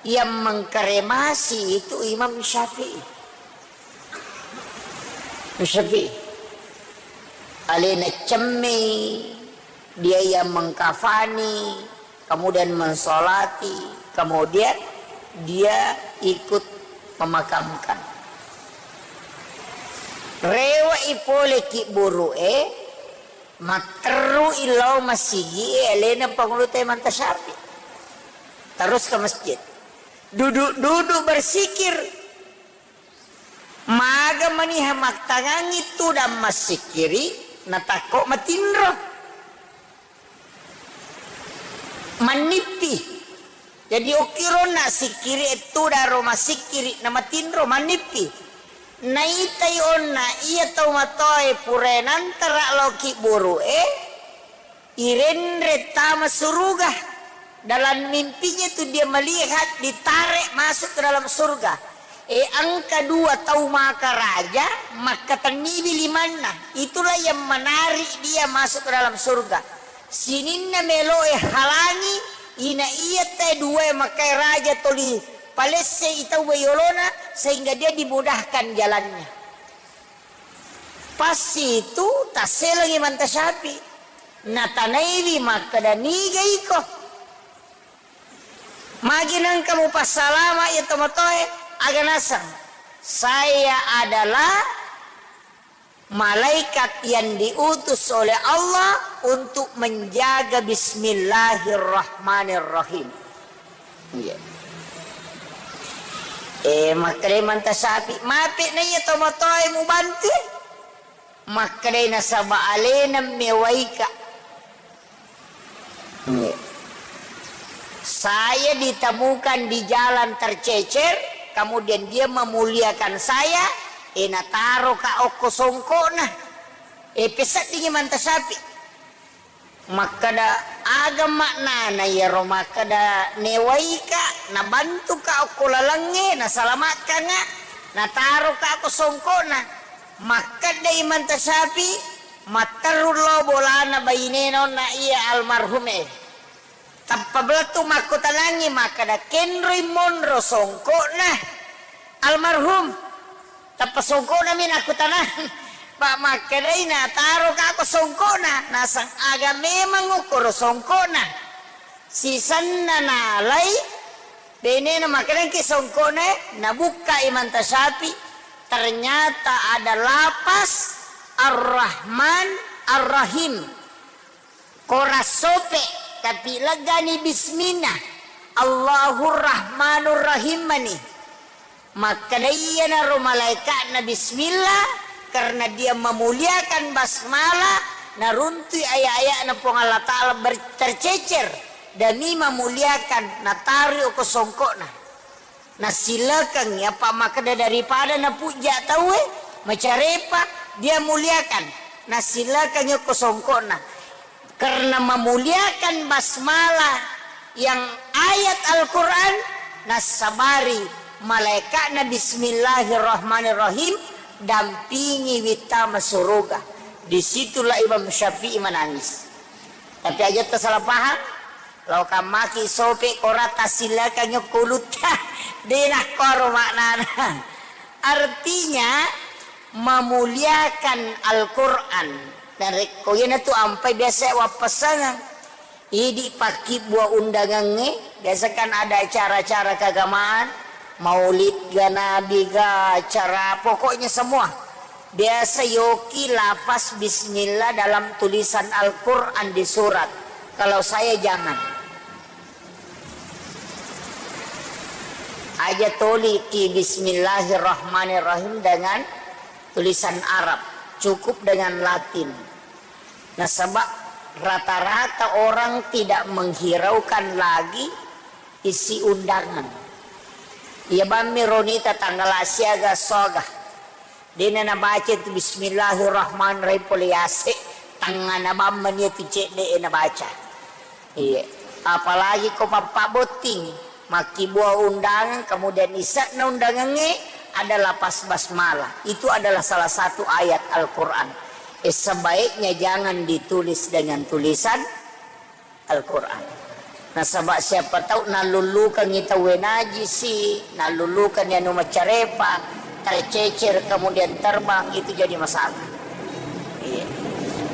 yang mengkremasi itu Imam Syafi'i. Syafi'i. Alena cemmei, dia yang mengkafani, kemudian mensolati, kemudian dia ikut memakamkan. Rewe'i pole kibburu'e, matterru'i lao masigi'e alena Pangulutta Imam Syafi'i. Terus ke masjid. Duduk-duduk bersikir. Maga maniha mattangangi tudang massikkiri, natakko matinro. Mannippi. Jadi okkironna sikkiri ettudaro masikkiri na matinro, mannippi. Naitai onna iya tau matoae pura nantara lao kibburu'e, irenre tama suruga. Dalam mimpinya itu dia melihat ditarik masuk ke dalam surga. E, engka dua tau maka raja, makkatenniwi limanna. Itulah yang menarik dia masuk ke dalam surga. Sininna meloe halangi, ina iya te dua maka raja toli palessei tau yolona, sehingga dia dimudahkan jalannya. Pas itu tasselengi Imam Syafi'i. Natanaiwi makkeda, niga iko? Magi nengka mupassalama iya tomatoe? Aga naseng, saya adalah malaikat yang diutus oleh Allah untuk menjaga Bismillahirrahmanirrahim. Iya. Eh, makkeda Imam Syafi'i, mape na iya tomatoe mubantu? Makkedai nasaba alena mewaika. Saya ditemukan di jalan tercecer, kemudian dia memuliakan saya, eh, nataroka okko songkokna. Eh, peseddingi Imanta Syafi'i. Makkeda, "Aga maknana iyaro makkeda newaika, nabantuka okko lalengnge, nasalamakkanga, nataroka okko songkokna?" Makkeda Imanta Syafi'i, "Matteru lo bolana bainena onna iya almarhum e." Tappa belettu makkutanangngi makkeda, "Kenroi monro songkokna almarhum?" Tappa songkokna mi nakkutanang. Pa makkedai, "Nataro kako songkokna." Nasang aga memang ukkoro songkokna. Sisenna nalai, benena makkedangki songkokna, nabukka Imanta Syafi'i, ternyata ada lapas Ar-Rahman Ar-Rahim. Kora sope, tapi leggani bismillah. Allahur Rahmanur Rahim mani. Makkeda iyanaro malaeka'na bismillah, karena dia memuliakan basmalah, naruntui ayat-ayatna Puang Allah Ta'ala ber-, tercecer demi memuliakan, natari oko songkokna. Nasilakengngi, apa makkeda daripada napujja tauwe, macarepa, dia muliakan. Nasilakengngi okko songkokna. Karena memuliakan basmalah yang ayat Al-Quran, nassabari malaikatna bismillahirrahmanirrahim, dampingi wittama suruga. Disitulah Imam Syafi'i menangis. Tapi aja salah paham. Laokammaki sope kora tassilakangngi okko ulutta. De nakkoro maknana. Artinya, memuliakan Al-Quran. Narekko iyanatu ampai biasa wappasangeng. Idi pakkibbua undangangnge, biasa kan ada acara-acara keagamaan, maulid ga, nabi ga, acara, pokoknya semua. Biasa yoki lafaz bismillah dalam tulisan Al-Quran di surat. Kalau saya jangan. Aja toliki bismillahirrahmanirrahim dengan tulisan Arab. Cukup dengan Latin. Nasaba rata-rata orang tidak menghiraukan lagi isi undangan. Iya bammi ronita tanggal siaga soga. Dena nabaca tu bismillahirrahmanirrahim pole yase, tangngana bammani tu cedde e nabaca. Iya. Apalagi ko pappabotting, makkibua undangan, kemudian ise'na undangangnge adalah pas basmalah. Itu adalah salah satu ayat Al-Quran. Eh, sebaiknya jangan ditulis dengan tulisan Al-Quran. Nasaba siapa tahu nallullukangngi tauwe najisi, nallullukangngi anu macarepa, tercecer, kemudian terbang, itu jadi masalah. Iya.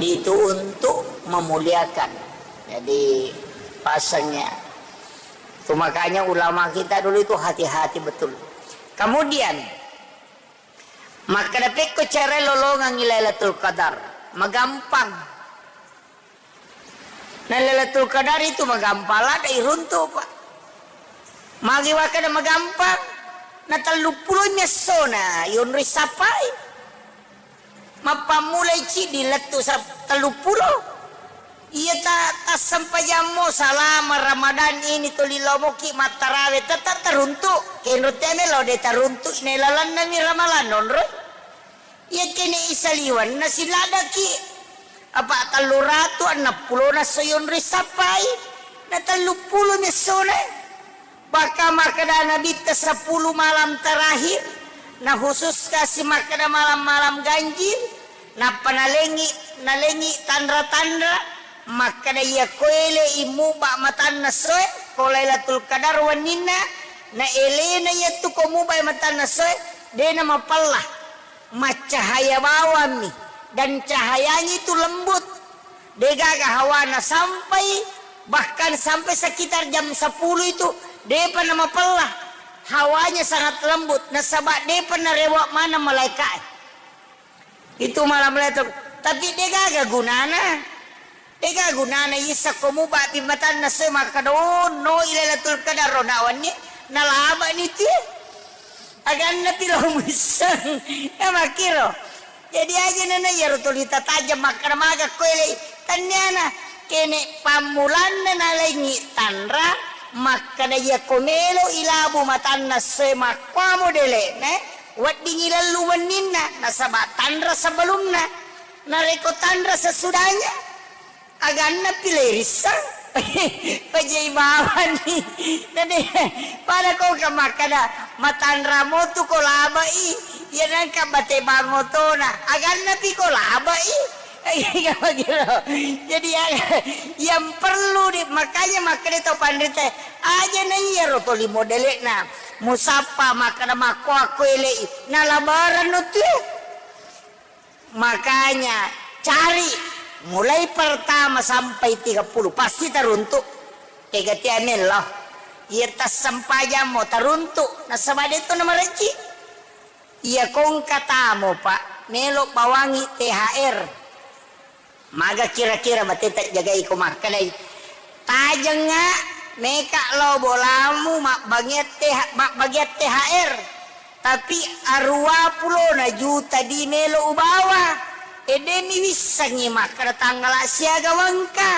Itu untuk memuliakan. Jadi, pasangnya. Itu makanya ulama kita dulu itu hati-hati betul. Kemudian, makkeda pekko cara lolongangngi Lailatul Qadar. Magampang. Na Lailatul Qadar itu magampang, ladde iruntu, Pak. Magi wakkeda magampang, na telluppulo mi essona yonroi sappai. Mappammulai ciddi lettu sap-, telluppulo. Iya ta-, tassempajammo salama Ramadan ini tuli lomoki mattarawe, tetap teruntu. Kenro teme lo de teruntu, ne lalanna mi ramalan nonroi. Iyakkene isaliwenna siladaki, apa tellu ratu enneng pulona esso yonroi sappai, na telluppulo mi essona. Baka makkeda Nabitta sepuluh malam terakhir, na khusus kasi makkeda malam-malam ganjil, nappa nalengi, nalengi tanra-tanra, makkeda iya koele imuba matanna essoe, ko Lailatul Qadar wenninna, na elena iyattu ko mubai matanna essoe, dena mapella. Maccahaya bawammi, dan cahayanya itu lembut. Degaga hawana sampai, bahkan sampai sekitar jam sepuluh itu, depa namapella. Hawanya sangat lembut, nasaba depa narewa maneng malaika. Itu malam Lailatul. Tapi degaga gunana. Degaga gunana isa ko mubapi matanna essoe makkeda, "Oh, no, Lailatul Qadar ro nawanni." Nalabani tie. Aganna pi lo muisseng. Ya makkiro. Jadi aja nana iyaro tuli tatajeng makkeda maga ko elei. Tanniana kene pammulanna nalengi tanra, Makkeda, iyako melo ilabu matanna essoe makkuamo dele'na, weddingi lellu wenninna, nasaba tanra sebelumna. Narekko tanra sesudahnya, aganna pi leirissang. Pajai bawani. Nade, pada ko ka makkeda, matanra motu ko labai, iya nangka bate bangotona, aganna pi ko labai. Iya, begitu. Jadi, ya, yang perlu di, makanya makkeda tau panrita, aja na iya ro toli modele'na. Musappa makkeda makko akko ele'i, nalabaran no tu. Makanya cari mulai pertama sampai tiga puluh, pasti taruntu. Tega tia mello. Iya tassempajammo taruntu, nasaba de to namarejji. Iya kongka tamo, Pak, melo bawangi T H R. Maga kira-kira bateta jagai ko makkedai, tajengnga meka lao bolamu mabbagian T H, mabbagian T H R, tapi arua pulona juta di melo ubawa. Ede mi wissengi makkeda tanggala siaga wengka.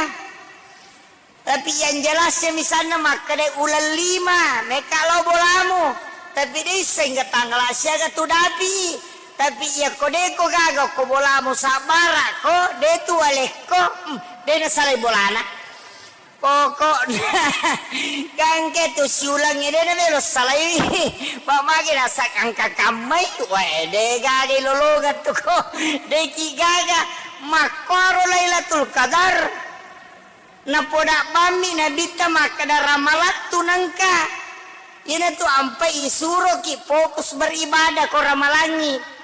Tapi yang jelasnya misalnya makkeda uleng lima, meka lao bolamu. Tapi de isseng ke tanggala siaga tu dapi. Tapi iya ko de ko gaga ko bolamu sabbara ko, de tu alekko, hmm, de nasalai bolana. Pokokna gangke tu siulang de na melo salai. Pak magi rasa angka kammai, wae de gaga lolongan tu ko. De ki gaga makkoro Lailatul Qadar. Napoda bammi Nabitta makkeda, ramalattu nengka. Iyanatu ampai isuroki fokus beribadah ko ramalangi.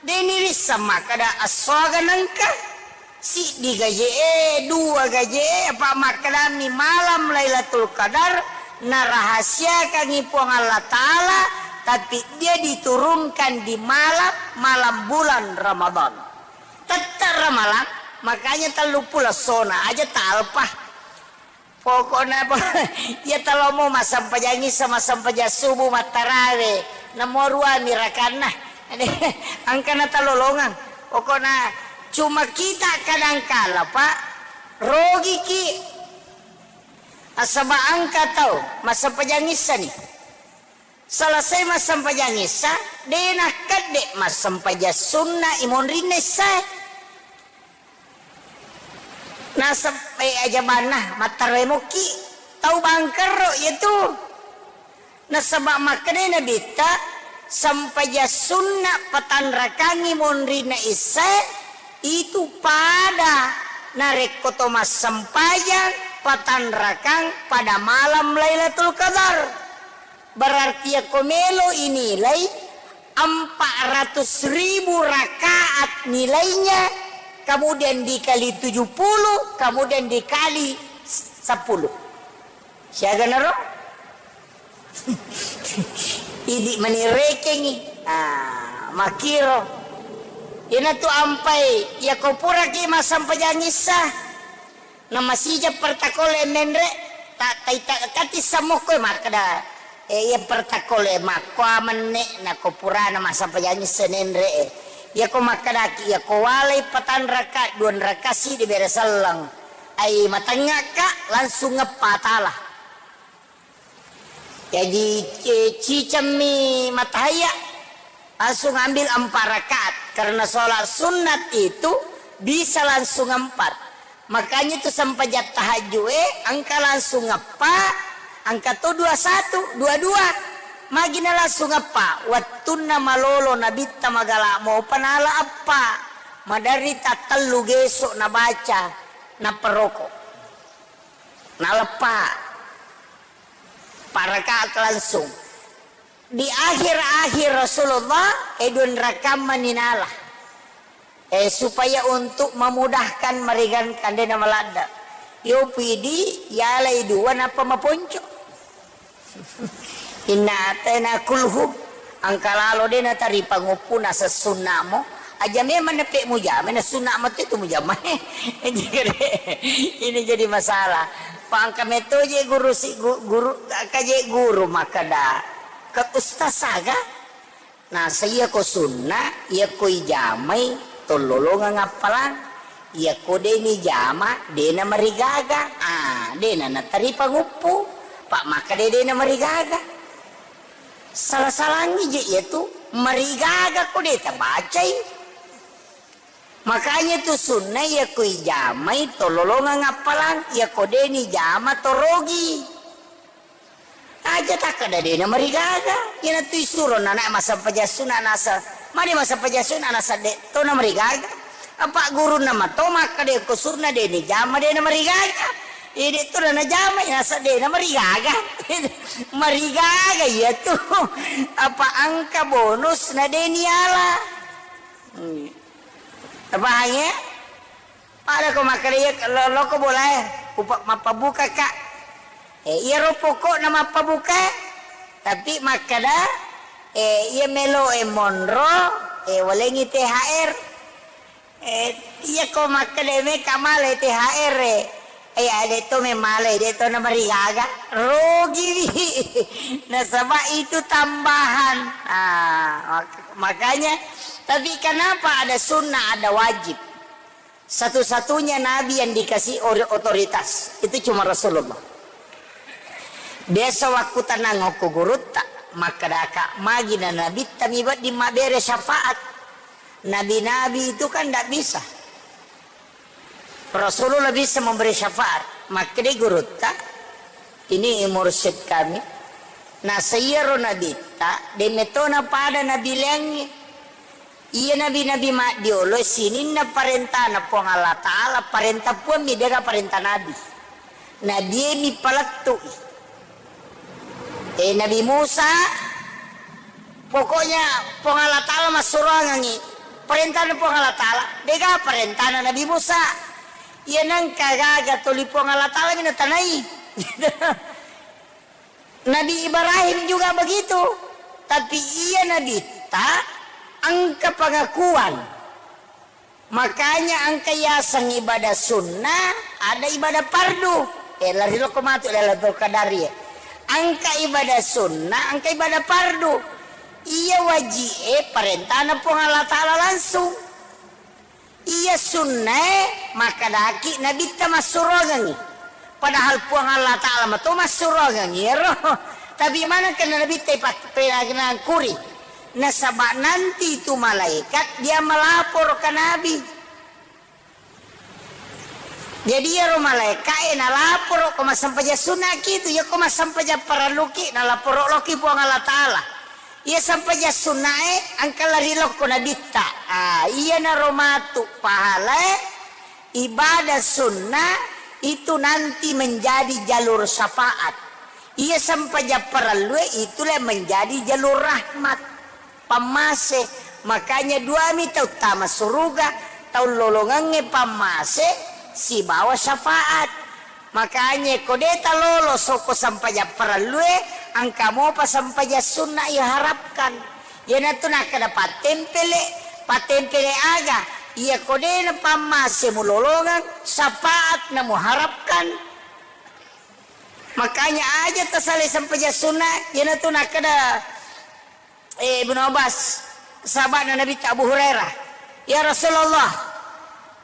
Deni risseng makkeda essoga nengka. Siddi gaje'e, dua gaje'e, apa makkedami malam Lailatul Qadar narahasiakangi Puang Allah Ta'ala, tapi dia diturunkan di malam, malam bulan Ramadan. Tette ramalang, makanya telluppulo essona aja talpa. Pokokna, iya talomo massempajang issa, massempajang subuh, mattarawe, namo ruami rakanna. Engkana talolongang. Pokokna cuma kita kadangkala, Pak, rogiki. Nasaba engka tau massempajang issani. Selesai massempajang issa, de nakkedde massempajang sunna i monrinna issae. Nasab-, eh, ajabanna, mattaroe mokki, tau bangkerro iyatu. Nasaba makkedai Nabitta, sempajang sunna patanrakangi monrinna issae, itu pada narekko to massempajang patanrakang pada malam Lailatul Qadar. Berarti yakko melo inilai empat ratus ribu rakaat nilainya, kemudian dikali tujuh puluh, kemudian dikali sepuluh. Siaga naro? Idi mani rekengi. Ah, makiro. Iyanatu ampai, yakko puraki massempajang issa. Namasija pertakole menre, ta-, taita-, kati sammokko makkeda, eh, iya pertakole makkoa menne, nako purana massempajang issa nenre, eh. Iyako makkedaki, iyako walai patanraka, duanraka sidi bere selleng. Ai matengngaka, langsung ngeppa tala. Jaji, eh, cicemmi matahaiya, langsung ambil empat rakaat. Karena sholat sunat itu bisa langsung empat. Makanya itu sempajang tahajud, eh, engka langsung eppa, engka to dua satu, dua dua. Magina langsung eppa. Wattunna malolo Nabitta magala mopa nala eppa. Maderri tattellu geso nabaca, naperoko. Naleppa. Empat rakaat langsung. Di akhir-akhir Rasulullah, eh, duanrakang mani nala. Eh, supaya untuk memudahkan meringankan, dena maladda. Yo pidi, yalai dua, nappa maponco. Inna atena kulhum, angka lalo dena tari panguppu nasessunnamo. Aja memang nepe mujama, na sunna mate tu mujama. Ini jadi masalah. Pa engka metto je guru si gu-, guru, engka je guru makkeda, ke ustaz aga? Nah, sa iyako sunna, iyako ijamai, tollolongang appalang. Iyako de nijama, de namarigaga. Ah, de na nataripa nguppu. Pak, maka dede na marigaga. Salah-salangi je iya tu marigaga ko de tabacai. Makanya tu sunna iya ko ijamai to lolongang appalang, iya ko de ni jama to rogi. Aja takkada de na marigaga. Iyana tu isuro nana massempajang sunna nasa. Mani massempajang sunna nasa de to na marigaga. Apa gurunna mato makkada ko surna de ni jama de na marigaga. Ide to na jama nasa de na marigaga. Marigaga iya tu. Apa engka bonus na de ni ala. Hmm. Tapahangi? Pada ko makkada iya lo-, loko bolae, upa-, mappabuka ka. Eh, iyaro pokokna mappabuka, tapi makkada, eh, iya melo e monro, eh, walengi T H R. Eh, iya ko makkada meka male T H R e. Eh, ade to memale, de to na marigaga. Rogi wi. Nasaba itu tambahan. Ah, mak-, makanya, tapi kenapa ada sunnah, ada wajib? Satu-satunya nabi yang dikasih ori-, otoritas itu cuma Rasulullah. Biasa wakku tanang okko gurutta, makkadaka magi na nabitta mi wedding mabbere syafaat. Nabi-nabi itu kan ndak bisa. Rasulullah bisa memberi syafaat. Makkeda gurutta, ini mursyid kami. Nasa iyaro nabitta, de metona pada nabi leangnge. Iya nabi-nabi maddiolo sininna parentana Puang Allah Ta'ala, parenta Puang mi, dega parenta nabi. Nabi mi palettu. Eh, Nabi Musa, pokoknya Puang Allah Ta'ala massuroangengi. Parentana Puang Allah Ta'ala, dega parentana Nabi Musa. Iya nengka gaga toli Puang Allah Ta'ala mi natanai. Nabi Ibrahim juga begitu. Tapi iya nabitta engka pengakuan. Makanya engka yaseng ibadah sunnah, ada ibadah fardu. Eh, lari loko matu Lailatul Qadar ya. Engka ibadah sunnah, engka ibadah fardu. Iya wajib e parentana Puang Allah Ta'ala langsung. Iya sunnae makkadaki nabitta massuroangengi. Padahal Puang Allah Ta'ala mato massuroangengi ero. Tapi maneng kena nabitta ipak-, penangkuri. Nasaba nanti itu malaikat dia melapor ke Nabi. Jadi iyaro malaika'e nalaporo ko massempajang sunnaki tu, iya ko massempajang parelluki nalaporo loki Puang Allah Ta'ala. Iya sempajang sunnae engka lari lokko nabitta. Ah, iyanaro matu pahalae ibadah sunnah itu nanti menjadi jalur syafaat. Iya sempajang parellue itulah menjadi jalur rahmat. Pammase. Makanya duami tau tama suruga, tau lolongengnge pammase sibawa syafaat. Makanya ko de talolo soko sempajang parellue, engka mopa sempajang sunna iharapkan. Iyanatu nakkeda pattempele, pattempele aga? Iya ko de na pammase mulolongeng, syafaat na muharapkan. Makanya aja tasalai sempajang sunna, iyanatu nakkeda eh, Ibnu Abbas, sahaba'na Nabitta Abu Hurairah, "Ya Rasulullah,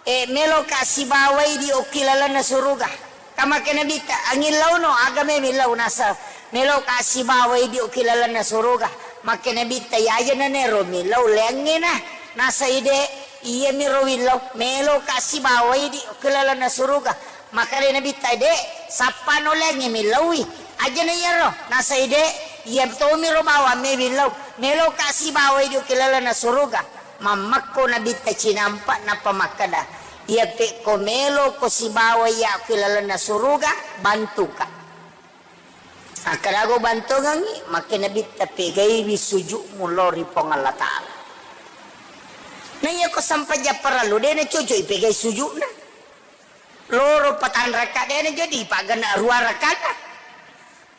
eh, meloka sibawai di okki lalenna suruga." Kamake Nabitta, "Angillauno, aga memillau?" Nasa, "Meloka sibawai di okki lalenna suruga." Make Nabitta, "Iyaja nanero millau leangngena." Nasa ide, "Iyamiro willau, meloka sibawai di okki lalenna suruga." Makkedai Nabitta, "De, sappano leangnge millaui." Ajana iyaro, nasai de, iya tomiro bawang me millau, meloka sibawai di okki lalenna suruga. Mammekko Nabitta cinampa nappa makkeda, iya pekko meloko sibawai iya okki lalenna suruga, bantuka. Akkadago bantongengngi, makke Nabitta pegaiwi sujudmu lao ri Puang Allah Ta'ala. Na iyako sampajang parellu, de nacocok ipegai sujudna. Loro patanrakka, de najo dipaggenna rua rakkanna.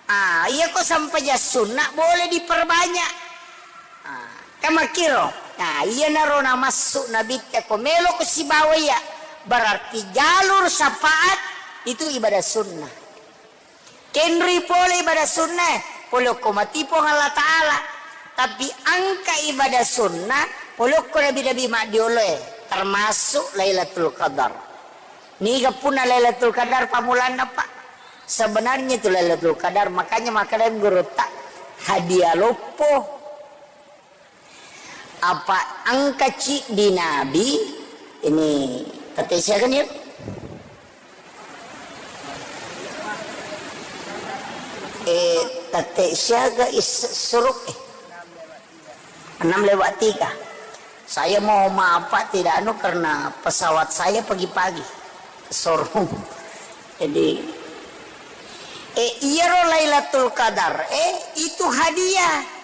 Ah, iyako sampajang sunna boleh diperbanyak. Ah, kan makkiro. Nah, iyanaro namassu Nabitta ko meloko sibawa iya. Berarti jalur syafaat itu ibadah sunnah. Kenrui pole ibadah sunnae, pole okko mati Puang Allah Ta'ala. Tapi engka ibadah sunnah, pole okko nabi-nabi maddioloe, termasuk Lailatul Qadar. Niga punna Lailatul Qadar pammulanna, Pak? Sebenarnya itu Lailatul Qadar, makanya makkeda gurutta hadiah loppo. Apa engka ciddi Nabi, ini tette siaga nih? Eh, tette siaga is suruk, eh. Enam lewat tiga. Saya mau maaf, Pak, tidak anu karena pesawat saya pagi-pagi ke showroom. Jadi, eh, iyaro Lailatul Qadar, eh, itu hadiah.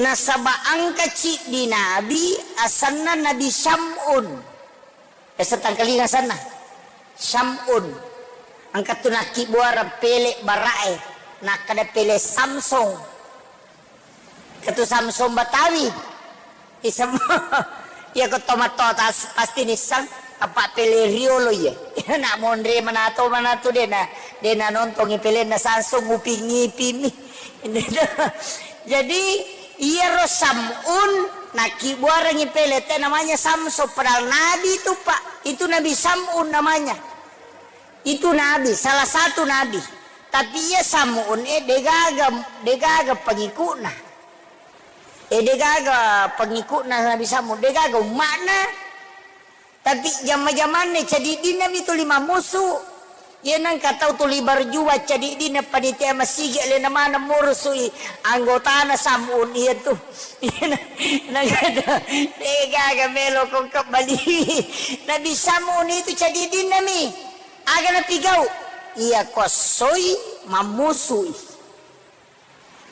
Nasaba engka ciddi Nabi, asenna Nabi Syam'un. Biasa tangkalinga asenna. Syam'un. Engka tu nakkibuareng pele bara'e. Nakkeda pele Samsung. Ketu Samsung Batawi. Isem. Iya ko tomatto tas pasti nissang. Apa pele riolo iya. Nak monre manato manato dena. Dena nontongi pelenna Samsung nguping-ngipimi. Jadi, iyaro Sam'un nakkibuarengngi pele te namanya Samsung, padahal nabi itu, Pak. Itu Nabi Sam'un namanya. Itu nabi, salah satu nabi. Tapi iya Sam'un e degaga, degaga pengikutna. E degaga pengikutna Nabi Sam'un, degaga umma'na. Tapi jama-jamanna cadiddinna mi tuli mammusu. Iya nengka tau tuli berjuang cadiddinna panitia masigi alena maneng murusui anggotana Sam'un iya tu. Iya na-, nengka tu, degaga melo kongke bali. Nabi Sam'un itu cadiddinna mi. Aga napigau? Iya kossoi mammusui.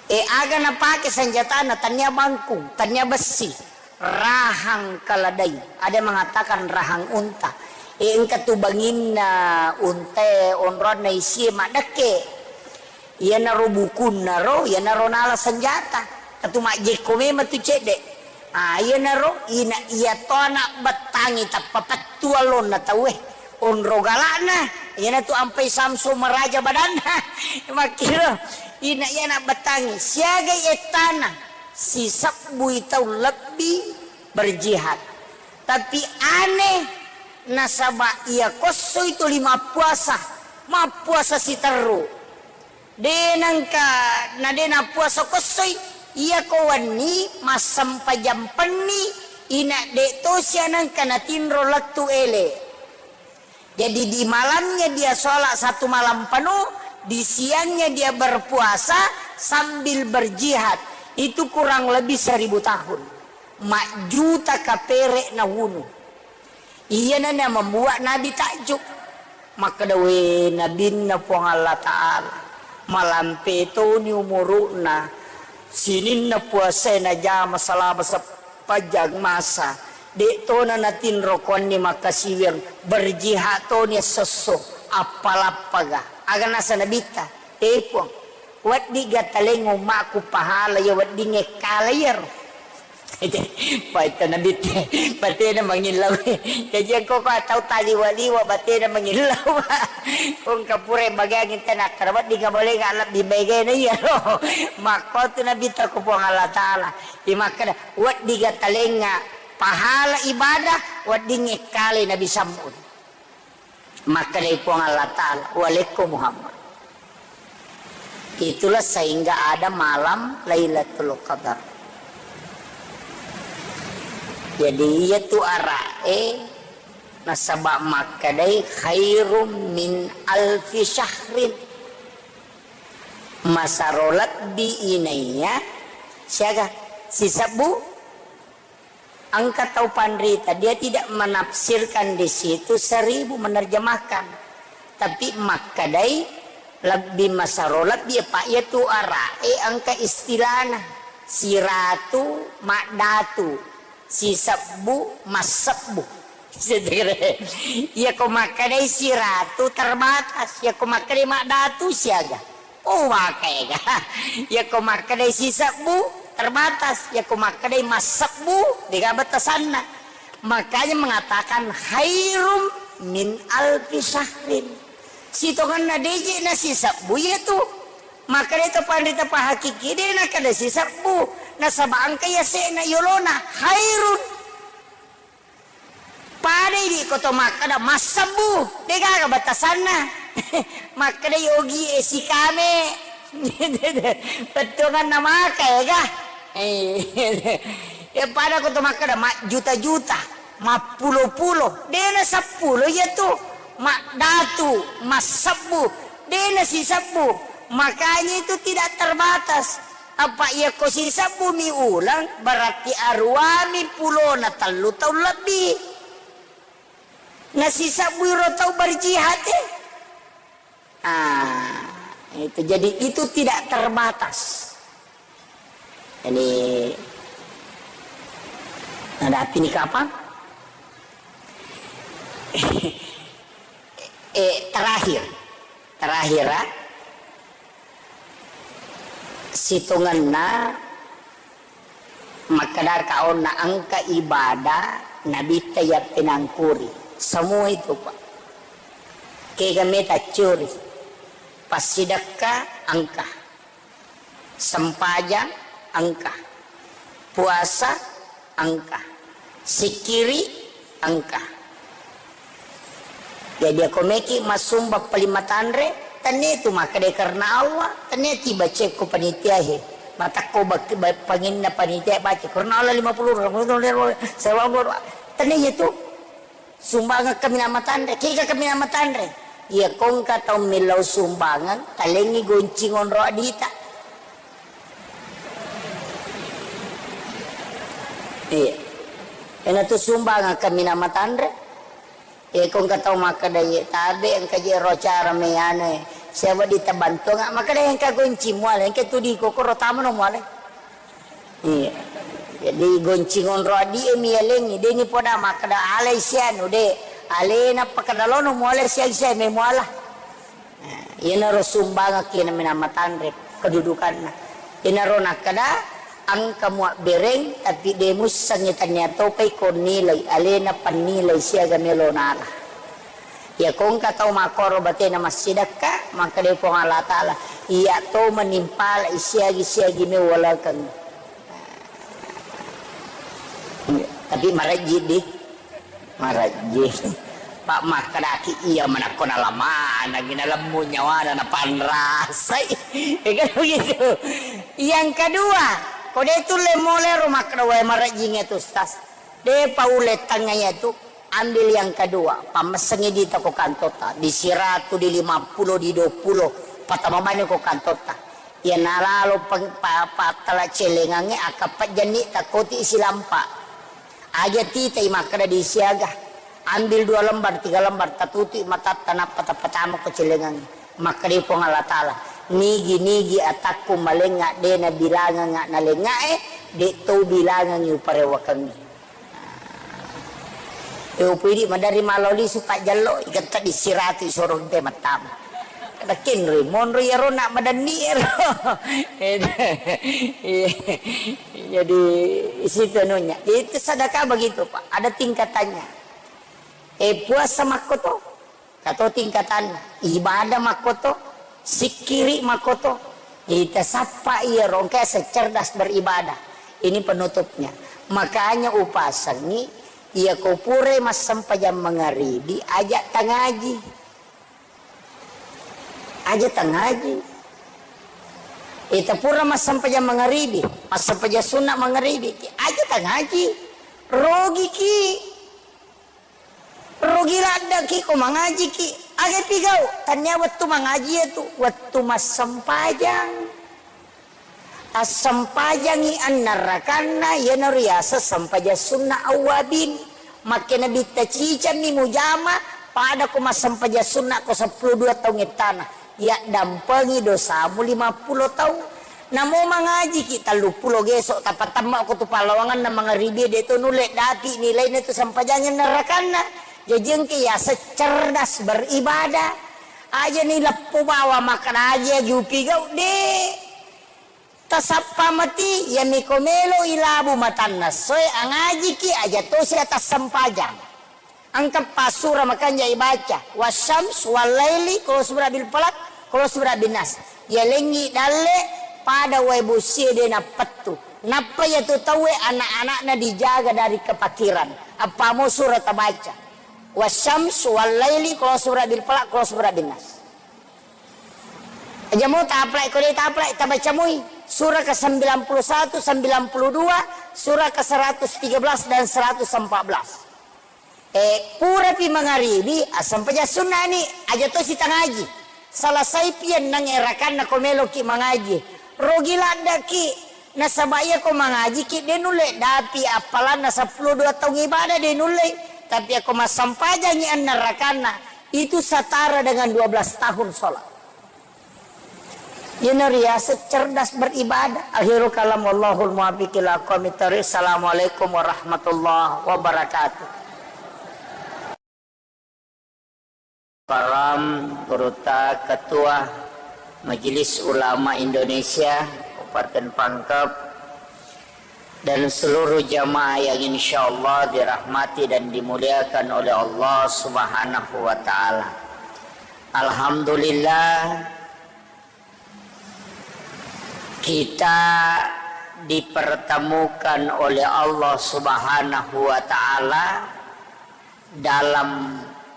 E, aga napake senjatana, tania bangkung, tania bessi, rahang keledai. Ada yang mengatakan rahang unta. E, engka tu banginna unta, onronna isie maddekke. Iyanaro bukunna ro, iyanaro nala senjata. Katu majjekko memang tu cedde. Ah, iyanaro ina iya to anak bettangi tappa pettu allonna tauwe. Onro galakna, iyanatu ampai Samsung maraja badanna. Makkiro, ina iya anak bettangi, siagai ettana, sisebbui tau lebbi berjihad. Tapi aneh, nasaba iya kossoi tuli mappuasa, mappuasa siterru. De nengka, na de nappuasa kossoi, iya ko wenni massempajang penni, ina de tosi anengka natinro lettu ele. Jadi di malamnya dia sholat satu malam penuh, di siangnya dia berpuasa sambil berjihad. Itu kurang lebih seribu tahun. Majjuta kapere nawunu. Iyana na membuat Nabi takjub. Makkeda, "We, Nabinna Puang Allah Ta'ala, malampe toni umuru'na, sininna puasae najama selama sepanjang masa, de tona natinro konni makkasiwiang, berjihad toni essosso, appalappaga." Aga nasa Nabitta, "E Puang, weddingga talengnga ummaku pahala iya weddingnge kala iyaro." Paita Nabitte, batena mangillau. Jaji engko ko tau taliwa-liwa batena mangillau. Ko engka pura bagiang tena kara weddingnga bolengnga lebbi maegana iyaro. Makko tu Nabitta ko Puang Allah Ta'ala. Imakkeda, "Weddingga talengnga pahala ibadah, weddingnge kale Nabi Sam'un." Makkedai Puang Allah Ta'ala, "Walekko Muhammad." Itulah sehingga ada malam Lailatul Qadar. Jadi, iya tu ara'e nasaba makkedai khairum min alfi syahrin. Masaro lebbi inaiya siaga sisebbu. Engka tau panrita, dia tidak menafsirkan di situ seribu, menerjemahkan. Tapi makkedai lebbi masaro lebbi, apa iya tu ara'e engka istilahna. Siratu, maddatu, sisebbu, massebbu. Iya ko makkedai siratu terbatas, iya ko makkedai maddatu siaga. Oh, wakaega. Yako makkedai sisebbu, terbatas. Yako makkedai massebbu, dega batasanna. Makanya mengatakan khairum min alfi syahrin. Sitongenna deje na sisebbu iya tu. Makkedai to panrita pahakiki de na kada sisebbu. Nasaba engka iya se'na yolona khairun. Pada idi ko to makkeda massebbu, degaga batasanna. Makkeda yogi e sikame. Bettuanganna maka ega. Eh. Ya pada ko to makkeda majjuta-juta, mappulo-pulo, dena seppulo iya tu. Maddatu, massebbu, dena sisebbu. Makanya itu tidak terbatas. Apa iya ko sisebbu mi uleng, berarti aruami pulona tellu taung lebbi. Nasisebbu iro tau berjihad e. Ah, itu. Jadi itu tidak terbatas. Jadi, nadapi ni kapang? Eh, terakhir. Terakhir, ah. Sitongenna makkedaka onna engka ibadah nabitta yappenangkuri. Semua itu, Pak. Kega meta curi. Passidekka engka. Sempajang engka. Puasa engka. Sikkiri engka. Jadi, ako meki massumbang paling matanre, tennia tu makkeda karena Allah, tennia tiba cekko panitia he. Matakko bak-, ba-, panginna panitia baca, karena Allah lima puluh, tennia tu. Sumbangeng kaminang matanre, kega kaminang matanre. Iya, ko engka tau millau sumbangeng, talengngi goncing onro adita. Iya. Enatu sumbangeng kaminang matanre. Iya, ko engka tau makkeda, "Iya, tabe engka je ro acara meyane. Siapa ditabantuang?" Makkeda, "Engka goncing muale, engka tu di kokoro tamano muale." Iya. Jadi goncing onro adie mi yalengngi, deni poda makkeda alai sianu, de. Alena pakkeda lono muale siang siang me muala. Nah, iyanaro sumbangekki naminang matanre kedudukanna. Iyanaro nakkeda, engka muabbereng, tapi de mussengngi, tennia topai ko nilai, alena pannilai siaga melo nala. Iya, ko engka tau makkoro batena massidekka, makkeda Puang Allah Taala, iya to manimpalai siagi-siagi mewalakeng. Tapi marejji di. Marejji. Pak, makkedaki iya manakko nalamanangi, nalemmu nyawana, napanrasai. Ya kan begitu. Yang kedua, ko de tulle molero makkeda, "Wae, marejjingnge tu, Ustaz." De paulle tengngaya tu, ambil yang kedua, pammessengi dita ko kantotta, di siratu, di lima puluh, di dua puluh, patama bani ko kantotta. Iya nalalo peng-, pa-, pattala celengangnge, akkappejjanni takkoti silampa. Aja titai makkeda di siaga, ambil dua lembar, tiga lembar, tatutui matatta, nappa tappatama ko celengangnge. Makkedai Puang Allah Taala, "Nigi-nigi atakku malengnga, de nabilangengnga nalengngae, de to bilangengngi uparewakengngi." E, upuidi madari malo lisu pajjallo, iketta di siratu isoro te mattama. Kada kenroi, monro iyaro nak madanni ero. Jadi, isitu anunya. Jadi, itu sedekah begitu, Pak. Ada tingkatannya. Eh, puasa makkoto. Kato tingkatanna, ibadah makkoto, sikkiri makkoto. Itasappa iyaro engka secerdas beribadah. Ini penutupnya. Makanya upasengi, iya ko pura massempajang mangaribi, aja tangaji. Aja tangaji. Ita pura massempajang mangaribi, massempajang sunna mangaribi, aja tangaji. Rogiki. Rugi laddeki ko mangajiki. Aga pigau? Tania wettu mangaji itu, wettu massempajang. Assempajangi annarakanna, iyanaro riaseng sempajang sunna awwabin. Makkena bitta cicammi mujama, pada ko massempajang sunna ko seppulo dua taung ettana. Yaddampengi dosamu lima puluh taung. Namo mangajiki telluppulo geso, tapatemmako tu pallawanganna mangaribi, de to nulle dapi nilaina tu sempajangeng narakanna. Jaji engka yaseng cerdas beribadah. Aja ni leppo bawa makkeda aji agi upigau, de. Tasappa mati, yami ko melo ilabu matanna soe angajiki, aja tosi atassempajang. Engka passura makanja ibaca, "Wasyams wallaili, qul a'udzu birabbil falaq, qul a'udzu birabbin nas." Yalengngi dalle pada wae bosie de nappettu. Nappa yatu tauwe anak-anakna dijaga dari kepakiran. Appamo sura tabaca. "Wasyams wallaili, qul a'udzu birabbil falaq, qul a'udzu birabbin nas." Aja mo taplai, ko de taplai, tabaca moi. Surah ke sembilan puluh satu, sembilan puluh dua, surah ke seratus tiga belas dan seratus empat belas. Eh, purapi mangaribi, assampajang sunnani, aja to sitangaji. Salasaipi enneng e rakanna ko meloki mangaji. Rogi laddaki, nasaba iya ko mangajiki, de nulle dapi appalanna seppulo dua taung ibadah, de nulle. Tapi ako massampajangi enneng rakanna, itu setara dengan dua belas tahun sholat. Iyana riaseng cerdas beribadah. Akhirul kalam, wallahul muwaffiq ila aqwamit thariq. Assalamualaikum warahmatullahi wabarakatuh. Karam, Gurutta, Ketua Majelis Ulama Indonesia Kabupaten Pangkep, dan seluruh jamaah yang insya Allah dirahmati dan dimuliakan oleh Allah Subhanahu wa Ta'ala. Alhamdulillah, kita dipertemukan oleh Allah Subhanahu wa Ta'ala dalam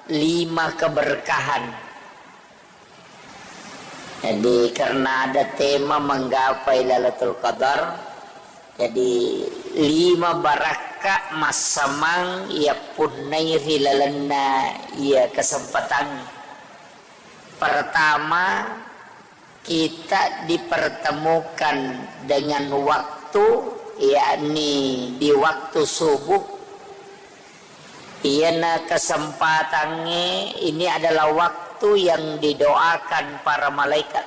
lima keberkahan. Jadi, karena ada tema menggapai Lailatul Qadar, jadi lima barakka massamang yappunnai ri lalenna iya kesempatan. Pertama, kita dipertemukan dengan waktu, yakni di waktu subuh. Iyana kesempatangnge, ini adalah waktu yang didoakan para malaikat.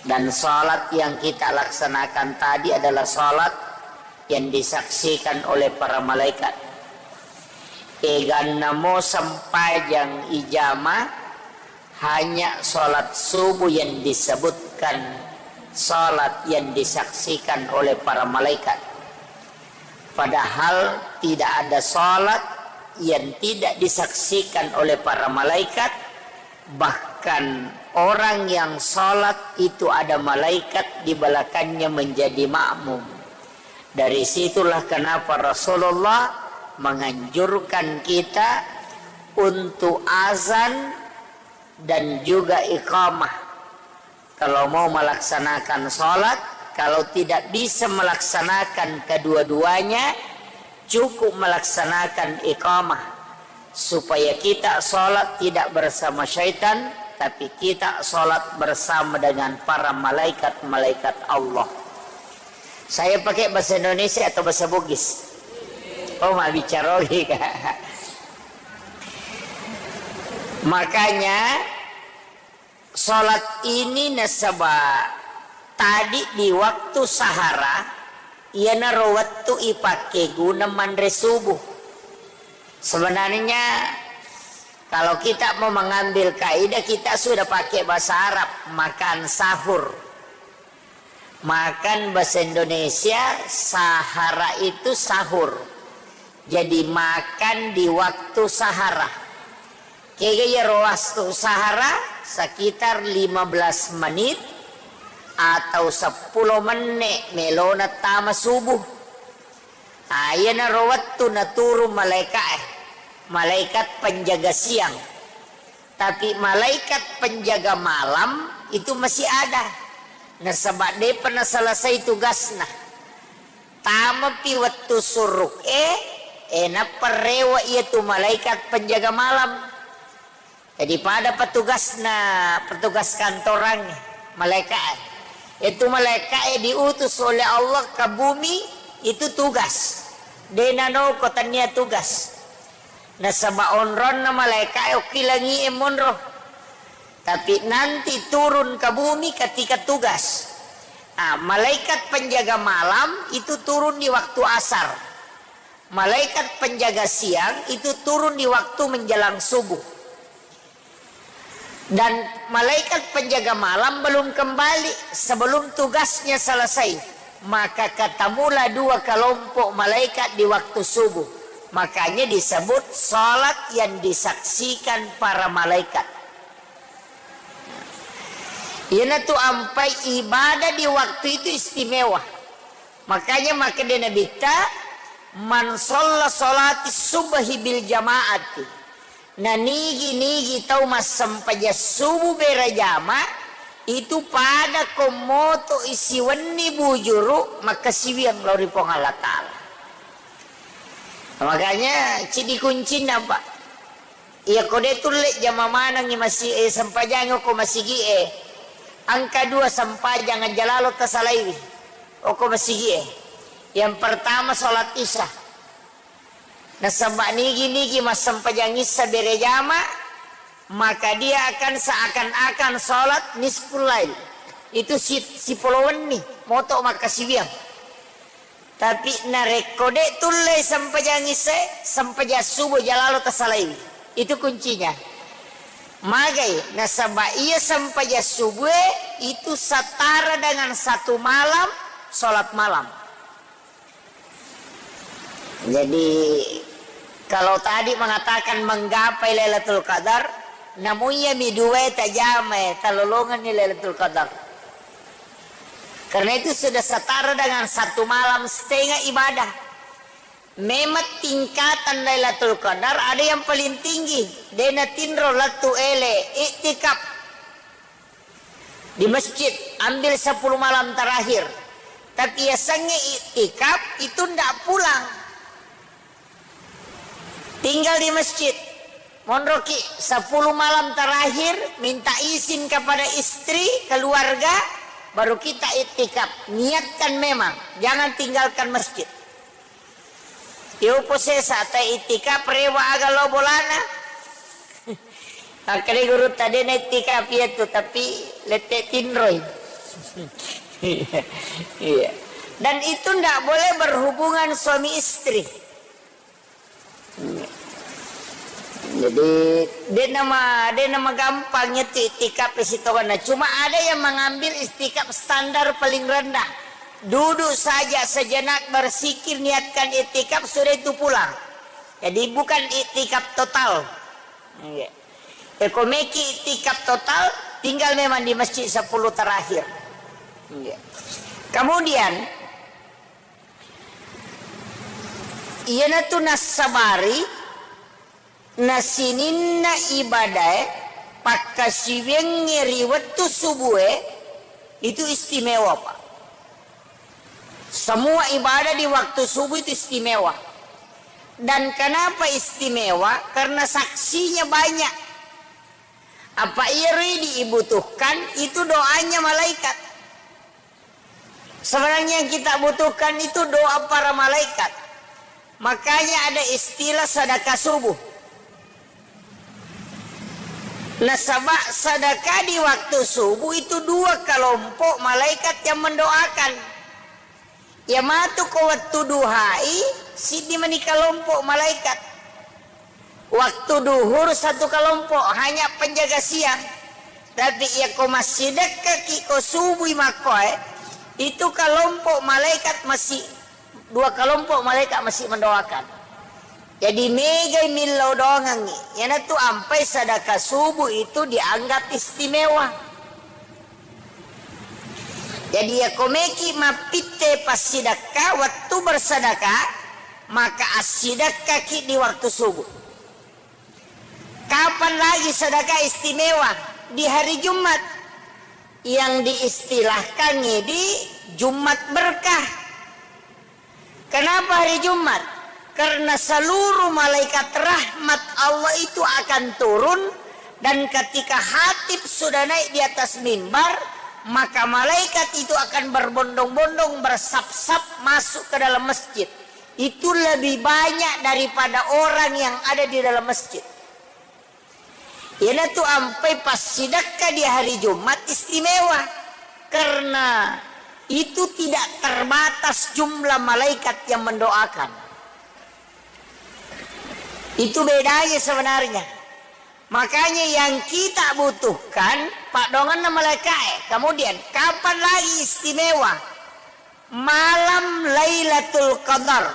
Dan salat yang kita laksanakan tadi adalah salat yang disaksikan oleh para malaikat. Eganna mo sempajang ijama, hanya salat subuh yang disebutkan salat yang disaksikan oleh para malaikat. Padahal tidak ada salat yang tidak disaksikan oleh para malaikat, bahkan orang yang salat itu ada malaikat di belakangnya menjadi makmum. Dari situlah kenapa Rasulullah menganjurkan kita untuk azan dan juga iqamah. Kalau mau melaksanakan salat, kalau tidak bisa melaksanakan kedua-duanya, cukup melaksanakan iqamah, supaya kita salat tidak bersama syaitan, tapi kita salat bersama dengan para malaikat-malaikat Allah. Saya pakai bahasa Indonesia atau bahasa Bugis? Oh, mabbicara ogi, Kak. Makanya, salat ini nasaba tadi di waktu sahara, iyanaro wettu ipake guna manre subuh. Sebenarnya, kalau kita mau mengambil kaidah, kita sudah pakai bahasa Arab, makan sahur. Makan bahasa Indonesia, sahara itu sahur. Jadi makan di waktu sahara. Kega iyaro waktu sahara, sekitar lima belas menit atau seppulo menne' melona tama subuh. Ah, iyanaro wettu naturung malaeka'e, malaikat penjaga siang. Tapi malaikat penjaga malam itu masih ada. Nasaba de'pa naselesai tugasna. Tamapi wettu suruk e, e, nappa rewe' iyatu malaikat penjaga malam. Jadi pada petugasna, petugas kantorang, malaeka'e. Itu malaeka'e diutus oleh Allah ke bumi, itu tugas. De' nanoko tania tugas. Nasaba onronna malaeka'e okki langi'e monro. Tapi nanti turun ke bumi ketika tugas. Ah, malaikat penjaga malam itu turun di waktu asar. Malaikat penjaga siang itu turun di waktu menjelang subuh. Dan malaikat penjaga malam belum kembali sebelum tugasnya selesai. Maka ketemulah dua kelompok malaikat di waktu subuh. Makanya disebut salat yang disaksikan para malaikat. Iyanatu ampai ibadah di waktu itu istimewa. Makanya makkeda Nabitta, "Man shalla sholati subhi bil jama'ati." Nanigi-nigi tau massempajang subuh berajama, Itu pada ko moto isiwenni bujuru makkasiwiang lao ri Puang Allah Ta'ala. Makanya, ceddi kuncinna, Pak. Iya, ko de tulle jama manengngi masi-, eh, sempajangi okko masigi'e. Engka dua sempajang aja lalo tasalaiwi okko masigi'e. Yang pertama, sholat Isya. Nasaba nigi-nigi massempajang Isya berejama, maka dia akan seakan-akan sholat nisful lail. Itu si-, sipolo wenni, moto makkasiwiang. Tapi narekko de tulle sempajang Isya, sempajang subuh jalalo tasalaiwi. Itu kuncinya. Magai, nasaba iya sempajang subuh itu setara dengan satu malam sholat malam. Jadi, kalau tadi mengatakan menggapai Lailatul Qadar, namu iyami duae tajamae, talolongenni Lailatul Qadar. Karena itu sudah setara dengan satu malam setengah ibadah. Memang tingkatan Lailatul Qadar ada yang paling tinggi, de natinro lettu ele, iktikaf di masjid, ambil sepuluh malam terakhir. Tapi yasengnge iktikaf itu ndak pulang. Tinggal di masjid. Monroki sepuluh malam terakhir, minta izin kepada istri, keluarga, baru kita iktikaf. Niatkan memang, jangan tinggalkan masjid. Yopo sesa ta iktikaf rewa aga lao bolana. Makkeda gurutta, de na iktikaf iyatu, tapi lette tinroi. Iya. Dan itu ndak boleh berhubungan suami istri. Jadi, de nama, de nama gampang itu iktikaf sitongenna. Cuma ada yang mengambil iktikaf standar paling rendah. Duduk saja sejenak, berzikir, niatkan iktikaf, sudah itu pulang. Jadi, bukan iktikaf total. Iya. Eko meki iktikaf total, tinggal memang di masjid sepuluh terakhir. Iya. Kemudian, iyanatu nassabari, na sininna ibadae, pakkasiwiangnge ri wettu subue, itu istimewa, Pak. Semua ibadah di waktu subuh itu istimewa. Dan kenapa istimewa? Karena saksinya banyak. Apa iyaro dibutuhkan itu doanya malaikat. Sebenarnya yang kita butuhkan itu doa para malaikat. Makanya ada istilah sedekah subuh. Nasaba sedekah di waktu subuh itu dua kelompok malaikat yang mendoakan. Iya matu ko wettu duhai, siddi mani kelompok malaikat. Waktu duhur satu kelompok, hanya penjaga siang. Tapi iya ko massidekkaki ko subui makkoe, itu kelompok malaikat masih, dua kelompok malaikat masih mendoakan. Jadi megai millau doangengngi. Iyanatu ampai sedekah subuh itu dianggap istimewa. Jadi, iya ko meki mappitte passidekka wettu bersedekah, maka assidekkaki di waktu subuh. Kapan lagi sedekah istimewa? Di hari Jumat, yang diistilahkan di Jumat berkah. Kenapa hari Jumat? Karena seluruh malaikat rahmat Allah itu akan turun, dan ketika khatib sudah naik di atas mimbar, maka malaikat itu akan berbondong-bondong, bersap-sap masuk ke dalam masjid. Itu lebih banyak daripada orang yang ada di dalam masjid. Iyanatu ampai passidekka di hari Jumat istimewa, karena itu tidak terbatas jumlah malaikat yang mendoakan. Itu bedanya sebenarnya. Makanya yang kita butuhkan, paddoangenna malaika'e. Kemudian, kapan lagi istimewa? Malam Lailatul Qadar.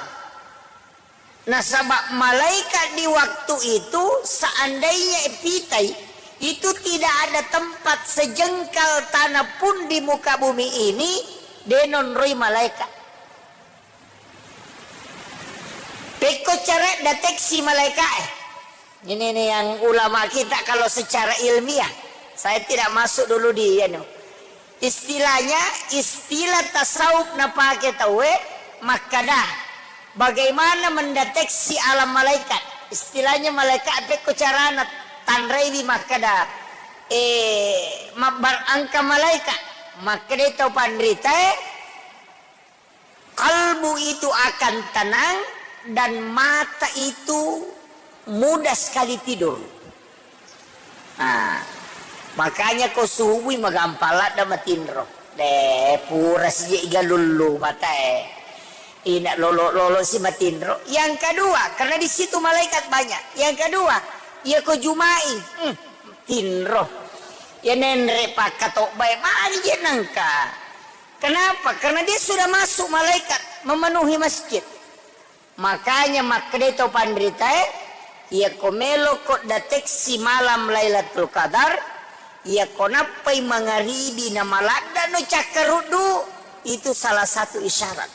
Nasaba malaikat di waktu itu, seandainya pitai, itu tidak ada tempat sejengkal tanah pun di muka bumi ini, de naonroi malaikat. Pekko cara deteksi malaikat, eh. Ini nih yang ulama kita kalau secara ilmiah. Saya tidak masuk dulu di, anu, Istilahnya, istilah tasawuf napake tauwe makkada, bagaimana mendeteksi alam malaikat. Istilahnya malaikat pekko carana tanraiwi makkada, eh, mabbar-, engka malaikat. Makkeda tau panritae, kalbu itu akan tenang dan mata itu mudah sekali tidur. Nah, makanya ko subui magampang ladda matinro. De, pura sije igalullu matae. Ina lolo-lolo si matinro. Yang kedua, karena di situ malaikat banyak. Yang kedua, iya ko jumai, hmm, tinro. Ya nenre pakkatobbae magi je nangka. Kenapa? Karena dia sudah masuk malaikat memenuhi masjid. Makanya makkeda to panritae, iyako meloko deteksi malam Lailatul Qadar, iyako nappai mangaribi na maladda no cakkaruddu, itu salah satu isyarat.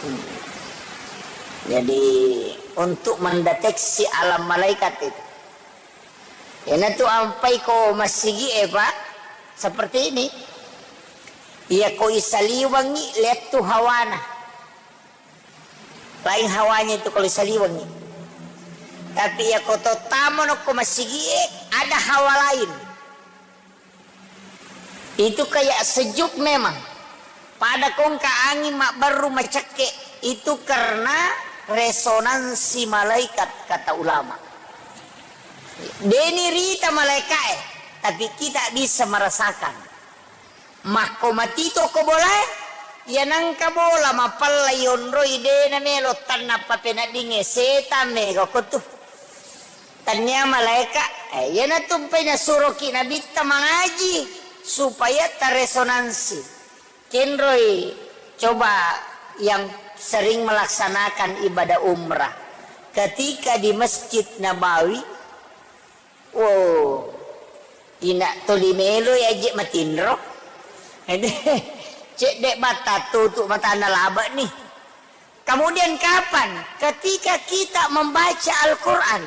Hmm. Jadi, untuk mendeteksi alam malaikat itu. Iyanatu ampai ko massigi'e, Pak, seperti ini. Iya ko isaliwengi, lihat tuh hawana. Lain hawanya itu kalau isaliwengi. Tapi iya ko tottamo no ko massigi'e, ada hawa lain. Itu kayak sejuk memang. Pada kongka angin mabbaru macekke, itu karena resonansi malaikat, kata ulama. Deni rita malaikae, tapi kita bisa merasakan. Makko matito ko bolae, iya nangka bola mapella yonroi dena melo tanna papeneddingnge, setan mega ko tu. Tania malaika, eh, iyanatu mpai nasuroki nabitta mangaji supaya taresonansi. Kenroi coba yang sering melaksanakan ibadah umrah. Ketika di Masjid Nabawi, wow, ina toli melo ya je matinro. Cedde batta tutu matana laba nih. Kemudian kapan? Ketika kita membaca Al-Quran.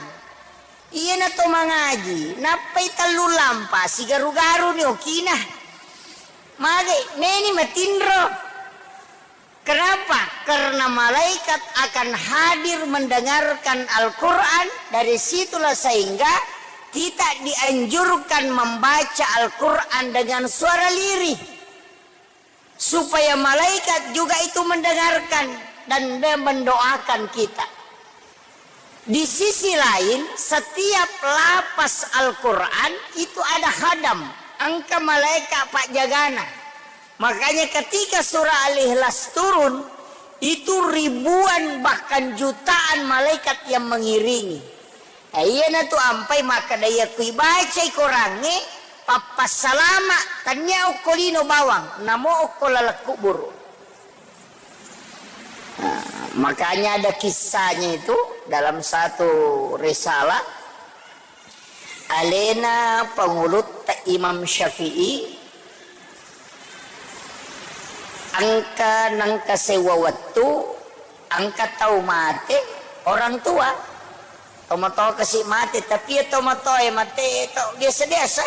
Iyana to mangaji, nappai tellu lampa, sigaru-garu ni okina. Mage, meni matinro. Kenapa? Karena malaikat akan hadir mendengarkan Al-Quran, dari situlah sehingga kita dianjurkan membaca Al-Quran dengan suara lirih. Supaya malaikat juga itu mendengarkan dan me-, mendoakan kita. Di sisi lain, setiap lapas Al-Quran itu ada hadam, engka malaikat pajagana. Makanya ketika surah Al-Ikhlas turun, itu ribuan bahkan jutaan malaikat yang mengiringi. Eh, iyanatu ampai makkeda, iya kui bacai korangnge, pappassalama, tania okko lino bawang, namo okko laleng kuburu. Nah, makanya ada kisahnya itu dalam satu risalah, alena pangulutta Imam Syafi'i, engka nengka sewwa wettu, engka tau mate, orang tua. Tomatoa kasi mate, tapi iya tomatoae mate to biasa-biasa.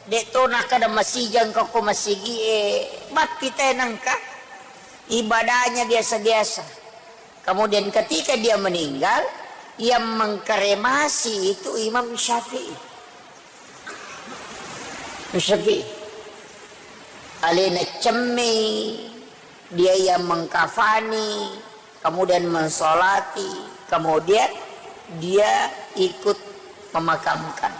De to nakkeda masijang ko, ko masigie, bappi te nengka. Ibadahnya biasa-biasa. Kemudian ketika dia meninggal, yang mengkremasi itu Imam Syafi'i. Imam Syafi'i. Alena cemme, dia yang mengkafani, kemudian mensolati, kemudian dia ikut memakamkan.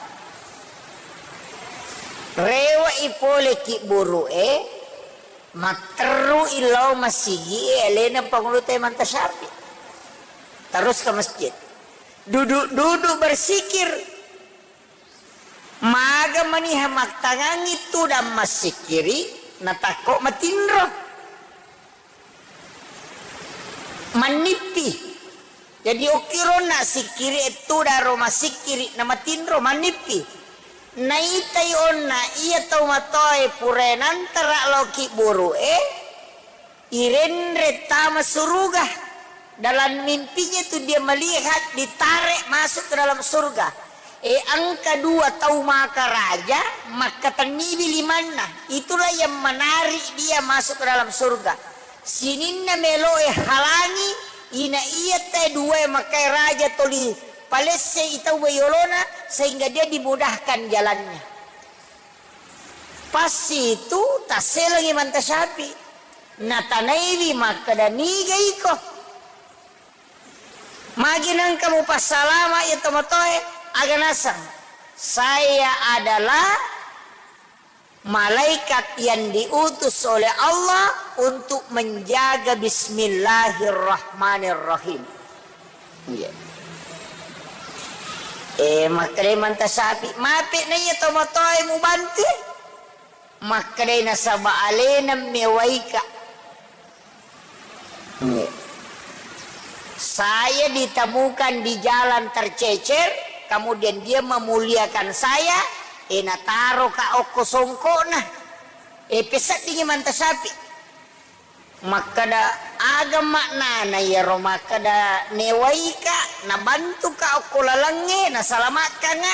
Rewe'i pole kibburu'e, matterru'i lao masigi'e alena pangulutta Imam Syafi'i. Terus ke masjid. Duduk-duduk bersikir. Maga maniha mattangangi tudang massikkiri, natakko matinro. Mannippi. Jadi, okkironna sikkiri e tudaro masikkiri na matinro mannippi. Naitai onna iya tau matoae pura nantara lao kibburu'e, irenre tama suruga. Dalam mimpinya itu dia melihat ditarik masuk ke dalam surga. E, engka dua tau maka raja, makkatenniwi limanna. Itulah yang menarik dia masuk ke dalam surga. Sininna meloe halangi, ina iya te dua makkai raja toli palessei tau yolona, sehingga dia dimudahkan jalannya. Pas itu tasselengi Imam Tasyafi. Natanaiwi makkeda, "Niga iko? Magi nengka mupassalama iya tomatoe?" Aga naseng, "Saya adalah malaikat yang diutus oleh Allah untuk menjaga Bismillahirrahmanirrahim." Iya. Eh, makkeda Imam Tasyafi, "Mape na iya tomatoe mubantu?" Makkedai nasaba alena mewaika. Saya ditemukan di jalan tercecer, kemudian dia memuliakan saya, e, nataroka okko songkokna. E, peseddingi Imam Tasyafi. Makkeda, "Aga maknana iyaro makkeda newaika, nabantuka okko lalengnge, nasalamakkanga,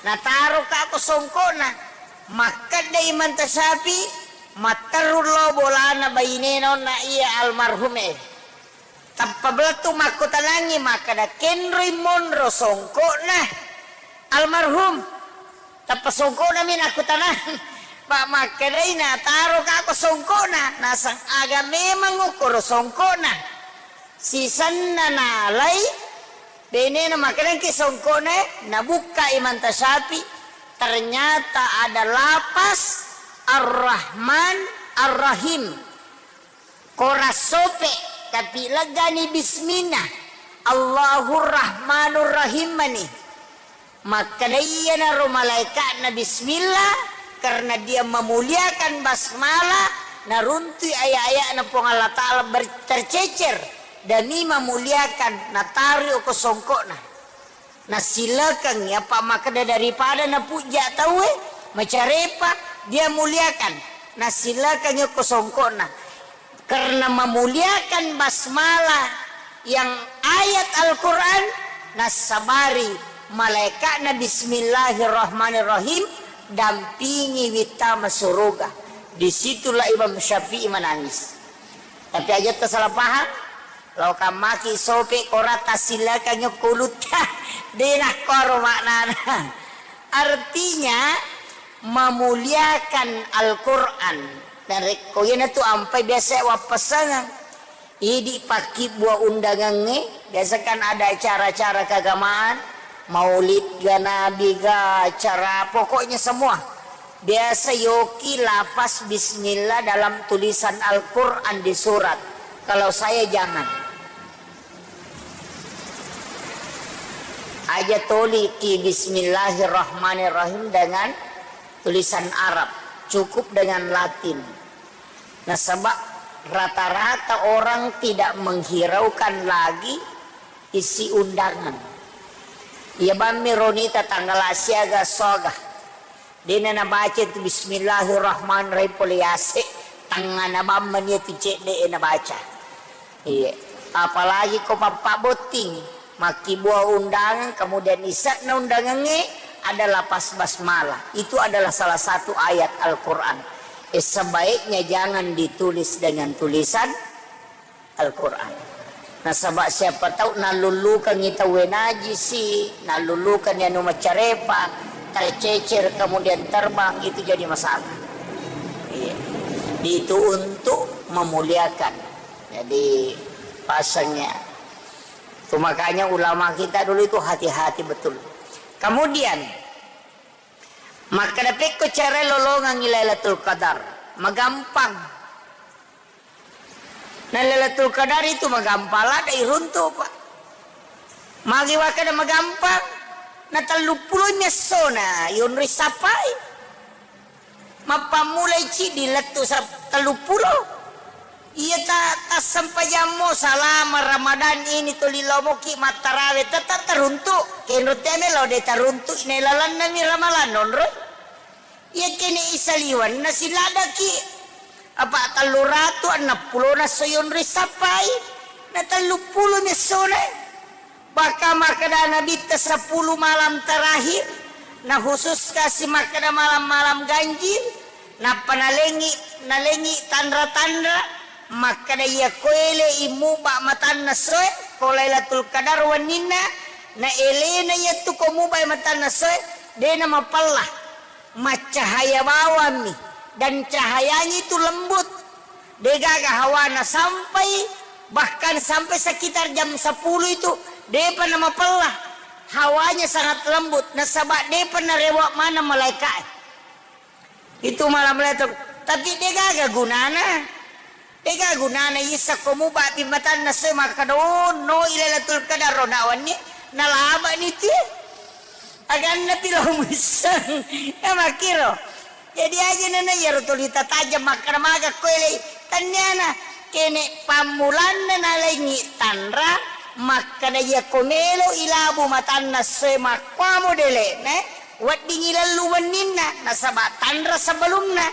nataroka ko songkokna?" Makkeda Imam Tasyafi, matterru lo bolana bainena onna iya almarhume. Tappa belettu makkutanangngi makkeda, "Kenroi monro songkokna almarhum?" Tappa songkokna mi nakkutanang. Pak makkedai, "Nataro kako songkokna?" Naseng, "Aga memang ukkoro songkokna?" Sisenna nalai, benena makkedangki songkokna, nabukka Imam Tasyafi, ternyata ada lapas Ar-Rahman Ar-Rahim. Kora sope, tapi legani bismillah. Allahur Rahmanur Rahim mani. Makkeda iyanaro malaikatna bismillah, karena dia memuliakan basmalah, naruntui ayat-ayatna Puang Allah Ta'ala ber-, tercecer demi memuliakan, nataroi ko songkokna. Nasilakengngi, apa makkeda daripada napujja tauwe, macarepa, dia muliakan. Nasilakengngi ko songkokna. Karena memuliakan basmalah yang ayat Al-Quran, nassabari malaikatna bismillahirrahmanirrahim, dampingi wittama suruga. Disitulah Imam Syafi'i menangis. Tapi aja tersalah paham. Lao kammaki sope kora tassilakangngi okko ulutta. De nakkoro maknana. Artinya, memuliakan Al-Quran. Dan rekko iyanatu ampai biasa wappasangeng. Idi pakkibua undangangnge, biasa kan ada acara-acara keagamaan, maulid ga, nabi ga, acara, pokoknya semua. Biasa yoki lafaz bismillah dalam tulisan Al-Quran di surat. Kalau saya jangan. Aja toliki bismillahirrahmanirrahim dengan tulisan Arab. Cukup dengan Latin. Nasaba rata-rata orang tidak menghiraukan lagi isi undangan. Iya bammi ronita tanggal siaga soga. Dena nabaca tu bismillahirrahmanirrahim pole yase, tangngana bammani tu cedde e nabaca. Iya. Apalagi ko pappa botting, makkibua undangan, kemudian ise'na undangangnge ada lafaz basmalah. Itu adalah salah satu ayat Al-Quran. Eh, sebaiknya jangan ditulis dengan tulisan Al-Quran. Nasaba siapa tahu nallullukangngi tauwe najisi, nallullukangngi anu macarepa, tercecer, kemudian terbang, itu jadi masalah. Iya. Itu untuk memuliakan. Jadi, pasangnya. Itu makanya ulama kita dulu itu hati-hati betul. Kemudian, makkeda pekko cara lolongangngi Lailatul Qadar. Magampang. Na Lailatul Qadar itu magampang ladde iruntu, Pak. Magi wakkeda magampang, na telluppulo mi essona yonroi sappai. Mappammulai ciddi lettu sa-, telluppulo. Iya ta-, tassempajammo salama Ramadan ini tuli lomoki mattarawe tetap teruntu. Kenro teme lo de teruntu ne lalanna mi Ramadan nonroi. Iyakkene isaliwenna siladaki, apa tellu ratu enneng pulona esso yonroi sappai, na telluppulo mi essona. Bahkan makkeda Nabitta sepuluh malam terakhir, na khusus kasi makkeda malam-malam ganjil, nappa nalengi, nalengi tanra-tanra, makkeda iya ko ele i muba matanna soe, ko Lailatul Qadar wenninna, na elena yattu ko muba matanna soe, dena mapella. Maccahaya bawammi, dan cahayanya itu lembut. Degaga hawana sampai, bahkan sampai sekitar jam sepuluh itu, depa namapella. Hawanya sangat lembut, nasaba depa narewa maneng malaikae. Itu malam Lailatul, tapi degaga gunana. Ega gunana issa ko mubapi matanna soe makkeda, "Oh, no, i Lailatul Qadar ro nawanni, nalabani tie." Aganna pi lao muisseng. Ya makkiro. Jadi aja nana iyaro tuli tatajeng makkeda maga ko elei. Tanniana kene pammulanna nalengi tanra makkeda iya ko melo ilabu matanna soe makkuamo dele'na, weddingi lellu wenninna nasaba tanra sebelumna.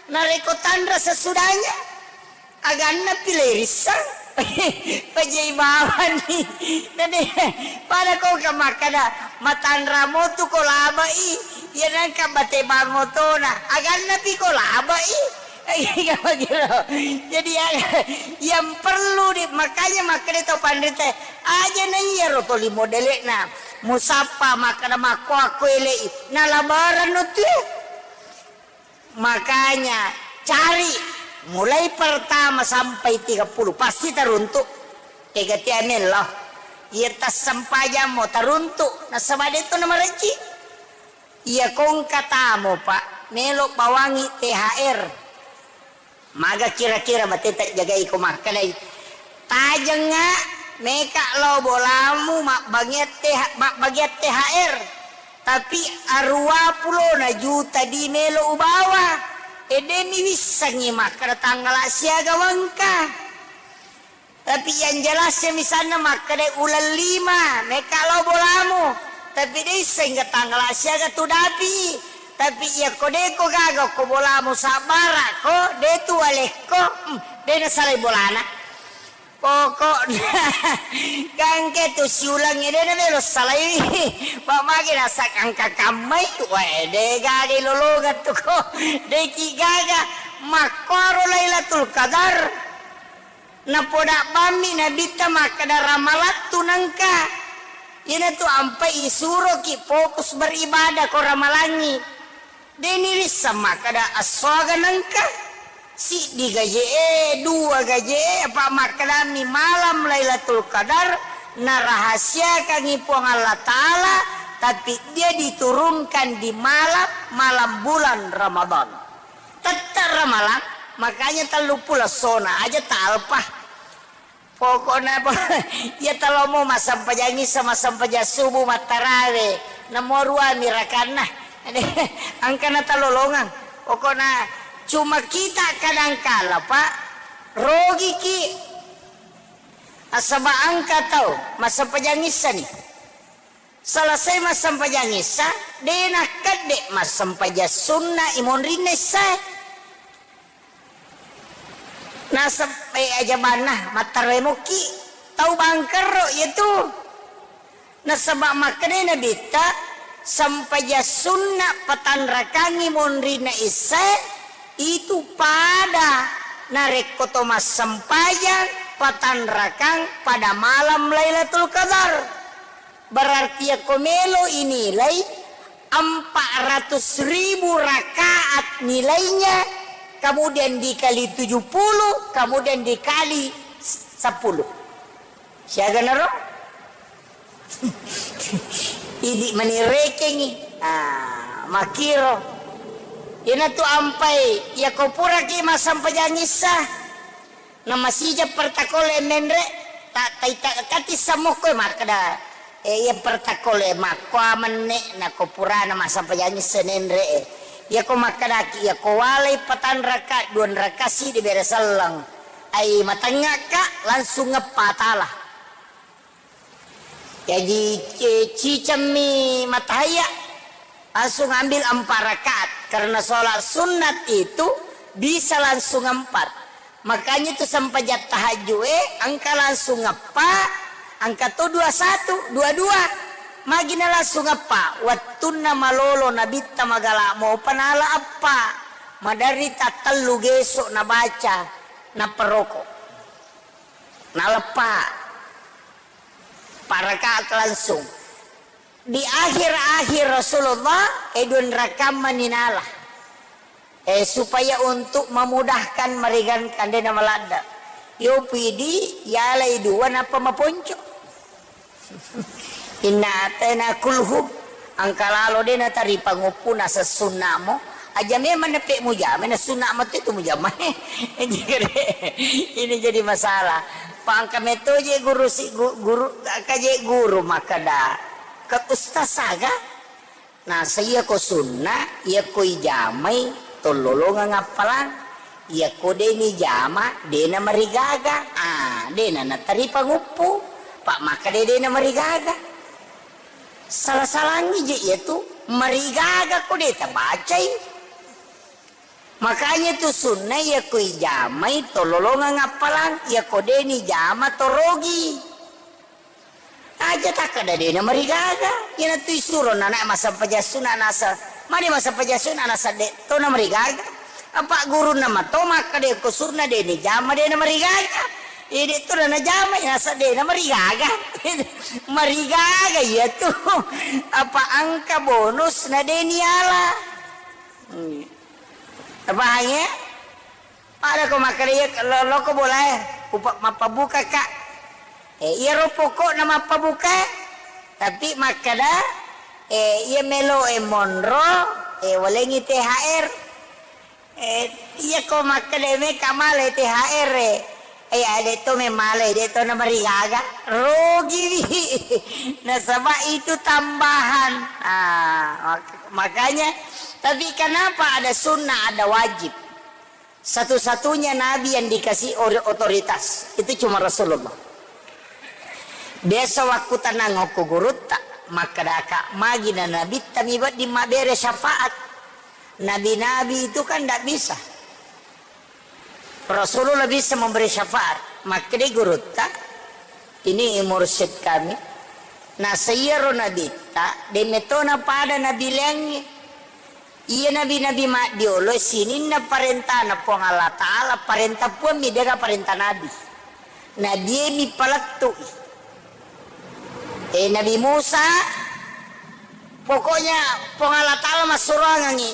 Narekko tanra sesudahnya, aganna pi leirisseng. Pajai bawani. Nade, pada ko ka makkada, matanra motu ko labai, iya nangka bate bangotona. Aganna pi ko labai. Iya, begitu. Jadi, ya, yang perlu di, makanya makkada tau panrita, aja na iya ro toli modele'na. Musappa makkada makko akko elei. Nalabaran no tu. Makanya, cari mulai pertama sampai tiga puluh, pasti taruntu. Ega tia mello. Iya tassempajammo taruntu, nasaba de tu namarejji. Iya kongka tamo, Pak, melo bawangi T H R. Maga kira-kira bateta jagai ko makkedai. Tajengnga meka lao bolamu mabbagian T H, mabbagian T H R. Tapi aruwa pulona juta di melo ubawa. E, de mi wissengngi makkeda tanggala siaga wengka. Tapi yang jelas ya misalna makkeda uleng lima, meka lao bolamu. Tapi de isseng tanggala siaga tu dapi. Tapi iya ko de ko gaga ko bolamu sabbara ko, de tu walekko, hmm, de nasalai bolana. Pokokna, gangke tu siulengnge de namelo salaiwi. Pak magi nasakangka kammai, wae de gaga lolongeng tu ko. De ki gaga, makkoro Lailatul Qadar. Napoda bammi Nabitta makkeda ramalattu nengka. Iyanatu ampai isuroki fokus beribadah ko ramalangi. Deni risseng makkeda essoga nengka. Siddi gaje'e, dua gaje'e, apa makkedami malam Lailatul Qadar narahasiakangi Puang Allah Ta'ala, tapi dia diturunkan di malam, malam bulan Ramadan. Tette ramalang, makanya tellu pulo sona aja talpa. Pokokna po, iya talomo massempajang issa, massempajang subuh, mattarawe, namo ruami rakanna. Engka natalolongang. Pokokna cuma kita kadangkala, Pak, rogiki. Nasaba engka tau massempajang issani. Selesai massempajang issa, de nakkedde massempajang sunna imonrinna issae. Nasab-, eh, ajabanna, mattaroe mokki. Tau bangkerro iya tu. Nasaba makkedai Nabitta, sempajang sunna patanrakangngi monrinna issae, itu pada narekko to massempajang patanrakang pada malam Lailatul Qadar. Berarti yakko melo inilai empat ratus ribu rakaat nilainya, kemudian dikali tujuh puluh, kemudian dikali sepuluh. Siaga naro? Idi mani rekengi. Ah, makiro. Iyanatu ampai, yakko puraki massempajang issa. Namasija pertakole menre, ta-, taita-, kati sammokko makkeda, eh, iya pertakole makkoa menne, nako purana massempajang issa nenre, eh. Iyako makkedaki, iyako walai patanraka, duanraka sidi bere selleng. Ai matengngaka, langsung ngeppa tala. Jaji, ci-, cicemmi matahaya, langsung ambil empat rakaat. Karena sholat sunat itu bisa langsung empat. Makanya itu sempajang tahajud, eh, engka langsung eppa, Angka to dua satu, dua dua. Magi nalangsung eppa? Wettunna malolo Nabitta magala mopa nala eppa. Maderri tattellu geso nabaca, nappa roko. Naleppa. Empa rakaat langsung. Di akhir-akhir Rasulullah, eh, dua rakaat mani nala. Eh, supaya untuk memudahkan, meringankan, de' namaladde'. Yo pidi, yalai dua, nappa maponco. Inna atena kulhu, angka lalo de' natari panguppu, naseng sunna'mo. Aja memang nepe mujama, na sunna' mate tu mujama. Jadi, ini jadi masalah. Pa angka meto je guru si, gu-, guru, ka je guru makkeda, ke ustaz aga? Naseng iyako sunna', iyako ijamai, tollolongeng appalang. Iyako de' nijama, de' namarigaga. Ah, de' na natari panguppu. Pa makkeda de' namarigaga. Sala-salangi je iyatu, marigaga ko de' tabacai. Makanya tu sunna' iyako ijamai, tollolongeng appalang. Iyako de' nijama, torogi. Aja takkeda de' namarigaga. Iyanatu isuro nana massempajang sunna' naseng, magi massempajang sunna' naseng de' to namarigaga. Apa gurunna mato makkeda ko sunna' de' nijama de' namarigaga. Iya de' to najama naseng de' namarigaga. Marigaga iyatu. Apa angka bonus na de' niala. Hmm. Tapahangngi? Pada ko makkeda iya lo-, loko bolae, upa-, mappabukaka. Eh, iyaro pokokna mappabuka, tapi makkeda, eh, iya melo e monro, eh, walengngi T H R. Eh, iya ko makkeda meka male T H R e. Eh, ade to memale, de' to namarigaga. Rugiwi. Nasaba itu tambahan. Ah, mak-, makanya, tapi kenapa ada sunnah, ada wajib? Satu-satunya nabi yang dikasih ori-, otoritas itu cuma Rasulullah. Biasa wakku tanang okko gurutta, makkedaka, magi na nabitta mi wedding mabbere syafaat. Nabi-nabi itu kan ndak bisa. Rasulullah bisa memberi syafaat. Makkedai gurutta, ini mursyid kami. Naseng iyaro nabitta, de' metona pada nabi laingnge. Iya nabi-nabi maddiolo sininna parentana Puang Allah Ta'ala, parenta Puang mi, de'ga parenta nabi. Nabi e mi palettui. Eh, Nabi Musa, pokoknya Puang Allah Ta'ala massuroangengngi.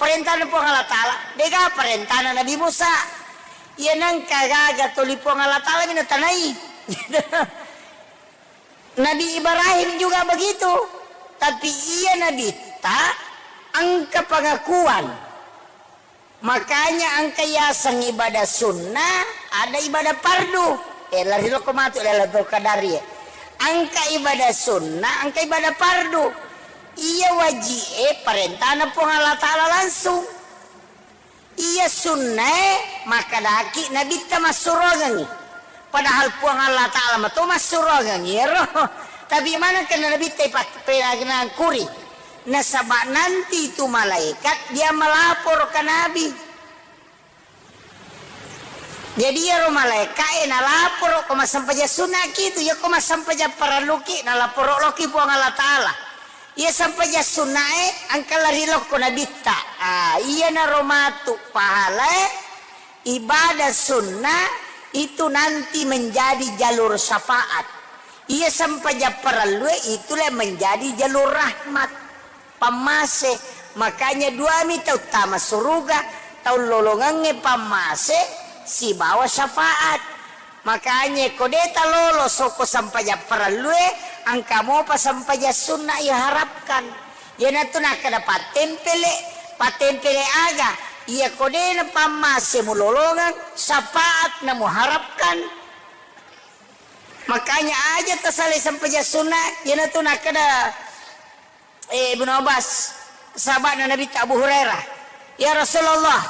Parentana Puang Allah Ta'ala, de'ga parentana Nabi Musa. Iya nengka gaga tuli Puang Allah Ta'ala mi natanai. Nabi Ibrahim juga begitu. Tapi iya nabitta engka pengakuan. Makanya engka yaseng ibadah sunnah, ada ibadah fardu. Eh, lari loko matu Lailatul Qadar e. Engka ibadah sunnah, engka ibadah fardu. Iya wajib e parentana Puang Allah Ta'ala langsung. Iya sunnae makkedaki nabitta massuroangengngi. Padahal Puang Allah Ta'ala mato massuroangengngi ero. Tapi maneng kena nabitta ipak-, penangkuri. Nasaba nanti itu malaikat dia melapor ke Nabi. Jadi iyaro malaika'e nalaporo ko massempajang sunnaki tu, iya ko massempajang parelluki nalaporo loki Puang Allah Ta'ala. Iya sempajang sunnae engka lari lokko nabitta. Ah, iyanaro matu pahalae ibadah sunnah itu nanti menjadi jalur syafaat. Iya sempajang parellue itulah menjadi jalur rahmat. Pammase. Makanya duami tau tama suruga, tau lolongengnge pammase sibawa syafaat. Makanya ko de talolo soko sempajang parellue, engka mopa sempajang sunna iharapkan. Iyanatu nakkeda pattempele, pattempele aga? Iya ko de na pammase mulolongeng, syafaat na muharapkan. Makanya aja tasalai sempajang sunna, iyanatu nakkeda eh, Ibnu Abbas, sahaba'na Nabitta Abu Hurairah, "Ya Rasulullah,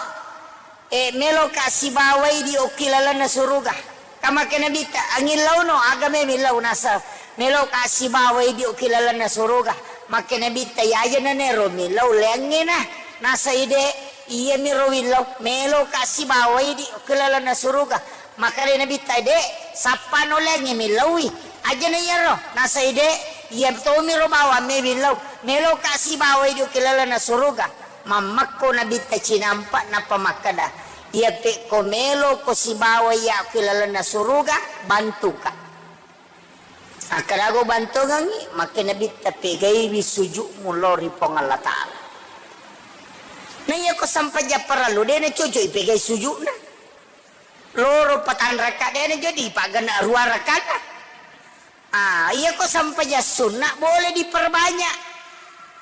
eh, meloka sibawai di okki lalenna suruga." Kamake Nabitta, "Angillauno, aga me millau?" Nasa, "Meloka sibawai di okki lalenna suruga." Make Nabitta, "Yaja nanero millau leangngena?" Nasa ide, "Iyami ro willau, meloka sibawai di okki lalenna suruga." Makare Nabitta, "De, sappano leangnge millaui." Aja na iyaro, nasai de, iya tomiro bawang mebillau, meloka sibawai dio ke lalenna suruga. Mammekko Nabitta cinampa nappa makkeda, iya pekko meloko sibawai iya ke lalenna suruga, bantuka. Akkadago bantongengngi, makke Nabitta pegaiwi sujukmu lao ri Puang Allah Ta'ala. Na iyako sampajang parellu, de na cocok ipegai sujukna. Loro patang raka de na jadi, pagana rua rakana. Ah, iyako sampajang sunna boleh diperbanyak.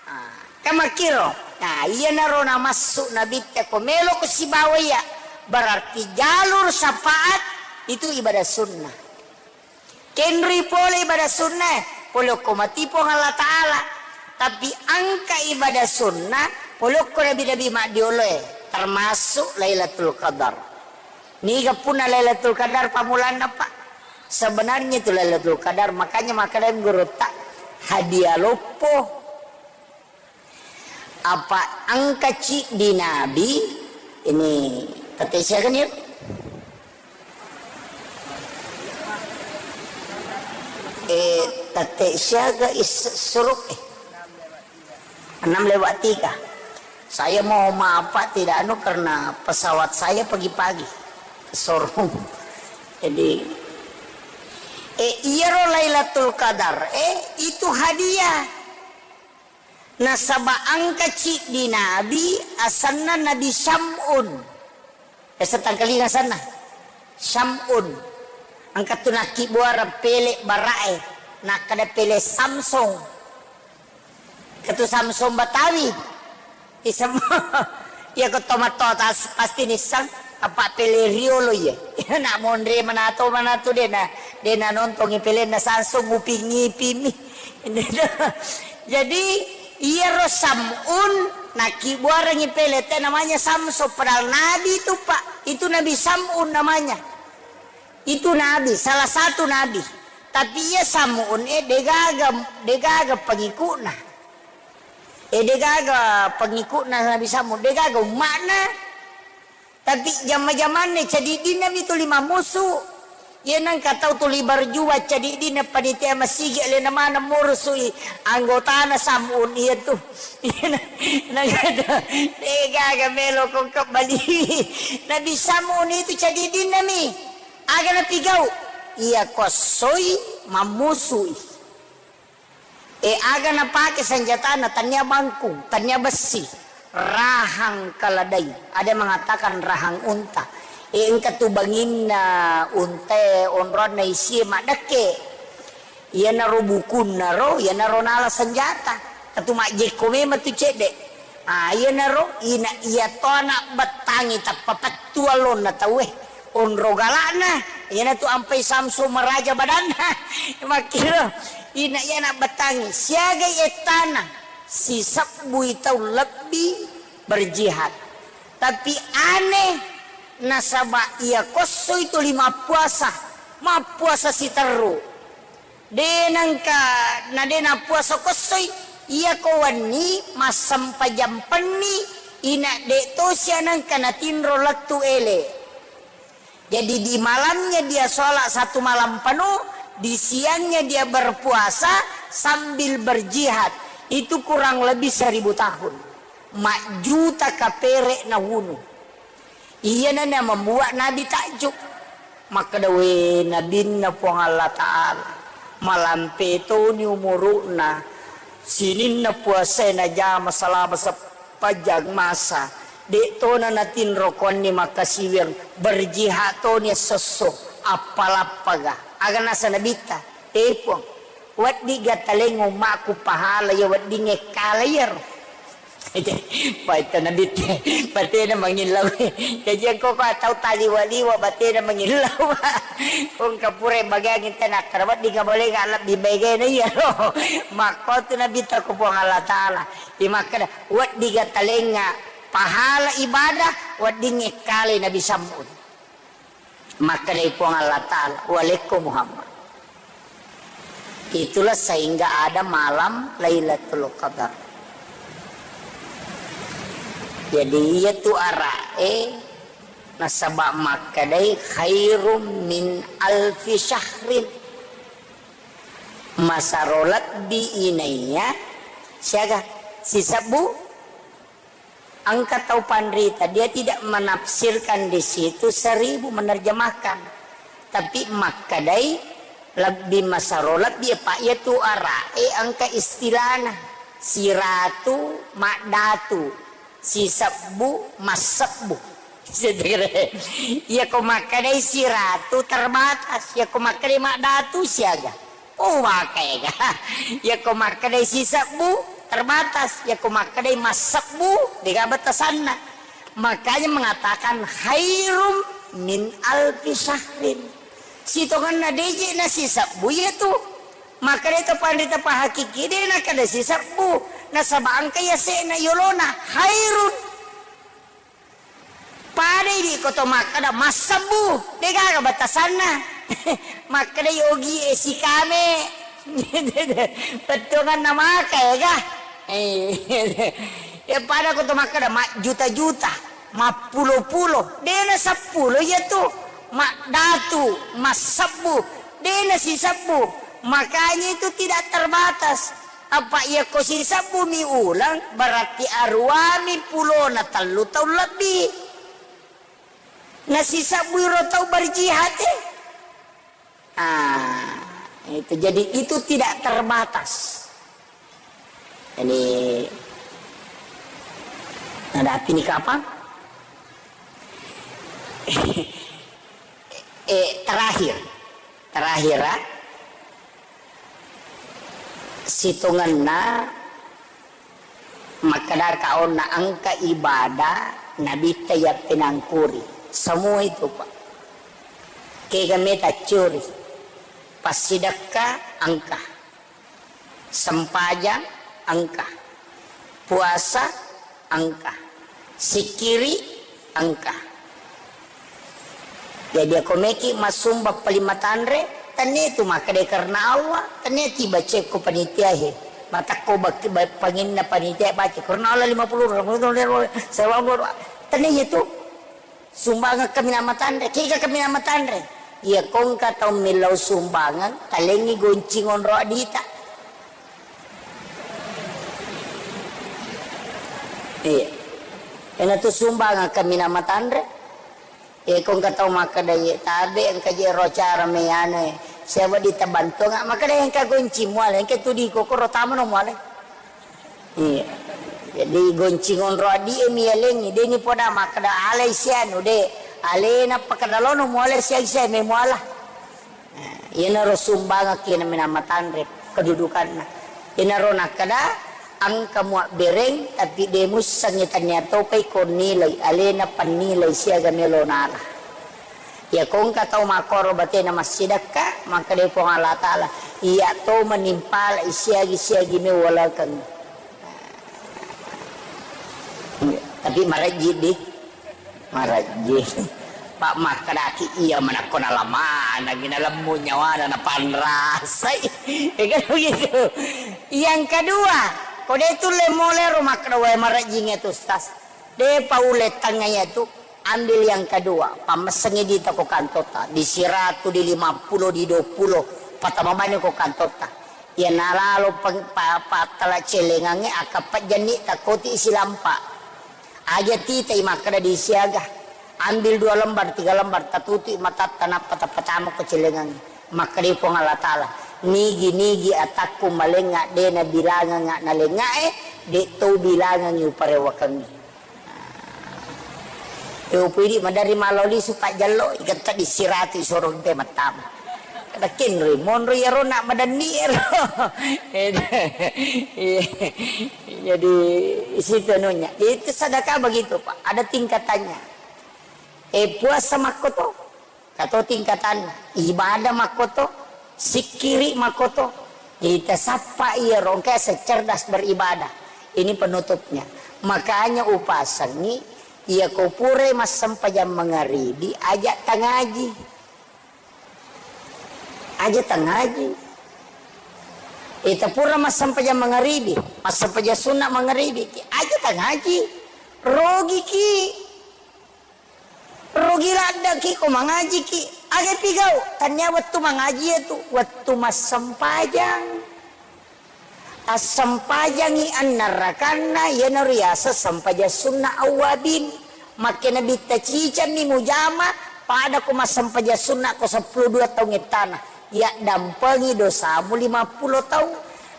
Ah, kamakkiro. Nah, iyanaro namassu Nabitta ko meloko sibawa iya. Berarti jalur syafaat itu ibadah sunnah. Kenri pole ibadah sunnah, pole okko mati Puang Allah Ta'ala. Tapi angka ibadah sunnah, pole okko nabi-nabi maddioloe, termasuk Lailatul Qadar. Niga punna Lailatul Qadar pammulanna, Pak? Sebenarnya itu Lailatul Qadar, makanya makkeda gurutta, hadiah loppo. Apa engka ciddi nabi, ini tette siaga nih? Eh, tette siaga is suruk, eh. Enam lewat tiga. Saya mau maaf, Pak, tidak anu karena pesawat saya pagi-pagi ke showroom. Jadi, eh, iyaro Lailatul Qadar, eh, itu hadiah. Nasaba engka ciddi nabi, asenna Nabi Syam'un. Biasa tangkalinga asenna. Syam'un. Engka tu nakkibbuareng pele' bara'e. Nakkeda pele' Samsung. Engka tu Samsung Batawi. Isem-, iya ko tomatto tas-, pasti nisseng. Apa pele' riolo iye. Nak monre manato, manato dena, dena nontongi pelenna Samsung, uping-ipimi. Jadi, iyaro Sam'un nakkibbuarengngi pele' te namanya Samsung, padahal nabi itu, Pak. Itu Nabi Sam'un namanya. Itu nabi, salah satu nabi. Tapi iya Sam'un, eh, degaga, degaga pengikutna. Eh, degaga pengikutna Nabi Sam'un, degaga umma'na. Tapi jama-jamanna cadiddinna mi tuli mammusu. Iya nengka tau tuli berjuang cadiddinna panitia masigi alena maneng murusui anggotana Sam'un iya tu. Iya na-, nengka tau, degaga melo ko kebbali. Nabi Sam'un itu cadiddinna mi. Aga napigau? Iya kossoi mammusui. E, aga napake senjatana, tania bangkung, tania bessi, rahang keledai. Ada yang mengatakan rahang unta. E, engka tu banginna untae, onronna isie maddekke. Iyanaro bukunnaro, iyanaro nala senjata. Katu majjekko memang tu cedde. Ah, iyanaro ina iya to anak bettangi tappa pettu allonna tauwe. Onro galakna, iyanatu ampai Samsung maraja badanna. Makkiro, ina iya anak bettangi, siagai ettana, sisebbui tau lebbi berjihad. Tapi aneh, nasaba iya kossoi tuli mappuasa, mappuasa siterru. De nengka, na de nappuasa kossoi, iyako wenni massempajang penni, ina de tosi anengka natinro lettu ele. Jadi di malamnya dia sholat satu malam penuh, di siangnya dia berpuasa sambil berjihad. Itu kurang lebih seribu tahun. Majjuta kapere nawunu. Iyana na membuat Nabi takjub. Makkeda, "We, Nabinna Puang Allah Ta'ala, malampe toni umuru'na, sininna puasae najama selama sepanjang masa, de' tona natinro konni makkasiwiang, berjihad toni esso-esso, appalappaga." Aga nasa Nabitta, "E Puang, weddiga talengnga ummakku pahala iya weddingnge kala iyaro?" Paita Nabitte, batena mangillau. Jaji engko ko tau taliwa-liwa batena mangillau. Engka pura bagiang tena akkara weddingnga bolengnga lebbi baigana iyaro. Makkotu Nabitta ko Puang Allah Ta'ala. Imakkeda, "Weddiga talengnga pahala ibadah, weddingnge kale Nabi Sam'un." Makkedai Puang Allah Ta'ala, "Walekko Muhammad." Itulah sehingga ada malam Lailatul Qadar. Jadi, iya tu ara'e nasaba makkedai khairum min alfi syahrin. masaro lebbi inaiya siaga sisebbu. Engka tau panrita, dia tidak menafsirkan di situ seribu, menerjemahkan. Tapi makkedai lebbi masaro lebbi, apa iya tu arae engka istilahna. Siratu maddatu, sisebbu massebbu. Iya ko makkedai siratu terbatas, iya ko makkedai maddatu siaga. Oh, maka ega. Iya ko makkedai sisebbu, terbatas. Iya ko makkedai massebbu, dega batasanna. Makanya mengatakan khairum min alfi syahrin. Sitongenna deje na sisebbu iya tu. Makkedai to panrita pahakiki de na kada sisebbu. Nasaba engka iya sena yolona khairun. Pada idi ko to makkeda massebbu, degaga batasanna. Makkedai ogi e sikame. Pettonganna maka ega. Eh, ya pada ko to makkeda majjuta-juta, mappulo-pulo, dena seppulo iya tu. Maddatu, massebbu, dena sisebbu. Makanya itu tidak terbatas. Apa iya ko sisebbumi uleng, berarti aruami pulona tellu taung lebbi. Nasisebbui ro tau berjihad e. Ah, itu. Jadi itu tidak terbatas. Jadi, ada api ni kapang? Eh, terakhir. Terakhir, ah. Sitongenna makkeda kaonna engka ibadah nabitta yappenangkuri. Semua itu, Pak. Kega meta curi. Passidekka engka. Sempajang engka. Puasa engka. Sikkiri engka. Jadi, ako meki massumbang paling matanre, tennia tu makkeda karena Allah, tennia tiba cekko panitia he. Matakko bak-, ba-, panginna panitia baca karena Allah lima puluh, tennia tu sumbangeng kaminang matanre, kega kaminang matanre. Iya kongka tau millau sumbangeng, talengi goncing onro adita. Iya. Ena tu sumbangeng kaminang matanre. Eh, ko engka tau makkeda, "Iye, tabe engka je ro acara me anu e, siapa ditabantuang?" Makkeda, "Engka goncing muale, engka tu di kokoro tamano muale." Iya. Jadi goncing onro adie mi yalengi, deni poda makkeda alai sianu de, alena pakkeda lono muale siang siang me muala. Nah, iyanaro sumbangekki naminang matanre kedudukanna. Iyanaro nakkeda, engka muabbereng, tapi de muissengngi, tennia topai ko nilai, alena pannilai siaga melo nala. Iya ko engka tau makkoro batena massidekka, makkeda Puang Allah Taala, iya to manimpalai siagi-siagi mewalakeng. Tapi marejji di. Marejji. Pak makkedaki iya manakko nalamanangi nalemmu nyawana napanrasai. Ya kan begitu. Yang kedua, ko de tulle mole ro makkeda wae marejjingnge tu, Ustaz. De pa ulle tengnga iya tu, ambil yang kedua, pammessengngi dita ko kantotta, di siratu, di lima puluh, di dua puluh, patama mani ko kantotta. Iya nalalo peng-, pa-, pattala celengangnge, akka pejjanni takkoti silampa. Aja titai makkeda di siaga, ambil dua lembar, tiga lembar, tatutui matatta, nappa tappatama ko celengangnge. Makkeda Puang Allah Taala, nigi-nigi atakku malengnga, de nabilangengnga nalengngae, de to bilangengngi uparewakengngi. E, upuidi maderri malao lisu pajjallo, igetta disiratu isoro pe mattama. Kada kenroi, monro iyaro nak madenni ero. Iya. Jadi, situ anunya. Jadi, itu sedekah begitu, Pak. Ada tingkatannya. Eh, puasa makkoto. Kato tingkatanna, ibadah makkoto, sikkiri makkoto. Jadi tasappa iyaro engka yaseng cerdas beribadah. Ini penutupnya. Makanya upasengngi, iya ko purai massempajang mangaribi, aja tangaji. Aja tangaji. Ita pura massempajang mangaribi, massempajang sunna mangaribi, aja tangaji. Rogiki. Rugi laddeki ko mangajiki, Aga pigau, tania wettu mangaji itu, wettu massempajang. Assempajangi enneng rakanna, iyanaro riaseng sempajang sunna awwabin. Makkeda Nabitta, cicammi mujama, pada ko massempajang sunna ko seppulo dua taung ettana. Yaddampengi dosamu lima puluh taung.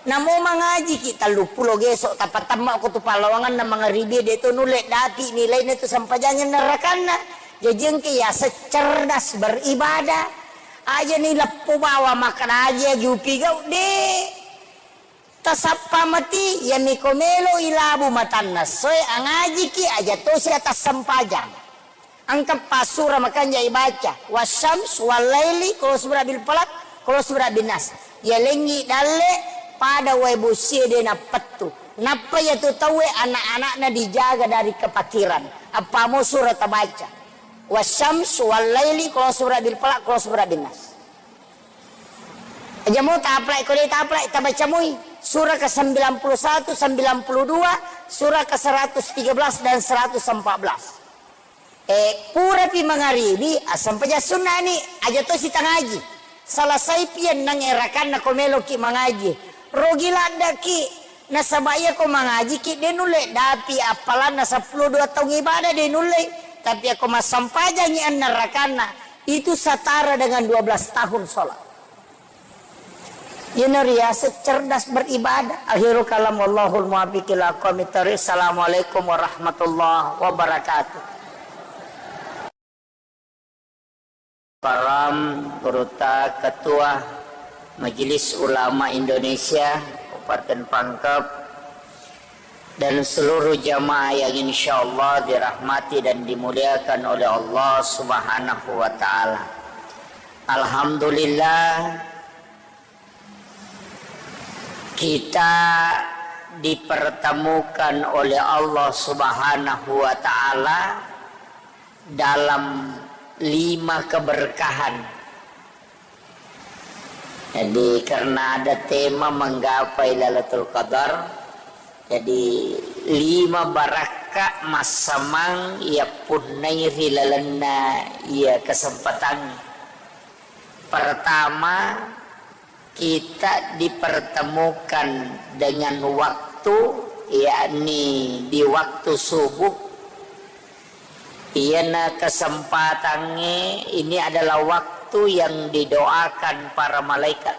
Namo mangajiki telluppulo geso, tapatamma ko tu pallawanganna mangaribi, de to nulle dapi nilaina tu sempajangi enneng rakanna. Jaji engka yaseng cerdas beribadah. Aja ni leppo bawa makkeda aja agi upigau, de. Tasappa mati, yami ko melo ilabu matanna essoe, angajiki aja tosi atassempajang. Engka passura makanja ibaca, wasyams, wallaili, qul a'udzu birabbil falaq, qul a'udzu birabbin nas. Yalengngi dalle pada wae bosie de nappettu. Nappa yatu tauwe anak-anakna dijaga dari kepakiran. Appamo sura tabaca. Wasyams, wallaili, qul a'udzu birabbil falaq, qul a'udzu birabbin nas. Aja mo taplai, ko de taplai, tabaca mui. Surah ke sembilan puluh satu, sembilan puluh dua, surah ke seratus tiga belas dan seratus empat belas. Eh, purapi mangaribi, assempaja sunnani, aja to sitangaji. Selesai pi enneng rakanna ko meloki mangaji. Rogi laddaki, nasaba iya ko mangajiki, de nulle dapi appalanna seppulo dua taung ibadah, de nulle. Tapi ako massempajangi enneng rakanna, itu setara dengan dua belas tahun sholat. Iyana riaseng cerdas beribadah. Akhirul kalam, wallahul muwaffiq ila aqwamit thariq. Assalamualaikum warahmatullahi wabarakatuh. Karam, Gurutta, Ketua Majelis Ulama Indonesia Kabupaten Pangkep, dan seluruh jamaah yang insyaallah dirahmati dan dimuliakan oleh Allah Subhanahu wa Ta'ala. Alhamdulillah, kita dipertemukan oleh Allah Subhanahu wa Ta'ala dalam lima keberkahan. Jadi, karena ada tema menggapai Lailatul Qadar, jadi lima barakka massamang yappunnai ri lalenna iya kesempatan. Pertama, kita dipertemukan dengan waktu, yakni di waktu subuh. Iyana kesempatangnge, ini adalah waktu yang didoakan para malaikat.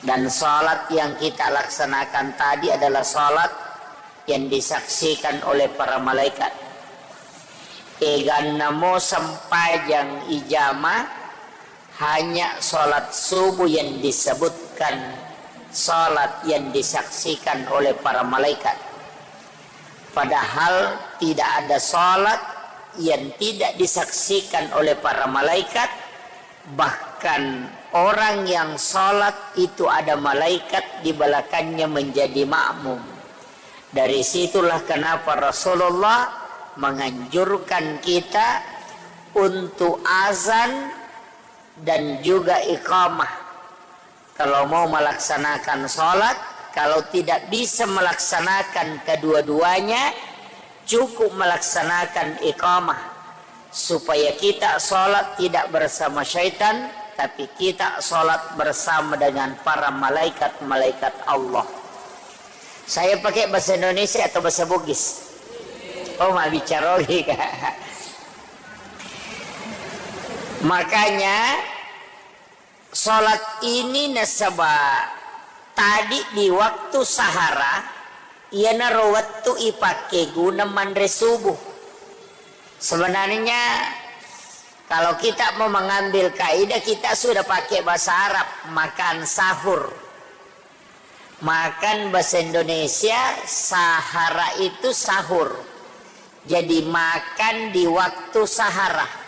Dan salat yang kita laksanakan tadi adalah salat yang disaksikan oleh para malaikat. Eganna mo sempajang ijama, hanya salat subuh yang disebutkan salat yang disaksikan oleh para malaikat. Padahal tidak ada salat yang tidak disaksikan oleh para malaikat, bahkan orang yang salat itu ada malaikat di belakangnya menjadi makmum. Dari situlah kenapa Rasulullah menganjurkan kita untuk azan dan juga iqamah. Kalau mau melaksanakan salat, kalau tidak bisa melaksanakan kedua-duanya, cukup melaksanakan iqamah, supaya kita salat tidak bersama syaitan, tapi kita salat bersama dengan para malaikat-malaikat Allah. Saya pakai bahasa Indonesia atau bahasa Bugis? Oh, mabbicara ogi, Kak. Makanya, salat ini nasaba tadi di waktu sahara, iyanaro wettu ipake guna manre subuh. Sebenarnya, kalau kita mau mengambil kaidah, kita sudah pakai bahasa Arab, makan sahur. Makan bahasa Indonesia, sahara itu sahur. Jadi, makan di waktu sahara.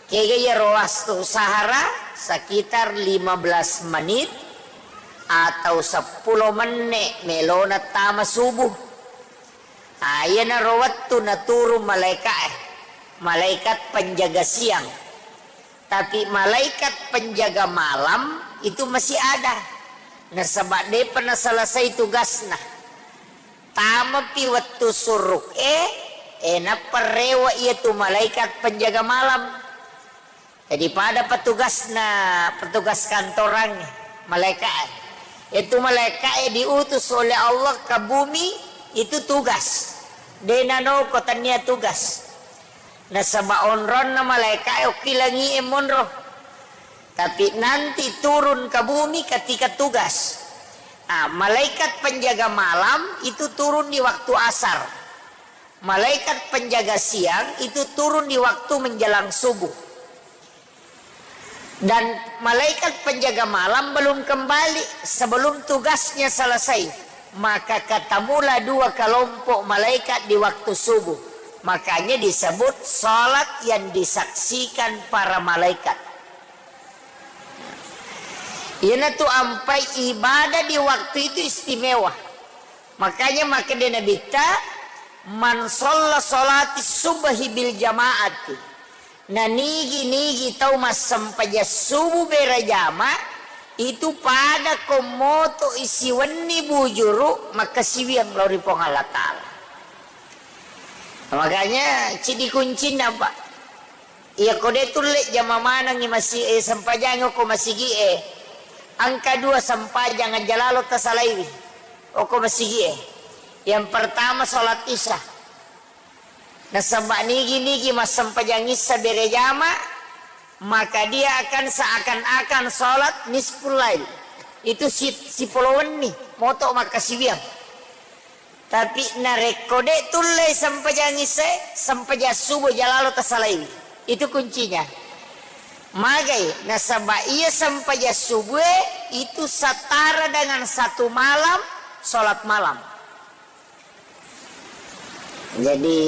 Kega iyaro wastu sahara, sekitar lima belas menit atau seppulo menne' melona tama subuh. Ayanaro wettu naturung malaika'e, malaikat penjaga siang. Tapi malaikat penjaga malam itu masih ada. Nasaba de'pa naselesai tugasna. Tamapi wettu suruk e, e, nappa rewe' iyatu malaikat penjaga malam. Jadi pada petugasna, petugas kantorang malaika'e. Itu malaika'e diutus oleh Allah ke bumi, itu tugas. De' nanoko tania tugas. Nasaba onronna malaika'e okki langi'e monro. Tapi nanti turun ke bumi ketika tugas. Ah, malaikat penjaga malam itu turun di waktu asar. Malaikat penjaga siang itu turun di waktu menjelang subuh. Dan malaikat penjaga malam belum kembali sebelum tugasnya selesai. Maka ketemulah dua kelompok malaikat di waktu subuh. Makanya disebut salat yang disaksikan para malaikat. Iyanatu ampai ibadah di waktu itu istimewa. Makanya makkeda Nabitta, "Man shalla sholati subhi bil jama'ati." Na nigi-nigi tau massempajang subuh berejama, itu pada ko moto isiwenni bujuru makkasiwiang lao ri Puang Allah Ta'ala. Makanya cidi kuncinna, Pak. Iya, ko de' tulle jama manengngi masi-, eh, sempajangngi okko masigi'e. Engka dua sempajang aja lalo tasalaiwi okko masigi'e. Yang pertama salat Isya. Nasaba nigi-nigi massempajang Isya berejama, maka dia akan seakan-akan salat nisful lail. Itu si, sipolo wenni, moto makkasiwiang. Tapi narekko de' tullei sempajang Isya, sempajang subuh jalalo tasalaiwi. Itu kuncinya. Magai, nasaba iya sempajang subuh itu setara dengan satu malam salat malam. Jadi,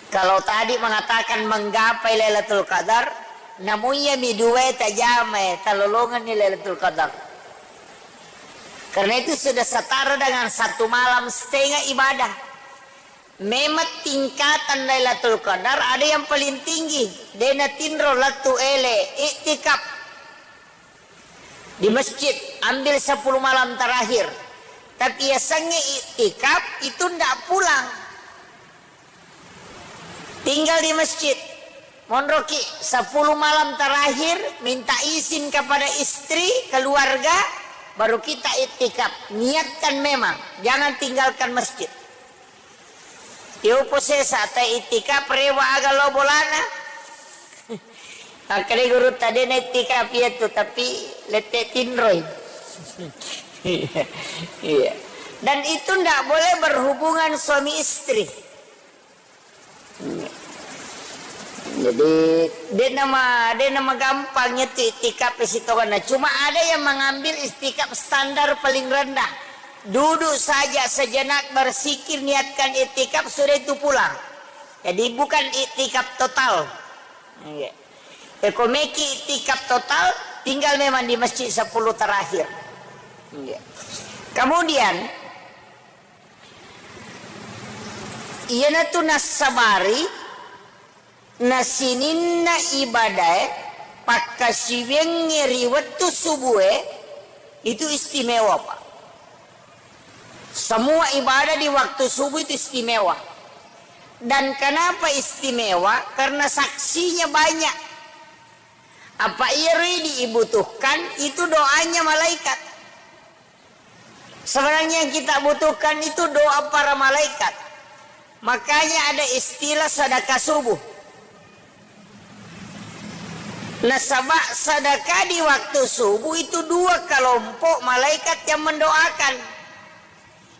kalau tadi mengatakan menggapai Lailatul Qadar, namuiya mi dua tajamae, talolongenni Lailatul Qadar. Karena itu sudah setara dengan satu malam setengah ibadah. Memang tingkatan Lailatul Qadar ada yang paling tinggi, de' natinro lettu ele, iktikaf di masjid, ambil sepuluh malam terakhir. Tapi yasengnge iktikaf itu ndak pulang. Tinggal di masjid. Monroki sepuluh malam terakhir, minta izin kepada istri, keluarga, baru kita iktikaf. Niatkan memang, jangan tinggalkan masjid. Yopo sesa ta iktikaf rewa aga lo bolana. Makkeda gurutta, de' na iktikaf iyatu, tapi lette tinroi. Iya. Dan itu ndak boleh berhubungan suami istri. Jadi, de' nama, de' nama gampang itu iktikaf sitongenna. Cuma ada yang mengambil iktikaf standar paling rendah. Duduk saja sejenak, berzikir, niatkan iktikaf, sudah itu pulang. Jadi, bukan iktikaf total. Iya. Eko meki iktikaf total, tinggal memang di masjid sepuluh terakhir. Iya. Kemudian, iyanatu nassabari na sininna ibadae pakkasiwiangnge ri wettu subue itu istimewa, Pak. Semua ibadah di waktu subuh itu istimewa. Dan kenapa istimewa? Karena saksinya banyak. Apa iyaro dibutuhkan itu doanya malaikat. Sebenarnya yang kita butuhkan itu doa para malaikat. Makanya ada istilah sedekah subuh. Nasaba sedekah di waktu subuh itu dua kelompok malaikat yang mendoakan.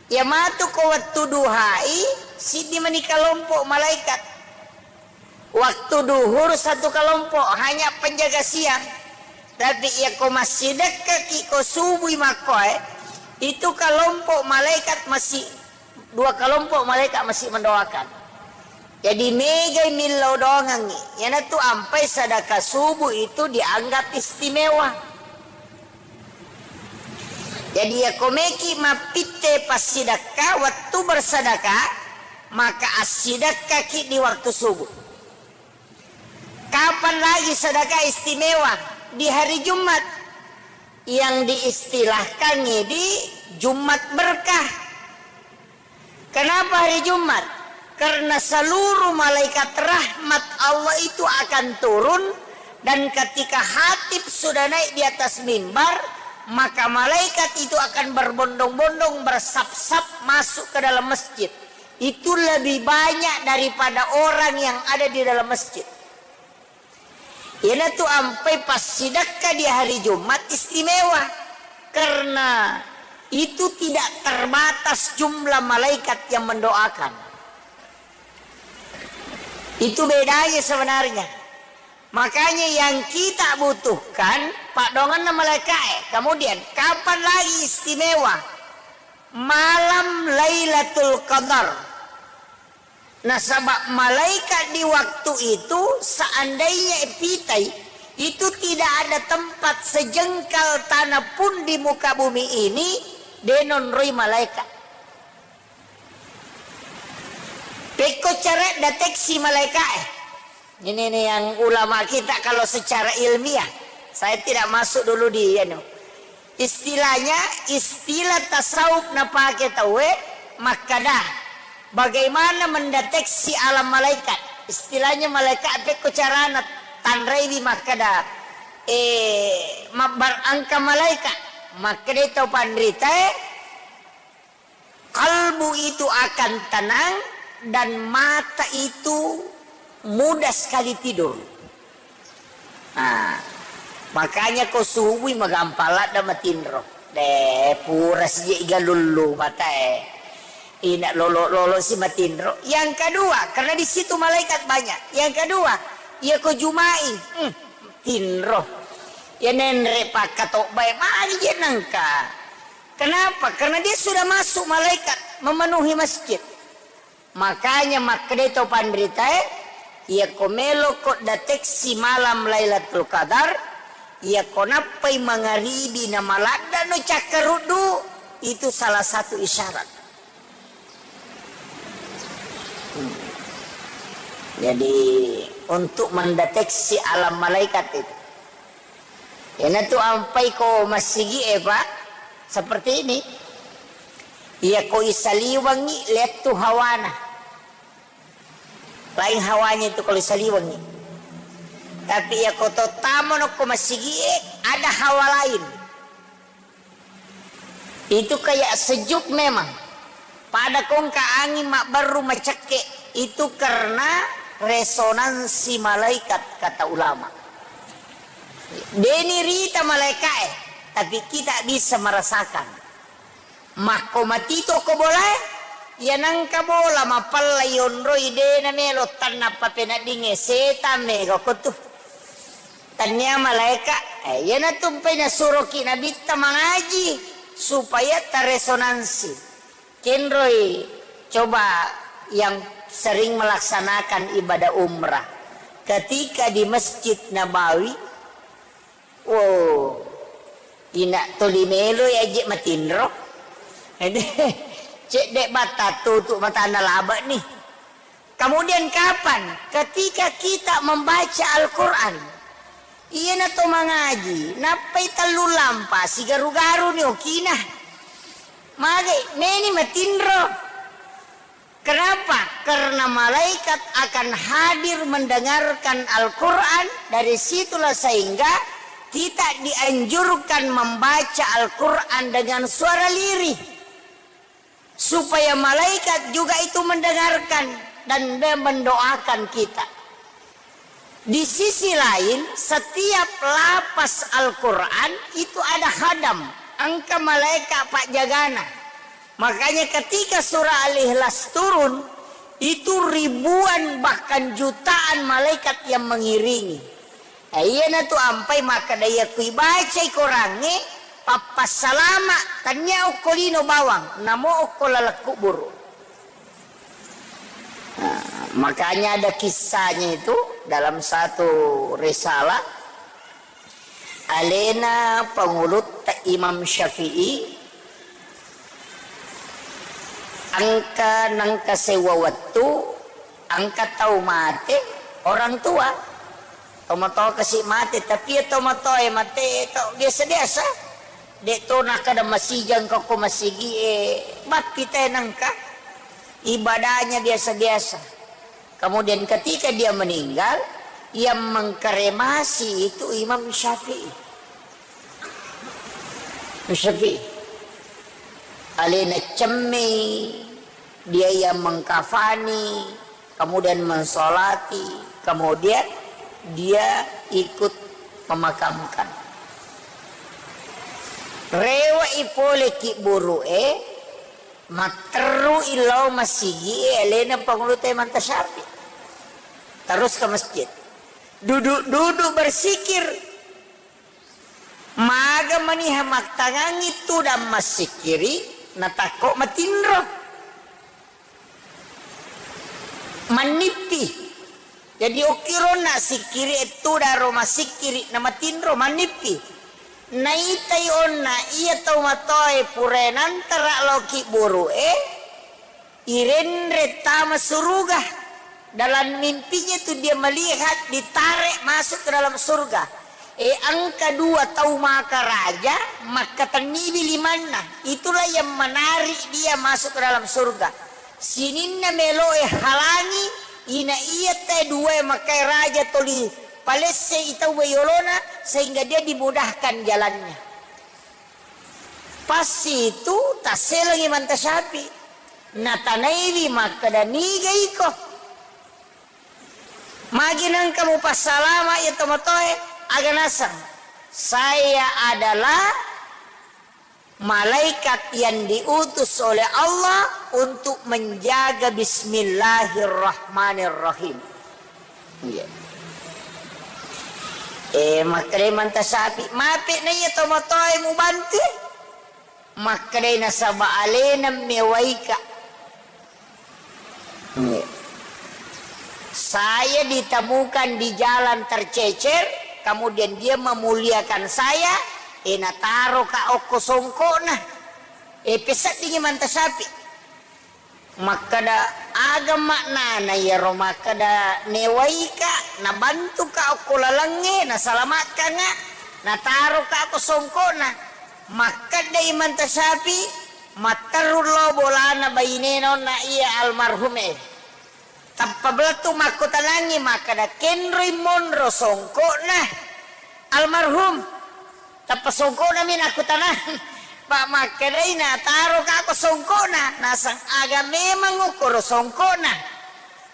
Iya matu ko wettu duhai, siddi mani kelompok malaikat. Waktu duhur satu kelompok, hanya penjaga siang. Tapi iya ko massidekkaki ko subui makkoe, itu kelompok malaikat masih, dua kelompok malaikat masih mendoakan. Jadi megai millau doangengngi. Iyanatu ampai sedekah subuh itu dianggap istimewa. Jadi, iya ko meki mappitte passidekka wettu bersedekah, maka assidekkaki di waktu subuh. Kapan lagi sedekah istimewa? Di hari Jumat yang diistilahkan di Jumat berkah. Kenapa hari Jumat? Karena seluruh malaikat rahmat Allah itu akan turun Dan ketika khatib sudah naik di atas mimbar, maka malaikat itu akan berbondong-bondong, bersap-sap masuk ke dalam masjid. Itu lebih banyak daripada orang yang ada di dalam masjid. Iyanatu ampai passidekka di hari Jumat istimewa, karena itu tidak terbatas jumlah malaikat yang mendoakan. Itu bedanya sebenarnya. Makanya yang kita butuhkan, paddoangenna malaika'e. Kemudian, kapan lagi istimewa? Malam Lailatul Qadar. Nasaba malaikat di waktu itu, seandainya pitai, itu tidak ada tempat sejengkal tanah pun di muka bumi ini, de nonroi malaikat. Pekko cara deteksi malaika'e. Ini nih yang ulama kita kalau secara ilmiah. Saya tidak masuk dulu di, anu. Istilahnya, istilah tasawuf napake tauwe makkada, bagaimana mendeteksi alam malaikat. Istilahnya malaikat pekko carana tanraiwi makkada, eh, mabbar engka malaikat. Makkadai tau panritae, kalbu itu akan tenang dan mata itu mudah sekali tidur. Nah, makanya ko subui magampang ladda matinro. De, pura sije igalullu matae. Ina lolo-lolo si matinro. Yang kedua, karena di situ malaikat banyak. Yang kedua, iya ko Jumai, hmm, tinro. Ya nenre pakkatobbae magi je nengka. Kenapa? Karena dia sudah masuk malaikat memenuhi masjid. Makanya makkeda to panritae, iyako meloko deteksi malam Lailatul Qadar, iyako nappai mangaribi na maladdano cakkaruddu, itu salah satu isyarat. Hmm. Jadi, untuk mendeteksi alam malaikat itu. Iyanatu ampai ko massigi'e, Pak, seperti ini. Iyako isaliwengngi, lettu hawana. Lain hawanya itu kalau isaliwengngi. Tapi iyako to tamano ko massigi'e, ada hawa lain. Itu kayak sejuk memang. Pada kongka angin mabbaru macekke, itu karena resonansi malaikat, kata ulama. Deni rita malaikae, tapi kita bisa merasakan. Makko matito ko bolae, iya nangka bola mapalla yonroi dena melo tanna papeneddingnge, setan mega ko tu. Tania malaika, eh, iyanatu mpai nasuroki Nabitta mangaji supaya taresonansi. Kenroi coba yang sering melaksanakan ibadah umrah. Ketika di Masjid Nabawi, oh, ina toli melo ya je matinro. Cedde batta tutu matana laba nih. Kemudian kapan? Ketika kita membaca Al-Quran. Iyana to mangaji, nappai tellu lampa, sigaru-garu ni okina. Mage, meni matinro. Kenapa? Karena malaikat akan hadir mendengarkan Al-Quran, dari situlah sehingga kita dianjurkan membaca Al-Quran dengan suara lirih. Supaya malaikat juga itu mendengarkan dan me-, mendoakan kita. Di sisi lain, setiap lapas Al-Quran itu ada khadam, engka malaikat pajagana. Makanya ketika surah Al-Ikhlas turun, itu ribuan bahkan jutaan malaikat yang mengiringi. Eh, iyanatu ampai makkeda, iya ku ibacai korangnge, pappassalama, tania okko lino bawang, namo okko laleng kuburu. Nah, makanya ada kisahnya itu dalam satu risalah, alena pangulutta Imam Syafi'i, engka nengka sewwa wettu, engka tau mate, orang tua. Tomatoa kasi mate, tapi iya tomatoae mate to biasa-biasa. De to nakkeda masijang ko, ko masigie, bappi te nengka. Ibadahnya biasa-biasa. Kemudian ketika dia meninggal, Yang mengkremasi itu Imam Syafi'i. Imam Syafi'i. Alena cemmei, dia yang mengkafani, kemudian mensolati, kemudian dia ikut memakamkan. Rewe'i pole kibburu'e, matterru'i lao masigi'e alena Pangulutta Imam Syafi'i. Terus ke masjid. Duduk-duduk bersikir. Maga maniha mattangangngi tudang massikkiri, natakko matinro. Mannippi. Jadi okkironna sikkiri e tudang ro massikkiri, namatinro, mannippi. Naitai onna iya tau matoae purae nantara lao kibburu'e, irenre tama suruga. Dalam mimpinya itu dia melihat ditarik masuk ke dalam surga. E, engka dua tau maka raja, makkatenniwi limanna. Itulah yang menarik dia masuk ke dalam surga. Sininna meloe halangi, ina iya te dua makai raja toli palesse i tau yolona, sehingga dia dimudahkan jalannya. Pas itu tasselengi Imam Syafi'i. Natanaiwi makkeda, "Niga iko? Magi nengka mupassalama iya tomatoe?" Aga naseng, "Saya adalah malaikat yang diutus oleh Allah untuk menjaga Bismillahirrahmanirrahim." Iya. Eh, makkedai Imam Syafi'i, "Mape na iya tomatoe mubantu?" Makkedai, "Nasaba alena mewaika. Iya. Saya ditemukan di jalan tercecer, kemudian dia memuliakan saya, eh, nataroka okko songkokna." Eh, peseddingi Imam Syafi'i. Makkeda, "Aga maknana iyaro makkeda newaika, nabantuka okko lalengnge, nasalamakkanga, nataroka ko songkokna?" Makkeda Imam Syafi'i, "Matteru lo bolana bainena onna iya almarhum e." Tappa belettu makkutanangngi makkeda, "Kenroi monro songkokna almarhum?" Tappa songkoknami nakkutanang. Pa makkedai, "Nataroka ko songkokna?" Naseng, "Aga memang okkoro songkokna?"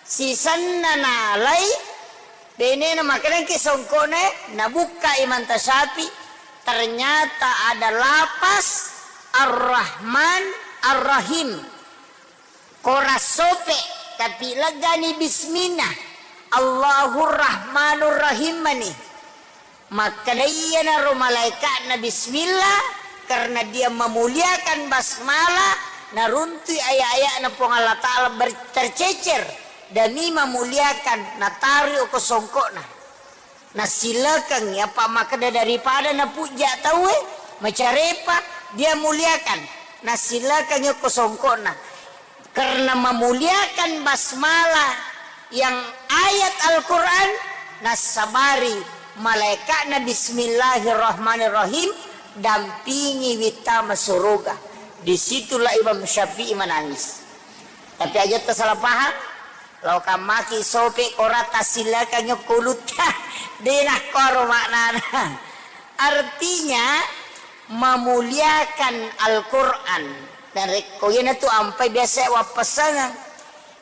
Sisenna nalai, benena makkedangki songkokna, nabukka Imam Syafi'i, ternyata ada lapas Ar-Rahman Ar-Rahim. Kora sope, tapi leggani bismillah. Allahur Rahmanur Rahim mani. Makkeda iyanaro malaikatna bismillah, karena dia memuliakan basmalah, naruntui ayat-ayatna Puang Allah Ta'ala ber-, tercecer demi memuliakan, nataroi ko songkokna. Nasilekengngi, apa makkeda daripada napujja tauwe, macarepa, dia muliakan. Nasilekengngi ko songkokna. Karena memuliakan basmalah yang ayat Al-Quran, nassabari malaikatna bismillahirrahmanirrahim, dampingi wittama suruga. Disitulah Imam Syafi'i menangis. Tapi aja tersalah paham, Lao kammaki sope kora tassilakangngi okko ulutta. De nakkoro maknana. Artinya, memuliakan Al-Quran. Dan rekko iyanatu ampai biasa wappassangang.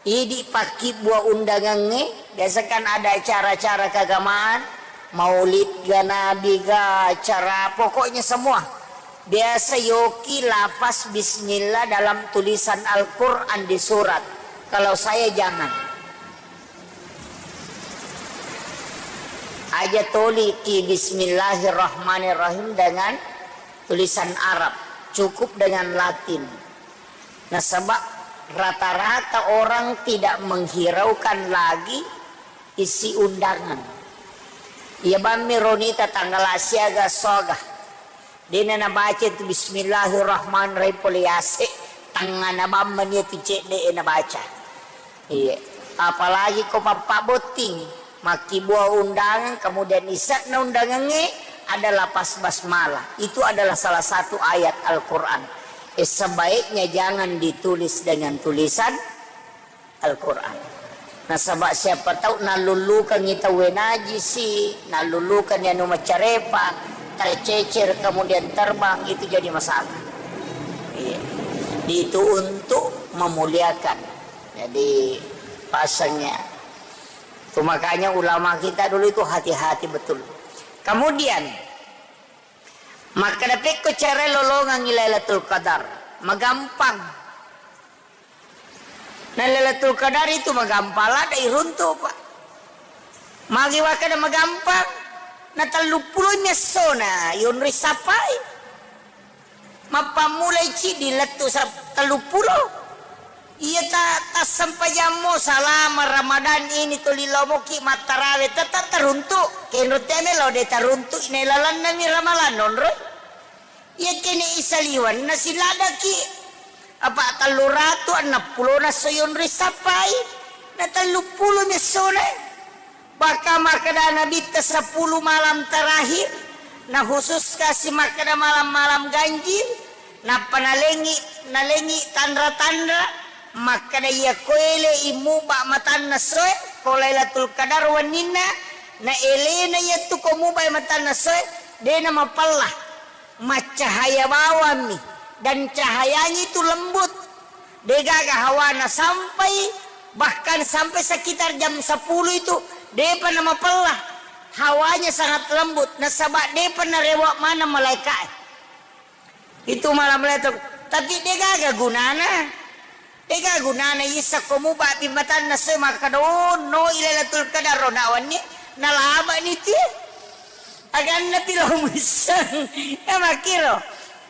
Idi pakkibbua undangangnge, biasa kan ada acara-acara keagamaan, maulid ga, nabi ga, acara, pokoknya semua. Biasa yoki lafaz bismillah dalam tulisan Al-Quran di surat. Kalau saya jangan. Aja toliki bismillahirrahmanirrahim dengan tulisan Arab. Cukup dengan Latin. Nasaba rata-rata orang tidak menghiraukan lagi isi undangan. Iya bammi ronita tanggal siaga soga. Dena nabaca tu bismillahirrahmanirrahim pole yase, tangngana bammani tu cedde e nabaca. Iya. Apalagi ko pappa botting, makkibua undangan, kemudian ise'na undangangnge ada lafaz basmalah. Itu adalah salah satu ayat Al-Quran. Eh, sebaiknya jangan ditulis dengan tulisan Al-Quran. Nasaba siapa tahu nallullukangngi tauwe najisi, nallullukangngi anu macarepa, tercecer kemudian terbang, itu jadi masalah. Iya. Itu untuk memuliakan. Jadi pasangnya. Itu makanya ulama kita dulu itu hati-hati betul. Kemudian, makkeda pekko cara lolongangngi Lailatul Qadar, magampang. Nah, Lailatul Qadar itu magampang, ladde iruntu, Pak. Magi wakkeda magampang, na telluppulo mi essona yonroi sappai. Mappammulai ciddi lettu sa-, telluppulo. Iya ta-, tassempajammo salama Ramadan ini tuli lomoki mattarawe, tetap taruntu. Kenro teme lo de taruntu, ne lalanna mi Ramalan nonroi. Iya kene isaliwan na siladaki. Apa tellu ratu enneng pulo na soyonri sappai. Na telluppulo mi essona. Bahkan makkeda Nabitta sepuluh malam terakhir, na khusus kasi makkeda malam-malam ganjil, nappa nalengi, nalengi tanra-tanra, makkeda iya ko ele i muba matanna soe, ko Lailatul Qadar wenninna, na elena iya tu ko muba matanna soe, dena mapella, maccahaya bawammi, dan cahayanya itu lembut. Degaga hawana sampai, bahkan sampai sekitar jam sepuluh itu, depa namapella. Hawanya sangat lembut, nasaba depa narewa maneng malaikae. Itu malam Lailatul, tapi degaga gunana. Degaga gunana isa ko muba bi matanna soe makkeda, "Oh, no, i Lailatul Qadar ro nawanni, nalaba ni tie." Aganna pi lo muisseng. Ya makkiro.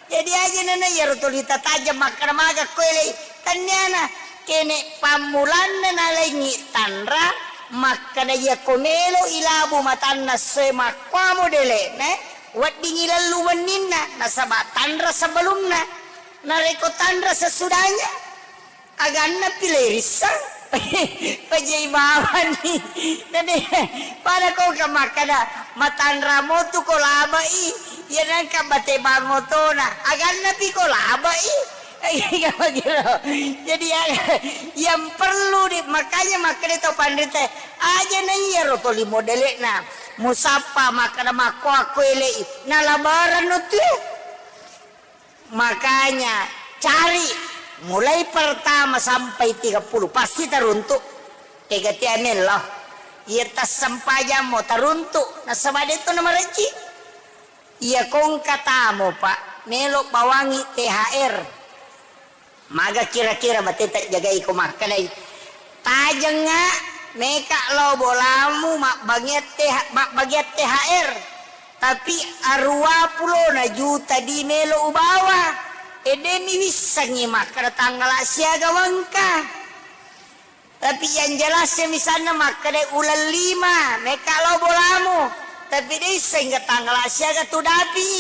Jadi aja nana iyaro tuli tatajeng makkeda maga ko elei. Tanniana kene pammulanna nalengi tanra makkeda iya ko melo ilabu matanna soe makkuamo dele'na weddingi lellu wenninna nasaba tanra sebelumna. Narekko tanra sesudahnya, aganna pi le risseng. Pajai bawani. Nade, pada ko ka makkeda, matanra mo tu ko labai, iya nangka bate bang otona. Aganna pi ko labai. Iya, begitu. Jadi, ya, yang perlu di, makanya makkeda to panrita, aja na iya ro toli modele'na. Musappa makkeda makko akko elei. Na labaran no tu. Makanya, cari mulai pertama sampai tiga puluh, pasti taruntu. Tega tia mello. Iya tassempajang mo taruntu, nasaba de tu namarejji. Iya kongka tamo, Pak, melo bawangi T H R. Maga kira-kira bateta jagai ko makkedai. Tajengnga meka lao bolamu mabbagian T H, mabbagian T H R. Tapi aruwa pulona juta di melo ubawa. E, demi wissengngi makkeda tanggala siaga wengka. Tapi yang jelasnya misalnya makkeda uleng lima, meka lao bolamu. Tapi de isseng tanggala siaga tu dapi.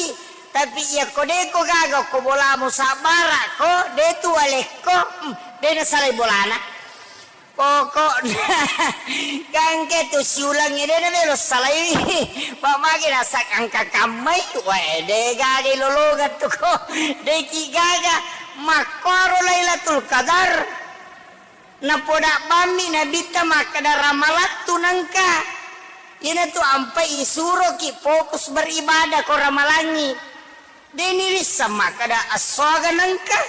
Tapi iya ko de ko gaga ko bolamu sabbara ko, de tu alekko, hmm, de nasalai bolana. Pokokna, gangke tu siulengnge de na melo salai. Pamage nasakangka kammai, wae de gaga lolongan tu ko. De ki gaga, makkoro Lailatul Qadar. Napoda bammi Nabitta makkeda ramalattu nengka. Iyanatu ampai isuroki fokus beribadah ko ramalangi. Deni risseng makkeda esso aga nengka,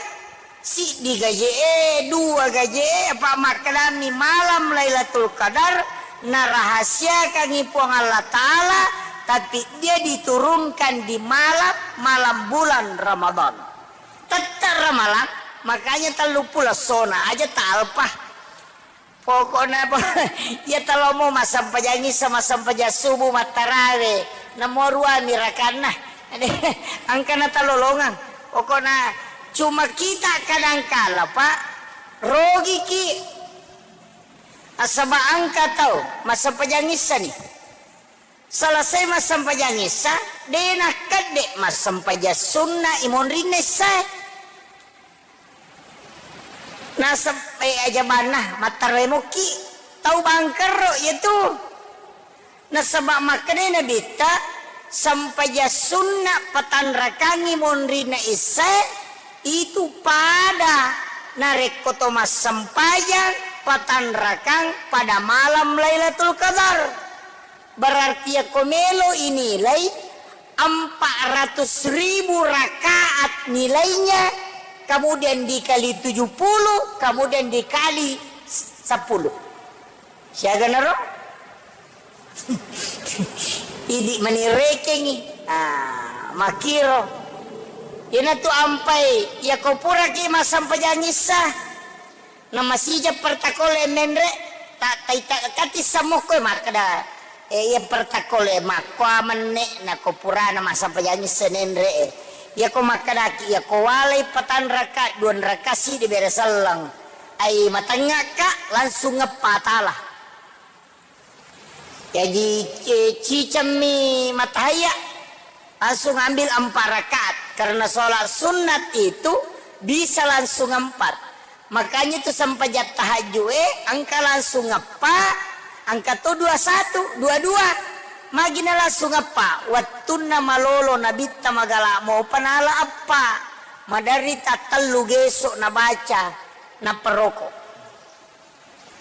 siddi gaje'e, dua gaje'e, apa makkedami malam Lailatul Qadar narahasiakangngi Puang Allah Ta'ala, tapi dia diturunkan di malam, malam bulan Ramadan. Tette ramalang, makanya telluppulo essona aja talpa. Pokokna po, iya talomo massempajang issa, massempajang subuh, mattarawe, namo ruami rakanna. Engkana talolongang. Pokokna cuma kita kadangkala, Pak, rogiki. Nasaba engka tau massempajang issani. Selesai massempajang issa, de nakkedde massempajang sunna imonrinna issae. Nasab-, eh, ajabanna, mattaremokki. Tau bangkerro iyatu. Nasaba makkedai Nabitta, sempajang sunna patanrakangngi monrinna issae, itu pada narekko to massempajang, patanrakang pada malam Lailatul Qadar. Berarti yakko melo inilai empat ratus ribu rakaat nilainya, kemudian dikali tujuh puluh, kemudian dikali sepuluh. Siaga naro? Idi mani rekengi. Ah, makiro. Iyanatu ampai, yako puraki massempajang issa. Na masija pertakole menre, ta-, taita-, kati samokko makkeda, eh, iya pertakole makkoa menne, nako purana massempajang issa nenre, eh. Yako makkedaki, yako walai patanraka, duanraka sidi bere selleng. Ai matengngaka, langsung ngeppa tala. Jaji, eh, cicemmi matahaya, langsung ambil empat rakaat. Karena sholat sunat itu bisa langsung empat. Makanya itu sempajang tahajud, eh, engka langsung eppa, engka to dua satu, dua dua. Magina langsung eppa, wattunna malolo nabitta magala mopa nala eppa. Maderri tattellu geso nabaca, naperoko.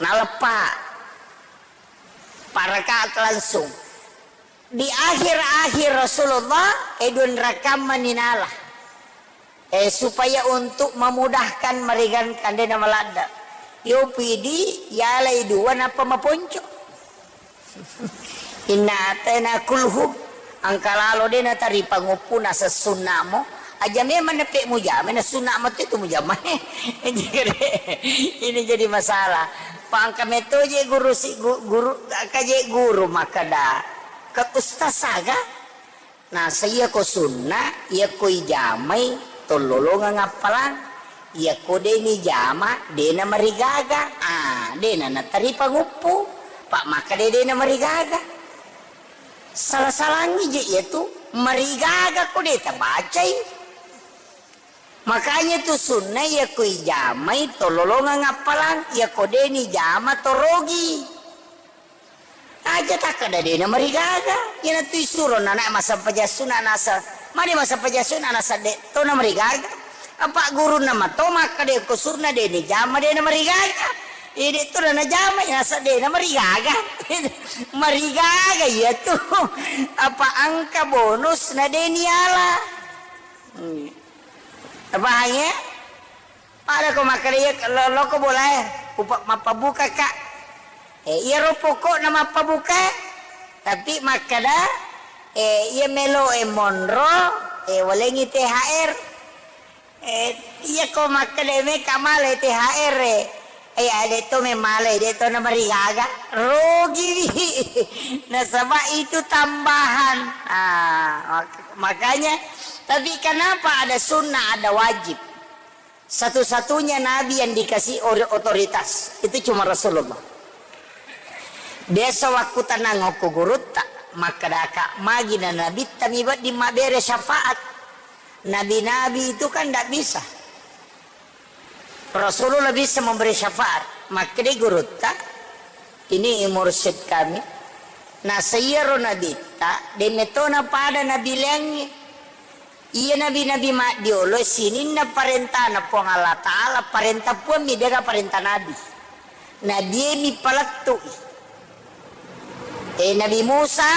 Naleppa. Empat rakaat langsung. Di akhir-akhir Rasulullah, eh, duanrakammani nala. Eh, supaya untuk memudahkan meringankan, de namaladda. Yo pidi, yalai dua, nappa maponco. Inna atena kulhu, angka lalo de nataripa nguppu nasessunnamo. Aja memang nepe mujama, na sunna matu itu mujama. Jadi, ini jadi masalah. Pa engka meto je guru si, gu-, guru, engka je guru makkeda, ke ustaz aga? Nasa iyako sunna, iyako ijamai, tollolongeng appalang. Iyako de nijama, de namarigaga. Ah, de na nataripa nguppu. Pa makkeda de namarigaga. Sala-salangi je iyatu, marigaga ko de tabacai. Makanya tu sunna iyako ijamai tololongeng appalang, iyako de nijama torogi. Aja takkeda de namarigaga, iyanatu isuro nana massempajang sunna nasa, mani massempajang sunna nasa de to namarigaga. Apa gurunna mato makkeda ko sunna de nijama de namarigaga. Ide to najama nasa de namarigaga. Marigaga iyatu. Apa engka bonus na de niala. Hmm. Tapahangngi, eh? Pada ko makkeda iya, lo-, loko bolae, upa-, mappabukaka. Eh, iyaro pokokna mappabuka, tapi makkeda, eh, iya melo e monro, eh, walengi T H R. Eh, iya ko makkeda meka male T H R e. Eh, ade to memale, de to namarigaga. Rugiwi. Nasaba itu tambahan. Ah, mak-, makanya, tapi kenapa ada sunnah, ada wajib? Satu-satunya nabi yang dikasih ori-, otoritas itu cuma Rasulullah. Biasa wakku tenang okko gurutta, maka daka magi na nabitta mi wedding mabbere syafaat. Nabi-nabi itu kan ndak bisa. Rasulullah bisa memberi syafaat. Makkeda gurutta, ini mursyid kami. Nah, saiyaro nabitta, de metona pada nabi laingnge. Iya nabi-nabi maddiolo sininna parentana Puang Allah Ta'ala, parenta Puang mi, dega parenta nabi. Nabi mi palettui. Eh, Nabi Musa,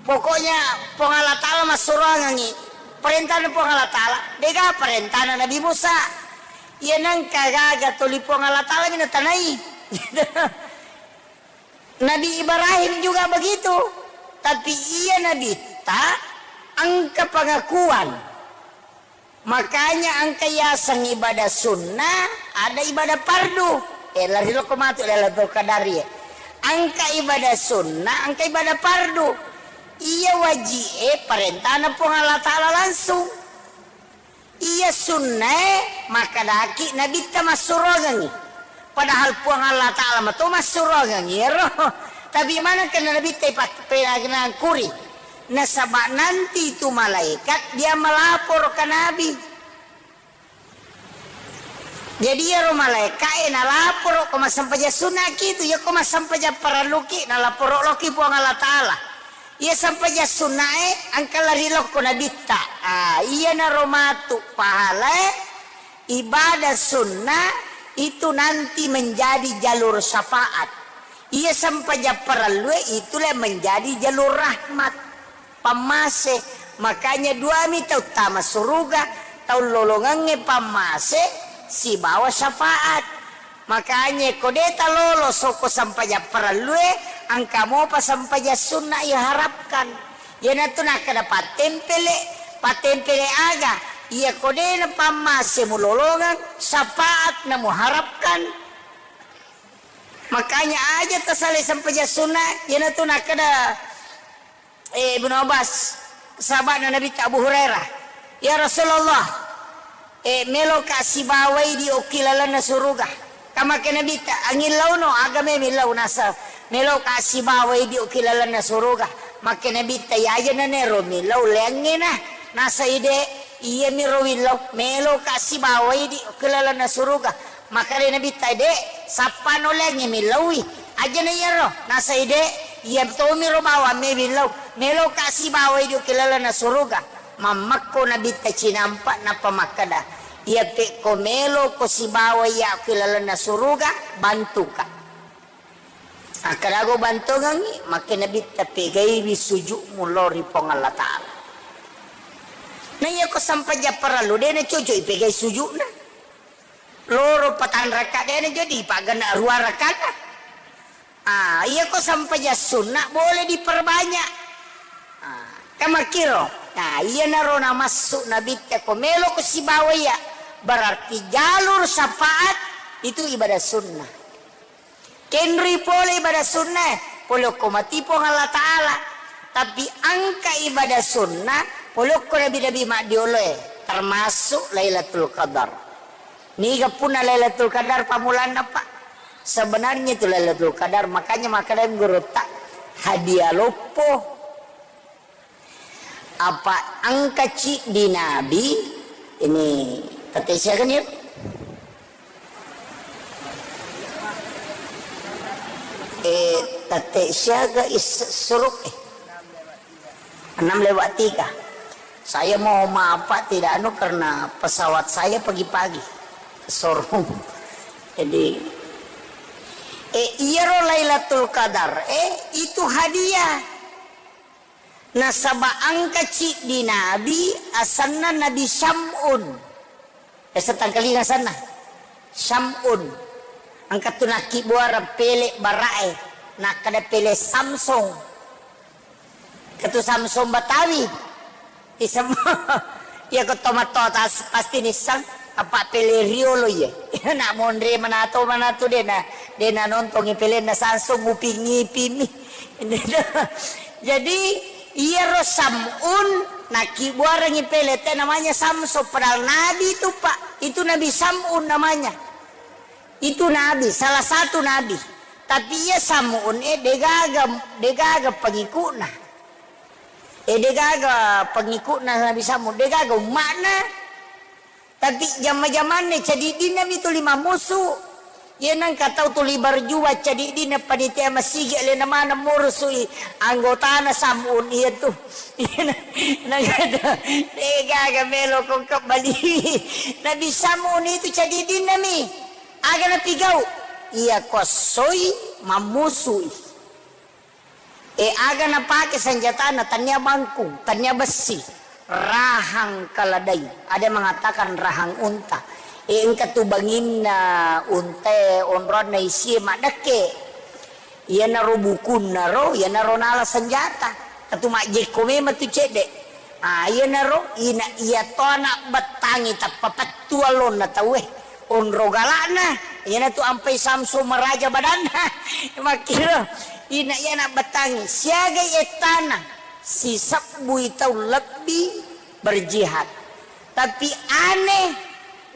pokoknya Puang Allah Ta'ala massuroangengi. Parentana Puang Allah Ta'ala, dega parentana Nabi Musa. Iya nengka gaga toli Puang Allah Ta'ala mi natanai. Nabi Ibrahim juga begitu. Tapi iya nabitta engka pengakuan. Makanya engka yaseng ibadah sunnah, ada ibadah fardu. Eh, lari loko matu Lailatul Qadar, ya. Engka ibadah sunnah, engka ibadah fardu. Iya wajib, eh, parentana Puang Allah Ta'ala langsung. Iya sunnae, makkedaki nabitta massuroangengi. Padahal Puang Allah Ta'ala mato massuroangengi ero. Tapi maneng kena nabitta ipak-, penangkuri. Nasaba nanti itu malaikat dia melapor ke Nabi. Jadi iyaro malaika'e nalaporo ko massempajang sunnaki tu, iya ko massempajang parelluki, nalaporo loki Puang Allah Ta'ala. Iya sempajang sunnae engka lari lokko nabitta. Ah, iyanaro matu pahalae ibadah sunnah Itu nanti menjadi jalur syafaat. Iya sempajang parellue itulah menjadi jalur rahmat, pammase. Makanya duami tau tama suruga, tau lolongengnge pammase sibawa syafaat. Makanya ko de talolo soko sempajang parellue, engka mopa sempajang sunna iharapkan. Iyanatu nakkeda pattempele, pattempele aga? Iya ko de napammase mulolongeng, syafaat namuharapkan. Makanya aja tasalai sempajang sunna, iyanatu nakkeda, eh, Ibnu Abbas, sahabana Nabitta Abu Hurairah, "Ya Rasulullah, eh, meloka sibawai di okki lalenna suruga." Kamake Nabitta, "Angillauno, aga me millau?" Nasa, "Meloka sibawai di okki lalenna suruga." Make Nabitta, "Iya aja nanero millau leangngena." Nasa ide, "Iyamiro willau, meloka sibawai di okki lalenna suruga." Makkeda Nabitta, "De, sappano leangnge millaui." "Ajana iyaro?" Nasai, "De, iya tomiro bawang me millau, meloka sibawai di okki lalenna suruga." Mammekko Nabitta cinampa nappa makkeda, "Iya pekko meloko sibawai iya okki lalenna suruga, bantuka." Akkadago bantongengngi, makke Nabitta, "Pegaiwi sujukmu lao ri Puang Allah Ta'ala." Na iyako sampajang parellu, de nacocok ipegai sujukna. Loro patang raka, de na jadi pagana rua rakana. Ah, iyako sampajang sunna boleh diperbanyak. Ah, kamakkiro. Nah, iyanaro namassu Nabitta ko meloko sibawa iya. Berarti jalur syafaat itu ibadah sunnah. Kenri pole ibadah sunnah, pole okko mati Puang Allah Ta'ala. Tapi engka ibadah sunnah, pole okko nabi-nabi maddioloe, termasuk Lailatul Qadar. Niga punna Lailatul Qadar pammulanna, Pak? Sebenarnya itu Lailatul Qadar, makanya makkeda gurutta, hadiah loppo. Apa engka ciddi Nabi, ini tette siaga nih? Eh, tette siaga is suruk, eh. Enam lewat tiga. Saya mau maaf, Pak, tidak anu karena pesawat saya pagi-pagi. Sorong. Jadi, eh, iyaro Lailatul Qadar, eh, itu hadiah. Nasaba engka ciddi nabi asenna Nabi Syam'un. Biasa tangkalinga asenna. Syam'un. Engka tu nakkibbuareng pele bara'e. Nakkeda pele Samsung. Ketu Samsung Batawi. Isem. Iya ko tomatto tas pasti nisseng. Apa pele riolo iye. Nak monre manato manato dena, dena nontongi pelenna Samsung nguping-ngipimi. Jadi, iyaro Sam'un nakkibbuarengngi pele te namanya Samsung, padahal nabi itu, Pak. Itu Nabi Sam'un namanya. Itu nabi, salah satu nabi. Tapi iya Sam'un e degaga, degaga pengikutna. E degaga pengikutna Nabi Sam'un, degaga umma'na. Tapi jamma-jamanna cadiddinna mi tuli mammusu. Iya nengka tau tuli berjuang cadiddinna panitia masigi alena maneng murusui anggotana Sam'un iya tu. Iya na-, nengka degaga melo ko kebbali. Nabi Sam'un itu cadiddinna mi. Aga napigau? Iya kossoi mammusui. E, aga napake senjatana, tania bangkung, tania bessi, rahang keledai, ada mengatakan rahang unta. E, engka tu banginna untae onronna isie maddekke. Iyanaro bukunna ro, iyanaro nala senjata. Katu majjekko memang tu cedde. Ah, iyanaro ina iya to anak bettangi tappa pettu allonna tauwe. Onro galakna, iyanatu ampai Samsung maraja badanna. Makkiro, ina iya anak bettangi, siagai ettana, sisebbui tau lebbi berjihad. Tapi aneh,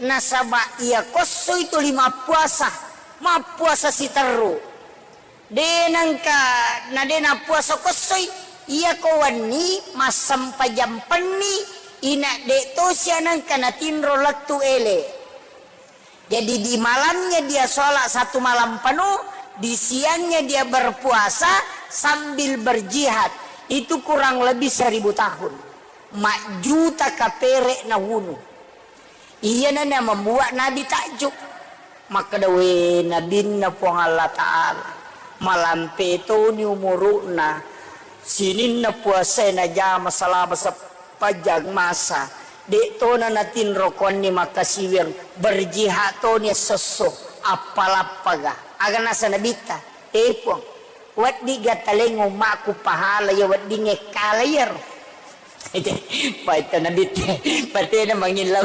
nasaba iya kossoi tuli mappuasa, mappuasa siterru. De nengka, na de nappuasa kossoi, iyako wenni massempajang penni, ina de tosi anengka natinro lettu ele. Jadi di malamnya dia sholat satu malam penuh, di siangnya dia berpuasa sambil berjihad. Itu kurang lebih seribu tahun. Majjuta kapere nawunu. Iyana na membuat Nabi takjub. Makkeda, we Nabinna Puang Allah Ta'ala, malampe toni umuru'na, sininna puasae najama salama seppajang masa, de' tona natinro kuanni makkasiwiang, berjihad toni essosso, appalappaga. Aga nasa Nabitta, e Puang, Weddigga taleng ummaku pahala iya weddingnge kala iyaro. Paita Nabitte, batena mangillau.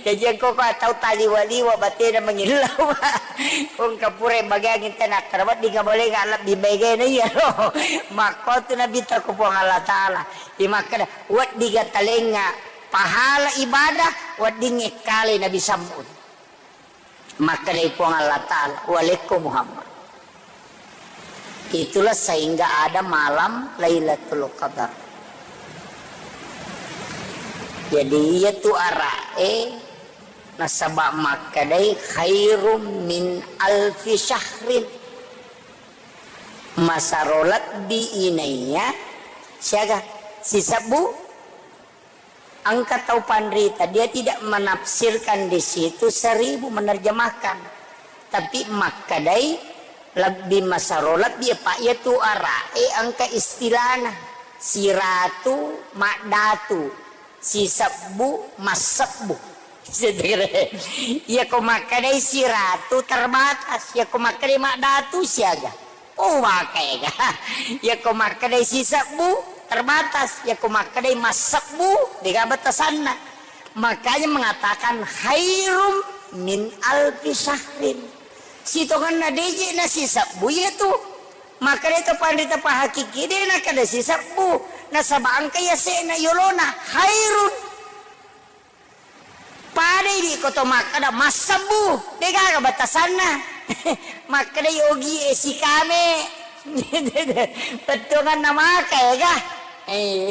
Jaji engko ko tau taliwa-liwa batena mangillau. Ko engka pura bagiang tena kara weddingnga bolenga lebbi baigana iyaro. Makkotu Nabitta ko Puang Allah Ta'ala. Imakkeda, weddigga talengnga pahala ibadah, weddingnge kale Nabi Sam'un. Makkedai Puang Allah Ta'ala, "Walekko Muhammad." Itulah sehingga ada malam Lailatul Qadar. Jadi, iyatu ara'e nasaba makkedai khairum min alfi syahrin. Masaro lebbi inaiya siaga sisebbu. Engka tau panrita, dia tidak menafsirkan di situ seribu, menerjemahkan. Tapi makkedai lebbi masaro lebbi, apa iyatu ara'e engka istilahna. Siratu, maddatu, sisebbu, massebbu. Iya ko makkedai siratu terbatas, iya ko makkedai maddatu siaga. Oh, maka ega. Yakko makkedai sisebbu, terbatas. Yakko makkedai massebbu, dega batasanna. Makanya mengatakan khairum min alfi syahrin. Sitongenna deje na sisebbu iyatu. Makkedai to panrita pahakiki de nakkeda sisebbu. Nasaba engka yase'na yolona khairun. Pada idi ko to makkeda massebbu, de gaga batasanna. Makkeda yogi e sikame. Pettonganna maka ega. Eh.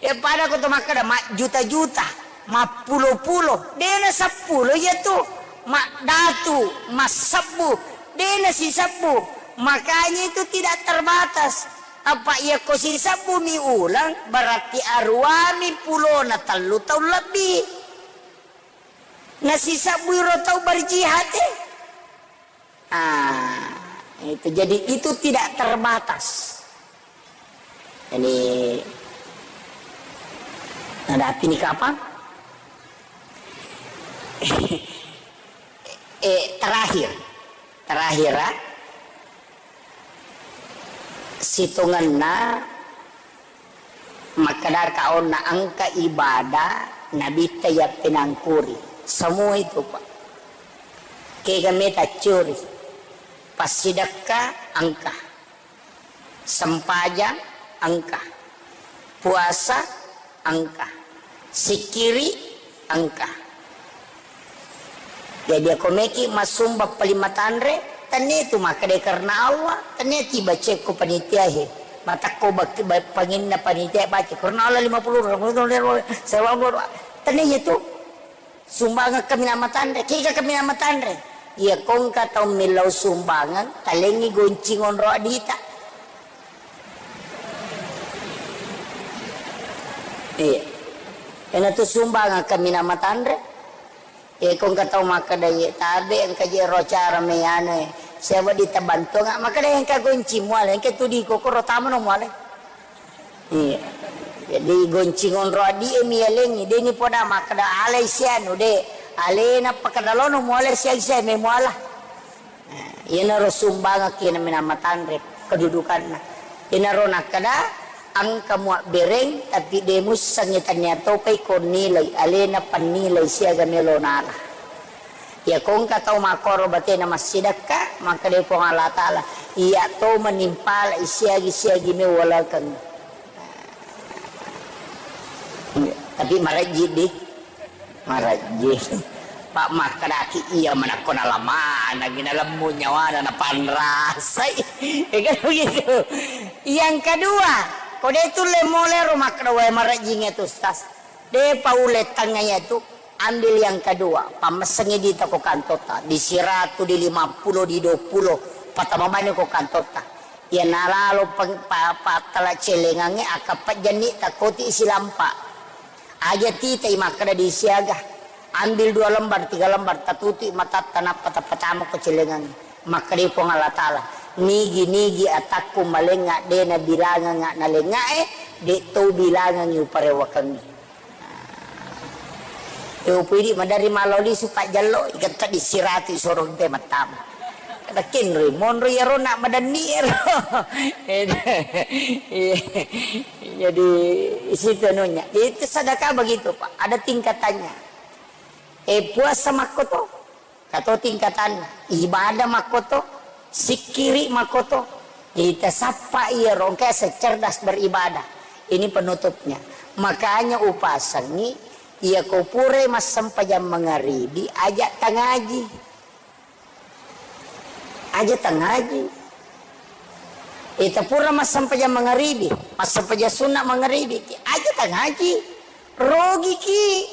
Ya pada ko to makkeda majjuta-juta, mappulo-pulo, dena seppulo iya tu. Maddatu, massebbu, dena sisebbu. Makanya itu tidak terbatas. Apa iya ko sisebbumi uleng, berarti aruami pulona tellu taung lebbi. Nasisebbui ro tau berjihad, eh. Ah, itu. Jadi itu tidak terbatas. Jadi, ada api ini kapan? Eh, terakhir. Terakhir, ah. Sitongenna makkedaka onna engka ibadah nabitta yappenangkuri. Semua itu, Pak. Kega meta curi. Passidekka engka. Sempajang engka. Puasa engka. Sikkiri engka. Jadi, ako meki massumba paling matanre, tennia tu makkeda karena Allah, tennia tiba cekko panitia he. Matakko bak-, ba-, panginna panitia baca karena Allah lima puluh, tennia tu. Sumbangeng kaminang matanre, kega kaminang matanre. Iya, ko engka tau millau sumbangeng, talengngi goncing onro adita. Iya. Ena tu sumbangeng kaminang matanre. Iya, ko engka tau makkeda, "Iya, tabe engka je ro cara me anu e. Siapa ditabantuang?" Makkeda, "Engka goncing muale, engka tu di kokoro tamano muale." Iya. Jadi goncing onro adie mi yalengngi, deni poda makkeda alai sianu de. Alena pakkeda lono mualai siang-siang me muala. Nah, iyanaro sumbangeng kina minang matanre kedudukanna. Iyanaro nakkeda engka muabbereng tapi de mussengngi tannia topai ko nilai alena pannilai siaga melo nala. Iya ko engka tau makkoro batena massidekka, makkedai Puang Allah Ta'ala, iya to menimpala siagi-siagi mewalakeng. Tapi marejji di, marejji. Pak makkedaki iya manakko nalamanangi nalemmu nyawana napanrasai. Ya kan begitu. Yang kedua, ko de tulle mole ro makkeda wae marejjingnge tu, Ustaz. De paule tengnga iya tu. Ambil yang kedua, pammessengngi dita ko kantotta, di siratu, di lima puluh, di dua puluh, patama bani ko kantotta. Iya nalalo peng-, pa-, pattala celengangnge, akka pejjanni takkoti silampa. Aja titai makkeda di siaga. Ambil dua lembar, tiga lembar, tatutui matatta, nappa tapatama ko cilengang. Makkeda Puang Allah Ta'ala, "Nigi-nigi atakku malengnga, de nabilangengnga nalengngae, de to bilangengngi uparewakengngi." Yo pidi madari malo lisu pajjallo, iketta disiratu isoro pe mattama. Kada kenroi, monro iyaro nak madanni ero. Jadi, isitu anunya. Itu sedekah begitu, Pak. Ada tingkatannya. Eh, puasa makkoto. Kato tingkatanna. Ibadah makkoto. Sikkiri makkoto. Kita sappa iyaro, engka secerdas beribadah. Ini penutupnya. Makanya upasengngi, iya ko pura massempajang mangaribi, aja tangaji. Aja tangaji. Ita pura massempajang mangaribi, massempajang sunna mangaribi, aja tangaji. Rogiki.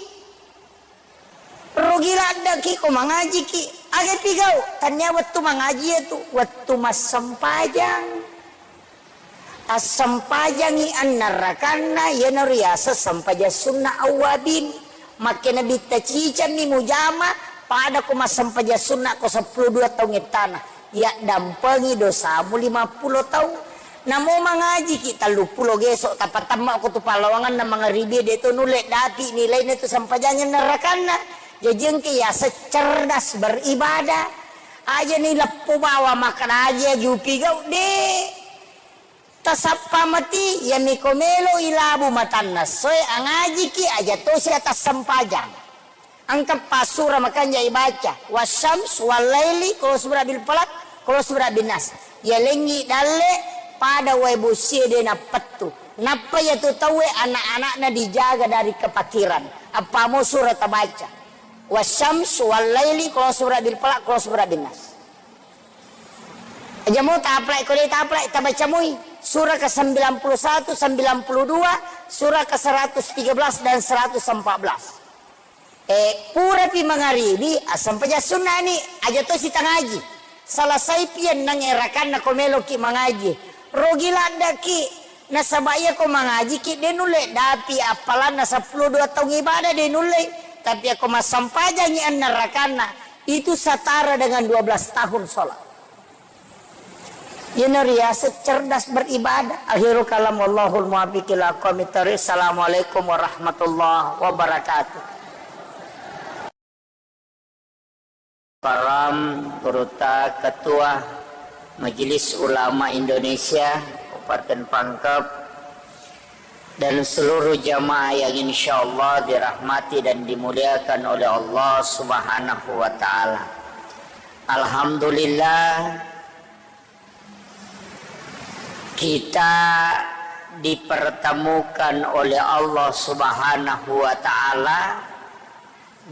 Rugi laddeki ko mangajiki. Aga pigau? Tania wettu mangaji itu, wettu massempajang. Assempajangi annarakanna, iyana riaseng sempajang sunna awwabin. Makkena bitta cicammi mujama, pada ko massempajang sunna ko seppulo dua taung ettana. Yaddampengi dosamu lima pulo taung. Namo mangajiki telluppulo geso, tapatamma ko tu pallawanganna mangaribi, de to nulle dapi nilaina tu sempajangnge nerrakanna. Jaji engka yaseng cerdas beribadah. Aja ni leppo bawa makkeda aja jupi gau de. Tasappa mati, yami ko melo ilabu matanna soe angajiki aja tosi atassempajang. Engka passura makanja ibaca, "Wasyams wal laili, qul a'udzu birabbil falaq, qul a'udzu birabbin nas." Yalengngi dalle pada wae bosie de nappettu. Nappa yatu tauwe anak-anakna dijaga dari kepakiran. Appamo sura tabaca. "Wasyams wal laili, qul a'udzu birabbil falaq, qul a'udzu birabbin nas." Aja mo taplai, ko de taplai, tabaca moi. Sura ke sembilan puluh satu, sembilan puluh dua, sura ke seratus tiga belas dan seratus empat belas. Eh, purapi mangaribi, assempajang sunnani, aja to sitangaji. Salasaipi enneng erakanna ko meloki mangaji. Rogi laddaki, nasaba iya ko mangajiki, de nulle dapi appalanna seppulo dua taung ibadah, de nulle. Tapi ako massempajangi enneng rakanna, itu setara dengan dua belas tahun sholat. Iyana riaseng cerdas beribadah. Akhirul kalam, wallahul muwaffiq ila aqwamit thariq. Assalamualaikum warahmatullahi wabarakatuh. Karam, Gurutta, Ketua Majelis Ulama Indonesia Kabupaten Pangkep, dan seluruh jamaah yang insya Allah dirahmati dan dimuliakan oleh Allah Subhanahu wa Ta'ala. Alhamdulillah, kita dipertemukan oleh Allah Subhanahu wa Ta'ala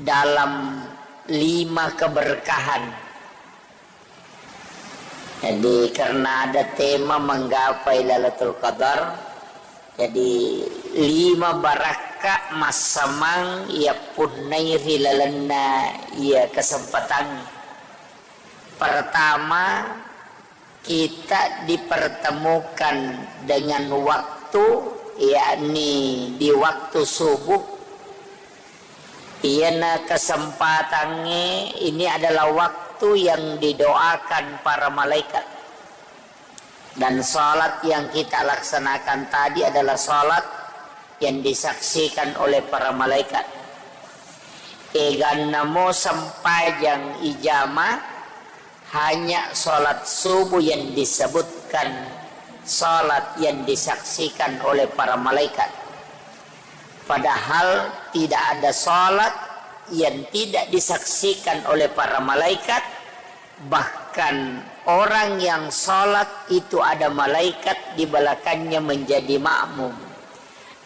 dalam lima keberkahan. Jadi, karena ada tema menggapai Lailatul Qadar, jadi lima barakka massamang yappunnai ri lalenna iya kesempatan. Pertama, kita dipertemukan dengan waktu, yakni di waktu subuh. Iyana kesempatangnge ini adalah waktu yang didoakan para malaikat. Dan salat yang kita laksanakan tadi adalah salat yang disaksikan oleh para malaikat. Egannamo sempajang ijama, hanya salat subuh yang disebutkan salat yang disaksikan oleh para malaikat. Padahal tidak ada salat yang tidak disaksikan oleh para malaikat, bahkan orang yang salat itu ada malaikat di belakangnya menjadi makmum.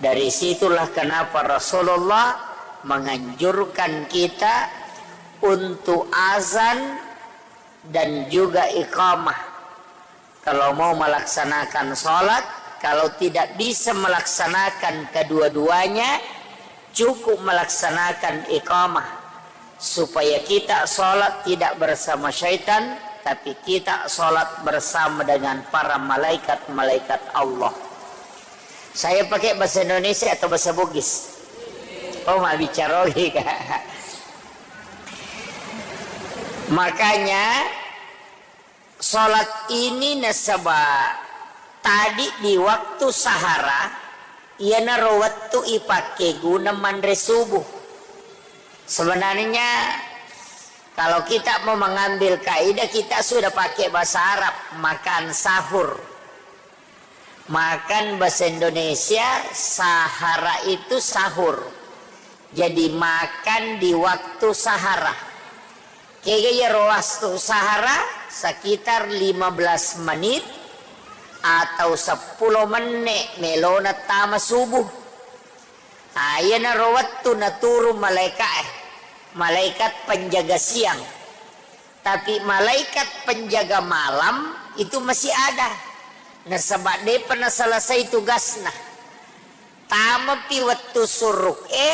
Dari situlah kenapa Rasulullah menganjurkan kita untuk azan dan juga iqamah. Kalau mau melaksanakan salat, kalau tidak bisa melaksanakan kedua-duanya, cukup melaksanakan iqamah. Supaya kita salat tidak bersama syaitan, tapi kita salat bersama dengan para malaikat-malaikat Allah. Saya pakai bahasa Indonesia atau bahasa Bugis? Oh, mabbicara oke, Kak. Makanya, salat ini nasaba tadi di waktu sahara, iyanaro wettu ipakkeguna manre subuh. Sebenarnya, kalau kita mau mengambil kaidah, kita sudah pakai bahasa Arab, makan sahur. Makan bahasa Indonesia, sahara itu sahur. Jadi, makan di waktu sahara. Kega iyaro waktu sahara? Sekitar lima belas menit atau seppulo menne' melona tama subuh. Ah, iyanaro wettu naturung malaika'e, malaikat penjaga siang. Tapi malaikat penjaga malam itu masih ada. Nasaba de'pa naselesai tugasna. Tamapi wettu suruk e,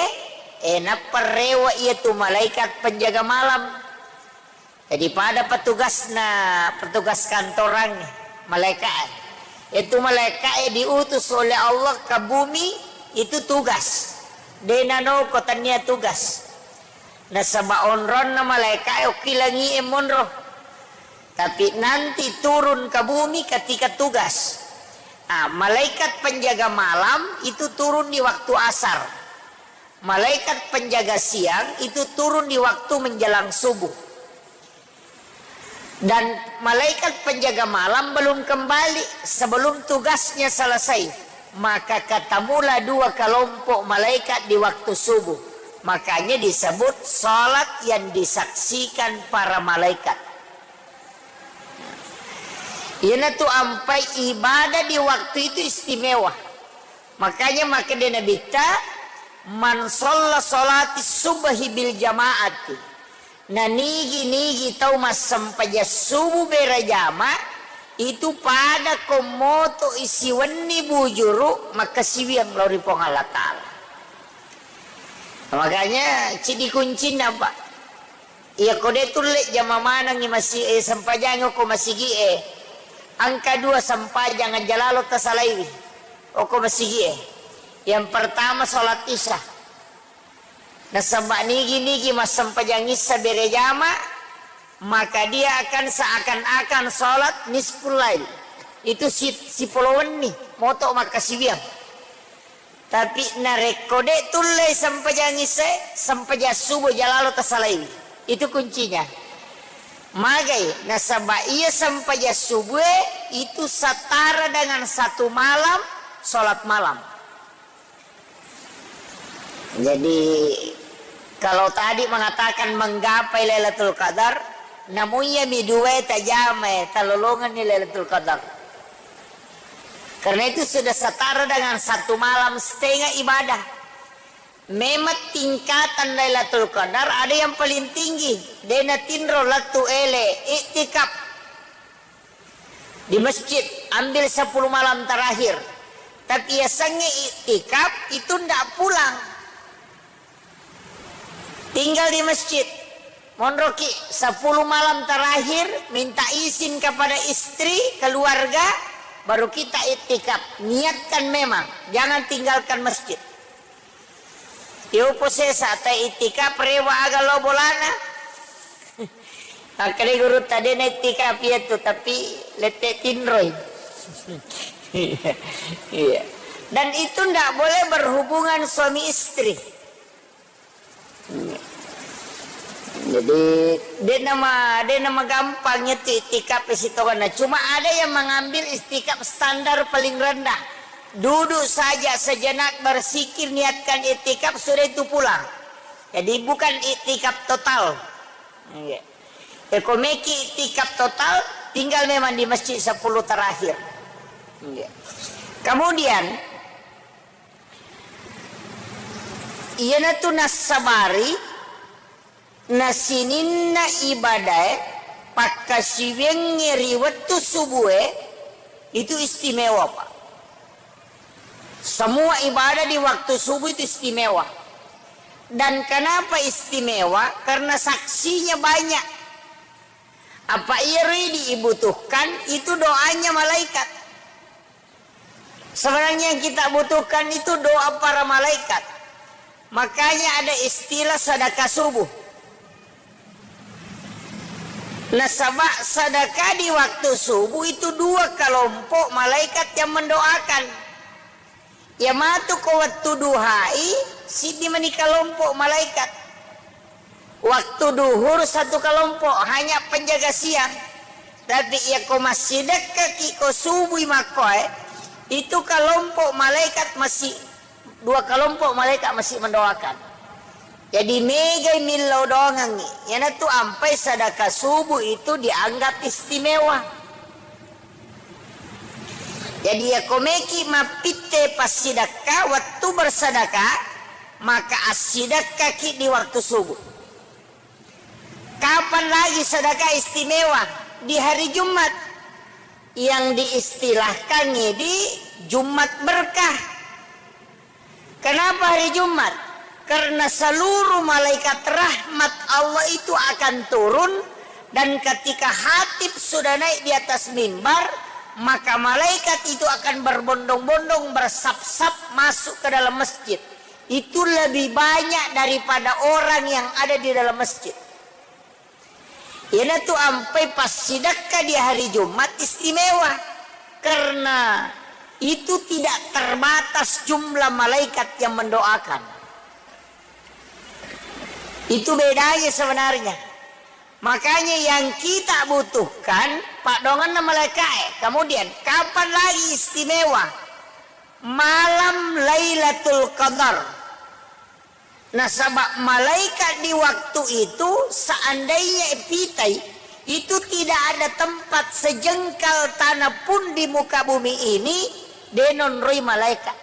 e, nappa rewe' iyatu malaikat penjaga malam. Jadi, pada petugasna, petugas kantorang, malaika'e. Itu malaika'e diutus oleh Allah ke bumi, itu tugas. De' nanoko tania tugas. Nasaba onronna malaika'e okkilangi'e monro. Tapi nanti turun ke bumi ketika tugas. Ah, malaikat penjaga malam itu turun di waktu asar. Malaikat penjaga siang itu turun di waktu menjelang subuh. Dan malaikat penjaga malam belum kembali sebelum tugasnya selesai. Maka ketemulah dua kelompok malaikat di waktu subuh. Makanya disebut salat yang disaksikan para malaikat. Iyanatu ampai ibadah di waktu itu istimewa. Makanya makkeda Nabitta, "Man shalla sholati subhi bil jama'ati." Na nigi-nigi tau massempajang subuh berejama, itu pada ko moto isiwenni bujuru makkasiwiang lao ri Puang Allah Ta'ala. Makanya, cidi kuncinna, Pak. Iya, ko de' tulle jama manengngi masi-, eh, sempajangngi okko masigi'e, engka dua sempajang aja lalo tasalaiwi okko masigi'e. Yang pertama, sholat Isya. Nasaba nigi-nigi massempajang Isya berejama, maka dia akan seakan-akan sholat nisful lail. Itu si-, sipolo wenni, moto makkasiwiang. Tapi narekko de' tullei sempajang Isya, sempajang subuh aja lalo tasalaiwi. Itu kuncinya. Magai, nasaba iya sempajang subuh itu setara dengan satu malam sholat malam. Jadi, kalau tadi mengatakan menggapai Lailatul Qadar, namu iyami duae tajamae, talolongenni Lailatul Qadar. Karena itu sudah setara dengan satu malam setengah ibadah. Memang tingkatan Lailatul Qadar ada yang paling tinggi, de' natinro lettu ele, iktikaf di masjid, ambil sepuluh malam terakhir. Tapi yasengnge iktikaf itu ndak pulang. Tinggal di masjid. Monroki sepuluh malam terakhir, minta izin kepada istri, keluarga, baru kita iktikaf. Niatkan memang, jangan tinggalkan masjid. Yopo sesa ta iktikaf rewa aga lo bolana. Makkeda gurutta, de' na iktikaf iyatu, tapi lette tinroi. Iya. Iya. Dan itu ndak boleh berhubungan suami istri. Jadi, de' nama, de' nama gampang itu iktikaf sitongenna. Cuma ada yang mengambil iktikaf standar paling rendah. Duduk saja sejenak, berzikir, niatkan iktikaf, sudah itu pulang. Jadi, bukan iktikaf total. Iya. Eko meki iktikaf total, tinggal memang di masjid sepuluh terakhir. Iya. Kemudian, iyanatu nassabari na sininna ibadae pakkasiwiangnge ri wettu subue itu istimewa, Pak. Semua ibadah di waktu subuh itu istimewa. Dan kenapa istimewa? Karena saksinya banyak. Apa iyaro dibutuhkan itu doanya malaikat. Sebenarnya yang kita butuhkan itu doa para malaikat. Makanya ada istilah sedekah subuh. Nasaba sedekah di waktu subuh itu dua kelompok malaikat yang mendoakan. Yamatu ko wettu duhai, siddi mani kelompok malaikat. Waktu duhur satu kelompok, hanya penjaga siang. Tapi iya ko massidekkaki ko subui makkoe, itu kelompok malaikat masih, dua kelompok malaikat masih mendoakan. Jadi megai millau doangengngi. Iyanatu ampai sedekah subuh itu dianggap istimewa. Jadi, iya ko meki mappitte passidekka wettu bersedekah, maka assidekkaki di waktu subuh. Kapan lagi sedekah istimewa? Di hari Jumat, yang diistilahkan di Jumat berkah. Kenapa hari Jumat? Karena seluruh malaikat rahmat Allah itu akan turun, dan ketika khatib sudah naik di atas mimbar, maka malaikat itu akan berbondong-bondong, bersap-sap masuk ke dalam masjid. Itu lebih banyak daripada orang yang ada di dalam masjid. Iyanatu ampai passidekka di hari Jumat istimewa, karena itu tidak terbatas jumlah malaikat yang mendoakan. Itu bedanya sebenarnya. Makanya yang kita butuhkan, paddoangenna malaikae. Kemudian, kapan lagi istimewa? Malam Lailatul Qadar. Nasaba malaikat di waktu itu, seandainya pitai, itu tidak ada tempat sejengkal tanah pun di muka bumi ini, de nonroi malaikat.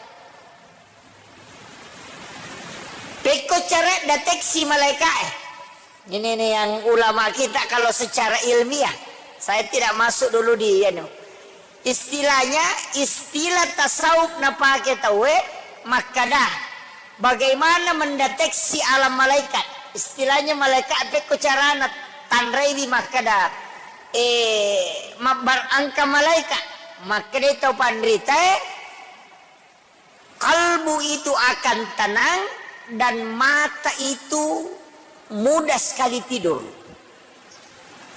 Pekko cara deteksi malaikat, eh. Ini nih yang ulama kita kalau secara ilmiah. Saya tidak masuk dulu di, anu. Istilahnya, istilah tasawuf napake tauwe makkada, bagaimana mendeteksi alam malaikat. Istilahnya malaikat pekko carana tanraiwi makkada, eh, mabbar engka malaikat. Makkeda tau panritae, kalbu itu akan tenang dan mata itu mudah sekali tidur.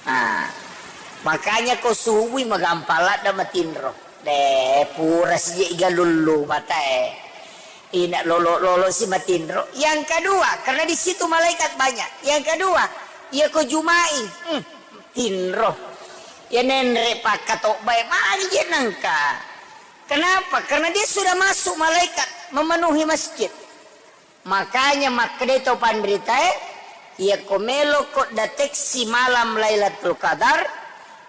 Nah, makanya ko subui magampang ladda matinro. De, pura sije igalullu matae. Ina lolo-lolo si matinro. Yang kedua, karena di situ malaikat banyak. Yang kedua, iya ko Jumai, hmm, tinro. Ya nenre pakkatobbae magi je nengka. Kenapa? Karena dia sudah masuk malaikat memenuhi masjid. Makanya makkedai tau panritae, iya ko meloko deteksi malam Lailatul Qadar,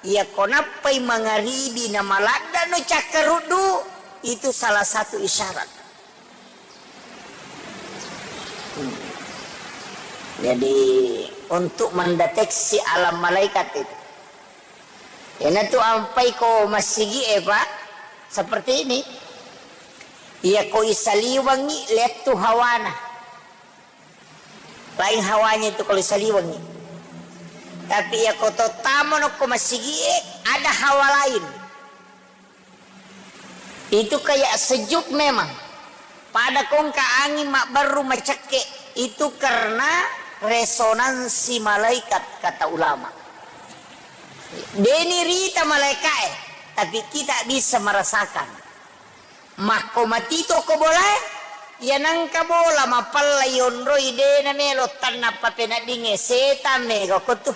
iya ko nappai mangaribi na maladdano cakkaruddu, itu salah satu isyarat. Hmm. Jadi, untuk mendeteksi alam malaikat itu. Iyanatu ampai ko massigi'e, Pak, seperti ini. Iya ko isaliwengi lettu hawana. Lain hawanya itu kalau isaliwengi. Tapi iya ko tottamo no ko massigi'e, ada hawa lain. Itu kayak sejuk memang. Pada kongka angin mabberru macekke, itu karena resonansi malaikat, kata ulama. Deni rita malaikae, tapi kita bisa merasakan. Makko matito ko bolae, iya nangka bola mapella yonroi dena melo tanna papeneddinge, setan mega ko tu.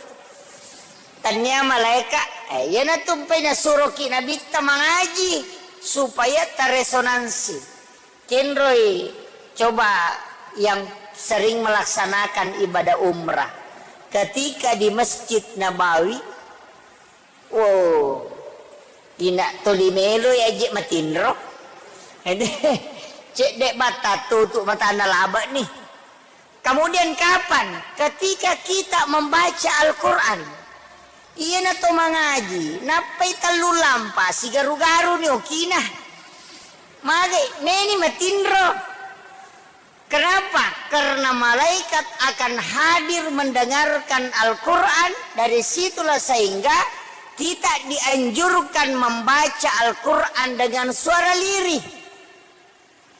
Tania malaeka, eh, iyanatu mpai nasuroki Nabitta mangaji supaya taresonansi. Kenroi coba yang sering melaksanakan ibadah umrah. Ketika di Masjid Nabawi, wow, ina toli melo ya je matinro. Cedde batta tutu matanna laba ni. Kemudian kapan? Ketika kita membaca Al-Quran. Iyana to mangaji, nappai tellu lampa, sigaru-garu ni okina. Mage, meni matinro. Kenapa? Karena malaikat akan hadir mendengarkan Al-Quran, dari situlah sehingga kita dianjurkan membaca Al-Quran dengan suara lirih.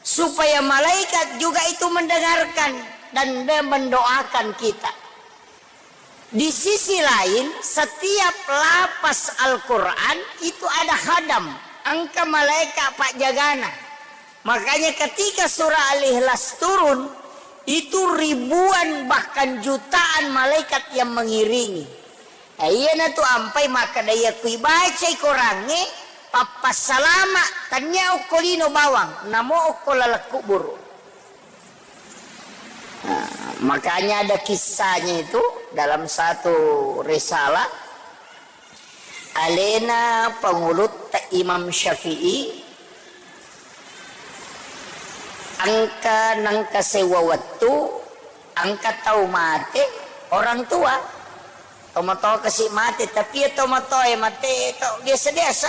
Supaya malaikat juga itu mendengarkan dan de-, mendoakan kita. Di sisi lain, setiap lapas Al-Quran itu ada khadam, engka malaika pajjagana. Makanya ketika surah Al-Ikhlas turun, itu ribuan bahkan jutaan malaikat yang mengiringi. Eh, iyanatu ampai makkeda, iya kui bacai Korangnge, pappassalama, tania okko lino bawang, namo okko laleng kuburu. Nah, makanya ada kisahnya itu dalam satu risalah, alena pangulutta Imam Syafi'i, engka nengka sewwa wettu, engka tau mate, orang tua. Tomatoa kasi mate, tapi ya tomatoa e mate to biasa-biasa.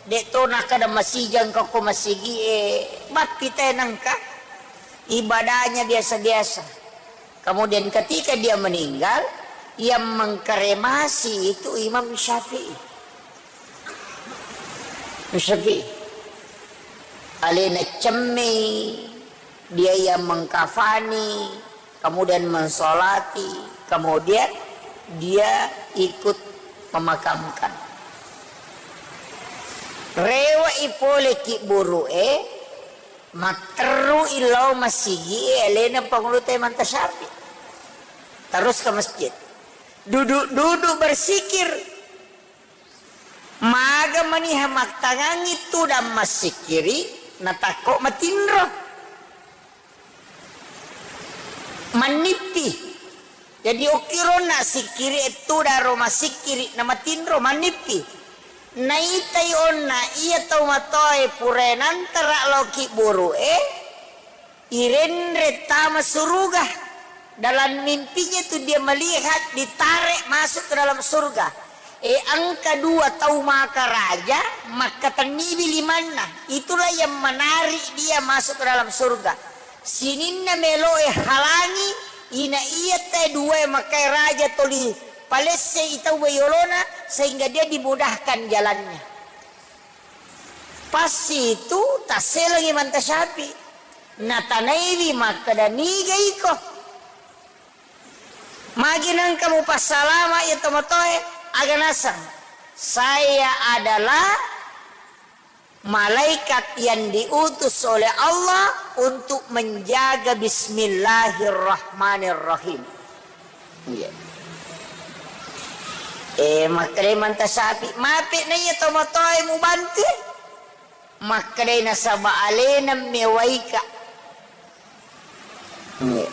De to nakkeda masijang ko, ko masigi e, mappi te nengka. Ibadahnya biasa-biasa. Kemudian ketika dia meninggal, yang mengkremasi itu Imam Syafi'i. Imam Syafi'i. Alena cemmei, dia yang mengkafani, kemudian mensolati, kemudian dia ikut memakamkan. Rewe'i pole kibburu'e, matterru'i lao masigi'e alena pangulutta Imam Syafi'i. Terus ke masjid. Duduk-duduk bersikir. Maga maniha mattangangi tudang massikkiri, natakko matinro. Mannippi. Jadi okkironna sikkiri ettudaro masikkiri namatinro mannippi. Naitai onna iya tau matoae purae nantara lao kibburu'e, irenre tama suruga. Dalam mimpinya itu dia melihat ditarik masuk ke dalam surga. E, engka dua tau maka raja, makkatenniwi limanna. Itulah yang menarik dia masuk ke dalam surga. Sininna meloe halangi, ina iya te dua makai raja toli palesse itau yolona, sehingga dia dimudahkan jalannya. Pas itu tasselengi Imam Syafi'i. Natanaiwi makkeda, niga iko? Magi nengka mupassalama iya tomatoe? Aga naseng, saya adalah malaikat yang diutus oleh Allah untuk menjaga Bismillahirrahmanirrahim. Iya. Eh, makkedai Imam Syafi'i, mape na iya tomatoe mubantu? Makkedai nasaba alena mewaika. Iya.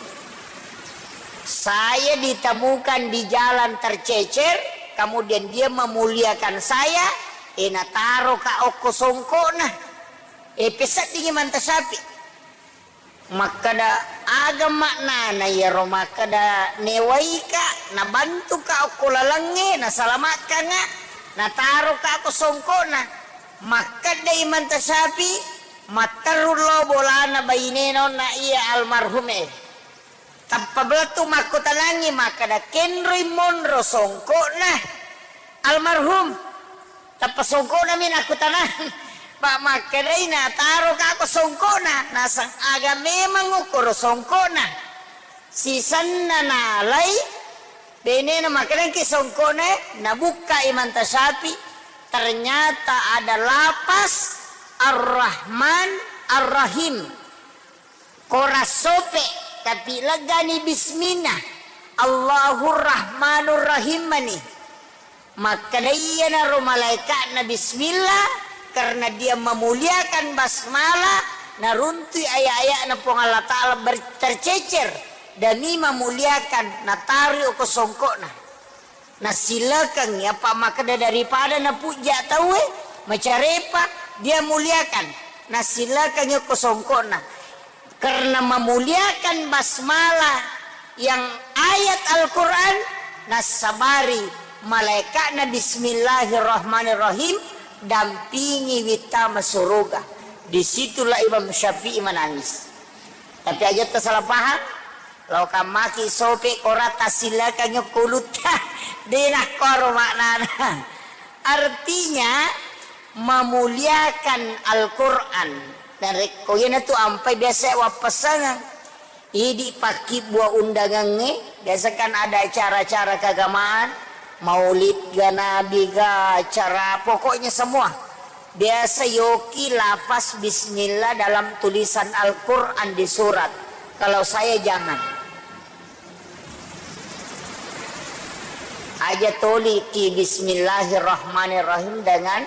Saya ditemukan di jalan tercecer, kemudian dia memuliakan saya, eh, nataroka okko songkokna. Eh, peseddingi Imam Syafi'i. Makkeda, aga maknana iyaro makkeda newaika, nabantuka okko lalengnge, nasalamakkanga, nataroka okko songkokna? Makkeda Imam Syafi'i, matteru lo bolana bainena onna iya almarhum e. Tappa belettu makkutanangngi makkeda, kenroi monro songkokna almarhum? Tappa songkokna mi nakkutanang. Pa makkedai, nataroka ko songkokna? Naseng, aga memang okkoro songkokna? Sisenna nalai benena makkedangki songkokna, nabukka Imam Syafi'i, ternyata ada lapas Ar-Rahman Ar-Rahim. Kora sope, tapi leggani bismillah. Allahur Rahmanur Rahim mani. Makkeda iyanaro malaika'na bismillah, karena dia memuliakan basmalah, naruntui aya-aya'na Puang Allah Ta'ala ber-, tercecer demi memuliakan, nataroi ko songkokna. Nassilekengngi, apa makkeda daripada napujja tauwe, macarepa, dia muliakan. Nassilekengngi ko songkokna. Karena memuliakan basmalah yang ayat Al-Quran, nassabari malaikatna bismillahirrahmanirrahim, dampingi wittama suruga. Disitulah Imam Syafi'i menangis. Tapi aja salah paham. Lao kammaki sope korata silakangngi okko ulutta. De nakkoro maknana. Artinya, memuliakan Al-Quran. Dan rekko iyanatu ampai biasa wappasangeng. Idi pakkibbua undangengnge, biasa kan ada acara-acara keagamaan, maulid ga, nabi ga, acara, pokoknya semua. Biasa yoki lafaz bismillah dalam tulisan Al-Quran di surat. Kalau saya jangan. Aja toli ki bismillahirrahmanirrahim dengan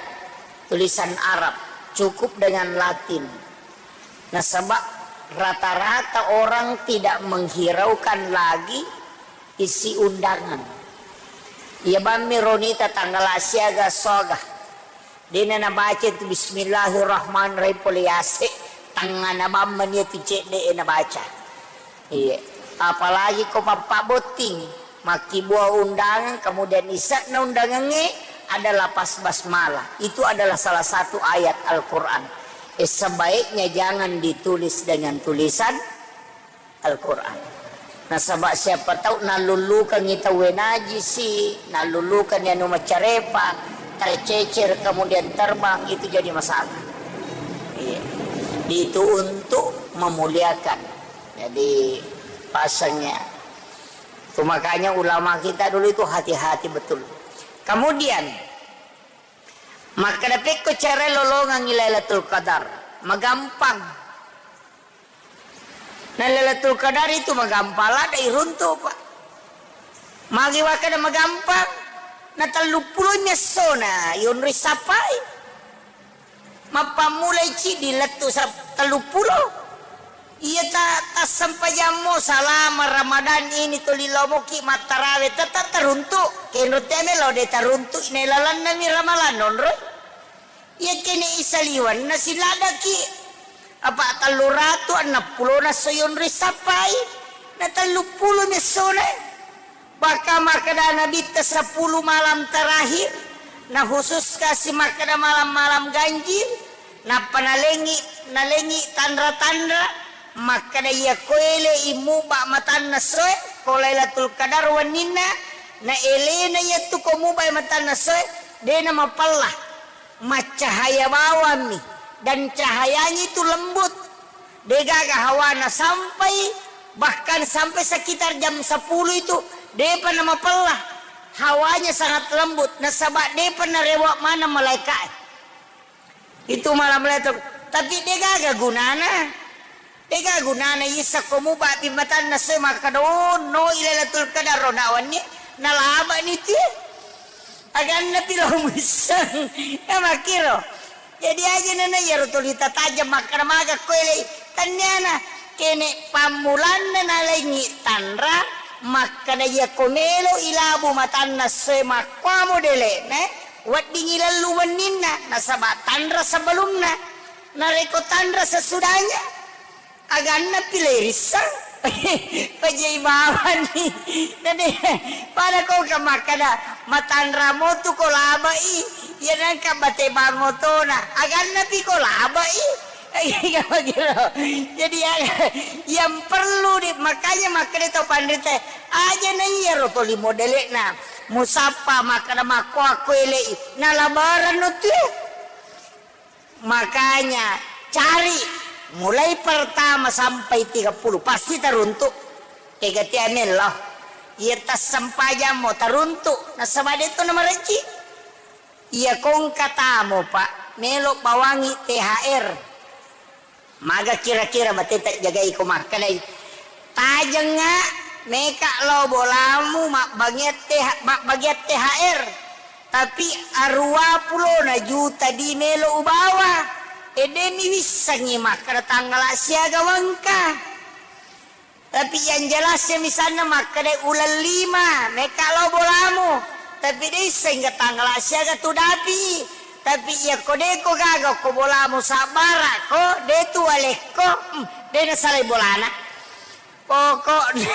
tulisan Arab, cukup dengan Latin. Nasaba rata-rata orang tidak menghiraukan lagi isi undangan. Iya bammi ronita tanggal siaga soga. Dena nabaca tu bismillahirrahmanirrahim pole yase, tangngana bammi tu cedde e nabaca. Iya. Apalagi ko mappabotting, makkibua undangan, kemudian isakna undangangnge adalah pas basmalah. Itu adalah salah satu ayat Al-Quran. Eh, sebaiknya jangan ditulis dengan tulisan Al-Quran. Nasaba siapa tahu nallullukangi tauwe najisi, nallullukangi anu macarepa, tercecer kemudian terbang, itu jadi masalah. Iya. Itu untuk memuliakan. Jadi pasangnya. Itu makanya ulama kita dulu itu hati-hati betul. Kemudian, makkeda pekko cara lolongangi Lailatul Qadar, magampang. Nah, Lailatul Qadar itu magampang, ladde iruntu, Pak. Magi wakkeda magampang, na telluppulo mi essona yonroi sappai. Mappammulai ciddi lettu sa-, telluppulo. Iya ta-, tassempajammo salama Ramadan ini tuli lomoki mattarawe, tetap teruntu. Kenro teme lo de teruntu, ne lalanna mi ramalan nonroi. Iya kene isaliwan na siladaki. Apa tellu ratu enneng pulo na soyonroi sappai. Na telluppulo mi essona. Bahkan makkeda Nabitta sepuluh malam terakhir, na khusus kasi makkeda malam-malam ganjil, nappa nalengi, nalengi tanra-tanra, makkeda iya koele imuba matanna soe, ko Lailatul Qadar wenninna, na elena yattu ko mubai matanna soe, dena mapella, maccahaya bawammi, dan cahayanya itu lembut. Degaga hawana sampai, bahkan sampai sekitar jam sepuluh itu, depa namapella. Hawanya sangat lembut, nasaba depa narewa maneng malaika. Itu malam Lailatul, tapi degaga gunana. Degaga gunana isa ko mubapi matanna soe makkada, "Oh, no, Lailatul Qadar ro nawanni, nalabani tie." Aganna pi lo muisseng. Ya makkiro. Jadi aja nana iyaro tuli tatajeng makkada maga ko elei. Tanniana kene pammulanna nalengi tanra makkada iya ko melo ilabu matanna soe makkuamo dele'na, weddingi lellu wenninna nasaba tanra sebelumna. Narekko tanra sesudahnya, aganna pi le risseng. Pajai bawani. Nade, pada ko ka makkada, matanra motu ko labai, iya nengka bate bangotona. Aganna pi ko labai. Iya, begitu. Jadi, ya, yang perlu di, makanya makkada tau panrita, aja na iya ro toli modele'na. Musappa makkada makko akko elei. Nalabaran no tu. Makanya, cari mulai pertama sampai tiga puluh, pasti taruntu. Tega tea mello. Iya tassempajammo taruntu, nasaba de tu namarejji. Iya kongka tamo, Pak, melo bawangi T H R. Maga kira-kira bateta jagai ko makkedai. Tajengnga meka lao bolamu mabbagian T H, mabbagian T H R. Tapi aruwa pulona juta di melo ubawa. E, de mi wissengngi makkeda tanggala siaga wengka. Tapi yang jelasnya misalnya makkeda uleng lima, meka lao bolamu. Tapi de isseng tanggala siaga tu dapi. Tapi iya ko de ko gaga ko bolamu sabbara ko, de tu walekko, hmm, de nasalai bolana. Pokokna,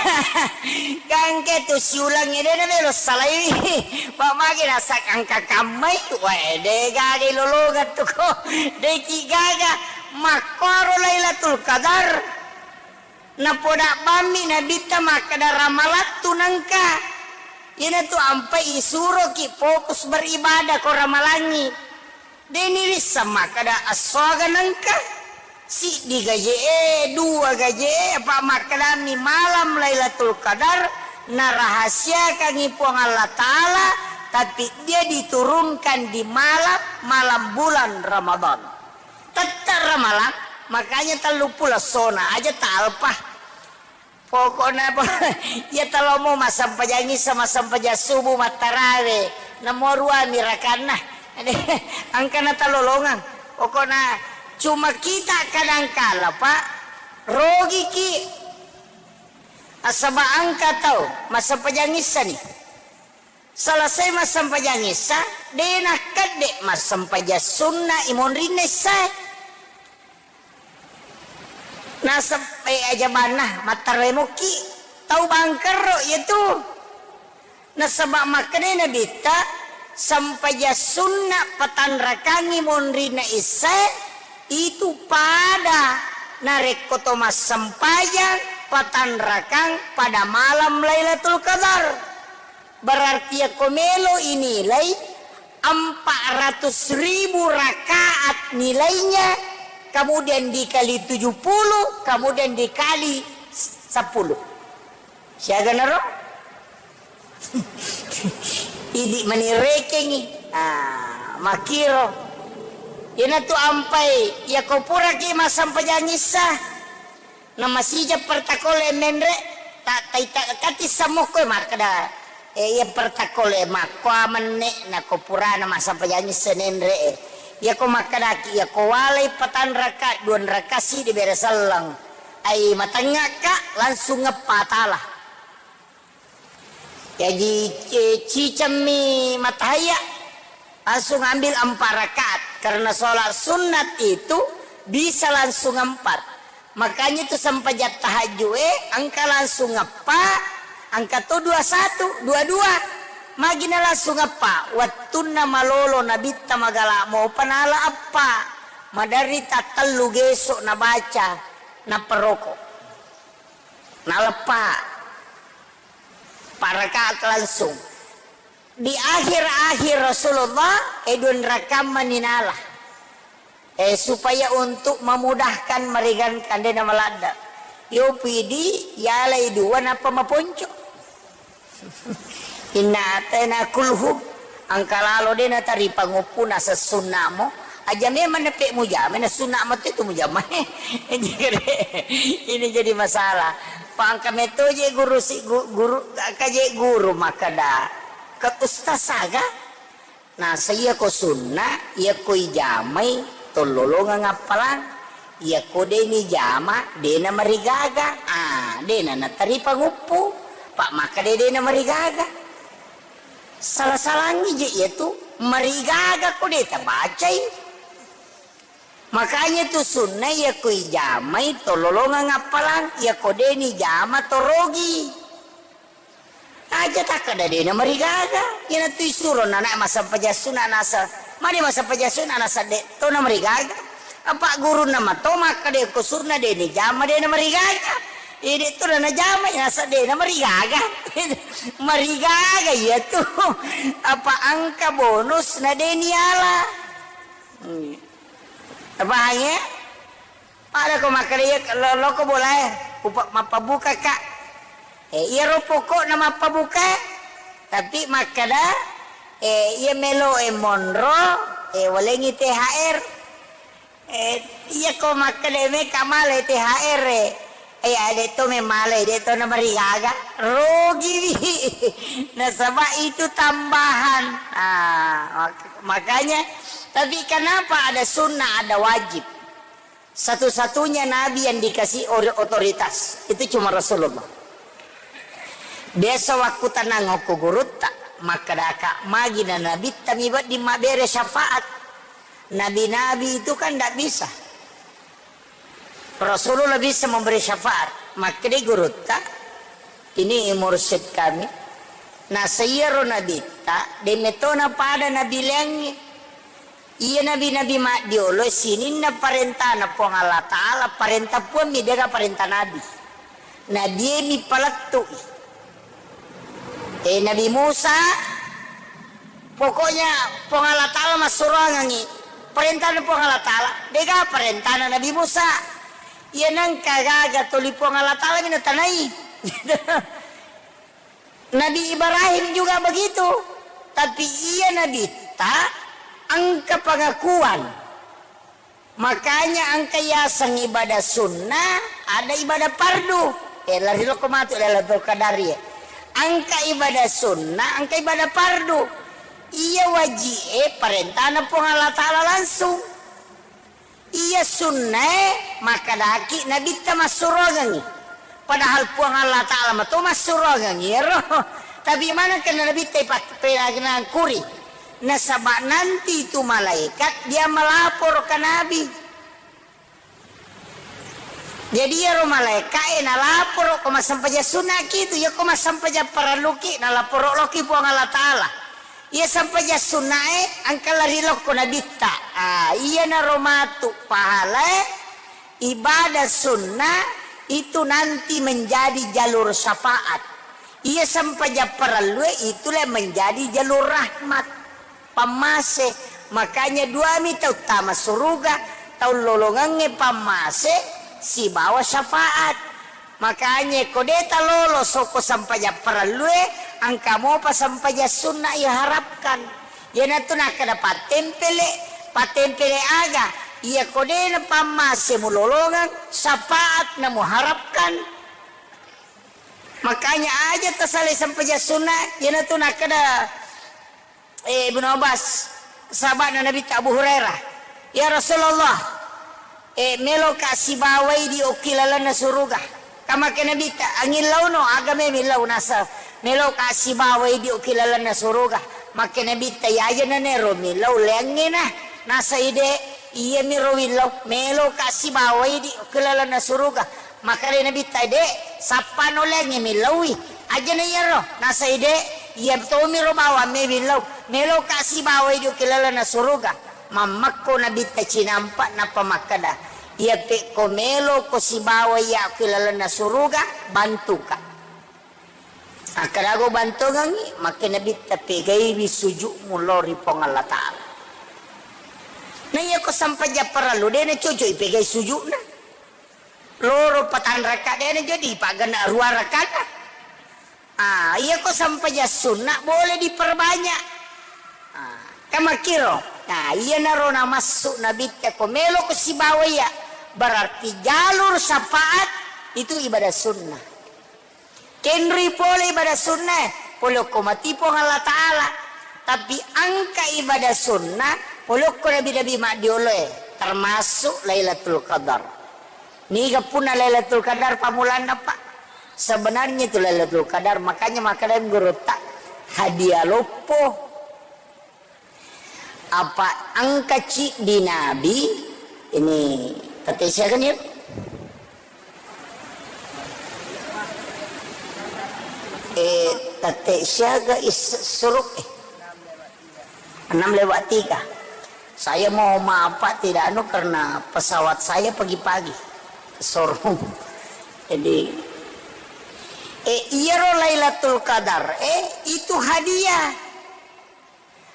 gangke tu siulang ede na melo salai. Pak magi rasa angka kammai, wae de gaga lolongan tu ko. De ki gaga, makkoro Lailatul Qadar. Napoda bammi Nabitta makkada ramalattu nengka. Iyanatu ampai isuroki fokus beribadah ko ramalangi. Deni risseng makkada assoga nengka. Siddi gaje'e, dua gaje'e, apa makkedami malam Lailatul Qadar narahasiakangngi Puang Allah Ta'ala, tapi dia diturunkan di malam, malam bulan Ramadan. Tette' Ramalang, makanya tellu pulo essona aja talpa. Pokokna, iya talomo massempajang issa, massempajang subuh, mattarawe, namo ruami rakanna. Engka natalolongang. Pokokna cuma kita kadangkala, Pak, rogiki. Nasaba engka tau massempajang issani. Selesai massempajang issa, de' nakkedde massempajang sunna imonrinna issae. Nasab-, eh, ajabanna, mattaroe mokki, tau bangkerro iyatu. Nasaba makkedai Nabitta, sempajang sunna patanrakangngi monrinna issae, itu pada narekko to massempajang patanrakang pada malam Lailatul Qadar. Berarti yakko melo inilai empat ratus ribu rakaat nilainya, kemudian dikali tujuh puluh, kemudian dikali sepuluh. Siaga naro? Idi' mani rekengngi. Ah, makkiro. Iyanatu ampai, yako puraki massempajang issa. Namasija pertakole menre, ta-, taita-, kati samokko makkeda, eh, iya pertakole makkoa menne, nako purana massempajang issa nenre, eh. Iyako makkedaki, iyako walai patanraka, duanraka sidi bere selleng. Ai matengngaka, langsung ngeppa tala. Jaji, eh, cicemmi matahaya, langsung ambil empat rakaat. Karena sholat sunat itu bisa langsung empat. Makanya itu sempajang tahajud, eh, engka langsung eppa, engka to dua satu, dua dua. Magina langsung eppa, wettunna malolo Nabitta magala mopa nala eppa. Maderri tattellu gesok nabaca, naperoko. Naleppa. Empat rakaat langsung. Di akhir-akhir Rasulullah, eh, duanrakang mani nala. Eh, supaya untuk memudahkan meringankan, de' namaladda. Yo pidi, yalai dua, nappa maponco. Inna atena kulhu. Engka lalo de' nataripa nguppu nasessunnamo. Aja memang nepe mujama, nassunna mate tu mujama. Ini jadi masalah. Pangka meto je guru si gu-, guru, ka je guru makkeda. Ke ustaz aga? Nasa iyako sunna, iyako ijamai tollolongang appalang. Iyako de' nijama, de' namarigaga. Ah, de' na nataripa nguppu. Pa makkeda de' namarigaga. Sala-salangngi je iyatu, marigaga ko de' tabacai. Makanya tu sunna iyako ijamai tollolongang appalang, iyako de' nijama to rogi. Aja takkeda de' namarigaga. Iyanatu isuro nana massempajang sunna nasa, mani massempajang sunna nasa de' to namarigaga. Apa gurunna mato makkeda ko sunna de' nijama de' namarigaga. Iya de' to najama, nasa de' namarigaga. Marigaga iyatu. Apa engka bonus na de' niala. Hmm. Tapahangngi? Pada ko makkeda iya lo-, loko bolae, upa-, mappabukaka. Eh, iyaro pokokna mappabuka, tapi makkeda, eh, iya meloe monro, eh, walengngi T H R. Eh, iya ko makkeda meka male T H R, eh, eh, de' to memale, de' to namarigaga, rogiwi. Nasaba itu tambahan. Ah, mak-, makanya, tapi kenapa ada sunnah, ada wajib? Satu-satunya nabi yang dikasih ori-, otoritas itu cuma Rasulullah. Biasa wakku tanang okko gurutta, makkedaka, magi na nabitta mi wedding mabbere syafaat. Nabi-nabi itu kan ndak bisa. Rasulullah bisa memberi syafaat. Makkeda gurutta, ini mursyid kami. Nasa iyaro nabitta, de' metona pada nabi laingnge. Iya nabi-nabi maddiolo sininna parentana Puang Allah Ta'ala, parenta Puang mi, dega parenta nabi. Nabi mi palettu'i. Eh, Nabi Musa, pokoknya Puang Allah Ta'ala massuroangengngi. Parentana Puang Allah Ta'ala, dega parentana Nabi Musa. Iya nengka gaga toli Puang Allah Ta'ala mi natanai. Nabi Ibrahim juga begitu. Tapi iya Nabitta engka pengakuan. Makanya engka yaseng ibadah sunnah, ada ibadah fardu. Eh, lari lokko matu Lailatul Qadar, ya. Engka ibadah sunnah, engka ibadah fardu. Iya wajib, eh, parentana Puang Allah Ta'ala langsung. Iya sunnae makkadaki Nabitta massuroangengngi. Padahal Puang Allah Ta'ala mato massuroangengngi ero. Tapi maneng kenna Nabitta ipak-, penangkuri. Nasaba nanti itu malaikat dia melapor ke Nabi. Jadi iyaro malaika'e nalaporo ko massempajang sunnaki tu, iya ko massempajang parelluki nalaporo loki Puang Allah Ta'ala. Iya sempajang sunnae engka lari lokko Nabitta. Ah, iyanaro matu pahalae ibadah sunnah itu nanti menjadi jalur syafaat. Iya sempajang parellue itulah menjadi jalur rahmat. Pammase. Makanya duami tau tama suruga, tau lolongengnge pammase sibawa syafaat. Makanya ko de talolo soko sempajang parellue, engka mopa sempajang sunna iharapkan. Iyanatu nakkeda pattempele, pattempele aga? Iya ko de napammase mulolongeng, syafaat namuharapkan. Makanya aja tasalai sempajang sunna, iyanatu nakkeda Eh, Ibnu Abbas, sahaba'na Nabitta Abu Hurairah, "Ya Rasulullah, eh, meloka sibawai di okki lalenna suruga." Kamake Nabitta, "Angillauno, aga me millau?" Nasa, "Meloka sibawai di okki lalenna suruga." Make Nabitta, "Yaja nanero millau leangngena." Nasa ide, "Iyamiro willau, meloka sibawai di okki lalenna suruga." Makkedai Nabitta, "De, sappa noleangngi millaui." Ajana iyaro, nasai de, iya tomiro bawang me millau, meloka sibawai di okki lalenna suruga. Mammekko Nabitta cinampa nappa makkeda, "Iya pekko meloko sibawai iya okki lalenna suruga, bantuka." Akkeda go bantongengngi, makke Nabitta, "Pegaiwi sujukmu lao ri Puang Allah Ta'ala." Na iya ko sampajang parellu, de nacocok ipegai sujukna. Loro patang raka de na jadi paggenna rua rakana. Ah, iya ko sampajang sunna boleh diperbanyak. Ah, kan makkiro. Nah, iyanaro namassu Nabitta ko melo ko sibawa iya. Berarti jalur syafaat itu ibadah sunnah. Kenri pole ibadah sunnah, pole okko mati Puang Allah Ta'ala. Tapi engka ibadah sunnah, pole okko nabi-nabi maddioloe, termasuk Lailatul Qadar. Niga punna Lailatul Qadar pammulanna, Pak? Sebenarnya itu Lailatul Qadar, makanya makkeda gurutta, hadiah loppo. Apa engka ciddi nabi, ini tette siaga ni? Eh, tette siaga is-, suruk, eh. Enam lewat tiga. Saya mau maaf, Pak, tidak anu karena pesawat saya pagi-pagi ke showroom. Jadi, eh, iyaro Lailatul Qadar, eh, itu hadiah.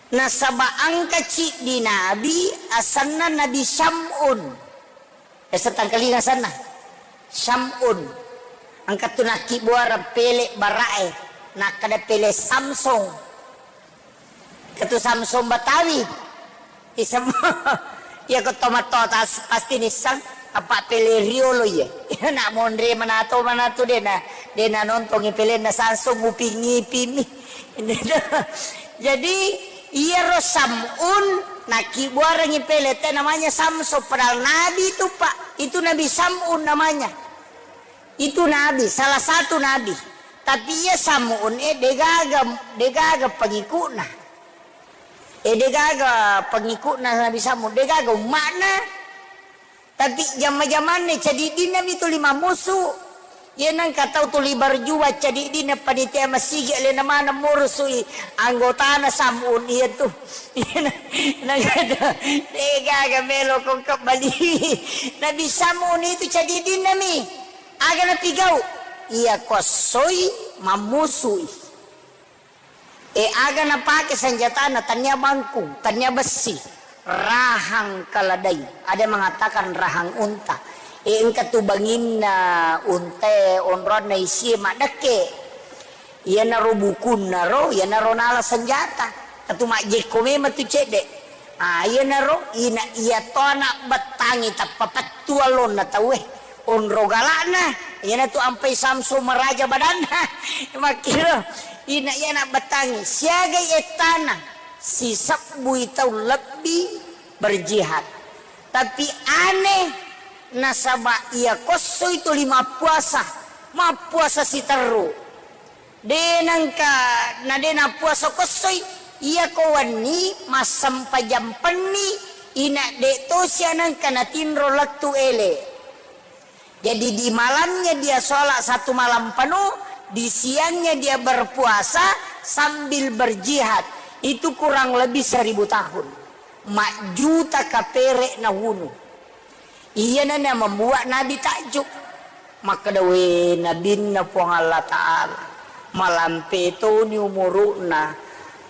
Nasaba engka ciddi nabi asenna Nabi Syam'un. Biasa tangkalinga asenna. Syam'un. Engka tu nakkibbuareng pele bara'e. Nakkeda pele Samsung. Engka tu Samsung Betawi. Isem-, iya ko tomatto tas pasti nisseng. Apa pele riolo iye. Nak monre manato manatu dena, dena nontongi pelenna Samsung, upingi pimi. Jadi, iyaro Sam'un nakkibbuarengngi pele te namanya Samsung, padahal nabi itu, Pak. Itu Nabi Sam'un namanya. Itu nabi, salah satu nabi. Tapi iya Sam'un e degaga, degaga pengikutna. E degaga pengikutna Nabi Sam'un, degaga umma'na. Tapi jamma-jamanna cadiddinna mi tuli mammusu. Iya nengka tau tuli berjuang cadiddinna panitia masigi alena maneng murusui anggotana Sam'un iya tu. Iya na-, nengka degaga melo ko kebbali. Nabi Sam'un itu cadiddinna mi. Aga napigau? Iya ko essoi mammusui. E, aga napake senjatana, tania bangkung, tania bessi. Rahang keledai, ada mengatakan rahang unta. Eh, engka tu banginna unta, onronna isie maddekke. Iyanaro bukunna ro, iyanaro nala senjata. Tatu majjekko memang tu cedde. Ah, iyanaro ina iya to anak bettangi tappa pettu allonna tauwe. Onro galakna, iyanatu ampai Samsu maraja badanna. Makkiro, ina iya anak bettangi, siagai ettana, sisebbui tau lebbi berjihad. Tapi aneh, nasaba iya kossoi tuli mappuasa, mappuasa siterru. De nengka, na de nappuasa kossoi, iya ko wenni massempajang penni, ina de tosi anengka natinro lettu ele. Jadi, di malamnya dia sholat satu malam penuh, di siangnya dia berpuasa sambil berjihad. Itu kurang lebih seribu tahun. Majjuta kapere nawunu. Iyana na membuat Nabi takjub. Makkeda, "We, Nabinna Puang Allah Ta'ala, malampe toni umuru'na,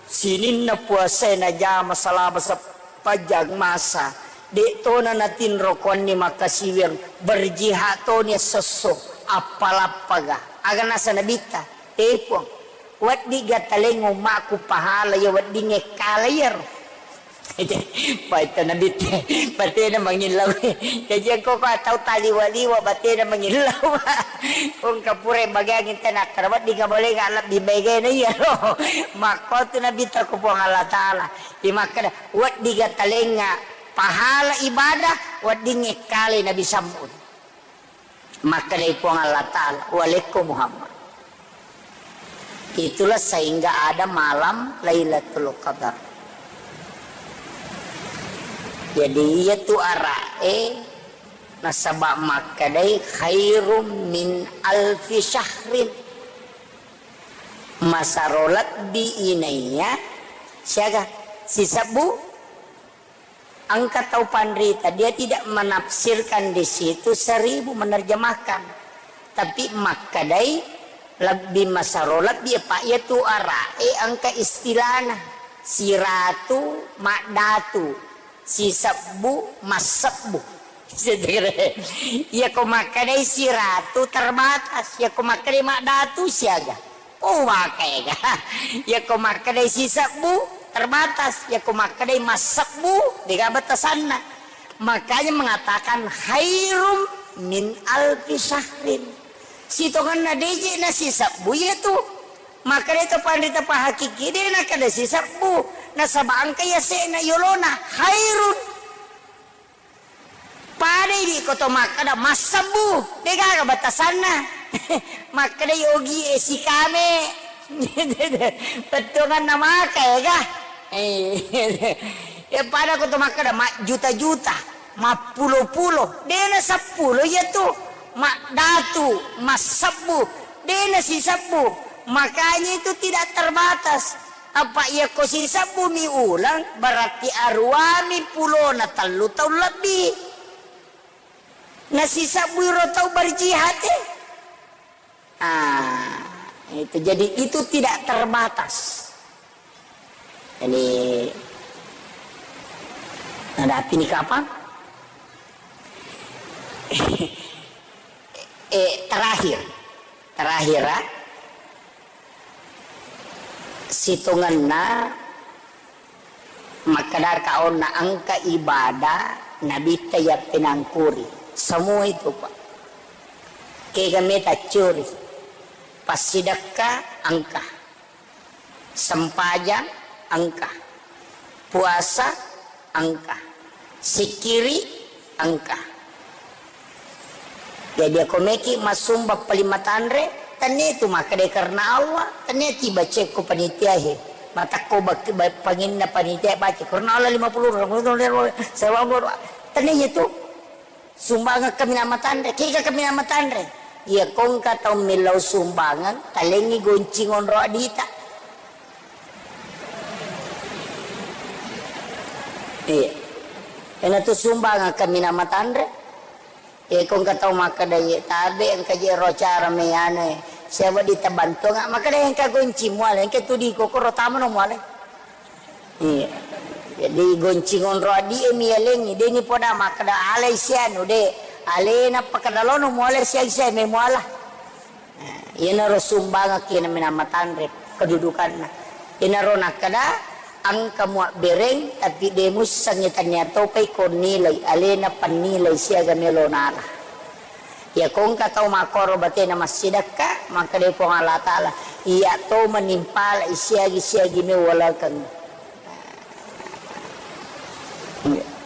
sininna puasae najama selama sepanjang masa, de' tona natinro kuanni makkasiwiang, berjihad toni essosso, appalappaga." Aga nasa Nabitta, "E Puang, weddiga taleng ummaku pahala iya weddingnge kala iyaro?" Paita Nabitte, batena mangillau. Jaji engko ko tau taliwa-liwa batena mangillau. Ko engka pura bagiang tena akkada weddinga bolenga lebbi maegana iyaro. Makko tu Nabitta ko Puang Allah Ta'ala. Imakkeda, "Weddiga talengnga pahala ibadah, weddingnge kale Nabi Sam'un." Makkedai Puang Allah Ta'ala, "Walekko Muhammad." Itulah sehingga ada malam Lailatul Qadar. Jadi, iya tu ara'e nasaba makkedai khairum min alfi syahrin. Masaro lebbi inaiya siaga sisebbu. Engka tau panrita, dia tidak menafsirkan di situ seribu, menerjemahkan. Tapi makkedai lebbi masaro lebbi, apa iya tu ara'e engka istilahna. Siratu, maddatu, sisebbu, massebbu. Iya ko makkedai siratu terbatas, iya ko makkedai maddatu siaga. Oh, makega. Iya ko makkedai sisebbu, terbatas. Iya ko makkedai massebbu, dega batasanna. Makanya mengatakan khairum min alfi syahrin. Sitongenna deje na sisebbu iya tu. Makkedai to panrita pahakiki de na kada sisebbu. Nasaba engka iya se'na yolona khairun. Padai di ko to makkeda massebbu, degaga batasanna. Makkedai ogie sikame. Bettuanganna maka ega. Eh, ya pada ko to makkeda majjuta-juta, mappulo-pulo, dena seppulo iya tu. Maddatu, massebbu, dena sisebbu. Makanya itu tidak terbatas. Apa iya ko sisebbumi uleng, berarti aruami pulona tellu taung lebbi. Nasisebbui ro tau berjihad, eh. Ah, itu. Jadi itu tidak terbatas. Jadi, nadapi ni kapang? Eh, terakhir. Terakhir, ah. Sitongenna makkeda kaonna engka ibadah Nabitta yappenangkuri. Semua itu, Pak. Kega meta curi. Passidekka engka. Sempajang engka. Puasa engka. Sikkiri engka. Jadi, ako meki massumba paling matanre, tennia tu makkeda karena Allah, tennia tiba cekko panitia he. Matakko bak-, ba-, panginna panitia baca, karena Allah lima puluh, tennia itu sumbangan kami nama tanre, kika kami nama tanre. Iya, kongka tau millau sumbangan, talengi goncing onro adita. Iya. Ena tu sumbangan kami nama tanre. Eh, ko engka tau makkeda, "Iye, tabe engka je ro acara me anu, eh, siapa ditabantu nga?" Makkeda, "Engka gonci muale, engka tu di kokoro tamano muale." Iya. Jadi goncing onro addi'e miyalengngi, deni poda makkeda alai sianu, de. Alena pakkeda lono muala siagi sia memuala. Nah, iyanaro sumbangeng ki namina matanre kedudukanna. Iyanaro nakkeda engka muabbereng, tapi de mussengngi tania topai ko nilai, alena pannilai siaga melo nala. Iya ko engka tau makkoro batena massidakka, makkeda Puang Allah Taala, iya to manimpalai siagi-siagi mewalakeng.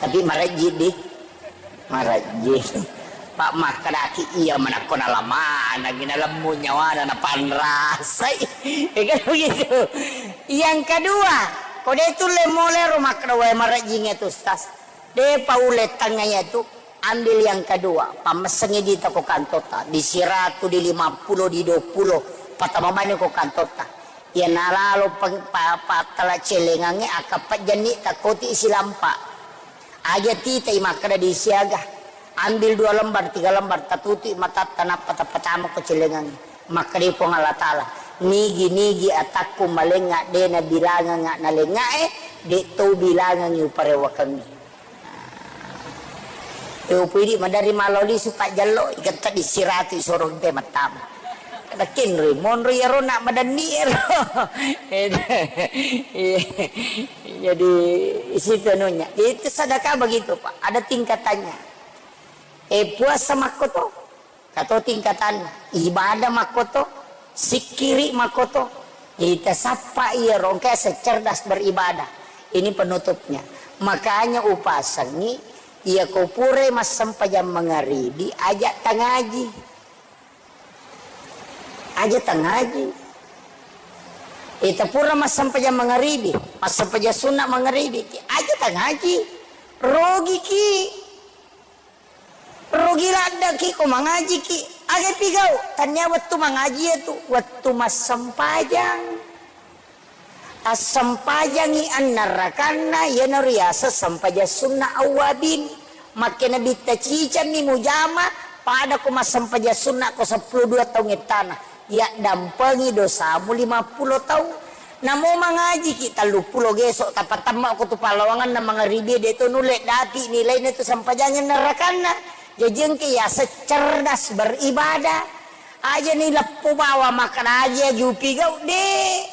Tapi marejji di, marejji. Pak makkedaki iya manakko nalamanagi nalemmu nyawana napanrasai. Ya kan begitu. Yang kedua, ko de tulle mole ro makkeda wae marejjingnge tu Ustaz. De paule tangngaya tu. Ambil yang kedua, pammessengngi dita ko kantotta, di siratu, di lima puluh, di dua puluh, patama mani ko kantotta. Iya nalalo peng-, pa-, pattala celengangnge, akka pejjanni takkoti silampa. Aja titai makkeda di siaga, ambil dua lembar, tiga lembar, tatutu'i matatta, nappa tappatama ko celengangnge. Makkeda Puang Allah Taala, nigi-nigi atakku malengnga de nabilangengnga nalengngae, de to bilangengngi uparewakengngi. E, upuidi maderri malao lisu pajjallo, iketta di siratu isoro te mattama. Kada kinroi, monro iyaro nak madanni ero. Iya. Jadi, isitu anunya. Itu sedekah begitu, Pak. Ada tingkatannya. Eh, puasa makkoto. Kato tingkatanna, ibadah makkoto, sikkiri makkoto, itasappa iyaro engka secerdas beribadah. Ini penutupnya. Makanya upasengngi, iya ko pura massempajang mangaribi, aja tangaji. Aja tangaji. Ita pura massempajang mangaribi, massempajang sunna mangaribi, aja tangaji. Rogiki. Rugi laddeki ko mangajiki. Aga pigau? Tania wettu mangaji tu, wettu massempajang. Assempajangi annarakanna, iyanaro riaseng sempajang sunna awwabin. Makkena bitta cicammi mujama, pada ko massempajang sunna ko seppulo dua taung ettana. Yaddampengi dosamu lima puluh taung. Namo mangajiki telluppulo geso, tapatemma ko tu pallawanganna mangaribi, de to nulle dapi nilaina tu sempajang nerakanna. Jaji engka yaseng cerdas beribadah. Aja ni leppo bawa makanaji aja upigau de.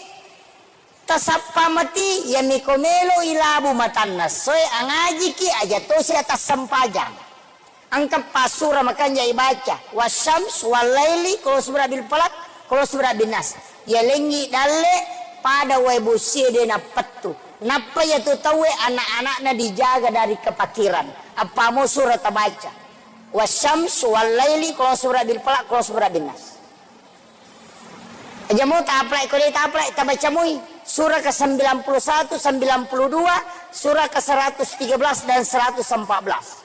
Tasappa mati, yami ko melo ilabu matanna soe angajiki aja tosi atas sempajang. Engka pa sura makanja ibaca, wasyams, wallaili, qul a'udzu birabbil falaq, qul a'udzu birabbin nas. Yalengngi dalle pada wae bosie de nappettu. Nappa yatu tauwe anak-anakna dijaga dari kepakiran. Appamo sura tabaca. Wasyams, wallaili, qul a'udzu birabbil falaq, qul a'udzu birabbin nas. Aja mo taplai, ko de taplai, tabaca moi. Surah ke sembilan puluh satu, sembilan puluh dua, surah ke seratus tiga belas dan seratus empat belas.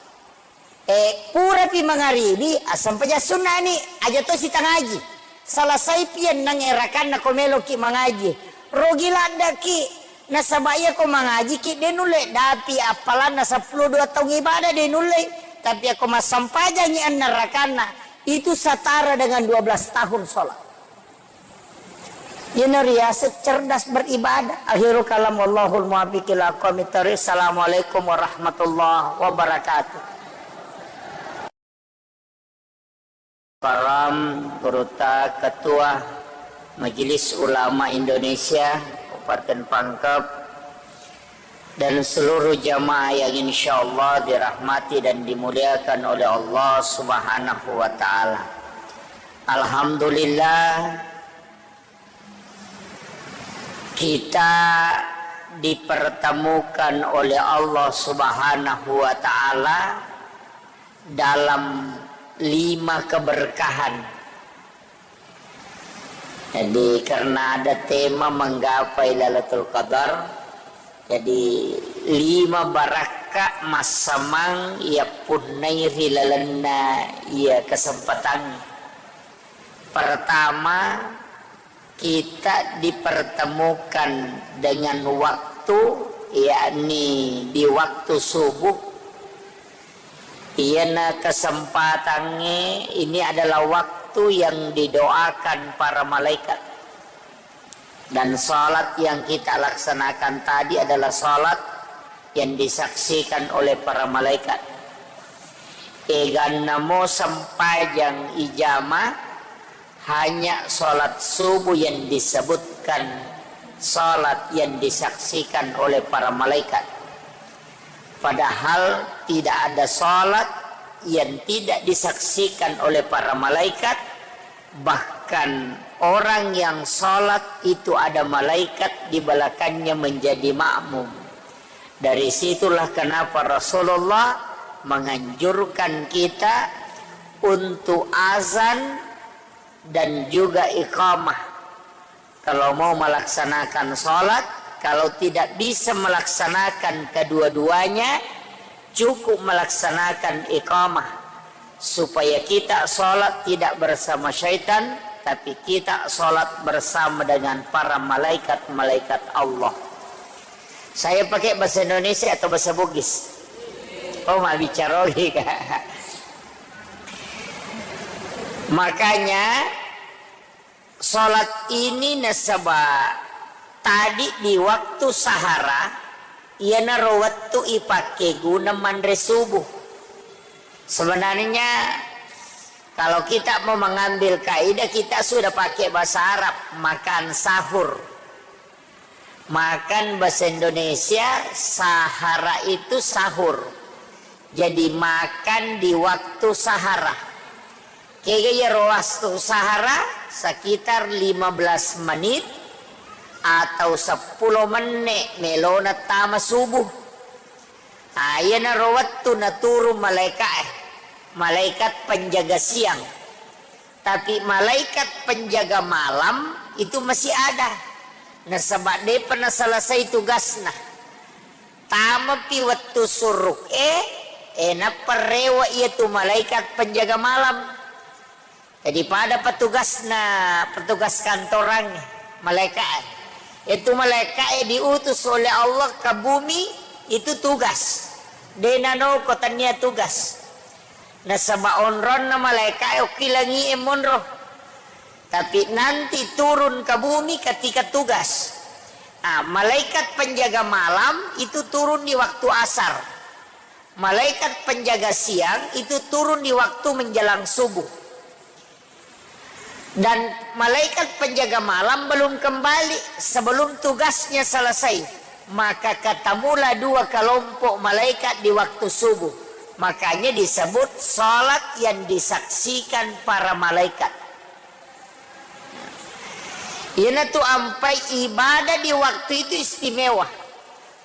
Eh, purapi mangaribi, assempaja sunnani, aja to sitangaji. Selesaipi enneng erakanna ko meloki mangaji. Rogi laddaki, nasaba iya ko mangajiki, de nulle dapi appalanna seppulo dua taung ibadah, de nulle. Tapi ako massempajangi enneng rakanna, itu setara dengan dua belas tahun sholat. Iyana riaseng cerdas beribadah. Akhirul kalam, wallahul muwaffiq ila aqwamit thariq. Assalamualaikum warahmatullahi wabarakatuh. Karam, Gurutta, Ketua Majelis Ulama Indonesia Kabupaten Pangkep, dan seluruh jamaah yang insya Allah dirahmati dan dimuliakan oleh Allah Subhanahu wa Ta'ala. Alhamdulillah, kita dipertemukan oleh Allah Subhanahu wa Ta'ala dalam lima keberkahan. Jadi, karena ada tema menggapai Lailatul Qadar, jadi lima barakka massamang iya punnai ri lalenna iya kesempatan. Pertama, kita dipertemukan dengan waktu, yakni di waktu subuh. Iyana kesempatangnge, ini adalah waktu yang didoakan para malaikat. Dan salat yang kita laksanakan tadi adalah salat yang disaksikan oleh para malaikat. Eganna mo sempajang ijama, hanya salat subuh yang disebutkan salat yang disaksikan oleh para malaikat. Padahal tidak ada salat yang tidak disaksikan oleh para malaikat, bahkan orang yang salat itu ada malaikat di belakangnya menjadi makmum. Dari situlah kenapa Rasulullah menganjurkan kita untuk azan dan juga iqamah. Kalau mau melaksanakan salat, kalau tidak bisa melaksanakan kedua-duanya, cukup melaksanakan iqamah, supaya kita salat tidak bersama syaitan, tapi kita salat bersama dengan para malaikat-malaikat Allah. Saya pakai bahasa Indonesia atau bahasa Bugis? Oh, mabbicara ogi, Kak. Makanya, salat ini nasaba tadi di waktu sahara, iyanaro wettu ipakkeguna manre subuh. Sebenarnya, kalau kita mau mengambil kaidah, kita sudah pakai bahasa Arab, makan sahur. Makan bahasa Indonesia, sahara itu sahur. Jadi, makan di waktu sahara. Kega iyaro waktu sahara? Sekitar lima belas menit atau seppulo menne' melona tama subuh. Ah, iyanaro wettu naturung malaeka'e, malaikat penjaga siang. Tapi malaikat penjaga malam itu masih ada. Nasaba de'pa naselesai tugasna. Tamapi wettu suruk e, e, nappa rewe' iyatu malaikat penjaga malam. Jadi, pada petugasna, petugas kantorang, malaeka'e. Itu malaeka'e diutus oleh Allah ke bumi, itu tugas. De' nanoko tennia tugas. Nasaba onronna malaeka'e okki langi'e monro. Tapi nanti turun ke bumi ketika tugas. Ah, malaikat penjaga malam itu turun di waktu asar. Malaikat penjaga siang itu turun di waktu menjelang subuh. Dan malaikat penjaga malam belum kembali sebelum tugasnya selesai. Maka ketemulah dua kelompok malaikat di waktu subuh. Makanya disebut salat yang disaksikan para malaikat. Iyanatu ampai ibadah di waktu itu istimewa.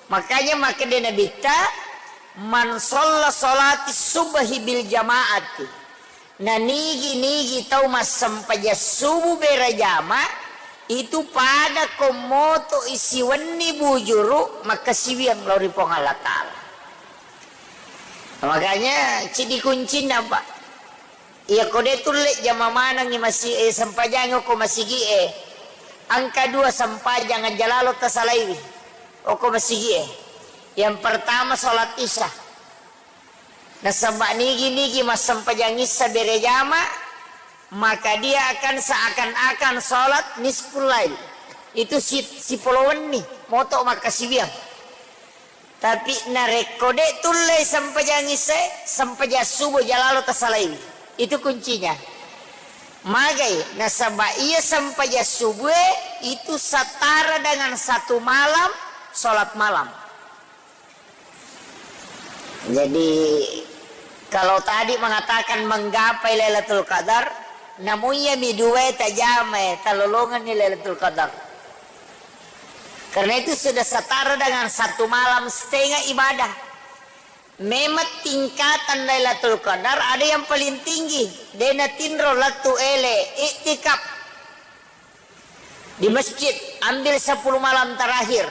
Makanya makkeda Nabitta, "Man shalla sholati subhi bil jama'ati." Na nigi-nigi tau massempajang subuh berejama, itu pada ko moto'i siwenni bujuru makkasiwiang lao ri Puang Allah Ta'ala. Makanya, ceddi kuncinna, Pak. Iya, ko de' tulle jama manengngi masi-, eh, sempajangngi okko masigi'e, engka dua sempajang aja lalo tasalaiwi okko masigi'e. Yang pertama, sholat Isya. Nasaba nigi-nigi massempajang Isya berejama, maka dia akan seakan-akan sholat nisful lail. Itu si-, sipolo wenni, moto makkasiwiang. Tapi narekko de' tullei sempajang Isya, sempajang subuh jalalo tasalaiwi. Itu kuncinya. Magai, nasaba iya sempajang subuh itu setara dengan satu malam sholat malam. Jadi, kalau tadi mengatakan menggapai Lailatul Qadar, namu iyami duae tajamae, talolongenni Lailatul Qadar. Karena itu sudah setara dengan satu malam setengah ibadah. Memang tingkatan Lailatul Qadar ada yang paling tinggi. De' natinro lettu ele, iktikaf di masjid, ambil sepuluh malam terakhir.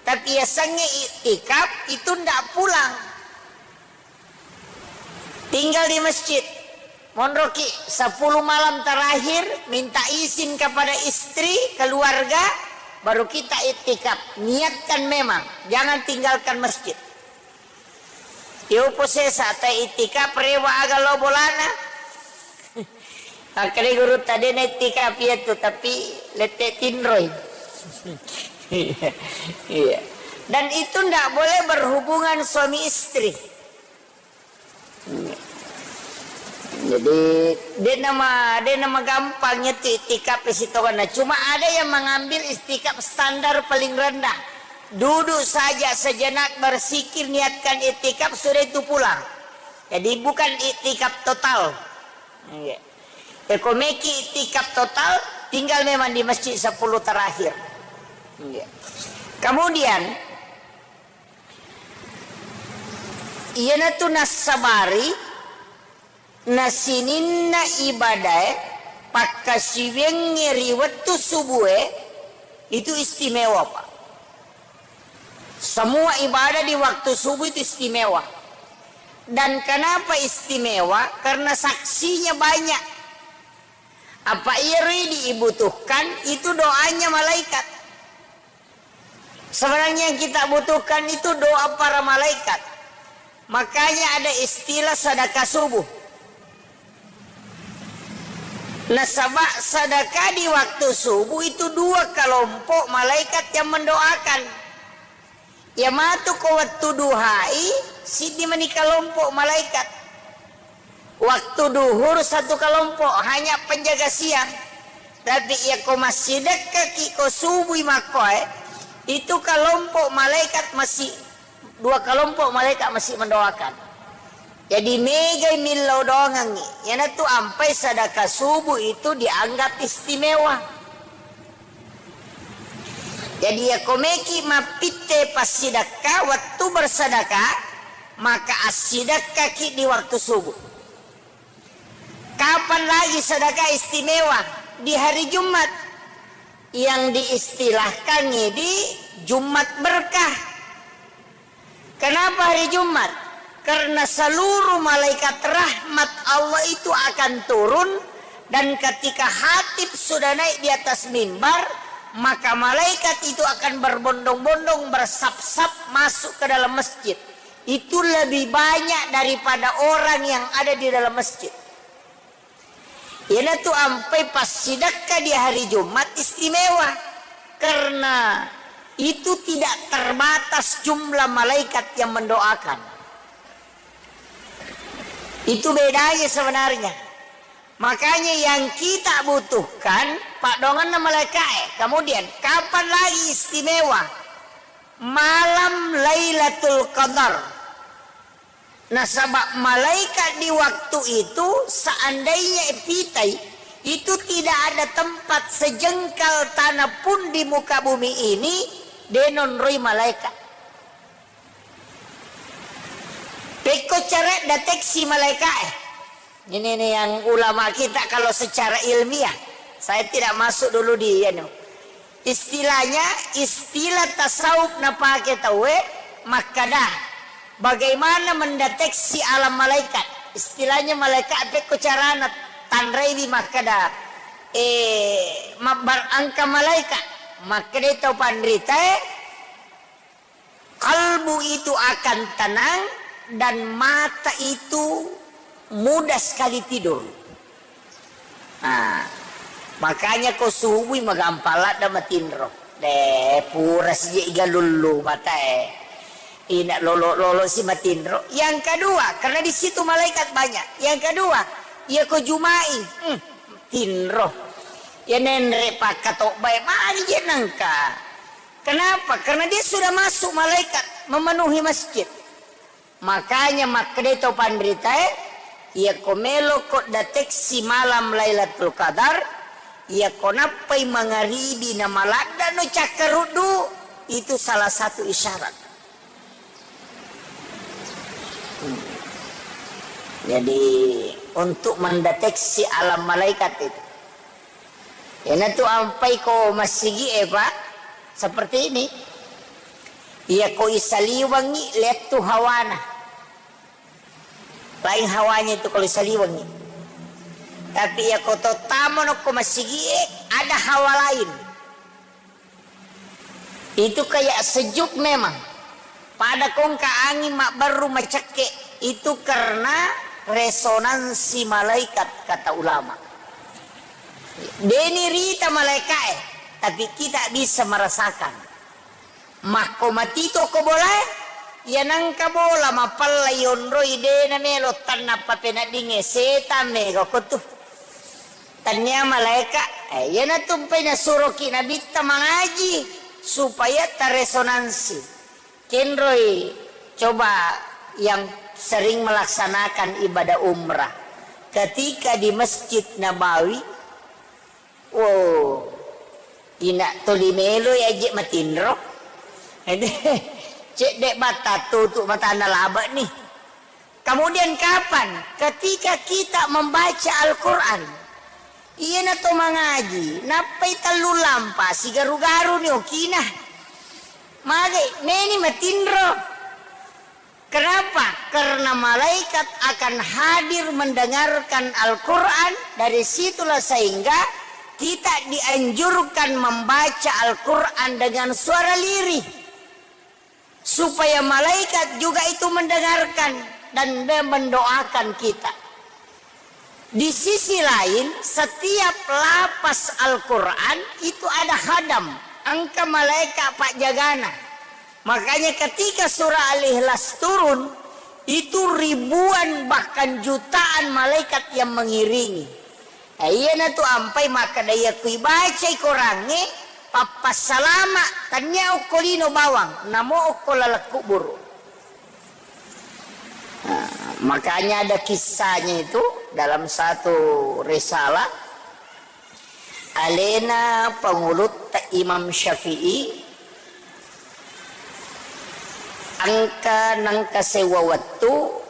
Tapi yasengnge iktikaf itu ndak pulang. Tinggal di masjid. Monroki sepuluh malam terakhir, minta izin kepada istri, keluarga, baru kita iktikaf. Niatkan memang, jangan tinggalkan masjid. Yopo sesa ta iktikaf rewa aga lo bolana. Makkeda gurutta, de' naiktikaf iyatu, tapi lette tinroi. Iya. Iya. Dan itu ndak boleh berhubungan suami istri. Jadi, de nama, de nama gampang itu itikaf sitongenna. Cuma ada yang mengambil itikaf standar paling rendah. Duduk saja sejenak, berzikir, niatkan itikaf, sudah itu pulang. Jadi, bukan itikaf total. Iya. Eko meki itikaf total, tinggal memang di masjid sepuluh terakhir. Iya. Kemudian, iyanatu nassabari na sininna ibadae pakkasiwiangnge ri wettu subue, itu istimewa, Pak. Semua ibadah di waktu subuh itu istimewa. Dan kenapa istimewa? Karena saksinya banyak. Apa iyaro dibutuhkan itu doanya malaikat. Sebenarnya yang kita butuhkan itu doa para malaikat. Makanya ada istilah sedekah subuh. Nasaba sedekah di waktu subuh itu dua kelompok malaikat yang mendoakan. Iya matu ko wettu duhai, siddi mani kelompok malaikat. Waktu duhur satu kelompok, hanya penjaga siang. Tapi iya ko massidekkaki ko subui makkoe, itu kelompok malaikat masih, dua kelompok malaikat masih mendoakan. Jadi megai millau doangengngi. Iyanatu ampai sedekah subuh itu dianggap istimewa. Jadi, iya ko meki mappitte passidekka wettu bersedekah, maka assidekkaki di waktu subuh. Kapan lagi sedekah istimewa? Di hari Jumat. Yang diistilahkan di Jumat berkah. Kenapa hari Jumat? Karena seluruh malaikat rahmat Allah itu akan turun, dan ketika khatib sudah naik di atas mimbar, maka malaikat itu akan berbondong-bondong, bersap-sap masuk ke dalam masjid. Itu lebih banyak daripada orang yang ada di dalam masjid. Iyanatu ampai passidekka di hari Jumat istimewa, karena itu tidak terbatas jumlah malaikat yang mendoakan. Itu bedanya sebenarnya. Makanya yang kita butuhkan, paddoangenna malaikae. Kemudian, kapan lagi istimewa? Malam Lailatul Qadar. Nasaba malaikat di waktu itu, seandainya pitai, itu tidak ada tempat sejengkal tanah pun di muka bumi ini, de nonroi malaikat. Pekko cara deteksi malaikat, eh. Ini nih yang ulama kita kalau secara ilmiah. Saya tidak masuk dulu di, anu. Istilahnya, istilah tasawuf napake tauwe makkada, bagaimana mendeteksi alam malaikat. Istilahnya malaikat pekko carana tanraiwi makkada, eh, mabbar engka malaikat. Makkada tau panritae, kalbu itu akan tenang dan mata itu mudah sekali tidur. Nah, makanya ko subui magampang ladda matinro. De, pura sije igalullu matae. Ina lolo-lolo si matinro. Yang kedua, karena di situ malaikat banyak. Yang kedua, iya ko jumai, hmm, tinro. Ya nenre pakkatobbae mani je nangka. Kenapa? Karena dia sudah masuk malaikat memenuhi masjid. Makanya makkedai to panritae, iya ko melo ko deteksi malam Lailatul Qadar, iya ko nappai mangaribi na maladda no cakkaruddu, itu salah satu isyarat. Jadi, untuk mendeteksi alam malaikat itu. Iyanatu ampai ko massigi'e, Pak, seperti ini. Iya ko isaliwengi lettu hawana. Lain hawanya itu kalau isaliwengi. Tapi iya ko tottamo no ko massigi'e, ada hawa lain. Itu kayak sejuk memang. Pada kongka angin mabberru macekke, itu karena resonansi malaikat, kata ulama. Deni rita malaikae, tapi kita bisa merasakan. Makko matitu ko bolae, iya nangka bola mapella yonroi de na melo tanna papeneddingnge, setang mega ko tu. Tania malaeka, eh, iyana tumpai nasuroki nabitta mangaji supaya taresonansi. Kenroi coba yang sering melaksanakan ibadah umrah. Ketika di Masjid Nabawi, wow, ina toli melo ya je matinro. Cedde batta tutu matanna laba ni. Kemudian kapan? Ketika kita membaca Al-Quran. Iyana to mangaji, nappai tellu lampa, sigaru-garu ni okina. Magai, meni matinro. Kenapa? Karena malaikat akan hadir mendengarkan Al-Quran, dari situlah sehingga kita dianjurkan membaca Al-Quran dengan suara lirih. Supaya malaikat juga itu mendengarkan dan me-, mendoakan kita. Di sisi lain, setiap lapas Al-Quran itu ada khadam, engka malaikat pajagana. Makanya ketika surah Al-Ikhlas turun, itu ribuan bahkan jutaan malaikat yang mengiringi. Eh, iyana tu ampai makkeda, iya kui bacai korangnge, pappassalama, tania okko lino bawang, namo okko laleng kuburu. Nah, makanya ada kisahnya itu dalam satu risalah, alena pangulutta Imam Syafi'i, engka nengka sewwa wettu,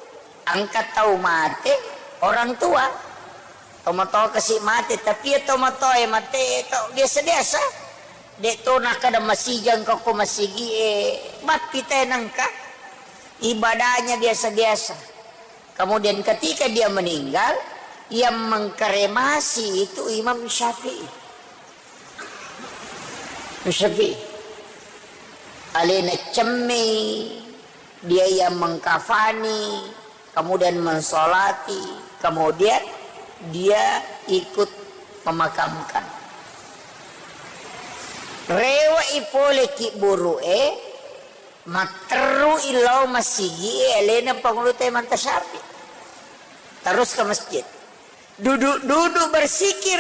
engka tau mate, orang tua. Tomatoa kasi mate, tapi ya tomatoa e mate to biasa-biasa. De to nakkeda masijang ko ko masigi e, bappi te nengka. Ibadahnya biasa-biasa. Kemudian ketika dia meninggal, yang mengkremasi itu Imam Syafi'i. Imam Syafi'i. Alena cemme, dia yang mengkafani, kemudian mensolati, kemudian dia ikut memakamkan. Rewe'i pole kibburu'e, matterru'i lao masigi'e alena pangulutta Imam Syafi'i. Terus ke masjid. Duduk-duduk bersikir.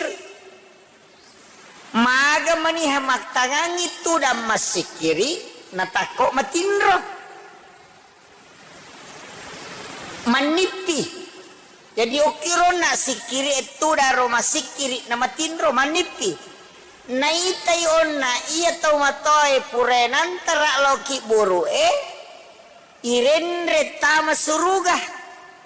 Maga maniha mattangangi tudang massikkiri, natakko matinro. Mannippi. Jadi okkironna sikkiri ettudaro masikkiri namatinro mannippi. Naitai onna iya tau matoae purae nantara lao kibburu'e, irenre tama suruga.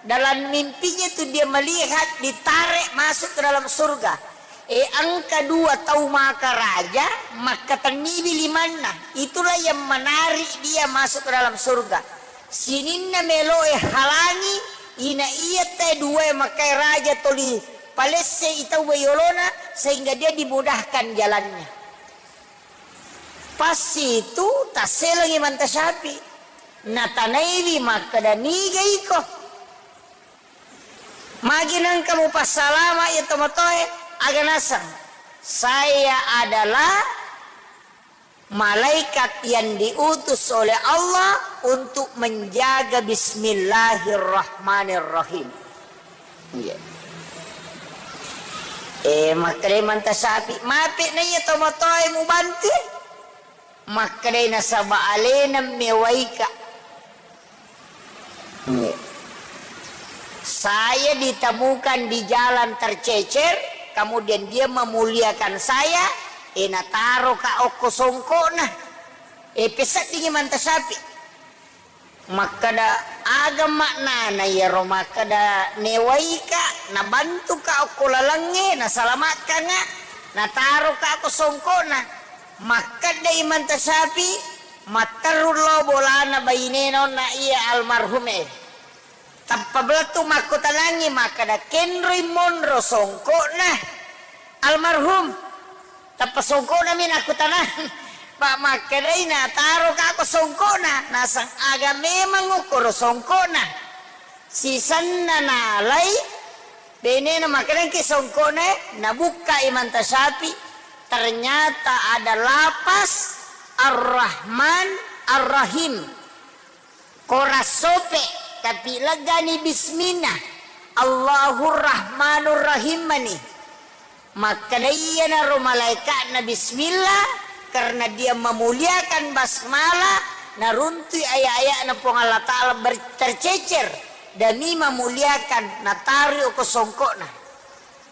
Dalam mimpinya itu dia melihat ditarik masuk ke dalam surga. E, engka dua tau maka raja, makkatenniwi limanna. Itulah yang menarik dia masuk ke dalam surga. Sininna meloe halangi, ina iya te dua makae raja toli palesse itau yolona, sehingga dia dimudahkan jalannya. Pas itu tasselengi Imam Syafi'i. Natanaiwi makkeda, niga iko? Magi nengka mupassalama iya tomatoe, aga naseng? Saya adalah malaikat yang diutus oleh Allah untuk menjaga Bismillahirrahmanirrahim. Iya. Eh, makkeda Imam Syafi'i, mape na iya tomatoe mubantu? Makkedai nasaba alena mewaika. Saya ditemukan di jalan tercecer, kemudian dia memuliakan saya, e, nataroka okko songkokna. E, peseddingi Imam Syafi'i. Makkeda, aga maknana iyaro makkeda newaika, nabantuka okko lalengnge, nasalamakkanga, nataroka okko songkokna? Makkedai Imam Syafi'i, matteru lao bolana bainena onna iya almarhum e. Tappa belettu makkutanangngi makkeda, kenroi monro songkokna almarhum? Tappa songkokna mi nakkutanang. Pa makkedai, nataroka ko songkokna, naseng aga memang okkoro songkokna? Sisenna nalai, benena makkedangki songkokna, nabukka Imam Syafi'i, ternyata ada lapas Ar-Rahman Ar-Rahim. Kora sope, tapi legani bismillah. Allahur Rahmanur Rahim mani. Makkeda iyanaro malaeka'na bismillah, karena dia memuliakan basmalah, naruntui aya-aya'na Puang Allah Ta'ala ber-, tercecer demi memuliakan, natarui okko songko'na.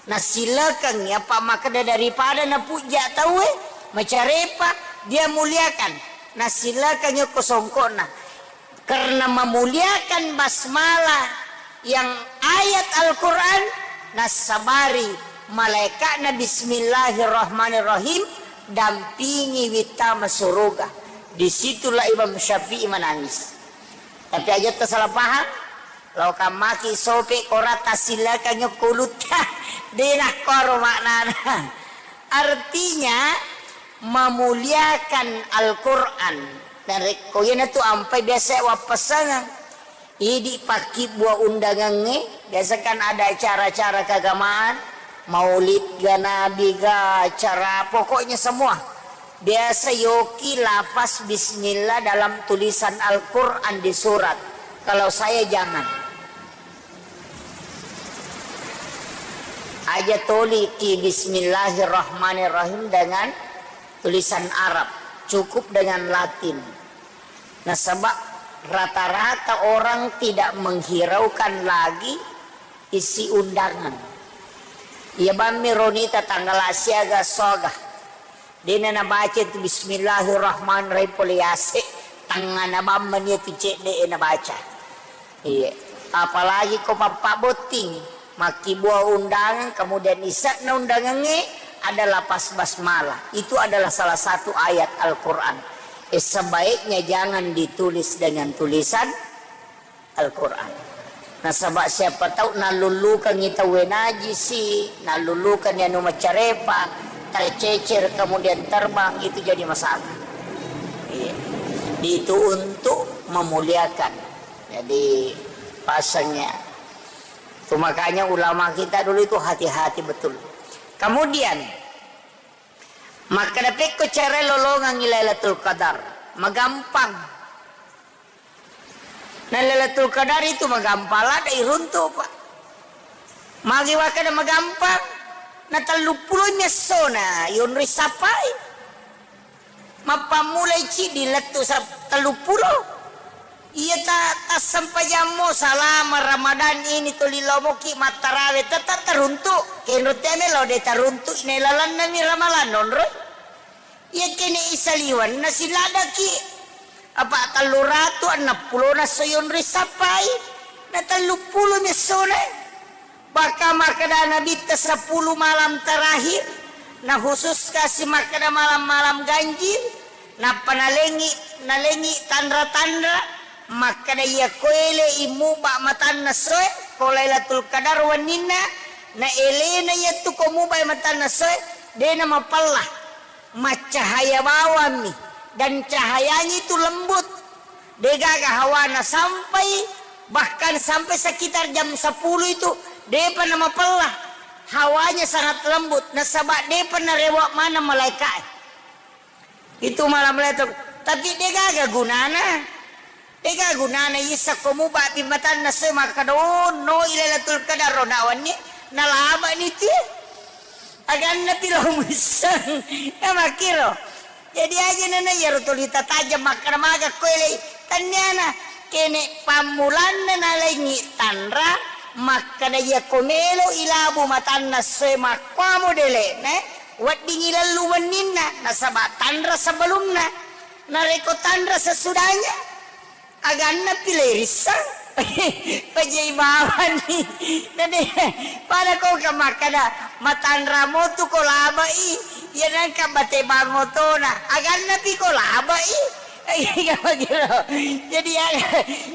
Nassilekengngi, apa makkeda daripada napujja tauwe, macarepa, dia muliakan. Nassilekengngi okko songko'na. Karena memuliakan basmalah yang ayat Al-Quran, nassabari malaeka'na bismillahirrahmanirrahim, dampingi wittama suruga. Disitulah Imam Syafi'i menangis. Tapi aja tersalah paham. Loka maki sope kora tassilakangngi okko ulutta. Dena koro maknana. Artinya, memuliakan Al-Quran. Dan rekko iyanatu ampai biasa wappasangeng. Idi pakkibua undangangnge, biasa kan ada acara-acara keagamaan, maulid ga, nabi ga, acara, pokoknya semua. Biasa yoki lafaz bismillah dalam tulisan Al-Quran di surat. Kalau saya jangan. Aja toliki bismillahirrahmanirrahim dengan tulisan Arab. Cukup dengan Latin. Nasaba rata-rata orang tidak menghiraukan lagi isi undangan. Iya bammi ronita tanggal siaga soga. Dena nabaca tu bismillahirrahmanirrahim pole yase, tangngana bammani tu cedde e nabaca. Iya. Apalagi ko pappa botting, makkibua undangan, kemudian isakna undangangnge adalah pas basmalah. Itu adalah salah satu ayat Al-Quran. Eh, sebaiknya jangan ditulis dengan tulisan Al-Quran. Nasaba siapa tahu nallullukangngi tauwe najisi, nallullukangngi anu macarepa, tercecer kemudian terbang, itu jadi masalah. Iya. Itu untuk memuliakan. Jadi pasangnya. Itu makanya ulama kita dulu itu hati-hati betul. Kemudian, makkeda pekko cara lolongangngi Lailatul Qadar. Magampang. Na Lailatul Qadar itu magampang ladde iruntu, Pak. Magi wakkeda magampang, na telluppulo mi essona yonroi sappai. Mappammulai ciddi lettu sa-, telluppulo. Iya ta-, tassempajammo salama Ramadan ini tuli lomoki mattarawe tetap teruntu. Kenro teme lo de teruntu ne lalanna mi Ramalan nonroi. Iya kene isaliwan nasiladaki. Apa tellu ratu enneng pulo na soyonri sappai. Na telluppulo mi essona. Bahkan makkeda Nabitta sepuluh malam terakhir, na khusus kasi makkeda malam-malam ganjil, nappa nalengi, nalengi tanra-tanra, makkeda iya ko elei muba matanna soe, ko Lailatul Qadar wenninna, na elena iyattu ko mubai matanna soe, dena mapella, maccahaya bawammi, dan cahayanya itu lembut. Degaga hawana sampai, bahkan sampai sekitar jam sepuluh itu, depa namapella. Hawanya sangat lembut, nasaba depa narewa mana malaika. Itu malam Lailatul, tapi degaga gunana. Degaga gunana isa ko muba pi matanna soe makkeda, "Oh, no, Lailatul Qadar ro nawanni." Nalaba ni tu. Aganna pi lo muisseng. Ya makkiro. Jadi aja nana iyaro tuli tatajeng makkeda maga ko elei. Tanniana kene pammulanna nalengi tanra makkeda iya ko melo ilabu matanna soe makkuamo delekna weddingi lellu wenninna nasaba tanra sebelumna. Narekko tanra sesudahnya. Aganna pi le risseng. Pajai bawani. Nade, pada ko ka makkada, matanra motu ko labai, iya nengka bate bang otona. Aganna pi ko labai. Iya, begitu. Jadi, ya,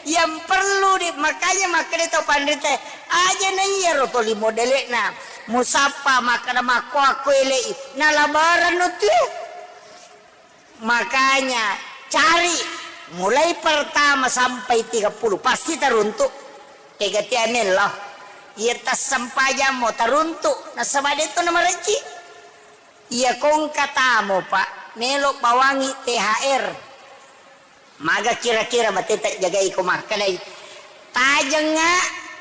yang perlu di, makanya makkada tau panrita, aja na iya ro toli modelekna. Musappa makkada makko akko elei. Na labaran no tu. Makanya cari mulai pertama sampai tiga puluh pasti taruntu. Kega tia mello. Iya tassempajammo taruntu. Nasaba de tu namarejji. Iya kongka tamo, Pak. Melo bawangi T H R. Maga kira-kira bateta jagai ko makkedai, tajengnga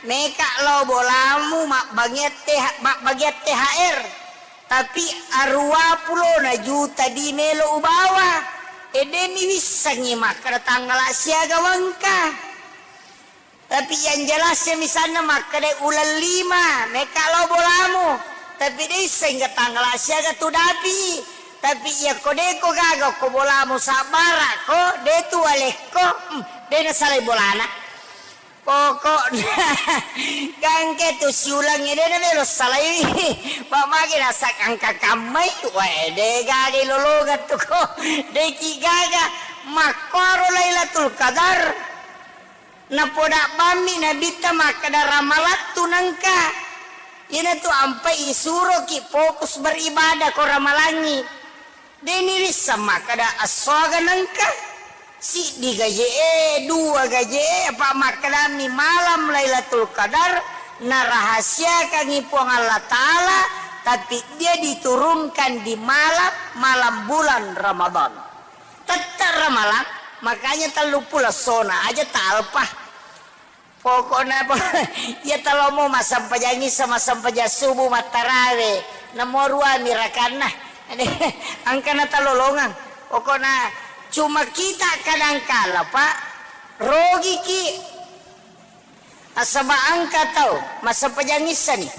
meka lao bolamu mabbagian T H, mabbagian T H R. Tapi aruwa pulona juta di melo ubawa. E, de mi wissengngi makkeda tanggala siaga wengka. Tapi yang jelasnya misalnya makkeda uleng lima, meka lao bolamu. Tapi de isseng ke tanggala siaga tu dapi. Tapi iya ko de ko gaga ko bolamu sabbara ko, de tu alekko, hmm, de nasalai bolana. Pokokna gangke tu siulang de na melo salai. Pak magi nasak angka kammai, wae de gaga lolongan tu ko. De ki gaga makkoro Lailatul Qadar. Napoda bammi Nabitta makkeda ramalattu nengka. Iyanatu ampai isuroki fokus beribadah ko ramalangi. Deni risseng makkeda essoga nengka. Siddi gaje e, dua gaje e, apa makkedami malam Lailatul Qadar narahasiakangi Puang Allah Ta'ala, tapi dia diturunkan di malam, malam bulan Ramadan. Tette ramalang, makanya telluppulo essona aja talpa. Pokokna po, iya talomo massempajang issa, massempajang subuh, mattarawe, namo ruami rakanna. Angkana talolongang. Pokokna cuma kita kadangkala, Pak, rogiki. Nasaba engka tau massempajang issani.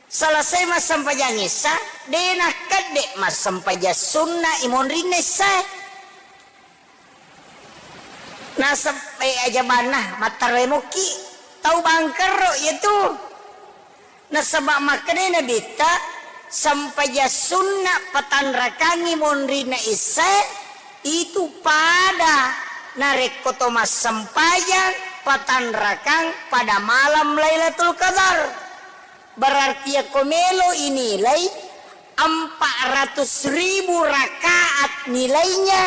Selesai massempajang issa, de nakkedde massempajang sunna i monrinna issae. Nasab-, eh, ajabanna, mattaremokki tau bangkerro iyatu. Nasaba makkedai Nabitta, sempajang sunna patanrakangi monrinna issae, itu pada narekko to massempajang patanrakang pada malam Lailatul Qadar. Berarti yakko melo inilai empat ratus ribu rakaat nilainya,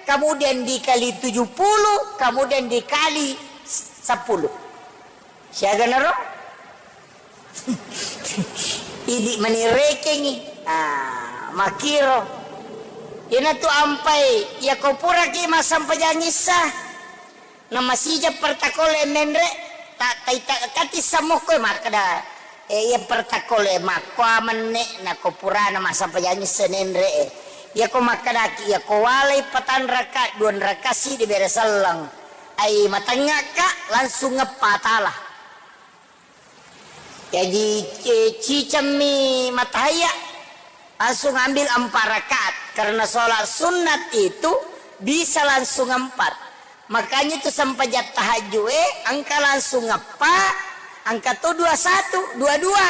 kemudian dikali tujuh puluh, kemudian dikali sepuluh. Siaga naro? Idi mani rekengi. Ah, makiro. Iyanatu ampai, yakko puraki massempajang issa. Na masija pertakole menre, ta-, taita-, kati samokko makkeda, eh, iya pertakole makkoa menne, nako purana massempajang issa nenre, eh. Iyako makkedaki, iyako walai patanraka, duanraka sidi bere selleng. Ai matengngaka, langsung ngeppa tala. Jaji, eh, cicemmi matahaya, langsung ambil empat rakaat. Karena sholat sunat itu bisa langsung empat. Makanya itu sempajang tahajud, eh, engka langsung eppa, engka to dua satu, dua dua.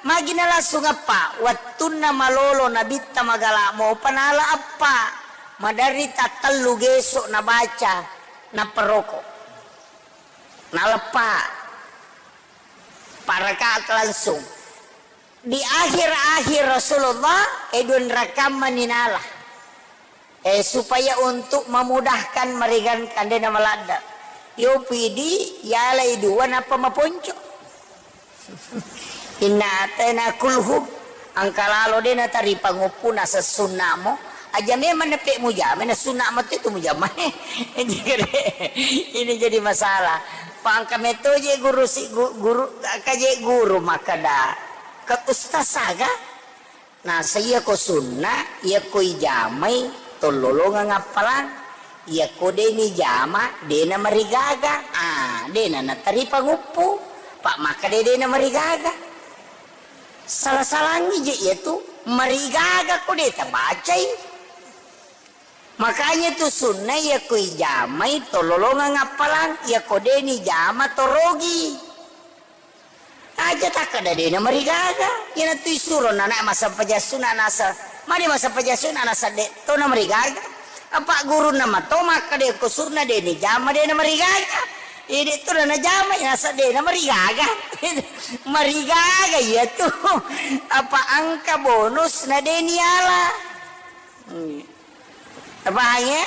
Magina langsung eppa, wattunna malolo nabitta magala mopa nala eppa. Maderri tattellu gesok nabaca, naperoko. Naleppa. Empat rakaat langsung. Di akhir-akhir Rasulullah, eh, dua rakaat mani nala. Eh, supaya untuk memudahkan meringankan, de na maladda. Yo pidi, yalai dua, nappa maponco. Inna atena kulhu. Engka lalo de nataripa nguppu naseng sunnamo. Aja memang nepe mujama, na sunna matu itu mujama. Ini jadi masalah. Pangka meto je guru si gu-, guru, ka je guru makkeda. Ke ustaz aga? Naseng iyako sunna, iyako ijamai, tollolongeng appalang. Iyako de nijama, de namarigaga. Ah, de na nataripa nguppu. Pa makkeda de namarigaga. Sala-salangi je iyatu, marigaga ko de tabacai. Makanya tu sunna iyako ijamai tololongeng appalang, iyako de nijama torogi. Aja takkeda de namarigaga, iyanatu isuro nana massempajang sunna nasa, mani massempajang sunna nasa de to namarigaga. Apa gurunna mato makkeda ko sunna de nijama de namarigaga. Ide tu najama nasa de namarigaga. Marigaga iyatu. Apa engka bonus na de niala. Hmm. Tapahangngi?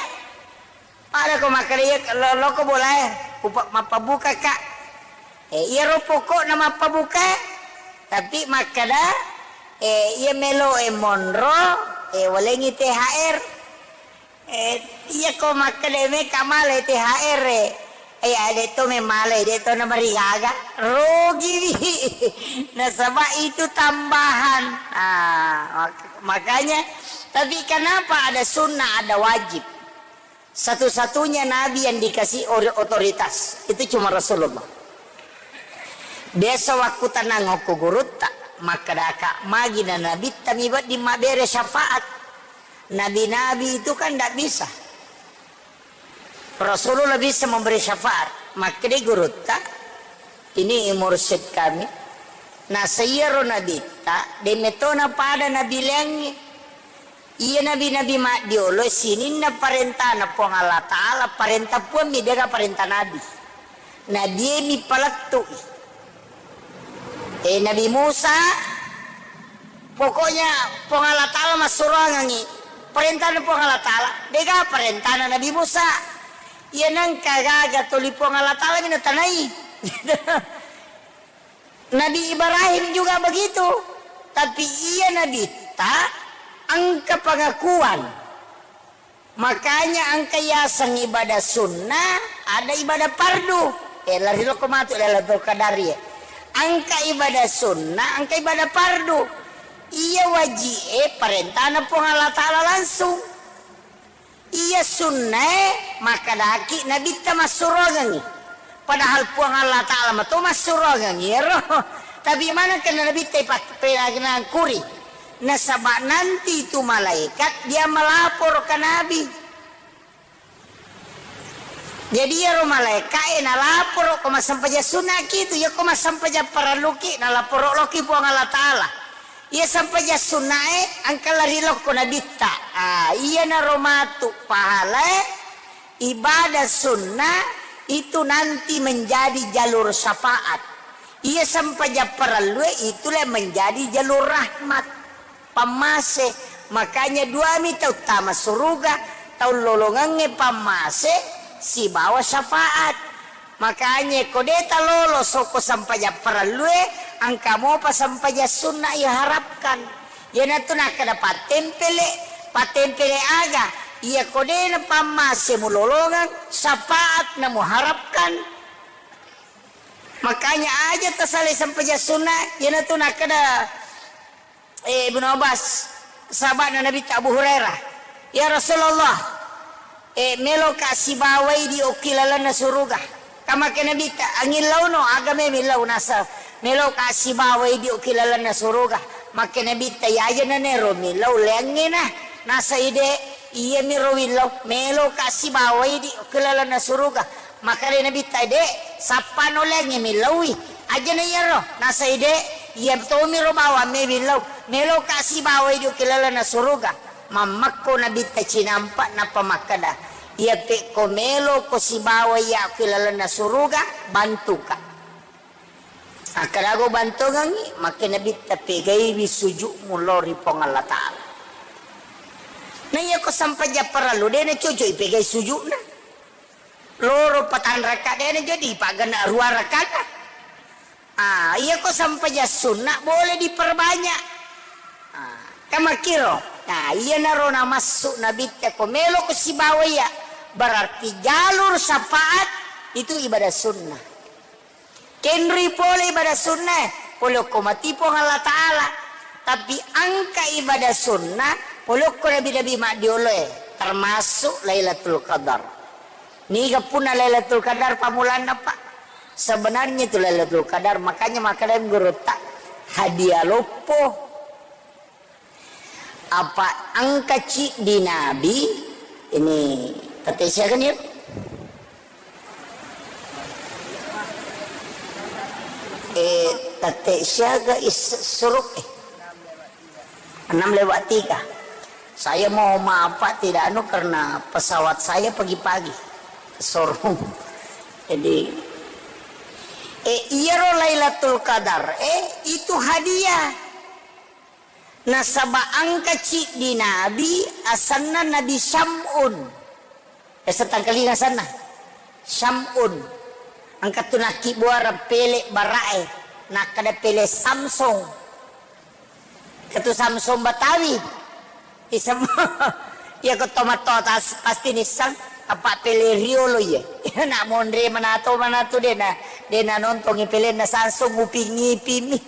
Pada ko makkeda iya lo-, loko bolae, upa-, mappabuka ka. Eh, iyaro pokokna mappabuka, tapi makkeda, eh, iya melo e monro, Eh, walengngi T H R. Eh, iya ko makkeda meka male T H R e. Eh, ya, de' to memale, de' to namarigaga. Rugiwi. Nasaba itu tambahan. Ah, mak-, makanya, tapi kenapa ada sunnah, ada wajib? Satu-satunya nabi yang dikasih ori-, otoritas itu cuma Rasulullah. Biasa wakku tenang okko gurutta, makkadaka, magi na nabitta mi wedding mabbere syafaat. Nabi-nabi itu kan ndak bisa. Rasulullah bisa memberi syafaat. Makkeda gurutta, ini mursyid kami. Nasaiaro nabitta, de' metona pada nabi laingnge. Iya nabi-nabi maddiolo sininna parentana Puang Allah Ta'ala, parenta Puang mi, dega parenta nabi. Nabi mi palettu'i. Eh, Nabi Musa, pokoknya Puang Allah Ta'ala massuroangengngi. Parentana Puang Allah Ta'ala, dega parentana Nabi Musa. Iya nengka gaga toli Puang Allah Ta'ala mi natanai. Nabi Ibrahim juga begitu. Tapi iya nabitta engka pengakuan. Makanya engka yaseng ibadah sunnah, ada ibadah fardu. Eh, lari lokko matu Lailatul Qadar ya. Engka ibadah sunnah, engka ibadah fardu. Iya waji e parentana Puang Allah Ta'ala langsung. Iya sunnae makkedaki nabitta massuroangengngi. Padahal Puang Allah Ta'ala mato massuroangengngi ero. Tapi maneng kena nabitta ipak-, penangkuri. Nasaba nanti itu malaikat dia melapor ke Nabi. Jadi iyaro malaika'e nalaporo ko massempajang sunnaki tu, iya ko massempajang parelluki nalaporo loki Puang Allah Ta'ala. Iya sempajang sunnae engka lari lokko nabitta. Ah, iyanaro matu pahalae ibadah sunnah itu nanti menjadi jalur syafaat. Iya sempajang parellue itulah menjadi jalur rahmat. Pammase. Makanya duami tau tama suruga, tau lolongengnge pammase sibawa syafaat. Makanya ko de talolo soko sempajang parellue, engka mopa sempajang sunna iharapkan. Iyanatu nakkeda pattempele, pattempele aga? Iya ko de na pammase mulolongeng, syafaat na muharapkan. Makanya aja tasalai sempajang sunna, iyanatu nakkeda Eh, Ibnu Abbas, sahaba'na Nabitta Abu Hurairah, "Ya Rasulullah, eh, meloka sibawai di okki lalenna suruga." Kamake Nabitta, "Angillauno, aga me millau?" Nasa, "Meloka sibawai di okki lalenna suruga." Make Nabitta, "Yaja nanero millau leangngena." Nasa ide, "Iyamiro willau, meloka sibawai di okki lalenna suruga." Makkedai Nabitta, "De, sappa noleangngi millaui." "Ajana iyaro." Nasai, "De, iya tomiro bawang me millau. Meloka sibawai di okki lalenna suruga." Mammekko Nabitta cinampa nappa makkeda, "Iya pekko meloko sibawai iya okki lalenna suruga, bantuka." Akkadago bantongengngi, makke Nabitta, "Pegaiwi sujukmu lao ri Puang Allah Ta'ala." Na iya ko sampajang parellu, de nacocok ipegai sujukna. Loro patang raka, de na jadi paggenna rua rakana. Ah, iya ko sampajang sunna boleh diperbanyak. Ah, kan makkiro. Nah, iyanaro namassu Nabitta ko meloko sibawa iya, berarti jalur syafaat itu ibadah sunnah. Kenri pole ibadah sunnah, pole okko mati Puang Allah Ta'ala. Tapi engka ibadah sunnah, pole okko nabi-nabi maddioloe, termasuk Lailatul Qadar. Niga punna Lailatul Qadar pammulanna, Pak? Sebenarnya itu Lailatul Qadar, makanya makkeda gurutta, hadiah loppo. Apa engka ciddi nabi, ini tette siaga ni? Eh, tette siaga is suruk, eh. Enam lewat tiga. Saya mau maaf, Pak, tidak anu karena pesawat saya pagi-pagi ke showroom. Jadi, eh, iyaro Lailatul Qadar, eh, itu hadiah. Nasaba engka ciddi nabi asenna Nabi Syam'un. Biasa tangkalinga asenna. Syam'un. Engka tu nakkibbuareng pele bara'e. Nakkeda pele Samsung. Engka tu Samsung Batawi. Isem-, iya ko tomatto tas-, pasti nissang, apa pele riolo iya. Nak monre manato, manato dena, dena nontongi pelenna Samsung, ngupingi-pimi.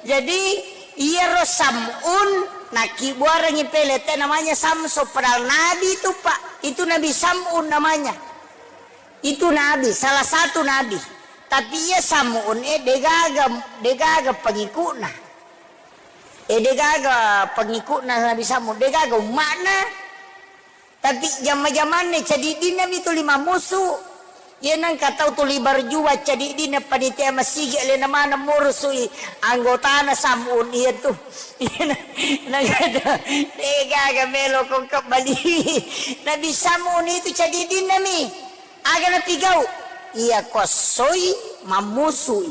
Jadi, iyaro Sam'un nakibuarengi pele te namanya Samsung, padahal nabi itu, Pak. Itu Nabi Sam'un namanya. Itu nabi, salah satu nabi. Tapi iya Sam'un e degaga, degaga pengikutna. E, degaga pengikutna Nabi Sam'un, degaga umma'na. Tapi jamma-jamanna cadiddinna mi tuli mammusu. Iya nengka tau tuli berjuang cadiddinna panitia masigi alena maneng murusui anggotana Sam'un iya tu. Iya na-, nengka degaga melo kongka bali. Nabi Sam'un itu cadiddinna mi. Aga napigau? Iya kossoi mammusui.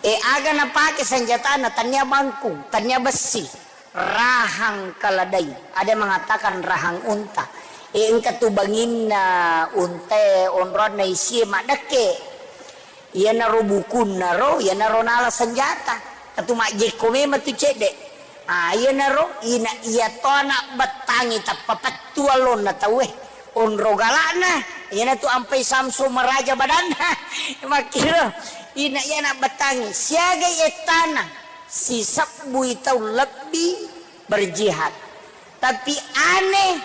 E, aga napake senjatana, tania bangkung, tania bessi, rahang keledai. Ada yang mengatakan rahang unta. E, engka tu banginna unta e, onroanna isie maddekke. Iyanaro bukunna ro, iyanaro nala senjata. Katu majjekko memang tu cedde. Ah, iyanaro ina iya to anak bettangi tappa pettu allonna tauwe. Onro galakna, iyanatu ampai Samsung maraja badanna. Makkiro, ina iya anak bettangi, siagai ettana, sisebbui tau lebbi berjihad. Tapi aneh,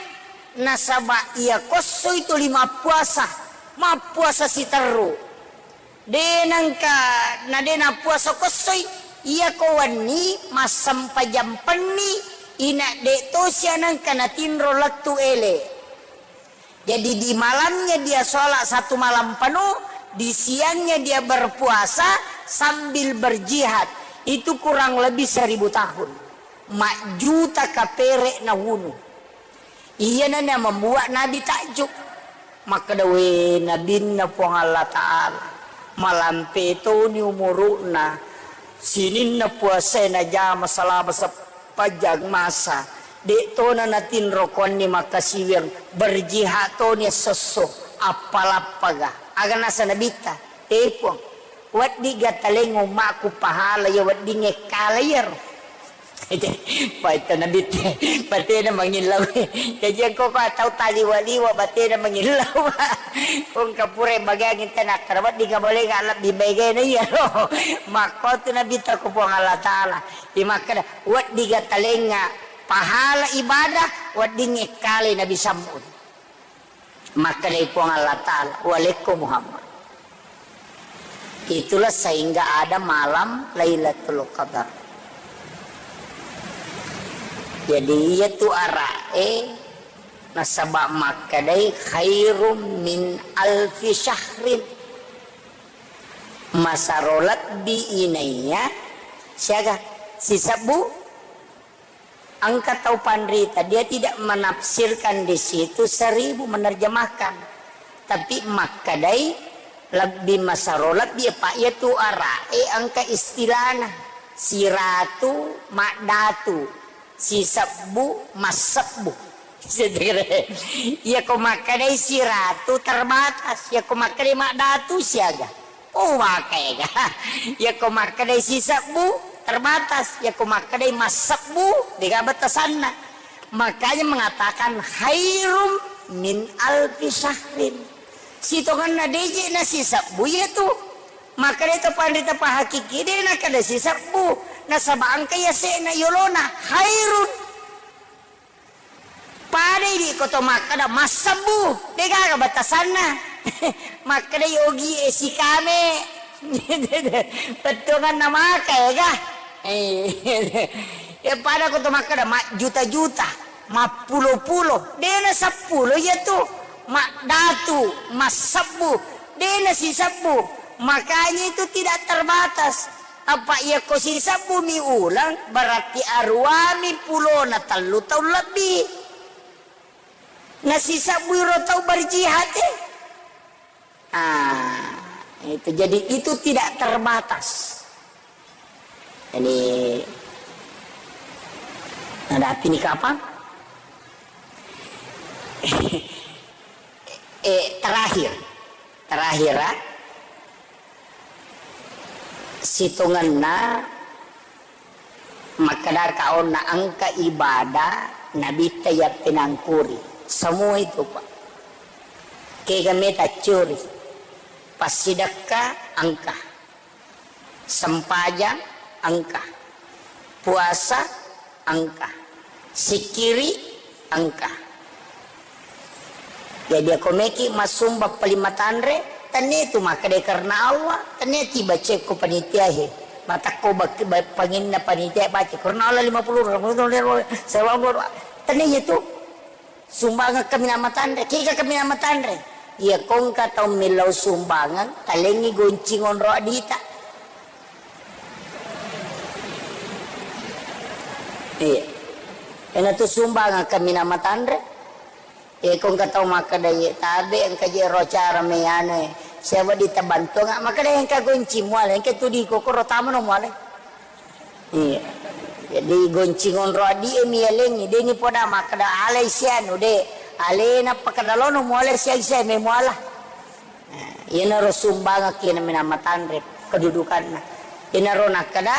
nasaba iya kossoi tuli mappuasa, mappuasa siterru. De nengka, na de nappuasa kossoi, iya ko wenni massempajang penni, ina de tosi anengka natinro lettu ele. Jadi di malamnya dia sholat satu malam penuh, di siangnya dia berpuasa sambil berjihad. Itu kurang lebih seribu tahun. Majjuta kapere nawunu. Iyana na membuat Nabi takjub. Makkeda, "We, Nabinna Puang Allah Ta'ala, malampe toni umuru'na, sininna puasae najama selama sepanjang masa, de' tona natinro kuanni makkasiwiang, berjihad toni essosso, appalappaga." Aga nasa Nabitta, "E Puang, weddingga talengnga ummaku pahala iya weddingnge kala iyaro." Paita Nabitte, batena mangillau. Jaji engko ko tau taliwa-liwa batena mangillau. Ko engka pura bagiang tena akkada weddingnga bolengnga lebbi maegana iyaro. Makkotu Nabitta ko Puang Allah Ta'ala. Imakkada, "Weddingga talengnga pahala ibadah, weddingnge kale Nabi Sam'un." Makkedai Puang Allah Ta'ala, "Walekko Muhammad." Itulah sehingga ada malam Lailatul Qadar. Jadi, iya tu ara'e nasaba makkedai khairum min alfi syahrin. Masaro lebbi inaiya siaga sisebbu. Engka tau panrita, dia tidak menafsirkan di situ seribu, menerjemahkan. Tapi makkedai lebbi masaro lebbi, apa iya tu ara'e engka istilahna. Siratu, maddatu, sisebbu, massebbu. Iya ko makkedai siratu terbatas, iya ko makkedai maddatu siaga. Oh, maka ega. Iya ko makkedai sisebbu, terbatas. Iya ko makkedai massebbu, dega batasanna. Makanya mengatakan khairum min alfi syahrin. Sitongenna deje na sisebbu iya tu. Makkedai to panrita pahakiki de na kada sisebbu. Nasaba engka iya se'na yolona khairun. Pada idi ko to makkeda massebbu, degaga batasanna. Makkeda yogi e sikame. Bettuanganna maka ega. Eh, ya pada ko to makkeda majjuta-juta, mappulo-pulo, dena seppulo iya tu. Maddatu, massebbu, dena sisebbu. Makanya itu tidak terbatas. Apa iya ko sisebbumi uleng, berarti aruami pulona tellu taung lebbi. Nasisebbui ro tau berjihad e. Ah, itu. Jadi itu tidak terbatas. Jadi, ada api ni kapang? Eh, terakhir. Terakhir, ah. Sitongenna Makkadaka onna engka ibadah nabitta yappenangkuri. Semua itu, Pak. Kega meta curi. Passidekka engka. Sempajang engka. Puasa engka. Sikkiri engka. Jadi, ako meki massumba paling matanre, tennia tu makkeda karena Allah, tennia ti baca ko panitia he. Matakko bak-, ba-, panginna panitia baca, karena Allah lima puluh, tennia tu sumbangan kami nama tanre, kika kami nama tanre. Iya, kongka tau millau sumbangan, talengi goncing onro adita. Iya. Ena tu sumbangan kami nama tanre. E, ko engka tau makkeda, "Iye, tabe engka je ro cara me anu e. Siapa ditabantu nga?" Makkeda, "Engka gonci muale, engka tu di kokoro tamano muale." Iya. Jadi gonci ngonro addi e mialengi, de ni poda makkeda alai sianu de. Alena pakkeda lono muale siang siang me muala. Nah, iyanaro sumbangeng ki namina matanre kedudukanna. Iyanaro nakkeda,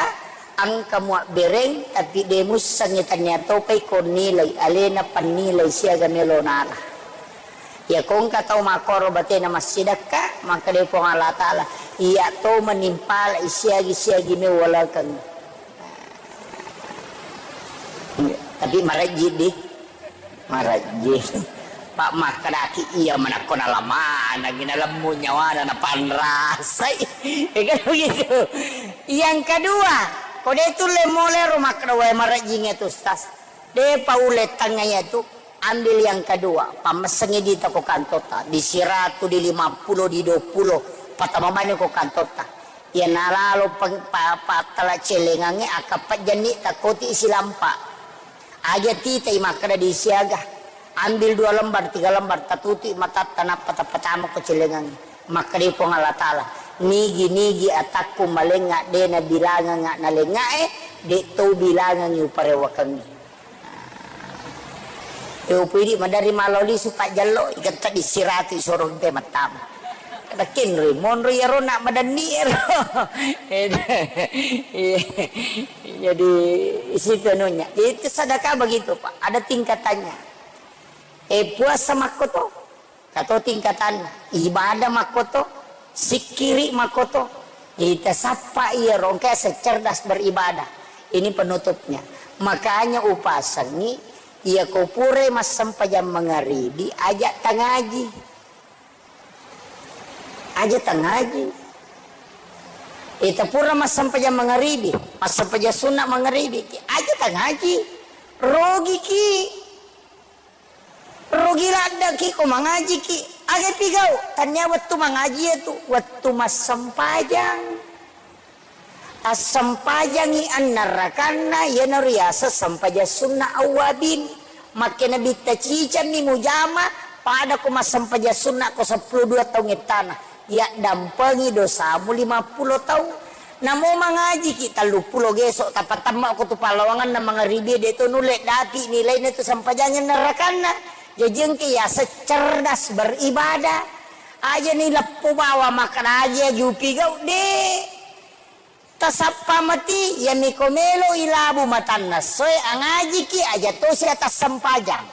engka muabbereng, tapi de mussengngi tania topai ko nilai, alena pannilai siaga melo nala. Iya ko engka tau makkoro batena massidekka, makkeda Puang Allah Taala, iya to manimpalai siagi-siagi me walakeng. Tapi marejji di. Marejji. Pak, makkedaki iya manakko nalamanengngi, nalemmu nyawana, napanrasai. Ya kan begitu. Yang kedua, ko de tulle mole ro makkeda, "Wae, marejjingnge tu, Ustaz." De paule tengnga iya tu, ambil yang kedua, pammessengngi dita ko kantotta, di siratu, di lima puluh, di dua puluh, patama bani ko kantotta. Iya nalalo peng-, pa-, pattala celengangnge, akka pejjanni takkoti silampa. Aja titai makkeda di siaga, ambil dua lembar, tiga lembar, tatutu'i matatta, nappa tappatama ko celengangnge. Makkeda Puang Allah Taala, "Nigi-nigi atakku malengnga de nabilangengnga nalengngae, de to bilangengngi uparewakengngi." E, upidi madari malo lisu pajjallo, iketta di siratu isoro te mattama. Kada kenroi, monro iyaro nak madanni ero. Iya. Jadi, situ anunya. Itu sedekah begitu, Pak. Ada tingkatannya. Eh, puasa makkoto. Kato tingkatanna. Ibadah makkoto. Sikkiri makkoto. Jadi, tasappa iyaro engka secerdas beribadah. Ini penutupnya. Makanya upasengngi, iya ko pura massempajang mangaribi, aja tangaji. Aja tangaji. Ita pura massempajang mangaribi, massempajang sunna mangaribi, aja tangaji. Rogi ki. Rogi ladda ki ko mangaji ki. Aga pigau? Tania wettu mangaji itu, wettu massempajang. Assempajangngi annarakanna, iyanaro riaseng sempajang sunna awwabin. Makkeda Nabitta, "Cicammi mujama, pada ko massempajang sunna ko seppulo dua taung ettana, yaddampengi dosamu lima puluh taung." Namo mangajiki telluppulo geso, tapatemmako tu pallawanganna mangaribi, de to nulle dapi nilaina tu sempajangngi annarakanna. Jaji engka yaseng cerdas beribadah. Ajani leppo bawa makkeda aji aju pigau, de. Tasappa mati, iyami ko melo ilabu matanna essoe, angajiki aja tosi atassempajang.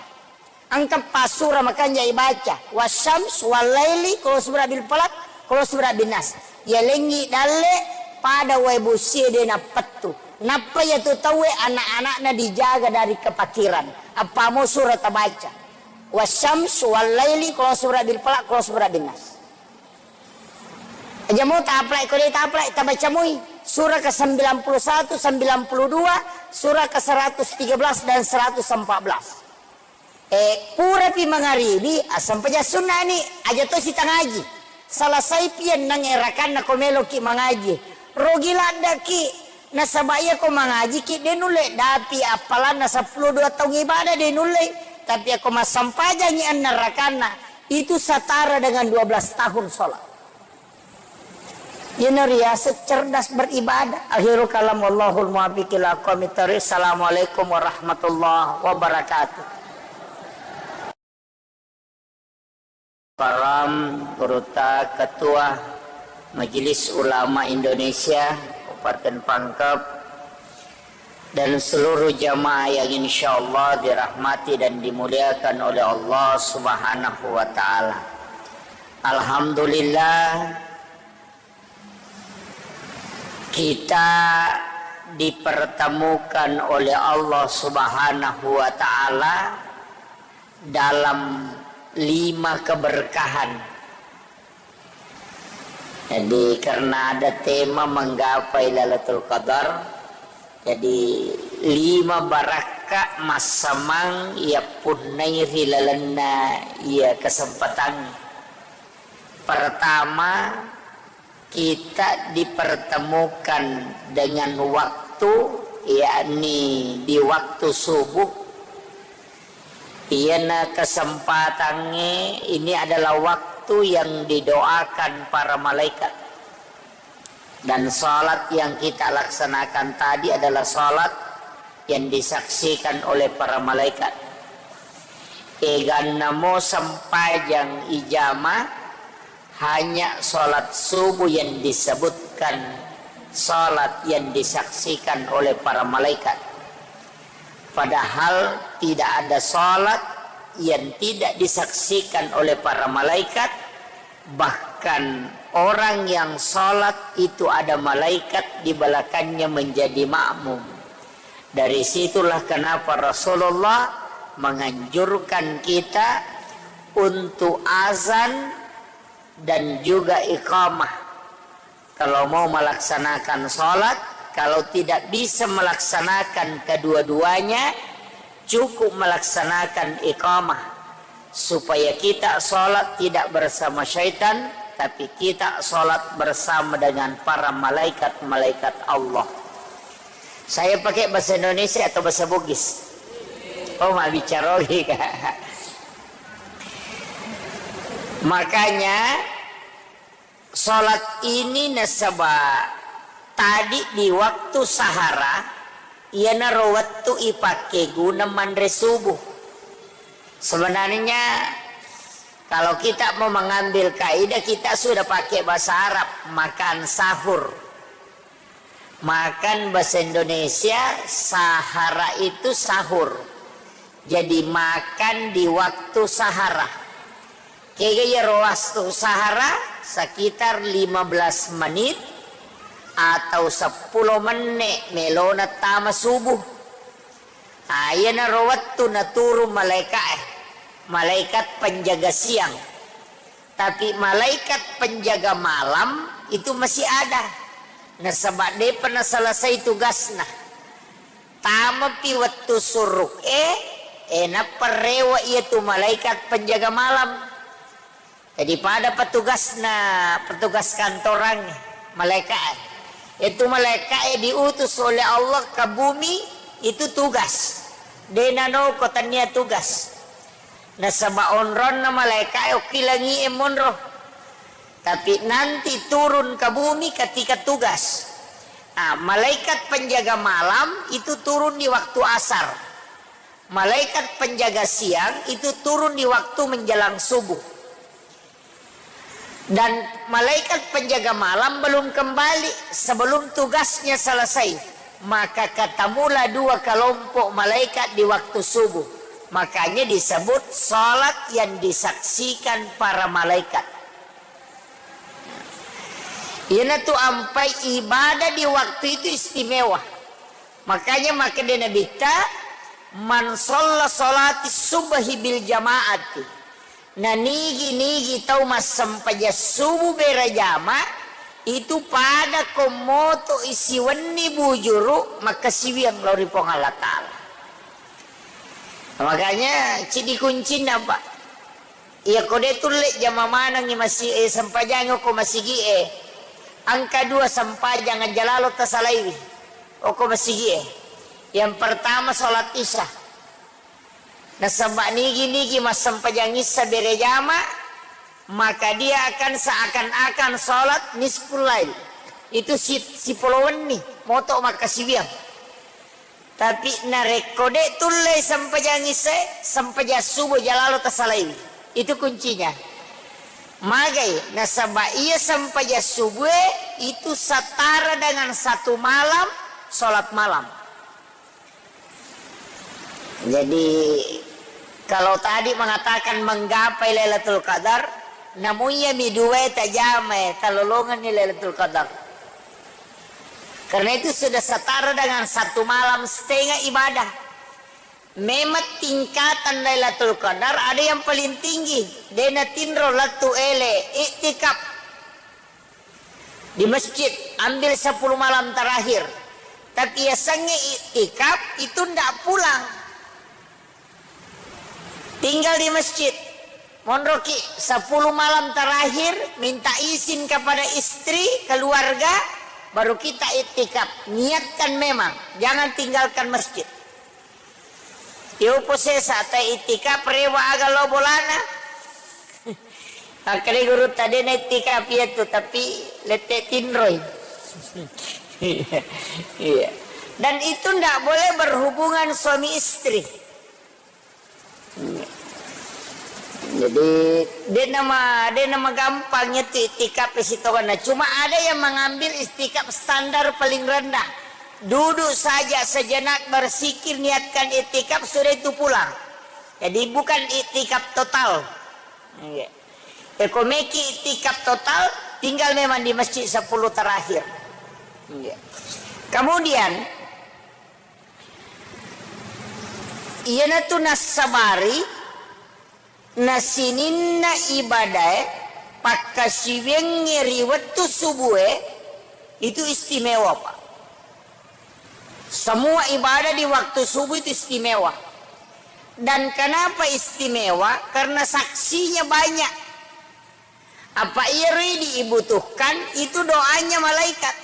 Engka passura makanja ibaca, "Wasyams wallaili, qul a'udzu birabbil falaq, qul a'udzu birabbin nas." Yalengngi dalle pada wae bossie de nappettu. Nappa iyatu tauwe anak-anakna dijaga dari kepakiran. Appamo sura tabaca. "Wasyams wallaili, qul a'udzu birabbil falaq, qul a'udzu birabbin nas." Aja mo taplai, ko de taplai, tabaca moi. Surah ke sembilan puluh satu, sembilan puluh dua, surah ke seratus tiga belas dan seratus empat belas. Eh, purapi mangaribi, assempaja sunnani, aja to sitangaji. Salasaipi enneng erakanna ko meloki mangaji. Rogi laddaki, nasaba iya ko mangajiki, de nulle dapi appalanna seppulo dua taung ibadah, de nulle. Tapi ako massempajangi enneng rakanna, itu setara dengan dua belas tahun sholat. Iyana riaseng cerdas beribadah. Akhirul kalam, wallahul muwaffiq ila aqwamit thariq. Assalamualaikum warahmatullahi wabarakatuh. Karam, Gurutta, Ketua Majelis Ulama Indonesia Kabupaten Pangkep, Dan seluruh jamaah yang insyaallah dirahmati dan dimuliakan oleh Allah Subhanahu wa Ta'ala. Alhamdulillah, kita dipertemukan oleh Allah Subhanahu wa Ta'ala dalam lima keberkahan. Jadi, karena ada tema menggapai Lailatul Qadar, jadi lima barakka massamang iya punnai ri lalenna iya kesempatan. Pertama, kita dipertemukan dengan waktu, yakni di waktu subuh. Iyana kesempatangnge, ini adalah waktu yang didoakan para malaikat. Dan salat yang kita laksanakan tadi adalah salat yang disaksikan oleh para malaikat. Egannamo sempajang ijama, hanya salat subuh yang disebutkan salat yang disaksikan oleh para malaikat. Padahal tidak ada salat yang tidak disaksikan oleh para malaikat, bahkan orang yang salat itu ada malaikat di belakangnya menjadi makmum. Dari situlah kenapa Rasulullah menganjurkan kita untuk azan dan juga iqamah. Kalau mau melaksanakan salat, kalau tidak bisa melaksanakan kedua-duanya, cukup melaksanakan iqamah, supaya kita salat tidak bersama syaitan, tapi kita salat bersama dengan para malaikat-malaikat Allah. Saya pakai bahasa Indonesia atau bahasa Bugis? Oh, mabbicara ogi, Kak. Makanya, salat ini nasaba tadi di waktu sahara, iyanaro wettu ipakkeguna manre subuh. Sebenarnya, kalau kita mau mengambil kaidah, kita sudah pakai bahasa Arab, makan sahur. Makan bahasa Indonesia, sahara itu sahur. Jadi makan di waktu sahara. Kega iyaro waktu sahara? Sekitar lima belas menit atau seppulo menne' melona tama subuh. Ah, iyanaro wettu naturung malaeka'e, malaikat penjaga siang. Tapi malaikat penjaga malam itu masih ada. Nasaba de'pa naselesai tugasna. Tamapi wettu suruk e, e, nappa rewe' iyatu malaikat penjaga malam. Jadi pada petugasna, petugas kantorang, malaeka'e. Itu malaeka'e diutus oleh Allah ke bumi, itu tugas. De' nanoko tennia tugas. Nasaba onronna malaeka'e okkilangi'e monro. Tapi nanti turun ke bumi ketika tugas. Ah, malaikat penjaga malam itu turun di waktu asar. Malaikat penjaga siang itu turun di waktu menjelang subuh. Dan malaikat penjaga malam belum kembali sebelum tugasnya selesai. Maka ketemulah dua kelompok malaikat di waktu subuh. Makanya disebut salat yang disaksikan para malaikat. Iyanatu ampai ibadah di waktu itu istimewa. Makanya makkeda Nabitta, "Man shalla sholati subhi bil jama'ati." Nanigi-nigi tau massempajang subuh berejama, itu pada ko moto'i siwenni bujuru makkasiwiang lao ri Puang Allah Ta'ala. Makanya, ceddi kuncinna, Pak. Iyako de' tulle jama manengngi masi-, eh, sempajangngi okko masigi'e, engka dua sempajang aja lalo tasalaiwi okko masigi'e. Yang pertama, sholat Isya. Nasaba nigi-nigi massempajang Isya berejama, maka dia akan seakan-akan sholat nisful lail. Itu si-, sipolo wenni, moto makkasiwiang. Tapi narekko de' tullei sempajang Isya, sempajang subuh aja lalo tasalaiwi. Itu kuncinya. Magai, nasaba iya sempajang subuh itu setara dengan satu malam sholat malam. Jadi, kalau tadi mengatakan menggapai Lailatul Qadar, namuiya mi dua tajamae talolongenni Lailatul Qadar. Karena itu sudah setara dengan satu malam setengah ibadah. Memang tingkatan Lailatul Qadar ada yang paling tinggi, de natinro lettu ele iktikaf di masjid, ambil sepuluh malam terakhir. Tapi yasengnge iktikaf itu ndak pulang. Tinggal di masjid. Monroki sepuluh malam terakhir, minta izin kepada istri, keluarga, baru kita iktikaf. Niatkan memang, jangan tinggalkan masjid. Yo posesa ta iktikaf rewa aga lo bolana. Makkeda guru tadi na iktikaf iya tu, tapi lette tinroi. Iya. Iya. Dan itu ndak boleh berhubungan suami istri. Iya. Jadi, de nama, de nama gampangnya tu iktikaf sitonganna. Cuma ada yang mengambil iktikaf standar paling rendah. Duduk saja sejenak, bersikir, niatkan iktikaf, sudah itu pulang. Jadi bukan iktikaf total. Iya. Eko meki iktikaf total, tinggal memang di masjid sepuluh terakhir. Iya. Kemudian, iyanatu nassabari, na sininna ibadae, pakkasiwiangnge ri wettu subue, itu istimewa, Pak. Semua ibadah di waktu subuh itu istimewa. Dan kenapa istimewa? Karena saksinya banyak. Apa iya ridi dibutuhkan itu doanya malaikat.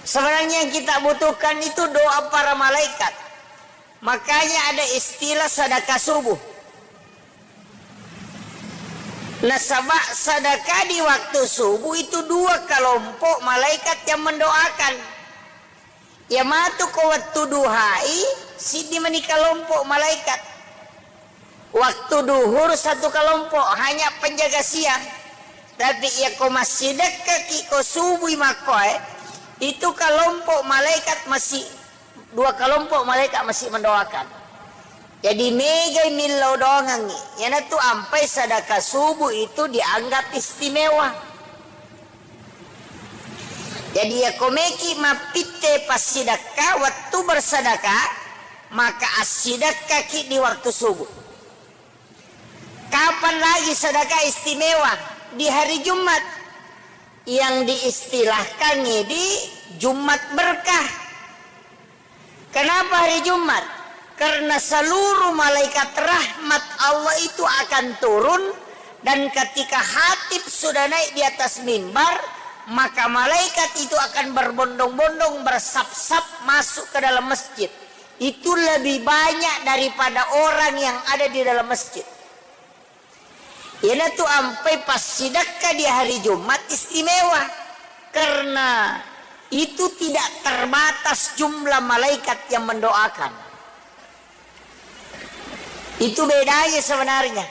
Sebenarnya yang kita butuhkan itu doa para malaikat. Makanya ada istilah sedekah subuh. Nasaba sedekah di waktu subuh itu dua kelompok malaikat yang mendoakan. Iya matu ko wettu duhai, siddi mani kelompok malaikat. Waktu duhur satu kelompok, hanya penjaga siang. Tapi iya ko massidekkaki ko subui makkoe, itu kelompok malaikat masih, dua kelompok malaikat masih mendoakan. Jadi megai millau doangengngi. Iyanatu ampai sedekah subuh itu dianggap istimewa. Jadi iya ko meki mappitte passidekka wettu bersedekah, maka assidekkaki di waktu subuh. Kapan lagi sedekah istimewa? Di hari Jumat yang diistilahkan di Jumat berkah. Kenapa hari Jumat? Karena seluruh malaikat rahmat Allah itu akan turun, dan ketika khatib sudah naik di atas mimbar, maka malaikat itu akan berbondong-bondong, bersap-sap masuk ke dalam masjid. Itu lebih banyak daripada orang yang ada di dalam masjid. Iyanatu ampai passidekka di hari Jumat istimewa, karena itu tidak terbatas jumlah malaikat yang mendoakan. Itu bedanya sebenarnya.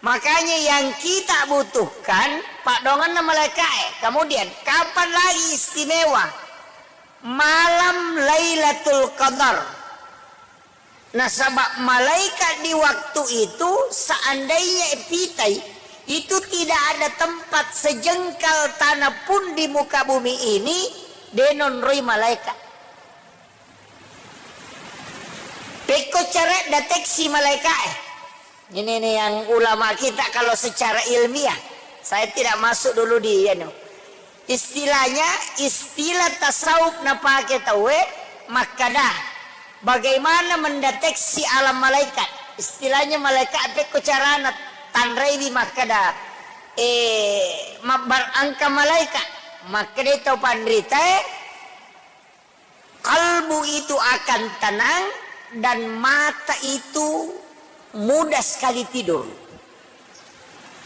Makanya yang kita butuhkan, paddoangenna malaikae. Kemudian, kapan lagi istimewa? Malam Lailatul Qadar. Nasaba malaikat di waktu itu, seandainya pitai, itu tidak ada tempat sejengkal tanah pun di muka bumi ini, de nonroi malaikat. Pekko cara deteksi malaikat, eh. Ini nih yang ulama kita kalau secara ilmiah. Saya tidak masuk dulu di, anu. Istilahnya, istilah tasawuf napake tauwe makkada, bagaimana mendeteksi alam malaikat. Istilahnya malaikat pekko carana tanraiwi makkada, eh, mabbar engka malaikat. Makkada tau panritae, kalbu itu akan tenang dan mata itu mudah sekali tidur.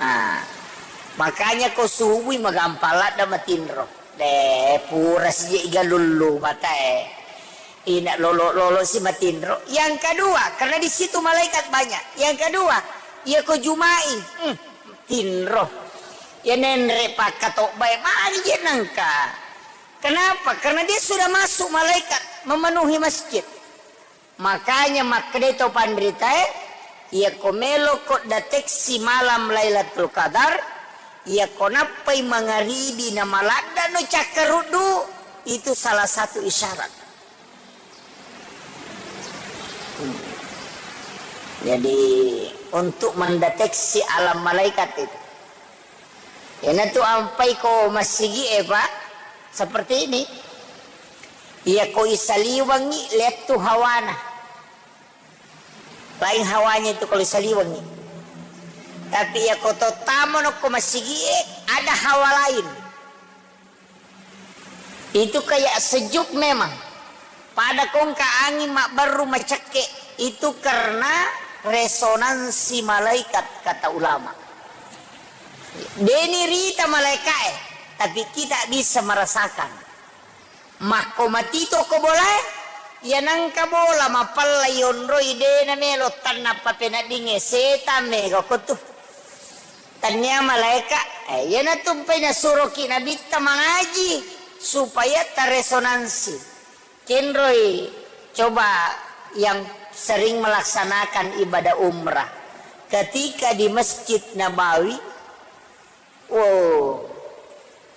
Nah, makanya ko subui magampang ladda matinro. De, pura sije igalullu matae. Ina lolo-lolo si matinro. Yang kedua, karena di situ malaikat banyak. Yang kedua, iya ko Jumai, hmm, tinro. Ya nenre pakkatobbae mani je nangka. Kenapa? Karena dia sudah masuk malaikat memenuhi masjid. Makanya makkedai to panritae, iyako meloko deteksi malam Lailatul Qadar, iyako nappai mangaribi na maladdano cakkaruddu, itu salah satu isyarat. Jadi, untuk mendeteksi alam malaikat itu. Iyanatu ampai ko massigi e, Pak, seperti ini. Iyako isaliwengi lettu hawana. Lain hawanya itu kalau isaliwengi. Tapi iyako to tamano ko massigi e, ada hawa lain. Itu kayak sejuk memang. Pada kongka angin mabberru macekke, itu karena resonansi malaikat, kata ulama. Deni rita malaikae, tapi kita bisa merasakan. Makko matito ko bolae, iya nangka bola mapella yonroi, dena melo tanna papeneddingnge, setan mega ko tu. Tania malaika, eh, iyanatu mpai nasuroki nabitta mangaji supaya taresonansi. Kenroi coba yang sering melaksanakan ibadah umrah. Ketika di Masjid Nabawi, wow,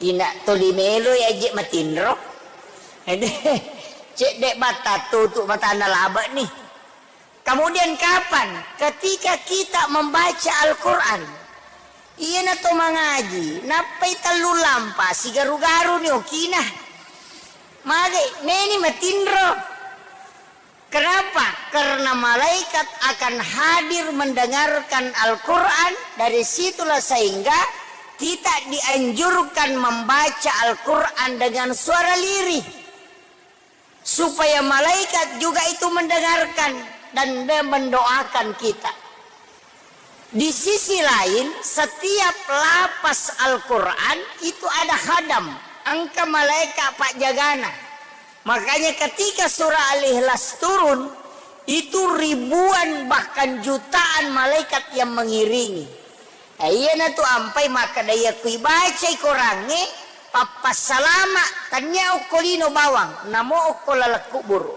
ina toli melo ya je matinro. Cedde batta tutu matanna laba ni. Kemudian kapan? Ketika kita membaca Al-Quran. Iyana to mangaji, nappai tellu lampa, sigaru-garu ni okina. Magai, meni matinro. Kenapa? Karena malaikat akan hadir mendengarkan Al-Quran. Dari situlah sehingga kita dianjurkan membaca Al-Quran dengan suara lirih. Supaya malaikat juga itu mendengarkan dan me-, mendoakan kita. Di sisi lain, setiap lapas Al-Quran itu ada khadam, engka malaikat pajagana. Makanya ketika surah Al-Ikhlas turun, itu ribuan bahkan jutaan malaikat yang mengiringi. Eh, iyanatu ampai makkeda, iya kui bacai korangnge, pappassalama, tania okko lino bawang, namo okko laleng kuburu.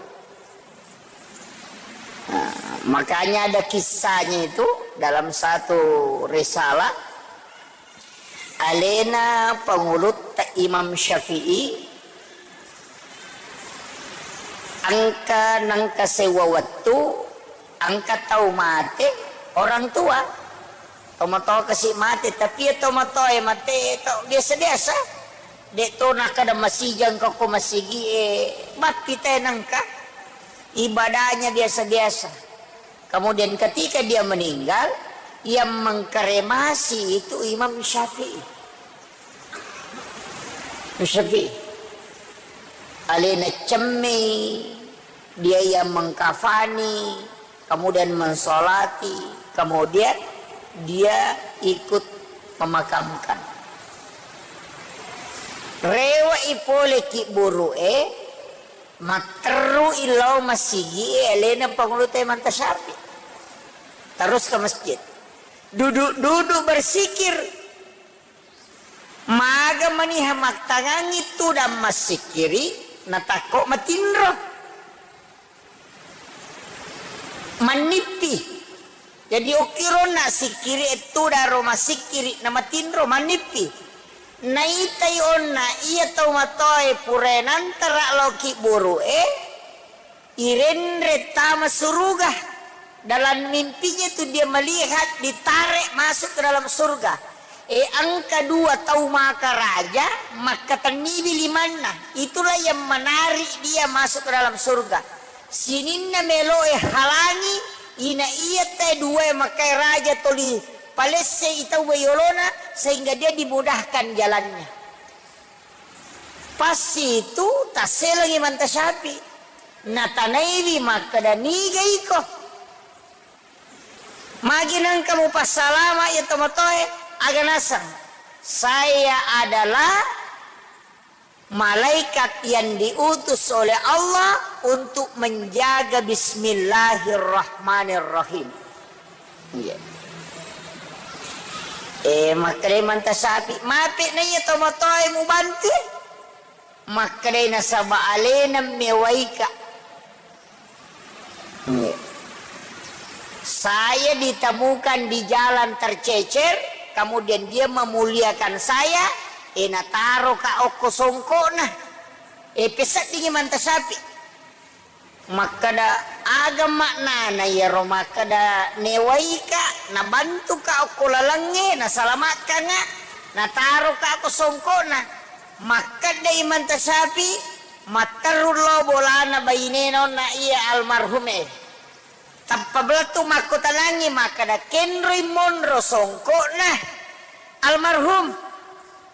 Nah, makanya ada kisahnya itu dalam satu risalah, alena pangulutta Imam Syafi'i, engka nengka sewwa wettu, engka tau mate, orang tua. Tomatoa kasi mate, tapi iya tomatoa e mate to biasa-biasa. De to nakkeda masijang ko, ko masigi e, bappi te nengka. Ibadahnya biasa-biasa. Kemudian ketika dia meninggal, yang mengkremasi itu Imam Syafi'i. Syafi'i. Alena cemmei, dia yang mengkafani, kemudian mensolati, kemudian dia ikut memakamkan. Rewe'i pole kibburu'e, matterru'i lao masigi'e alena Pangulutta Imam Syafi'i. Terus ke masjid. Duduk-duduk bersikir. Maga maniha mattangangi tudang massikkiri, natakko matinro. Mannippi. Jadi okkironna sikkiri ettudaro masikkiri namatinro mannippi. Naitai onna iya tau matoae purae nantara lao kibburu'e, irenre tama suruga. Dalam mimpinya itu dia melihat ditarik masuk ke dalam surga. E, engka dua tau maka raja, makkatenniwi limanna. Itulah yang menarik dia masuk ke dalam surga. Sininna meloe halangi, ina iya te dua makae raja toli palessei tau yolona, sehingga dia dimudahkan jalannya. Pas itu tasselengi Imam Syafi'i. Natanaiwi makkeda, niga iko? Magi nengka mupassalama iya tomatoe? Aga naseng, saya adalah malaikat yang diutus oleh Allah untuk menjaga Bismillahirrahmanirrahim. Iya. Eh, makkeda Imam Syafi'i, mape na iya tomatoe mubantu? Makkedai nasaba alena mewaika. Saya ditemukan di jalan tercecer, kemudian dia memuliakan saya, eh, nataroka okko songkokna. Eh, peseddingi Imanta Syafi'i. Makkeda, aga maknana iyaro makkeda newaika, nabantuka okko lalengnge, nasalamakkanga, nataroka okko songkokna. Makkeda Imanta Syafi'i, matteru lo bolana bainena onna iya almarhum e. Tappa belettu makkutanangngi makkeda, kenroi monro songkokna almarhum.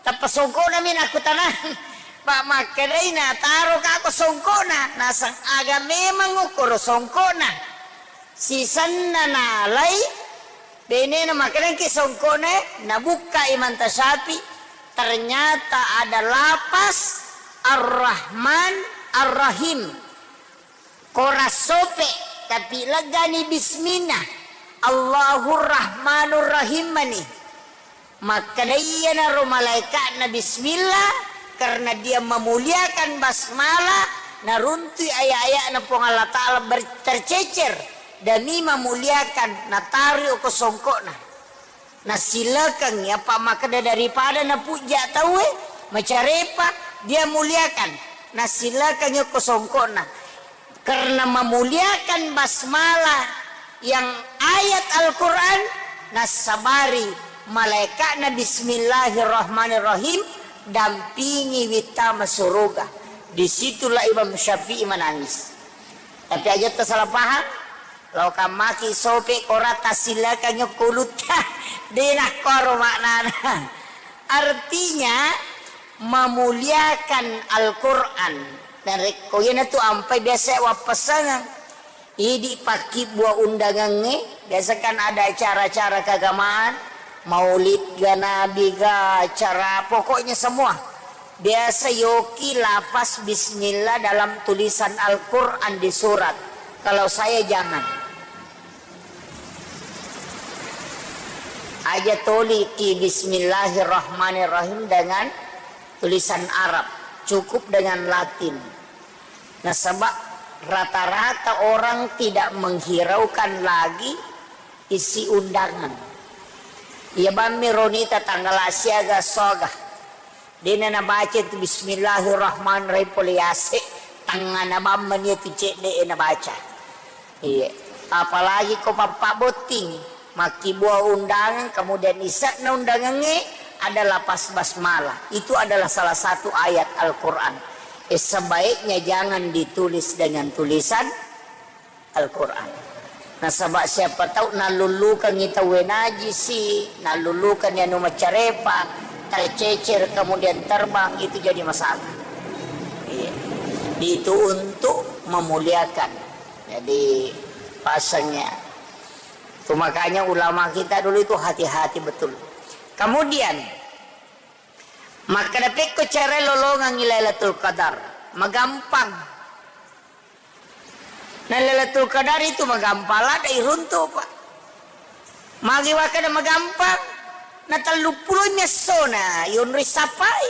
Tappa songkokna mi nakkutanang. Pa makkedai, nataroka ko songkokna, nasang aga memang okkoro songkokna. Sisenna nalai, benena makkedangki songkokna, nabukka Imanta Syafi'i, ternyata ada lapas Ar-Rahman Ar-Rahim. Kora sope, tapi legani bismillah. Allahur Rahmanur Rahim mani. Makkeda iyanaro malaika'na bismillah, karena dia memuliakan basmalah, naruntui ayat-ayatna Puang Allah Ta'ala ber-, tercecer demi memuliakan, natarui ko songkokna. Nasilekengngi, apa makkeda daripada napujja tauwe, macarepa, dia muliakan. Nasilekengngi ko songkokna. Karena memuliakan basmalah yang ayat Al-Quran, nassabari malaikatna bismillahirrahmanirrahim, dampingi wittama suruga. Disitulah Imam Syafi'i menangis. Tapi aja salah paham, Lao kammaki sope kora tassilakangngi okko ulutta. De nakkuaro maknana. Artinya, memuliakan Al-Quran. Narekko iyanatu ampai biasa wappasangeng. Idi pakkibua undangangnge, biasa kan ada acara-acara keagamaan, maulid ga, nabi ga, acara, pokoknya semua. Biasa yoki lafaz bismillah dalam tulisan Al-Quran di surat. Kalau saya jangan. Aja toliki bismillahirrahmanirrahim dengan tulisan Arab. Cukup dengan Latin. Nasaba rata-rata orang tidak menghiraukan lagi isi undangan. Iya bammi ronita tanggal siaga soga. Dena nabaca tu bismillahirrahmanirrahim pole yase, tangngana bamma nia tu cedde e nabaca. Iya. Apalagi ko pappa botting, makkibua undangan, kemudian ise'na undangangnge adalah pas basmalah. Itu adalah salah satu ayat Al-Quran. Eh, sebaiknya jangan ditulis dengan tulisan Al-Quran. Nasaba siapa tahu nallullukangngi tauwe najisi, nallullukangngi anu macarepa, tercecer, kemudian terbang, itu jadi masalah. Iya. Itu untuk memuliakan. Jadi, pasangnya. Itu makanya ulama kita dulu itu hati-hati betul. Kemudian, makkeda pekko cara lolongangngi Lailatul Qadar. Magampang. Na Lailatul Qadar itu magampang, ladde iruntu, Pak. Magi wakkeda magampang, na telluppulo mi essona yonroi sappai.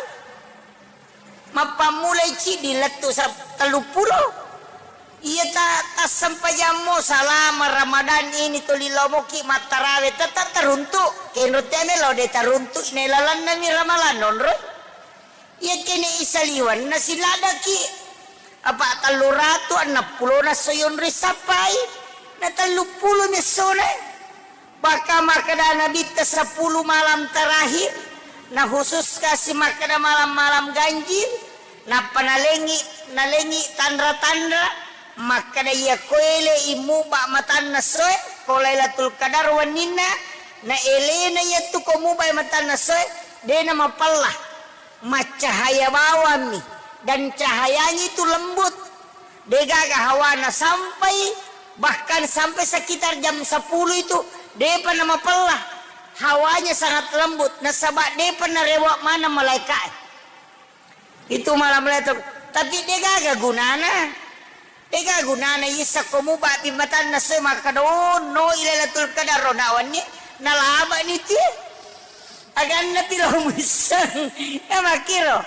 Mappammulai ciddi lettu sa-, telluppulo. Iya ta-, tassempajammo salama Ramadan ini tuli lomoki mattarawe, tetap teruntu. Kenro teme lo de teruntu, ne lalanna mi Ramalan nonroi. Iyakkene isaliwenna siladdaki, apa telluratu enneng pulona esso yonroi sappai, na telluppulo mi essona. Bahkan makkeda Nabitta sepuluh malam terakhir, na khusus kasi makkeda malam-malam ganjil, nappa nalengi, nalengi tanra-tanra, makkeda iya koele imuba matanna essoe, ko Lailatul Qadar wenninna, na elena iyattu ko mubai matanna essoe, dena mapella. Maccahaya bawammi, dan cahayanya itu lembut. Degaga hawana sampai, bahkan sampai sekitar jam sepuluh itu, depa namapella. Hawanya sangat lembut, nasaba depa narewa mana malaika. Itu malam Lailatul, tapi degaga gunana. Ega gunana issa ko mubabi matanna essoe makkeda, "Oh, no, i Lailatul Qadar ro nawanni, nalabani tie." Aganna pi lo muisseng. Ya makkiro.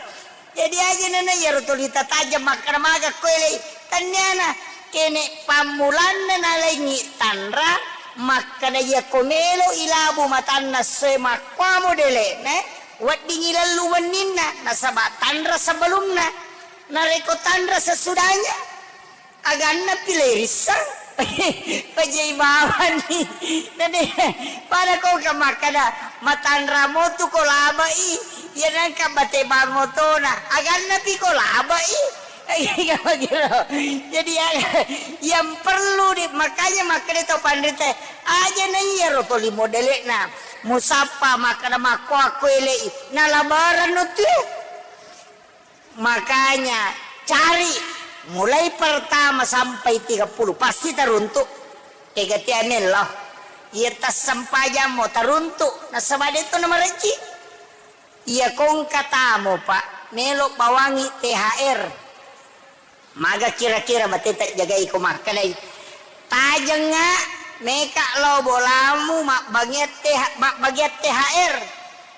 Jadi aja nana iyaro tuli tatajeng makkeda maga ko elei. Tanniana, Kene' pammulanna nalaingngi tanra, makkeda, iyako melo ilabu matanna essoe makkuamo dele'na, weddingngi lellu wenninna, nasaba tanra sebelumna. Narekko tanra sesudahnya, aganna pi leirissang. Pajai bawani. Nade, pada ko ka makkeda, matanra motu ko labai, iya nangka bate bangotona, aganna pi ko labai. Jadi ya, yang perlu di, makanya makkeda tau panrita, aja na iyaro toli modele'na. Musappa makkeda makko akko ele'i, nalabaranno tu. Makanya cari mulai pertama sampai tiga puluh pasti taruntu. Tega tea mello. Iya tassempajammo taruntu, nasaba de tu namarejji. Iya kongka tamo, Pak, melo bawangi T H R. Maga kira-kira bateta jagai ko makkedai, tajengnga meka lao bolamu mabbagian T H, mabbagian T H R.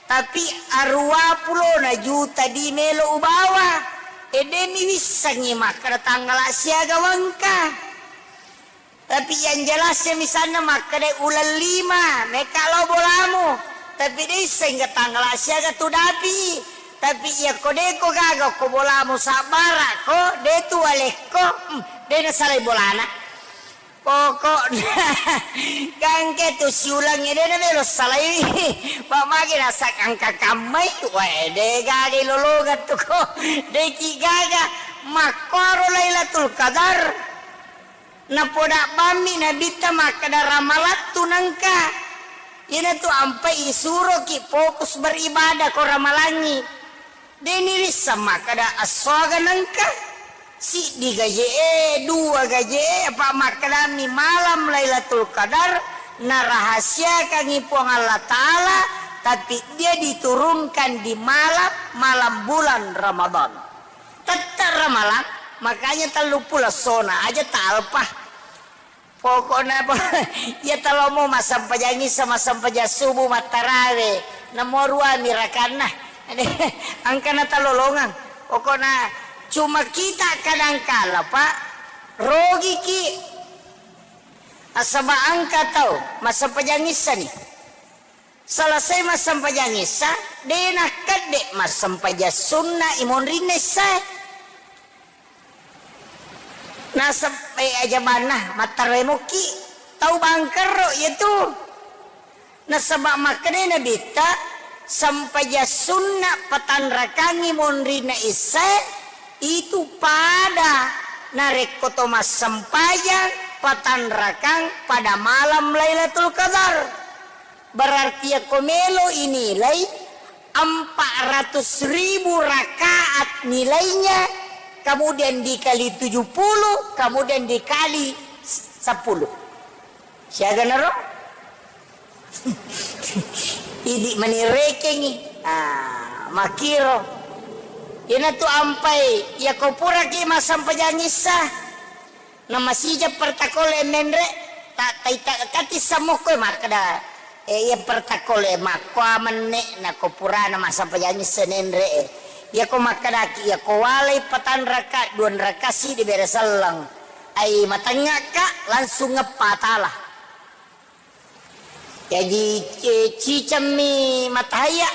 Tapi aruwa pulona juta di melo ubawa. E, de mi wissengngi makkeda tanggala siaga wengka. Tapi yang jelasnya misalnya makkeda uleng lima, meka lao bolamu. Tapi de isseng ke tanggala siaga tu dapi. Tapi iya ko de ko gaga ko bolamu sabbara ko, de tu walekko, hmm, de nasalai bolana. Pokokna gangke tu siulang e de na melo salai. Pak magi nasak angka kammai, wae de gaga lolongan tu ko. De ki gaga makkoro Lailatul Qadar. Napoda bammi Nabitta makkeda ramalattu nengka. Iyanatu ampai isuroki fokus beribadah ko ramalangi. Deni risseng makkeda essoaga nengka. Siddi gaje'e, dua gaje'e, apa makkedami malam Lailatul Qadar narahasiakangi Puang Allah Ta'ala, tapi dia diturunkan di malam, malam bulan Ramadan. Tette' ramalang, makanya telluppulo essona aja talpa. Pokokna po, iya talomo massempajang issa, massempajang subuh, mattarawe, namo ruami rakanna. Engkana talolongang. Pokokna cuma kita kadangkala, Pak, rogiki. Nasaba engka tau massempajang issani. Selesai massempajang issa, de nakkedde massempajang sunna imonrinna issae. Nasab-, eh, ajabanna, mattaremokki tau bangkerro iyatu. Nasaba makkedai Nabitta, sempajang sunna patanrakangngi monrinna issae, itu pada narekko to massempajang patanrakang pada malam Lailatul Qadar. Berarti yakko melo inilai empat ratus ribu rakaat nilainya, kemudian dikali tujuh puluh, kemudian dikali sepuluh. Siaga naro? Idi manirekengi. Ah, makiro. Iyanatu ampai, yako puraki massempajang issa. Namasija pertakole menre, ta-, taita-, kati samokko makkeda, eh, iya pertakole makkoa menne, nako purana massempajang issa nenre, eh. Yako makkedaki, yako walai patanraka, duanraka sidi bere selleng. Ai matengngaka, langsung ngeppa tala. Jaji, eh, cicemmi matahaya,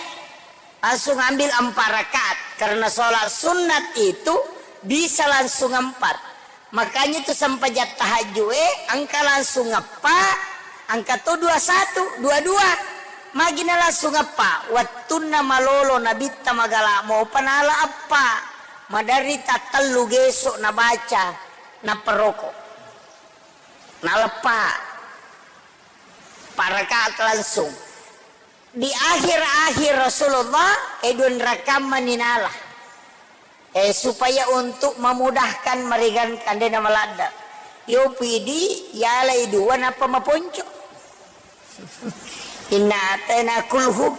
langsung ambil empat rakaat. Karena sholat sunat itu bisa langsung empat. Makanya itu sempajang tahajud, eh, engka langsung eppa, engka to dua satu, dua dua. Magina langsung eppa, wattunna malolo Nabitta magala mopa nala eppa. Maderri tattellu gesok nabaca, naperoko. Naleppa. Empat rakaat langsung. Di akhir-akhir Rasulullah, eh, duanrakammani nala. Eh, supaya untuk memudahkan, meringankan, dena maladda. Yo pidi, yalai dua, nappa maponco. Inna atena kulhu.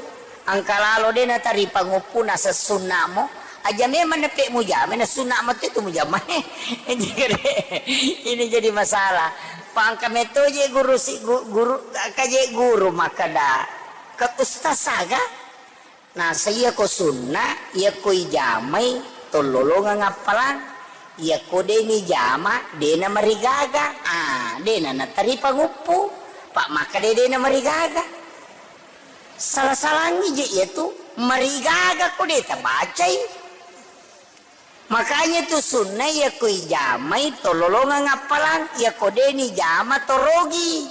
Engka lalo de nataripa nguppuna sessunnamo. Aja memang nepe mujama, na sunna mate tu mujama. Ini jadi masalah. Pangka meto je guru si gu-, guru, kaje guru makkeda, ke ustaz aga? Nah, saya ko sunna, iya ko ijamai, tololongang appalang. Iyako de' nijama, de' namarigaga. Ah, de' nanatari panguppu. Pa' makkeda de' namarigaga. Sala-salangngi je iyatu, marigaga ko de' tabacai. Makanya tu sunna iyako ijamai to lolongeng appalang, iyako de' nijama to rogi.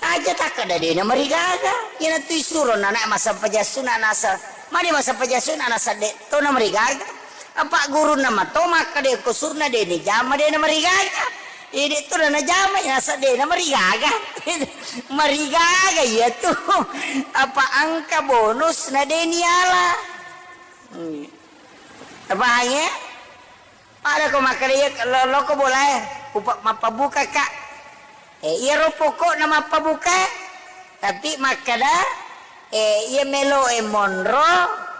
Aja takkeda de' namarigaga. Iyanatu isuro nana massempajang sunna nasa, mani massempajang sunna nasa de' to namarigaga. Apa gurunna mato makkeda ko sunna de' nijama de' namarigaga. Iya de' to najama nasa de' namarigaga. Marigaga iyatu. Apa engka bonus na de' niala. Hmm. Tapahangngi? Pada ko makkeda iya lo-, loko bolae, upa-, mappabukaka. Eh, iyaro pokokna mappabuka, tapi makkeda, eh, iya meloe monro,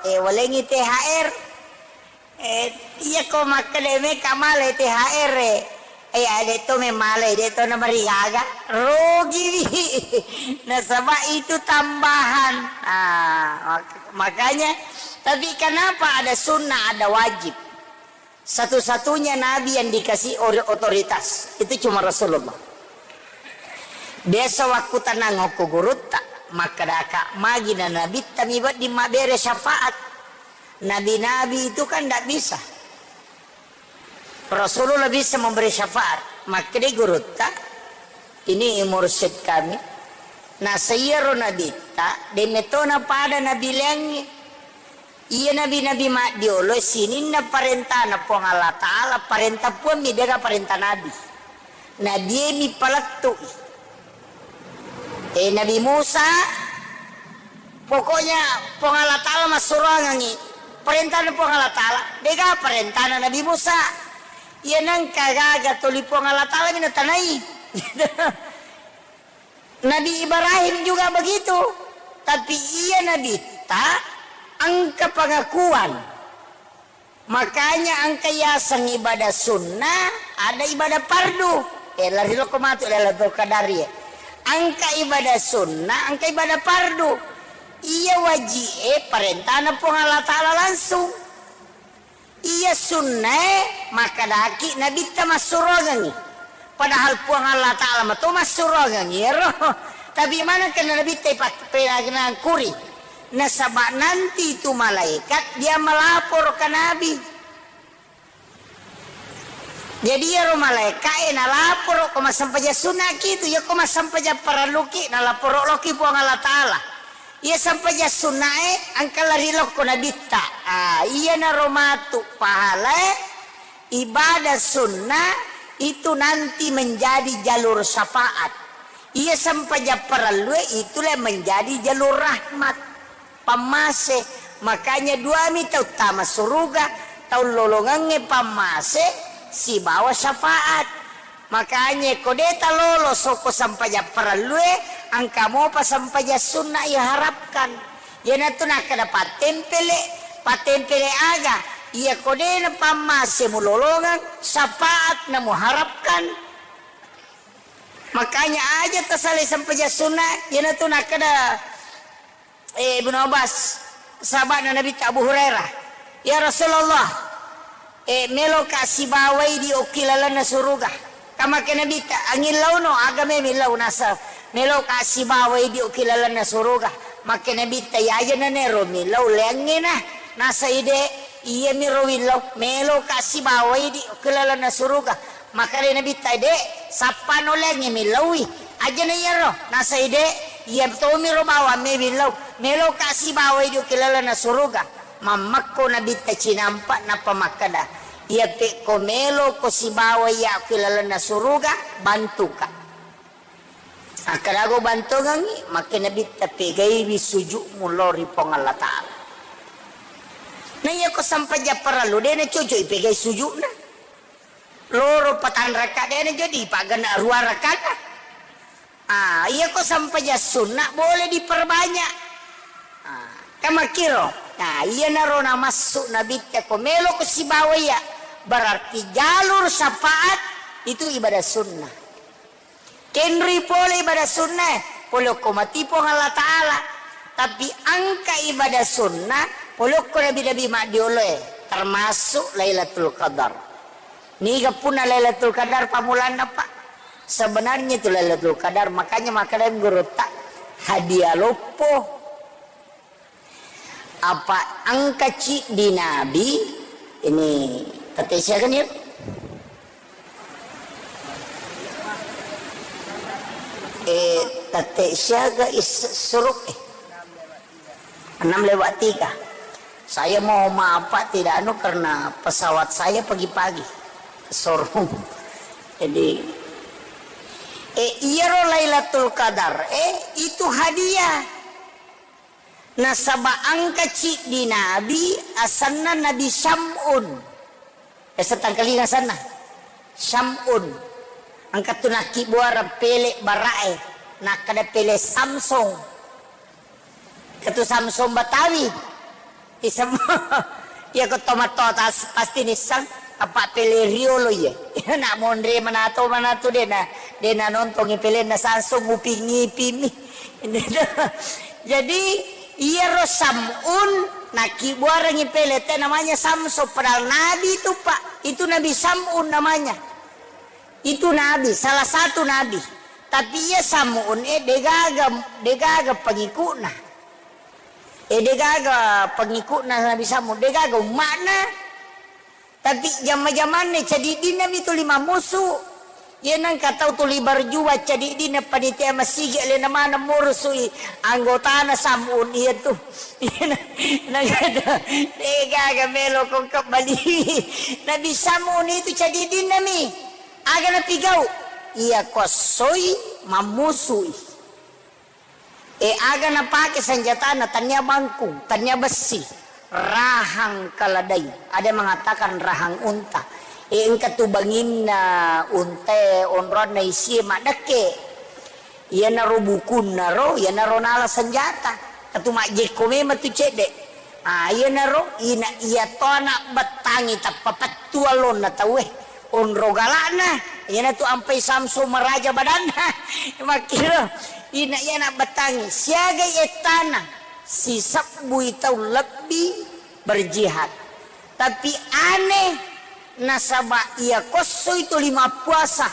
eh, walengngi T H R. Eh, iya ko makkeda meka male T H R, eh, eh, de' to memale, de' to namarigaga, rogiwi. Nasaba itu tambahan. Ah, mak-, makanya, tapi kenapa ada sunnah, ada wajib? Satu-satunya nabi yang dikasih ori-, otoritas itu cuma Rasulullah. Biasa wakku tanang okko gurutta, makkedaka, magi na nabitta mi wedding mabbere syafaat. Nabi-nabi itu kan ndak bisa. Rasulullah bisa memberi syafaat. Makkedai gurutta, ini mursyid kami. Nasa iyaro nabitta, de' metona pada nabi laingnge. Iya nabi-nabi maddiolo sininna parentana Puang Allah Ta'ala, parenta Puang mi, dega parenta nabi. Nabie mi palettu'i. Eh, Nabi Musa, pokoknya Puang Allah Ta'ala massuroangengngi. Parentana Puang Allah Ta'ala, dega parentana Nabi Musa. Iya nengka gaga toli Puang Allah Ta'ala mi natanai. Nabi Ibrahim juga begitu. Tapi iya nabitta engka pengakuan. Makanya engka yaseng ibadah sunnah, ada ibadah fardu. Eh, lari lokko matu Lailatul Qadar, ya. Engka ibadah sunnah, engka ibadah fardu. Iya waji'e parentana Puang Allah Ta'ala langsung. Iya sunnae makkedaki nabitta massuroangengngi. Padahal Puang Allah Ta'ala mato massuroangengngi ero. Tapi maneng kenna nabitta ipak-, penangkuri. Nasaba nanti itu malaikat dia melapor ke Nabi. Jadi iyaro malaika'e nalaporo ko massempajang sunnaki tu, iyako massempajang parelluki nalaporo loki Puang Allah Ta'ala. Iya sempajang sunnae engka lari lokko nabitta. Ah, iyanaro matu pahalae ibadah sunnah itu nanti menjadi jalur syafaat. Iya sempajang parellue itulah menjadi jalur rahmat. Pammase. Makanya duami tau tama suruga, tau lolongengnge pammase sibawa syafaat. Makanya ko de' talolo soko sempajang parellue, engka mopa sempajang sunna iharapkan. Iyanatu nakkeda pattempele, pattempele aga? Iya ko de' napammase mulolongeng, syafaat namuharapkan. Makanya aja tasalai sempajang sunna, iyanatu nakkeda Eh, Ibnu Abbas, sahaba'na Nabitta Abu Hurairah, "Ya Rasulullah, eh, meloka sibawai di okki lalenna suruga." Kamake Nabitta, "Angillauno, aga me millau?" Nasa, "Meloka sibawai di okki lalenna suruga." Make Nabitta, "Iyaja nanero millau leangngena." Nasa ide, "Iyamiro willau, meloka sibawai di okki lalenna suruga." Makkeda Nabitta, "De', sappano leangnge millaui." "Ajana iyaro." Nasai, "De', iya tomiro bawang me millau, meloka sibawai di okki lalenna suruga." Mammekko Nabitta cinampa nappa makkeda, "Iya pekko meloko sibawai iya okki lalenna suruga, bantuka." Akkadago bantongengngi, makke Nabitta, "Pegaiwi suju'mu lao ri Puang Allah Ta'ala." Na iyako sampajang parellu, de' nacocok ipegai suju'na. Loro patanrakka de' najadi, paggenna rua rakkanna. Ah, iyako sampajang sunna boleh diperbanyak. Ah, kamakkiro. Nah, iyanaro namassu Nabitta ko meloko sibawa iya. Berarti jalur syafaat itu ibadah sunnah. Kenri pole ibadah sunnah, pole okko mati Puang Allah Ta'ala. Tapi engka ibadah sunnah, pole okko nabi-nabi maddioloe. termasuk Lailatul Qadar. Niga punna Lailatul Qadar pammulanna, Pak? Sebenarnya itu Lailatul Qadar, makanya makkeda gurutta hadiah loppo. Apa engka ciddi Nabi, ini tette siaga nih? Eh, tette siaga is suruk, eh. Enam lewat tiga. Saya mau maaf, Pak, tidak anu karena pesawat saya pagi-pagi ke showroom. Jadi, eh, iyaro Lailatul Qadar, eh, itu hadiah. Nasaba engka ciddi nabi, asenna Nabi Syam'un. Eh, setangkalinga asenna. Syam'un. Engka tu nakkibbuareng pele bara'e. Nakkeda pele Samsung. Engka tu Samsung Betawi. Isem-, iya ko tomatto tas-, pasti nisseng. Apa pele riolo iye. Nak monre manato, manato dena, dena nontongi pelenna Samsung, nguping-ngipimi. Jadi, iyaro Sam'un nakkibbuarengngi pele te namanya Samso, padahal nabi itu, Pak. Itu Nabi Sam'un namanya. Itu nabi, salah satu nabi. Tapi iya Sam'un e degaga, degaga pengikutna. E degaga pengikutna Nabi Sam'un, degaga umma'na. Tapi jamma-jamanna cadiddinna mi tuli mammusu. Iya nengka tau tuli berjuang cadiddinna panitia masigi alena maneng murusui anggotana Sam'un iya tu. Iya na-, nengka degaga melo ko kebbali. Nabi Sam'un itu cadiddinna mi. Aga napigau? Iya kossoi mammusui. E, aga napake senjatana, tania bangkung, tania bessi, rahang keledai, ada mengatakan rahang unta. E, engka tu banginna untae onroanna isie maddekke. Iyanaro bukunna ro, iyanaro nala senjata. Katu majjekko memang tu cedde. Ah, iyanaro ina iya to anak bettangi tappa pettu allonna tauwe. Onro galakna, iyanatu ampai Samsung maraja badanna. Makkiro, ina iya anak bettangi, siagai ettana, sisebbui tau lebbi berjihad. Tapi aneh, nasaba iya kossoi tuli mappuasa,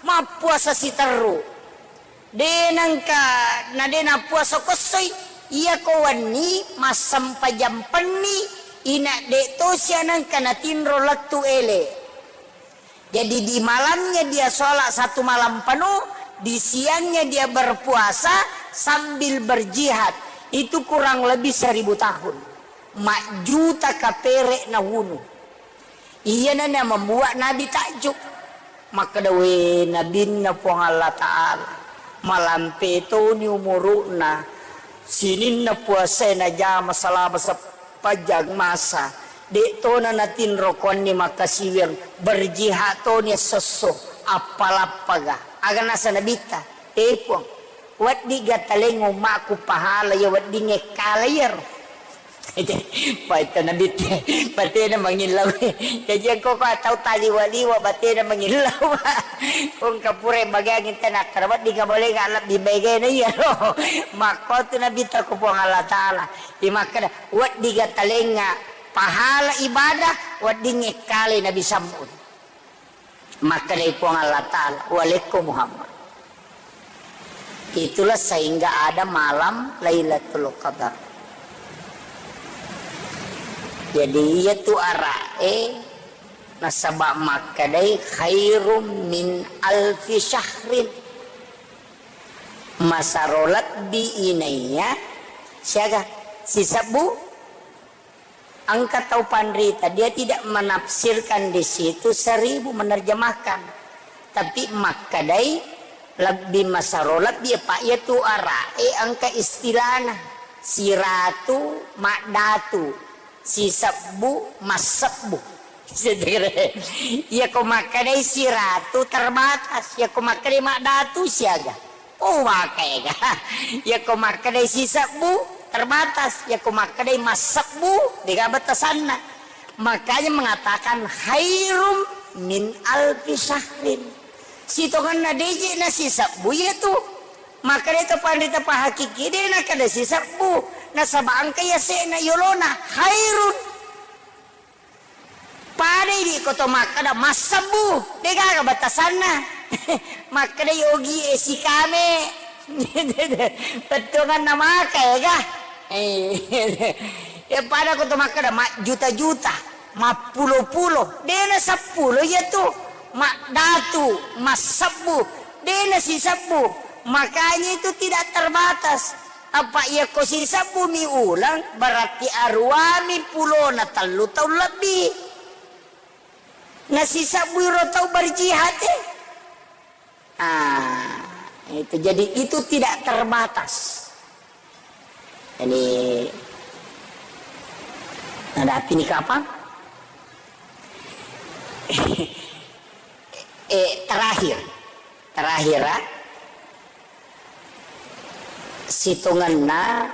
mappuasa siterru. De nengka, na de nappuasa kossoi, iyako wenni massempajang penni, ina de tosi anengka natinro lettu ele. Jadi di malamnya dia sholat satu malam penuh, di siangnya dia berpuasa sambil berjihad. Itu kurang lebih seribu tahun. Majjuta kapere nawunu. Iyana na membuat Nabi takjub. Makkeda, "We, Nabinna Puang Allah Ta'ala, malampe toni umuru'na, sininna puasae najama selama sepanjang masa, de' tona natinro kuanni makkasiwiang, berjihad toni essosso, appalappaga." Aga nasa Nabitta, "E Puang, weddiga taleng ummaku pahala iya weddingnge kala iyaro." Paita Nabitte, batena mangillau. Jaji engko ko tau taliwa-liwa batena mangillau. Ko engka pura bagiang tena kara weddinga bolenga lebbi maegana iyaro. Makkotu Nabitta ko Puang Allah Ta'ala. Imakkeda, "Weddiga talengnga pahala ibadah, weddingnge kale Nabi Sam'un." Makkedai Puang Allah Ta'ala, "Walekko Muhammad." Itulah sehingga ada malam Lailatul Qadar. Jadi, iya tu ara'e nasaba makkedai khairum min alfi syahrin. Masaro lebbi inaiya siaga sisebbu. Engka tau panrita, dia tidak menafsirkan di situ seribu, menerjemahkan. Tapi makkedai lebbi masaro lebbi, apa iya tu ara'e engka istilahna. Siratu, maddatu, sisebbu, massebbu. Iya ko makkedai siratu terbatas, iya ko makkedai maddatu siaga. Oh, wakaega. Iya ko makkedai sisebbu, terbatas. Iya ko makkedai massebbu, dega batasanna. Makanya mengatakan khairum min alfi syahrin. Sitongenna deje na sisebbu iya tu. Makkedai to panrita pahakiki de na kada sisebbu. Nasaba engka iya se'na yolona khairun. Pada idi ko to makkeda massebbu, de gaga batasanna. Makkeda yogi e sikame. Bettuanganna maka ega. Eh, ya pada ko to makkeda majjuta-juta, mappulo-pulo, dena seppulo iya tu. Maddatu, massebbu, dena sisebbu. Makanya itu tidak terbatas. Apa iya ko sisebbu mi uleng, berarti aruami pulona tellu taung lebbi. Nasisebbui ro tau berjihad e. Ah, itu. Jadi itu tidak terbatas. Jadi, nadapi ni kapang? Eh, terakhir. Terakhir, ah. Sitongenna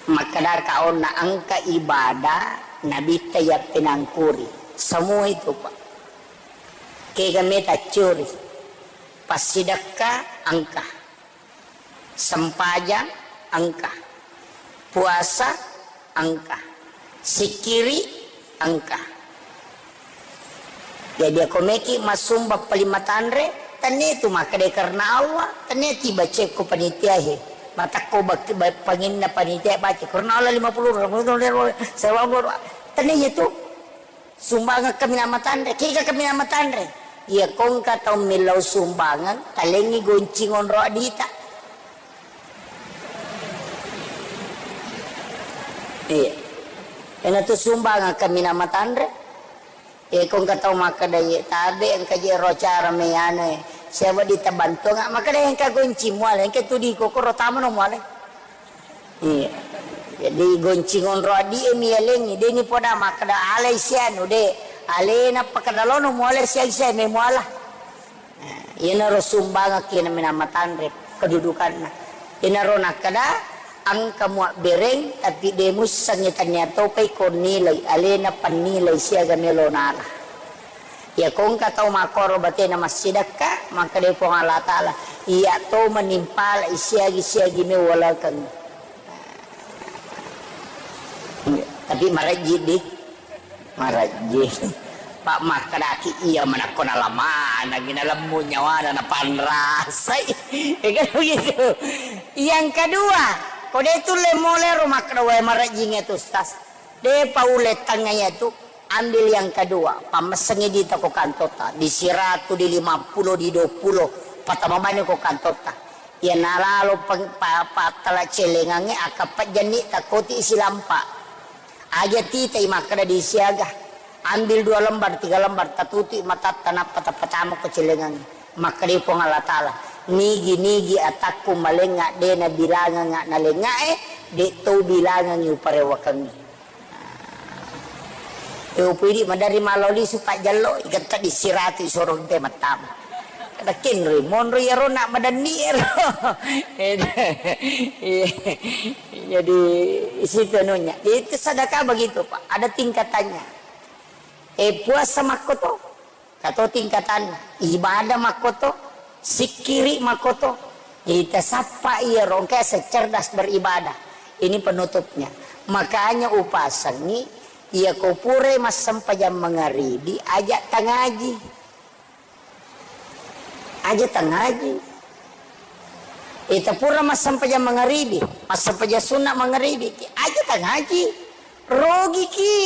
makkeda ka onna engka ibadah nabitta yappenangkuri. Semua itu, Pak. Kega meta curi. Passidekka engka. Sempajang engka. Puasa engka. Sikkiri engka. Jadi, ako meki massumba paling matanre, tennia tu makkeda karena Allah, tennia tiba cekko panitia he. Matakko bak-, ba-, panginna panitia baca karena Allah lima puluh, tennia itu. Sumbangeng kaminang matanre, kega kaminang matanre. Iya kongka tau millau sumbangeng, talengi goncing onro adita. Iya. Ena tu sumbangeng kaminang matanre. Eh, ko engka tau makkeda, "Iye, tabe engka je ro acara me anu e, siawa ditabantuang," makkeda, "Engka goncing muale, engka tu diko koro tamano muale." Iya. Jadi goncing onro addi e mialengi, deni poda makkeda alai sianu de, alena pakkeda lono muale siang siang me muala. Nah, iyanaro sumbangekki naminang matanre kedudukanna. Iyanaro nakkeda, engka muabbereng, tapi de mussengngi tania topai ko nilai, alena pannilai siaga melo nala. Iya ko engka tau makkoro batena massidekka, makkeda Puang Allah Taala, iya to manimpalai siagi-siagi mewalakeng. Tapi marejji di. Marejji. Pak makkedaki iya manakko nalamanengi nalemmu nyawana napanrasai. Ya kan begitu. Yang kedua, ko de tulle mole ro makkeda wae marejjingnge tu, Ustaz. De paule tengnga iya tu. Ambil yang kedua, pammessengi dita ko kantota, di siratu, di lima puluh, di dua puluh, patama bani ko kantota. Iya nalalo peng-, pa-, pattala celengangnge, akkappejjanni takkoti silampa. Aja titai makkeda di siaga. Ambil dua lembar, tiga lembar, tatutui matatta, nappa tapatama ko celengangnge. Makkeda Puang Allah Taala, "Nigi-nigi atakku malengnga de nabilangengnga nalengngae, de to bilangengngi uparewakengngi." E, upidi maderri malao lisu pajjallo, igetta di siratu isoro engka mattama. Kada kenroi, monro iyaro nak madanni ero. Iya. Jadi, isitu anunya. Itu sedekah begitu, Pak. Ada tingkatannya. Eh, puasa makkoto. Kato tingkatanna, ibadah makkoto, sikkiri makkoto. Jadi tasappa iyaro engka secerdas beribadah. Ini penutupnya. Makanya upasengi, iya ko pura massempajang mangaribi, aja tangaji. Aja tangaji. Ita pura massempajang mangaribi, massempajang sunna mangaribi, aja tangaji. Rogi ki.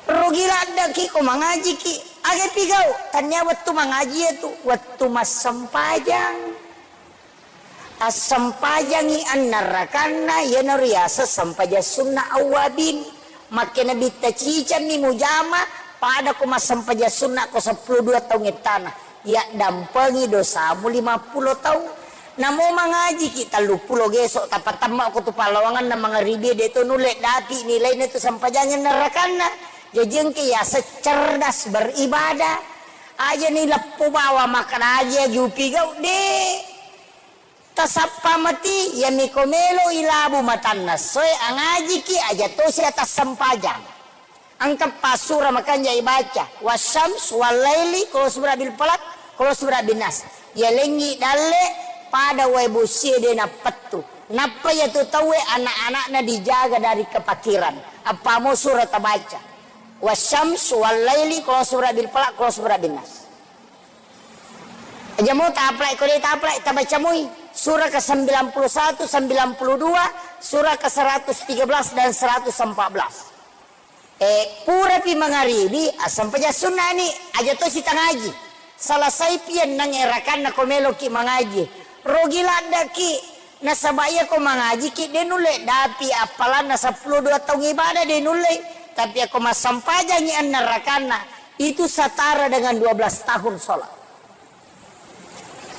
Rugi laddeki ko mangajiki. Aga pigau? Tania wettu mangaji itu, wettu massempajang. Assempajangi annarakanna, iyanaro riaseng sempajang sunna awwabin. Makkena bitta cicammi mujama, pada ko massempajang sunna ko seppulo dua taung ettana. Yaddampengi dosamu lima puluh taung. Namo mangajiki telluppulo geso, tapatemma ko tu pallawanganna mangaribi, de to nulle dati nilaina tu sempajangnge nerrakanna. Jaji engka yaseng cerdas beribadah. Aja ni leppo bawa makkeda aja jupi gau de. Tasappa mati, yami ko melo ilabu matanna soe angajiki aja tosi atas sempajang. Engka passura makanja ibaca, "Wasyams wallaili," qul a'udzu birabbil falaq, qul a'udzu birabbin nas. Yalengngi dalle pada wae bossie de nappettu. Nappa iyatu tauwe anak-anakna dijaga dari kepakiran. Appamo surah tabaca. Wasyams, wallaili, qul a'udzu birabbil falaq, qul a'udzu birabbin nas. Aja mo taplai, ko de taplai, tabaca mui. Surah ke sembilan puluh satu, sembilan puluh dua, surah ke seratus tiga belas dan seratus empat belas. Eh, purapi mangaribi, assempajang sunnani, aja to sitangaji. Salasaipi enneng rakanna ko meloki mangaji. Rogi laddaki, nasaba iya ko mangajiki, de nulle dapi appalanna seppulo dua taung ibadah, de nulle. Tapi ako massempajangi enneng rakanna, itu setara dengan dua belas tahun sholat.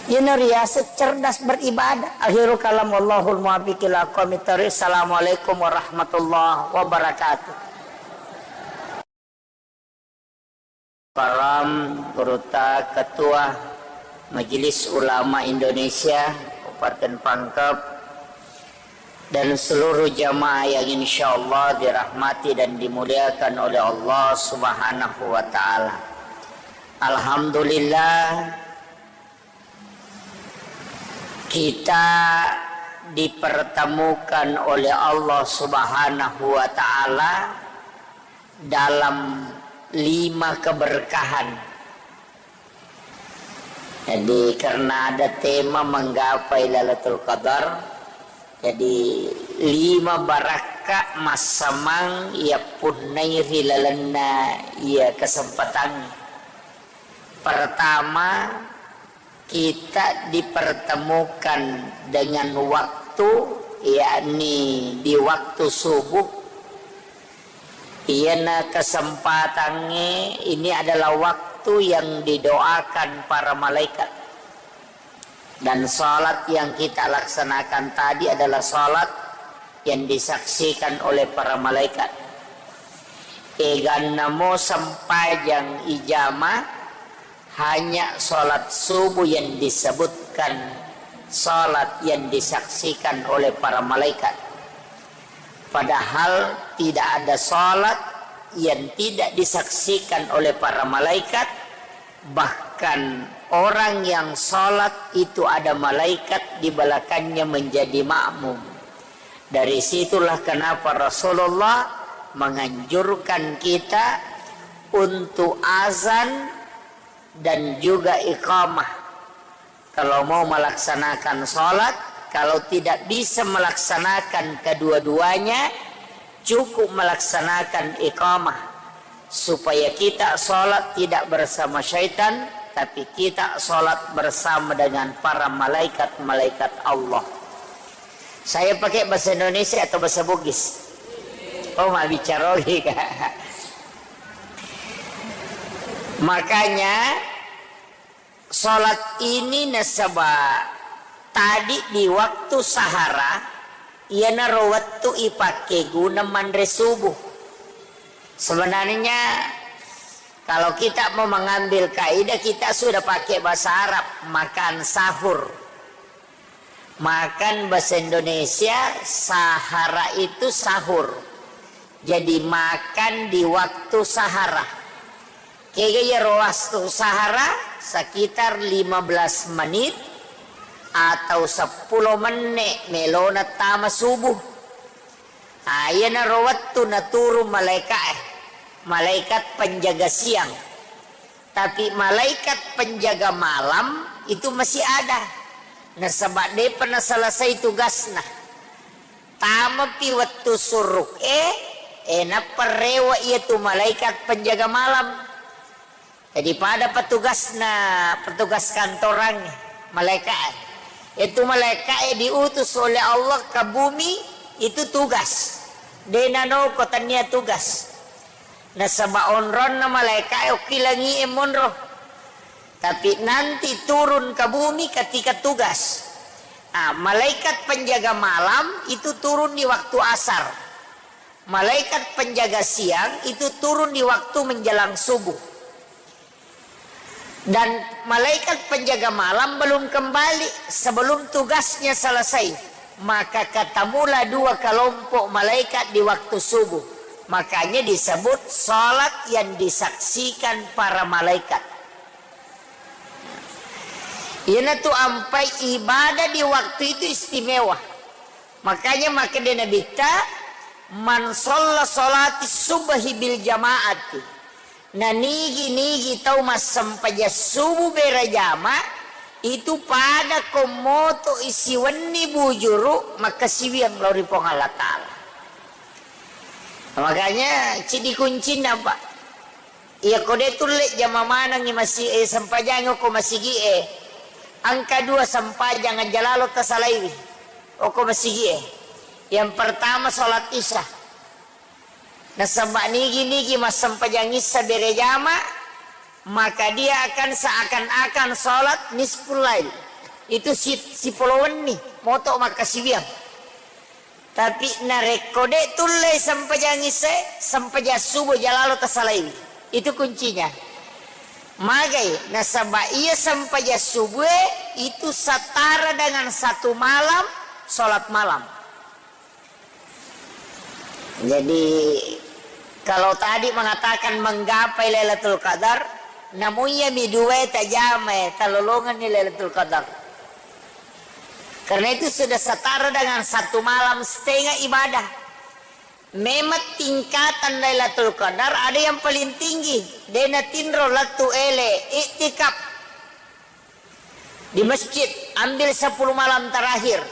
Iyana riaseng cerdas beribadah. Akhirul kalam, wallahul muwaffiq ila aqwamit thariq. Assalamualaikum warahmatullahi wabarakatuh. Param, Gurutta, Ketua Majelis Ulama Indonesia Kabupaten Pangkep, dan seluruh jamaah yang insya Allah dirahmati dan dimuliakan oleh Allah Subhanahu wa Ta'ala. Alhamdulillah, kita dipertemukan oleh Allah Subhanahu wa Ta'ala dalam lima keberkahan. Jadi, karena ada tema menggapai Lailatul Qadar, jadi lima barakka massamang iya punnai ri lalenna iya kesempatan. Pertama, kita dipertemukan dengan waktu, yakni di waktu subuh. Iyana kesempatangnge, ini adalah waktu yang didoakan para malaikat. Dan salat yang kita laksanakan tadi adalah salat yang disaksikan oleh para malaikat. Eganna mo sempajang ijama, hanya salat subuh yang disebutkan salat yang disaksikan oleh para malaikat. Padahal tidak ada salat yang tidak disaksikan oleh para malaikat, bahkan orang yang salat itu ada malaikat di belakangnya menjadi makmum. Dari situlah kenapa Rasulullah menganjurkan kita untuk azan dan juga iqamah. Kalau mau melaksanakan salat, kalau tidak bisa melaksanakan kedua-duanya, cukup melaksanakan iqamah. Supaya kita salat tidak bersama syaitan, tapi kita salat bersama dengan para malaikat-malaikat Allah. Saya pakai bahasa Indonesia atau bahasa Bugis? Oh, mabbicara ogi, Kak. Makanya, salat ini nasaba tadi di waktu sahara, iyanaro wettu ipakkeguna manre subuh. Sebenarnya, kalau kita mau mengambil kaidah, kita sudah pakai bahasa Arab, makan sahur. Makan bahasa Indonesia, sahara itu sahur. Jadi makan di waktu sahara. Kega iyaro waktu sahara, sekitar lima belas menit atau seppulo menne' melona tama subuh. Ah, iyanaro wettu naturung malaeka'e, malaikat penjaga siang. Tapi malaikat penjaga malam itu masih ada. Nasaba depa naselesai tugasna. Tamapi wettu suruk e, e, nappa rewe' iyatu malaikat penjaga malam. Jadi pada petugasna, petugas kantorang, malaeka'e. Itu malaeka'e diutus oleh Allah ke bumi, itu tugas. De nanoko tania tugas. Nasaba onronna malaeka'e okki langi'e monro. Tapi nanti turun ke bumi ketika tugas. Ah, malaikat penjaga malam itu turun di waktu asar. Malaikat penjaga siang itu turun di waktu menjelang subuh. Dan malaikat penjaga malam belum kembali sebelum tugasnya selesai. Maka ketemulah dua kelompok malaikat di waktu subuh. Makanya disebut salat yang disaksikan para malaikat. Iyanatu ampai ibadah di waktu itu istimewa. Makanya makkeda Nabitta, "Man shalla sholati subhi bil jama'ati." Na nigi-nigi tau massempajang subuh berejama, itu pada ko moto isiwenni bujuru makkasiwiang lao ri Puang Allah Ta'ala. Makanya, cidi kuncinna, Pak. Iya, ko de tulle jama manengngi masi-, eh, sempajangi okko masigi'e. Engka dua sempajang aja lalo tasalaiwi okko masigi'e. Yang pertama, sholat Isya. Nasaba nigi-nigi massempajang Isya berejama, maka dia akan seakan-akan sholat nisful lail. Itu si, sipolo wenni, moto makkasiwiang. Tapi narekko de tulle sempajang Isya, sempajang subuh jalalo tasalaiwi. Itu kuncinya. Magai, nasaba iya sempajang subuh itu setara dengan satu malam sholat malam. Jadi, kalau tadi mengatakan menggapai Lailatul Qadar, namu iyami duae tajamae, talolongenni Lailatul Qadar. Karena itu sudah setara dengan satu malam setengah ibadah. Memang tingkatan Lailatul Qadar ada yang paling tinggi, de natinro lettu ele, iktikaf di masjid, ambil sepuluh malam terakhir.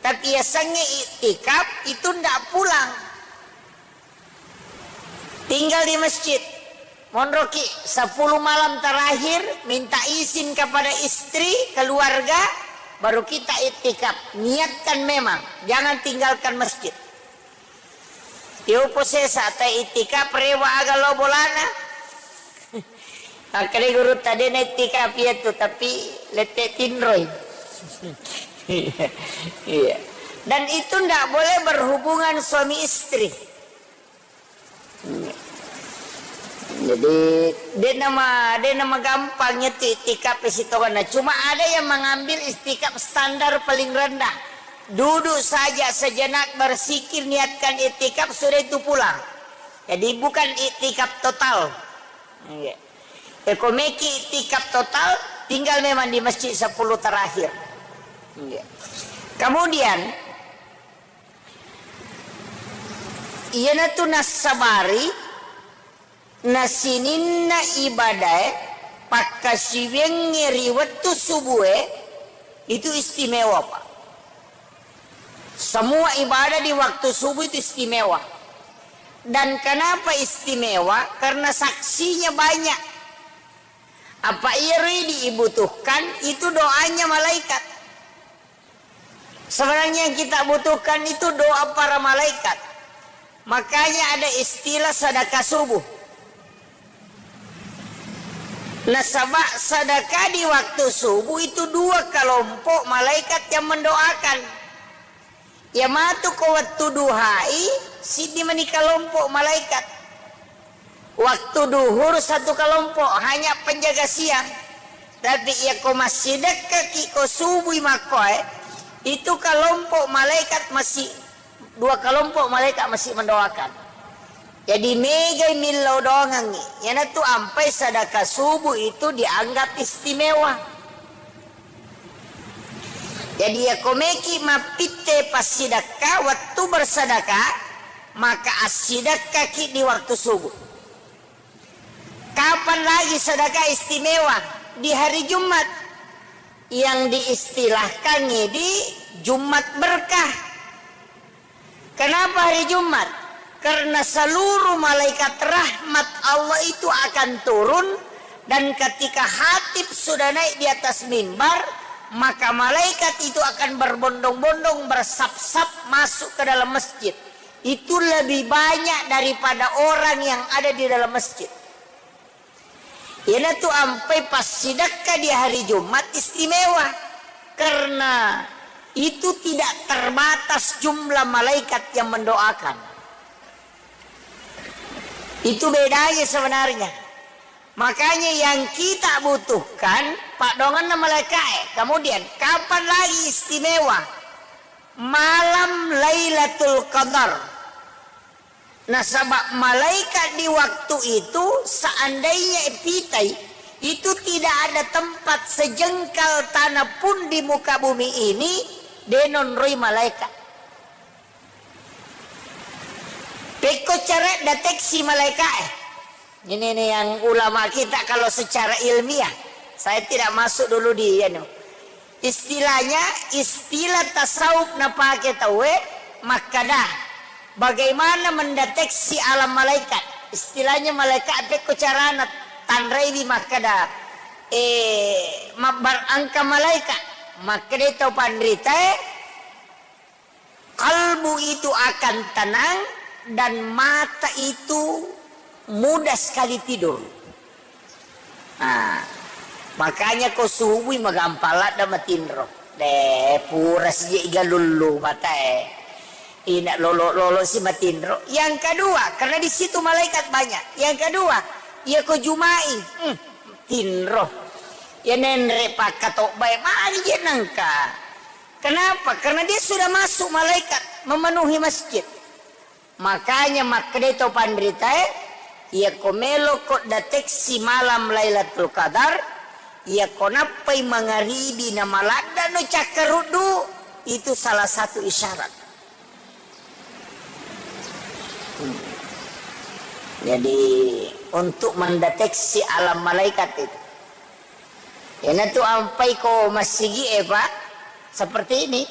Tapi yasengnge iktikaf itu ndak pulang. Tinggal di masjid. Monroki sepuluh malam terakhir, minta izin kepada istri, keluarga, baru kita iktikaf. Niatkan memang, jangan tinggalkan masjid. Yopo sesa ta iktikaf rewa aga lo bolana. Akkeda guru tadi na iktikaf iya tu, tapi lette tinroi. Iya, iya. Dan itu ndak boleh berhubungan suami istri. Jadi, de nama, de nama gampang itu iktikaf sitongenna. Cuma ada yang mengambil iktikaf standar paling rendah. Duduk saja sejenak, berzikir, niatkan iktikaf, sudah itu pulang. Jadi, bukan iktikaf total. Iya. Eko meki iktikaf total, tinggal memang di masjid sepuluh terakhir. Iya. Kemudian, iyanatu nassabari na sininna ibadae pakkasiwiangnge ri wettu subue itu istimewa, Pak. Semua ibadah di waktu subuh itu istimewa. Dan kenapa istimewa? Karena saksinya banyak. Apa iyaro dibutuhkan itu doanya malaikat. Sebenarnya yang kita butuhkan itu doa para malaikat. Makanya ada istilah sedekah subuh. Nasaba sedekah di waktu subuh itu dua kelompok malaikat yang mendoakan. Iya matu ko wettu duhai, siddi mani kelompok malaikat. Waktu duhur satu kelompok, hanya penjaga siang. Tapi iya ko massidekkaki ko subui makkoe, itu kelompok malaikat masih, dua kelompok malaikat masih mendoakan. Jadi megai millau doangengngi. Iyanatu ampai sedekah subuh itu dianggap istimewa. Jadi, iya ko meki mappitte passidekka wettu bersedekah, maka assidekkaki di waktu subuh. Kapan lagi sedekah istimewa? Di hari Jumat, yang diistilahkan di Jumat berkah. Kenapa hari Jumat? Karena seluruh malaikat rahmat Allah itu akan turun, dan ketika khatib sudah naik di atas mimbar, maka malaikat itu akan berbondong-bondong, bersap-sap masuk ke dalam masjid. Itu lebih banyak daripada orang yang ada di dalam masjid. Iyanatu ampai passidekka di hari Jumat istimewa, karena itu tidak terbatas jumlah malaikat yang mendoakan. Itu bedanya sebenarnya. Makanya yang kita butuhkan, paddoangenna malaikae. Kemudian, kapan lagi istimewa? Malam Lailatul Qadar. Nasaba malaikat di waktu itu, seandainya pitai, itu tidak ada tempat sejengkal tanah pun di muka bumi ini, de naonroi malaikat. Pekko cara deteksi malaika'e. Ini nih yang ulama kita kalau secara ilmiah. Saya tidak masuk dulu di anu. Istilahnya, istilah tasawuf napake tauwe makkada, bagaimana mendeteksi alam malaikat. Istilahnya malaikat pekko carana tanraiwi makkada, eh, mabbar engka malaikat. Makkada tau panritae, kalbu itu akan tenang dan mata itu mudah sekali tidur. Nah, makanya ko subui magampang ladda matinro. De, pura sije igalullu matae. Ina lolo-lolo si matinro. Yang kedua, karena di situ malaikat banyak. Yang kedua, iya ko jumai, hmm, tinro. Ya nenre pakkatobbae magi je nangka. Kenapa? Karena dia sudah masuk malaikat memenuhi masjid. Makanya makkeda to panritae, iyako meloko deteksi malam Lailatul Qadar, iyako nappai mangaribi na maladdano cakkaruddu, itu salah satu isyarat. Hmm. Jadi, untuk mendeteksi alam malaikat itu. Iyanatu ampai ko massigi'e, Pak, seperti ini.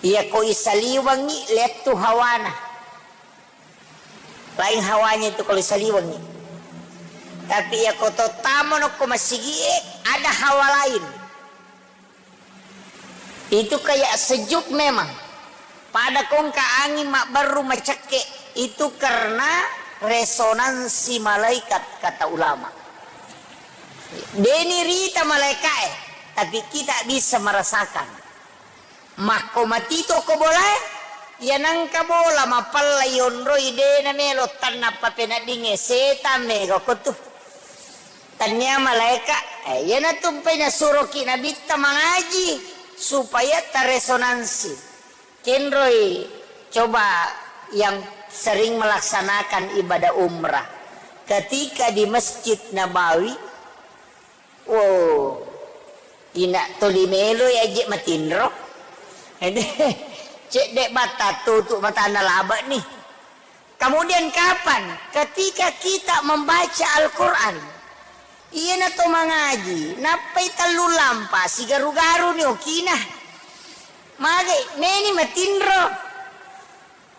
Iya ko isaliwengi lettu hawana. Lain hawanya itu kalau isaliwengi. Tapi iya ko tottamo nokko massigi'e, ada hawa lain. Itu kayak sejuk memang. Pada kongka angin mabberru macekke, itu karena resonansi malaikat, kata ulama. Deni rita malaikae, tapi kita bisa merasakan. Makko matito ko bolae, iya nangka bola mapella yonroi, dena melo tanna papeneddingnge, setang mega ko tu. Tania malaeka, eh, iyanatu mpai nasuroki nabitta mangaji supaya taresonansi. Kenroi coba yang sering melaksanakan ibadah umrah. Ketika di Masjid Nabawi, wow, ina toli meloi aje matinro. Cedde batta tutu matana laba ni. Kemudian kapan? Ketika kita membaca Al-Quran. Iyana to mangaji, nappai tellu lampa, sigaru-garu ni okina. Mage, meni matinro.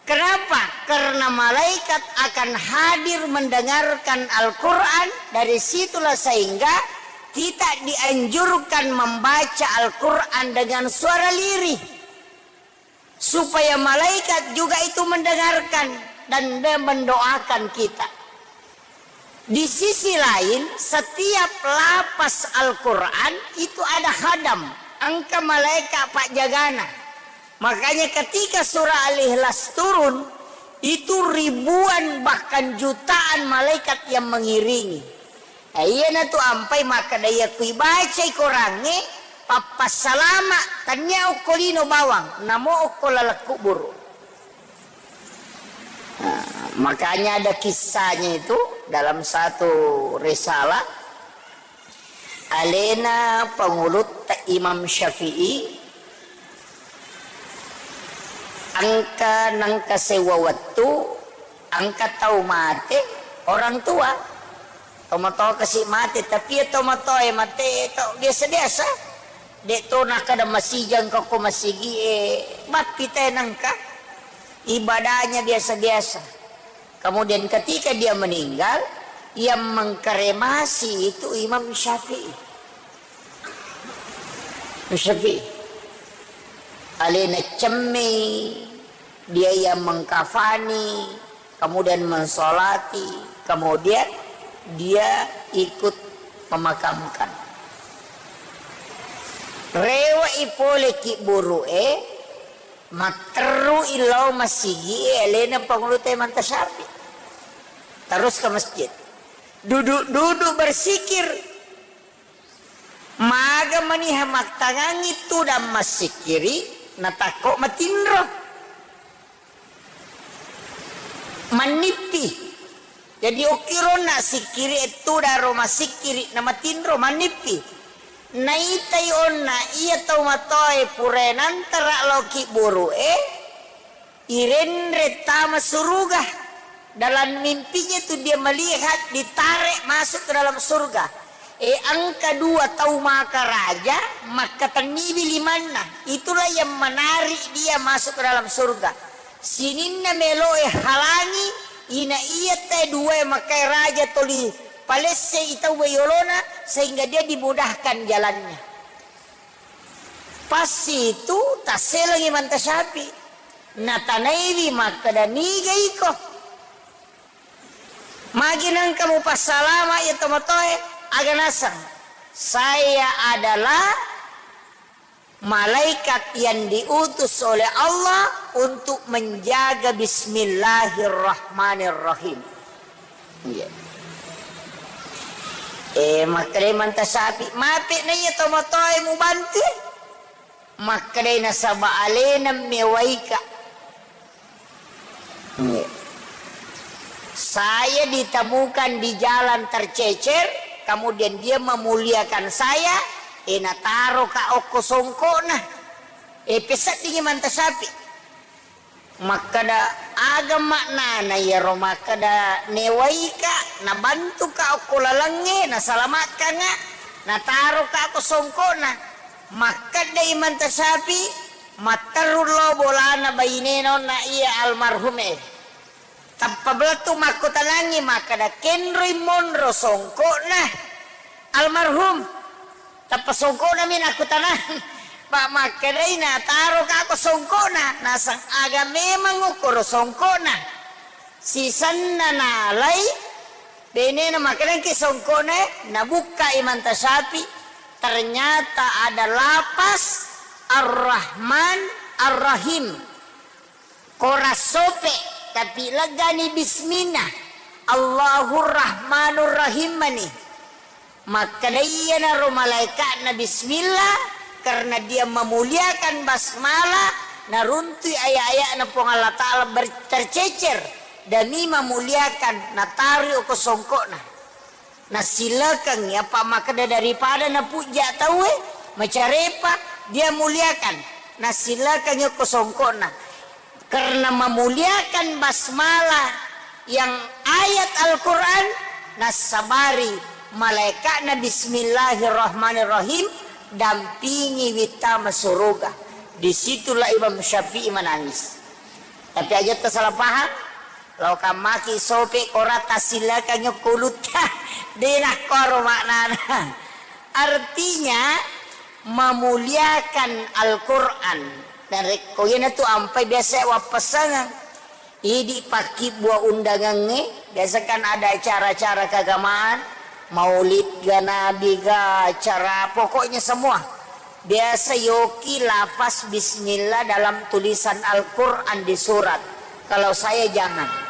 Kenapa? Karena malaikat akan hadir mendengarkan Al-Quran. Dari situlah sehingga kita dianjurkan membaca Al-Quran dengan suara lirih. Supaya malaikat juga itu mendengarkan dan dia mendoakan kita. Di sisi lain, setiap lapas Al-Quran itu ada hadam, engka malaikat pajagana. Makanya ketika surah Al-Ikhlas turun, itu ribuan bahkan jutaan malaikat yang mengiringi. Eh, iyanatu ampai makkeda iya kui bacai korangnge, pappassalama, tania okko lino bawang, namo okko laleng kuburu. Nah, makanya ada kisahnya itu dalam satu risalah, alena pangulutta Imam Syafi'i, engka nengka sewwa wettu, engka tau mate, orang tua. Tomatoa kasi mate, tapi iya tomatoa e mate to biasa-biasa. De to nakkeda masijang ko ko masigi e, bappi te nengka. Ibadahnya biasa-biasa. Kemudian ketika dia meninggal, yang mengkremasi itu Imam Syafi'i. Imam Syafi'i. Alena cemmei, dia yang mengkafani, kemudian mensolati, kemudian dia ikut memakamkan. Rewe'i pole kibburu'e, matterru'i lao masigi'e alena Pangulutta Imam Syafi'i. Terus ke masjid. Duduk-duduk bersikir. Maga maniha mattangangi tudang massikkiri, natakko matinro. Mannippi. Jadi okkironna sikkiri e tudang ro massikkiri na matinro, mannippi. Naitai onna iya tau matoae pura nantara lao kibburu'e, Irenre tama suruga. Dalam mimpinya itu dia melihat ditarik masuk ke dalam surga. E, engka dua tau makaraja, makkatenniwi limanna. Itulah yang menarik dia masuk ke dalam surga. Sininna meloe halangi, ina iya te dua makkai raja toli palessei tau yolona, sehingga dia dimudahkan jalannya. Pas itu tasselengi Imanta Syafi'i. Natanaiwi makkeda, "Niga iko? Magi nengka mupassalama iya tomatoe?" Aga naseng, "Saya adalah malaikat yang diutus oleh Allah untuk menjaga Bismillahirrahmanirrahim." Iya. Eh, makkedai Imanta Syafi'i, "Mape na iya tomatoe mubantu?" Makkedai, "Nasaba alena mewaika." Iya. "Saya ditemukan di jalan tercecer, kemudian dia memuliakan saya, eh, nataro ka okko songkokna." Eh, peseddingi Imanta Syafi'i. Makkeda, "Aga maknana iyaro makkeda newaika, nabantuka okko lalengnge, nasalamakkanga, nataroka ko songkona?" Makkeda Imanta Syafi'i, "Matteru lo bolana bainena onna iya almarhum e." Tappa belettu makkutanangngi makkeda, "Kenroi monro songkona almarhum?" Tappa songkona mi nakkutanang, "Pa makkedai nataro ka ko songkona?" Naseng, "Aga memang okkoro songkona?" Sisenna nalai benena makkedangki songkona, nabukka Imanta Syafi'i, ternyata ada lapas Ar-Rahman Ar-Rahim. Kora sope, tapi legani bismillah. Allahur Rahmanur Rahim mani. Makkeda iyanaro malaika'na bismillah, karena dia memuliakan basmalah, naruntui ayat-ayatna Puang Allah Ta'ala ber-, tercecer demi memuliakan, natari oko songkokna. Nassilekengngi, apa makkeda daripada napujja tauwe, macarepa, dia muliakan. Nassilekengngi okko songkokna. Karena memuliakan basmalah yang ayat Al-Quran, nassabari malaikatna bismillahirrahmanirrahim, dampingi wittama suruga. Disitulah Imam Syafi'i menangis. Tapi aja salah paham, Lao kammaki sope kora tassilakangngi okko ulutta. De nakkoro maknana. Artinya, memuliakan Al-Quran. Dan rekko iyanatu ampai biasa wappasangeng. Idi pakkibua undangangnge, biasa kan ada acara-acara keagamaan, maulid ga, nabi ga, acara, pokoknya semua. Biasa yoki lafaz bismillah dalam tulisan Al-Quran di surat. Kalau saya jangan.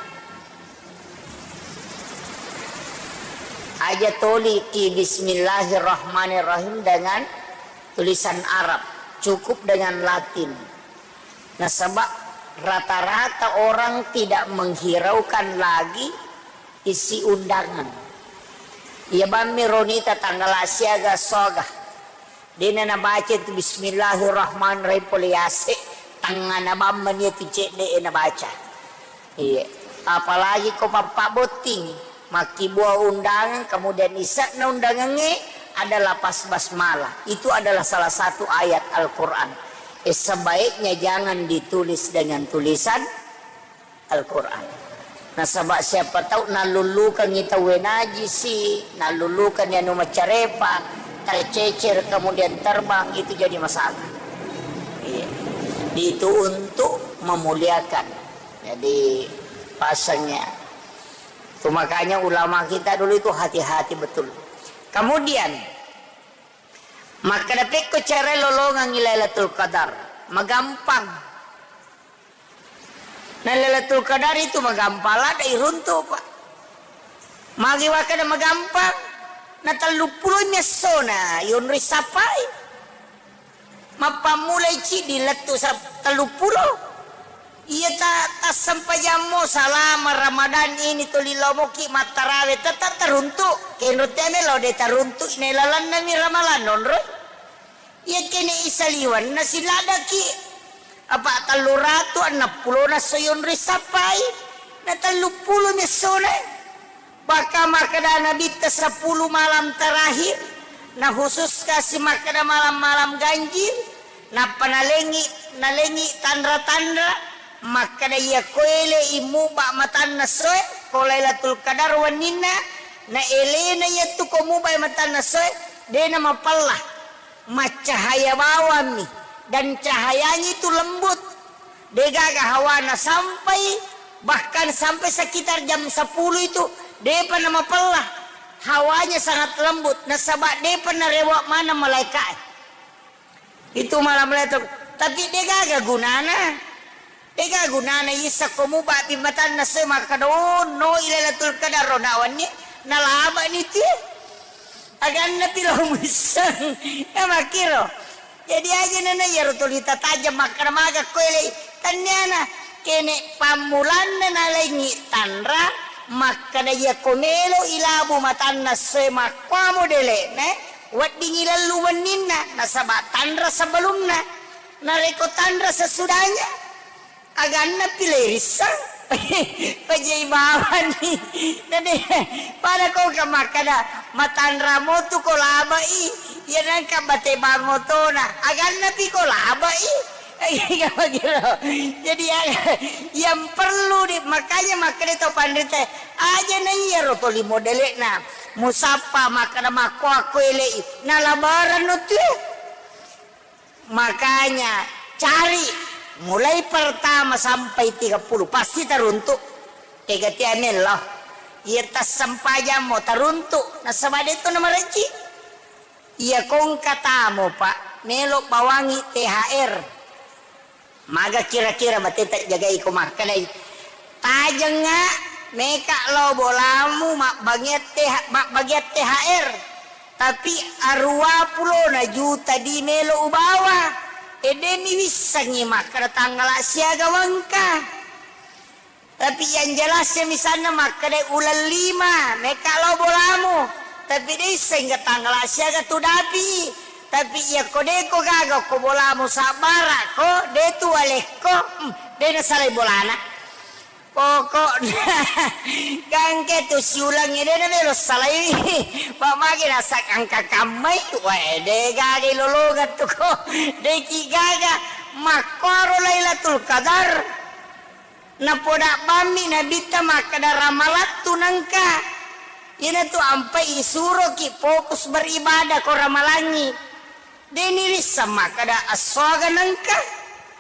Aja toli ki bismillahirrahmanirrahim dengan tulisan Arab. Cukup dengan Latin. Nasaba rata-rata orang tidak menghiraukan lagi isi undangan. Iya bammi ronita tanggal siaga soga. Dena nabaca tu bismillahirrahmanirrahim pole yase, tangngana bammani tu cedde e nabaca. Iya. Apalagi ko pappabotting, makkibua undangan, kemudian ise'na undangangnge ada lapas basmalah. Itu adalah salah satu ayat Al-Quran. Eh, sebaiknya jangan ditulis dengan tulisan Al-Quran. Nasaba siapa tahu nallullukangngi tauwe najisi, nallullukangngi anu macarepa, tercecer kemudian terbang, itu jadi masalah. Iya. Itu untuk memuliakan. Jadi pasangnya. Itu makanya ulama kita dulu itu hati-hati betul. Kemudian, makkeda pekko cara lolongangngi Lailatul Qadar. Magampang. Na Lailatul Qadar itu magampang ladde iruntu, Pak. Magi wakkeda magampang, na telluppulo mi essona yonroi sappai. Mappammulai ciddi lettu sa-, telluppulo. Iya ta-, tassempajammo salama Ramadan ini tuli lomoki mattarawe tetap teruntu. Kenro teme lo de teruntu ne lalanna mi Ramalan nonroi. Iya kene isaliwan na siladaki. Apa' tellu ratu enneng pulona esso yonroi sappai, na telluppulo mi essona. Bahkan makkeda Nabitta sepuluh malam terakhir, na khusus kasi makkeda malam-malam ganjil, nappa nalengi, nalengi tanra-tanra, makkeda iya ko ele'i muba matanna essoe, ko Lailatul Qadar wenninna, na elena iyatu ko mubai matanna essoe, de' namapella. Maccahaya bawammi, dan cahayanya itu lembut. De'gaga hawana sampai, bahkan sampai sekitar jam sepuluh itu, de'pa namapella. Hawanya sangat lembut, nasaba de'pa narewa maneng malaika'e. Itu malam Lailatul, tapi de'gaga gunana. De'ga gunana issa ko mubapi matanna essoe makkeda, "Oh, no, Lailatul Qadar ro na wenni, nalabani tu." Aganna pi lo muisseng. Ya makkiro. Jadi aja nana iyaro tuli tatajeng makkeda maga ko ele'i. Tanniana, kene' pammulanna nalengi tanra, makkeda iya ko melo ilabu matanna essoe makkuamo dele'na, weddingi lellu wenninna, nasaba tanra sebelumna. Narekko tanra sesudahnya, aganna pi leirisseng. Pajai bawani. Nade, pada ko ka makkeda, matanra motu ko labai, iya nangka bate bangotona. Aganna pi ko labai. Iya, makkiro. Jadi, ya, yang perlu di, makanya makkeda to panrita, aja na iyaro toli modele'na. Musappa makkeda makko akko ele'i. Nalabaran no tu. Makanya, cari mulai pertama sampai tiga puluh, pasti taruntu. Tega tia mello. Iya tassempajammo taruntu, nasaba de' tu namarejji. Iya kongka tamo, Pak, melo bawangi T H R. Maga kira-kira bateta jagai ko makkedai. Tajengnga meka lao bolamu mabbagian T H, mabbagian T H R. Tapi aruwa pulona juta di melo ubawa. E, de' mi wissengngi makkeda tanggala siaga wengka. Tapi yang jelasnya misalnya makkeda uleng lima, meka lao bolamu. Tapi de' isseng tanggala siaga tu dapi. Tapi iya ko de' ko gaga ko bolamu sabbara ko, de' tu walekko, hmm, de' nasalai bolana. Pokokna, gangke tu siulengnge de' namelo salaiwi. Pak magi nasa angka kammai, wae de' gaga lolongeng tu ko. De' ki gaga, makkoro Lailatul Qadar. Napoda bammi Nabitta makkeda ramalattu nengka. Iyanatu ampai isuroki fokus beribadah ko ramalangngi. De'ni risseng makkeda essoga nengka,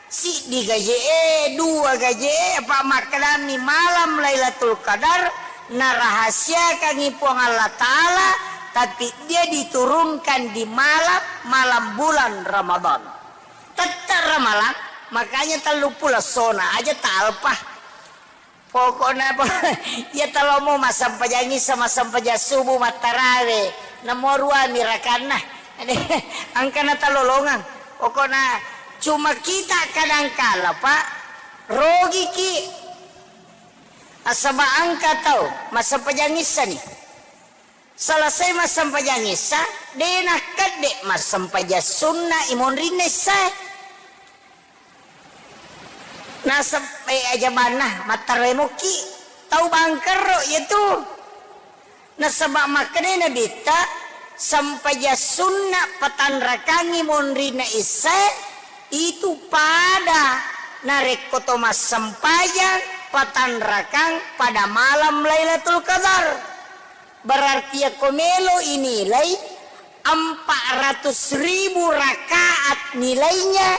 siddi gaje'e, dua gaje'e, apa makkedami malam Lailatul Qadar narahasiakangngi Puang Allah Ta'ala, tapi dia diturunkan di malam, malam bulan Ramadan. Tette' Ramalang, makanya telluppulo essona aja talpa. Pokokna, po-, iya talomo massempajang issa, massempajang subuh, mattarawe, namo ruami rakanna. Engka natalolongeng. Pokokna cuma kita kadangkala, Pak, rogiki. Nasaba engka tau massempajang issani. Selesai massempajang issa, de' nakkedde' massempajang sunna imonrinna issae. Nasab-, eh, ajabanna, mattaroe mokki, tau bangkerro iyatu. Nasaba makkedai Nabitta, sempajang sunna patanrakangngi monrinna issae, itu pada narekko to massempajang patanrakang pada malam Lailatul Qadar. Berarti yakko melo inilai empat ratus ribu rakaat nilainya,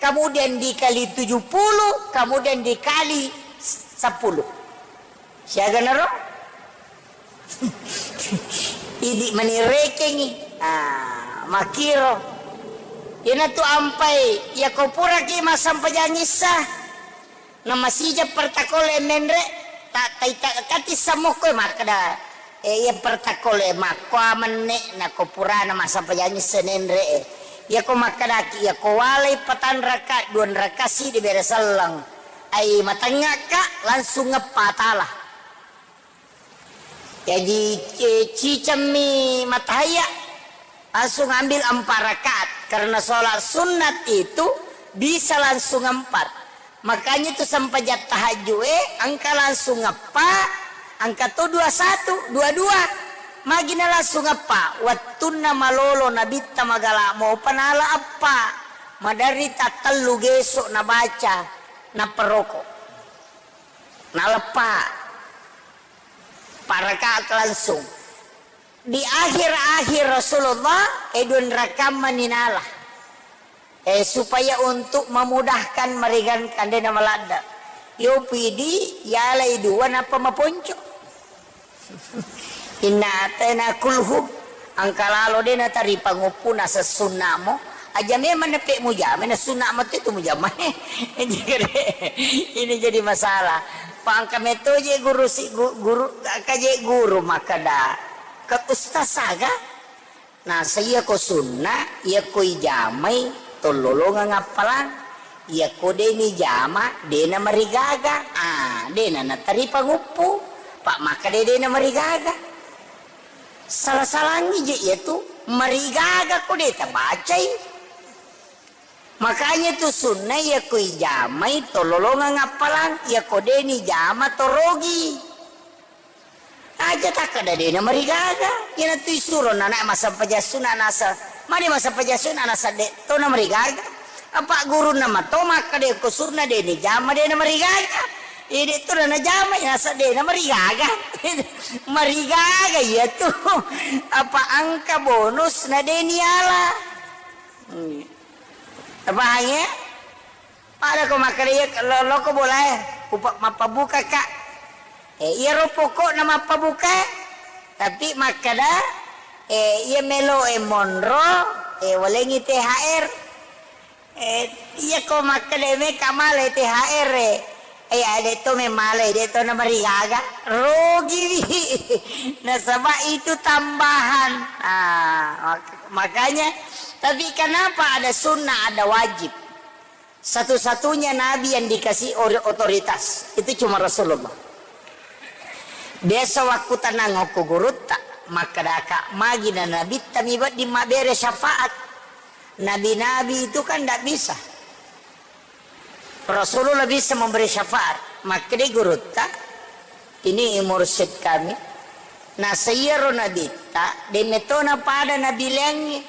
kemudian dikali tujuh puluh, kemudian dikali sepuluh. Siaga naro? Idi manirekengi. Ah, makiro. Iyanatu ampai, yakko puraki massempajang issa. Namasija pertakole menre, ta-, taita-, kati sammokko makkeda, eh, iya pertakole makkoa menne, nako purana massempajang issa nenre, eh. Iyako makkedaki, iyako walai patanraka, duanraka sidi bere selleng. Ai matengngaka, langsung ngeppa tala. Jaji, eh, cicemmi matahaya, langsung ambil empat rakaat. Karena sholat sunat itu Bisa langsung empat. Makanya itu sempajang tahajud e, engka langsung eppa, engka to dua satu, dua dua. Magi na langsung eppa? Wettunna malolo Nabitta magala mopa nala eppa. Maderri tattellu geso nabaca, nappa roko. Naleppa. Empat rakaat langsung. Di akhir-akhir Rasulullah, e, dua rakaat mani nala. E, supaya untuk memudahkan, meringankan, de na maladde. Yo pidi, yalai dua, nappa maponco. Inna atena kulhum. Engka lalo de na taripa nguppu na sessunna mo. Aja memang nepe mujama, na sunna mate tu mujama. Jadi, ini jadi masalah. Pa engka metto je guru si, gu-, guru, engka je guru makkeda, ke ustaz aga? Nasa iya ko sunna, iya ko ijamai, tollolongeng appalang. Iya ko de nijama, de na marigaga. Ah, de na nataripa nguppu. Pa makkeda de na marigaga. Salah-salangi je iya tu, marigaga ko de tabacai. Makanya tu sunna iya ko ijamai, tollolongeng appalang, iya ko de nijama, torogi. Aja takkeda de na marigaga. Iyana tu isuro nana massempajang sunna nasa, mani massempajang sunna nasa de to na marigaga. Apa gurunna mato makkeda ko sunna de nijama, de na marigaga. Iya de to na najama, nasa de na marigaga. Marigaga iya tu. Apa engka bonus na de niala. Hmm. Tapahangi, ya? Pada ko makkeda iya, lo-, loko bolae, upa-, mappabukaka. Eh, iyaro pokokna mappabuka, tapi makkeda, eh, iya melo e monro, eh, walengi T H R. Eh, iya ko makkeda meka male T H R, eh. Eh, ade to memale, de to na marigaga. Rogiwi. Nasaba itu tambahan. Ah, mak-, makanya, tapi kenapa ada sunnah, ada wajib? Satu-satunya nabi yang dikasih ori-, otoritas itu cuma Rasulullah. Biasa waktu tenang okko gurutta, makkadaka magi na nabitta mi wedding mabbere syafaat. Nabi-nabi itu kan ndak bisa. Rasulullah bisa memberi syafaat. Makkeda gurutta, ini mursyid kami. Nasa iyaro nabitta, de metona pada nabi leangnge.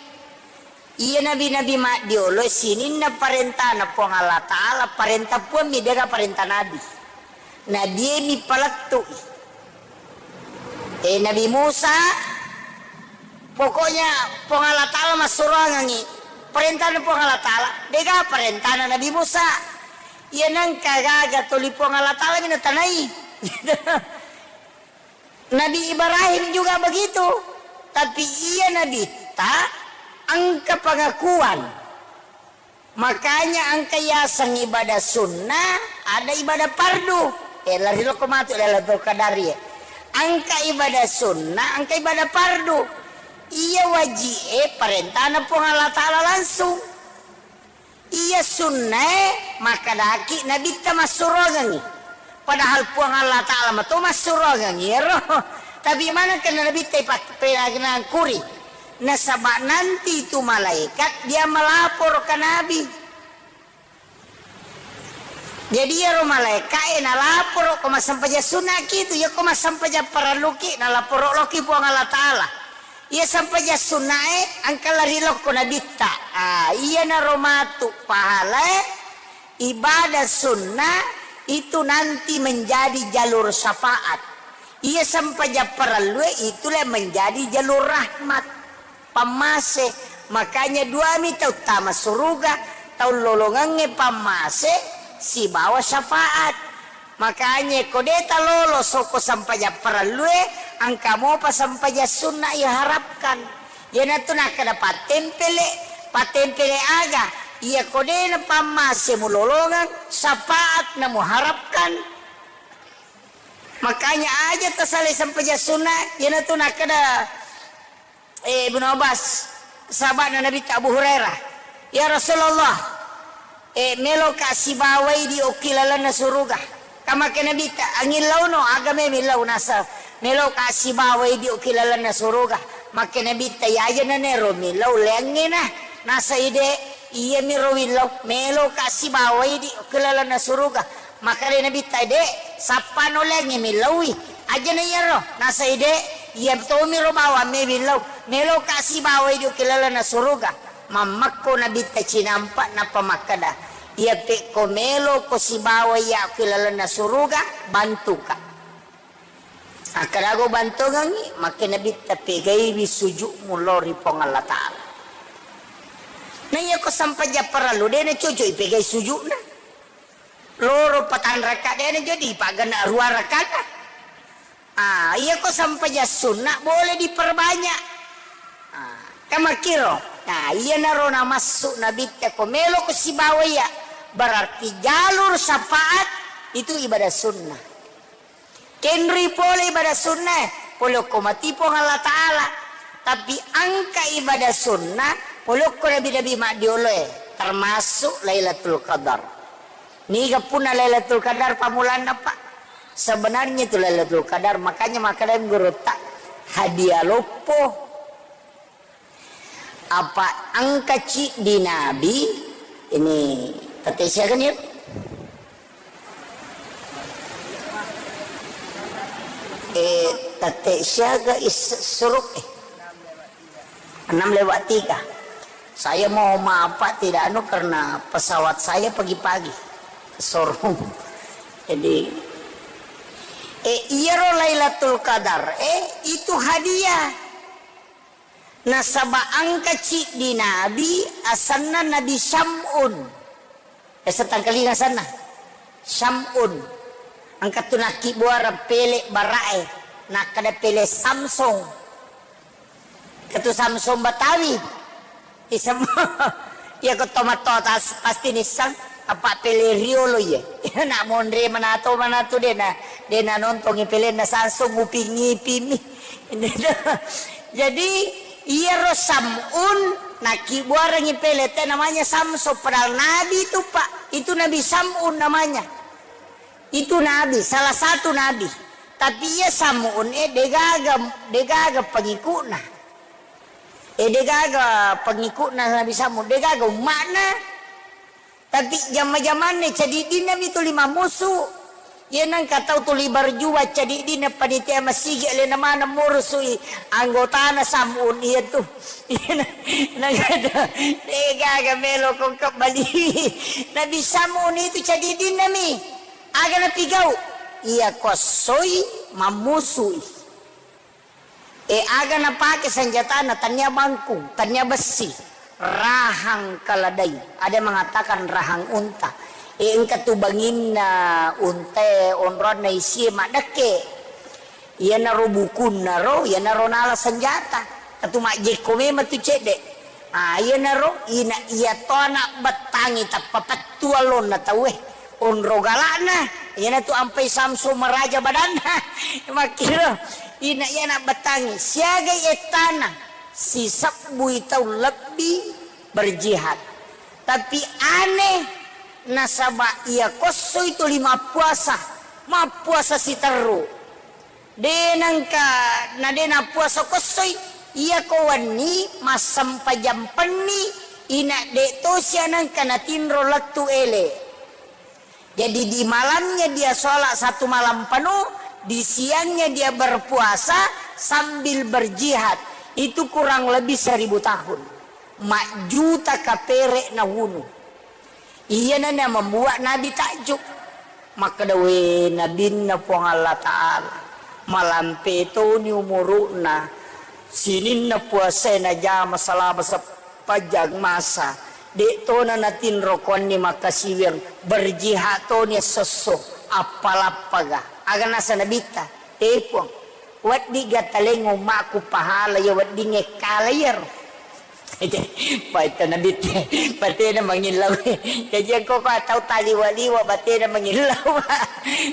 Iya nabi-nabi maddiolo sininna parentana Puang Allah Ta'ala, parenta Puang mi, dega parenta nabi. Nabie mi palettui. Eh, Nabi Musa, pokoknya Puang Allah Ta'ala massuroangengi. Parentana Puang Allah Ta'ala, dega parentana Nabi Musa. Iya nengka gaga toli Puang Allah Ta'ala mi natanai. Nabi Ibrahim juga begitu. Tapi iya nabitta engka pengakuan. Makanya engka yaseng ibadah sunnah, ada ibadah fardu. Eh, lari lokko matu Lailatul Qadar, ya. Engka ibadah sunnah, engka ibadah fardu. Iya waji'e parentana Puang Allah Ta'ala langsung. Iya sunnae makkadaki nabitta massuroangengi. Padahal Puang Allah Ta'ala mato massuroangengi ero. Tapi maneng kena nabitta ipak-, penangkuri. Nasaba nanti itu malaikat dia melapor ke Nabi. Jadi iyaro malaika'e nalaporo ko massempajang sunnaki tu, iya ko massempajang parelluki nalaporo loki Puang Allah Ta'ala. Iya sempajang sunnae engka lari lokko nabitta. Ah, iyanaro matu pahalae ibadah sunnah itu nanti menjadi jalur syafaat. Iya sempajang parellue itulah menjadi jalur rahmat. Pammase. Makanya duami tau tama suruga, tau lolongengnge pammase sibawa syafaat. Makanya ko de talolo soko sempajang parellue, engka mopa sempajang sunna iharapkan. Iyanatu nakkeda pattempele, pattempele aga? Iya ko de na pammase mulolongeng, syafaat na muharapkan. Makanya aja tasalai sempajang sunna, iyanatu nakkeda Eh, Ibnu Abbas, sahaba'na Nabitta Abu Hurairah, "Ya Rasulullah, eh, meloka sibawai di okki lalenna suruga." Kamake Nabitta, "Angillauno, aga me millau?" Nasa, "Meloka sibawai di okki lalenna suruga." Make Nabitta, "Yaja nanero millau leangngena." Nasa ide, Iyamiro willau, meloka sibawai di ke lalenna suruga. Makkedai Nabitta, "De', sappa nolengngi millauwi." Ajana iyaro, nasai, "De', iya tomiro bawang me willau, meloka sibawai di ke lalenna suruga." Mammekko Nabitta cinampa, nappa makkeda, "Iya pekko meloko sibawai iya ke lalenna suruga, bantuka." Akkadago bantongengngi, makke Nabitta, "Pegaiwi suju'mu lao ri Puang Allah Ta'ala." Na iyako sampajang parellu, de' nacocok ipegai suju'na. Loro patanrakka, de' najo dipaggenna rua rakkatta. Ah, iyako sampajang sunna, boleh diperbanyak. Ah, kan makkiro. Nah, iyanaro namassu Nabitta, ko meloko sibawa iya, berarti jalur syafaat itu ibadah sunnah. Kenri pole ibadah sunnah, pole okko mati Puang Allah Ta'ala. Tapi engka ibadah sunnah, pole okko nabi-nabi maddioloe, termasuk Lailatul Qadar. Niga punna Lailatul Qadar pammulanna, Pak? Sebenarnya itu Lailatul Qadar, makanya makkeda gurutta, hadiah loppo. Apa engka ciddi nabi, ini tette siaga nih? Eh, tette siaga is suruk, eh. Enam lewat tiga. Saya mau maaf, Pak, tidak anu karena pesawat saya pagi-pagi ke showroom. Jadi, eh, iyaro Lailatul Qadar, eh, itu hadiah. Nasaba engka ciddi nabi, asenna Nabi Syam'un. Eh, setangkalinga asenna. Syam'un. Engka tu nakkibuareng pele bara'e. Nakkeda pele Samsung. Engka tu Samsung Betawi. Isem-, iya ko tomatto tas-, pasti nisseng. Apa pele riolo iye. Nak monre manato, manato dena, dena nontongi pelenna Samsung, upingi pimi. Jadi, iyaro Sam'un nakkibuarengngi pele te namanya Samso, padahal nabi itu, Pak. Itu Nabi Sam'un namanya. Itu nabi, salah satu nabi. Tapi iya Sam'un, eh, degaga, degaga pengikutna. Eh, degaga pengikutna Nabi Sam'un, degaga umma'na. Tapi jama-jamanna cadiddinna mi tuli mammusu. Iya nengka tau tuli berjuang cadiddinna panitia masigi alena maneng murusui anggotana Sam'un iya tu. Iya na-, nengka tau, degaga melo kongka bali. Nabi Sam'un itu cadiddinna mi. Aga napigau? Iya kossoi mammusui. E, aga napake senjatana, tania bangkung, tania bessi, rahang keledai, ada mengatakan rahang unta. E, engka tu banginna untae, onronna isie maddekke. Iyanaro bukunnaro, iyanaro nala senjata. Katu majjekko memang tu cedde. Ah, iyanaro ina iya to anak bettangi tappa pettu allonna tauwe. Onro galakna, iyanatu ampai Samsu maraja badanna. Makkiro, ina iya anak bettangi, siagai ettana, sisebbui tau lebbi berjihad. Tapi aneh, nasaba iya kossoi tuli mappuasa, mappuasa siterru. De nengka, na de nappuasa kossoi, iyako wenni massempajang penni, ina de tosi anengka natinro lettu ele. Jadi di malamnya dia sholat satu malam penuh, di siangnya dia berpuasa sambil berjihad. Itu kurang lebih seribu tahun. Majjuta kapere nawunu. Iyana na membuat Nabi takjub. Makkeda, "We, Nabinna Puang Allah Ta'ala, malampe toni umuru'na, sininna puasae najama selama sepanjang masa, de' tona natinro konni makkasiwiang, berjihad toni esso-esso, appalappaga." Aga nasa Nabitta, "E Puang, weddiga taleng ummaku pahala iya weddingnge kala iyaro." Paita Nabitte, batena mangillau. Jaji engko ko tau taliwa-liwa batena mangillau.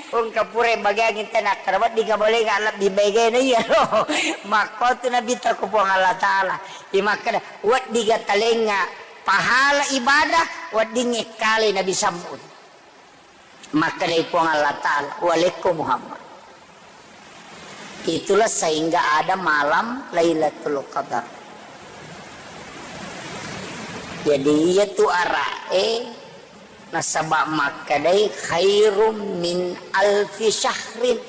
Ko engka pura bagiang tena kara weddinga bolenga lebbi baigana iyaro. Makko tu Nabitta ko Puang Allah Ta'ala. Imakkeda, "Weddiga talengnga pahala ibadah, weddingnge kale Nabi Sam'un." Makkedai Puang Allah Ta'ala, "Walekko Muhammad." Itulah sehingga ada malam Lailatul Qadar. Jadi, iyatu ara'e nasaba makkedai khairum min alfi syahrin.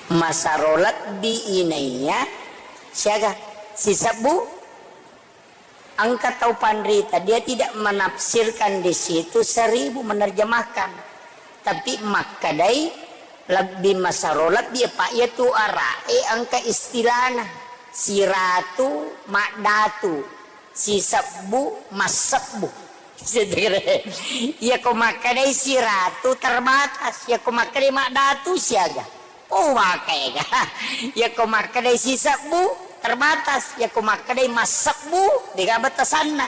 Masaro lebbi inaiya siaga sisebbu. Engka tau panrita, dia tidak menafsirkan di situ seribu, menerjemahkan. Tapi makkedai lebbi masaro lebbi, apa iyatu ara'e engka istilahna. Siratu, maddatu, sisebbu, massebbu. Iyako makkedai siratu terbatas, iyako makkedai maddatu siaga. Oh, maka ega. Iyako makkedai sisebbu, terbatas. Iyako makkedai massebbu, dega batasanna.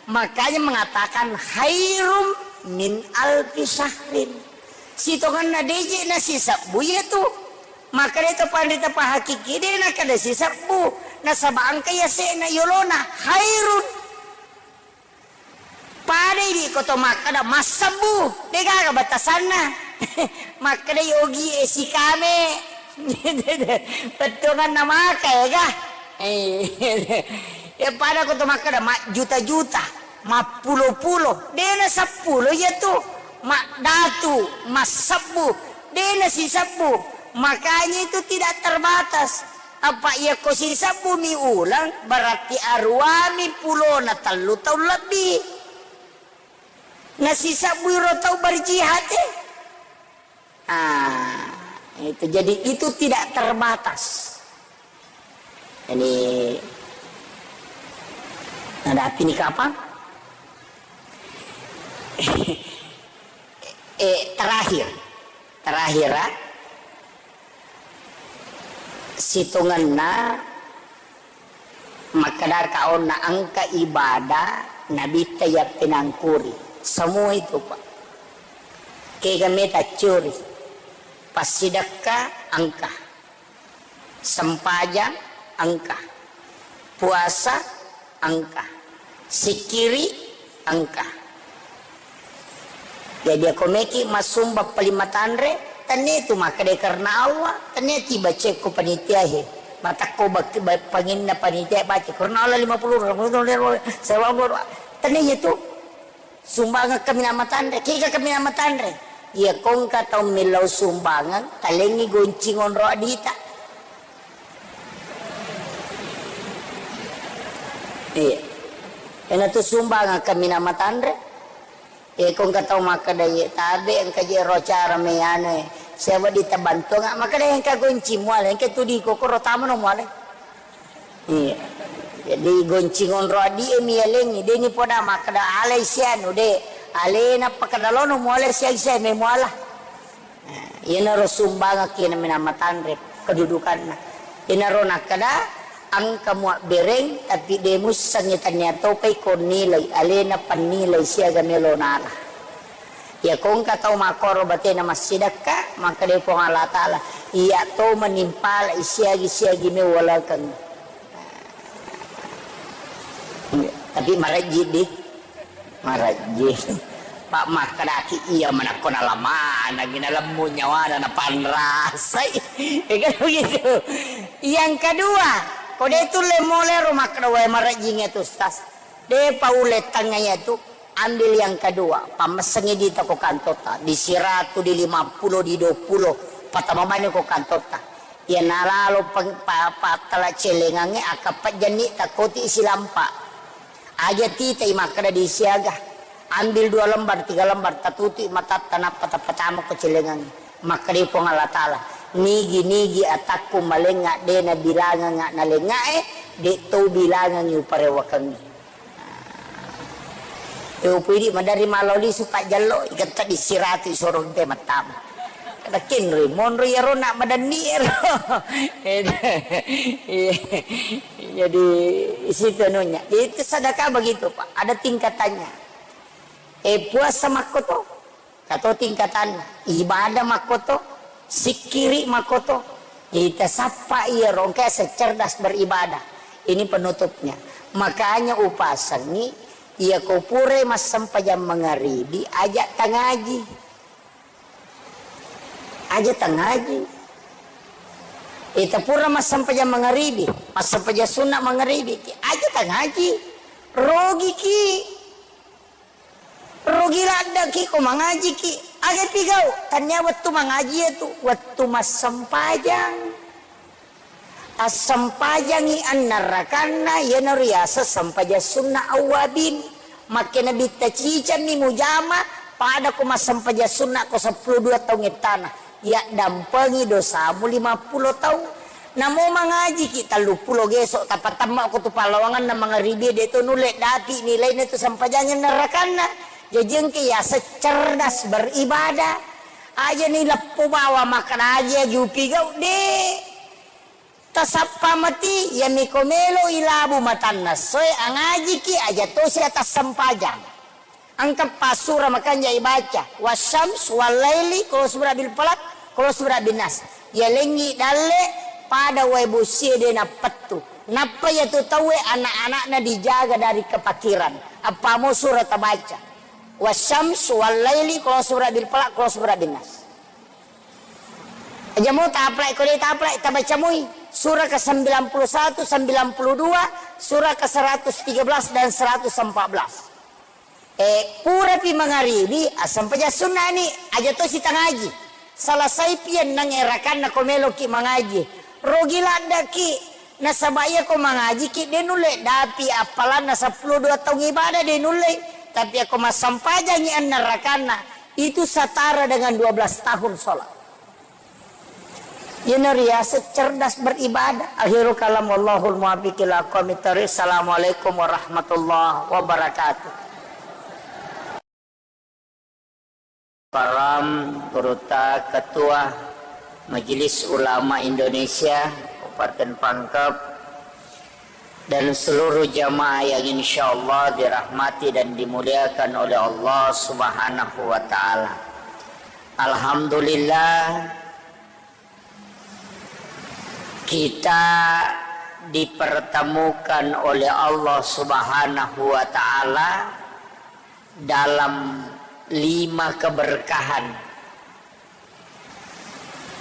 Makanya mengatakan khairum min alfi syahrin. Sitongenna deje na sisebbu iyatu. Makkedai to panrita pahakiki, de nakkeda sisebbu. Nasaba engka yase'na yolona khairun. Pada idi ko to makkeda massebbu, degaga batasanna. Makkeda yogi e sikame. Bettuanganna maka ega. Eh. Ya pada ko to makkeda majjuta-juta, mappulo-pulo, dena seppulo iyatu. Maddatu, massebbu, dena sisebbu. Makanya itu tidak terbatas. Apa iyako sisebbumi uleng, berarti aruami pulona tellu taung lebbi. Nasisebbui ro tau berjihad e. Ah, itu. Jadi itu tidak terbatas. Jadi, nadapi ni kapang? Eh, terakhir. Terakhir, ah. Sitongenna makkeda kaonna engka ibadah nabitta yappenangkuri. Semua itu, Pak. Kega meta curi. Passidekka engka. Sempajang engka. Puasa engka. Sikkiri engka. Jadi, ako meki massumba paling matanre, tennia tu makkeda karena Allah, tennia tiba cekko panitia he. Matakko bak-, ba-, panginna panitia baca karena Allah lima puluh, tennia tu sumbangan kami nama tanre, kika kami nama tanre. Iya, kongka tau millau sumbangan, talengi goncing onro adita. Iya. Ena tu sumbangan kami nama tanre. Eh, ko engka tau makkeda, "Iye, tabe engka je ro acara me anu e. Siapa ditabantu nga?" Makkeda, "Engka goncing muale, engka tu di kokoro tamano muale." Iya. Jadi goncing onro adie mi yalengi, deni poda makkeda alai sianu de. Alena pakkeda lono muale siagi sia me muala. Nah, iyanaro sumbangan ki na menang matanre kedudukanna. Iyanaro nakkeda, engka muabbereng, tapi de mussengngi, tennia topai ko nilai, alena pannilai siaga melo nala. Iya ko engka tau makkoro batena massidekka, makkeda Puang Allah Taala, iya to manimpalai siagi-siagi mewalakeng. Tapi marejji di. Marejji. Pak, makkedaki iya manakko nalamanangi, nalemmu nyawana, napanrasai. Ya kan begitu. Yang kedua, ko de tulle mole ro makkeda, "Wae, marejjingnge tu, Ustaz." De paulle tengnga iya tu, ambil yang kedua, pammessengi dita ko kantotta, di siratu, di lima puluh, di dua puluh, patama mani ko kantotta. Iya nalalo peng-, pa-, pattala celengangnge, akka pejjanni takkoti silampa. Aja titai makkeda di siaga, ambil dua lembar, tiga lembar, tatutui matatta, nappa tapatama ko celengangnge. Makkedai Puang Allah Taala, "Nigi-nigi atakku malengnga, de nabilangengnga nalengngae, de to bilangengngi uparewakengngi." E, upuidi madari malo lisu pajjallo, iketta di siratu isoro te mattama. Kada kenroi, monro iyaro nak madanni ero. Iya. Jadi, isitu anunya. Jadi, itu sedekah begitu, Pak. Ada tingkatannya. Eh, puasa makkoto. Kato tingkatanna. Ibadah makkoto. Sikkiri makkoto. Jadi, tasappa iyaro, engka secerdas beribadah. Ini penutupnya. Makanya upasengi, iya ko purai massempajang mangaribi, aja tangaji. Aja tangaji. Ita pura massempajang mangaribi, massempajang sunna mangaribi, aja tangaji. Rogiki, rogi laddeki ko mangajiki. Aga pigau? Tania wettu mangaji itu, wettu massempajang. Assempajangi annarakanna, iyanaro riaseng sempajang sunna awwabin. Makkeda Nabitta, cicenni mujama, pada ko massempajang sunna ko seppulo dua taung ettana, yaddampengi dosamu lima pulo taung. Namo mangajiki telluppulo geso, tapatemmako tu pallawanganna mangaribi, de to nulle dapi nilaina tu sempajangi annarakanna. Jaji engka yaseng cerdas beribadah. Ajani leppo bawa makkeda aji-aji upigau, de. Tasappa mati, iyami ko melo ilabu matanna essoe, angajiki, aja tosi atassempajang. Engka passura makanja ibaca, wasyams, wallaili, qul a'udzu birabbil falaq, qul a'udzu birabbin nas. Yalengngi dalle pada wae bosie de nappettu. Nappa iyatu tauwe anak-anakna dijaga dari kepakiran. Appamo sura tabaca. Wasyams, wallaili, qul a'udzu birabbil falaq, qul a'udzu birabbin nas. Aja mo taplai, ko de taplai, tabaca mui. Surah ke sembilan puluh satu, sembilan puluh dua, surah ke seratus tiga belas dan seratus empat belas. Eh, purapi mangaribi, assempaja sunnani, aja to sitangaji. Salasai piennang erakanna ko meloki mangaji. Rogi laddaki, nasaba iya ko mangajiki, de nulle dapi appalanna seppulo dua taung ibadah, de nulle. Tapi ako massempajangi enneng rakanna, itu setara dengan dua belas tahun sholat. Iyana riaseng cerdas beribadah. Akhirul kalam, wallahul muwaffiq ila aqwamit thariq. Assalamualaikum warahmatullahi wabarakatuh. Karam, Gurutta, Ketua Majelis Ulama Indonesia Kabupaten Pangkep, dan seluruh jamaah yang insya Allah dirahmati dan dimuliakan oleh Allah Subhanahu wa Ta'ala. Alhamdulillah, kita dipertemukan oleh Allah Subhanahu wa Ta'ala dalam lima keberkahan.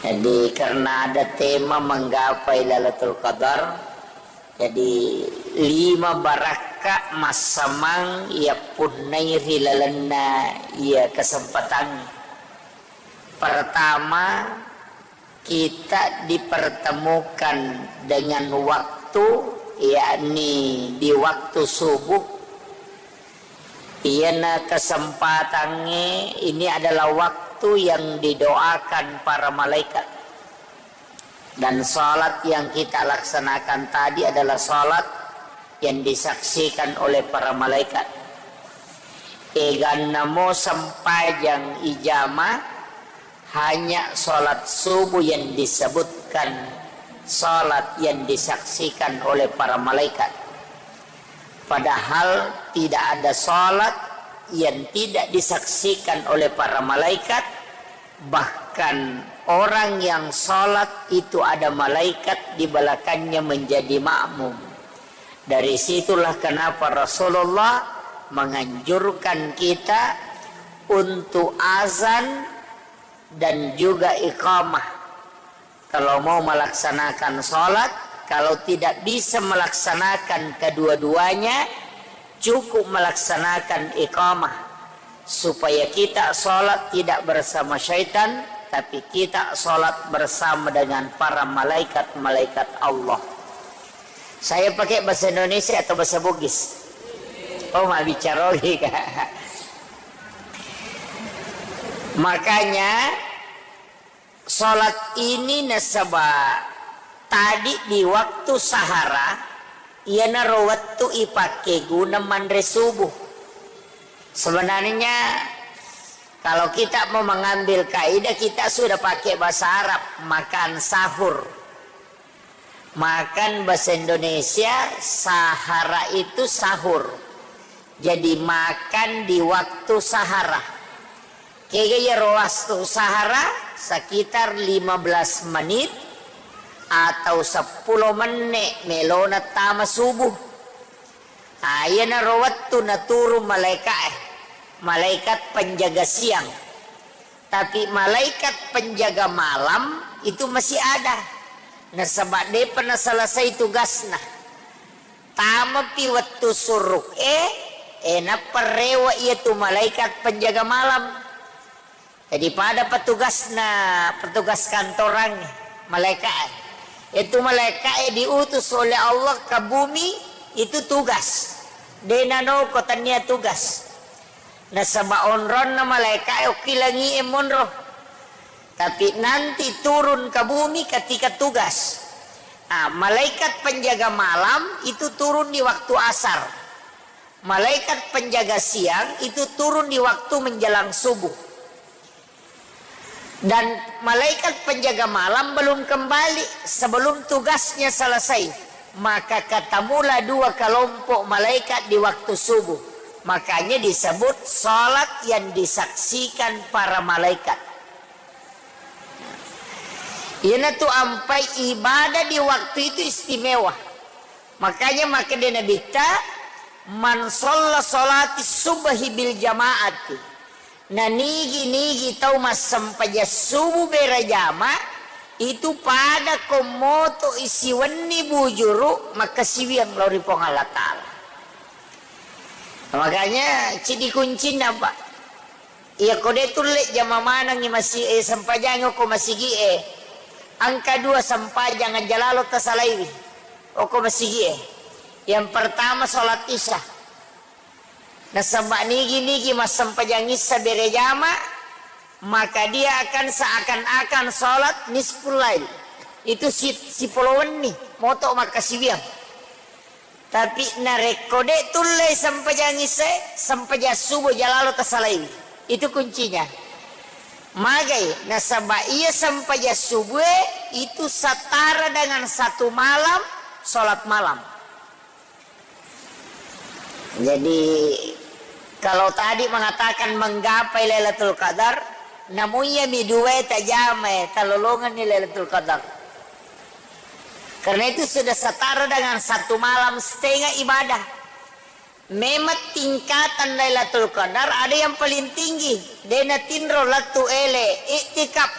Jadi, karena ada tema menggapai Lailatul Qadar, jadi lima barakka massamang iya punnai ri lalenna iya kesempatan. Pertama, kita dipertemukan dengan waktu, yakni di waktu subuh. Iyana kesempatangnge, ini adalah waktu yang didoakan para malaikat. Dan salat yang kita laksanakan tadi adalah salat yang disaksikan oleh para malaikat. Eganna mo sempajang ijama, hanya salat subuh yang disebutkan salat yang disaksikan oleh para malaikat. Padahal tidak ada salat yang tidak disaksikan oleh para malaikat, bahkan orang yang salat itu ada malaikat di belakangnya menjadi makmum. Dari situlah kenapa Rasulullah menganjurkan kita untuk azan dan juga iqamah. Kalau mau melaksanakan salat, kalau tidak bisa melaksanakan kedua-duanya, cukup melaksanakan iqamah, supaya kita salat tidak bersama syaitan, tapi kita salat bersama dengan para malaikat-malaikat Allah. Saya pakai bahasa Indonesia atau bahasa Bugis? Oh, mabbicara ogi, Kak. Makanya, salat ini nasaba tadi di waktu sahara, iyanaro wettu ipake guna manre subuh. Sebenarnya, kalau kita mau mengambil kaidah, kita sudah pakai bahasa Arab, makan sahur. Makan bahasa Indonesia, sahara itu sahur. Jadi, makan di waktu sahara. Kega iyaro waktu sahara? Sekitar lima belas menit atau seppulo menne' melona tama subuh. Ah, iyanaro wettu naturung malaeka'e, malaikat penjaga siang. Tapi malaikat penjaga malam itu masih ada. Nasaba de'pa naselesai tugasna. Tamapi wettu suruk e, e, nappa rewe iyatu malaikat penjaga malam. Jadi pada petugasna, petugas kantorang, malaikat. Itu malaikat e diutus oleh Allah ke bumi, itu tugas. De nanoko tania tugas. Nasaba onronna malaikat e okki langi e monro. Tapi nanti turun ke bumi ketika tugas. Ah, malaikat penjaga malam itu turun di waktu asar. Malaikat penjaga siang itu turun di waktu menjelang subuh. Dan malaikat penjaga malam belum kembali sebelum tugasnya selesai. Maka ketemulah dua kelompok malaikat di waktu subuh. Makanya disebut salat yang disaksikan para malaikat. Iyanatu ampai ibadah di waktu itu istimewa. Makanya makkeda Nabitta, "Man shalla sholati subhi bil jama'ati." Na nigi-nigi tau massempajang subuh berejama, itu pada ko moto isiwenni bujuru makkasiwiang lao ri Puang Allah Ta'ala. Makanya cidi kuncinna, Pak. Iya, ko de tulle jama manengngi masi-, eh, sempajangi okko masigi e. Engka dua sempajang aja lalo tasalaiwi okko masigi e. Yang pertama sholat isya. Nasaba nigi-nigi massempajang isya berejama, maka dia akan seakan-akan sholat nisful lail. Itu si, sipolo wenni, moto makkasiwiang. Tapi narekko de tullei sempajang isya, sempajang subuh jalalo tasalaiwi. Itu kuncinya. Magai, nasaba iya sempajang subuh e itu setara dengan satu malam sholat malam. Jadi, kalau tadi mengatakan menggapai Lailatul Qadar, namu iyami duae tajamae, talolongenni Lailatul Qadar. Karena itu sudah setara dengan satu malam setengah ibadah. Memang tingkatan Lailatul Qadar ada yang paling tinggi, de natinro lettu ele, iktikaf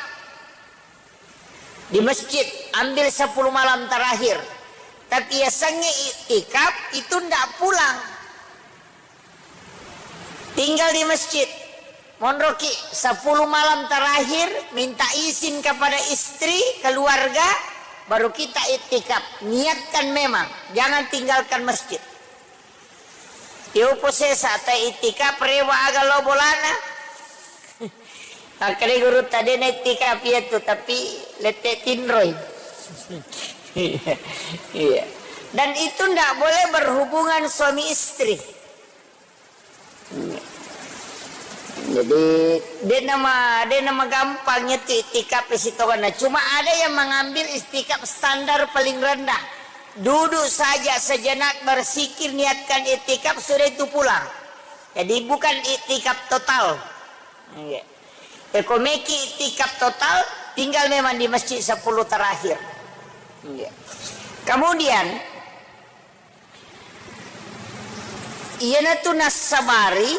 di masjid, ambil sepuluh malam terakhir. Tapi yasengnge iktikaf itu ndak pulang. Tinggal di masjid. Monroki sepuluh malam terakhir, minta izin kepada istri, keluarga, baru kita iktikaf. Niatkan memang, jangan tinggalkan masjid. Yopo sesa ta iktikaf rewa aga lo bolana. Makkeda gurutta, de na iktikaf iyatu, tapi lette tinroi. Iya. Dan itu ndak boleh berhubungan suami istri. Jadi, de nama, de nama gampang itu iktikaf sitongenna. Cuma ada yang mengambil iktikaf standar paling rendah. Duduk saja sejenak, berzikir, niatkan iktikaf, sudah itu pulang. Jadi bukan iktikaf total. Iya. Eko meki iktikaf total, tinggal memang di masjid sepuluh terakhir. Iya. Kemudian, iyanatu nassabari,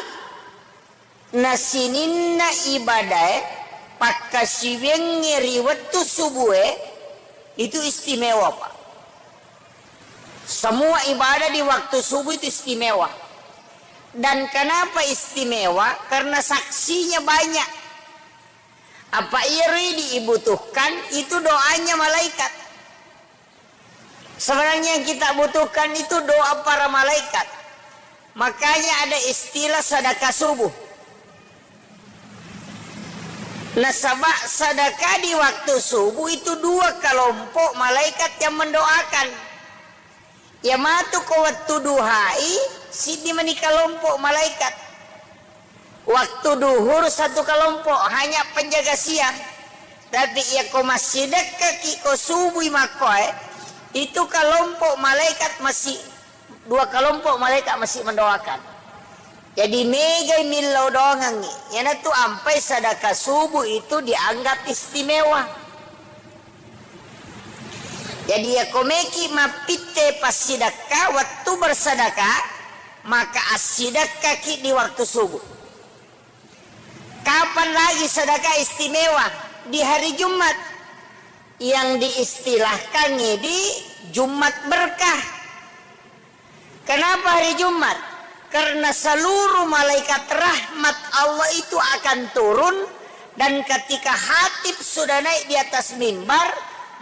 na sininna ibadae, pakkasiwiangnge ri wettu subue, itu istimewa, Pak. Semua ibadah di waktu subuh itu istimewa. Dan kenapa istimewa? Karena saksinya banyak. Apa iyaro dibutuhkan itu doanya malaikat. Sebenarnya yang kita butuhkan itu doa para malaikat. Makanya ada istilah sedekah subuh. Nasaba sedekah di waktu subuh itu dua kelompok malaikat yang mendoakan. Iya matu ko wettu duhai, siddi mani kelompok malaikat. Waktu duhur satu kelompok, hanya penjaga siang. Tapi iya ko massidekkaki ko subui makkoe, itu kelompok malaikat masih, dua kelompok malaikat masih mendoakan. Jadi megai millau doangengngi. Iyanatu ampai sedekah subuh itu dianggap istimewa. Jadi, iya ko meki mappitte passidekka wettu bersedekah, maka assidekkaki di waktu subuh. Kapan lagi sedekah istimewa? Di hari Jumat, yang diistilahkan di Jumat berkah. Kenapa hari Jumat? Karena seluruh malaikat rahmat Allah itu akan turun, dan ketika khatib sudah naik di atas mimbar,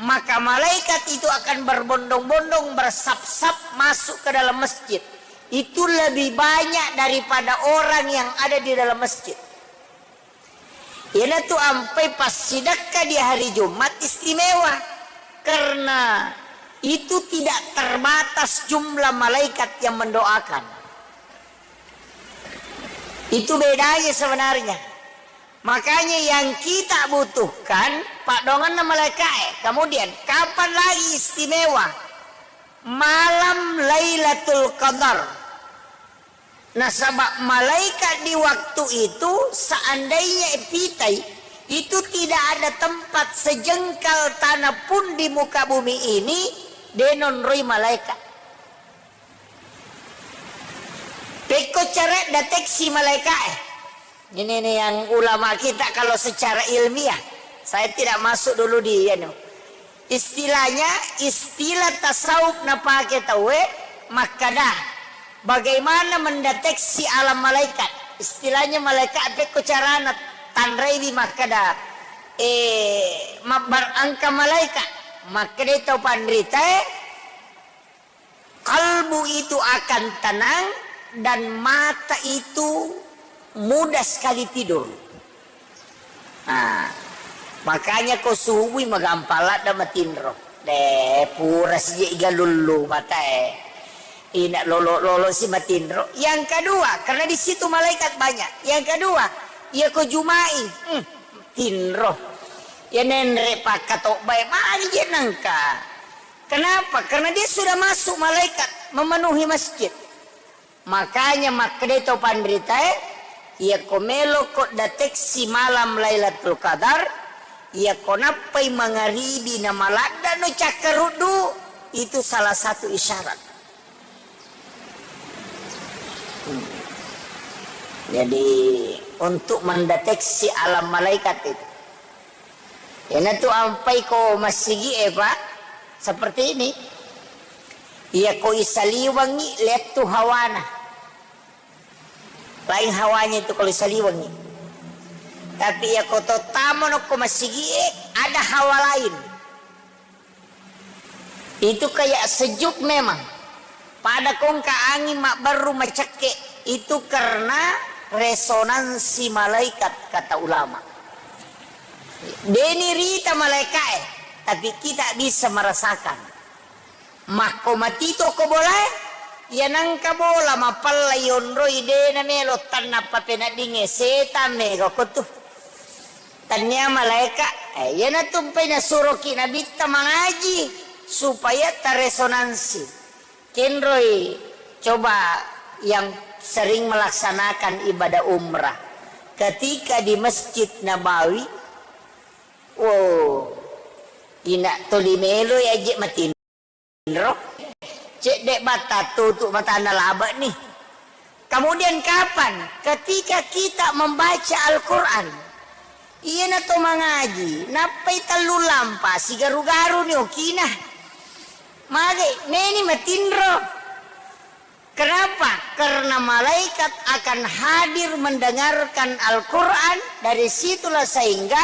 maka malaikat itu akan berbondong-bondong, bersap-sap masuk ke dalam masjid. Itu lebih banyak daripada orang yang ada di dalam masjid. Iyanatu ampai passidekka di hari Jumat istimewa, karena itu tidak terbatas jumlah malaikat yang mendoakan. Itu bedanya sebenarnya. Makanya yang kita butuhkan paddoangenna malaikae. Kemudian, kapan lagi istimewa? Malam Lailatul Qadar. Nasaba malaikat di waktu itu, seandainya pitai, itu tidak ada tempat sejengkal tanah pun di muka bumi ini, de' naonroi malaikat. Pekko cara deteksi malaikat, eh. Ini nih yang ulama kita kalau secara ilmiah. Saya tidak masuk dulu di, anu. Istilahnya, istilah tasawuf napake tauwe makkada, bagaimana mendeteksi alam malaikat. Istilahnya malaikat pekko carana tanraiwi makkada, eh, mabbar engka malaikat. Makkada tau panritae, kalbu itu akan tenang dan mata itu mudah sekali tidur. Nah, makanya ko subui magampang ladda matinro. De, pura sije igalullu matae. Ina lolo-lolo si matinro. Yang kedua, karena di situ malaikat banyak. Yang kedua, iya ko Jumai, hmm, tinro. Ya nenre pakkatobbae magi je nangka. Kenapa? Karena dia sudah masuk malaikat memenuhi masjid. Makanya makkeda to panritae, iyako meloko deteksi malam Lailatul Qadar, iyako nappai mangaribi na maladda no cakkaruddu, itu salah satu isyarat. Hmm. Jadi, untuk mendeteksi alam malaikat itu, iyanatu ampai ko massigi'e, Pak, seperti ini. Iya ko isaliwengi, lettu hawana. Lain hawanya itu kalau isaliwengi. Tapi iya ko tottamo no ko massigi'e, ada hawa lain. Itu kayak sejuk memang. Pada kongka angin mabbaru macekke, itu karena resonansi malaikat, kata ulama. Deni rita malaikae, tapi kita bisa merasakan. Makko matito ko bolae, iya nangka bola mapella yonroi, dena melo tanna papeneddingnge, setan mega ko tu. Tania malaika, eh, iyanatu mpai nasuroki Nabitta mangaji supaya taresonansi. Kenroi coba yang sering melaksanakan ibadah umrah. Ketika di Masjid Nabawi, oh, ina toli meloi aje matinro. Cedde batta tutu matanna labe ni. Kemudian kapan? Ketika kita membaca Al-Quran. Iyana to mangaji, nappai tellu lampa, sigaru-garu ni okina. Mage, meni matinro. Kenapa? Karena malaikat akan hadir mendengarkan Al-Quran, dari situlah sehingga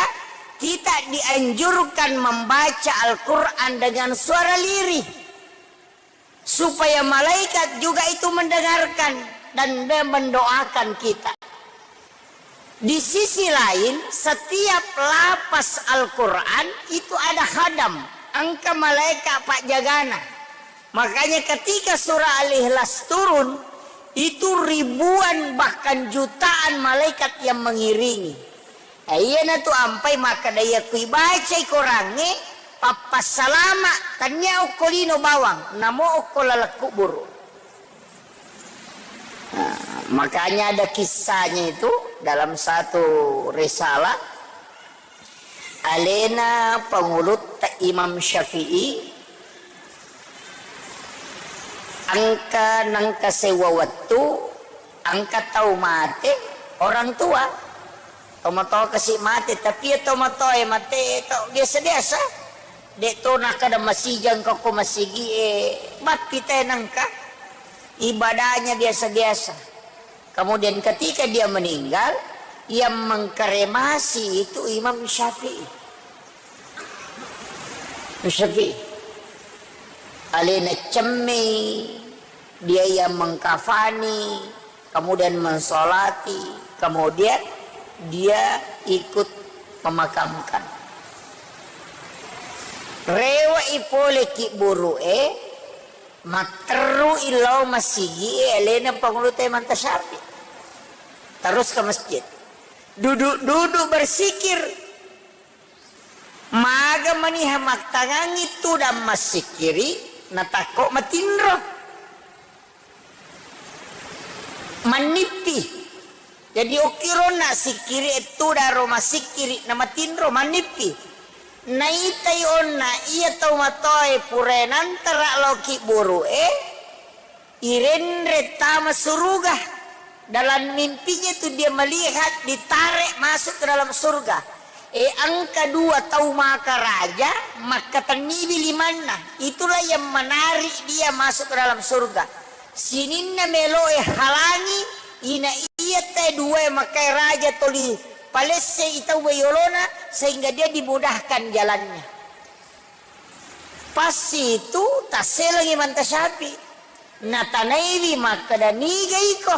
kita dianjurkan membaca Al-Quran dengan suara lirih. Supaya malaikat juga itu mendengarkan dan me-, mendoakan kita. Di sisi lain, setiap lapas Al-Quran itu ada khadam, engka malaikat pajagana. Makanya ketika surah Al-Ikhlas turun, itu ribuan bahkan jutaan malaikat yang mengiringi. Eh, iyanatu ampai makkeda, iya kui bacai korangnge, pappassalama, tania okko lino bawang, namo okko laleng kuburu. Nah, makanya ada kisahnya itu dalam satu risalah, alena pangulutta Imam Syafi'i, engka nengka sewwa wettu, engka tau mate, orang tua. Tomatoa kasi mate, tapi iya tomatoae mate to biasa-biasa. De to nakkeda masijang ko, ko masigie, bappi te nengka. Ibadahnya biasa-biasa. Kemudian ketika dia meninggal, yang mengkremasi itu Imam Syafi'i. Imam Syafi'i. Alena cemmei, dia yang mengkafani, kemudian mensolati, kemudian dia ikut memakamkan. Rewe'i pole kibburu'e, matterru'i lao masigi'e alena Pangulutta Imam Syafi'i. Terus ke masjid. Duduk-duduk bersikir. Maga maniha mattangangi tudang massikkiri, natakko matinro. Mannippi. Jadi, okkironna sikkiri e tudang ro massikkiri, namatinro, mannippi. Naitai onna iya tau matoae pura nantara lao kibburu'e, irenre tama suruga. Dalam mimpinya itu dia melihat ditarik masuk ke dalam surga. E, engka dua tau maka raja, makkatenniwi limanna. Itulah yang menarik dia masuk ke dalam surga. Sininna meloe halangi, ina iya te dua e makai raja toli palesse i tau yolona, sehingga dia dimudahkan jalannya. Pas itu tasselengi Imam Syafi'i. Natanaiwi makkeda, "Niga iko?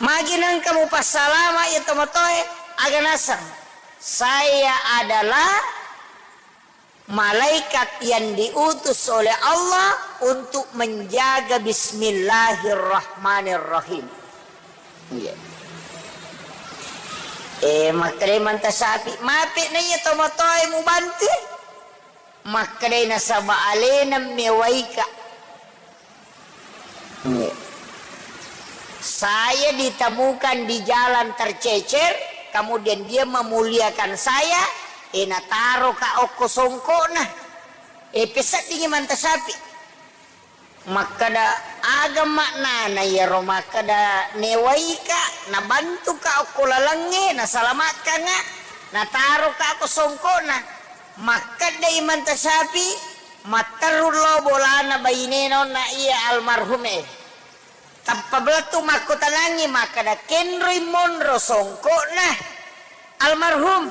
Magi nengka mupassalama iya tomatoe?" Aga naseng, "Saya adalah malaikat yang diutus oleh Allah untuk menjaga Bismillahirrahmanirrahim." Iya. Eh, makkedai Imam Syafi'i, "Mape na iya tomatoe mubantu?" Makkedai, "Nasaba alena mewaika." Iya. "Saya ditemukan di jalan tercecer, kemudian dia memuliakan saya, eh, nataroka okko songkokna." Eh, peseddingi Imam Syafi'i. Makkeda, "Aga maknana iyaro makkeda newaika, nabantuka okko lalengnge, nasalamakkanga, nataroka ko songkokna?" Makkeda Imam Syafi'i, "Matteru lo bolana bainena onna iya almarhum e." Tappa belettu makkutanangngi makkeda, "Kenroi monro songkokna almarhum?"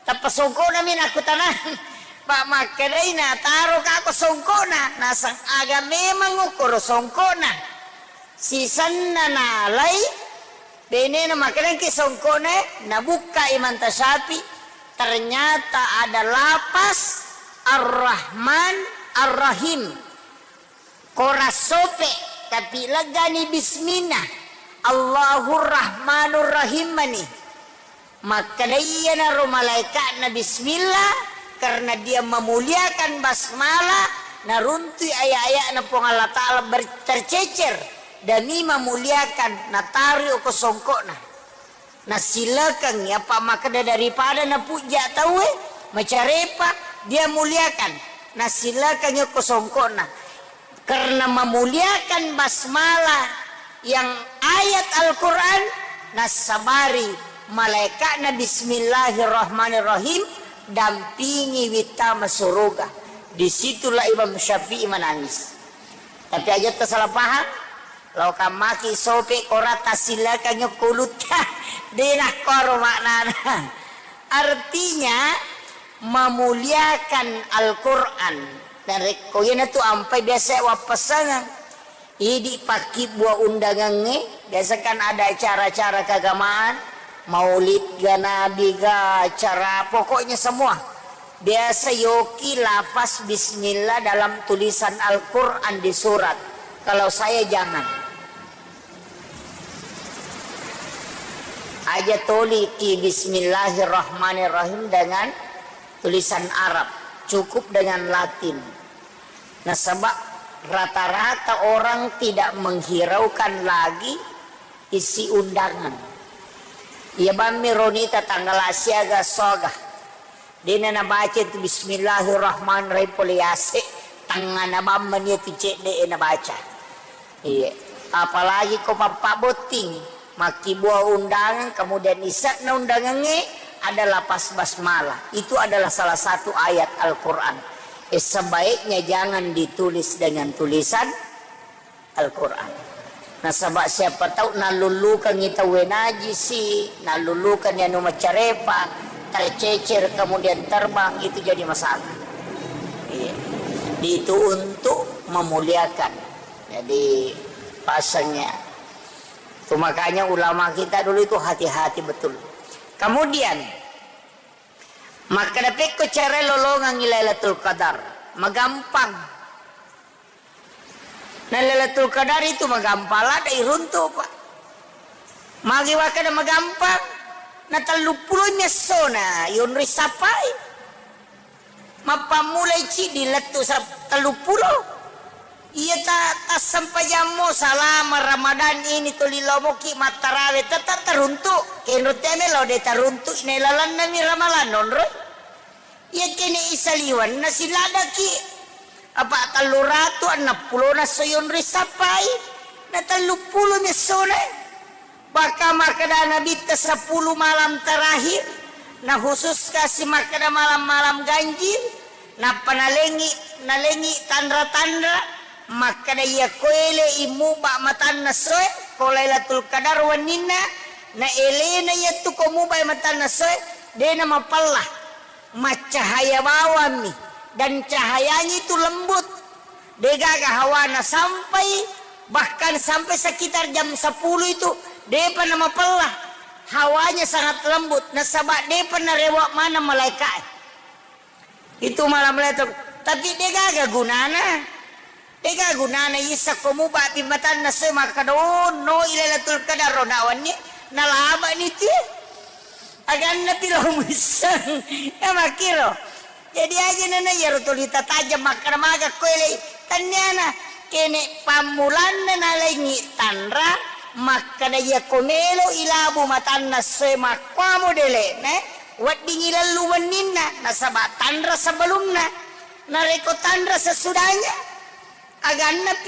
Tappa songkokna mi nakkutanang, "Pak, makkedai nataroka ko songkokna?" Naseng, "Aga memang okkoro songkokna?" Sisenna nalai benena makkedangki songkokna, nabukka Imam Syafi'i, ternyata ada lapas Ar-Rahman Ar-Rahim. Kora sope, tapi legani bismillah. Allahur Rahmanur Rahim mani. Makkeda iyanaro malaika'na bismillah, karena dia memuliakan basmalah, naruntui ayat-ayatna Puang Allah Ta'ala ber-, tercecer demi memuliakan, nataroi ko songkokna. Nasilekengngi, apa makkeda daripada napujja tauwe, macarepa, dia muliakan. Nasilekengngi ko songkokna. Karena memuliakan basmalah yang ayat Al-Quran, nassabari malaikatna bismillahirrahmanirrahim, dampingi wittama suruga. Disitulah Imam Syafi'i menangis. Tapi aja salah paham, Lao kammaki sope kora tassilakangngi kulutta. De nakkoro maknana. Artinya, memuliakan Al-Quran. Dan rekko iyanatu ampai biasa wappasangeng. Idi pakkibua undangangnge, biasa kan ada acara-acara keagamaan, maulid ga, nabi ga, acara, pokoknya semua. Biasa yoki lafaz bismillah dalam tulisan Al-Quran di surat. Kalau saya jangan. Aja toliki bismillahirrahmanirrahim dengan tulisan Arab. Cukup dengan Latin. Nasaba rata-rata orang tidak menghiraukan lagi isi undangan. Iya bammi ronita tanggal siaga soga. Dena nabaca tu bismillahirrahmanirrahim pole yase, tangngana bammani tu cedde e nabaca. Iya. Apalagi ko pappa botting, makkibua undangan, kemudian ise'na undangangnge ada lafaz basmalah. Itu adalah salah satu ayat Al-Quran. Eh, sebaiknya jangan ditulis dengan tulisan Al-Quran. Nasaba siapa tahu nallullukangi tauwe najisi, nallullukangi anu macarepa, tercecer kemudian terbang, itu jadi masalah. Iya. Itu untuk memuliakan. Jadi pasangnya. Itu makanya ulama kita dulu itu hati-hati betul. Kemudian, makkeda pekko cara lolongangi Lailatul Qadar, magampang. Na Lailatul Qadar itu magampang, ladde iruntu, Pak. Magi wakkeda magampang, na telluppulo mi essona yonroi sappai. Mappammulai ciddi lettu sa-, telluppulo. Iya ta-, tassempajammo salama Ramadan ini tuli lomoki mattarawe, tetap teruntu. Kenro teme lo de teruntu, ne lalanna mi Ramadan nonroi. Iya kene isaliwan, na siladaki. Apa tellu ratu enneng pulo na soyon risappai, na telluppulo mi essona. Bahkan makkeda Nabitta sepuluh malam terakhir, na khusus kasi makkeda malam-malam ganjil, nappa nalengi, nalengi tanra-tanra, makkeda iya koele imuba matanna soe, ko Lailatul Qadar wenninna, na elena yattu ko mubai matanna soe, dena mapella, maccahaya bawammi, dan cahayanya itu lembut. Degaga hawana sampai, bahkan sampai sekitar jam sepuluh itu, depa namapella. Hawanya sangat lembut, nasaba depa narewa maneng malaikae. Itu malam Lailatul, tapi degaga gunana. Degaga gunana isa ko mubapi matanna soe makkeda, "Oh, no, Lailatul Qadar ro nawanni, nalaba ni tie." Aganna pi lo muisseng. Ya makkiro. Jadi aja nana iyaro tuli tatajeng makkeda maga ko elei. Tanniana kene pammulanna nalengi tanra makkeda iya ko melo ilabu matanna soe makkuamo dele'na, weddingi lellu wenninna nasaba tanra sebelumna. Narekko tanra sesudahnya, aganna pi